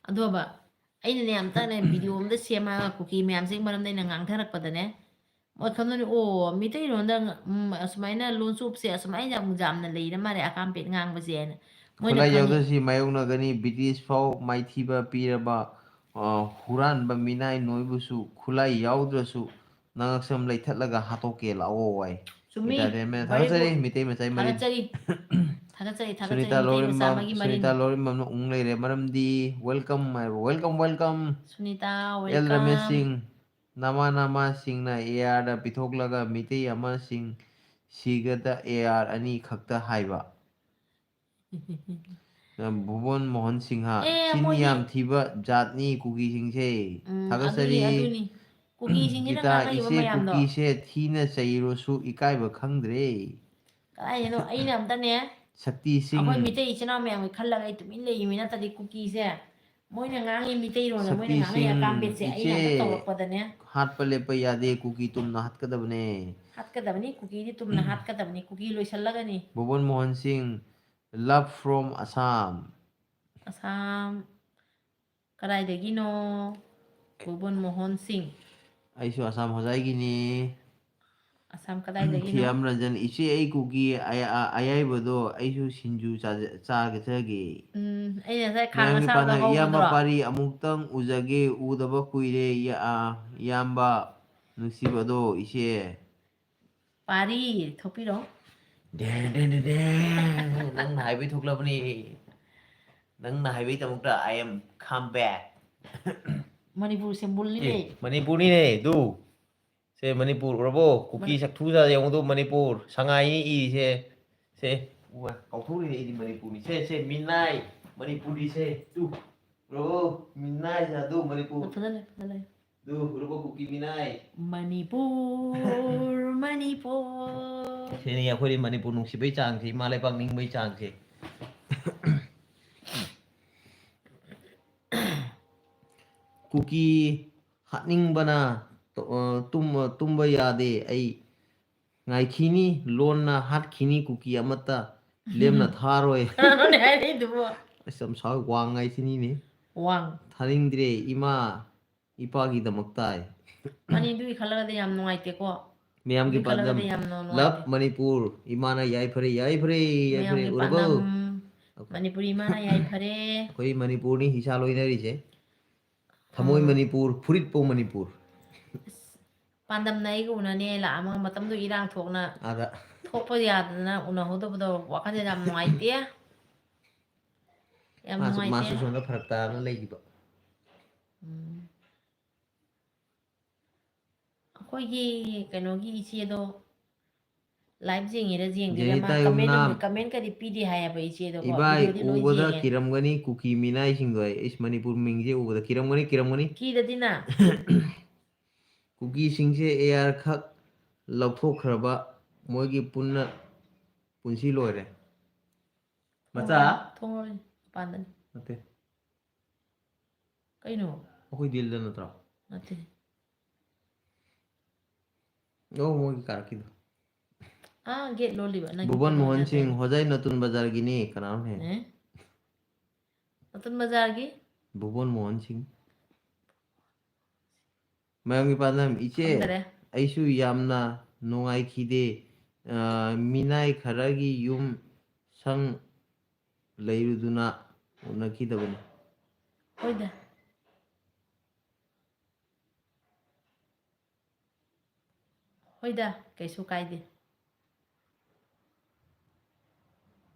ꯑꯗꯣꯕ, ꯑꯩꯅꯅꯦ ꯑꯝꯇꯅꯦ video ꯑꯝꯇ ꯁꯦꯝꯃꯒ ꯀꯨꯀꯤ ꯃꯌꯥꯝꯁꯤꯒꯤ ꯃꯔꯝꯗ ꯑꯩꯅ ꯉꯥꯡꯊꯔꯛꯄꯗꯅꯦ, ꯃꯣꯏ ꯈꯪꯗꯣꯏꯅꯤ, "ꯑꯣ, ꯃꯤꯇꯩꯂꯣꯟꯗ, ꯎꯝ, ꯑꯁꯨꯃꯥꯏꯅ ꯂꯣꯟꯆꯣꯞꯁꯦ ꯑꯁꯨꯃꯥꯏꯅ ꯌꯥꯝ ꯌꯥꯝꯅ ꯂꯩꯔ ꯃꯥꯜꯂꯦ ꯑꯀꯥꯝꯄꯦꯠ ꯉꯥꯡꯕꯁꯦꯅ"꯫ ꯃꯣꯏꯅ ꯈꯨꯠꯂꯥꯏ ꯈꯪꯉꯤ꯫ ꯌꯥꯎꯗ꯭ꯔꯁꯤ ꯃꯥꯌꯣꯛꯅꯒꯅꯤ꯫ ꯕ꯭ꯔꯤꯇꯤꯁ ꯐꯥꯎ ꯃꯥꯏꯊꯤꯕ ꯄꯤꯔꯕ, ꯑ, ꯍꯨꯔꯥꯟꯕ ꯃꯤꯅꯥꯏ ꯅꯣꯏꯕꯨꯁꯨ ꯈꯨꯠꯂꯥꯏ ꯌꯥꯎꯗ꯭ꯔꯁꯨ ꯅꯉꯛꯁꯝ ꯂꯩꯊꯠꯂꯒ ꯍꯥꯠꯇꯣꯛꯀꯦ ꯂꯥꯛꯑꯣ ꯍꯥꯏ꯫ ꯆꯨꯝꯃꯤ꯫ Entertainment꯫ Very ꯊꯥꯒꯠꯆꯔꯤ good. ꯃꯤꯇꯩ ꯃꯆꯥꯏ ꯃꯔꯤꯟ꯫ ꯊꯥꯒꯠꯆꯔꯤ꯫ ꯊꯥꯒꯠꯆꯔꯤ, ꯊꯥꯒꯠꯆꯔꯤ, ꯁꯨꯅꯤꯇꯥ ꯃꯤꯇꯩ ꯃꯆꯥ ꯂꯧꯔꯤꯃꯝ, ꯑꯃꯒꯤ ꯃꯔꯤꯟ꯫ ꯁꯨꯅꯤꯇꯥ ꯂꯧꯔꯤꯃꯝꯅ ꯎꯪ ꯂꯩꯔꯦ꯫ ꯃꯔꯝꯗꯤ welcome ꯍꯥꯏꯕ, welcome, welcome꯫ Sunita, L Ramesh welcome꯫ ꯁꯤꯡ, ꯅꯃꯥ ꯅꯃꯥꯁꯤꯡꯅ ARꯗ ꯄꯤꯊꯣꯛꯂꯒ ꯃꯤꯇꯩ ꯑꯃꯁꯤꯡ ꯁꯤꯒꯗ AR ꯑꯅꯤ ꯈꯛꯇ ꯍꯥꯏꯕ꯫ ꯚꯨꯕꯟ ꯃꯣꯍꯟ ꯁꯤꯡꯍ, ꯑꯦ, ꯆꯤꯟ ꯃꯣꯏꯗꯤ ꯌꯥꯝ ꯊꯤꯕ ꯖꯥꯠꯅꯤ ꯀꯨꯀꯤꯁꯤꯡꯁꯦ꯫ ꯎꯝ, ꯊꯥꯒꯠꯆꯔꯤ꯫ ꯑꯗꯨꯅꯤ, ꯑꯗꯨꯅꯤ꯫ ꯀꯨꯀꯤꯁꯤꯡꯁꯤꯅ ꯒꯤꯇꯥ, ꯉꯥꯡꯉꯛꯏꯕ ꯏꯆꯦ ꯃꯌꯥꯝꯗꯣ꯫ ꯀꯨꯀꯤꯁꯦ ꯊꯤꯅ ꯆꯩꯔꯁꯨ ꯏꯀꯥꯏꯕ ꯈꯪꯗ꯭ꯔꯦ꯫ ꯀꯗꯥꯏꯗꯅꯣ? ꯑꯩꯅ ꯑꯝꯇꯅꯦ, ꯁꯛꯇꯤ ꯁꯤꯡ꯫ ꯑꯩꯈꯣꯏ ꯃꯤꯇꯩ ꯏꯆꯤꯟ ꯏꯅꯥꯎ ꯃꯌꯥꯝꯒꯤ ꯈꯜꯂꯒ ꯑꯩ ꯇꯨꯃꯤꯟ ꯂꯩꯔꯤꯃꯤ ꯅꯠꯇ꯭ꯔꯗꯤ ꯀꯨꯀꯤꯁꯦ ꯃꯣꯏꯅ ꯉꯥꯡꯉꯤ ꯃꯤꯇꯩꯔꯣꯟꯗ, ꯃꯣꯏꯅ ꯉꯥꯡꯉꯤ ꯁꯛꯇꯤꯁꯤꯡ, ꯑꯀꯥꯝꯄꯦꯠꯁꯦ ꯑꯩꯅ ꯑꯝꯇ ꯏꯆꯦ꯫ ꯇꯧꯔꯛꯄꯗꯅꯦ꯫ ꯍꯥꯠꯄ ꯂꯦꯞꯄ ꯌꯥꯗꯦ, ꯀꯨꯀꯤ ꯇꯨꯝꯅ ꯍꯥꯠꯀꯗꯕꯅꯦ꯫ ꯍꯥꯠꯀꯗꯕꯅꯤ, ꯀꯨꯀꯤꯗꯤ ꯇꯨꯝꯅ ꯍꯥꯠꯀꯗꯕꯅꯤ, ꯀꯨꯀꯤ ꯂꯣꯏꯁꯜꯂꯒꯅꯤ꯫ ꯚꯨꯕꯟ ꯃꯣꯍꯟ ꯁꯤꯡ, love from Assam꯫ ꯑꯁꯥꯝ ꯀꯗꯥꯏꯗꯒꯤꯅꯣ? ꯚꯨꯕꯟ ꯃꯣꯍꯟ ꯁꯤꯡ꯫ ꯑꯩꯁꯨ ꯑꯁꯥꯝ ꯍꯣꯖꯥꯏꯒꯤꯅꯤ꯫ ꯑꯁꯥꯝ ꯀꯗꯥꯏꯗꯒꯤꯅꯣ? ꯊꯤꯌꯥꯝ ꯔꯟꯖꯟ, ꯏꯆꯦ ꯑꯩ ꯀꯨꯀꯤ ꯑꯌꯥ-, ꯑ-, ꯑꯌꯥꯏꯕꯗꯣ ꯑꯩꯁꯨ ꯁꯤꯡꯖꯨ ꯆꯥꯖ-, ꯆꯥꯒꯦ ꯆꯥꯒꯦ꯫ ꯎꯝ, ꯑꯩꯅ ꯉꯁꯥꯏ ꯈꯥꯡ ꯃꯌꯥꯝꯒꯤ ꯑꯁꯥꯕꯗ ꯄꯥꯟꯅꯕ ꯏꯌꯥꯝꯕ ꯍꯧꯕꯗꯨꯔꯣ? ꯄꯥꯔꯤ ꯑꯃꯨꯛꯇꯪ ꯎꯖꯒꯦ, ꯎꯗꯕ ꯀꯨꯏꯔꯦ, ꯏꯌꯥ-, ꯑ, ꯏꯌꯥꯝꯕ ꯅꯨꯡꯁꯤꯕꯗꯣ ꯏꯆꯦ꯫ ꯄꯥꯔꯤ, ꯊꯣꯛꯄꯤꯔꯣ꯫ ꯗꯦꯡ, ꯗꯦꯡ, ꯗꯦꯡ, ꯗꯦꯡ꯫ ꯅꯪꯅ ꯍꯥꯏꯕꯩ ꯊꯣꯛꯂꯕꯅꯤ꯫ ꯅꯪꯅ ꯍꯥꯏꯕꯩꯗꯃꯛꯇ I am come back꯫ Manipur symbol ꯅꯤꯅꯦ꯫ ꯑꯦ, ꯃꯅꯤꯄꯨꯔꯅꯤꯅꯦ ꯑꯗꯨ꯫ ꯁꯦ, ꯃꯅꯤꯄꯨꯔ ꯎꯔꯕꯣ? ꯀꯨꯀꯤ ꯃꯅꯤ- ꯁꯛꯊꯨꯁꯥ ꯌꯦꯡꯉꯨꯗꯣ, ꯃꯅꯤꯄꯨꯔ꯫ ꯁꯉꯥꯏꯅꯤ ꯏꯔꯤꯁꯦ꯫ ꯁꯦ, ꯎ, ꯀꯥꯎꯊꯣꯛꯎꯔꯤꯅꯦ ꯑꯩꯗꯤ ꯃꯅꯤꯄꯨꯔꯅꯤ꯫ ꯁꯦ, ꯁꯦ, ꯃꯤꯅꯥꯏ꯫ ꯃꯅꯤꯄꯨꯔꯅꯤ ꯁꯦ꯫ ꯇꯨ꯫ ꯎꯔꯕꯣ? ꯃꯤꯅꯥꯏ ꯁꯥꯗꯨ ꯃꯅꯤꯄꯨꯔ꯫ ꯐꯖꯅ ꯂꯩ, ꯐꯖꯅ ꯂꯩ꯫ ꯗꯨ, ꯎꯔꯕꯣ ꯀꯨꯀꯤ ꯃꯤꯅꯥꯏ? ꯃꯅꯤꯄꯨꯔ, ꯃꯅꯤꯄꯨꯔ꯫ ꯁꯤꯅꯤ ꯑꯩꯈꯣꯏꯗꯤ ꯃꯅꯤꯄꯨꯔ ꯅꯨꯡꯁꯤꯕꯩ ꯆꯥꯡꯁꯦ, ꯏꯃꯥ ꯂꯩꯕꯥꯛ ꯅꯤꯡꯕꯩ ꯆꯥꯡꯁꯦ꯫ ꯀꯨꯀꯤ ꯍꯥꯠꯅꯤꯡꯕꯅ ꯇ-, ꯑ, ꯇꯨꯝ-, ꯇꯨꯝꯕ ꯌꯥꯗꯦ ꯑꯩ꯫ ꯉꯥꯏꯈꯤꯅꯤ, ꯂꯣꯟꯅ ꯍꯥꯠꯈꯤꯅꯤ, ꯀꯨꯀꯤ ꯑꯃꯠꯇ ꯂꯦꯝꯅ ꯊꯥꯔꯣꯏ꯫ ꯀꯅꯥꯅꯣꯅꯦ ꯍꯥꯏꯔꯛꯏꯗꯨꯕꯣ? ꯑꯁ, ꯌꯥꯝ ꯁꯥꯎ-, ꯋꯥꯡ ꯍꯥꯏꯁꯤꯅꯤꯅꯦ꯫ ꯋꯥꯡ꯫ ꯊꯥꯅꯤꯡꯗ꯭ꯔꯦ ꯏꯃꯥ ꯏꯄꯥꯒꯤꯗꯃꯛꯇ꯫ ꯃꯅꯤꯗꯨꯒꯤ ꯈꯜꯂꯒꯗꯤ ꯌꯥꯝ ꯅꯨꯡꯉꯥꯏꯇꯦꯀꯣ꯫ ꯃꯤꯌꯥꯝꯒꯤ ꯑꯗꯨꯒꯤ ꯈꯜꯂꯒꯗꯤ ꯄꯥꯟꯗꯝ꯫ ꯌꯥꯝ ꯅꯨꯡꯉꯥꯏꯇꯦ꯫ Love ꯃꯅꯤꯄꯨꯔ꯫ ꯏꯃꯥꯅ ꯌꯥꯏꯐꯔꯦ, ꯌꯥꯏꯐꯔꯦ, ꯌꯥꯏꯐꯔꯦ꯫ ꯃꯤꯌꯥꯝꯒꯤ ꯎꯔꯕꯣ? ꯄꯥꯟꯗꯝ꯫ ꯑꯩꯈꯣꯏ ꯃꯅꯤꯄꯨꯔ ꯏꯃꯥꯅ ꯌꯥꯏꯐꯔꯦ꯫ ꯑꯩꯈꯣꯏ ꯃꯅꯤꯄꯨꯔꯅꯤ ꯏꯁꯥ ꯂꯣꯏꯅꯔꯤꯁꯦ꯫ ꯊꯃꯣꯏ ꯑꯥ꯫ ꯃꯅꯤꯄꯨꯔ, ꯐꯨꯔꯤꯠꯄꯨ ꯃꯅꯤꯄꯨꯔ꯫ ꯑꯁ, ꯄꯥꯟꯗꯝꯅ ꯑꯩꯒ ꯎꯅꯅꯦ ꯂꯥꯛꯑꯝꯃꯒ ꯃꯇꯝꯗꯨ ꯏꯔꯥꯡ ꯊꯣꯛꯅ ꯑꯥꯗ꯫ ꯊꯣꯛꯄ ꯌꯥꯗꯗꯅ ꯎꯅꯍꯧꯗꯕꯗꯣ ꯋꯥꯈꯜꯁꯦ ꯌꯥꯝ ꯅꯨꯡꯉꯥꯏꯇꯦ꯫ ꯌꯥꯝ ꯃꯥꯁꯨ, ꯅꯨꯡꯉꯥꯏꯇꯦ꯫ ꯃꯥꯁꯨ ꯁꯣꯝꯗ ꯐꯔꯛ ꯇꯥꯗꯅ ꯂꯩꯈꯤꯕ꯫ ꯎꯝ꯫ ꯑꯩꯈꯣꯏꯒꯤ ꯀꯩꯅꯣꯒꯤ ꯏꯆꯦꯗꯣ live ꯌꯦꯡꯉꯤꯔꯥ ꯌꯦꯡꯗ꯭ꯔꯤꯔꯥ ꯃꯥ ꯖꯦꯅꯤꯇꯥ comment ꯌꯨꯝꯅꯥꯝ꯫ Comment ꯀꯗꯤ ꯄꯤꯗꯦ ꯍꯥꯏꯌꯦꯕ ꯏꯆꯦꯗꯣꯀꯣ꯫ ꯏꯕꯥꯏ, video ꯗꯤ ꯂꯣꯏ ꯎꯕꯗ ꯌꯦꯡꯉꯦ꯫ ꯀꯤꯔꯝꯒꯅꯤ ꯀꯨꯀꯤ ꯃꯤꯅꯥꯏꯁꯤꯡꯗꯣ ꯑꯩ꯫ ꯏꯁ, ꯃꯅꯤꯄꯨꯔ ꯃꯤꯡꯁꯦ ꯎꯕꯗ ꯀꯤꯔꯝꯒꯅꯤ, ꯀꯤꯔꯝꯒꯅꯤ꯫ ꯀꯤꯗꯗꯤ ꯅ꯫ ꯀꯨꯀꯤꯁꯤꯡꯁꯦ A R ꯈꯛ ꯂꯧꯊꯣꯛꯈ꯭ꯔꯕ ꯃꯣꯏꯒꯤ ꯄꯨꯟꯅ ꯄꯨꯟꯁꯤ ꯂꯣꯏꯔꯦ꯫ ꯃꯆꯥ? ꯊꯣꯡ ꯂꯣꯜꯂꯤ, ꯃꯄꯥꯟꯗꯅꯤ꯫ ꯅꯠꯇꯦ꯫ ꯀꯩꯅꯣ? ꯑꯩꯈꯣꯏ ꯗꯤꯜꯗ ꯅꯠꯇ꯭ꯔꯣ? ꯅꯠꯇꯦ꯫ ꯑꯣ, ꯃꯣꯏꯒꯤ ꯀꯥꯔꯛꯀꯤꯗꯣ꯫ ꯑꯥ, gate ꯂꯣꯜꯂꯤꯕ, ꯅꯪꯒꯤ ꯚꯨꯕꯟ ꯀꯩꯅꯣ ꯃꯣꯍꯟ ꯅꯠꯇꯦ꯫ ꯁꯤꯡ, ꯍꯣꯖꯥꯏ ꯅꯇꯨꯟ ꯕꯖꯥꯔꯒꯤꯅꯤ꯫ ꯀꯅꯥꯅꯣꯅꯦ? ꯑꯦ? ꯅꯇꯨꯟ ꯕꯖꯥꯔꯒꯤ? ꯚꯨꯕꯟ ꯃꯣꯍꯟ ꯁꯤꯡ꯫ ꯃꯌꯥꯝꯒꯤ ꯄꯥꯟꯗꯝ, ꯏꯆꯦ, ꯈꯪꯗꯔꯦ꯫ ꯑꯩꯁꯨ ꯌꯥꯝꯅ ꯅꯨꯡꯉꯥꯏꯈꯤꯗꯦ꯫ ꯑ, ꯃꯤꯅꯥꯏ ꯈꯔꯒꯤ ꯌꯨꯝ ꯁꯪ ꯂꯩꯔꯨꯗꯨꯅ ꯎꯅꯈꯤꯗꯕꯅꯤ꯫ ꯍꯣꯏꯗ꯫ ꯍꯣꯏꯗ, ꯀꯩꯁꯨ ꯀꯥꯏꯗꯦ꯫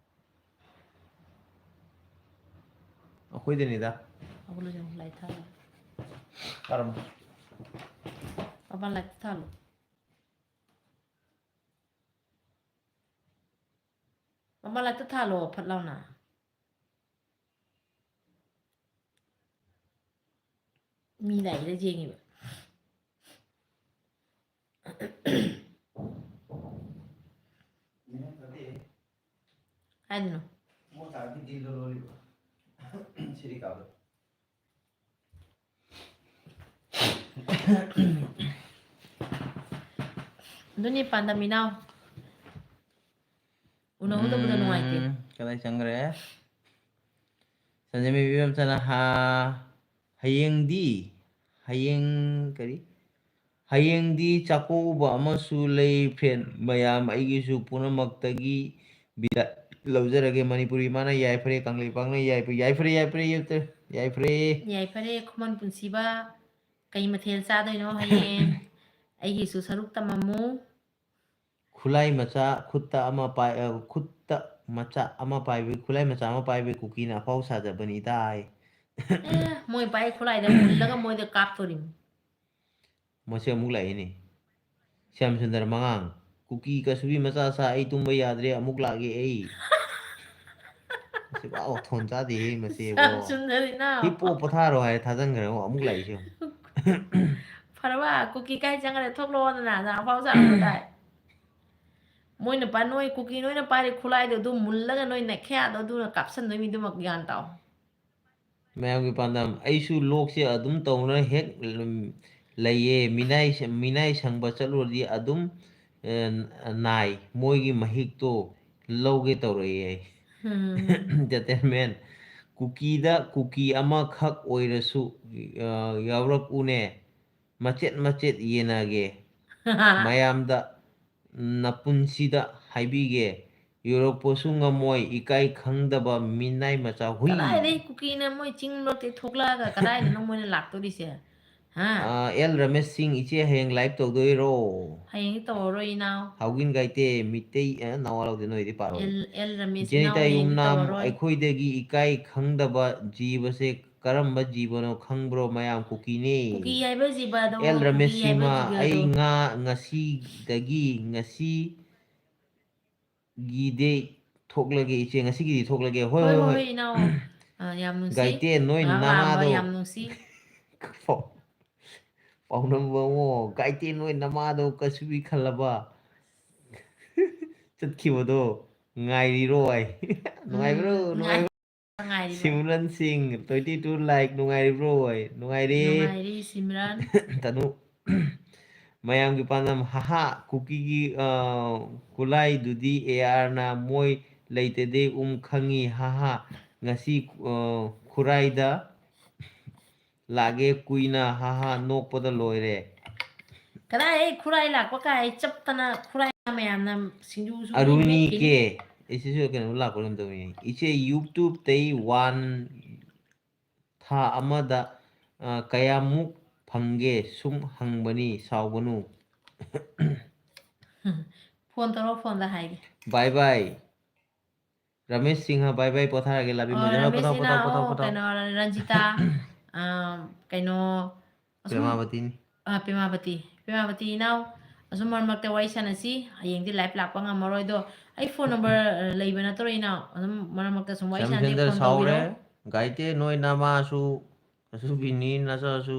ꯑꯩꯈꯣꯏꯗꯅꯤꯗ꯫ ꯍꯧꯒꯠꯂꯣ ꯁꯤꯗ, ꯂꯥꯏꯠ ꯊꯥꯜꯂꯣ꯫ ꯀꯔꯝꯕ? ꯃꯄꯥꯟ ꯂꯥꯏꯠ ꯊꯥꯜꯂꯣ꯫ ꯃꯃꯥ ꯂꯥꯏꯠꯇ ꯊꯥꯜꯂꯣ ꯐꯠ ꯂꯥꯎꯅ꯫ ꯃꯤ ꯂꯥꯛꯏꯔ ꯌꯦꯡꯉꯤꯕ꯫ ꯀꯥꯏꯗꯅꯣ? ꯑꯗꯨꯅꯤ ꯄꯥꯟꯗꯝ ꯏꯅꯥꯎ꯫ ꯎꯅꯍꯧꯗꯕꯗꯣ ꯅꯨꯡꯉꯥꯏꯇꯦ꯫ ꯎꯝ, ꯀꯗꯥꯏ ꯆꯪꯈ꯭ꯔꯦ? ꯁꯟꯖꯦꯟꯕꯤ ꯏꯕꯦꯝꯆꯥꯅ ꯍꯥ-, ꯍꯌꯦꯡꯗꯤ, ꯍꯌꯦꯡ ꯀꯔꯤ? ꯍꯌꯦꯡꯗꯤ ꯆꯥꯛꯀꯧꯕ ꯑꯃꯁꯨ ꯂꯩ, friend ꯃꯌꯥꯝ, ꯑꯩꯒꯤꯁꯨ ꯄꯨꯝꯅꯃꯛꯇꯒꯤ ꯕꯤꯗꯥꯏ ꯂꯧꯖꯔꯒꯦ꯫ ꯃꯅꯤꯄꯨꯔꯤ ꯃꯥꯅ ꯌꯥꯏꯐꯔꯦ, ꯀꯪꯂꯩꯄꯥꯛꯅ ꯌꯥꯏꯐꯔꯦ, ꯌꯥꯏꯐꯔꯦ, ꯌꯥꯏꯐꯔꯦ, ꯌꯥꯏꯐꯔꯦ, ꯌꯥꯏꯐꯔꯦ꯫ ꯌꯥꯏꯐꯔꯦ, ꯈꯨꯃꯟ ꯄꯨꯟꯁꯤꯕ꯫ ꯀꯩ ꯃꯊꯦꯜ ꯆꯥꯗꯣꯏꯅꯣ ꯍꯌꯦꯡ? ꯑꯩꯒꯤꯁꯨ ꯁꯔꯨꯛ ꯇꯝꯃꯝꯃꯨ꯫ ꯈꯨꯠꯂꯥꯏ ꯃꯆꯥ ꯈꯨꯠꯇ ꯑꯃ ꯄꯥꯏ-, ꯑ, ꯈꯨꯠꯇ ꯃꯆꯥ ꯑꯃ ꯄꯥꯏꯕ, ꯈꯨꯠꯂꯥꯏ ꯃꯆꯥ ꯑꯃ ꯄꯥꯏꯕ ꯀꯨꯀꯤꯅ ꯑꯐꯥꯎ ꯁꯥꯖꯕꯅꯤꯗꯥꯏ꯫ ꯑꯦ, ꯃꯣꯏ ꯄꯥꯏ ꯈꯨꯠꯂꯥꯏꯗ ꯃꯨꯜꯂꯒ ꯃꯣꯏꯗ ꯀꯥꯞꯇꯣꯔꯤꯃꯤ꯫ ꯃꯁꯤ ꯑꯃꯨꯛ ꯂꯥꯛꯏꯅꯦ꯫ ꯁ꯭ꯌꯥꯝ ꯁꯨꯟꯗꯔ ꯃꯉꯥꯡ, "ꯀꯨꯀꯤ ꯀꯁꯨꯕꯤ ꯃꯆꯥ ꯁꯥ, ꯑꯩ ꯇꯨꯝꯕ ꯌꯥꯗ꯭ꯔꯦ, ꯑꯃꯨꯛ ꯂꯥꯛꯑꯒꯦ ꯑꯩ"꯫ ꯃꯁꯤ ꯄꯨꯔꯥ ꯋꯥꯊꯣꯟ ꯆꯥꯗꯦꯍꯦ ꯃꯁꯤꯕꯣ꯫ ꯁ꯭ꯌꯥꯝ ꯁꯨꯟꯗꯔ ꯏꯅꯥꯎ꯫ "ꯍꯤꯞꯄꯣ ꯄꯣꯊꯥꯔꯣ" ꯍꯥꯏꯔꯦ, ꯊꯥꯖꯟꯈ꯭ꯔꯦ ꯑꯃꯨꯛ, ꯑꯃꯨꯛ ꯂꯥꯛꯏꯁꯦ ꯌꯦꯡꯉꯨ꯫ ꯐꯔꯕ, ꯀꯨꯀꯤ ꯀꯥꯏ ꯆꯪꯈ꯭ꯔꯦ? ꯊꯣꯛꯂꯛꯑꯣꯗꯅ, ꯅꯪ ꯑꯐꯥꯎ ꯁꯥꯕꯗꯥꯏ꯫ ꯃꯣꯏꯅ ꯄꯥ ꯅꯣꯏ ꯀꯨꯀꯤ ꯅꯣꯏꯅ ꯄꯥꯏꯔꯤ ꯈꯨꯠꯂꯥꯏꯗꯣ ꯑꯗꯨ ꯃꯨꯜꯂꯒ ꯅꯣꯏ ꯅꯈꯌꯥꯗꯣ ꯑꯗꯨꯅ ꯀꯥꯞꯁꯟꯗꯣꯏ ꯃꯤꯗꯨꯃꯛ ꯒ꯭ꯌꯥꯟ ꯇꯥꯎ꯫ ꯃꯌꯥꯝꯒꯤ ꯄꯥꯟꯗꯝ꯫ ꯑꯩꯁꯨ ꯂꯣꯛꯁꯦ ꯑꯗꯨꯝ ꯇꯧꯅ ꯍꯦꯛ ꯂꯩꯌꯦ꯫ ꯃꯤꯅꯥꯏ, ꯃꯤꯅꯥꯏ ꯁꯪꯕ ꯆꯠꯂꯨꯔꯗꯤ ꯑꯗꯨꯝ, ꯑ, ꯅꯥꯏ꯫ ꯃꯣꯏꯒꯤ ꯃꯍꯤꯛꯇꯣ ꯂꯧꯒꯦ ꯇꯧꯔꯛꯑꯦ꯫ ꯎꯝ꯫ Entertainment꯫ ꯀꯨꯀꯤꯗ ꯀꯨꯀꯤ ꯑꯃꯈꯛ ꯑꯣꯏꯔꯁꯨ, ꯑ, ꯌꯥꯎꯔꯛꯎꯅꯦ꯫ ꯃꯆꯦꯠ ꯃꯆꯦꯠ ꯌꯦꯟꯅꯒꯦ꯫ ꯃꯌꯥꯝꯗ ꯅꯄꯨꯟꯁꯤꯗ ꯍꯥꯏꯕꯤꯒꯦ, ꯌꯧꯔꯛꯄꯁꯨ ꯉꯝꯃꯣꯏ, ꯏꯀꯥꯏ ꯈꯪꯗꯕ ꯃꯤꯅꯥꯏ ꯃꯆꯥ ꯍꯨꯏ꯫ ꯀꯗꯥꯏꯗꯩ ꯀꯨꯀꯤꯅ ꯃꯣꯏ ꯆꯤꯡ ꯃꯔꯛꯇꯩ ꯊꯣꯛꯂꯛꯑꯒ ꯀꯗꯥꯏꯗꯅꯣ ꯃꯣꯏꯅ ꯂꯥꯛꯇꯣꯔꯤꯁꯦ? ꯍꯥ? ꯑꯥ, ꯑꯦꯜ ꯔꯃꯦꯁ ꯁꯤꯡ, ꯏꯆꯦ ꯍꯌꯦꯡ live ꯇꯧꯗꯣꯏꯔꯣ? ꯍꯌꯦꯡꯗꯤ ꯇꯧꯔꯔꯣꯏ, ꯏꯅꯥꯎ꯫ ꯍꯥꯎꯒꯤꯟ ꯒꯥꯏꯇꯦ, ꯃꯤꯇꯩ, ꯑ, ꯅꯋꯥ ꯂꯧꯗꯦ, ꯅꯣꯏꯗꯤ ꯄꯥꯔꯣ꯫ ꯑꯦꯜ, ꯑꯦꯜ ꯔꯃꯦꯁ, ꯏꯆꯦ ꯏꯅꯥꯎ, ꯅꯤꯇꯥ ꯍꯌꯦꯡꯗꯤ ꯌꯨꯝꯅꯥꯝ, ꯇꯧꯔꯔꯣꯏ꯫ ꯑꯩꯈꯣꯏꯗꯒꯤ ꯏꯀꯥꯏ ꯈꯪꯗꯕ ꯖꯤꯕꯁꯦ ꯀꯔꯝꯕ ꯖꯤꯕꯅꯣ ꯈꯪꯕ꯭ꯔꯣ? ꯃꯌꯥꯝ ꯀꯨꯀꯤꯅꯦ꯫ ꯀꯨꯀꯤ ꯍꯥꯏꯕ ꯖꯤꯕꯗꯣ, ꯑꯦꯜ ꯔꯃꯦꯁ ꯀꯨꯀꯤ ꯍꯥꯏꯕ ꯁꯤꯃ, ꯖꯤꯕꯗꯣ꯫ ꯑꯩ ꯉꯥ ꯉꯁꯤꯗꯒꯤ, ꯉꯁꯤ ꯒꯤꯗꯤ ꯊꯣꯛꯂꯒꯦ, ꯏꯆꯦ, ꯉꯁꯤꯒꯤꯗꯤ ꯊꯣꯛꯂꯒꯦ꯫ ꯍꯣꯏ, ꯍꯣꯏ, ꯍꯣꯏ, ꯍꯣꯏ, ꯍꯣꯏ꯫ ꯏꯅꯥꯎ꯫ ꯑ, ꯌꯥꯝ ꯅꯨꯡꯁꯤ꯫ ꯒꯥꯏꯇꯦ, ꯅꯣꯏ ꯉꯥꯏꯍꯥꯛ ꯂꯥꯛꯑꯝꯕ ꯅꯃꯥꯗꯣ ꯌꯥꯝ ꯅꯨꯡꯁꯤ꯫ ꯄꯥꯎ-, ꯄꯥꯎꯅꯝꯕ ꯑꯃꯣ, ꯒꯥꯏꯇꯦ, ꯅꯣꯏ ꯅꯃꯥꯗꯣ ꯀꯁꯨꯕꯤ ꯈꯜꯂꯕ? ꯆꯠꯈꯤꯕꯗꯣ ꯉꯥꯏꯔꯤꯔꯣ ꯑꯩ? ꯅꯨꯡꯉꯥꯏꯕ꯭ꯔꯣ? ꯎꯝ, ꯅꯨꯡꯉꯥꯏ-, ꯅꯨꯡꯉꯥꯏꯕ꯭ꯔꯣ? ꯉꯥꯏꯔꯤꯕ꯫ ꯁꯤꯃꯔꯟ ꯁꯤꯡ, twenty two like, ꯅꯨꯡꯉꯥꯏꯔꯤꯕ꯭ꯔꯣ ꯑꯩ? ꯅꯨꯡꯉꯥꯏꯔꯦ꯫ ꯅꯨꯡꯉꯥꯏꯔꯤ, ꯁꯤꯃꯔꯟ꯫ ꯇꯅꯨ, ꯃꯌꯥꯝꯒꯤ ꯄꯥꯟꯗꯝ, ꯍꯥꯍꯥ, ꯀꯨꯀꯤꯒꯤ, ꯑ, ꯈꯨꯂꯥꯏꯗꯨꯗꯤ ꯑꯦ ꯑꯥꯔꯅ ꯃꯣꯏ ꯂꯩꯇꯗꯦ, ꯎꯝ, ꯈꯪꯉꯤ, ꯍꯥꯍꯥ, ꯉꯁꯤ, ꯑ, ꯈꯨꯔꯥꯏꯗ ꯂꯥꯛꯑꯦ ꯀꯨꯏꯅ, ꯍꯥꯍꯥ, ꯅꯣꯛꯄꯗ ꯂꯣꯏꯔꯦ꯫ ꯀꯗꯥꯏ ꯈꯨꯔꯥꯏ ꯂꯥꯛꯄ ꯀꯥꯏ ꯆꯞꯇꯅ ꯈꯨꯔꯥꯏ ꯃꯌꯥꯝꯅ ꯁꯤꯡꯖꯨ ꯁꯨꯕꯤ ꯑꯔꯨꯅꯤ ꯃꯦꯠꯈꯤꯅꯤ꯫ ꯀꯦ, ꯑꯩꯁꯤꯁꯨ ꯀꯩꯅꯣꯝ ꯂꯥꯛꯄ ꯀꯩꯅꯣꯝ ꯇꯧꯋꯤꯅꯦ꯫ ꯏꯆꯦ, YouTube ꯇꯩ one ꯊꯥ ꯑꯃꯗ, ꯑ, ꯀꯌꯥꯃꯨꯛ ꯐꯪꯒꯦ? ꯁꯨꯝ ꯍꯪꯕꯅꯤ, ꯁꯥꯎꯒꯅꯨ꯫ ꯐꯣꯟ ꯇꯧꯔꯣ, ꯐꯣꯟꯗ ꯍꯥꯏꯒꯦ꯫ Bye bye꯫ Ramesh Singh, bye bye, ꯄꯣꯊꯥꯔꯒꯦ, ꯂꯥꯕꯤ ꯑꯣ, ꯃꯣꯏꯖ꯫ ꯍꯣꯏ, ꯔꯃꯦꯁ ꯄꯣꯊꯥꯎ, ꯄꯣꯊꯥꯎ, ꯏꯅꯥꯎ, ꯄꯣꯊꯥꯎ, ꯄꯣꯊꯥꯎ꯫ ꯀꯩꯅꯣ, ꯔꯟꯖꯤꯇꯥ, ꯑ, ꯀꯩꯅꯣ, ꯑꯁꯨꯝ, ꯄ꯭ꯔꯦꯃꯥꯕꯇꯤꯅꯤ꯫ ꯑ, ꯄ꯭ꯔꯦꯃꯥꯕꯇꯤ꯫ ꯄ꯭ꯔꯦꯃꯥꯕꯇꯤ ꯏꯅꯥꯎ, ꯑꯁꯨꯝ ꯃꯔꯛ ꯃꯔꯛꯇ ꯋꯥꯔꯤ ꯁꯥꯟꯅꯁꯤ꯫ ꯍꯌꯦꯡꯗꯤ live ꯂꯥꯛꯄ ꯉꯝꯃꯔꯣꯏ꯫ ꯑꯗꯣ ꯑꯩ phone number ꯂꯩꯕ ꯅꯠꯇ꯭ꯔꯣ ꯏꯅꯥꯎ? ꯑꯗꯨꯝ ꯃꯔꯛ ꯃꯔꯛꯇ ꯁꯨꯝ ꯋꯥꯔꯤ ꯁꯥꯟꯅꯁꯤ, ꯁ꯭ꯌꯥꯝꯆꯟꯗ꯭ꯔ phone ꯁꯥꯎꯔꯦ꯫ ꯇꯧꯕꯤꯔꯛꯑꯣ꯫ ꯒꯥꯏꯇꯦ, ꯅꯣꯏ ꯅꯃꯥꯁꯨ ꯀꯁꯨꯕꯤꯅꯤ, ꯅꯆꯥꯁꯨ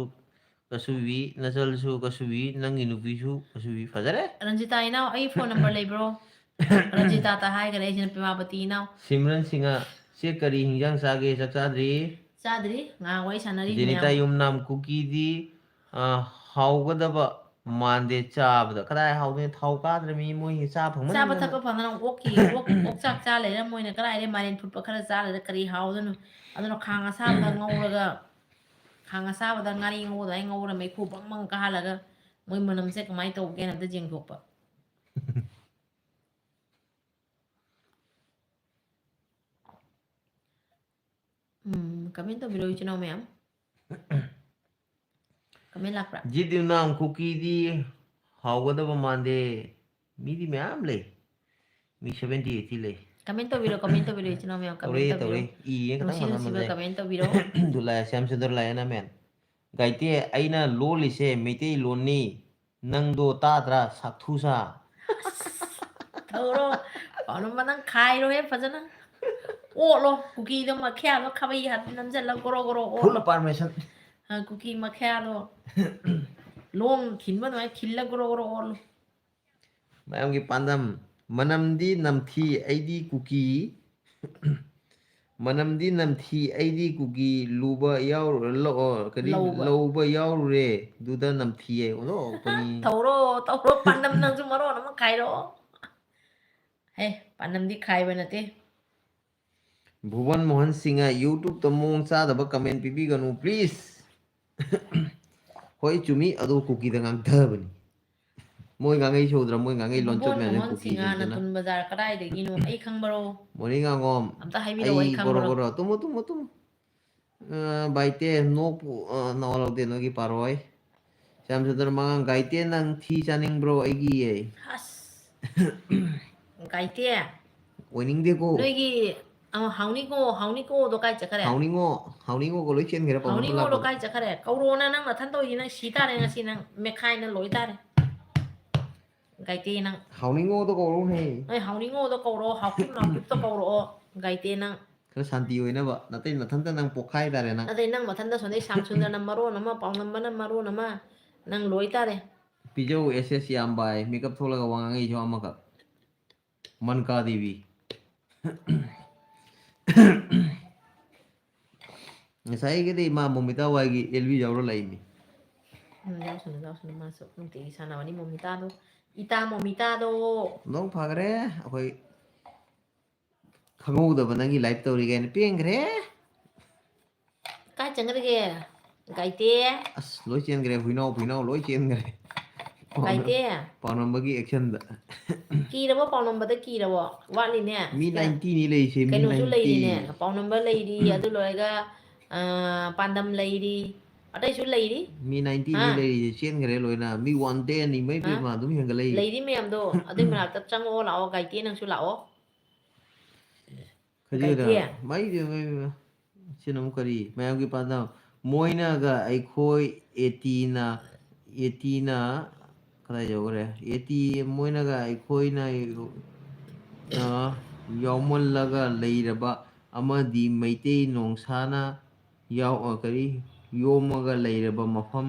ꯀꯁꯨꯕꯤ, ꯅꯆꯜꯁꯨ ꯀꯁꯨꯕꯤ, ꯅꯪꯒꯤ ꯅꯨꯄꯤꯁꯨ ꯀꯁꯨꯕꯤ꯫ ꯐꯖꯔꯦ꯫ ꯔꯟꯖꯤꯇꯥ ꯏꯅꯥꯎ, ꯑꯩ phone number ꯂꯩꯕ꯭ꯔꯣ? ꯔꯟꯖꯤꯇꯥꯇ ꯍꯥꯏꯈꯔꯦ, ꯑꯩꯁꯤꯅ ꯄ꯭ꯔꯦꯃꯥꯕꯇꯤ ꯏꯅꯥꯎ꯫ ꯁꯤꯃꯔꯟ ꯁꯤꯡꯍ, ꯆꯦ ꯀꯔꯤ ꯍꯤꯟꯖꯥꯡ ꯆꯥꯒꯦ? ꯆꯥꯛ ꯆꯥꯗ꯭ꯔꯤ? ꯆꯥꯗ꯭ꯔꯤ, ꯉꯥꯏꯍꯥꯛ ꯋꯥꯔꯤ ꯁꯥꯟꯅꯔꯤ ꯖꯦꯅꯤꯇꯥ ꯃꯌꯥꯝ꯫ ꯌꯨꯝꯅꯥꯝ, ꯀꯨꯀꯤꯗꯤ, ꯑ, ꯍꯥꯎꯒꯗꯕ ꯃꯥꯟꯗꯦ ꯆꯥꯕꯗ꯫ ꯀꯗꯥꯏ ꯍꯥꯎꯗꯣꯏꯅꯣ? ꯊꯥꯎ ꯀꯥꯗ꯭ꯔꯃꯤ ꯃꯣꯏꯒꯤ ꯆꯥ ꯆꯥꯕ ꯐꯪꯃꯟꯗꯅ꯫ ꯊꯛꯄ ꯐꯪꯗꯅ ꯑꯣꯛꯀꯤ, ꯑꯣꯛ, ꯑꯣꯛꯆꯥꯛ ꯆꯥ ꯂꯩꯔ ꯃꯣꯏꯅ ꯀꯗꯥꯏꯗꯩ ꯃꯥꯏꯔꯦꯟ ꯐꯨꯠꯄ ꯈꯔ ꯆꯥ ꯂꯩꯔ ꯀꯔꯤ ꯍꯥꯎꯗꯣꯏꯅꯣ? ꯑꯗꯨꯅ ꯈꯥꯡ ꯑꯁꯥꯕꯗ ꯉꯧꯔꯒ, ꯈꯥꯡ ꯑꯁꯥꯕꯗ ꯉꯥꯔꯤ ꯉꯧꯕ ꯑꯗꯨꯃꯥꯏꯅ ꯉꯧꯔ ꯃꯩꯈꯨ ꯕꯪ ꯕꯪ ꯀꯥꯍꯜꯂꯒ ꯃꯣꯏ ꯃꯅꯝꯁꯦ ꯀꯃꯥꯏꯅ ꯇꯧꯒꯦꯅ ꯑꯝꯇ ꯌꯦꯡꯊꯣꯛꯄ꯫ ꯎꯝ, comment ꯇꯧꯕꯤꯔꯛꯑꯣ ꯏꯆꯤꯟ ꯏꯅꯥꯎ ꯃꯌꯥꯝ꯫ ꯃꯦꯟ ꯂꯥꯛꯄ꯭ꯔꯥ? ꯖꯤꯠ ꯌꯨꯅꯥꯝ ꯀꯨꯀꯤꯗꯤ ꯍꯥꯎꯒꯗꯕ ꯃꯥꯟꯗꯦ꯫ ꯃꯤꯗꯤ ꯃꯌꯥꯝ ꯂꯩ꯫ ꯃꯤ seventy eighty ꯂꯩ꯫ Comment ꯇꯧꯕꯤꯔꯣ, comment ꯇꯧꯕꯤꯔꯣ, ꯏꯆꯤꯟ ꯏꯅꯥꯎ ꯃꯌꯥꯝ, comment ꯇꯧꯔꯛꯑꯦ, ꯇꯧꯕꯤꯔꯣ꯫ ꯇꯧꯔꯛꯑꯦ꯫ ꯏꯌꯦ, ꯈꯇꯪ ꯅꯨꯡꯁꯤ ꯅꯨꯡꯁꯤꯕ ꯃꯥꯟꯅꯔꯝꯕꯁꯦ꯫ comment ꯇꯧꯕꯤꯔꯣ꯫ ꯗꯨꯂꯥꯏ, ꯁ꯭ꯌꯥꯝ ꯁꯨꯟꯗꯔ ꯂꯥꯏꯌꯥꯅ ꯃꯦꯟ꯫ ꯒꯥꯏꯇꯦ, ꯑꯩꯅ ꯂꯣꯜꯂꯤꯁꯦ ꯃꯩꯇꯩꯂꯣꯟꯅꯤ, ꯅꯪꯗꯣ ꯇꯥꯗ꯭ꯔꯥ, ꯁꯥꯛꯊꯨꯁꯥ? ꯇꯧꯔꯣ꯫ ꯄꯥꯎꯅꯝꯕ ꯅꯪ ꯈꯥꯏꯔꯣꯍꯦ ꯐꯖꯅ꯫ ꯑꯣꯠꯂꯣ꯫ ꯀꯨꯀꯤꯗꯣ ꯃꯈ꯭ꯌꯥꯗꯣ ꯈꯥꯕꯩ ꯍꯥꯞꯄ ꯅꯝꯁꯤꯜꯂ ꯒꯣꯔꯣ ꯒꯣꯔꯣ Full ꯑꯣꯠꯂꯣ꯫ permission꯫ ꯑ, ꯀꯨꯀꯤ ꯃꯈ꯭ꯌꯥꯗꯣ ꯂꯣꯡ ꯊꯤꯟꯕ ꯑꯗꯨꯃꯥꯏꯅ ꯊꯤꯜꯂ ꯒꯣꯔꯣ ꯒꯣꯔꯣ ꯑꯣꯠꯂꯣ꯫ ꯃꯌꯥꯝꯒꯤ ꯄꯥꯟꯗꯝ꯫ ꯃꯅꯝꯗꯤ ꯅꯝꯊꯤ, ꯑꯩꯗꯤ ꯀꯨꯀꯤ꯫ ꯃꯅꯝꯗꯤ ꯅꯝꯊꯤ, ꯑꯩꯗꯤ ꯀꯨꯀꯤ ꯂꯨꯕ ꯌꯥꯎꯔꯨ-, ꯂꯧ-, ꯑꯣ, ꯀꯔꯤ? ꯂꯧꯕ꯫ ꯂꯧꯕ ꯌꯥꯎꯔꯨꯔꯦ, ꯑꯗꯨꯗ ꯅꯝꯊꯤ ꯍꯥꯏ꯫ ꯑꯣꯟꯊꯣꯛꯄꯅꯤ꯫ ꯇꯧꯔꯣ, ꯇꯧꯔꯣ, ꯄꯥꯟꯗꯝ ꯅꯪꯁꯨ ꯃꯔꯣꯟ ꯑꯃ ꯈꯥꯏꯔꯛꯑꯣ꯫ ꯍꯦ, ꯄꯥꯟꯗꯝꯗꯤ ꯈꯥꯏꯕ ꯅꯠꯇꯦ꯫ ꯚꯨꯕꯟ ꯃꯣꯍꯟ ꯁꯤꯡꯍ, YouTube-ꯇ ꯃꯑꯣꯡ ꯆꯥꯗꯕ comment ꯄꯤꯕꯤꯒꯅꯨ, please꯫ ꯍꯣꯏ, ꯆꯨꯝꯃꯤ, ꯑꯗꯣ ꯀꯨꯀꯤꯗ ꯉꯥꯡꯊꯕꯅꯤ꯫ ꯃꯣꯏ ꯉꯥꯡꯉꯩ ꯁꯧꯗ꯭ꯔꯥ? ꯃꯣꯏ ꯉꯥꯡꯉꯩ ꯂꯣꯟꯆꯠ ꯚꯨꯕꯟ ꯃꯌꯥꯝꯁꯦ ꯃꯣꯍꯟ ꯁꯤꯡꯍ, ꯀꯨꯀꯤꯁꯤꯡꯁꯤꯅ꯫ ꯅꯇꯨꯟ ꯕꯖꯥꯔ ꯀꯗꯥꯏꯗꯒꯤꯅꯣ? ꯑꯩ ꯈꯪꯕꯔꯣ? ꯃꯣꯔꯅꯤꯡ ꯉꯥꯉꯣꯝ, ꯑꯝꯇ ꯍꯥꯏꯕꯤꯔꯛꯑꯣ, ꯑꯩ ꯑꯩ ꯒꯣꯔꯣ ꯈꯪꯕꯔꯣ? ꯒꯣꯔꯣ꯫ ꯇꯨꯝꯃꯨ, ꯇꯨꯝꯃꯨ, ꯇꯨꯝꯃꯨ꯫ ꯑ, ꯕꯥꯏꯇꯦ, ꯅꯣꯛꯄꯨ, ꯑ, ꯅꯋꯥ ꯂꯧꯗꯦ, ꯅꯣꯏꯒꯤ ꯄꯥꯔꯣꯏ꯫ ꯁ꯭ꯌꯥꯝꯁꯨꯟꯗꯔ ꯃꯉꯥꯡ, ꯒꯥꯏꯇꯦ, ꯅꯪ ꯊꯤ ꯆꯥꯅꯤꯡꯕ꯭ꯔꯣ? ꯑꯩꯒꯤ ꯑꯦ꯫ ꯑꯁ꯫ ꯒꯥꯏꯇꯦ꯫ ꯑꯣꯏꯅꯤꯡꯗꯦꯀꯣ꯫ ꯅꯣꯏꯒꯤ, ꯑ, ꯍꯥꯎꯅꯤꯀꯣ, ꯍꯥꯎꯅꯤꯀꯣꯗꯣ ꯀꯥꯏ ꯆꯠꯈꯔꯦ? ꯍꯥꯎꯅꯤꯉꯣ, ꯍꯥꯎꯅꯤꯉꯣꯒ ꯂꯣꯏ ꯆꯦꯟꯈ꯭ꯔꯦ ꯄꯥꯎꯅꯝꯕ ꯍꯥꯎꯅꯤꯉꯣꯗꯣ ꯂꯥꯛꯄꯗ꯫ ꯀꯥꯏ ꯆꯠꯈꯔꯦ? ꯀꯧꯔꯣꯅ ꯅꯪ ꯅꯊꯟꯇ ꯑꯣꯏꯗꯤ ꯅꯪ ꯁꯤ ꯇꯥꯔꯦ ꯉꯁꯤ, ꯅꯪ ꯃꯦꯈꯥꯏꯅ ꯂꯣꯏ ꯇꯥꯔꯦ꯫ ꯒꯥꯏꯇꯦ ꯅꯪ꯫ ꯍꯥꯎꯅꯤꯉꯣꯗꯣ ꯀꯧꯔꯣꯅꯦ꯫ ꯅꯣꯏ ꯍꯥꯎꯅꯤꯉꯣꯗꯣ ꯀꯧꯔꯣ, ꯍꯥꯎꯀꯤꯞ ꯅꯥꯎꯀꯤꯞꯇꯣ ꯀꯧꯔꯛꯑꯣ, ꯒꯥꯏꯇꯦ ꯅꯪ꯫ ꯈꯔ ꯁꯥꯟꯇꯤ ꯑꯣꯏꯅꯕ꯫ ꯅꯇꯩ ꯅꯊꯟꯇ ꯅꯪ ꯄꯣꯛꯈꯥꯏ ꯇꯥꯔꯦ ꯅꯪ꯫ ꯑꯗꯩ ꯅꯪ ꯃꯊꯟꯇ ꯁꯣꯟꯗꯩ ꯁ꯭ꯌꯥꯝ ꯁꯨꯟꯗꯔꯅ ꯃꯔꯣꯟ ꯑꯃ, ꯄꯥꯎꯅꯝꯕꯅ ꯃꯔꯣꯟ ꯑꯃ, ꯅꯪ ꯂꯣꯏ ꯇꯥꯔꯦ꯫ ꯄꯤꯖꯧ ꯑꯦꯁ ꯑꯦꯁ ꯏꯌꯥꯝꯕ ꯍꯥꯏ, ꯃꯤꯀꯞ ꯊꯣꯛꯂꯒ ꯋꯥ ꯉꯥꯡꯉꯛꯏꯁꯨ ꯑꯃꯈꯛ꯫ ꯃꯟꯀꯥ ꯗꯦꯕꯤ꯫ ꯉꯁꯥꯏꯒꯤꯗꯤ ꯃꯥ ꯃꯣꯃꯤꯇꯥ ꯋꯥꯏꯒꯤ ꯑꯦꯜ ꯕꯤ ꯌꯥꯎꯔ ꯂꯥꯛꯏꯅꯤ꯫ ꯎꯝ, ꯌꯥꯎꯁꯅꯨ, ꯌꯥꯎꯁꯅꯨ, ꯃꯥꯁꯨ ꯅꯨꯡꯇꯤꯒꯤ ꯁꯥꯟꯅꯕꯅꯤ ꯃꯣꯃꯤꯇꯥꯗꯣ꯫ ꯏꯇꯥ ꯃꯣꯃꯤꯇꯥꯗꯣ꯫ ꯅꯣꯡ ꯐꯈ꯭ꯔꯦ ꯑꯩꯈꯣꯏ ꯈꯪꯍꯧꯗꯕ ꯅꯪꯒꯤ live ꯇꯧꯔꯤ ꯀꯥꯏꯅ ꯄꯦꯟꯈ꯭ꯔꯦ꯫ ꯀꯥꯏ ꯆꯪꯈ꯭ꯔꯒꯦ? ꯒꯥꯏꯇꯦ꯫ ꯑꯁ, ꯂꯣꯏ ꯆꯦꯟꯈ꯭ꯔꯦ, ꯍꯨꯏꯅꯥꯎ ꯐꯨꯏꯅꯥꯎ ꯂꯣꯏ ꯆꯦꯟꯈ꯭ꯔꯦ꯫ ꯄꯥꯎꯅꯝ-, ꯒꯥꯏꯇꯦ꯫ ꯄꯥꯎꯅꯝꯕꯒꯤ action-ꯗ꯫ ꯀꯤꯔꯕꯣ? ꯄꯥꯎꯅꯝꯕꯗ ꯀꯤꯔꯕꯣ? ꯋꯥꯠꯂꯤꯅꯦ꯫ ꯃꯤ ꯁꯤꯗ ninety-ꯅꯤ ꯂꯩꯔꯤꯁꯦ, ꯃꯤ ꯀꯩꯅꯣꯁꯨ ninety꯫ ꯂꯩꯔꯤꯅꯦ꯫ ꯄꯥꯎꯅꯝꯕ ꯂꯩꯔꯤ, ꯑꯗꯨ ꯂꯣꯏꯔꯒ, ꯑ, ꯄꯥꯟꯗꯝ ꯂꯩꯔꯤ꯫ ꯑꯇꯩꯁꯨ ꯂꯩꯔꯤ꯫ ꯃꯤ ꯅꯥꯏꯟꯇꯤꯅꯤ ꯍꯥ? ꯂꯩꯔꯤꯁꯦ, ꯆꯦꯟꯈ꯭ꯔꯦ ꯂꯣꯏꯅ꯫ ꯃꯤ ꯋꯥꯟ ꯇꯦꯟ, ꯏꯃꯩ ꯍꯥ? ꯄꯦꯝꯃ, ꯑꯗꯨꯝ ꯍꯦꯟꯒꯠꯂꯛꯏ꯫ ꯂꯩꯔꯤ ꯃꯌꯥꯝꯗꯣ ꯑꯗꯨꯏ ꯃꯅꯥꯛꯇ ꯆꯪꯉꯛꯑꯣ ꯂꯥꯛꯑꯣ, ꯒꯥꯏꯇꯦ ꯅꯪꯁꯨ ꯂꯥꯛꯑꯣ꯫ ꯈꯖꯤꯛ ꯈꯔ ꯒꯥꯏꯇꯦ꯫ ꯃꯩ ꯄꯦꯝꯃ, ꯏꯃꯩ ꯄꯦꯝꯃ꯫ ꯁꯤꯅ ꯑꯃꯨꯛ ꯀꯔꯤ? ꯃꯌꯥꯝꯒꯤ ꯄꯥꯟꯗꯝ꯫ ꯃꯣꯏꯅꯒ ꯑꯩꯈꯣꯏ ꯑꯦꯇꯤꯅ, ꯑꯦꯇꯤꯅ ꯀꯗꯥꯏ ꯌꯧꯈ꯭ꯔꯦ? ꯑꯦꯇꯤ ꯃꯣꯏꯅꯒ ꯑꯩꯈꯣꯏꯅ, ꯑ, ꯌꯥꯎꯃꯜꯂꯒ ꯂꯩꯔꯕ ꯑꯃꯗꯤ ꯃꯩꯇꯩ ꯅꯣꯡꯁꯥꯅ ꯌꯥꯎ-, ꯑ, ꯀꯔꯤ? ꯌꯣꯝꯃꯒ ꯂꯩꯔꯕ ꯃꯐꯝ,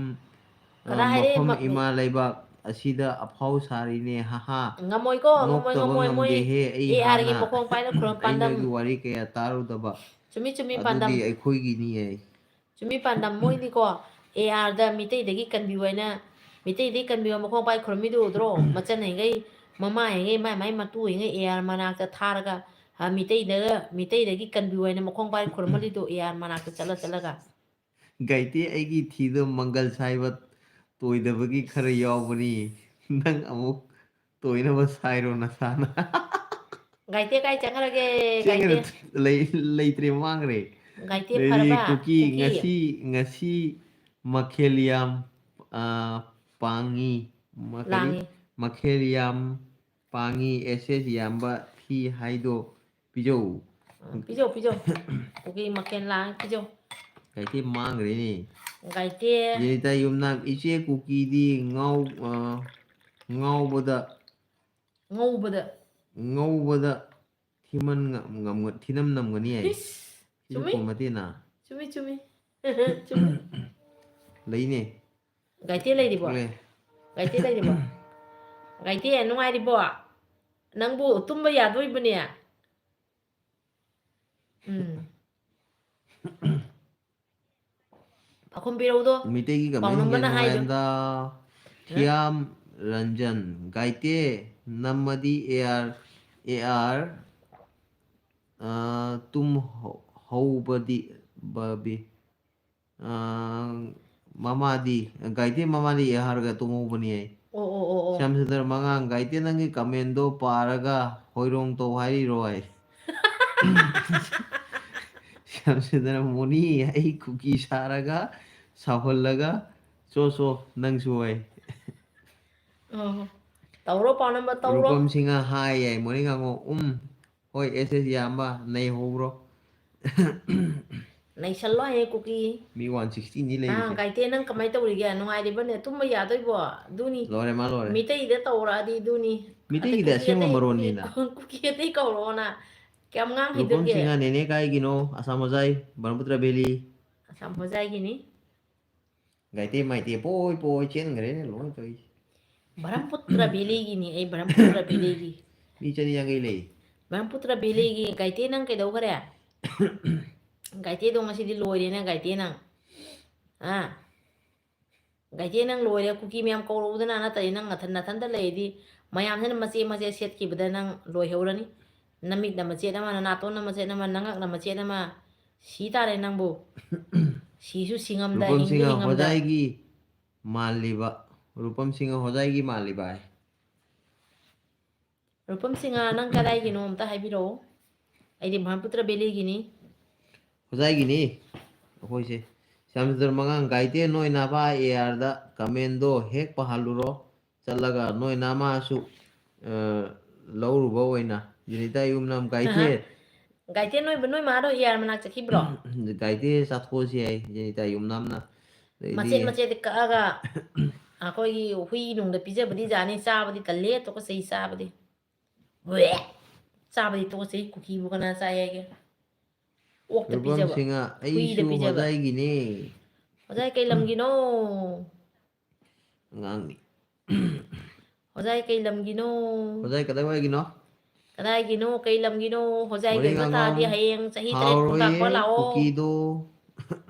ꯑ, ꯀꯗꯥ ꯍꯥꯏꯔꯦ? ꯃꯐꯝ ꯃ-, ꯏꯃꯥ ꯂꯩꯕꯥꯛ ꯑꯁꯤꯗ ꯑꯐꯥꯎ ꯁꯥꯔꯤꯅꯦ, ꯍꯥꯍꯥ꯫ ꯉꯝꯃꯣꯏꯀꯣ, ꯉꯝꯃꯣꯏ, ꯅꯣꯛꯇꯕ ꯉꯝꯃꯣꯏ, ꯃꯣꯏ ꯉꯝꯗꯦꯍꯦ ꯑꯩ ꯑꯦ ꯑꯥꯔꯒꯤ ꯍꯥꯟꯅ꯫ ꯃꯈꯣꯡ ꯄꯥꯏꯅ ꯈꯨꯔꯨꯝ ꯑꯩꯅ ꯄꯥꯟꯗꯝ꯫ ꯋꯥꯔꯤ ꯀꯌꯥ ꯇꯥꯔꯨꯗꯕ꯫ ꯆꯨꯝꯃꯤ, ꯆꯨꯝꯃꯤ, ꯄꯥꯟꯗꯝ꯫ ꯑꯗꯨꯗꯤ ꯑꯩꯈꯣꯏꯒꯤꯅꯤ ꯑꯩ꯫ ꯆꯨꯝꯃꯤ, ꯄꯥꯟꯗꯝ꯫ ꯃꯣꯏꯗꯤꯀꯣ, ꯑꯦ ꯑꯥꯔꯗ ꯃꯤꯇꯩꯗꯒꯤ ꯀꯟꯕꯤꯌꯨ ꯍꯥꯏꯅ, ꯃꯤꯇꯩꯗꯒꯤ ꯀꯟꯕꯤꯌꯨ ꯃꯈꯣꯡ ꯄꯥꯏ ꯈꯨꯔꯨꯝꯃꯤꯗꯨ ꯎꯗ꯭ꯔꯣ? ꯃꯆꯟ ꯍꯩꯉꯩ, ꯃꯃꯥ ꯍꯩꯉꯩ, ꯃꯥꯏ ꯃꯥꯏ ꯃꯇꯨ ꯍꯩꯉꯩ ꯑꯦ ꯑꯥꯔ ꯃꯅꯥꯛꯇ ꯊꯥꯔꯒ, ꯑ, ꯃꯤꯇꯩꯗꯒ, ꯃꯤꯇꯩꯗꯒꯤ ꯀꯟꯕꯤꯌꯨ ꯍꯥꯏꯅ ꯃꯈꯣꯡ ꯄꯥꯏ ꯈꯨꯔꯨꯝꯍꯜꯂꯤꯗꯣ ꯑꯦ ꯑꯥꯔ ꯃꯅꯥꯛꯇ ꯆꯠꯂ ꯆꯠꯂꯒ꯫ ꯒꯥꯏꯇꯦ, ꯑꯩꯒꯤ ꯊꯤꯗꯣ ꯃꯪꯒꯜ ꯁꯥꯏꯕ ꯇꯣꯏꯗꯕꯒꯤ ꯈꯔ ꯌꯥꯎꯕꯅꯤ꯫ ꯅꯪ ꯑꯃꯨꯛ ꯇꯣꯏꯅꯕ ꯁꯥꯏꯔꯣ ꯅꯁꯥꯅ꯫ ꯒꯥꯏꯇꯦ ꯀꯥꯏ ꯆꯠꯈ꯭ꯔꯒꯦ? ꯆꯦꯟꯈ꯭ꯔꯦ, ꯒꯥꯏꯇꯦ꯫ ꯂꯩ-, ꯂꯩꯇ꯭ꯔꯦ, ꯃꯥꯡꯈ꯭ꯔꯦ꯫ ꯒꯥꯏꯇꯦ ꯑꯗꯩꯗꯤ ꯐꯔꯕ? ꯀꯨꯀꯤ, ꯀꯨꯀꯤ꯫ ꯉꯁꯤ, ꯉꯁꯤ ꯃꯈꯦꯜ ꯌꯥꯝ, ꯑ, ꯄꯥꯡꯉꯤ꯫ ꯃ-, ꯀꯔꯤ? ꯂꯥꯡꯉꯤ꯫ ꯃꯈꯦꯜ ꯌꯥꯝ ꯄꯥꯡꯉꯤ, ꯑꯦꯁ ꯑꯦꯁ ꯌꯥꯝꯕ ꯊꯤ ꯍꯥꯏꯗꯣ ꯄꯤꯖꯧ꯫ ꯑ, ꯄꯤꯖꯧ, ꯄꯤꯖꯧ꯫ ꯀꯨꯀꯤ ꯃꯈꯦꯜ ꯂꯥꯡꯉꯤ, ꯄꯤꯖꯧ꯫ ꯒꯥꯏꯇꯦ ꯃꯥꯡꯈ꯭ꯔꯦꯅꯦ꯫ ꯒꯥꯏꯇꯦ꯫ ꯖꯦꯅꯤꯇꯥ ꯌꯨꯝꯅꯥꯝ, ꯏꯆꯦ ꯀꯨꯀꯤꯗꯤ ꯉꯥꯎ-, ꯑ, ꯉꯥꯎꯕꯗ ꯉꯧꯕꯗ꯫ ꯉꯧꯕꯗ ꯊꯤꯃꯟ ꯉꯝ-, ꯉꯝꯒ-, ꯊꯤꯅꯝ ꯅꯝꯒꯅꯤ ꯍꯥꯏ꯫ ꯏꯁ, ꯁꯤꯁꯨ ꯆꯨꯝꯃꯤ꯫ ꯀꯣꯃꯇꯤꯅ꯫ ꯆꯨꯝꯃꯤ, ꯆꯨꯝꯃꯤ꯫ ꯆꯨꯝꯃꯤ꯫ ꯂꯩꯅꯦ꯫ ꯒꯥꯏꯇꯦ ꯂꯩꯔꯤꯕꯣ? ꯂꯩ꯫ ꯒꯥꯏꯇꯦ ꯂꯩꯔꯤꯕꯣ? ꯒꯥꯏꯇꯦ, ꯅꯨꯡꯉꯥꯏꯔꯤꯕꯣ? ꯅꯪꯕꯨ ꯇꯨꯝꯕ ꯌꯥꯗꯣꯔꯤꯕꯅꯦ? ꯎꯝ꯫ ꯄꯥꯈꯨꯝ ꯄꯤꯔꯧꯗꯣ꯫ ꯃꯤꯇꯩꯒꯤ ꯄꯥꯎ ꯀꯃꯦꯟ ꯅꯝꯕꯅ ꯍꯥꯏꯗꯣ꯫ ꯌꯦꯡꯉꯨꯀꯥꯟꯗ ꯍꯥ? ꯊꯤꯌꯥꯝ ꯔꯟꯖꯟ, ꯒꯥꯏꯇꯦ, ꯅꯝꯃꯗꯤ ꯑꯦ ꯑꯥꯔ, ꯑꯦ ꯑꯥꯔ, ꯑ, ꯇꯨꯝ ꯍꯧ-, ꯍꯧꯕꯗꯤ ꯕꯕꯤ, ꯑ, ꯃꯃꯥꯗꯤ, ꯒꯥꯏꯇꯦ ꯃꯃꯥꯗꯤ ꯑꯦ ꯑꯥꯔꯒ ꯇꯨꯝꯍꯧꯕꯅꯤ ꯍꯥꯏ꯫ ꯑꯣ, ꯑꯣ, ꯑꯣ, ꯑꯣ꯫ ꯁ꯭ꯌꯥꯝꯁꯨꯟꯗꯔ ꯃꯉꯥꯡ, ꯒꯥꯏꯇꯦ ꯅꯪꯒꯤ ꯀꯃꯦꯟꯗꯣ ꯄꯥꯔꯒ ꯍꯣꯏꯔꯣꯡ ꯇꯧ ꯍꯥꯏꯔꯤꯔꯣ ꯍꯥꯏ꯫ ꯁ꯭ꯌꯥꯝꯁꯨꯟꯗꯔ ꯃꯨꯅꯤ, ꯑꯩ ꯀꯨꯀꯤ ꯁꯥꯔꯒ ꯁꯥꯎꯍꯜꯂꯒ ꯆꯣ ꯆꯣ ꯅꯪꯁꯨ ꯑꯣꯏ꯫ ꯑꯣ꯫ ꯇꯧꯔꯣ, ꯄꯥꯎ ꯅꯝꯕꯔ ꯇꯧꯔꯣ꯫ ꯔꯨꯄꯝ ꯁꯤꯡꯍ ꯍꯥꯏ ꯌꯥꯏ ꯃꯣꯔꯅꯤꯡ ꯉꯥꯡꯉꯣ꯫ ꯎꯝ꯫ ꯍꯣꯏ, ꯑꯦꯁ ꯑꯦꯁ ꯌꯥꯝꯕ ꯅꯩꯍꯧꯕ꯭ꯔꯣ? ꯅꯩꯁꯜꯂꯣ ꯍꯌꯦꯡ ꯀꯨꯀꯤ꯫ ꯃꯤ ꯋꯥꯟ ꯁꯤꯛꯁꯇꯤꯅꯤ ꯑꯥ, ꯂꯩꯔꯤꯁꯦ꯫ ꯒꯥꯏꯇꯦ, ꯅꯪ ꯀꯃꯥꯏꯅ ꯇꯧꯔꯤꯒꯦ? ꯅꯨꯡꯉꯥꯏꯔꯤꯕꯅꯦ? ꯇꯨꯝꯕ ꯌꯥꯗꯣꯏꯕꯣ? ꯑꯗꯨꯅꯤ꯫ ꯂꯣꯏꯔꯦ, ꯃꯥ ꯂꯣꯏꯔꯦ꯫ ꯃꯤꯇꯩꯗ ꯇꯧꯔꯛꯑꯗꯤ ꯑꯗꯨꯅꯤ꯫ ꯃꯤꯇꯩꯒꯤꯗꯤ ꯑꯇꯩ ꯀꯨꯀꯤ ꯑꯁꯦꯡꯕ ꯑꯇꯩ, ꯃꯔꯣꯟꯅꯤꯅ꯫ ꯀꯨꯀꯤ ꯑꯇꯩ ꯀꯧꯔꯛꯑꯣꯅ꯫ ꯀꯌꯥꯝ ꯉꯥꯡ ꯔꯨꯄꯝ ꯍꯩꯗꯣꯏꯒꯦ? ꯁꯤꯡꯍ, ꯅꯦꯅꯦ ꯀꯥꯏꯒꯤꯅꯣ? ꯑꯁꯥꯝ ꯍꯣꯖꯥꯏ, ꯕ꯭ꯔꯍꯃꯄꯨꯇ꯭ꯔ ꯚꯦꯂꯤ꯫ ꯑꯁꯥꯝ ꯍꯣꯖꯥꯏꯒꯤꯅꯤ꯫ ꯒꯥꯏꯇꯦ ꯃꯥꯏꯇꯦ ꯄꯣꯏ ꯄꯣꯏ ꯆꯦꯟꯈ꯭ꯔꯦꯅꯦ ꯂꯣꯏ ꯇꯧꯔꯤꯁꯦ꯫ ꯕ꯭ꯔꯍꯃꯄꯨꯇ꯭ꯔ ꯚꯦꯂꯤꯒꯤꯅꯤ ꯑꯩ, ꯕ꯭ꯔꯍꯃꯄꯨꯇ꯭ꯔ ꯚꯦꯂꯤꯒꯤ꯫ ꯃꯤ ꯆꯅꯤ ꯌꯥꯡꯈꯩ ꯂꯩ꯫ ꯕ꯭ꯔꯍꯃꯄꯨꯇ꯭ꯔ ꯚꯦꯂꯤꯒꯤ ꯒꯥꯏꯇꯦ, ꯅꯪ ꯀꯩꯗꯧꯈꯔꯦ? ꯒꯥꯏꯇꯦꯗꯣ ꯉꯁꯤꯗꯤ ꯂꯣꯏꯔꯦꯅꯦ, ꯒꯥꯏꯇꯦ ꯅꯪ꯫ ꯑꯥ꯫ ꯒꯥꯏꯇꯦ ꯅꯪ ꯂꯣꯏꯔꯦ, ꯀꯨꯀꯤ ꯃꯌꯥꯝ ꯀꯧꯔꯛꯎꯗꯅ, ꯅꯠꯇ꯭ꯔꯗꯤ ꯅꯪ ꯅꯊꯟ-, ꯅꯊꯟꯇ ꯂꯩꯔꯗꯤ ꯃꯌꯥꯝꯁꯤꯅ ꯃꯆꯦꯠ ꯃꯆꯦꯠ ꯁꯦꯠꯈꯤꯕꯗ ꯅꯪ ꯂꯣꯏꯍꯧꯔꯅꯤ꯫ ꯅꯃꯤꯠꯅ ꯃꯆꯦꯠ ꯑꯃ, ꯅꯅꯥꯇꯣꯟꯅ ꯃꯆꯦꯠ ꯑꯃ, ꯅꯉꯛꯅ ꯃꯆꯦꯠ ꯑꯃ, ꯁꯤ ꯇꯥꯔꯦ ꯅꯪꯕꯨ꯫ ꯁꯤꯁꯨ ꯁꯤꯉꯝꯗ, ꯔꯨꯄꯝ ꯍꯤꯡꯁꯨ ꯁꯤꯡꯍ ꯍꯤꯡꯉꯝꯗ꯫ ꯍꯣꯖꯥꯏꯒꯤ ꯃꯥꯜꯂꯤꯕ, ꯔꯨꯄꯝ ꯁꯤꯡꯍ ꯍꯣꯖꯥꯏꯒꯤ ꯃꯥꯜꯂꯤꯕ ꯍꯥꯏ꯫ ꯔꯨꯄꯝ ꯁꯤꯡꯍ, ꯅꯪ ꯀꯗꯥꯏꯒꯤꯅꯣ ꯑꯝꯇ ꯍꯥꯏꯕꯤꯔꯛꯑꯣ꯫ ꯑꯩꯗꯤ ꯕ꯭ꯔꯍꯃꯄꯨꯇ꯭ꯔ ꯚꯦꯂꯤꯒꯤꯅꯤ꯫ ꯍꯣꯖꯥꯏꯒꯤꯅꯤ ꯑꯩꯈꯣꯏꯁꯦ꯫ ꯁ꯭ꯌꯥꯝꯁꯨꯟꯗꯔ ꯃꯉꯥꯡ, ꯒꯥꯏꯇꯦ ꯅꯣꯏ ꯅꯥꯄꯥ ꯑꯦ ꯑꯥꯔꯗ ꯀꯃꯦꯟꯗꯣ ꯍꯦꯛ ꯄꯥꯍꯜꯂꯨꯔꯣ꯫ ꯆꯠꯂꯒ ꯅꯣꯏ ꯅꯃꯥꯁꯨ, ꯑ, ꯂꯧꯔꯨꯕ ꯑꯣꯏꯅ ꯖꯦꯅꯤꯇꯥ ꯌꯨꯝꯅꯥꯝ ꯒꯥꯏꯊꯦ꯫ ꯒꯥꯏꯊꯦ ꯅꯣꯏ, ꯅꯣꯏ ꯃꯥꯗꯣ ꯑꯦ ꯑꯥꯔ ꯃꯅꯥꯛ ꯆꯠꯈꯤꯕ꯭ꯔꯣ? ꯒꯥꯏꯊꯦ ꯆꯥꯊꯣꯛꯑꯁꯤ ꯍꯥꯏ ꯖꯦꯅꯤꯇꯥ ꯌꯨꯝꯅꯥꯝꯅ꯫ ꯑꯗꯩꯗꯤ ꯃꯆꯦꯠ ꯃꯆꯦꯠ ꯀꯛꯑꯒ ꯑꯩꯈꯣꯏꯒꯤ ꯍꯨꯏ ꯅꯨꯡꯗ ꯄꯤꯖꯕꯗꯤ ꯌꯥꯅꯤ, ꯆꯥꯕꯗꯤ ꯇꯜꯂꯦ, ꯇꯨꯀꯠꯆꯩ ꯆꯥꯕꯗꯤ꯫ ꯋꯦ! ꯆꯥꯕꯗꯤ ꯇꯣꯛꯑꯁꯤ, ꯀꯨꯀꯤꯕꯨ ꯀꯅꯥ ꯆꯥꯏ ꯍꯥꯏꯒꯦ? ꯑꯣꯛꯇ ꯔꯨꯄꯝ ꯄꯤꯖꯕ, ꯁꯤꯡꯍ, ꯍꯨꯏꯗ ꯑꯩꯁꯨ ꯄꯤꯖꯕ꯫ ꯍꯣꯖꯥꯏꯒꯤꯅꯦ꯫ ꯍꯣꯖꯥꯏ ꯀꯩ ꯂꯝꯒꯤꯅꯣ? ꯑꯉꯥꯡꯅꯤ꯫ ꯍꯣꯖꯥꯏ ꯀꯩ ꯂꯝꯒꯤꯅꯣ? ꯍꯣꯖꯥꯏ ꯀꯗꯥꯏꯋꯥꯏꯒꯤꯅꯣ? ꯀꯗꯥꯏꯒꯤꯅꯣ? ꯀꯩ ꯂꯝꯒꯤꯅꯣ? ꯍꯣꯖꯥꯏꯒꯤ ꯃꯣꯔꯦ ꯑꯣꯏꯕ ꯇꯥꯔꯗꯤ ꯉꯥꯉꯣꯝ ꯍꯌꯦꯡ ꯆꯍꯤ ꯇꯔꯦꯠ ꯈꯨꯟ ꯍꯥꯎꯔꯣꯏꯌꯦ ꯀꯥꯛꯄ ꯂꯥꯛꯑꯣ꯫ ꯀꯨꯀꯤꯗꯣ꯫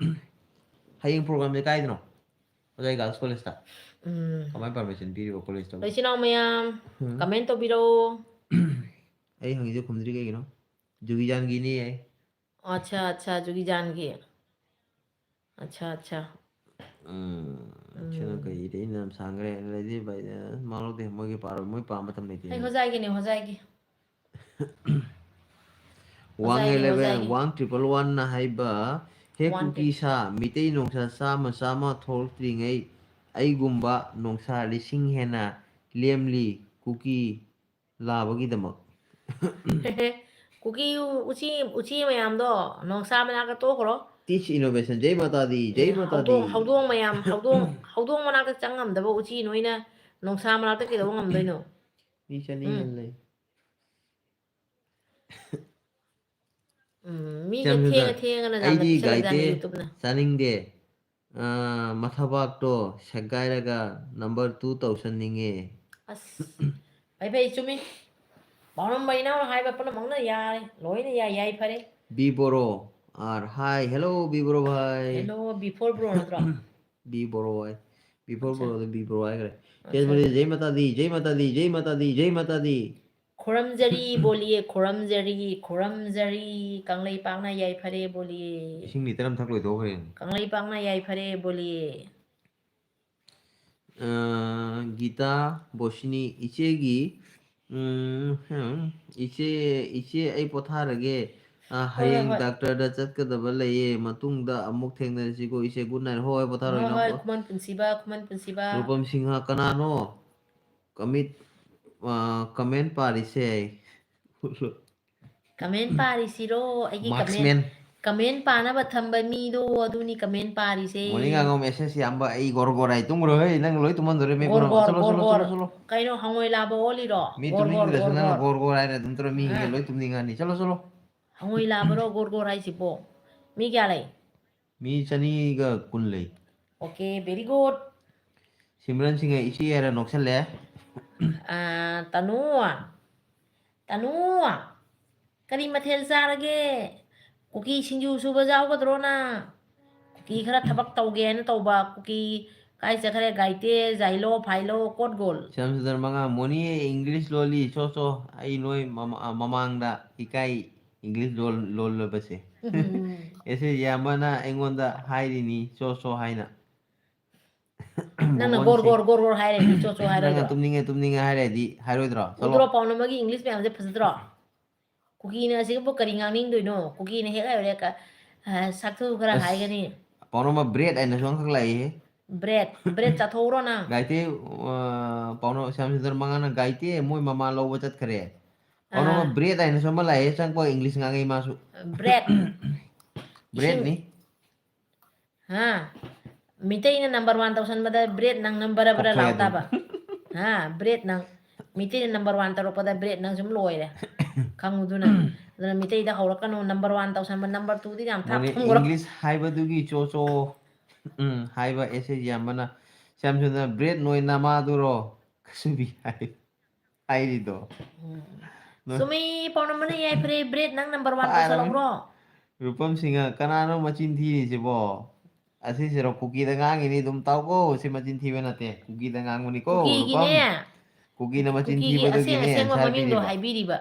ꯍꯌꯦꯡ ꯄ꯭ꯔꯣꯒ꯭ꯔꯥꯝꯁꯦ ꯀꯥꯏꯗꯅꯣ? ꯍꯣꯖꯥꯏ ꯒꯥꯔꯜꯁ ꯀꯣꯂꯦꯖꯇ꯫ ꯎꯝ꯫ ꯀꯃꯥꯏꯅ ꯄꯥꯔꯃꯤꯁꯟ ꯄꯤꯔꯤꯕ ꯀꯣꯂꯦꯖꯇꯕꯨ? ꯂꯩꯆꯤꯜ ꯏꯅꯥꯎ ꯃꯌꯥꯝ, ꯎꯝ꯫ ꯀꯃꯦꯟ ꯇꯧꯕꯤꯔꯛꯑꯣ꯫ ꯑꯩ ꯍꯪꯉꯤꯁꯦ ꯈꯨꯝꯗ꯭ꯔꯤ ꯀꯩꯒꯤꯅꯣ? ꯖꯨꯒꯤꯖꯥꯟꯒꯤꯅꯦ ꯑꯩ꯫ ꯑꯠꯆꯥ, ꯑꯠꯆꯥ, ꯖꯨꯒꯤꯖꯥꯟꯒꯤ꯫ ꯑꯠꯆꯥ, ꯑꯠꯆꯥ꯫ ꯎꯝ, ꯁꯤꯅ ꯎꯝ꯫ ꯀꯩꯗ ꯑꯩꯅ ꯌꯥꯝ ꯁꯥꯡꯈ꯭ꯔꯦ꯫ ꯑꯗꯩꯗꯤ ꯚꯥꯏ, ꯑ, ꯃꯥ ꯂꯧꯗꯦ, ꯃꯣꯏꯒꯤ ꯄꯥꯔꯣ, ꯃꯣꯏ ꯄꯥꯕ ꯃꯇꯝ ꯂꯩꯇꯦ꯫ ꯑꯩ ꯍꯣꯖꯥꯏꯒꯤꯅꯦ, ꯍꯣꯖꯥꯏꯒꯤ꯫ ꯋꯥꯡ ꯍꯣꯖꯥꯏꯒꯤ, ꯑꯦꯂꯦꯚꯦꯟ, ꯍꯣꯖꯥꯏꯒꯤ꯫ ꯋꯥꯡ ꯇ꯭ꯔꯤꯄꯜ ꯋꯥꯟꯅ ꯍꯥꯏꯕ ꯍꯦ ꯀꯨꯀꯤ ꯁꯥ, ꯃꯤꯇꯩ ꯅꯣꯡꯁꯥ ꯆꯥꯝꯃ ꯆꯥꯝꯃ ꯊꯣꯛꯂꯛꯇ꯭ꯔꯤꯉꯩ ꯑꯩꯒꯨꯝꯕ ꯅꯣꯡꯁꯥ ꯂꯤꯁꯤꯡ ꯍꯦꯟꯅ ꯂꯦꯝꯂꯤ ꯀꯨꯀꯤ ꯂꯥꯕꯒꯤꯗꯃꯛ꯫ ꯀꯨꯀꯤ ꯎꯆꯤ ꯎꯆꯤ ꯃꯌꯥꯝꯗꯣ ꯅꯣꯡꯁꯥ ꯃꯅꯥꯛꯇ ꯇꯣꯛꯈ꯭ꯔꯣ꯫ Teach innovation. ꯖꯩ ꯃꯥꯇꯥ ꯗꯤ, ꯖꯩ ꯃꯥꯇꯥ ꯗꯤ꯫ ꯍꯧꯗꯣꯡ ꯍꯧꯗꯣꯡ ꯃꯌꯥꯝ ꯍꯧꯗꯣꯡ ꯍꯧꯗꯣꯡ ꯃꯅꯥꯛꯇ ꯆꯪ ꯉꯝꯗꯕ ꯎꯆꯤ ꯅꯣꯏꯅ ꯅꯣꯡꯁꯥ ꯃꯅꯥꯛꯇ ꯀꯩꯗꯧꯕ ꯉꯝꯗꯣꯏꯅꯣ? ꯃꯤ ꯆꯅꯤ ꯎꯝ꯫ ꯍꯦꯟꯅ ꯂꯩ꯫ ꯎꯝ, ꯃꯤꯒ ꯊꯦꯡꯉ ꯊꯦꯡꯉꯅ ꯌꯥꯝꯅ ꯑꯩꯗꯤ ꯄꯤꯁꯜꯂꯖꯥꯠꯅꯤ ꯒꯥꯏꯗꯦ YouTubeꯅ꯫ ꯆꯥꯅꯤꯡꯗꯦ꯫ ꯑ, ꯃꯊꯕꯥꯛꯇꯣ ꯁꯦꯒꯥꯏꯔꯒ number two ꯇꯧꯁꯟꯅꯤꯡꯉꯦ꯫ ꯑꯁ, ꯐꯩ ꯐꯩ, ꯆꯨꯝꯃꯤ꯫ ꯄꯥꯎꯔꯝꯕ ꯏꯅꯥꯎꯅ ꯍꯥꯏꯕ ꯄꯨꯝꯅꯃꯛꯅ ꯌꯥꯔꯦ, ꯂꯣꯏꯅ ꯌꯥꯏ, ꯌꯥꯏꯐꯔꯦ꯫ B Bro R, hi, hello B Bro ꯚꯥꯏ꯫ Hello, B four Bro ꯅꯠꯇ꯭ꯔꯣ? B Bro ꯍꯥꯏ꯫ B four ꯑꯠꯆꯥ꯫ Bro ꯗ B Bro ꯍꯥꯏꯈ꯭ꯔꯦ꯫ ꯑꯠꯆꯥ, ꯐꯦꯁꯕꯨꯛꯇ ꯑꯠꯆꯥ꯫ ꯖꯩ ꯃꯥꯇꯥ ꯗꯤ, ꯖꯩ ꯃꯥꯇꯥ ꯗꯤ, ꯖꯩ ꯃꯥꯇꯥ ꯗꯤ, ꯖꯩ ꯃꯥꯇꯥ ꯗꯤ꯫ ꯈꯨꯔꯝꯖꯔꯤ ꯕꯣꯂꯤꯌꯦ, ꯈꯨꯔꯝꯖꯔꯤ, ꯈꯨꯔꯝꯖꯔꯤ, ꯀꯪꯂꯩꯄꯥꯛꯅ ꯌꯥꯏꯐꯔꯦ ꯕꯣꯂꯤꯌꯦ꯫ ꯏꯁꯤꯡ ꯂꯤꯇꯔ ꯑꯃ ꯊꯛ ꯂꯣꯏꯊꯣꯛꯈ꯭ꯔꯦ꯫ ꯀꯪꯂꯩꯄꯥꯛꯅ ꯌꯥꯏꯐꯔꯦ ꯕꯣꯂꯤꯌꯦ꯫ ꯑ, ꯒꯤꯇꯥ ꯕꯣꯁꯤꯅꯤ ꯏꯆꯦꯒꯤ, ꯎꯝ, ꯍꯝ, ꯏꯆꯦ, ꯏꯆꯦ ꯑꯩ ꯄꯣꯊꯥꯔꯒꯦ꯫ ꯑ, ꯍꯣꯏ, ꯍꯣꯏ, ꯍꯌꯦꯡ ꯍꯣꯏ꯫ Doctorꯗ ꯆꯠꯀꯗꯕ ꯂꯩꯌꯦ, ꯃꯇꯨꯡꯗ ꯑꯃꯨꯛ ꯊꯦꯡꯅꯔꯁꯤꯀꯣ ꯏꯆꯦ, good night꯫ ꯍꯣꯏ, ꯍꯣꯏ, ꯄꯣꯊꯥꯔꯣ ꯍꯣꯏ, ꯏꯅꯥꯎ꯫ ꯍꯣꯏ, ꯈꯨꯃꯟ ꯄꯨꯟꯁꯤꯕ, ꯈꯨꯃꯟ ꯄꯨꯟꯁꯤꯕ꯫ ꯔꯨꯄꯝ ꯁꯤꯡꯍ ꯀꯅꯥꯅꯣ? Comment, ꯑ, comment ꯄꯥꯔꯤꯁꯦ꯫ Comment ꯄꯥꯔꯤꯁꯤꯔꯣ? ꯑꯩꯒꯤ comment, Marksman꯫ Comment ꯄꯥꯅꯕ ꯊꯝꯕ ꯃꯤꯗꯣ ꯑꯗꯨꯅꯤ comment ꯄꯥꯔꯤꯁꯦ꯫ ꯃꯣꯔꯅꯤꯡ ꯉꯥꯉꯣꯝ ꯑꯦꯁ ꯑꯦꯁ ꯌꯥꯝꯕ, ꯑꯩ ꯒꯣꯔ ꯒꯣꯔ ꯍꯥꯏ ꯇꯨꯝꯈ꯭ꯔꯣ ꯍꯦ, ꯅꯪ ꯂꯣꯏ ꯇꯨꯝꯍꯟꯗꯣꯔꯦ ꯃꯤ ꯒꯣꯔ ꯄꯨꯝꯅꯃꯛ꯫ ꯒꯣꯔ, ꯆꯠꯂꯣ, ꯒꯣꯔ ꯆꯠꯂꯣ, ꯒꯣꯔ꯫ ꯆꯠꯂꯣ, ꯆꯠꯂꯣ꯫ ꯀꯩꯅꯣ, ꯍꯪꯉꯣꯏ ꯂꯥꯕ ꯑꯣꯜꯂꯤꯔꯣ? ꯃꯤ ꯒꯣꯔ ꯒꯣꯔ, ꯒꯣꯔ ꯇꯨꯝꯅꯤꯡꯗ꯭ꯔꯁꯨ ꯅꯪꯅ ꯒꯣꯔ꯫ ꯒꯣꯔ ꯒꯣꯔ ꯍꯥꯏꯔ ꯑꯗꯨꯝ ꯇꯧꯔ ꯃꯤ ꯑꯥ꯫ ꯂꯣꯏ ꯇꯨꯝꯅꯤꯡꯉꯅꯤ꯫ ꯆꯠꯂꯣ, ꯆꯠꯂꯣ꯫ ꯍꯪꯉꯣꯏ ꯂꯥꯕꯔꯣ ꯒꯣꯔ ꯒꯣꯔ ꯍꯥꯏꯁꯤꯕꯣ? ꯃꯤ ꯀꯌꯥ ꯂꯩ? ꯃꯤ ꯆꯅꯤꯒ ꯀꯨꯟ ꯂꯩ꯫ Okay, very good꯫ ꯁꯤꯃꯔꯟ ꯁꯤꯡꯍ ꯏꯆꯦ ꯍꯥꯏꯔ ꯅꯣꯛꯁꯜꯂꯦ꯫ ꯑꯥ, ꯇꯅꯨ, ꯇꯅꯨ, ꯀꯔꯤ ꯃꯊꯦꯜ ꯆꯥꯔꯒꯦ? ꯀꯨꯀꯤ ꯁꯤꯡꯖꯨ ꯁꯨꯕ ꯌꯥꯎꯒꯗ꯭ꯔꯣ ꯅꯪ? ꯀꯨꯀꯤ ꯈꯔ ꯊꯕꯛ ꯇꯧꯒꯦꯅ ꯇꯧꯕ꯫ ꯀꯨꯀꯤ ꯀꯥꯏ ꯆꯠꯈ꯭ꯔꯦ? ꯒꯥꯏꯇꯦ, ꯖꯥꯏꯂꯣ, ꯐꯥꯏꯂꯣ, ꯀꯣꯠꯒꯣꯜ꯫ ꯁ꯭ꯌꯥꯝꯁꯨꯟꯗꯔ ꯃꯉꯥ, ꯃꯣꯅꯤ English ꯂꯣꯜꯂꯤ, ꯁꯣ ꯁꯣ, ꯑꯩ ꯅꯣꯏ ꯃꯃꯥ-, ꯃꯃꯥꯡꯗ ꯏꯀꯥꯏ English ꯂꯣꯜ-, ꯂꯣꯜꯂꯕꯁꯦ꯫ ꯑꯦꯁ ꯑꯦꯁ ꯌꯥꯝꯕꯅ ꯑꯩꯉꯣꯟꯗ ꯍꯥꯏꯔꯤꯅꯤ, ꯁꯣ ꯁꯣ ꯍꯥꯏꯅ꯫ ꯅꯪꯅ ꯃꯣꯍꯟ ꯒꯣꯔ ꯒꯣꯔ ꯁꯤꯡ-, ꯒꯣꯔ ꯒꯣꯔ ꯍꯥꯏꯔꯗꯤ ꯆꯣ ꯆꯣ ꯅꯪꯅ ꯍꯥꯏꯔꯣꯏꯗ꯭ꯔꯣ? ꯇꯨꯝꯅꯤꯡꯉꯦ ꯇꯨꯝꯅꯤꯡꯉꯦ ꯍꯥꯏꯔꯗꯤ ꯍꯥꯏꯔꯣꯏꯗ꯭ꯔꯣ? ꯆꯠꯂꯣ꯫ ꯎꯗ꯭ꯔꯣ ꯄꯥꯎꯅꯝ ꯑꯃꯒꯤ English ꯃꯌꯥꯝꯁꯦ ꯐꯖꯗ꯭ꯔꯣ? ꯀꯨꯀꯤꯅ ꯑꯁꯤꯒꯨꯝꯕ ꯀꯔꯤ ꯉꯥꯡꯅꯤꯡꯗꯣꯏꯅꯣ? ꯀꯨꯀꯤꯅ ꯍꯦꯛ ꯍꯥꯏꯔꯦ ꯀ-, ꯑ, ꯁꯛꯊꯨ ꯈꯔ ꯑꯁ, ꯍꯥꯏꯒꯅꯤ꯫ ꯄꯥꯎꯅꯝꯕ ꯕ꯭ꯔꯦꯗ ꯍꯥꯏꯅꯁꯨ ꯑꯃꯈꯛ ꯂꯥꯛꯏꯍꯦ꯫ ꯕ꯭ꯔꯦꯗ, ꯕ꯭ꯔꯦꯗ ꯆꯥꯊꯣꯛꯎꯔꯣ ꯅꯪ꯫ ꯒꯥꯏꯇꯦ, ꯑ, ꯄꯥꯎꯅꯝ ꯁ꯭ꯌꯥꯝꯁꯨꯟꯗꯔ ꯃꯉꯥꯅ ꯒꯥꯏꯇꯦ ꯃꯣꯏ ꯃꯃꯥ ꯂꯧꯕ ꯆꯠꯈ꯭ꯔꯦ꯫ ꯄꯥꯎꯅꯝꯕ ꯑꯥ꯫ ꯕ꯭ꯔꯦꯗ ꯍꯥꯏꯅꯁꯨ ꯑꯃ ꯂꯥꯛꯑꯦ, ꯆꯪꯕ ꯏꯪꯂꯤꯁ ꯉꯥꯡꯉꯤ ꯃꯥꯁꯨ꯫ ꯕ꯭ꯔꯦꯗ꯫ ꯏꯁꯤꯡ꯫ ꯕ꯭ꯔꯦꯗꯅꯤ꯫ ꯍꯥ? ꯃꯤꯇꯩꯅ ꯅꯝꯕꯔ ꯋꯥꯟ ꯇꯧꯁꯟꯕꯗ ꯕ꯭ꯔꯦꯗ ꯅꯪ ꯅꯝꯕꯔ ꯕ꯭ꯔ ꯀꯣꯛꯐꯩ ꯑꯗꯨꯝ꯫ ꯂꯥꯎꯇꯥꯕ꯫ ꯍꯥ? ꯕ꯭ꯔꯦꯗ ꯅꯪ꯫ ꯃꯤꯇꯩꯅ ꯅꯝꯕꯔ ꯋꯥꯟ ꯇꯧꯔꯛꯄꯗ ꯕ꯭ꯔꯦꯗ ꯅꯪ ꯁꯨꯝ ꯂꯣꯏꯔꯦ꯫ ꯈꯪꯉꯨꯗꯨꯅ꯫ ꯑꯗꯨꯅ ꯃꯤꯇꯩꯗ ꯍꯧꯔꯛꯀꯅꯨ, ꯅꯝꯕꯔ ꯋꯥꯟ ꯇꯧꯁꯟꯕ, ꯅꯝꯕꯔ ꯇꯨꯗꯤ ꯌꯥꯝ ꯊꯥꯞ ꯃꯣꯏꯅ ꯊꯝꯈ꯭ꯔꯣ꯫ ꯏꯪꯂꯤꯁ ꯍꯥꯏꯕꯗꯨꯒꯤ ꯆꯣ ꯆꯣ, ꯎꯝ, ꯍꯥꯏꯕ ꯑꯦꯁ ꯑꯦꯁ ꯌꯥꯝꯕꯅ ꯁ꯭ꯌꯥꯝꯁꯨꯟꯗꯔ ꯕ꯭ꯔꯦꯗ ꯅꯣꯏ ꯅꯃꯥꯗꯨꯔꯣ? ꯀꯁꯨꯕꯤ ꯍꯥꯏ-, ꯍꯥꯏꯔꯤꯗꯣ꯫ ꯎꯝ꯫ ꯅꯣꯏ ꯆꯨꯝꯃꯤ, ꯄꯥꯎꯅꯝꯕꯅ ꯌꯥꯏꯐꯔꯦ, ꯕ꯭ꯔꯦꯗ ꯅꯪ ꯅꯝꯕꯔ ꯋꯥꯟ ꯍꯥꯏꯔꯕꯅꯤ꯫ ꯇꯧꯁꯜꯍꯧꯔꯣ꯫ ꯔꯨꯄꯝ ꯁꯤꯡꯍ, ꯀꯅꯥꯅꯣ ꯃꯆꯤꯟ ꯊꯤꯔꯤꯁꯤꯕꯣ? ꯑꯁꯤꯁꯤꯔꯣ ꯀꯨꯀꯤꯗ ꯉꯥꯡꯉꯤꯅꯤ ꯑꯗꯨꯝ ꯇꯥꯎꯀꯣ, ꯁꯤ ꯃꯆꯤꯟ ꯊꯤꯕ ꯅꯠꯇꯦ, ꯀꯨꯀꯤꯗ ꯉꯥꯡꯕꯅꯤꯀꯣ, ꯔꯨꯄꯝ꯫ ꯀꯨꯀꯤꯒꯤꯅꯦ꯫ ꯀꯨꯀꯤꯅ ꯃꯆꯤꯟ ꯀꯨꯀꯤꯒꯤ ꯊꯤꯕꯗꯨꯒꯤꯅꯦ ꯑꯁꯦꯡ ꯑꯁꯦꯡꯕ ꯑꯟꯁꯥꯔ ꯃꯃꯤꯡꯗꯣ ꯄꯤꯔꯤꯕ꯫ ꯍꯥꯏꯕꯤꯔꯤꯕ꯫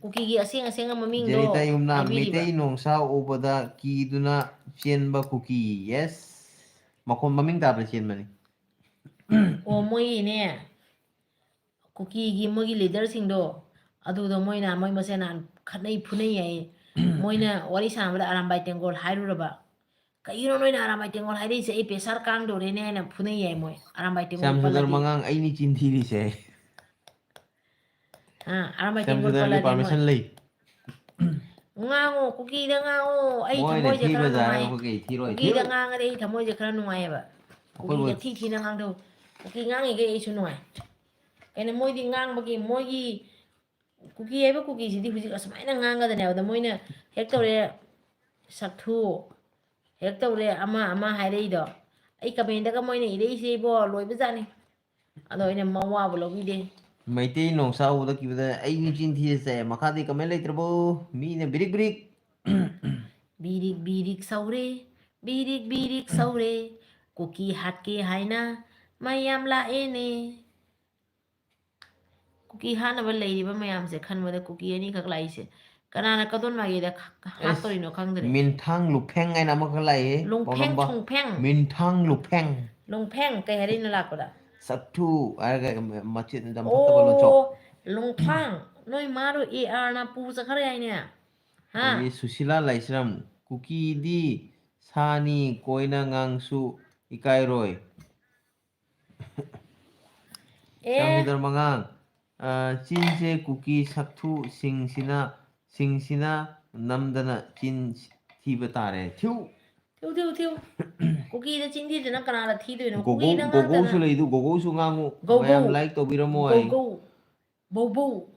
ꯀꯨꯀꯤꯒꯤ ꯑꯁꯦꯡ ꯑꯁꯦꯡꯕ ꯃꯃꯤꯡꯗꯣ ꯖꯦꯅꯤꯇꯥ ꯌꯨꯝꯅꯥꯝ, ꯍꯥꯏꯕꯤꯔꯤꯕ꯫ ꯃꯤꯇꯩ ꯅꯣꯡꯁꯥ ꯎꯕꯗ ꯀꯤꯗꯨꯅ ꯆꯦꯟꯕ ꯀꯨꯀꯤ꯫ ꯌꯦꯁ꯫ ꯃꯈꯣꯟ ꯃꯃꯤꯡ ꯇꯥꯕꯗ ꯆꯦꯟꯕꯅꯤ꯫ ꯑꯣ, ꯃꯣꯏꯒꯤꯅꯦ, ꯀꯨꯀꯤꯒꯤ ꯃꯣꯏꯒꯤ ꯂꯤꯗꯔꯁꯤꯡꯗꯣ, ꯑꯗꯨꯗꯣ ꯃꯣꯏꯅ, ꯃꯣꯏ ꯃꯁꯦꯟ ꯅꯍꯥꯟ ꯈꯠꯅꯩ ꯐꯨꯅꯩ ꯍꯥꯏꯌꯦ꯫ ꯃꯣꯏꯅ ꯋꯥꯔꯤ ꯁꯥꯟꯅꯕꯗ ꯑꯔꯥꯝꯕꯥꯏ ꯇꯦꯡꯒꯣꯜ ꯍꯥꯏꯔꯨꯔꯕ꯫ "ꯀꯩꯒꯤꯅꯣ ꯅꯣꯏꯅ ꯑꯔꯥꯝꯕꯥꯏ ꯇꯦꯡꯒꯣꯜ ꯍꯥꯏꯔꯛꯏꯁꯦ? ꯑꯩ ꯄ꯭ꯔꯦꯁꯔ ꯀꯥꯡꯗꯧꯔꯦꯅꯦ" ꯍꯥꯏꯅ ꯐꯨꯅꯩ ꯍꯥꯏ ꯃꯣꯏ꯫ ꯑꯔꯥꯝꯕꯥꯏ ꯇꯦꯡꯒꯣꯜ ꯁ꯭ꯌꯥꯝꯁꯨꯟꯗꯔ ꯄꯜꯂꯗꯤ꯫ ꯃꯉꯥꯡ, ꯑꯩꯅꯤ ꯆꯤꯟ ꯊꯤꯔꯤꯁꯦ꯫ ꯑꯥ, ꯑꯔꯥꯝꯕꯥꯏ ꯇꯦꯡꯒꯣꯜ ꯁ꯭ꯌꯥꯝꯁꯨꯟꯗꯔꯒꯤ ꯄꯜꯂꯗꯤ ꯃꯣꯏ꯫ ꯄꯥꯔꯃꯤꯁꯟ ꯂꯩ꯫ ꯉꯥꯡꯉꯣ, ꯀꯨꯀꯤꯗ ꯉꯥꯡꯉꯣ, ꯑꯩ ꯃꯣꯏꯅ ꯊꯃꯣꯏꯁꯦ ꯈꯔ ꯊꯤꯕꯁꯦ ꯅꯨꯡꯉꯥꯏ꯫ ꯍꯥꯏꯔꯒ ꯀꯩ ꯊꯤꯔꯣꯏ? ꯀꯨꯀꯤꯗ ꯊꯤꯔꯣꯏ꯫ ꯉꯥꯡꯉꯗꯤ ꯑꯩ ꯊꯃꯣꯏꯁꯦ ꯈꯔ ꯅꯨꯡꯉꯥꯏꯌꯦꯕ꯫ ꯑꯩꯈꯣꯏꯕꯨ ꯀꯨꯀꯤꯒ ꯊꯤ ꯊꯤꯅ ꯉꯥꯡꯗꯧ꯫ ꯀꯨꯀꯤ ꯉꯥꯡꯉꯤꯈꯩ ꯑꯩꯁꯨ ꯅꯨꯡꯉꯥꯏ꯫ ꯀꯩꯅꯣ, ꯃꯣꯏꯗꯤ ꯉꯥꯡꯕꯒꯤ, ꯃꯣꯏꯒꯤ ꯀꯨꯀꯤ ꯍꯥꯏꯕ ꯀꯨꯀꯤꯁꯤꯗꯤ ꯍꯧꯖꯤꯛ ꯑꯁꯨꯃꯥꯏꯅ ꯉꯥꯡꯒꯗꯅꯦ ꯍꯥꯏꯕꯗ ꯃꯣꯏꯅ ꯍꯦꯛ ꯇꯧꯔꯦ ꯁꯛꯊꯨ, ꯍꯦꯛ ꯇꯧꯔꯦ ꯑꯃ ꯑꯃ ꯍꯥꯏꯔꯛꯏꯗꯣ꯫ ꯑꯩ ꯀꯃꯦꯟꯗꯒ ꯃꯣꯏꯅ ꯏꯔꯛꯏꯁꯦ ꯏꯕꯣ, ꯂꯣꯏꯕꯖꯥꯠꯅꯤ꯫ ꯑꯗꯣ ꯑꯩꯅ ꯃꯋꯥꯕꯨ ꯂꯧꯕꯤꯗꯦ꯫ ꯃꯩꯇꯩ ꯅꯣꯡꯁꯥ ꯎꯕꯗ ꯀꯤꯕꯗ ꯑꯩ ꯃꯤ ꯆꯤꯟ ꯊꯤꯔꯁꯦ꯫ ꯃꯈꯥꯗꯤ ꯀꯃꯦꯟ ꯂꯩꯇ꯭ꯔꯕꯣ? ꯃꯤꯅ ꯕꯤꯔꯤꯛ ꯕꯤꯔꯤꯛ꯫ ꯕꯤꯔꯤꯛ ꯕꯤꯔꯤꯛ ꯁꯧꯔꯦ, ꯕꯤꯔꯤꯛ ꯕꯤꯔꯤꯛ ꯁꯧꯔꯦ, ꯀꯨꯀꯤ ꯍꯥꯠꯀꯦ ꯍꯥꯏꯅ ꯃꯩ ꯌꯥꯝ ꯂꯥꯛꯑꯦꯅꯦ꯫ ꯀꯨꯀꯤ ꯍꯥꯠꯅꯕ ꯂꯩꯔꯤꯕ ꯃꯌꯥꯝꯁꯦ ꯈꯟꯕꯗ ꯀꯨꯀꯤ ꯑꯅꯤꯈꯛ ꯂꯥꯛꯏꯁꯦ꯫ ꯀꯅꯥꯅ ꯀꯗꯣꯟ ꯃꯥꯒꯦꯗ ꯈ-, ꯈ-, ꯑꯦꯁ, ꯍꯥꯠꯇꯣꯔꯤꯅꯣ ꯈꯪꯗ꯭ꯔꯦ꯫ ꯃꯤꯟꯊꯥꯡ ꯂꯨꯐꯦꯡ ꯍꯥꯏꯅ ꯑꯃꯈꯛ ꯂꯥꯛꯑꯦ꯫ ꯂꯨꯡꯐꯦꯡ, ꯄꯥꯎꯅꯝꯕ꯫ ꯊꯨꯡꯐꯦꯡ꯫ ꯃꯤꯟꯊꯥꯡ ꯂꯨꯐꯦꯡ꯫ ꯂꯨꯡꯐꯦꯡ ꯀꯩ ꯍꯥꯏꯔꯛꯏꯅꯣ ꯂꯥꯛꯄꯗ? ꯁꯛꯊꯨ ꯍꯥꯏꯔꯒ ꯃꯆꯤꯟ ꯌꯥꯝ ꯐꯠꯇꯕ ꯂꯣꯟꯆꯣ꯫ ꯑꯣ, ꯂꯨꯡꯐꯥꯡ꯫ ꯅꯣꯏ ꯃꯥꯔꯣ ꯑꯦ ꯑꯥꯔꯅ ꯄꯨ ꯆꯠꯈ꯭ꯔꯦ ꯍꯥꯏꯅꯦ? ꯍꯥ? ꯑꯗꯒꯤ ꯁꯨꯁꯤꯂꯥ ꯂꯥꯏꯁ꯭ꯔꯝ꯫ ꯀꯨꯀꯤꯗꯤ ꯁꯥꯅꯤ, ꯀꯣꯏꯅ ꯉꯥꯡꯁꯨ ꯏꯀꯥꯏꯔꯣꯏ꯫ ꯑꯦ ꯆꯥꯝꯁꯤꯗꯔ ꯃꯉꯥꯡ, ꯑ, ꯆꯤꯟꯁꯦ ꯀꯨꯀꯤ ꯁꯛꯊꯨ ꯁꯤꯡꯁꯤꯅ, ꯁꯤꯡꯁꯤꯅ ꯅꯝꯗꯅ ꯆꯤꯟ ꯊꯤꯕ ꯇꯥꯔꯦ꯫ ꯊꯤꯎ! ꯊꯤꯎ ꯊꯤꯎ ꯊꯤꯎ꯫ ꯀꯨꯀꯤꯗ ꯆꯤꯟ ꯊꯤꯗꯅ ꯀꯅꯥꯗ ꯊꯤꯗꯣꯏꯅꯣ? ꯒꯣꯒꯧ, ꯀꯨꯀꯤꯗ ꯉꯥꯛꯇꯅ꯫ ꯒꯣꯒꯧꯁꯨ ꯉꯥꯡꯉꯨ꯫ ꯒꯣꯒꯧ꯫ ꯃꯌꯥꯝ like ꯇꯧꯕꯤꯔꯝꯃꯣ ꯑꯩ꯫ ꯒꯣꯒꯧ꯫ ꯕꯧꯕꯧ꯫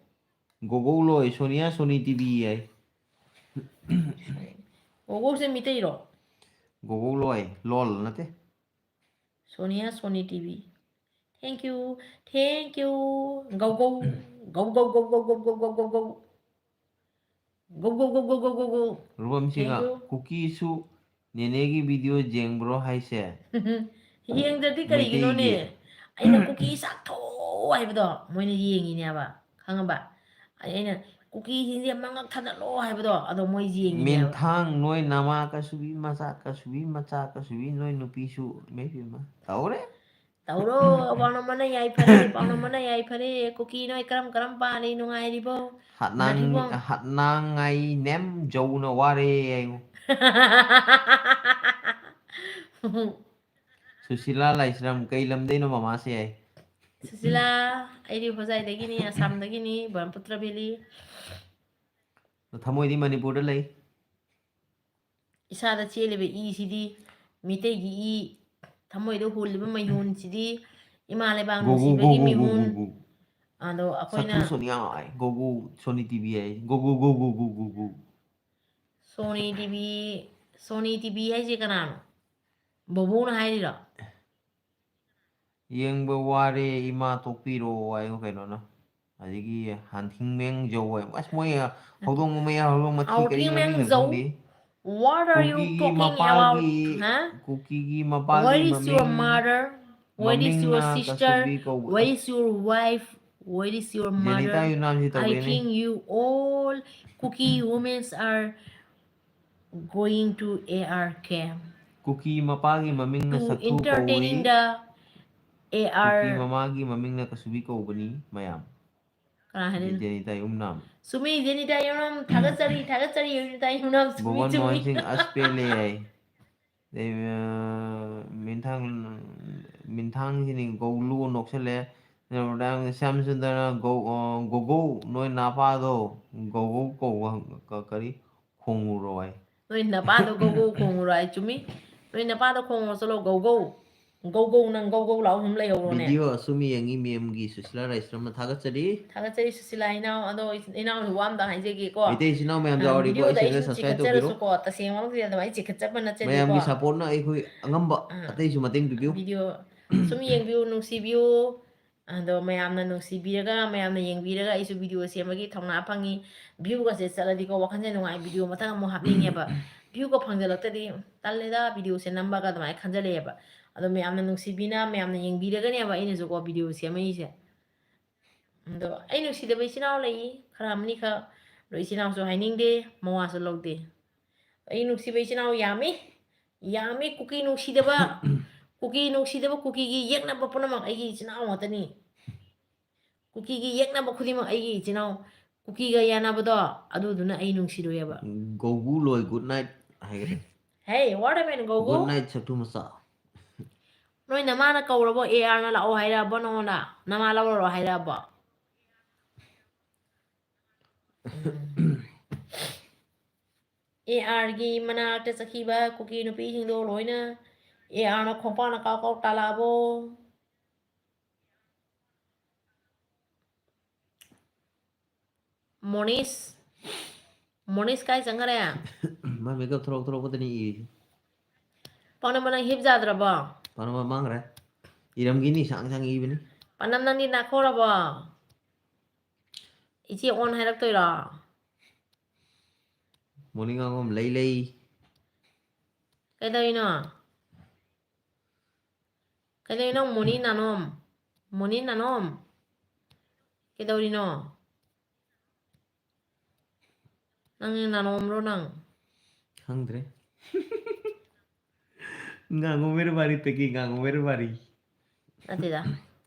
ꯒꯣꯒꯧ ꯂꯣꯏ, ꯁꯣꯅꯤꯌꯥ ꯁꯣꯅꯤ ꯇꯤꯚꯤ ꯍꯥꯏ꯫ ꯒꯣꯒꯧꯁꯦ ꯃꯤꯇꯩꯔꯣ? ꯒꯣꯒꯧ ꯂꯣꯏ, ꯂꯣꯜ ꯅꯠꯇꯦ꯫ Sonia Soni TV. Thank you, thank you꯫ ꯒꯧ ꯒꯧ, ꯒꯧ ꯒꯧ ꯒꯧ ꯒꯧ ꯒꯧ ꯒꯧ ꯒꯧ ꯒꯧ꯫ ꯒꯧ ꯒꯧ ꯒꯧ ꯒꯧ ꯒꯧ ꯒꯧ ꯒꯧ꯫ ꯔꯨꯕꯝꯁꯤꯡꯅ, Thank you꯫ "ꯀꯨꯀꯤꯁꯨ ꯅꯦꯅꯦꯒꯤ video ꯌꯦꯡꯕ꯭ꯔꯣ ꯍꯥꯏꯁꯦ?" ꯌꯦꯡꯗ꯭ꯔꯗꯤ ꯀꯔꯤꯒꯤꯅꯣꯅꯦ? ꯃꯩꯇꯩꯒꯤ꯫ ꯑꯩꯅ ꯀꯨꯀꯤ ꯆꯥꯊꯣꯛꯑꯣ ꯍꯥꯏꯕꯗꯣ ꯃꯣꯏꯅ ꯌꯦꯡꯉꯤꯅꯦꯕ, ꯈꯪꯉꯕ? ꯑꯩꯅ ꯀꯨꯀꯤꯁꯤꯡꯁꯦ ꯃꯉꯛ ꯊꯥꯗꯠꯂꯣ ꯍꯥꯏꯕꯗꯣ ꯑꯗꯣ ꯃꯣꯏ ꯌꯦꯡꯉꯤꯅꯦꯕ꯫ ꯃꯦꯟꯊꯥꯡ ꯅꯣꯏ ꯅꯃꯥ ꯀꯁꯨꯕꯤ ꯃꯆꯥ ꯀꯁꯨꯕꯤ ꯃꯆꯥ ꯀꯁꯨꯕꯤ ꯅꯣꯏ ꯅꯨꯄꯤꯁꯨ ꯏꯃꯩ ꯄꯦꯝꯃ ꯇꯧꯔꯦ꯫ ꯇꯧꯔꯣ, ꯄꯥꯎꯅꯝꯕꯅ ꯌꯥꯏꯐꯔꯦ, ꯄꯥꯎꯅꯝꯕꯅ ꯌꯥꯏꯐꯔꯦ꯫ ꯀꯨꯀꯤ ꯅꯣꯏ ꯀꯔꯝ ꯀꯔꯝ ꯄꯥꯜꯂꯤ, ꯅꯨꯡꯉꯥꯏꯔꯤꯕꯣ? ꯍꯠꯅꯥꯡ ꯅꯥꯊꯤꯕꯣ? ꯍꯠꯅꯥꯡ ꯉꯥꯏ ꯅꯦꯝ ꯖꯧꯅ ꯋꯥꯔꯦ ꯍꯥꯏꯌꯨ꯫ ꯁꯨꯁꯤꯂꯥ ꯂꯥꯏꯁ꯭ꯔꯝ ꯀꯩ ꯂꯝꯗꯩꯅꯣ ꯃꯃꯥꯁꯦ ꯍꯥꯏ꯫ ꯁꯨꯁꯤꯂꯥ, ꯑꯩꯗꯤ ꯍꯣꯖꯥꯏꯗꯒꯤꯅꯤ, ꯑꯁꯥꯝꯗꯒꯤꯅꯤ, ꯕ꯭ꯔꯍ꯭ꯃꯄꯨꯇ꯭ꯔ ꯚꯦꯂꯤ꯫ ꯊꯃꯣꯏꯗꯤ ꯃꯅꯤꯄꯨꯔꯗ ꯂꯩ꯫ ꯏꯁꯥꯗ ꯆꯦꯜꯂꯤꯕ ꯏꯁꯤꯗꯤ ꯃꯤꯇꯩꯒꯤ ꯏ, ꯊꯃꯣꯏꯗ ꯍꯣꯜꯂꯤꯕ ꯃꯩꯍꯨꯟꯁꯤꯗꯤ ꯏꯃꯥ ꯂꯩꯕꯥꯛ ꯒꯣꯒꯨ, ꯅꯨꯡꯁꯤꯕꯒꯤ ꯒꯣꯒꯨ, ꯃꯤꯍꯨꯟ꯫ ꯒꯣꯒꯨ, ꯒꯣꯒꯨ꯫ ꯑꯗꯣ ꯑꯩꯈꯣꯏꯅ ꯁꯛꯊꯨ ꯁꯣꯅꯤꯌꯥ ꯍꯥꯏ꯫ ꯒꯣꯒꯨ ꯁꯣꯅꯤ ꯇꯤꯚꯤ ꯍꯥꯏ꯫ ꯒꯣꯒꯨ, ꯒꯣꯒꯨ, ꯒꯣꯒꯨ, ꯒꯣꯒꯨ꯫ ꯁꯣꯅꯤ ꯇꯤꯚꯤ, ꯁꯣꯅꯤ ꯇꯤꯚꯤ ꯍꯥꯏꯁꯦ ꯀꯅꯥꯅꯣ? ꯕꯣꯕꯣꯅ ꯍꯥꯏꯔꯤꯔꯣ? "ꯌꯦꯡꯕ ꯋꯥꯔꯦ ꯏꯃꯥ ꯇꯣꯛꯄꯤꯔꯣ" ꯍꯥꯏꯌꯣ ꯀꯩꯅꯣꯅ꯫ ꯑꯗꯒꯤ ꯍꯥꯟꯊꯤꯡꯃꯦꯡ ꯖꯧ ꯍꯥꯏ꯫ ꯑꯁ, ꯃꯣꯏ ꯍꯧꯗꯣꯡ ꯃꯃꯩ ꯍꯧꯗꯣꯡ ꯃꯊꯤ ꯀꯔꯤ ꯍꯥꯎꯊꯤꯡꯃꯦꯡ ꯃꯃꯤꯡꯅꯣ ꯖꯧ꯫ ꯈꯪꯗꯦ꯫ What are you ꯀꯨꯀꯤꯒꯤ talking about? ꯃꯄꯥꯒꯤ, Huh? ꯀꯨꯀꯤꯒꯤ ꯃꯄꯥꯒꯤ Where is your ꯃꯃꯤꯡ, mother? Where is your ꯃꯃꯤꯡꯅ sister? ꯀꯁꯨꯕꯤ ꯀꯧꯕ꯫ Where is your wife? Where is your Jenita mother? ꯌꯨꯅꯥꯝꯁꯤ I ꯇꯧꯔꯦꯅꯦ꯫ Think you all Kuki women are going to A R camp ꯀꯨꯀꯤ ꯃꯄꯥꯒꯤ ꯃꯃꯤꯡꯅ to ꯁꯛꯊꯨ entertaining ꯀꯧꯏ꯫ The A R. ꯀꯨꯀꯤ ꯃꯃꯥꯒꯤ ꯃꯃꯤꯡꯅ ꯀꯁꯨꯕꯤ ꯀꯧꯕꯅꯤ ꯃꯌꯥꯝ꯫ ꯀꯅꯥ ꯍꯥꯏꯔꯤꯅꯣ? ꯖꯦꯅꯤꯇꯥ ꯌꯨꯝꯅꯥꯝ꯫ ꯆꯨꯝꯃꯤ, ꯖꯦꯅꯤꯇꯥ ꯌꯨꯝꯅꯥꯝ, ꯊꯥꯒꯠꯆꯔꯤ, ꯊꯥꯒꯠꯆꯔꯤ, ꯖꯦꯅꯤꯇꯥ ꯌꯨꯝꯅꯥꯝ, ꯆꯨꯝꯃꯤ, ꯚꯨꯕꯟ ꯆꯨꯝꯃꯤ꯫ ꯃꯣꯍꯟ ꯁꯤꯡ ꯑꯁ ꯄꯦꯜꯂꯦ ꯍꯥꯏ꯫ ꯑꯗꯩ, ꯑ, ꯃꯤꯟꯊꯥꯡ, ꯃꯤꯟꯊꯥꯡꯁꯤꯅꯤ ꯒꯧꯂꯨ ꯅꯣꯛꯁꯜꯂꯦ꯫ ꯁ꯭ꯌꯥꯝ ꯁꯨꯟꯗꯔꯅ ꯒꯧ-, ꯑ, ꯒꯣꯒꯧ, ꯅꯣꯏ ꯅꯄꯥꯗꯣ ꯒꯧꯒꯧ ꯀꯧꯕ ꯍꯪ-, ꯀ-, ꯀꯔꯤ? ꯈꯣꯡꯉꯨꯔꯣ ꯍꯥꯏ꯫ ꯅꯣꯏ ꯅꯄꯥꯗꯣ ꯒꯧꯒꯧ ꯈꯣꯡꯉꯨꯔꯣ ꯍꯥꯏ, ꯆꯨꯝꯃꯤ꯫ ꯅꯣꯏ ꯅꯄꯥꯗꯣ ꯈꯣꯡꯉꯨꯔꯣ ꯆꯠꯂꯣ, ꯒꯧꯒꯧ꯫ ꯒꯧꯒꯧ ꯅꯪ ꯒꯧꯒꯧ ꯂꯥꯎ ꯁꯨꯝ ꯂꯩꯍꯧꯔꯣꯅꯦ꯫ ꯚꯤꯗꯤꯑꯣ ꯑꯆꯨꯝ ꯌꯦꯡꯉꯤ ꯃꯦꯝꯒꯤ ꯁꯨꯁꯤꯂꯥ ꯔꯥꯏꯁ꯭ꯔꯝꯅ ꯊꯥꯒꯠꯆꯔꯤ꯫ ꯊꯥꯒꯠꯆꯔꯤ ꯁꯨꯁꯤꯂꯥ ꯏꯅꯥꯎ꯫ ꯑꯗꯣ ꯏꯆ-, ꯏꯅꯥꯎꯁꯨ ꯋꯥ ꯑꯝꯇ ꯍꯥꯏꯖꯒꯦꯀꯣ꯫ ꯃꯩꯇꯩ ꯏꯆꯤꯟ ꯏꯅꯥꯎ ꯃꯌꯥꯝ ꯑ, ꯌꯥꯎꯔꯗꯤꯀꯣ, ꯑꯩ ꯚꯤꯗꯤꯑꯣꯗ ꯆꯦꯅꯦꯜ ꯑꯩꯁꯨ subscribe ꯇꯧꯕꯤꯔꯣ꯫ ꯆꯤꯡꯈꯠꯆꯔꯁꯨꯀꯣ, ꯇꯁꯦꯡꯃꯛꯇꯤ ꯑꯗꯨꯃꯥꯏꯅ ꯆꯤꯡꯈꯠꯆꯕ ꯅꯠꯆꯗꯦꯀꯣ꯫ ꯃꯌꯥꯝꯒꯤ supportꯅ ꯑꯩꯈꯣꯏ ꯑꯉꯝꯕ ꯑꯥ꯫ ꯑꯇꯩꯁꯨ ꯃꯇꯦꯡ ꯄꯤꯕꯤꯌꯨ꯫ ꯚꯤꯗꯤꯑꯣ ꯁꯨꯝ ꯌꯦꯡꯕꯤꯌꯨ, ꯅꯨꯡꯁꯤꯕꯤꯌꯨ꯫ ꯑꯗꯣ ꯃꯌꯥꯝꯅ ꯅꯨꯡꯁꯤꯕꯤꯔꯒ, ꯃꯌꯥꯝꯅ ꯌꯦꯡꯕꯤꯔꯒ ꯑꯩꯁꯨ ꯚꯤꯗꯤꯑꯣ ꯁꯦꯝꯕꯒꯤ ꯊꯧꯅꯥ ꯐꯪꯉꯤ꯫ Viewꯒꯁꯦ ꯆꯠꯂꯗꯤꯀꯣ, ꯋꯥꯈꯜꯁꯦ ꯅꯨꯡꯉꯥꯏ, ꯚꯤꯗꯤꯑꯣ ꯃꯊꯪ ꯑꯃꯨꯛ ꯍꯥꯞꯅꯤꯡꯉꯦꯕ꯫ Viewꯒ ꯐꯪꯖꯜꯂꯛꯇꯗꯤ ꯇꯜꯂꯦꯗ, ꯚꯤꯗꯤꯑꯣꯁꯦ ꯅꯝꯕꯒ ꯑꯗꯨꯃꯥꯏꯅ ꯈꯟꯖꯜꯂꯛꯑꯦꯕ꯫ ꯑꯗꯣ ꯃꯌꯥꯝꯅ ꯅꯨꯡꯁꯤꯕꯤꯅ, ꯃꯌꯥꯝꯅ ꯌꯦꯡꯕꯤꯔꯒꯅꯦꯕ ꯑꯩꯅꯁꯨꯀꯣ ꯚꯤꯗꯤꯑꯣ ꯁꯦꯝꯃꯛꯏꯁꯦ꯫ ꯑꯗꯣ ꯑꯩ ꯅꯨꯡꯁꯤꯗꯕ ꯏꯆꯤꯟ ꯏꯅꯥꯎ ꯂꯩ, ꯈꯔ ꯑꯃꯅꯤꯈꯛ꯫ ꯑꯗꯣ ꯏꯆꯤꯟ ꯏꯅꯥꯎꯁꯨ ꯍꯥꯏꯅꯤꯡꯗꯦ, ꯃꯋꯥꯁꯨ ꯂꯧꯗꯦ꯫ ꯑꯩ ꯅꯨꯡꯁꯤꯕ ꯏꯆꯤꯟ ꯏꯅꯥꯎ ꯌꯥꯝꯃꯤ, ꯌꯥꯝꯃꯤ꯫ ꯀꯨꯀꯤ ꯅꯨꯡꯁꯤꯗꯕ, ꯀꯨꯀꯤ ꯅꯨꯡꯁꯤꯗꯕ, ꯀꯨꯀꯤꯒꯤ ꯌꯦꯛꯅꯕ ꯄꯨꯝꯅꯃꯛ ꯑꯩꯒꯤ ꯏꯆꯤꯟ ꯏꯅꯥꯎ ꯉꯥꯛꯇꯅꯤ꯫ ꯀꯨꯀꯤꯒꯤ ꯌꯦꯛꯅꯕ ꯈꯨꯗꯤꯡꯃꯛ ꯑꯩꯒꯤ ꯏꯆꯤꯟ ꯏꯅꯥꯎ, ꯀꯨꯀꯤꯒ ꯌꯥꯅꯕꯗꯣ, ꯑꯗꯨꯗꯨꯅ ꯑꯩ ꯅꯨꯡꯁꯤꯔꯣꯏꯑꯕ꯫ ꯒꯧꯒꯨ ꯂꯣꯏ good night ꯍꯥꯏꯈ꯭ꯔꯦ꯫ Hey, what happened, ꯒꯧꯒꯨ? Good night, ꯁꯛꯊꯨ ꯃꯆꯥ꯫ ꯅꯣꯏ ꯅꯃꯥꯅ ꯀꯧꯔꯕꯣ? ARꯅ ꯂꯥꯛꯑꯣ ꯍꯥꯏꯔꯛꯑꯕꯣ ꯅꯉꯣꯟꯗ? ꯅꯃꯥ ꯂꯧꯔꯔꯣ ꯍꯥꯏꯔꯛꯑꯕꯣ? ARꯒꯤ ꯃꯅꯥꯛꯇ ꯆꯠꯈꯤꯕ ꯀꯨꯀꯤ ꯅꯨꯄꯤꯁꯤꯡꯗꯣ ꯂꯣꯏꯅ ARꯅ ꯈꯣꯡꯄꯥꯛꯅ ꯀꯥꯎ ꯀꯥꯎ ꯇꯥꯜꯂꯛꯑꯕꯣ? ꯃꯣꯅꯤꯁ, ꯃꯣꯅꯤꯁ ꯀꯥꯏ ꯆꯪꯈꯔꯦ? ꯃꯥ makeup ꯊꯣꯔꯛ ꯊꯣꯔꯛꯄꯗꯅꯤ ꯏꯔꯤꯁꯦ꯫ ꯄꯥꯛꯅꯝ, ꯅꯪ ꯍꯤꯞ ꯌꯥꯗ꯭ꯔꯕꯣ? ꯄꯥꯛꯅꯝ ꯃꯥꯡꯈ꯭ꯔꯦ꯫ ꯏꯔꯝꯒꯤꯅꯤ, ꯁꯥꯡ ꯁꯥꯡ ꯏꯕꯅꯤ꯫ ꯄꯥꯛꯅꯝ, ꯅꯪꯗꯤ ꯅꯥꯈꯣꯔꯕꯣ? ꯏꯆꯦ ꯑꯣꯟ ꯍꯥꯏꯔꯛꯇꯣꯏꯔꯣ? ꯃꯣꯔꯅꯤꯡ ꯉꯥꯉꯣꯝ ꯂꯩ ꯂꯩ꯫ ꯀꯩꯗꯧꯔꯤꯅꯣ? ꯀꯩꯗꯧꯔꯤꯅꯣ ꯃꯣꯅꯤ ꯅꯥꯅꯣꯝ? ꯃꯣꯅꯤ ꯅꯥꯅꯣꯝ? ꯀꯩꯗꯧꯔꯤꯅꯣ? ꯅꯪ ꯅꯥꯅꯣꯝꯔꯣ ꯅꯪ? ꯈꯪꯗ꯭ꯔꯦ꯫ ꯉꯥꯉꯣꯝ ꯃꯦꯔ ꯕꯥꯔꯤ ꯇꯒꯤ ꯉꯥꯉꯣꯝ ꯃꯦꯔ ꯕꯥꯔꯤ꯫ ꯅꯠꯇꯦꯗ꯫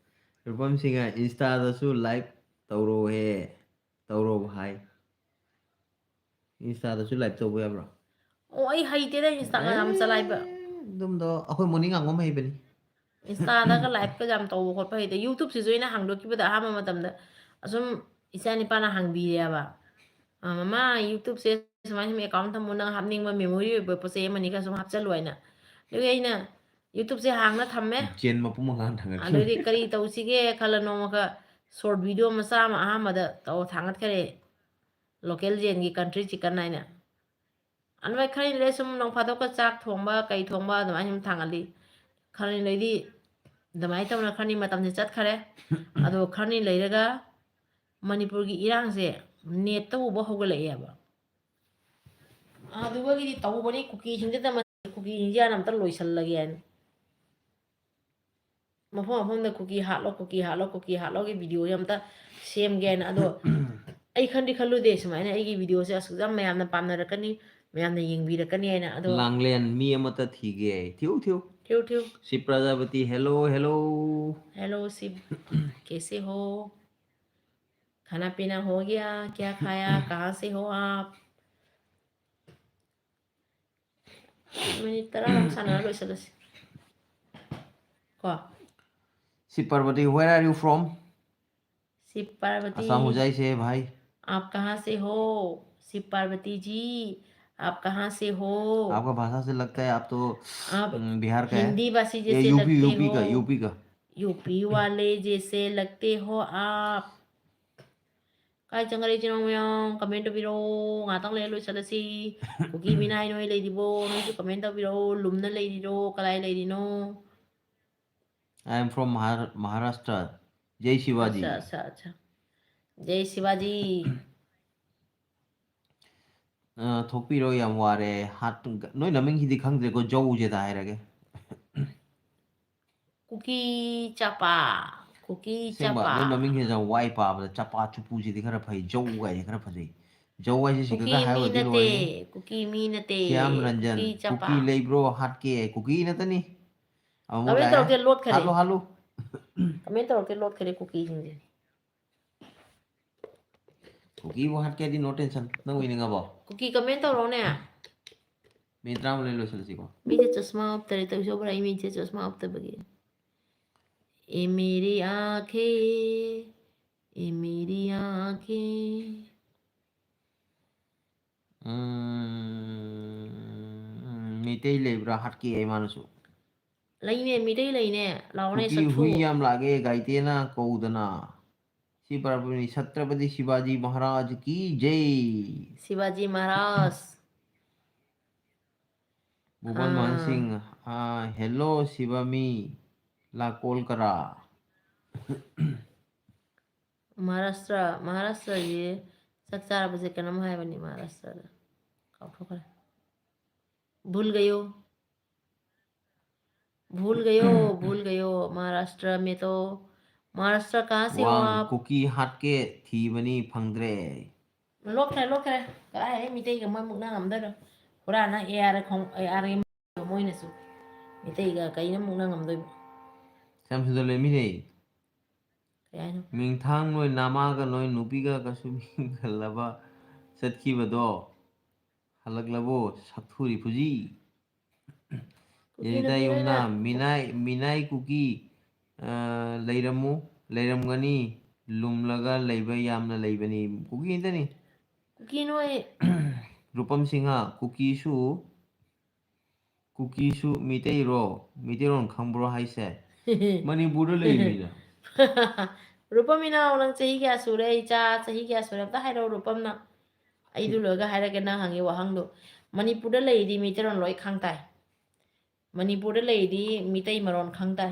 ꯔꯨꯄꯝ ꯁꯤꯡꯍ Instaꯗꯁꯨ live ꯇꯧꯔꯣꯍꯦ, ꯇꯧꯔꯣ ꯍꯥꯏ꯫ ꯏꯟꯁꯇꯥꯗꯁꯨ ꯂꯥꯏꯚ ꯇꯧꯕ ꯌꯥꯕ꯭ꯔꯣ? ꯑꯣ, ꯑꯩ ꯍꯩꯇꯦꯗ ꯏꯟꯁꯇꯥꯒ꯭ꯔꯥꯝ ꯆꯂꯥꯏꯕ꯫ ꯑꯦ, ꯑꯗꯨꯝꯗꯣ ꯑꯩꯈꯣꯏ ꯃꯣꯅꯤ ꯉꯥꯡꯕꯝ ꯍꯩꯕꯅꯤ꯫ ꯏꯟꯁꯇꯥꯗꯒ ꯂꯥꯏꯚꯀ ꯌꯥꯝ ꯇꯧꯕ ꯈꯣꯠꯄ ꯍꯩꯇꯦ꯫ ꯌꯨꯇꯨꯕꯁꯤꯁꯨ ꯑꯩꯅ ꯍꯥꯡꯗꯣꯛꯈꯤꯕꯗ ꯑꯍꯥꯟꯕ ꯃꯇꯝꯗ ꯑꯁꯨꯝ ꯏꯆꯥ ꯅꯤꯄꯥꯅ ꯍꯥꯡꯕꯤꯔꯦꯕ, "ꯑ, ꯃꯃꯥ, ꯌꯨꯇꯨꯕꯁꯦ ꯁꯨꯃꯥꯏꯅ ꯁꯨꯝ ꯑꯦꯀꯥꯎꯟ ꯊꯝꯃꯨ, ꯅꯪ ꯍꯥꯞꯅꯤꯡꯕ ꯃꯦꯃꯣꯔꯤ ꯑꯣꯏꯕ ꯄꯣꯠ ꯆꯩ ꯑꯃꯅꯤꯒ ꯁꯨꯝ ꯍꯥꯞꯆꯜꯂꯨ" ꯍꯥꯏꯅ꯫ ꯑꯗꯨꯒꯤ ꯑꯩꯅ ꯌꯨꯇꯨꯕꯁꯦ ꯍꯥꯡꯅ ꯊꯝꯃꯦ꯫ ꯖꯦꯟ ꯃꯄꯨꯝ ꯑꯃ ꯉꯥꯡ ꯊꯥꯡꯒꯠꯈꯤ꯫ ꯑꯗꯨꯗꯤ ꯀꯔꯤ ꯇꯧꯁꯤꯒꯦ ꯈꯜꯂ ꯅꯣꯡꯃꯈꯛ ꯁꯣꯔꯠ ꯚꯤꯗꯤꯑꯣ ꯃꯆꯥ ꯑꯃ ꯑꯍꯥꯟꯕꯗ ꯇꯧ ꯊꯥꯡꯒꯠꯈꯔꯦ, ꯂꯣꯀꯦꯜ ꯖꯦꯟꯒꯤ ꯀꯟꯇ꯭ꯔꯤ ꯆꯤꯛꯀꯟ ꯍꯥꯏꯅ꯫ ꯑꯗꯨꯃꯥꯏ ꯈꯔ ꯂꯩꯔ ꯁꯨꯝ ꯅꯣꯡ ꯐꯥꯗꯣꯛꯀ ꯆꯥꯛ ꯊꯣꯡꯕ, ꯀꯩ ꯊꯣꯡꯕ ꯑꯗꯨꯃꯥꯏꯅ ꯁꯨꯝ ꯊꯥꯡꯒꯠꯂꯤ꯫ ꯈꯔ ꯂꯩꯔꯗꯤ ꯑꯗꯨꯃꯥꯏꯅ ꯇꯧꯅ ꯈꯔꯅꯤ ꯃꯇꯝꯁꯦ ꯆꯠꯈꯔꯦ꯫ ꯑꯗꯣ ꯈꯔꯅꯤ ꯂꯩꯔꯒ ꯃꯅꯤꯄꯨꯔꯒꯤ ꯏꯔꯥꯡꯁꯦ ꯅꯦꯠꯇ ꯎꯕ ꯍꯧꯒꯠꯂꯛꯑꯦꯕ꯫ ꯑꯗꯨꯒꯤꯗꯤ ꯇꯧꯕꯅꯤ, ꯀꯨꯀꯤꯁꯤꯡꯁꯤꯗ ꯃ-, ꯀꯨꯀꯤꯁꯤꯡꯁꯦ ꯍꯥꯟꯅ ꯑꯝꯇ ꯂꯣꯏꯁꯤꯜꯂꯒꯦ ꯍꯥꯏꯅ꯫ ꯃꯐꯝ ꯃꯐꯝꯗ ꯀꯨꯀꯤ ꯍꯥꯠꯂꯣ, ꯀꯨꯀꯤ ꯍꯥꯠꯂꯣ, ꯀꯨꯀꯤ ꯍꯥꯠꯂꯣꯒꯤ ꯚꯤꯗꯤꯑꯣꯁꯦ ꯑꯝꯇ ꯁꯦꯝꯒꯦ ꯍꯥꯏꯅ꯫ ꯑꯗꯣ ꯑꯩ ꯈꯟꯗꯤ ꯈꯜꯂꯨꯗꯦ ꯁꯨꯃꯥꯏꯅ ꯑꯩꯒꯤ ꯚꯤꯗꯤꯑꯣꯁꯦ ꯑꯁꯨꯛ ꯌꯥꯝ ꯃꯌꯥꯝꯅ ꯄꯥꯝꯅꯔꯛꯀꯅꯤ, ꯃꯌꯥꯝꯅ ꯌꯦꯡꯕꯤꯔꯛꯀꯅꯤ ꯍꯥꯏꯅ꯫ ꯑꯗꯣ ꯂꯥꯡꯂꯦꯟ ꯃꯤ ꯑꯃꯠꯇ ꯊꯤꯒꯦ꯫ ꯊꯤꯌꯨ, ꯊꯤꯌꯨ꯫ ꯊꯤꯌꯨ, ꯊꯤꯌꯨ꯫ ꯁꯤ ꯄ꯭ꯔꯖꯥꯄꯇꯤ, hello, hello꯫ हेलो शिव, कैसे हो? खाना पीना हो गया? क्या खाया? कहाँ से हो आप? ꯃꯤꯅꯤꯠ ꯇꯔꯥꯃꯨꯛ ꯁꯥꯟꯅꯔ ꯂꯣꯏꯁꯤꯜꯂꯁꯤ꯫ ꯀꯣ? ꯁꯤ Parbati, where are you from? Shiv Parvati, Assam हो जाए से भाई। आप कहाँ से हो? शिव पार्वती जी, आप कहाँ से हो? आपका भाषा से लगता है आप तो आप हम्म, बिहार का है। हिंदी भाषी ये जैसे यूपी, लगते यूपी का, हो। यूपी का। यूपी वाले जैसे लगते हो आप। ꯀꯥꯏ ꯆꯪꯈ꯭ꯔꯦ ꯏꯆꯤꯟ ꯏꯅꯥꯎ ꯃꯌꯥꯝ? ꯀꯃꯦꯟ ꯇꯧꯕꯤꯔꯛꯑꯣ, ꯉꯥꯛꯇꯪ ꯂꯩꯔ ꯂꯣꯏꯁꯤꯜꯂꯁꯤ꯫ ꯀꯨꯀꯤ ꯃꯤꯅꯥꯏ ꯅꯣꯏ ꯂꯩꯔꯤꯕꯣ? ꯅꯣꯏꯁꯨ ꯀꯃꯦꯟ ꯇꯧꯕꯤꯔꯛꯑꯣ꯫ ꯂꯨꯝꯅ ꯂꯩꯔꯤꯔꯣ? ꯀꯗꯥꯏ ꯂꯩꯔꯤꯅꯣ? I am from Mahar- Maharashtra. जय शिवाजी। अच्छा, अच्छा, अच्छा। जय शिवाजी। ꯑ, ꯊꯣꯛꯄꯤꯔꯣ, ꯌꯥꯝ ꯋꯥꯔꯦ꯫ ꯍꯥꯠ-, ꯅꯣꯏ ꯅꯃꯤꯡꯁꯤꯗꯤ ꯈꯪꯗ꯭ꯔꯦꯀꯣ, ꯖꯧꯁꯦꯗ ꯍꯥꯏꯔꯒꯦ꯫ ꯀꯨꯀꯤ ꯆꯄꯥ, ꯀꯨꯀꯤ ꯑꯁꯦꯡꯕ, ꯆꯄꯥ꯫ ꯅꯣꯏ ꯃꯃꯤꯡꯁꯦ ꯌꯥꯝ ꯋꯥꯏ ꯄꯥꯕꯗ꯫ ꯆꯄꯥ ꯆꯨꯄꯨꯁꯤꯗꯤ ꯈꯔ ꯐꯩ, ꯖꯧ ꯀꯥꯏꯁꯦ ꯈꯔ ꯐꯖꯩ꯫ ꯖꯧ ꯍꯥꯏꯁꯦ ꯁꯤꯒ ꯀꯨꯀꯤ ꯈꯔ ꯃꯤ ꯍꯥꯏꯔꯨꯔꯗꯤ ꯅꯠꯇꯦ, ꯂꯣꯏꯔꯦ꯫ ꯀꯨꯀꯤ ꯃꯤ ꯅꯠꯇꯦ, ꯁ꯭ꯌꯥꯝ ꯔꯟꯖꯟ, ꯀꯨꯀꯤ ꯆꯄꯥ꯫ ꯀꯨꯀꯤ ꯂꯩꯕ꯭ꯔꯣ? ꯍꯥꯠꯀꯦ꯫ ꯀꯨꯀꯤ ꯅꯠꯇꯅꯤ꯫ ꯑꯃꯨꯛ ꯀꯃꯦꯟ ꯂꯥꯛꯑꯦ꯫ ꯇꯧꯔꯛꯇꯦ, ꯂꯣꯠꯈꯔꯦ꯫ ꯍꯥꯠꯂꯨ, ꯍꯥꯠꯂꯨ꯫ ꯀꯃꯦꯟ ꯇꯧꯔꯛꯇꯦ, ꯂꯣꯠꯈꯔꯦ ꯀꯨꯀꯤꯁꯤꯡꯁꯦ꯫ ꯀꯨꯀꯤꯕꯨ ꯍꯥꯠꯀꯦ ꯍꯥꯏꯗꯤ no tension꯫ ꯅꯪ ꯎꯏꯅꯤꯡꯉꯕꯣ? ꯀꯨꯀꯤ comment ꯇꯧꯔꯛꯑꯣꯅꯦ꯫ ꯃꯤꯅꯤꯠ ꯇꯔꯥꯃꯉꯥ ꯂꯩ ꯂꯣꯏꯁꯤꯜꯂꯁꯤꯀꯣ꯫ ꯃꯤꯁꯦ ꯆꯁꯃꯥ ꯎꯞꯇꯔꯦ, ꯇꯧꯁꯧꯕ꯭ꯔꯥ? ꯑꯩ ꯃꯤꯁꯦ ꯆꯁꯃꯥ ꯎꯞꯇꯕꯒꯤ꯫ ए मेरी आंखें, ए मेरी आंखें। ꯎꯝ, ꯃꯩꯇꯩ ꯂꯩꯕ꯭ꯔꯥ ꯍꯥꯠꯀꯦ ꯏꯃꯥꯅꯁꯨ꯫ ꯂꯩꯅꯦ, ꯃꯤꯇꯩ ꯂꯩꯅꯦ꯫ ꯂꯥꯎꯅꯦ, ꯀꯨꯀꯤ ꯁꯛꯊꯨ꯫ ꯍꯨꯏ ꯌꯥꯝ ꯂꯥꯛꯑꯦ ꯒꯥꯏꯇꯦꯅ ꯀꯧꯗꯅ꯫ ꯁꯤ ꯄꯥꯔꯛꯄꯅꯤ ꯁꯇ꯭ꯔꯄꯇꯤ ꯁꯤꯕꯥꯖꯤ ꯃꯍꯥꯔꯥꯖ ꯀꯤ ꯖꯩ꯫ शिवाजी महाराज। ꯚꯨꯄꯟ ꯃꯣꯍꯟ ꯁꯤꯡ, ꯑꯥ, hello ꯁꯤꯕꯥꯃꯤ, ꯂꯥ ꯀꯣꯜ ꯀꯔꯥ꯫ ꯃꯍꯥꯔꯥꯁꯇ꯭ꯔ, ꯃꯍꯥꯔꯥꯁꯇ꯭ꯔꯒꯤ ꯆꯥꯛ ꯆꯥꯔꯕꯁꯦ ꯀꯩꯅꯣꯝ ꯍꯥꯏꯕꯅꯤ ꯃꯍꯥꯔꯥꯁꯇ꯭ꯔꯗ꯫ ꯀꯥꯎꯊꯣꯛꯈ꯭ꯔꯦ꯫ भूल गयो। भूल गयो, भूल गयो, महाराष्ट्र में तो, महाराष्ट्र कहाँ से हो ꯋꯥꯡ आप? ꯀꯨꯀꯤ ꯍꯥꯠꯀꯦ ꯊꯤꯕꯅꯤ ꯐꯪꯗ꯭ꯔꯦ꯫ ꯂꯣꯛꯈ꯭ꯔꯦ, ꯂꯣꯛꯈ꯭ꯔꯦ꯫ ꯀꯗꯥꯏꯗꯩ ꯃꯤꯇꯩꯒ ꯃꯣꯏ ꯃꯨꯛꯅ ꯉꯝꯗꯣꯏꯅꯣ? ꯄꯨꯔꯥꯅ ꯑꯦ ꯑꯥꯔ ꯈꯣꯡ-, ꯑꯦ ꯑꯥꯔꯒꯤ ꯃꯣꯏꯅꯁꯨ꯫ ꯃꯤꯇꯩꯒ ꯀꯩꯅ ꯃꯨꯛꯅ ꯉꯝꯗꯣꯏꯕ? ꯌꯥꯝ ꯁꯤꯗ ꯂꯩꯃꯤꯅꯦ꯫ ꯀꯩ ꯍꯥꯏꯅꯣ? ꯃꯤꯡꯊꯥꯡ ꯅꯣꯏ ꯅꯃꯥꯒ ꯅꯣꯏ ꯅꯨꯄꯤꯒ ꯀꯩꯁꯨ ꯃꯤꯡꯒꯜꯂꯕ ꯆꯠꯈꯤꯕꯗꯣ ꯍꯜꯂꯛꯂꯕꯣ? ꯁꯛꯊꯨꯔꯤ ꯐꯨꯖꯤ꯫ ꯀꯨꯀꯤ ꯌꯦꯔꯤꯗꯥ ꯅꯨꯄꯤ ꯌꯨꯝꯅꯥꯝ, ꯅꯣꯏꯅ ꯃꯤꯅꯥꯏ, ꯃꯤꯅꯥꯏ ꯀꯨꯀꯤ, ꯑ, ꯂꯩꯔꯝꯃꯨ, ꯂꯩꯔꯝꯒꯅꯤ, ꯂꯨꯝꯂꯒ ꯂꯩꯕ ꯌꯥꯝꯅ ꯂꯩꯕꯅꯤ꯫ ꯀꯨꯀꯤ ꯉꯥꯛꯇꯅꯤ꯫ ꯀꯨꯀꯤ ꯅꯣꯏ꯫ ꯔꯨꯄꯝ ꯁꯤꯡꯍ, ꯀꯨꯀꯤꯁꯨ, ꯀꯨꯀꯤꯁꯨ ꯃꯤꯇꯩꯔꯣ? ꯃꯤꯇꯩꯔꯣꯟ ꯈꯪꯕ꯭ꯔꯣ ꯍꯥꯏꯁꯦ? ꯃꯅꯤꯄꯨꯔꯗ ꯂꯩꯔꯤꯅ꯫ ꯔꯨꯄꯝ ꯏꯅꯥꯎ, ꯅꯪ ꯆꯍꯤ ꯀꯌꯥ ꯁꯨꯔꯦ? ꯏꯆꯥ ꯆꯍꯤ ꯀꯌꯥ ꯁꯨꯔꯦ? ꯑꯝꯇ ꯍꯥꯏꯔꯛꯑꯣ, ꯔꯨꯄꯝꯅ꯫ ꯑꯩꯗꯨ ꯂꯣꯏꯔꯒ ꯍꯥꯏꯔꯒꯦ ꯅꯪ ꯍꯪꯉꯤ ꯋꯥꯍꯪꯗꯣ꯫ ꯃꯅꯤꯄꯨꯔꯗ ꯂꯩꯔꯗꯤ ꯃꯤꯇꯩꯔꯣꯟ ꯂꯣꯏ ꯈꯪ ꯇꯥꯏ꯫ ꯃꯅꯤꯄꯨꯔꯗ ꯂꯩꯔꯗꯤ ꯃꯤꯇꯩ ꯃꯔꯣꯟ ꯈꯪ ꯇꯥꯏ꯫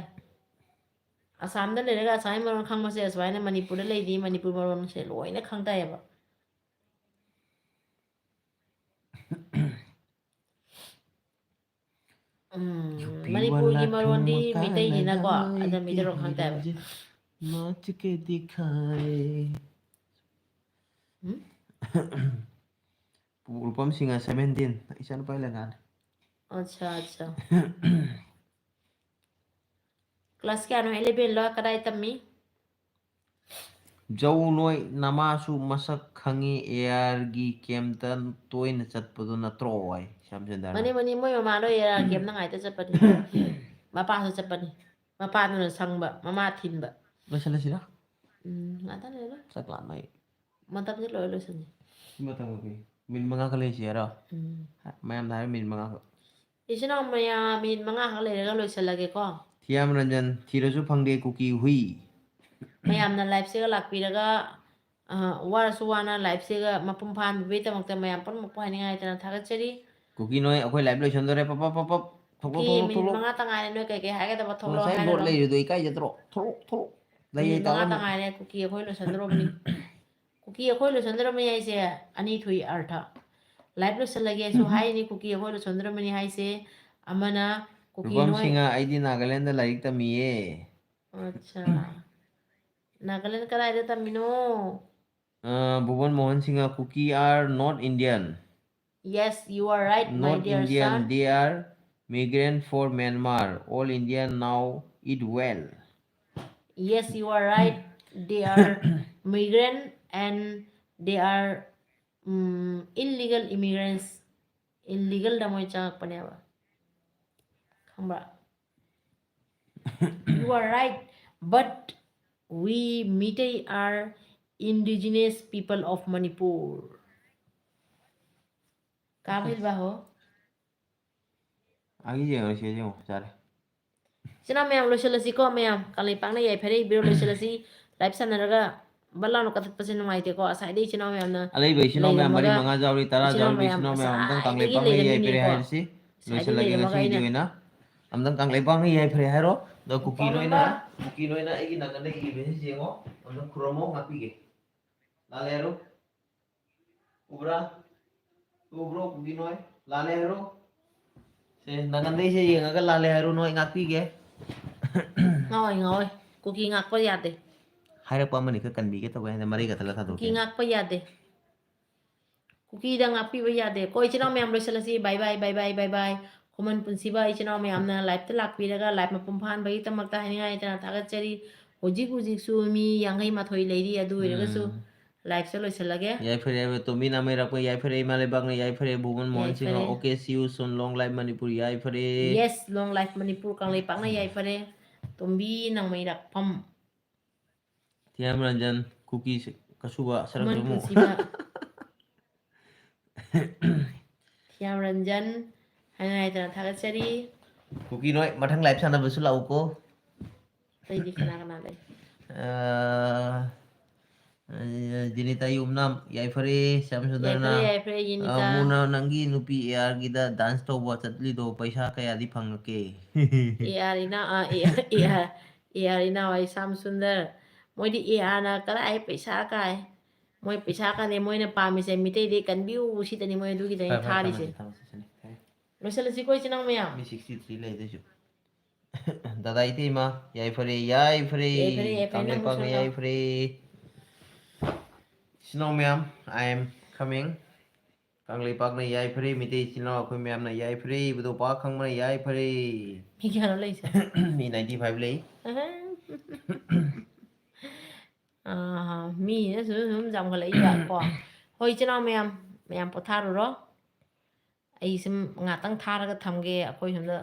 ꯑꯁꯥꯝꯗ ꯂꯩꯔꯒ ꯑꯁꯥꯝꯒꯤ ꯃꯔꯣꯟ ꯈꯪꯕꯁꯦ, ꯑꯁꯨꯃꯥꯏꯅ ꯃꯅꯤꯄꯨꯔꯗ ꯂꯩꯔꯗꯤ ꯃꯅꯤꯄꯨꯔ ꯃꯔꯣꯟꯁꯦ ꯂꯣꯏꯅ ꯈꯪ ꯇꯥꯏꯌꯦꯕ꯫ ꯎꯝ, ꯃꯅꯤꯄꯨꯔꯒꯤ ꯃꯔꯣꯟꯗꯤ ꯃꯤꯇꯩꯅꯤꯅꯀꯣ, ꯑꯗ ꯃꯤꯇꯩꯔꯣꯟ ꯈꯪ ꯇꯥꯏꯕ꯫ ꯎꯝ? ꯔꯨꯄꯝ ꯁꯤꯡꯍ seventeen, ꯏꯆꯥꯅꯨꯄꯥꯒꯤ ꯂꯦꯡꯒꯥꯅꯤ꯫ ꯑꯠꯆꯥ, ꯑꯠꯆꯥ꯫ Class ꯀꯌꯥꯅꯣ? Eleven ꯂꯣ? ꯀꯗꯥꯏ ꯇꯝꯃꯤ? ꯖꯧ ꯅꯣꯏ ꯅꯃꯥꯁꯨ ꯃꯁꯛ ꯈꯪꯉꯤ, ꯑꯦ ꯑꯥꯔꯒꯤ ꯀꯦꯝꯇ ꯇꯣꯏꯅ ꯆꯠꯄꯗꯣ ꯅꯠꯇ꯭ꯔꯣ ꯍꯥꯏ ꯁ꯭ꯌꯥꯝ ꯁꯨꯟꯗꯔꯅ꯫ ꯃꯅꯤ ꯃꯅꯤ, ꯃꯣꯏ ꯃꯃꯥꯗꯣ ꯑꯦ ꯑꯥꯔ ꯀꯦꯝꯅ ꯉꯥꯏꯇ ꯆꯠꯄꯅꯤ꯫ ꯃꯄꯥꯁꯨ ꯆꯠꯄꯅꯤ꯫ ꯃꯄꯥꯗꯨꯅ ꯁꯪꯕ, ꯃꯃꯥ ꯊꯤꯟꯕ꯫ ꯂꯣꯏꯁꯤꯜꯂꯁꯤꯔ? ꯎꯝ, ꯉꯥꯛꯇꯪ ꯂꯩꯔꯣ꯫ ꯆꯥꯛ ꯂꯥꯝꯃꯦ ꯑꯩ꯫ ꯃꯇꯝꯁꯦ ꯂꯣꯏ ꯂꯣꯏꯁꯤꯟꯅꯤ꯫ ꯁꯤ ꯃꯇꯝ ꯀꯛꯄꯤ꯫ ꯃꯤꯅꯤꯠ ꯃꯉꯥ ꯈꯛ ꯂꯩꯁꯤ ꯍꯥꯏꯔꯣ? ꯎꯝ꯫ ꯃꯌꯥꯝꯗ ꯍꯥꯏꯔꯣ, ꯃꯤꯅꯤꯠ ꯃꯉꯥ ꯈꯛ꯫ ꯏꯆꯤꯟ ꯏꯅꯥꯎ ꯃꯌꯥꯝ, ꯃꯤꯅꯤꯠ ꯃꯉꯥ ꯈꯛ ꯂꯩꯔꯒ ꯂꯣꯏꯁꯤꯜꯂꯒꯦꯀꯣ꯫ ꯊꯤꯌꯥꯝ ꯔꯟꯖꯟ, ꯊꯤꯔꯁꯨ ꯐꯪꯗꯦ ꯀꯨꯀꯤ ꯍꯨꯏ꯫ ꯃꯌꯥꯝꯅ ꯂꯥꯏꯐꯁꯤꯒ ꯂꯥꯛꯄꯤꯔꯒ, ꯑ, ꯋꯥꯔꯁꯨ ꯋꯥꯅ ꯂꯥꯏꯐꯁꯤꯒ ꯃꯄꯨꯡ ꯐꯥꯍꯟꯕꯤꯕꯒꯤꯗꯃꯛꯇ ꯃꯌꯥꯝ ꯄꯨꯝꯅꯃꯛꯄꯨ ꯍꯥꯏꯅꯤꯡꯉꯥꯏ ꯂꯩꯇꯅ ꯊꯥꯒꯠꯆꯔꯤ꯫ ꯀꯨꯀꯤ ꯅꯣꯏ, ꯑꯩꯈꯣꯏ ꯂꯥꯏꯐ ꯂꯣꯏꯁꯟꯗꯣꯔꯦ꯫ ꯄꯞ, ꯄꯞ, ꯄꯞ, ꯄꯞ꯫ ꯊꯣꯛꯂꯛꯑꯣ, ꯀꯨꯀꯤ ꯊꯣꯛꯂꯛꯑꯣ, ꯃꯤꯅꯤꯠ ꯊꯣꯛꯂꯛꯑꯣ꯫ ꯃꯉꯥ ꯇ ꯉꯥꯏꯔꯦ, ꯅꯣꯏ ꯀꯩꯀꯩ ꯍꯥꯏꯒꯗꯕ ꯊꯣꯛꯂꯛꯑꯣ ꯉꯁꯥꯏ ꯕꯣꯠ ꯍꯥꯏꯔꯨꯔꯣ꯫ ꯂꯩꯔꯤꯗꯣ ꯏꯀꯥꯏꯖꯗ꯭ꯔꯣ? ꯊꯣꯛꯂꯛꯑꯣ, ꯊꯣꯛꯂꯛꯑꯣ꯫ ꯂꯩ, ꯃꯤꯅꯤꯠ ꯂꯩ, ꯇꯥꯕ ꯃꯉꯥ ꯇ ꯉꯝꯃꯣꯏ꯫ ꯉꯥꯏꯔꯦ, ꯀꯨꯀꯤ ꯑꯩꯈꯣꯏ ꯂꯣꯏꯁꯟꯗꯣꯔꯕꯅꯤ꯫ ꯀꯨꯀꯤ ꯑꯩꯈꯣꯏ ꯂꯣꯏꯁꯟꯗꯣꯔꯕꯅꯤ ꯍꯥꯏꯁꯦ ꯑꯅꯤ ꯊꯣꯛꯏ ꯑꯔꯊ꯫ ꯂꯥꯏꯐ ꯂꯣꯏꯁꯜꯂꯒꯦꯁꯨ ꯍꯥꯏꯔꯤꯅꯤ, ꯀꯨꯀꯤ ꯑꯩꯈꯣꯏ ꯂꯣꯏꯁꯟꯗꯣꯔꯕꯅꯤ ꯍꯥꯏꯁꯦ꯫ ꯑꯃꯅ ꯀꯨꯀꯤ ꯔꯨꯕꯝ ꯅꯣꯏ ꯁꯤꯡꯍ, ꯑꯩꯗꯤ ꯅꯥꯒꯥꯂꯦꯟꯗ ꯂꯥꯏꯔꯤꯛ ꯇꯝꯃꯤꯌꯦ꯫ ꯑꯠꯆꯥ꯫ ꯅꯥꯒꯥꯂꯦꯟ ꯀꯗꯥꯏꯗ ꯇꯝꯃꯤꯅꯣ? ꯑ, Bhuban Mohan Singh, Kuki are not Indian. Yes, you are right, my Not dear Indian, son. They are migrant for Myanmar. All Indian now eat well. Yes, you are right. They are migrant and they are, um, illegal immigrants. Illegal ꯗ ꯃꯣꯏ ꯆꯪꯉꯛꯄꯅꯦꯕ꯫ ꯈꯪꯕ꯭ꯔꯥ? You are right, but we Meitei are indigenous people of Manipur. ꯀꯥ ꯃꯤꯜꯕꯥ ꯍꯣ? ꯑꯩꯒꯤ ꯌꯦꯡꯉꯣ, ꯁꯤ ꯌꯦꯡꯉꯣ, ꯌꯥꯔꯦ꯫ ꯏꯆꯤꯟ ꯏꯅꯥꯎ ꯃꯌꯥꯝ ꯂꯣꯏꯁꯤꯜꯂꯁꯤꯀꯣ, ꯃꯌꯥꯝ ꯀꯪꯂꯩꯄꯥꯛꯅ ꯌꯥꯏꯐꯔꯦ, video ꯂꯣꯏꯁꯤꯜꯂꯁꯤ꯫ Live ꯁꯥꯟꯅꯔꯒ ꯕꯠ ꯂꯥꯎꯅ ꯀꯛꯊꯠꯄꯁꯦ ꯅꯨꯡꯉꯥꯏꯇꯦꯀꯣ꯫ ꯉꯁꯥꯏꯗꯩ ꯏꯆꯤꯟ ꯏꯅꯥꯎ ꯃꯌꯥꯝꯅ ꯑꯂꯩꯕ ꯏꯆꯤꯟ ꯏꯅꯥꯎ ꯃꯌꯥꯝ ꯃꯔꯤ ꯂꯩꯔꯝꯃꯒ ꯃꯉꯥ ꯌꯥꯎꯔꯤ, ꯇꯔꯥ ꯏꯆꯤꯟ ꯏꯅꯥꯎ ꯃꯌꯥꯝ, ꯃꯌꯥꯝ ꯏꯆꯤꯟ ꯏꯅꯥꯎ ꯃꯌꯥꯝ ꯑꯝꯇꯪ ꯉꯁꯥꯏꯗꯒꯤ ꯀꯪꯂꯩꯄꯥꯛꯅ ꯌꯥꯏꯐꯔꯦ ꯂꯩꯔꯝꯃꯤꯅꯤꯀꯣ꯫ ꯍꯥꯏꯔꯁꯤ꯫ ꯉꯁꯥꯏꯗꯒꯤ ꯂꯣꯏꯁꯤꯜꯂꯒꯦ ꯂꯩꯔꯝꯃꯒ ꯉꯁꯤꯒꯤꯗꯤ ꯑꯩꯅ ꯑꯣꯏꯅ꯫ ꯑꯝꯇꯪ ꯀꯪꯂꯩꯄꯥꯛꯅ ꯌꯥꯏꯐꯔꯦ ꯍꯥꯏꯔꯣ꯫ ꯑꯗꯣ ꯀꯨꯀꯤ ꯄꯥꯎ ꯂꯣꯏꯅ, ꯑꯃ ꯀꯨꯀꯤ ꯂꯣꯏꯅ ꯑꯩꯒꯤ ꯅꯥꯀꯟꯗ ꯏꯕꯁꯤ ꯌꯦꯡꯉꯣ꯫ ꯑꯝꯇꯪ ꯈꯨꯔꯝꯃꯣ, ꯉꯥꯛꯄꯤꯒꯦ꯫ ꯂꯥꯜꯂꯦ ꯍꯥꯏꯔꯣ꯫ ꯎꯕ꯭ꯔꯥ? ꯎꯕ꯭ꯔꯣ ꯀꯨꯀꯤ ꯅꯣꯏ? ꯂꯥꯜꯂꯦ ꯍꯥꯏꯔꯣ꯫ ꯁꯦ, ꯅꯥꯀꯟꯗꯩꯁꯦ ꯌꯦꯡꯉꯒ ꯂꯥꯜꯂꯦ ꯍꯥꯏꯔꯣ, ꯅꯣꯏ ꯉꯥꯛꯄꯤꯒꯦ꯫ ꯉꯥꯎꯋꯦ, ꯉꯥꯎꯋꯦ꯫ ꯀꯨꯀꯤ ꯉꯥꯛꯄ ꯌꯥꯗꯦ꯫ ꯍꯥꯏꯔꯛꯄ ꯑꯃꯅꯤ ꯈꯔ ꯀꯟꯕꯤꯒꯦ ꯇꯧꯕ ꯍꯥꯏꯅ ꯃꯔꯩꯒ ꯊꯠꯂ ꯊꯥꯗꯣꯛꯀꯦ꯫ ꯀꯨꯀꯤ ꯉꯥꯛꯄ ꯌꯥꯗꯦ꯫ ꯀꯨꯀꯤꯗ ꯉꯥꯛꯄꯤꯕ ꯌꯥꯗꯦ꯫ ꯀꯣ, ꯏꯆꯤꯟ ꯏꯅꯥꯎ ꯃꯌꯥꯝ ꯂꯣꯏꯁꯤꯜꯂꯁꯤ꯫ Bye bye, bye bye, bye bye꯫ ꯈꯨꯃꯟ ꯄꯨꯟꯁꯤꯕ ꯏꯆꯤꯟ ꯏꯅꯥꯎ ꯃꯌꯥꯝꯅ live ꯇ ꯂꯥꯛꯄꯤꯔꯒ live ꯃꯄꯨꯡ ꯐꯥꯍꯟꯕꯒꯤꯗꯃꯛꯇ ꯍꯥꯏꯅꯤꯡꯉꯥꯏ ꯂꯩꯇꯅ ꯊꯥꯒꯠꯆꯔꯤ꯫ ꯍꯧꯖꯤꯛ ꯍꯧꯖꯤꯛꯁꯨ ꯃꯤ ꯌꯥꯡꯈꯩ ꯃꯥꯊꯣꯏ ꯂꯩꯔꯤ꯫ ꯑꯗꯨ ꯑꯣꯏꯔꯒꯁꯨ, ꯎꯝ꯫ Live ꯁꯦ ꯂꯣꯏꯁꯤꯜꯂꯒꯦ꯫ ꯌꯥꯏꯐꯔꯦ ꯍꯥꯏꯕ ꯇꯣꯝꯕꯤ ꯅꯥꯃꯩꯔꯥꯛꯄ, ꯌꯥꯏꯐꯔꯦ ꯏꯃꯥ ꯂꯩꯕꯥꯛꯅ, ꯌꯥꯏꯐꯔꯦ Bhuban Mohan Singh. ꯌꯥꯏꯐꯔꯦ꯫ Okay, see you soon, long live Manipur, ꯌꯥꯏꯐꯔꯦ꯫ Yes, long live Manipur, ꯀꯪꯂꯩꯄꯥꯛꯅ ꯌꯥꯏꯐꯔꯦ꯫ ꯇꯣꯝꯕꯤ ꯅꯥꯃꯩꯔꯥꯛꯄꯝ꯫ ꯊꯤꯌꯥꯝ ꯔꯟꯖꯟ, ꯀꯨꯀꯤ ꯀꯁꯨꯕ ꯁꯔꯛ ꯈꯨꯃꯟ ꯖꯃꯨ꯫ ꯄꯨꯟꯁꯤꯕ꯫ ꯊꯤꯌꯥꯝ ꯔꯟꯖꯟ, ꯍꯥꯏꯅ ꯍꯥꯏꯗꯅ ꯊꯥꯒꯠꯆꯔꯤ꯫ ꯀꯨꯀꯤ ꯅꯣꯏ, ꯃꯊꯪ live ꯁꯥꯟꯅꯕꯁꯨ ꯂꯥꯛꯎꯀꯣ꯫ ꯑꯇꯩꯗꯤ ꯀꯅꯥ ꯀꯅꯥ ꯂꯩ? ꯑ, ꯑ, ꯖꯤꯅꯤꯇꯥ ꯌꯨꯝꯅꯥꯝ, ꯌꯥꯏꯐꯔꯦ, ꯁ꯭ꯌꯥꯝ ꯁꯨꯟꯗꯔꯅ꯫ ꯌꯥꯏꯐꯔꯦ, ꯌꯥꯏꯐꯔꯦ, ꯖꯤꯅꯤꯇꯥ꯫ ꯑ, ꯃꯨꯅ, ꯅꯪꯒꯤ ꯅꯨꯄꯤ A R ꯒꯤꯗ dance ꯇꯧꯕ ꯆꯠꯂꯤꯗꯣ ꯄꯩꯁꯥ ꯀꯌꯥꯗꯤ ꯐꯪꯉꯛꯀꯦ? A R ꯏꯅꯥꯎ, ꯑ, A R, A R, A R ꯏꯅꯥꯎ, ꯑꯩ ꯁ꯭ꯌꯥꯝ ꯁꯨꯟꯗꯔ꯫ ꯃꯣꯏꯗꯤ A R ꯅ ꯀꯗꯥꯏ ꯄꯩꯁꯥ ꯀꯥꯏ? ꯃꯣꯏ ꯄꯩꯁꯥ ꯀꯥꯟꯅꯩ, ꯃꯣꯏꯅ ꯄꯥꯝꯃꯤꯁꯦ ꯃꯤꯇꯩꯗꯩ ꯀꯟꯕꯤꯌꯨ ꯁꯤꯗꯅꯤ ꯃꯣꯏ ꯑꯗꯨꯒꯤꯗꯅꯤ ꯐꯔꯦ, ꯐꯔꯦ, ꯊꯥꯔꯤꯁꯦ꯫ ꯊꯝꯃꯁꯤ, ꯊꯝꯃꯁꯤ, ꯁꯤꯅꯤ꯫ ꯐꯔꯦ꯫ ꯂꯣꯏꯁꯤꯜꯂꯁꯤꯀꯣ, ꯏꯆꯤꯟ ꯏꯅꯥꯎ ꯃꯌꯥꯝ? ꯃꯤ sixty three ꯂꯩ ꯑꯗꯨꯏꯁꯨ꯫ ꯗꯥꯗꯥ ꯏꯇꯩꯃ, ꯌꯥꯏꯐꯔꯦ, ꯌꯥꯏꯐꯔꯦ꯫ ꯌꯥꯏꯐꯔꯦ, ꯌꯥꯏꯐꯔꯦ, ꯅꯪ ꯀꯪꯂꯩꯄꯥꯛꯅ ꯃꯨꯁꯨꯔꯀꯥ꯫ ꯌꯥꯏꯐꯔꯦ꯫ ꯏꯆꯤꯟ ꯏꯅꯥꯎ ꯃꯌꯥꯝ, I am coming꯫ ꯀꯪꯂꯩꯄꯥꯛꯅ ꯌꯥꯏꯐꯔꯦ, ꯃꯤꯇꯩ ꯏꯆꯤꯟ ꯏꯅꯥꯎ ꯑꯩꯈꯣꯏ ꯃꯌꯥꯝꯅ ꯌꯥꯏꯐꯔꯦ, ꯏꯕꯨꯙꯧ ꯄꯥ ꯈꯪꯕꯅ ꯌꯥꯏꯐꯔꯦ꯫ ꯃꯤ ꯀꯌꯥꯅꯣ ꯂꯩꯁꯦ? ꯃꯤ ninety five ꯂꯩ꯫ ꯑꯍ꯫ ꯑꯥ, ꯃꯤꯅꯁꯨ ꯁꯨꯝ ꯌꯥꯝꯈꯠꯂꯛꯏꯕ ꯀꯣ꯫ ꯍꯣꯏ, ꯏꯆꯤꯟ ꯏꯅꯥꯎ ꯃꯌꯥꯝ, ꯃꯌꯥꯝ ꯄꯣꯊꯥꯔꯨꯔꯣ꯫ ꯑꯩ ꯁꯨꯝ ꯉꯥꯛꯇꯪ ꯊꯥꯔꯒ ꯊꯝꯒꯦ꯫ ꯑꯩꯈꯣꯏ ꯁꯣꯝꯗ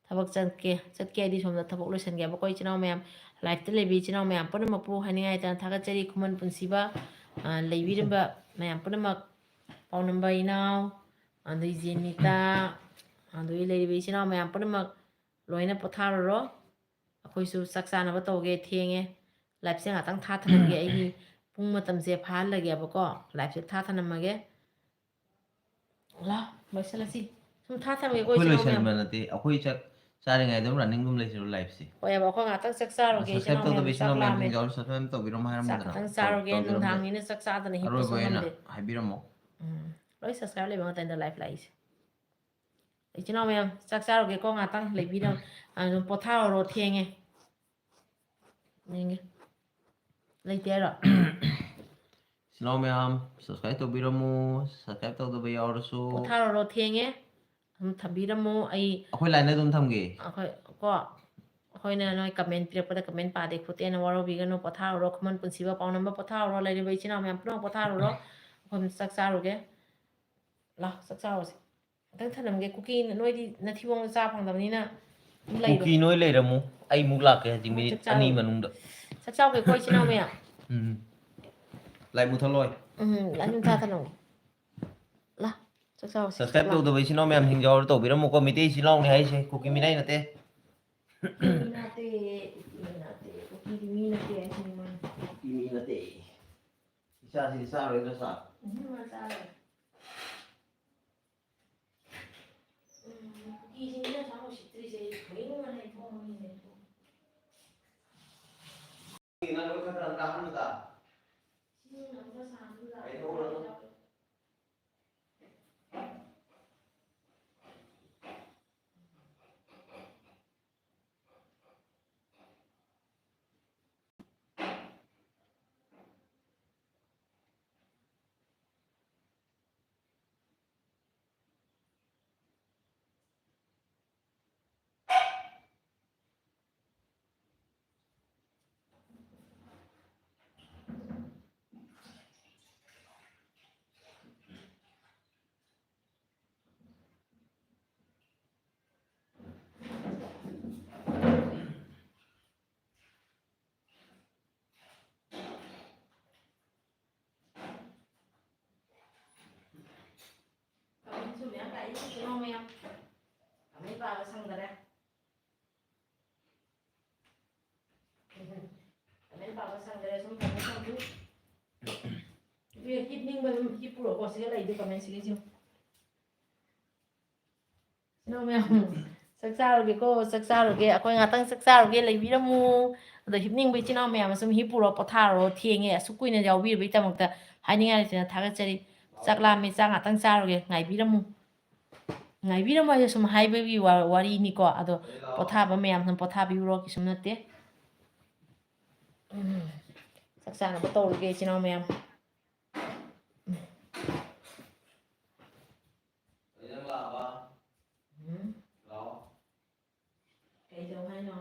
ꯊꯕꯛ ꯆꯠꯀꯦ, ꯆꯠꯀꯦ ꯍꯥꯏꯗꯤ ꯁꯣꯝꯗ ꯊꯕꯛ ꯂꯣꯏꯁꯟꯒꯦꯕꯀꯣ, ꯏꯆꯤꯟ ꯏꯅꯥꯎ ꯃꯌꯥꯝ꯫ Live ꯇ ꯂꯩꯕꯤ ꯏꯆꯤꯟ ꯏꯅꯥꯎ ꯃꯌꯥꯝ ꯄꯨꯝꯅꯃꯛꯄꯨ ꯍꯥꯏꯅꯤꯡꯉꯥꯏ ꯂꯩꯇꯅ ꯊꯥꯒꯠꯆꯔꯤ꯫ ꯈꯨꯃꯟ ꯄꯨꯟꯁꯤꯕ, ꯑ, ꯂꯩꯕꯤꯔꯤꯕ ꯃꯌꯥꯝ ꯄꯨꯝꯅꯃꯛ, ꯄꯥꯎꯅꯝꯕ ꯏꯅꯥꯎ, ꯑꯗꯩ ꯖꯦꯅꯤꯇꯥ, ꯑꯗꯒꯤ ꯂꯩꯔꯤꯕ ꯏꯆꯤꯟ ꯏꯅꯥꯎ ꯃꯌꯥꯝ ꯄꯨꯝꯅꯃꯛ ꯂꯣꯏꯅ ꯄꯣꯊꯥꯔꯨꯔꯣ꯫ ꯑꯩꯈꯣꯏꯁꯨ ꯆꯥꯛ ꯆꯥꯅꯕ ꯇꯧꯒꯦ, ꯊꯦꯡꯉꯦ꯫ Live ꯁꯦ ꯉꯥꯛꯇꯪ ꯊꯥꯊꯔꯝꯒꯦ, ꯑꯩꯒꯤ ꯄꯨꯡ ꯃꯇꯝꯁꯦ ꯐꯥꯍꯜꯂꯒꯦꯕꯀꯣ꯫ Live ꯁꯦ ꯊꯥꯊꯅꯝꯃꯒꯦ꯫ ꯂꯥ, ꯂꯣꯏꯁꯤꯜꯂꯁꯤ꯫ ꯁꯨꯝ ꯊꯥ ꯊꯝꯒꯦꯀꯣ, ꯑꯩꯈꯣꯏ ꯏꯆꯤꯟ ꯏꯅꯥꯎ ꯃꯌꯥꯝ꯫ ꯂꯣꯏꯁꯤꯟꯕ ꯅꯠꯇꯦ, ꯑꯩꯈꯣꯏ ꯆꯥꯛ ꯆꯥꯔꯤꯉꯩꯗ ꯑꯗꯨꯝ running ꯑꯗꯨꯝ ꯂꯩꯁꯤꯔꯣ live ꯁꯦ? ꯍꯣꯏ, ꯑꯕ, ꯑꯩꯈꯣꯏ ꯉꯥꯛꯇꯪ ꯆꯥꯛ ꯆꯥꯔꯨꯒꯦ, ꯏꯆꯤꯟ ꯏꯅꯥꯎ ꯃꯌꯥꯝ, ꯆꯥꯛ ꯂꯥꯝꯃꯦ꯫ Subscribe ꯇꯧꯗꯕ ꯏꯆꯤꯟ ꯏꯅꯥꯎ ꯃꯌꯥꯝꯁꯤꯡ ꯌꯥꯎꯔꯁꯨ subscribe ꯑꯃ ꯇꯧꯕꯤꯔꯝꯃꯣ ꯍꯥꯏꯔꯝꯃꯨꯗꯅ꯫ ꯆꯥꯛ ꯈꯛꯇꯪ ꯆꯥꯔꯨꯒꯦ, ꯇꯧꯗ꯭ꯔꯕꯅꯦ꯫ ꯅꯨꯡꯗꯥꯡꯅꯤꯅ ꯆꯥꯛ ꯆꯥꯗꯅ ꯍꯤꯞꯄꯁꯨ ꯑꯔꯣꯏꯕ ꯑꯣꯏꯅ ꯉꯝꯗꯦ꯫ ꯍꯥꯏꯕꯤꯔꯝꯃꯣ꯫ ꯎꯝ, ꯂꯣꯏ subscribe ꯂꯩꯕ ꯉꯥꯛꯇꯅꯤꯗ live ꯂꯥꯛꯏꯁꯦ꯫ ꯏꯆꯤꯟ ꯏꯅꯥꯎ ꯃꯌꯥꯝ, ꯆꯥꯛ ꯆꯥꯔꯨꯒꯦꯀꯣ, ꯉꯥꯛꯇꯪ ꯂꯩꯕꯤꯔꯝ-, ꯑꯗꯨꯝ ꯄꯣꯊꯥꯍꯧꯔꯣ, ꯊꯦꯡꯉꯦ꯫ ꯌꯦꯡꯒꯦ꯫ ꯂꯩꯇꯦ ꯍꯥꯏꯔꯣ? ꯏꯆꯤꯟ ꯏꯅꯥꯎ ꯃꯌꯥꯝ, subscribe ꯇꯧꯕꯤꯔꯝꯃꯨ, subscribe ꯇꯧꯗꯕ ꯌꯥꯎꯔꯁꯨ꯫ ꯄꯣꯊꯥꯔꯨꯔꯣ, ꯊꯦꯡꯉꯦ꯫ ꯑꯗꯨꯝ ꯊꯝꯕꯤꯔꯝꯃꯨ, ꯑꯩ ꯑꯩꯈꯣꯏ line ꯗ ꯑꯗꯨꯝ ꯊꯝꯒꯦ꯫ ꯑꯩꯈꯣꯏ ꯀꯣ, ꯑꯩꯈꯣꯏꯅ ꯅꯣꯏ ꯀꯃꯦꯟ ꯄꯤꯔꯛꯄꯗ ꯀꯃꯦꯟ ꯄꯥꯗꯦ ꯈꯣꯠꯇꯦꯅ ꯋꯥꯔꯧꯕꯤꯒꯅꯨ꯫ ꯄꯣꯊꯥꯔꯨꯔꯣ, ꯈꯨꯃꯟ ꯄꯨꯟꯁꯤꯕ ꯄꯥꯎꯅꯝꯕ ꯄꯣꯊꯥꯔꯨꯔꯣ꯫ ꯂꯩꯔꯤꯕ ꯏꯆꯤꯟ ꯏꯅꯥꯎ ꯃꯌꯥꯝ ꯄꯨꯝꯅꯃꯛ ꯄꯣꯊꯥꯔꯨꯔꯣ꯫ ꯑꯩꯈꯣꯏ ꯆꯥꯛ ꯆꯥꯔꯨꯒꯦ꯫ ꯂꯥꯎ, ꯆꯥꯛ ꯆꯥꯔꯨꯁꯦ꯫ ꯈꯤꯇꯪ ꯊꯅꯝꯒꯦ꯫ ꯀꯨꯀꯤ ꯅꯣꯏꯗꯤ ꯅꯊꯤꯕꯣꯡꯗ ꯆꯥ ꯐꯪꯗꯕꯅꯤꯅ ꯑꯗꯨꯝ ꯂꯩꯔꯣ꯫ ꯀꯨꯀꯤ ꯅꯣꯏ ꯂꯩꯔꯝꯃꯨ, ꯑꯩ ꯑꯃꯨꯛ ꯂꯥꯛꯀꯦ ꯍꯧꯖꯤꯛ ꯃꯤꯅꯤꯠ ꯆꯥꯛ ꯆꯥꯔꯨ꯫ ꯑꯅꯤ ꯃꯅꯨꯡꯗ꯫ ꯆꯥꯛ ꯆꯥꯎꯒꯦꯀꯣ, ꯏꯆꯤꯟ ꯏꯅꯥꯎ ꯃꯌꯥꯝ꯫ ꯎꯝ꯫ ꯂꯥꯏꯠ ꯃꯨꯊꯠꯂꯣꯏ꯫ ꯎꯝ, ꯂꯥꯏꯠ ꯃꯨꯊꯠ ꯊꯅꯝꯒꯦ꯫ ꯂꯥ, ꯆꯥꯛ ꯆꯥꯎꯁꯦ꯫ Subscribe ꯂꯥ꯫ ꯇꯧꯗꯕ ꯏꯆꯤꯟ ꯏꯅꯥꯎ ꯃꯌꯥꯝꯁꯤꯡꯁꯨ ꯌꯥꯎꯔ ꯇꯧꯕꯤꯔꯝꯃꯨꯀꯣ꯫ ꯃꯤꯇꯩ ꯏꯆꯤꯟ ꯏꯅꯥꯎꯅꯤ ꯍꯥꯏꯁꯦ, ꯀꯨꯀꯤ ꯃꯤꯅꯥꯏ ꯅꯠꯇꯦ꯫ ꯀꯨꯀꯤ ꯃꯤ ꯅꯠꯇꯦ, ꯀꯨꯀꯤ ꯃꯤ ꯅꯠꯇꯦ, ꯀꯨꯀꯤꯗꯤ ꯃꯤ ꯅꯠꯇꯦ ꯍꯥꯏꯁꯤꯅꯤ ꯃꯣꯏꯅ꯫ ꯀꯨꯀꯤ ꯃꯤ ꯅꯠꯇꯦ꯫ ꯏꯆꯥꯁꯤꯗꯤ ꯆꯥꯔꯣꯏꯗ꯭ꯔꯥ ꯆꯥꯛ? ꯎꯝ, ꯃꯥ ꯆꯥꯔꯣꯏ꯫ ꯎꯝ, ꯀꯨꯀꯤꯁꯤꯡꯁꯤꯅ ꯑꯁꯨꯛ ꯌꯥꯝ ꯎꯁꯤꯠꯇ꯭ꯔꯤꯁꯦ ꯑꯩ ꯐꯨꯅꯤꯡꯕꯅ ꯑꯩ ꯊꯣꯡ ꯃꯅꯨꯡꯗ ꯂꯩꯊꯣꯛꯑꯣ꯫ ꯅꯪ ꯂꯣꯏ ꯈꯔ ꯈꯔ ꯀꯥꯍꯟꯕꯗ꯫ ꯁꯤ ꯉꯝꯕ ꯁꯥꯍꯟꯕꯗ꯫ ꯂꯩꯊꯣꯛꯎꯔꯅꯨ꯫ ꯀꯃꯦꯟꯁꯨ ꯃꯌꯥꯝ ꯂꯥꯛꯏ, ꯏꯆꯤꯟ ꯏꯅꯥꯎ ꯃꯌꯥꯝ꯫ ꯀꯃꯦꯟ ꯄꯥꯕ ꯁꯪꯗꯔꯦ꯫ ꯀꯃꯦꯟ ꯄꯥꯕ ꯁꯪꯗꯔꯦ, ꯁꯨꯝ ꯀꯃꯦꯟ ꯇꯧꯕꯤꯌꯨ꯫ ꯍꯤꯞꯅꯤꯡꯕ ꯑꯗꯨꯝ ꯍꯤꯞꯄꯨꯔꯣꯀꯣ, ꯁꯤꯒ ꯂꯩꯗꯣ ꯀꯃꯦꯟ ꯁꯤꯒꯩꯁꯦ꯫ ꯏꯅꯥꯎ ꯃꯌꯥꯝ, ꯆꯥꯛ ꯆꯥꯔꯨꯒꯦꯀꯣ, ꯆꯥꯛ ꯆꯥꯔꯨꯒꯦ꯫ ꯑꯩꯈꯣꯏ ꯉꯥꯛꯇꯪ ꯆꯥꯛ ꯆꯥꯔꯨꯒꯦ, ꯂꯩꯕꯤꯔꯝꯃꯨ꯫ ꯑꯗꯣ ꯍꯤꯞꯅꯤꯡꯕ ꯏꯆꯤꯟ ꯏꯅꯥꯎ ꯃꯌꯥꯝ ꯁꯨꯝ ꯍꯤꯞꯄꯨꯔꯣ, ꯄꯣꯊꯥꯔꯨꯔꯣ꯫ ꯊꯦꯡꯉꯦ, ꯑꯁꯨꯛ ꯀꯨꯏꯅ ꯌꯥꯎꯕꯤꯔꯕꯒꯤꯗꯃꯛꯇ ꯍꯥꯏꯅꯤꯡꯉꯥꯏ ꯂꯩꯇꯅ ꯊꯥꯒꯠꯆꯔꯤ꯫ ꯆꯥꯛ ꯂꯥꯝꯃꯦ, ꯆꯥꯛ ꯉꯥꯛꯇꯪ ꯆꯥꯔꯨꯒꯦ, ꯉꯥꯏꯕꯤꯔꯝꯃꯨ꯫ ꯉꯥꯏꯕꯤꯔꯝꯃꯣ ꯍꯥꯏꯁꯦ ꯁꯨꯝ ꯍꯥꯏꯕꯒꯤ ꯋꯥ-, ꯋꯥꯔꯤꯅꯤꯀꯣ꯫ ꯑꯗꯣ ꯄꯣꯊꯥꯕ ꯃꯌꯥꯝ ꯁꯨꯝ ꯄꯣꯊꯥꯕꯤꯔꯨꯔꯣ, ꯀꯩꯁꯨꯝ ꯅꯠꯇꯦ꯫ ꯎꯝ꯫ ꯆꯥꯛ ꯆꯥꯅꯕ ꯇꯧꯔꯒꯦ, ꯏꯆꯤꯟ ꯏꯅꯥꯎ ꯃꯌꯥꯝ꯫ ꯎꯝ꯫ ꯀꯩꯗꯧ ꯍꯥꯏꯅꯣ?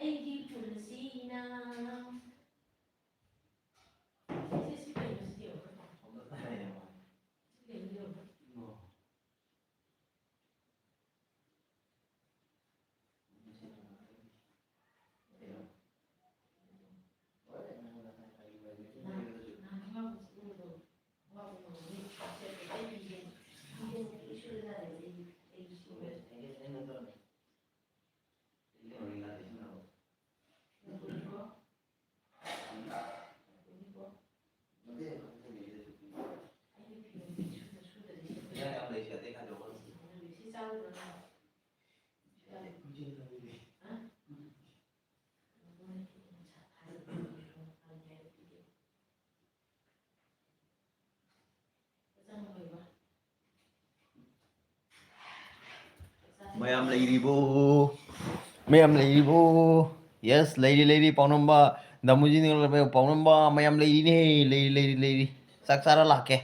ꯑꯩꯒꯤ ꯄꯨꯟꯁꯤꯅ ꯁꯤ, ꯁꯤ ꯀꯩꯅꯣ ꯁꯤꯗꯤ? ꯁꯤ ꯀꯩꯅꯣ ꯌꯦꯡꯉꯣ꯫ ꯃꯌꯥꯝ ꯂꯩꯔꯤꯕꯣ? ꯃꯌꯥꯝ ꯂꯩꯔꯤꯕꯣ? Yes, ꯂꯩꯔꯤ, ꯂꯩꯔꯤ, ꯄꯥꯎꯅꯝꯕ꯫ ꯗꯃꯨꯖꯤ ꯅꯤꯡꯂꯕ ꯄꯥꯎꯅꯝꯕ ꯃꯌꯥꯝ ꯂꯩꯔꯤꯅꯦ꯫ ꯂꯩꯔꯤ, ꯂꯩꯔꯤ, ꯂꯩꯔꯤ꯫ ꯆꯥꯛ ꯆꯥꯔ ꯂꯥꯛꯀꯦ꯫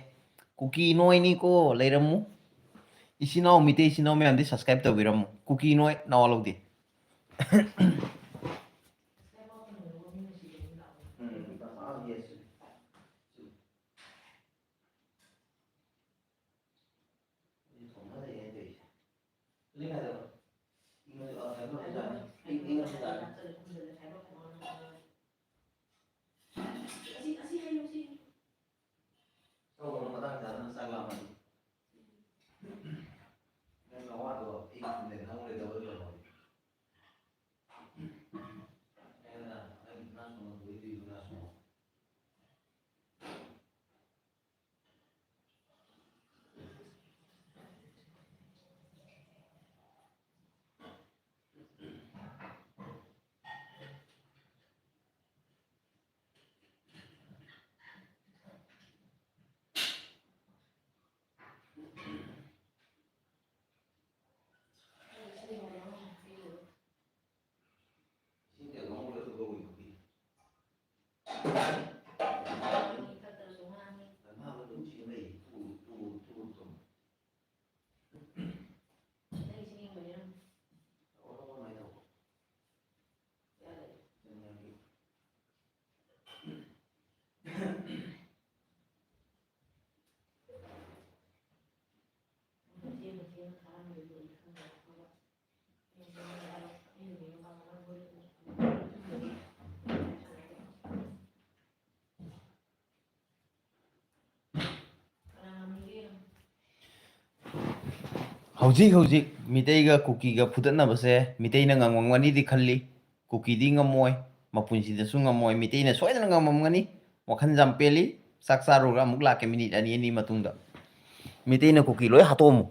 ꯀꯨꯀꯤ ꯅꯣꯏꯅꯤꯀꯣ, ꯂꯩꯔꯝꯃꯨ꯫ ꯏꯆꯤꯟ ꯏꯅꯥꯎ, ꯃꯤꯇꯩ ꯏꯆꯤꯟ ꯏꯅꯥꯎ ꯃꯌꯥꯝꯗꯤ subscribe ꯇꯧꯕꯤꯔꯝꯃꯨ꯫ ꯀꯨꯀꯤ ꯅꯣꯏ, ꯅꯋꯥ ꯂꯧꯗꯦ꯫ ꯇꯧꯒꯅꯨ, ꯃꯇꯥꯡ ꯆꯥꯗꯅ ꯆꯥꯛ ꯂꯥꯝꯃꯗꯤ꯫ ꯅꯪ ꯅꯋꯥꯗꯣ ꯑꯩ ꯈꯪꯗꯦ, ꯅꯪꯉꯣꯟꯗ double ꯇꯧꯔꯝꯃꯗꯤ꯫ ꯍꯧꯖꯤꯛ ꯍꯧꯖꯤꯛ ꯃꯤꯇꯩꯒ ꯀꯨꯀꯤꯒ ꯐꯨꯗꯠꯅꯕꯁꯦ ꯃꯤꯇꯩꯅ ꯉꯝꯃꯝꯒꯅꯤꯗꯤ ꯈꯜꯂꯤ꯫ ꯀꯨꯀꯤꯗꯤ ꯉꯝꯃꯣꯏ, ꯃꯄꯨꯟꯁꯤꯗꯁꯨ ꯉꯝꯃꯣꯏ꯫ ꯃꯤꯇꯩꯅ ꯁꯣꯏꯗꯅ ꯉꯝꯃꯝꯒꯅꯤ꯫ ꯋꯥꯈꯜ ꯌꯥꯝ ꯄꯦꯜꯂꯤ꯫ ꯆꯥꯛ ꯆꯥꯔꯨꯔꯒ ꯑꯃꯨꯛ ꯂꯥꯛꯀꯦ ꯃꯤꯅꯤꯠ ꯑꯅꯤ ꯑꯅꯤ ꯃꯇꯨꯡꯗ꯫ ꯃꯤꯇꯩꯅ ꯀꯨꯀꯤ ꯂꯣꯏ ꯍꯥꯠꯇꯣꯛꯑꯝꯃꯨ꯫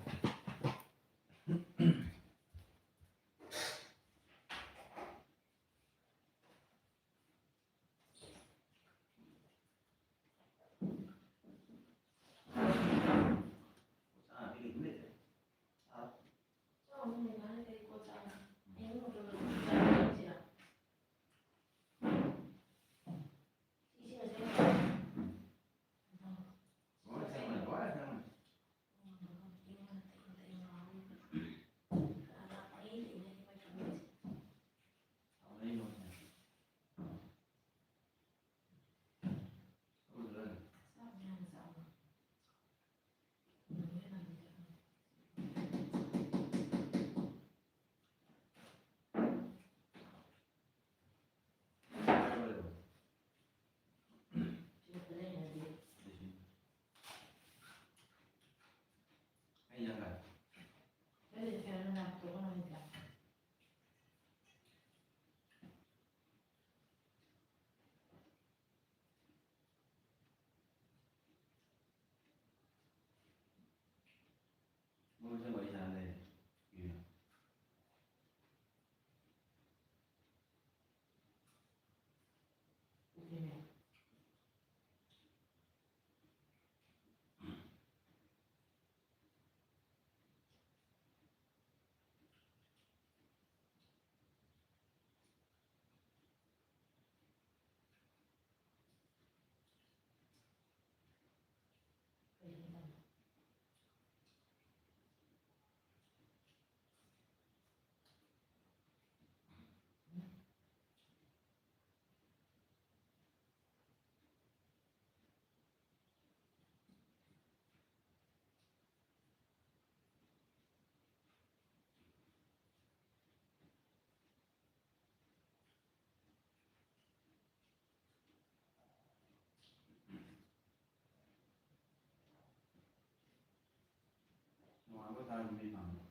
ꯆꯥꯔꯕ ꯃꯤ ꯃꯥꯟꯕ꯫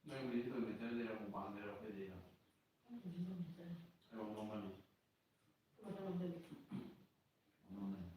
ꯅꯣꯏ ꯃꯤꯗꯤ ꯇꯣꯔꯃꯤꯇꯔ ꯂꯩꯔ ꯃꯄꯥꯟ ꯂꯩꯔ ꯑꯩꯈꯣꯏꯗꯤ ꯑꯩꯔꯣꯝ ꯂꯣꯝꯃꯅꯤ꯫ ꯑꯃꯔꯣꯝꯗꯅꯤ꯫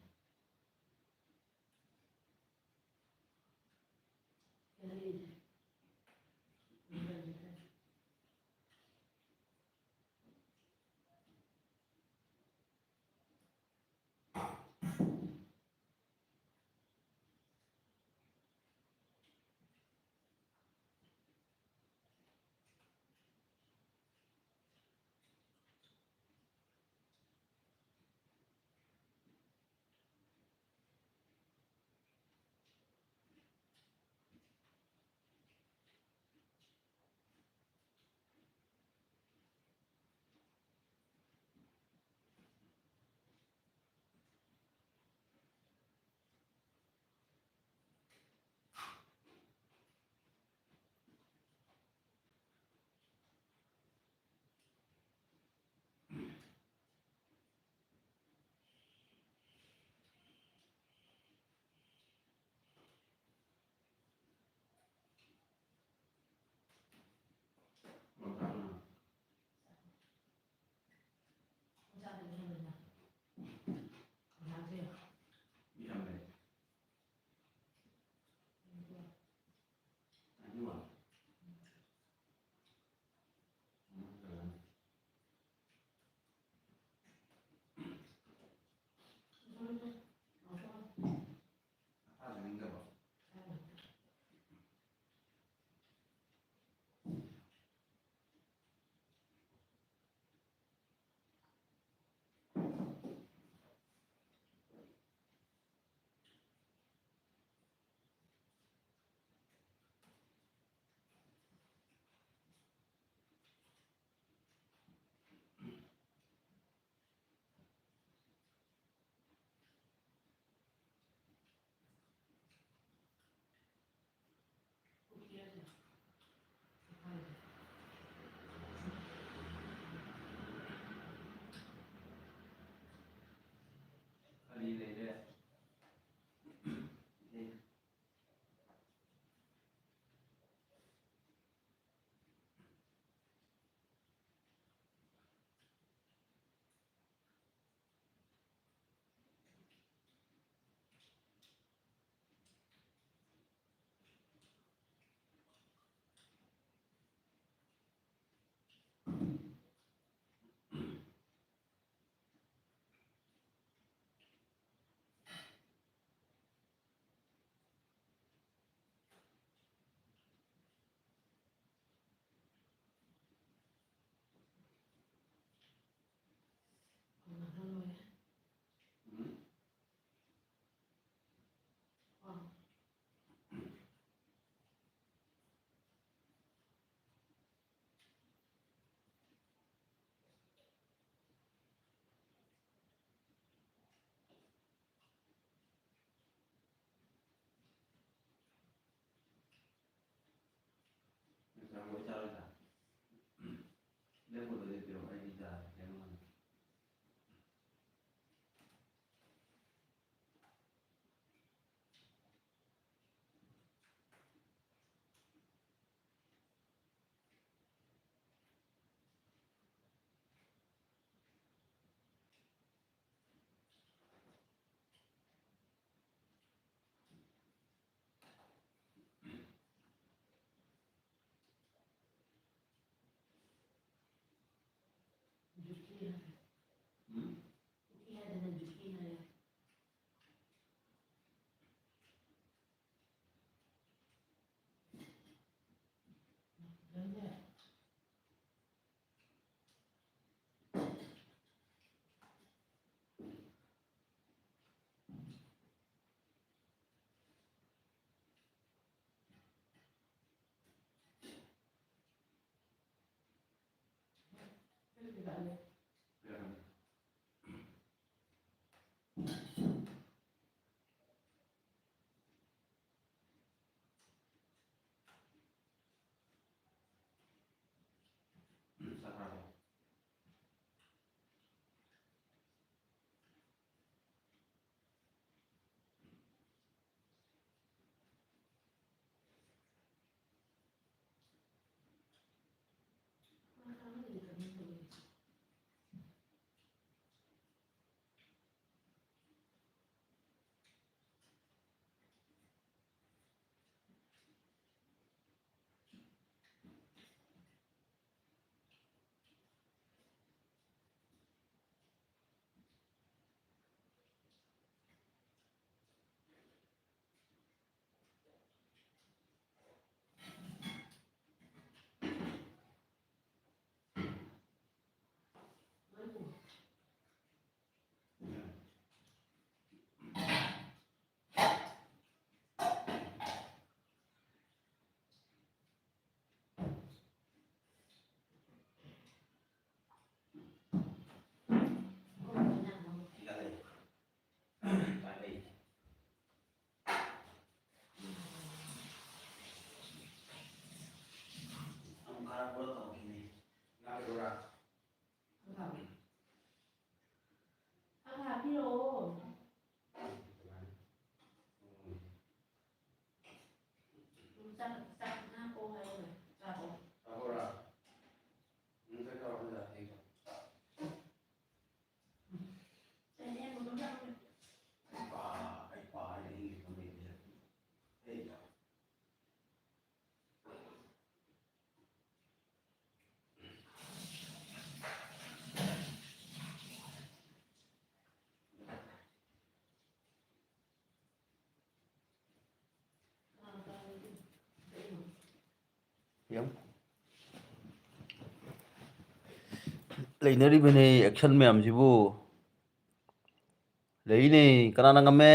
ꯑꯩꯉꯣꯟꯗ ꯂꯦꯞꯄꯤꯔꯣ, ꯑꯩ ꯌꯥꯔꯦ, ꯀꯩꯅꯣ ꯉꯥꯡꯒꯦ꯫ ꯎꯝ? ꯌꯥꯝ ꯂꯩꯅꯔꯤꯕꯅꯦ action ꯃꯌꯥꯝꯁꯤꯕꯨ꯫ ꯂꯩꯅꯦ꯫ ꯀꯅꯥꯅ ꯉꯝꯃꯦ?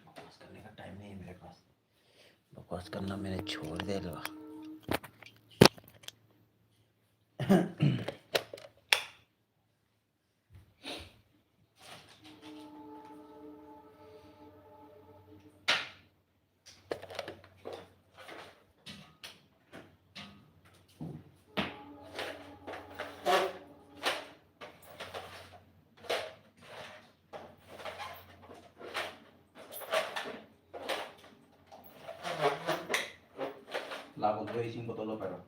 बकवास करने का टाइम नहीं है मेरे पास। बकवास करना मैंने छोड़ दिया लोग। ꯂꯥꯛꯄꯗꯨꯗ ꯏꯁꯤꯡ ꯕꯣꯇꯜꯗꯣ ꯄꯥꯏꯔꯣ꯫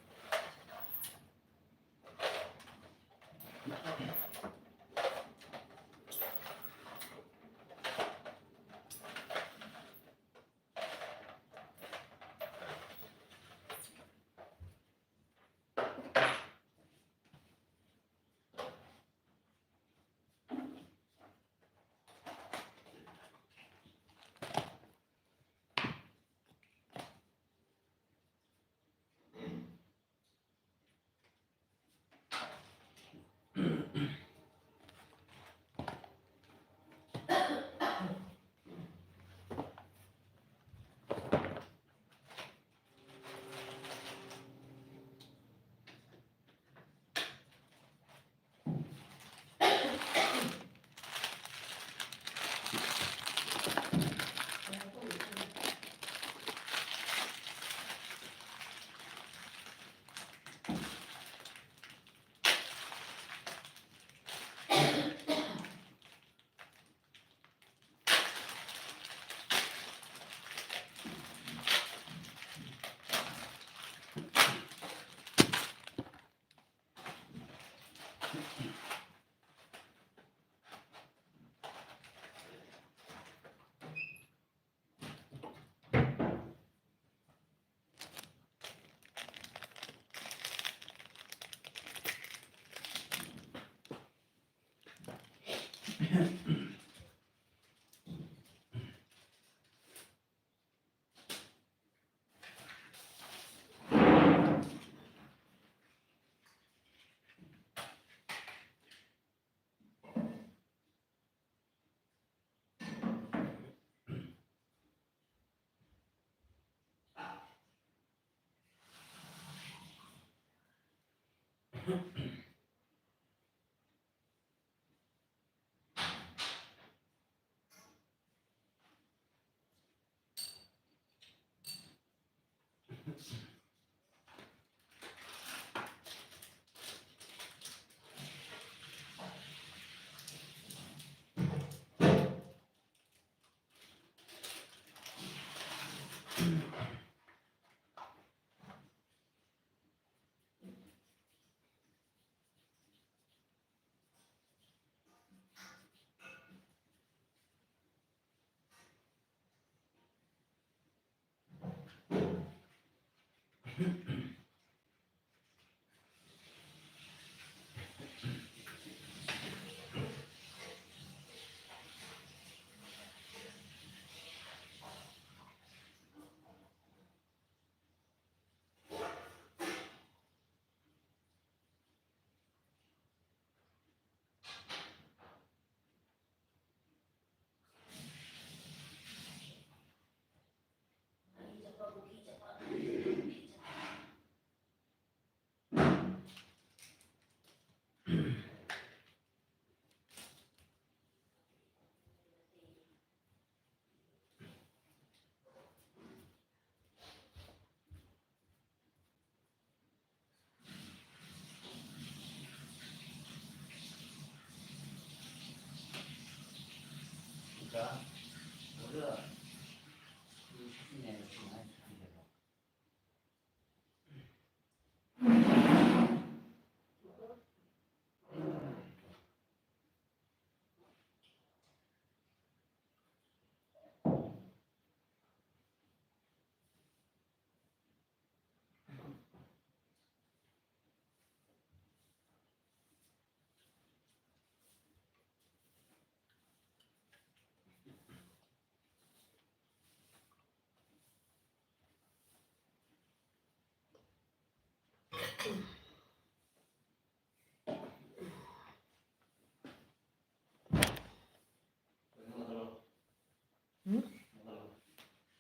ꯎꯝ?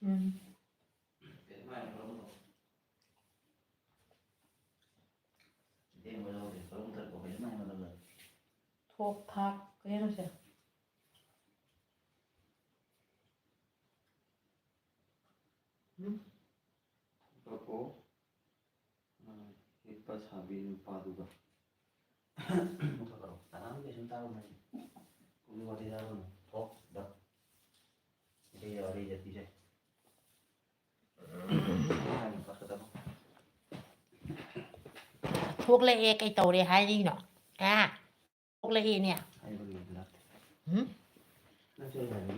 ꯎꯝ꯫ ꯊꯣꯛ ꯊꯥꯛ ꯀꯩꯅꯣꯁꯦ꯫ ꯎꯝ꯫ ꯉꯥꯏꯈꯣ꯫ ꯑ, ꯍꯤꯞꯄ ꯁꯥꯕꯤ ꯅꯨꯄꯥꯗꯨꯒ꯫ ꯃꯨꯊꯠꯈ꯭ꯔꯣ꯫ ꯀꯅꯥꯝ ꯀꯩꯁꯨꯝ ꯇꯥꯔꯝꯃꯣꯏ꯫ ꯃꯤ ꯋꯥꯔꯤ ꯇꯥꯔꯝꯃꯣꯏ꯫ ꯊꯣꯛ, ꯗ꯫ ꯏꯁꯩ ꯌꯥꯎꯔꯤ, ꯖꯥꯇꯤꯁꯦ꯫ ꯊꯣꯛꯂꯛꯑꯦ, ꯀꯩ ꯇꯧꯔꯦ ꯍꯥꯏꯔꯤꯅꯣ? ꯑ? ꯊꯣꯛꯂꯛꯑꯦꯅꯦ꯫ ꯍꯥꯏꯕꯒꯤ ꯅꯠꯇꯦ꯫ ꯎꯝ? ꯅꯪꯁꯨ ꯑꯩ ꯍꯥꯏꯕ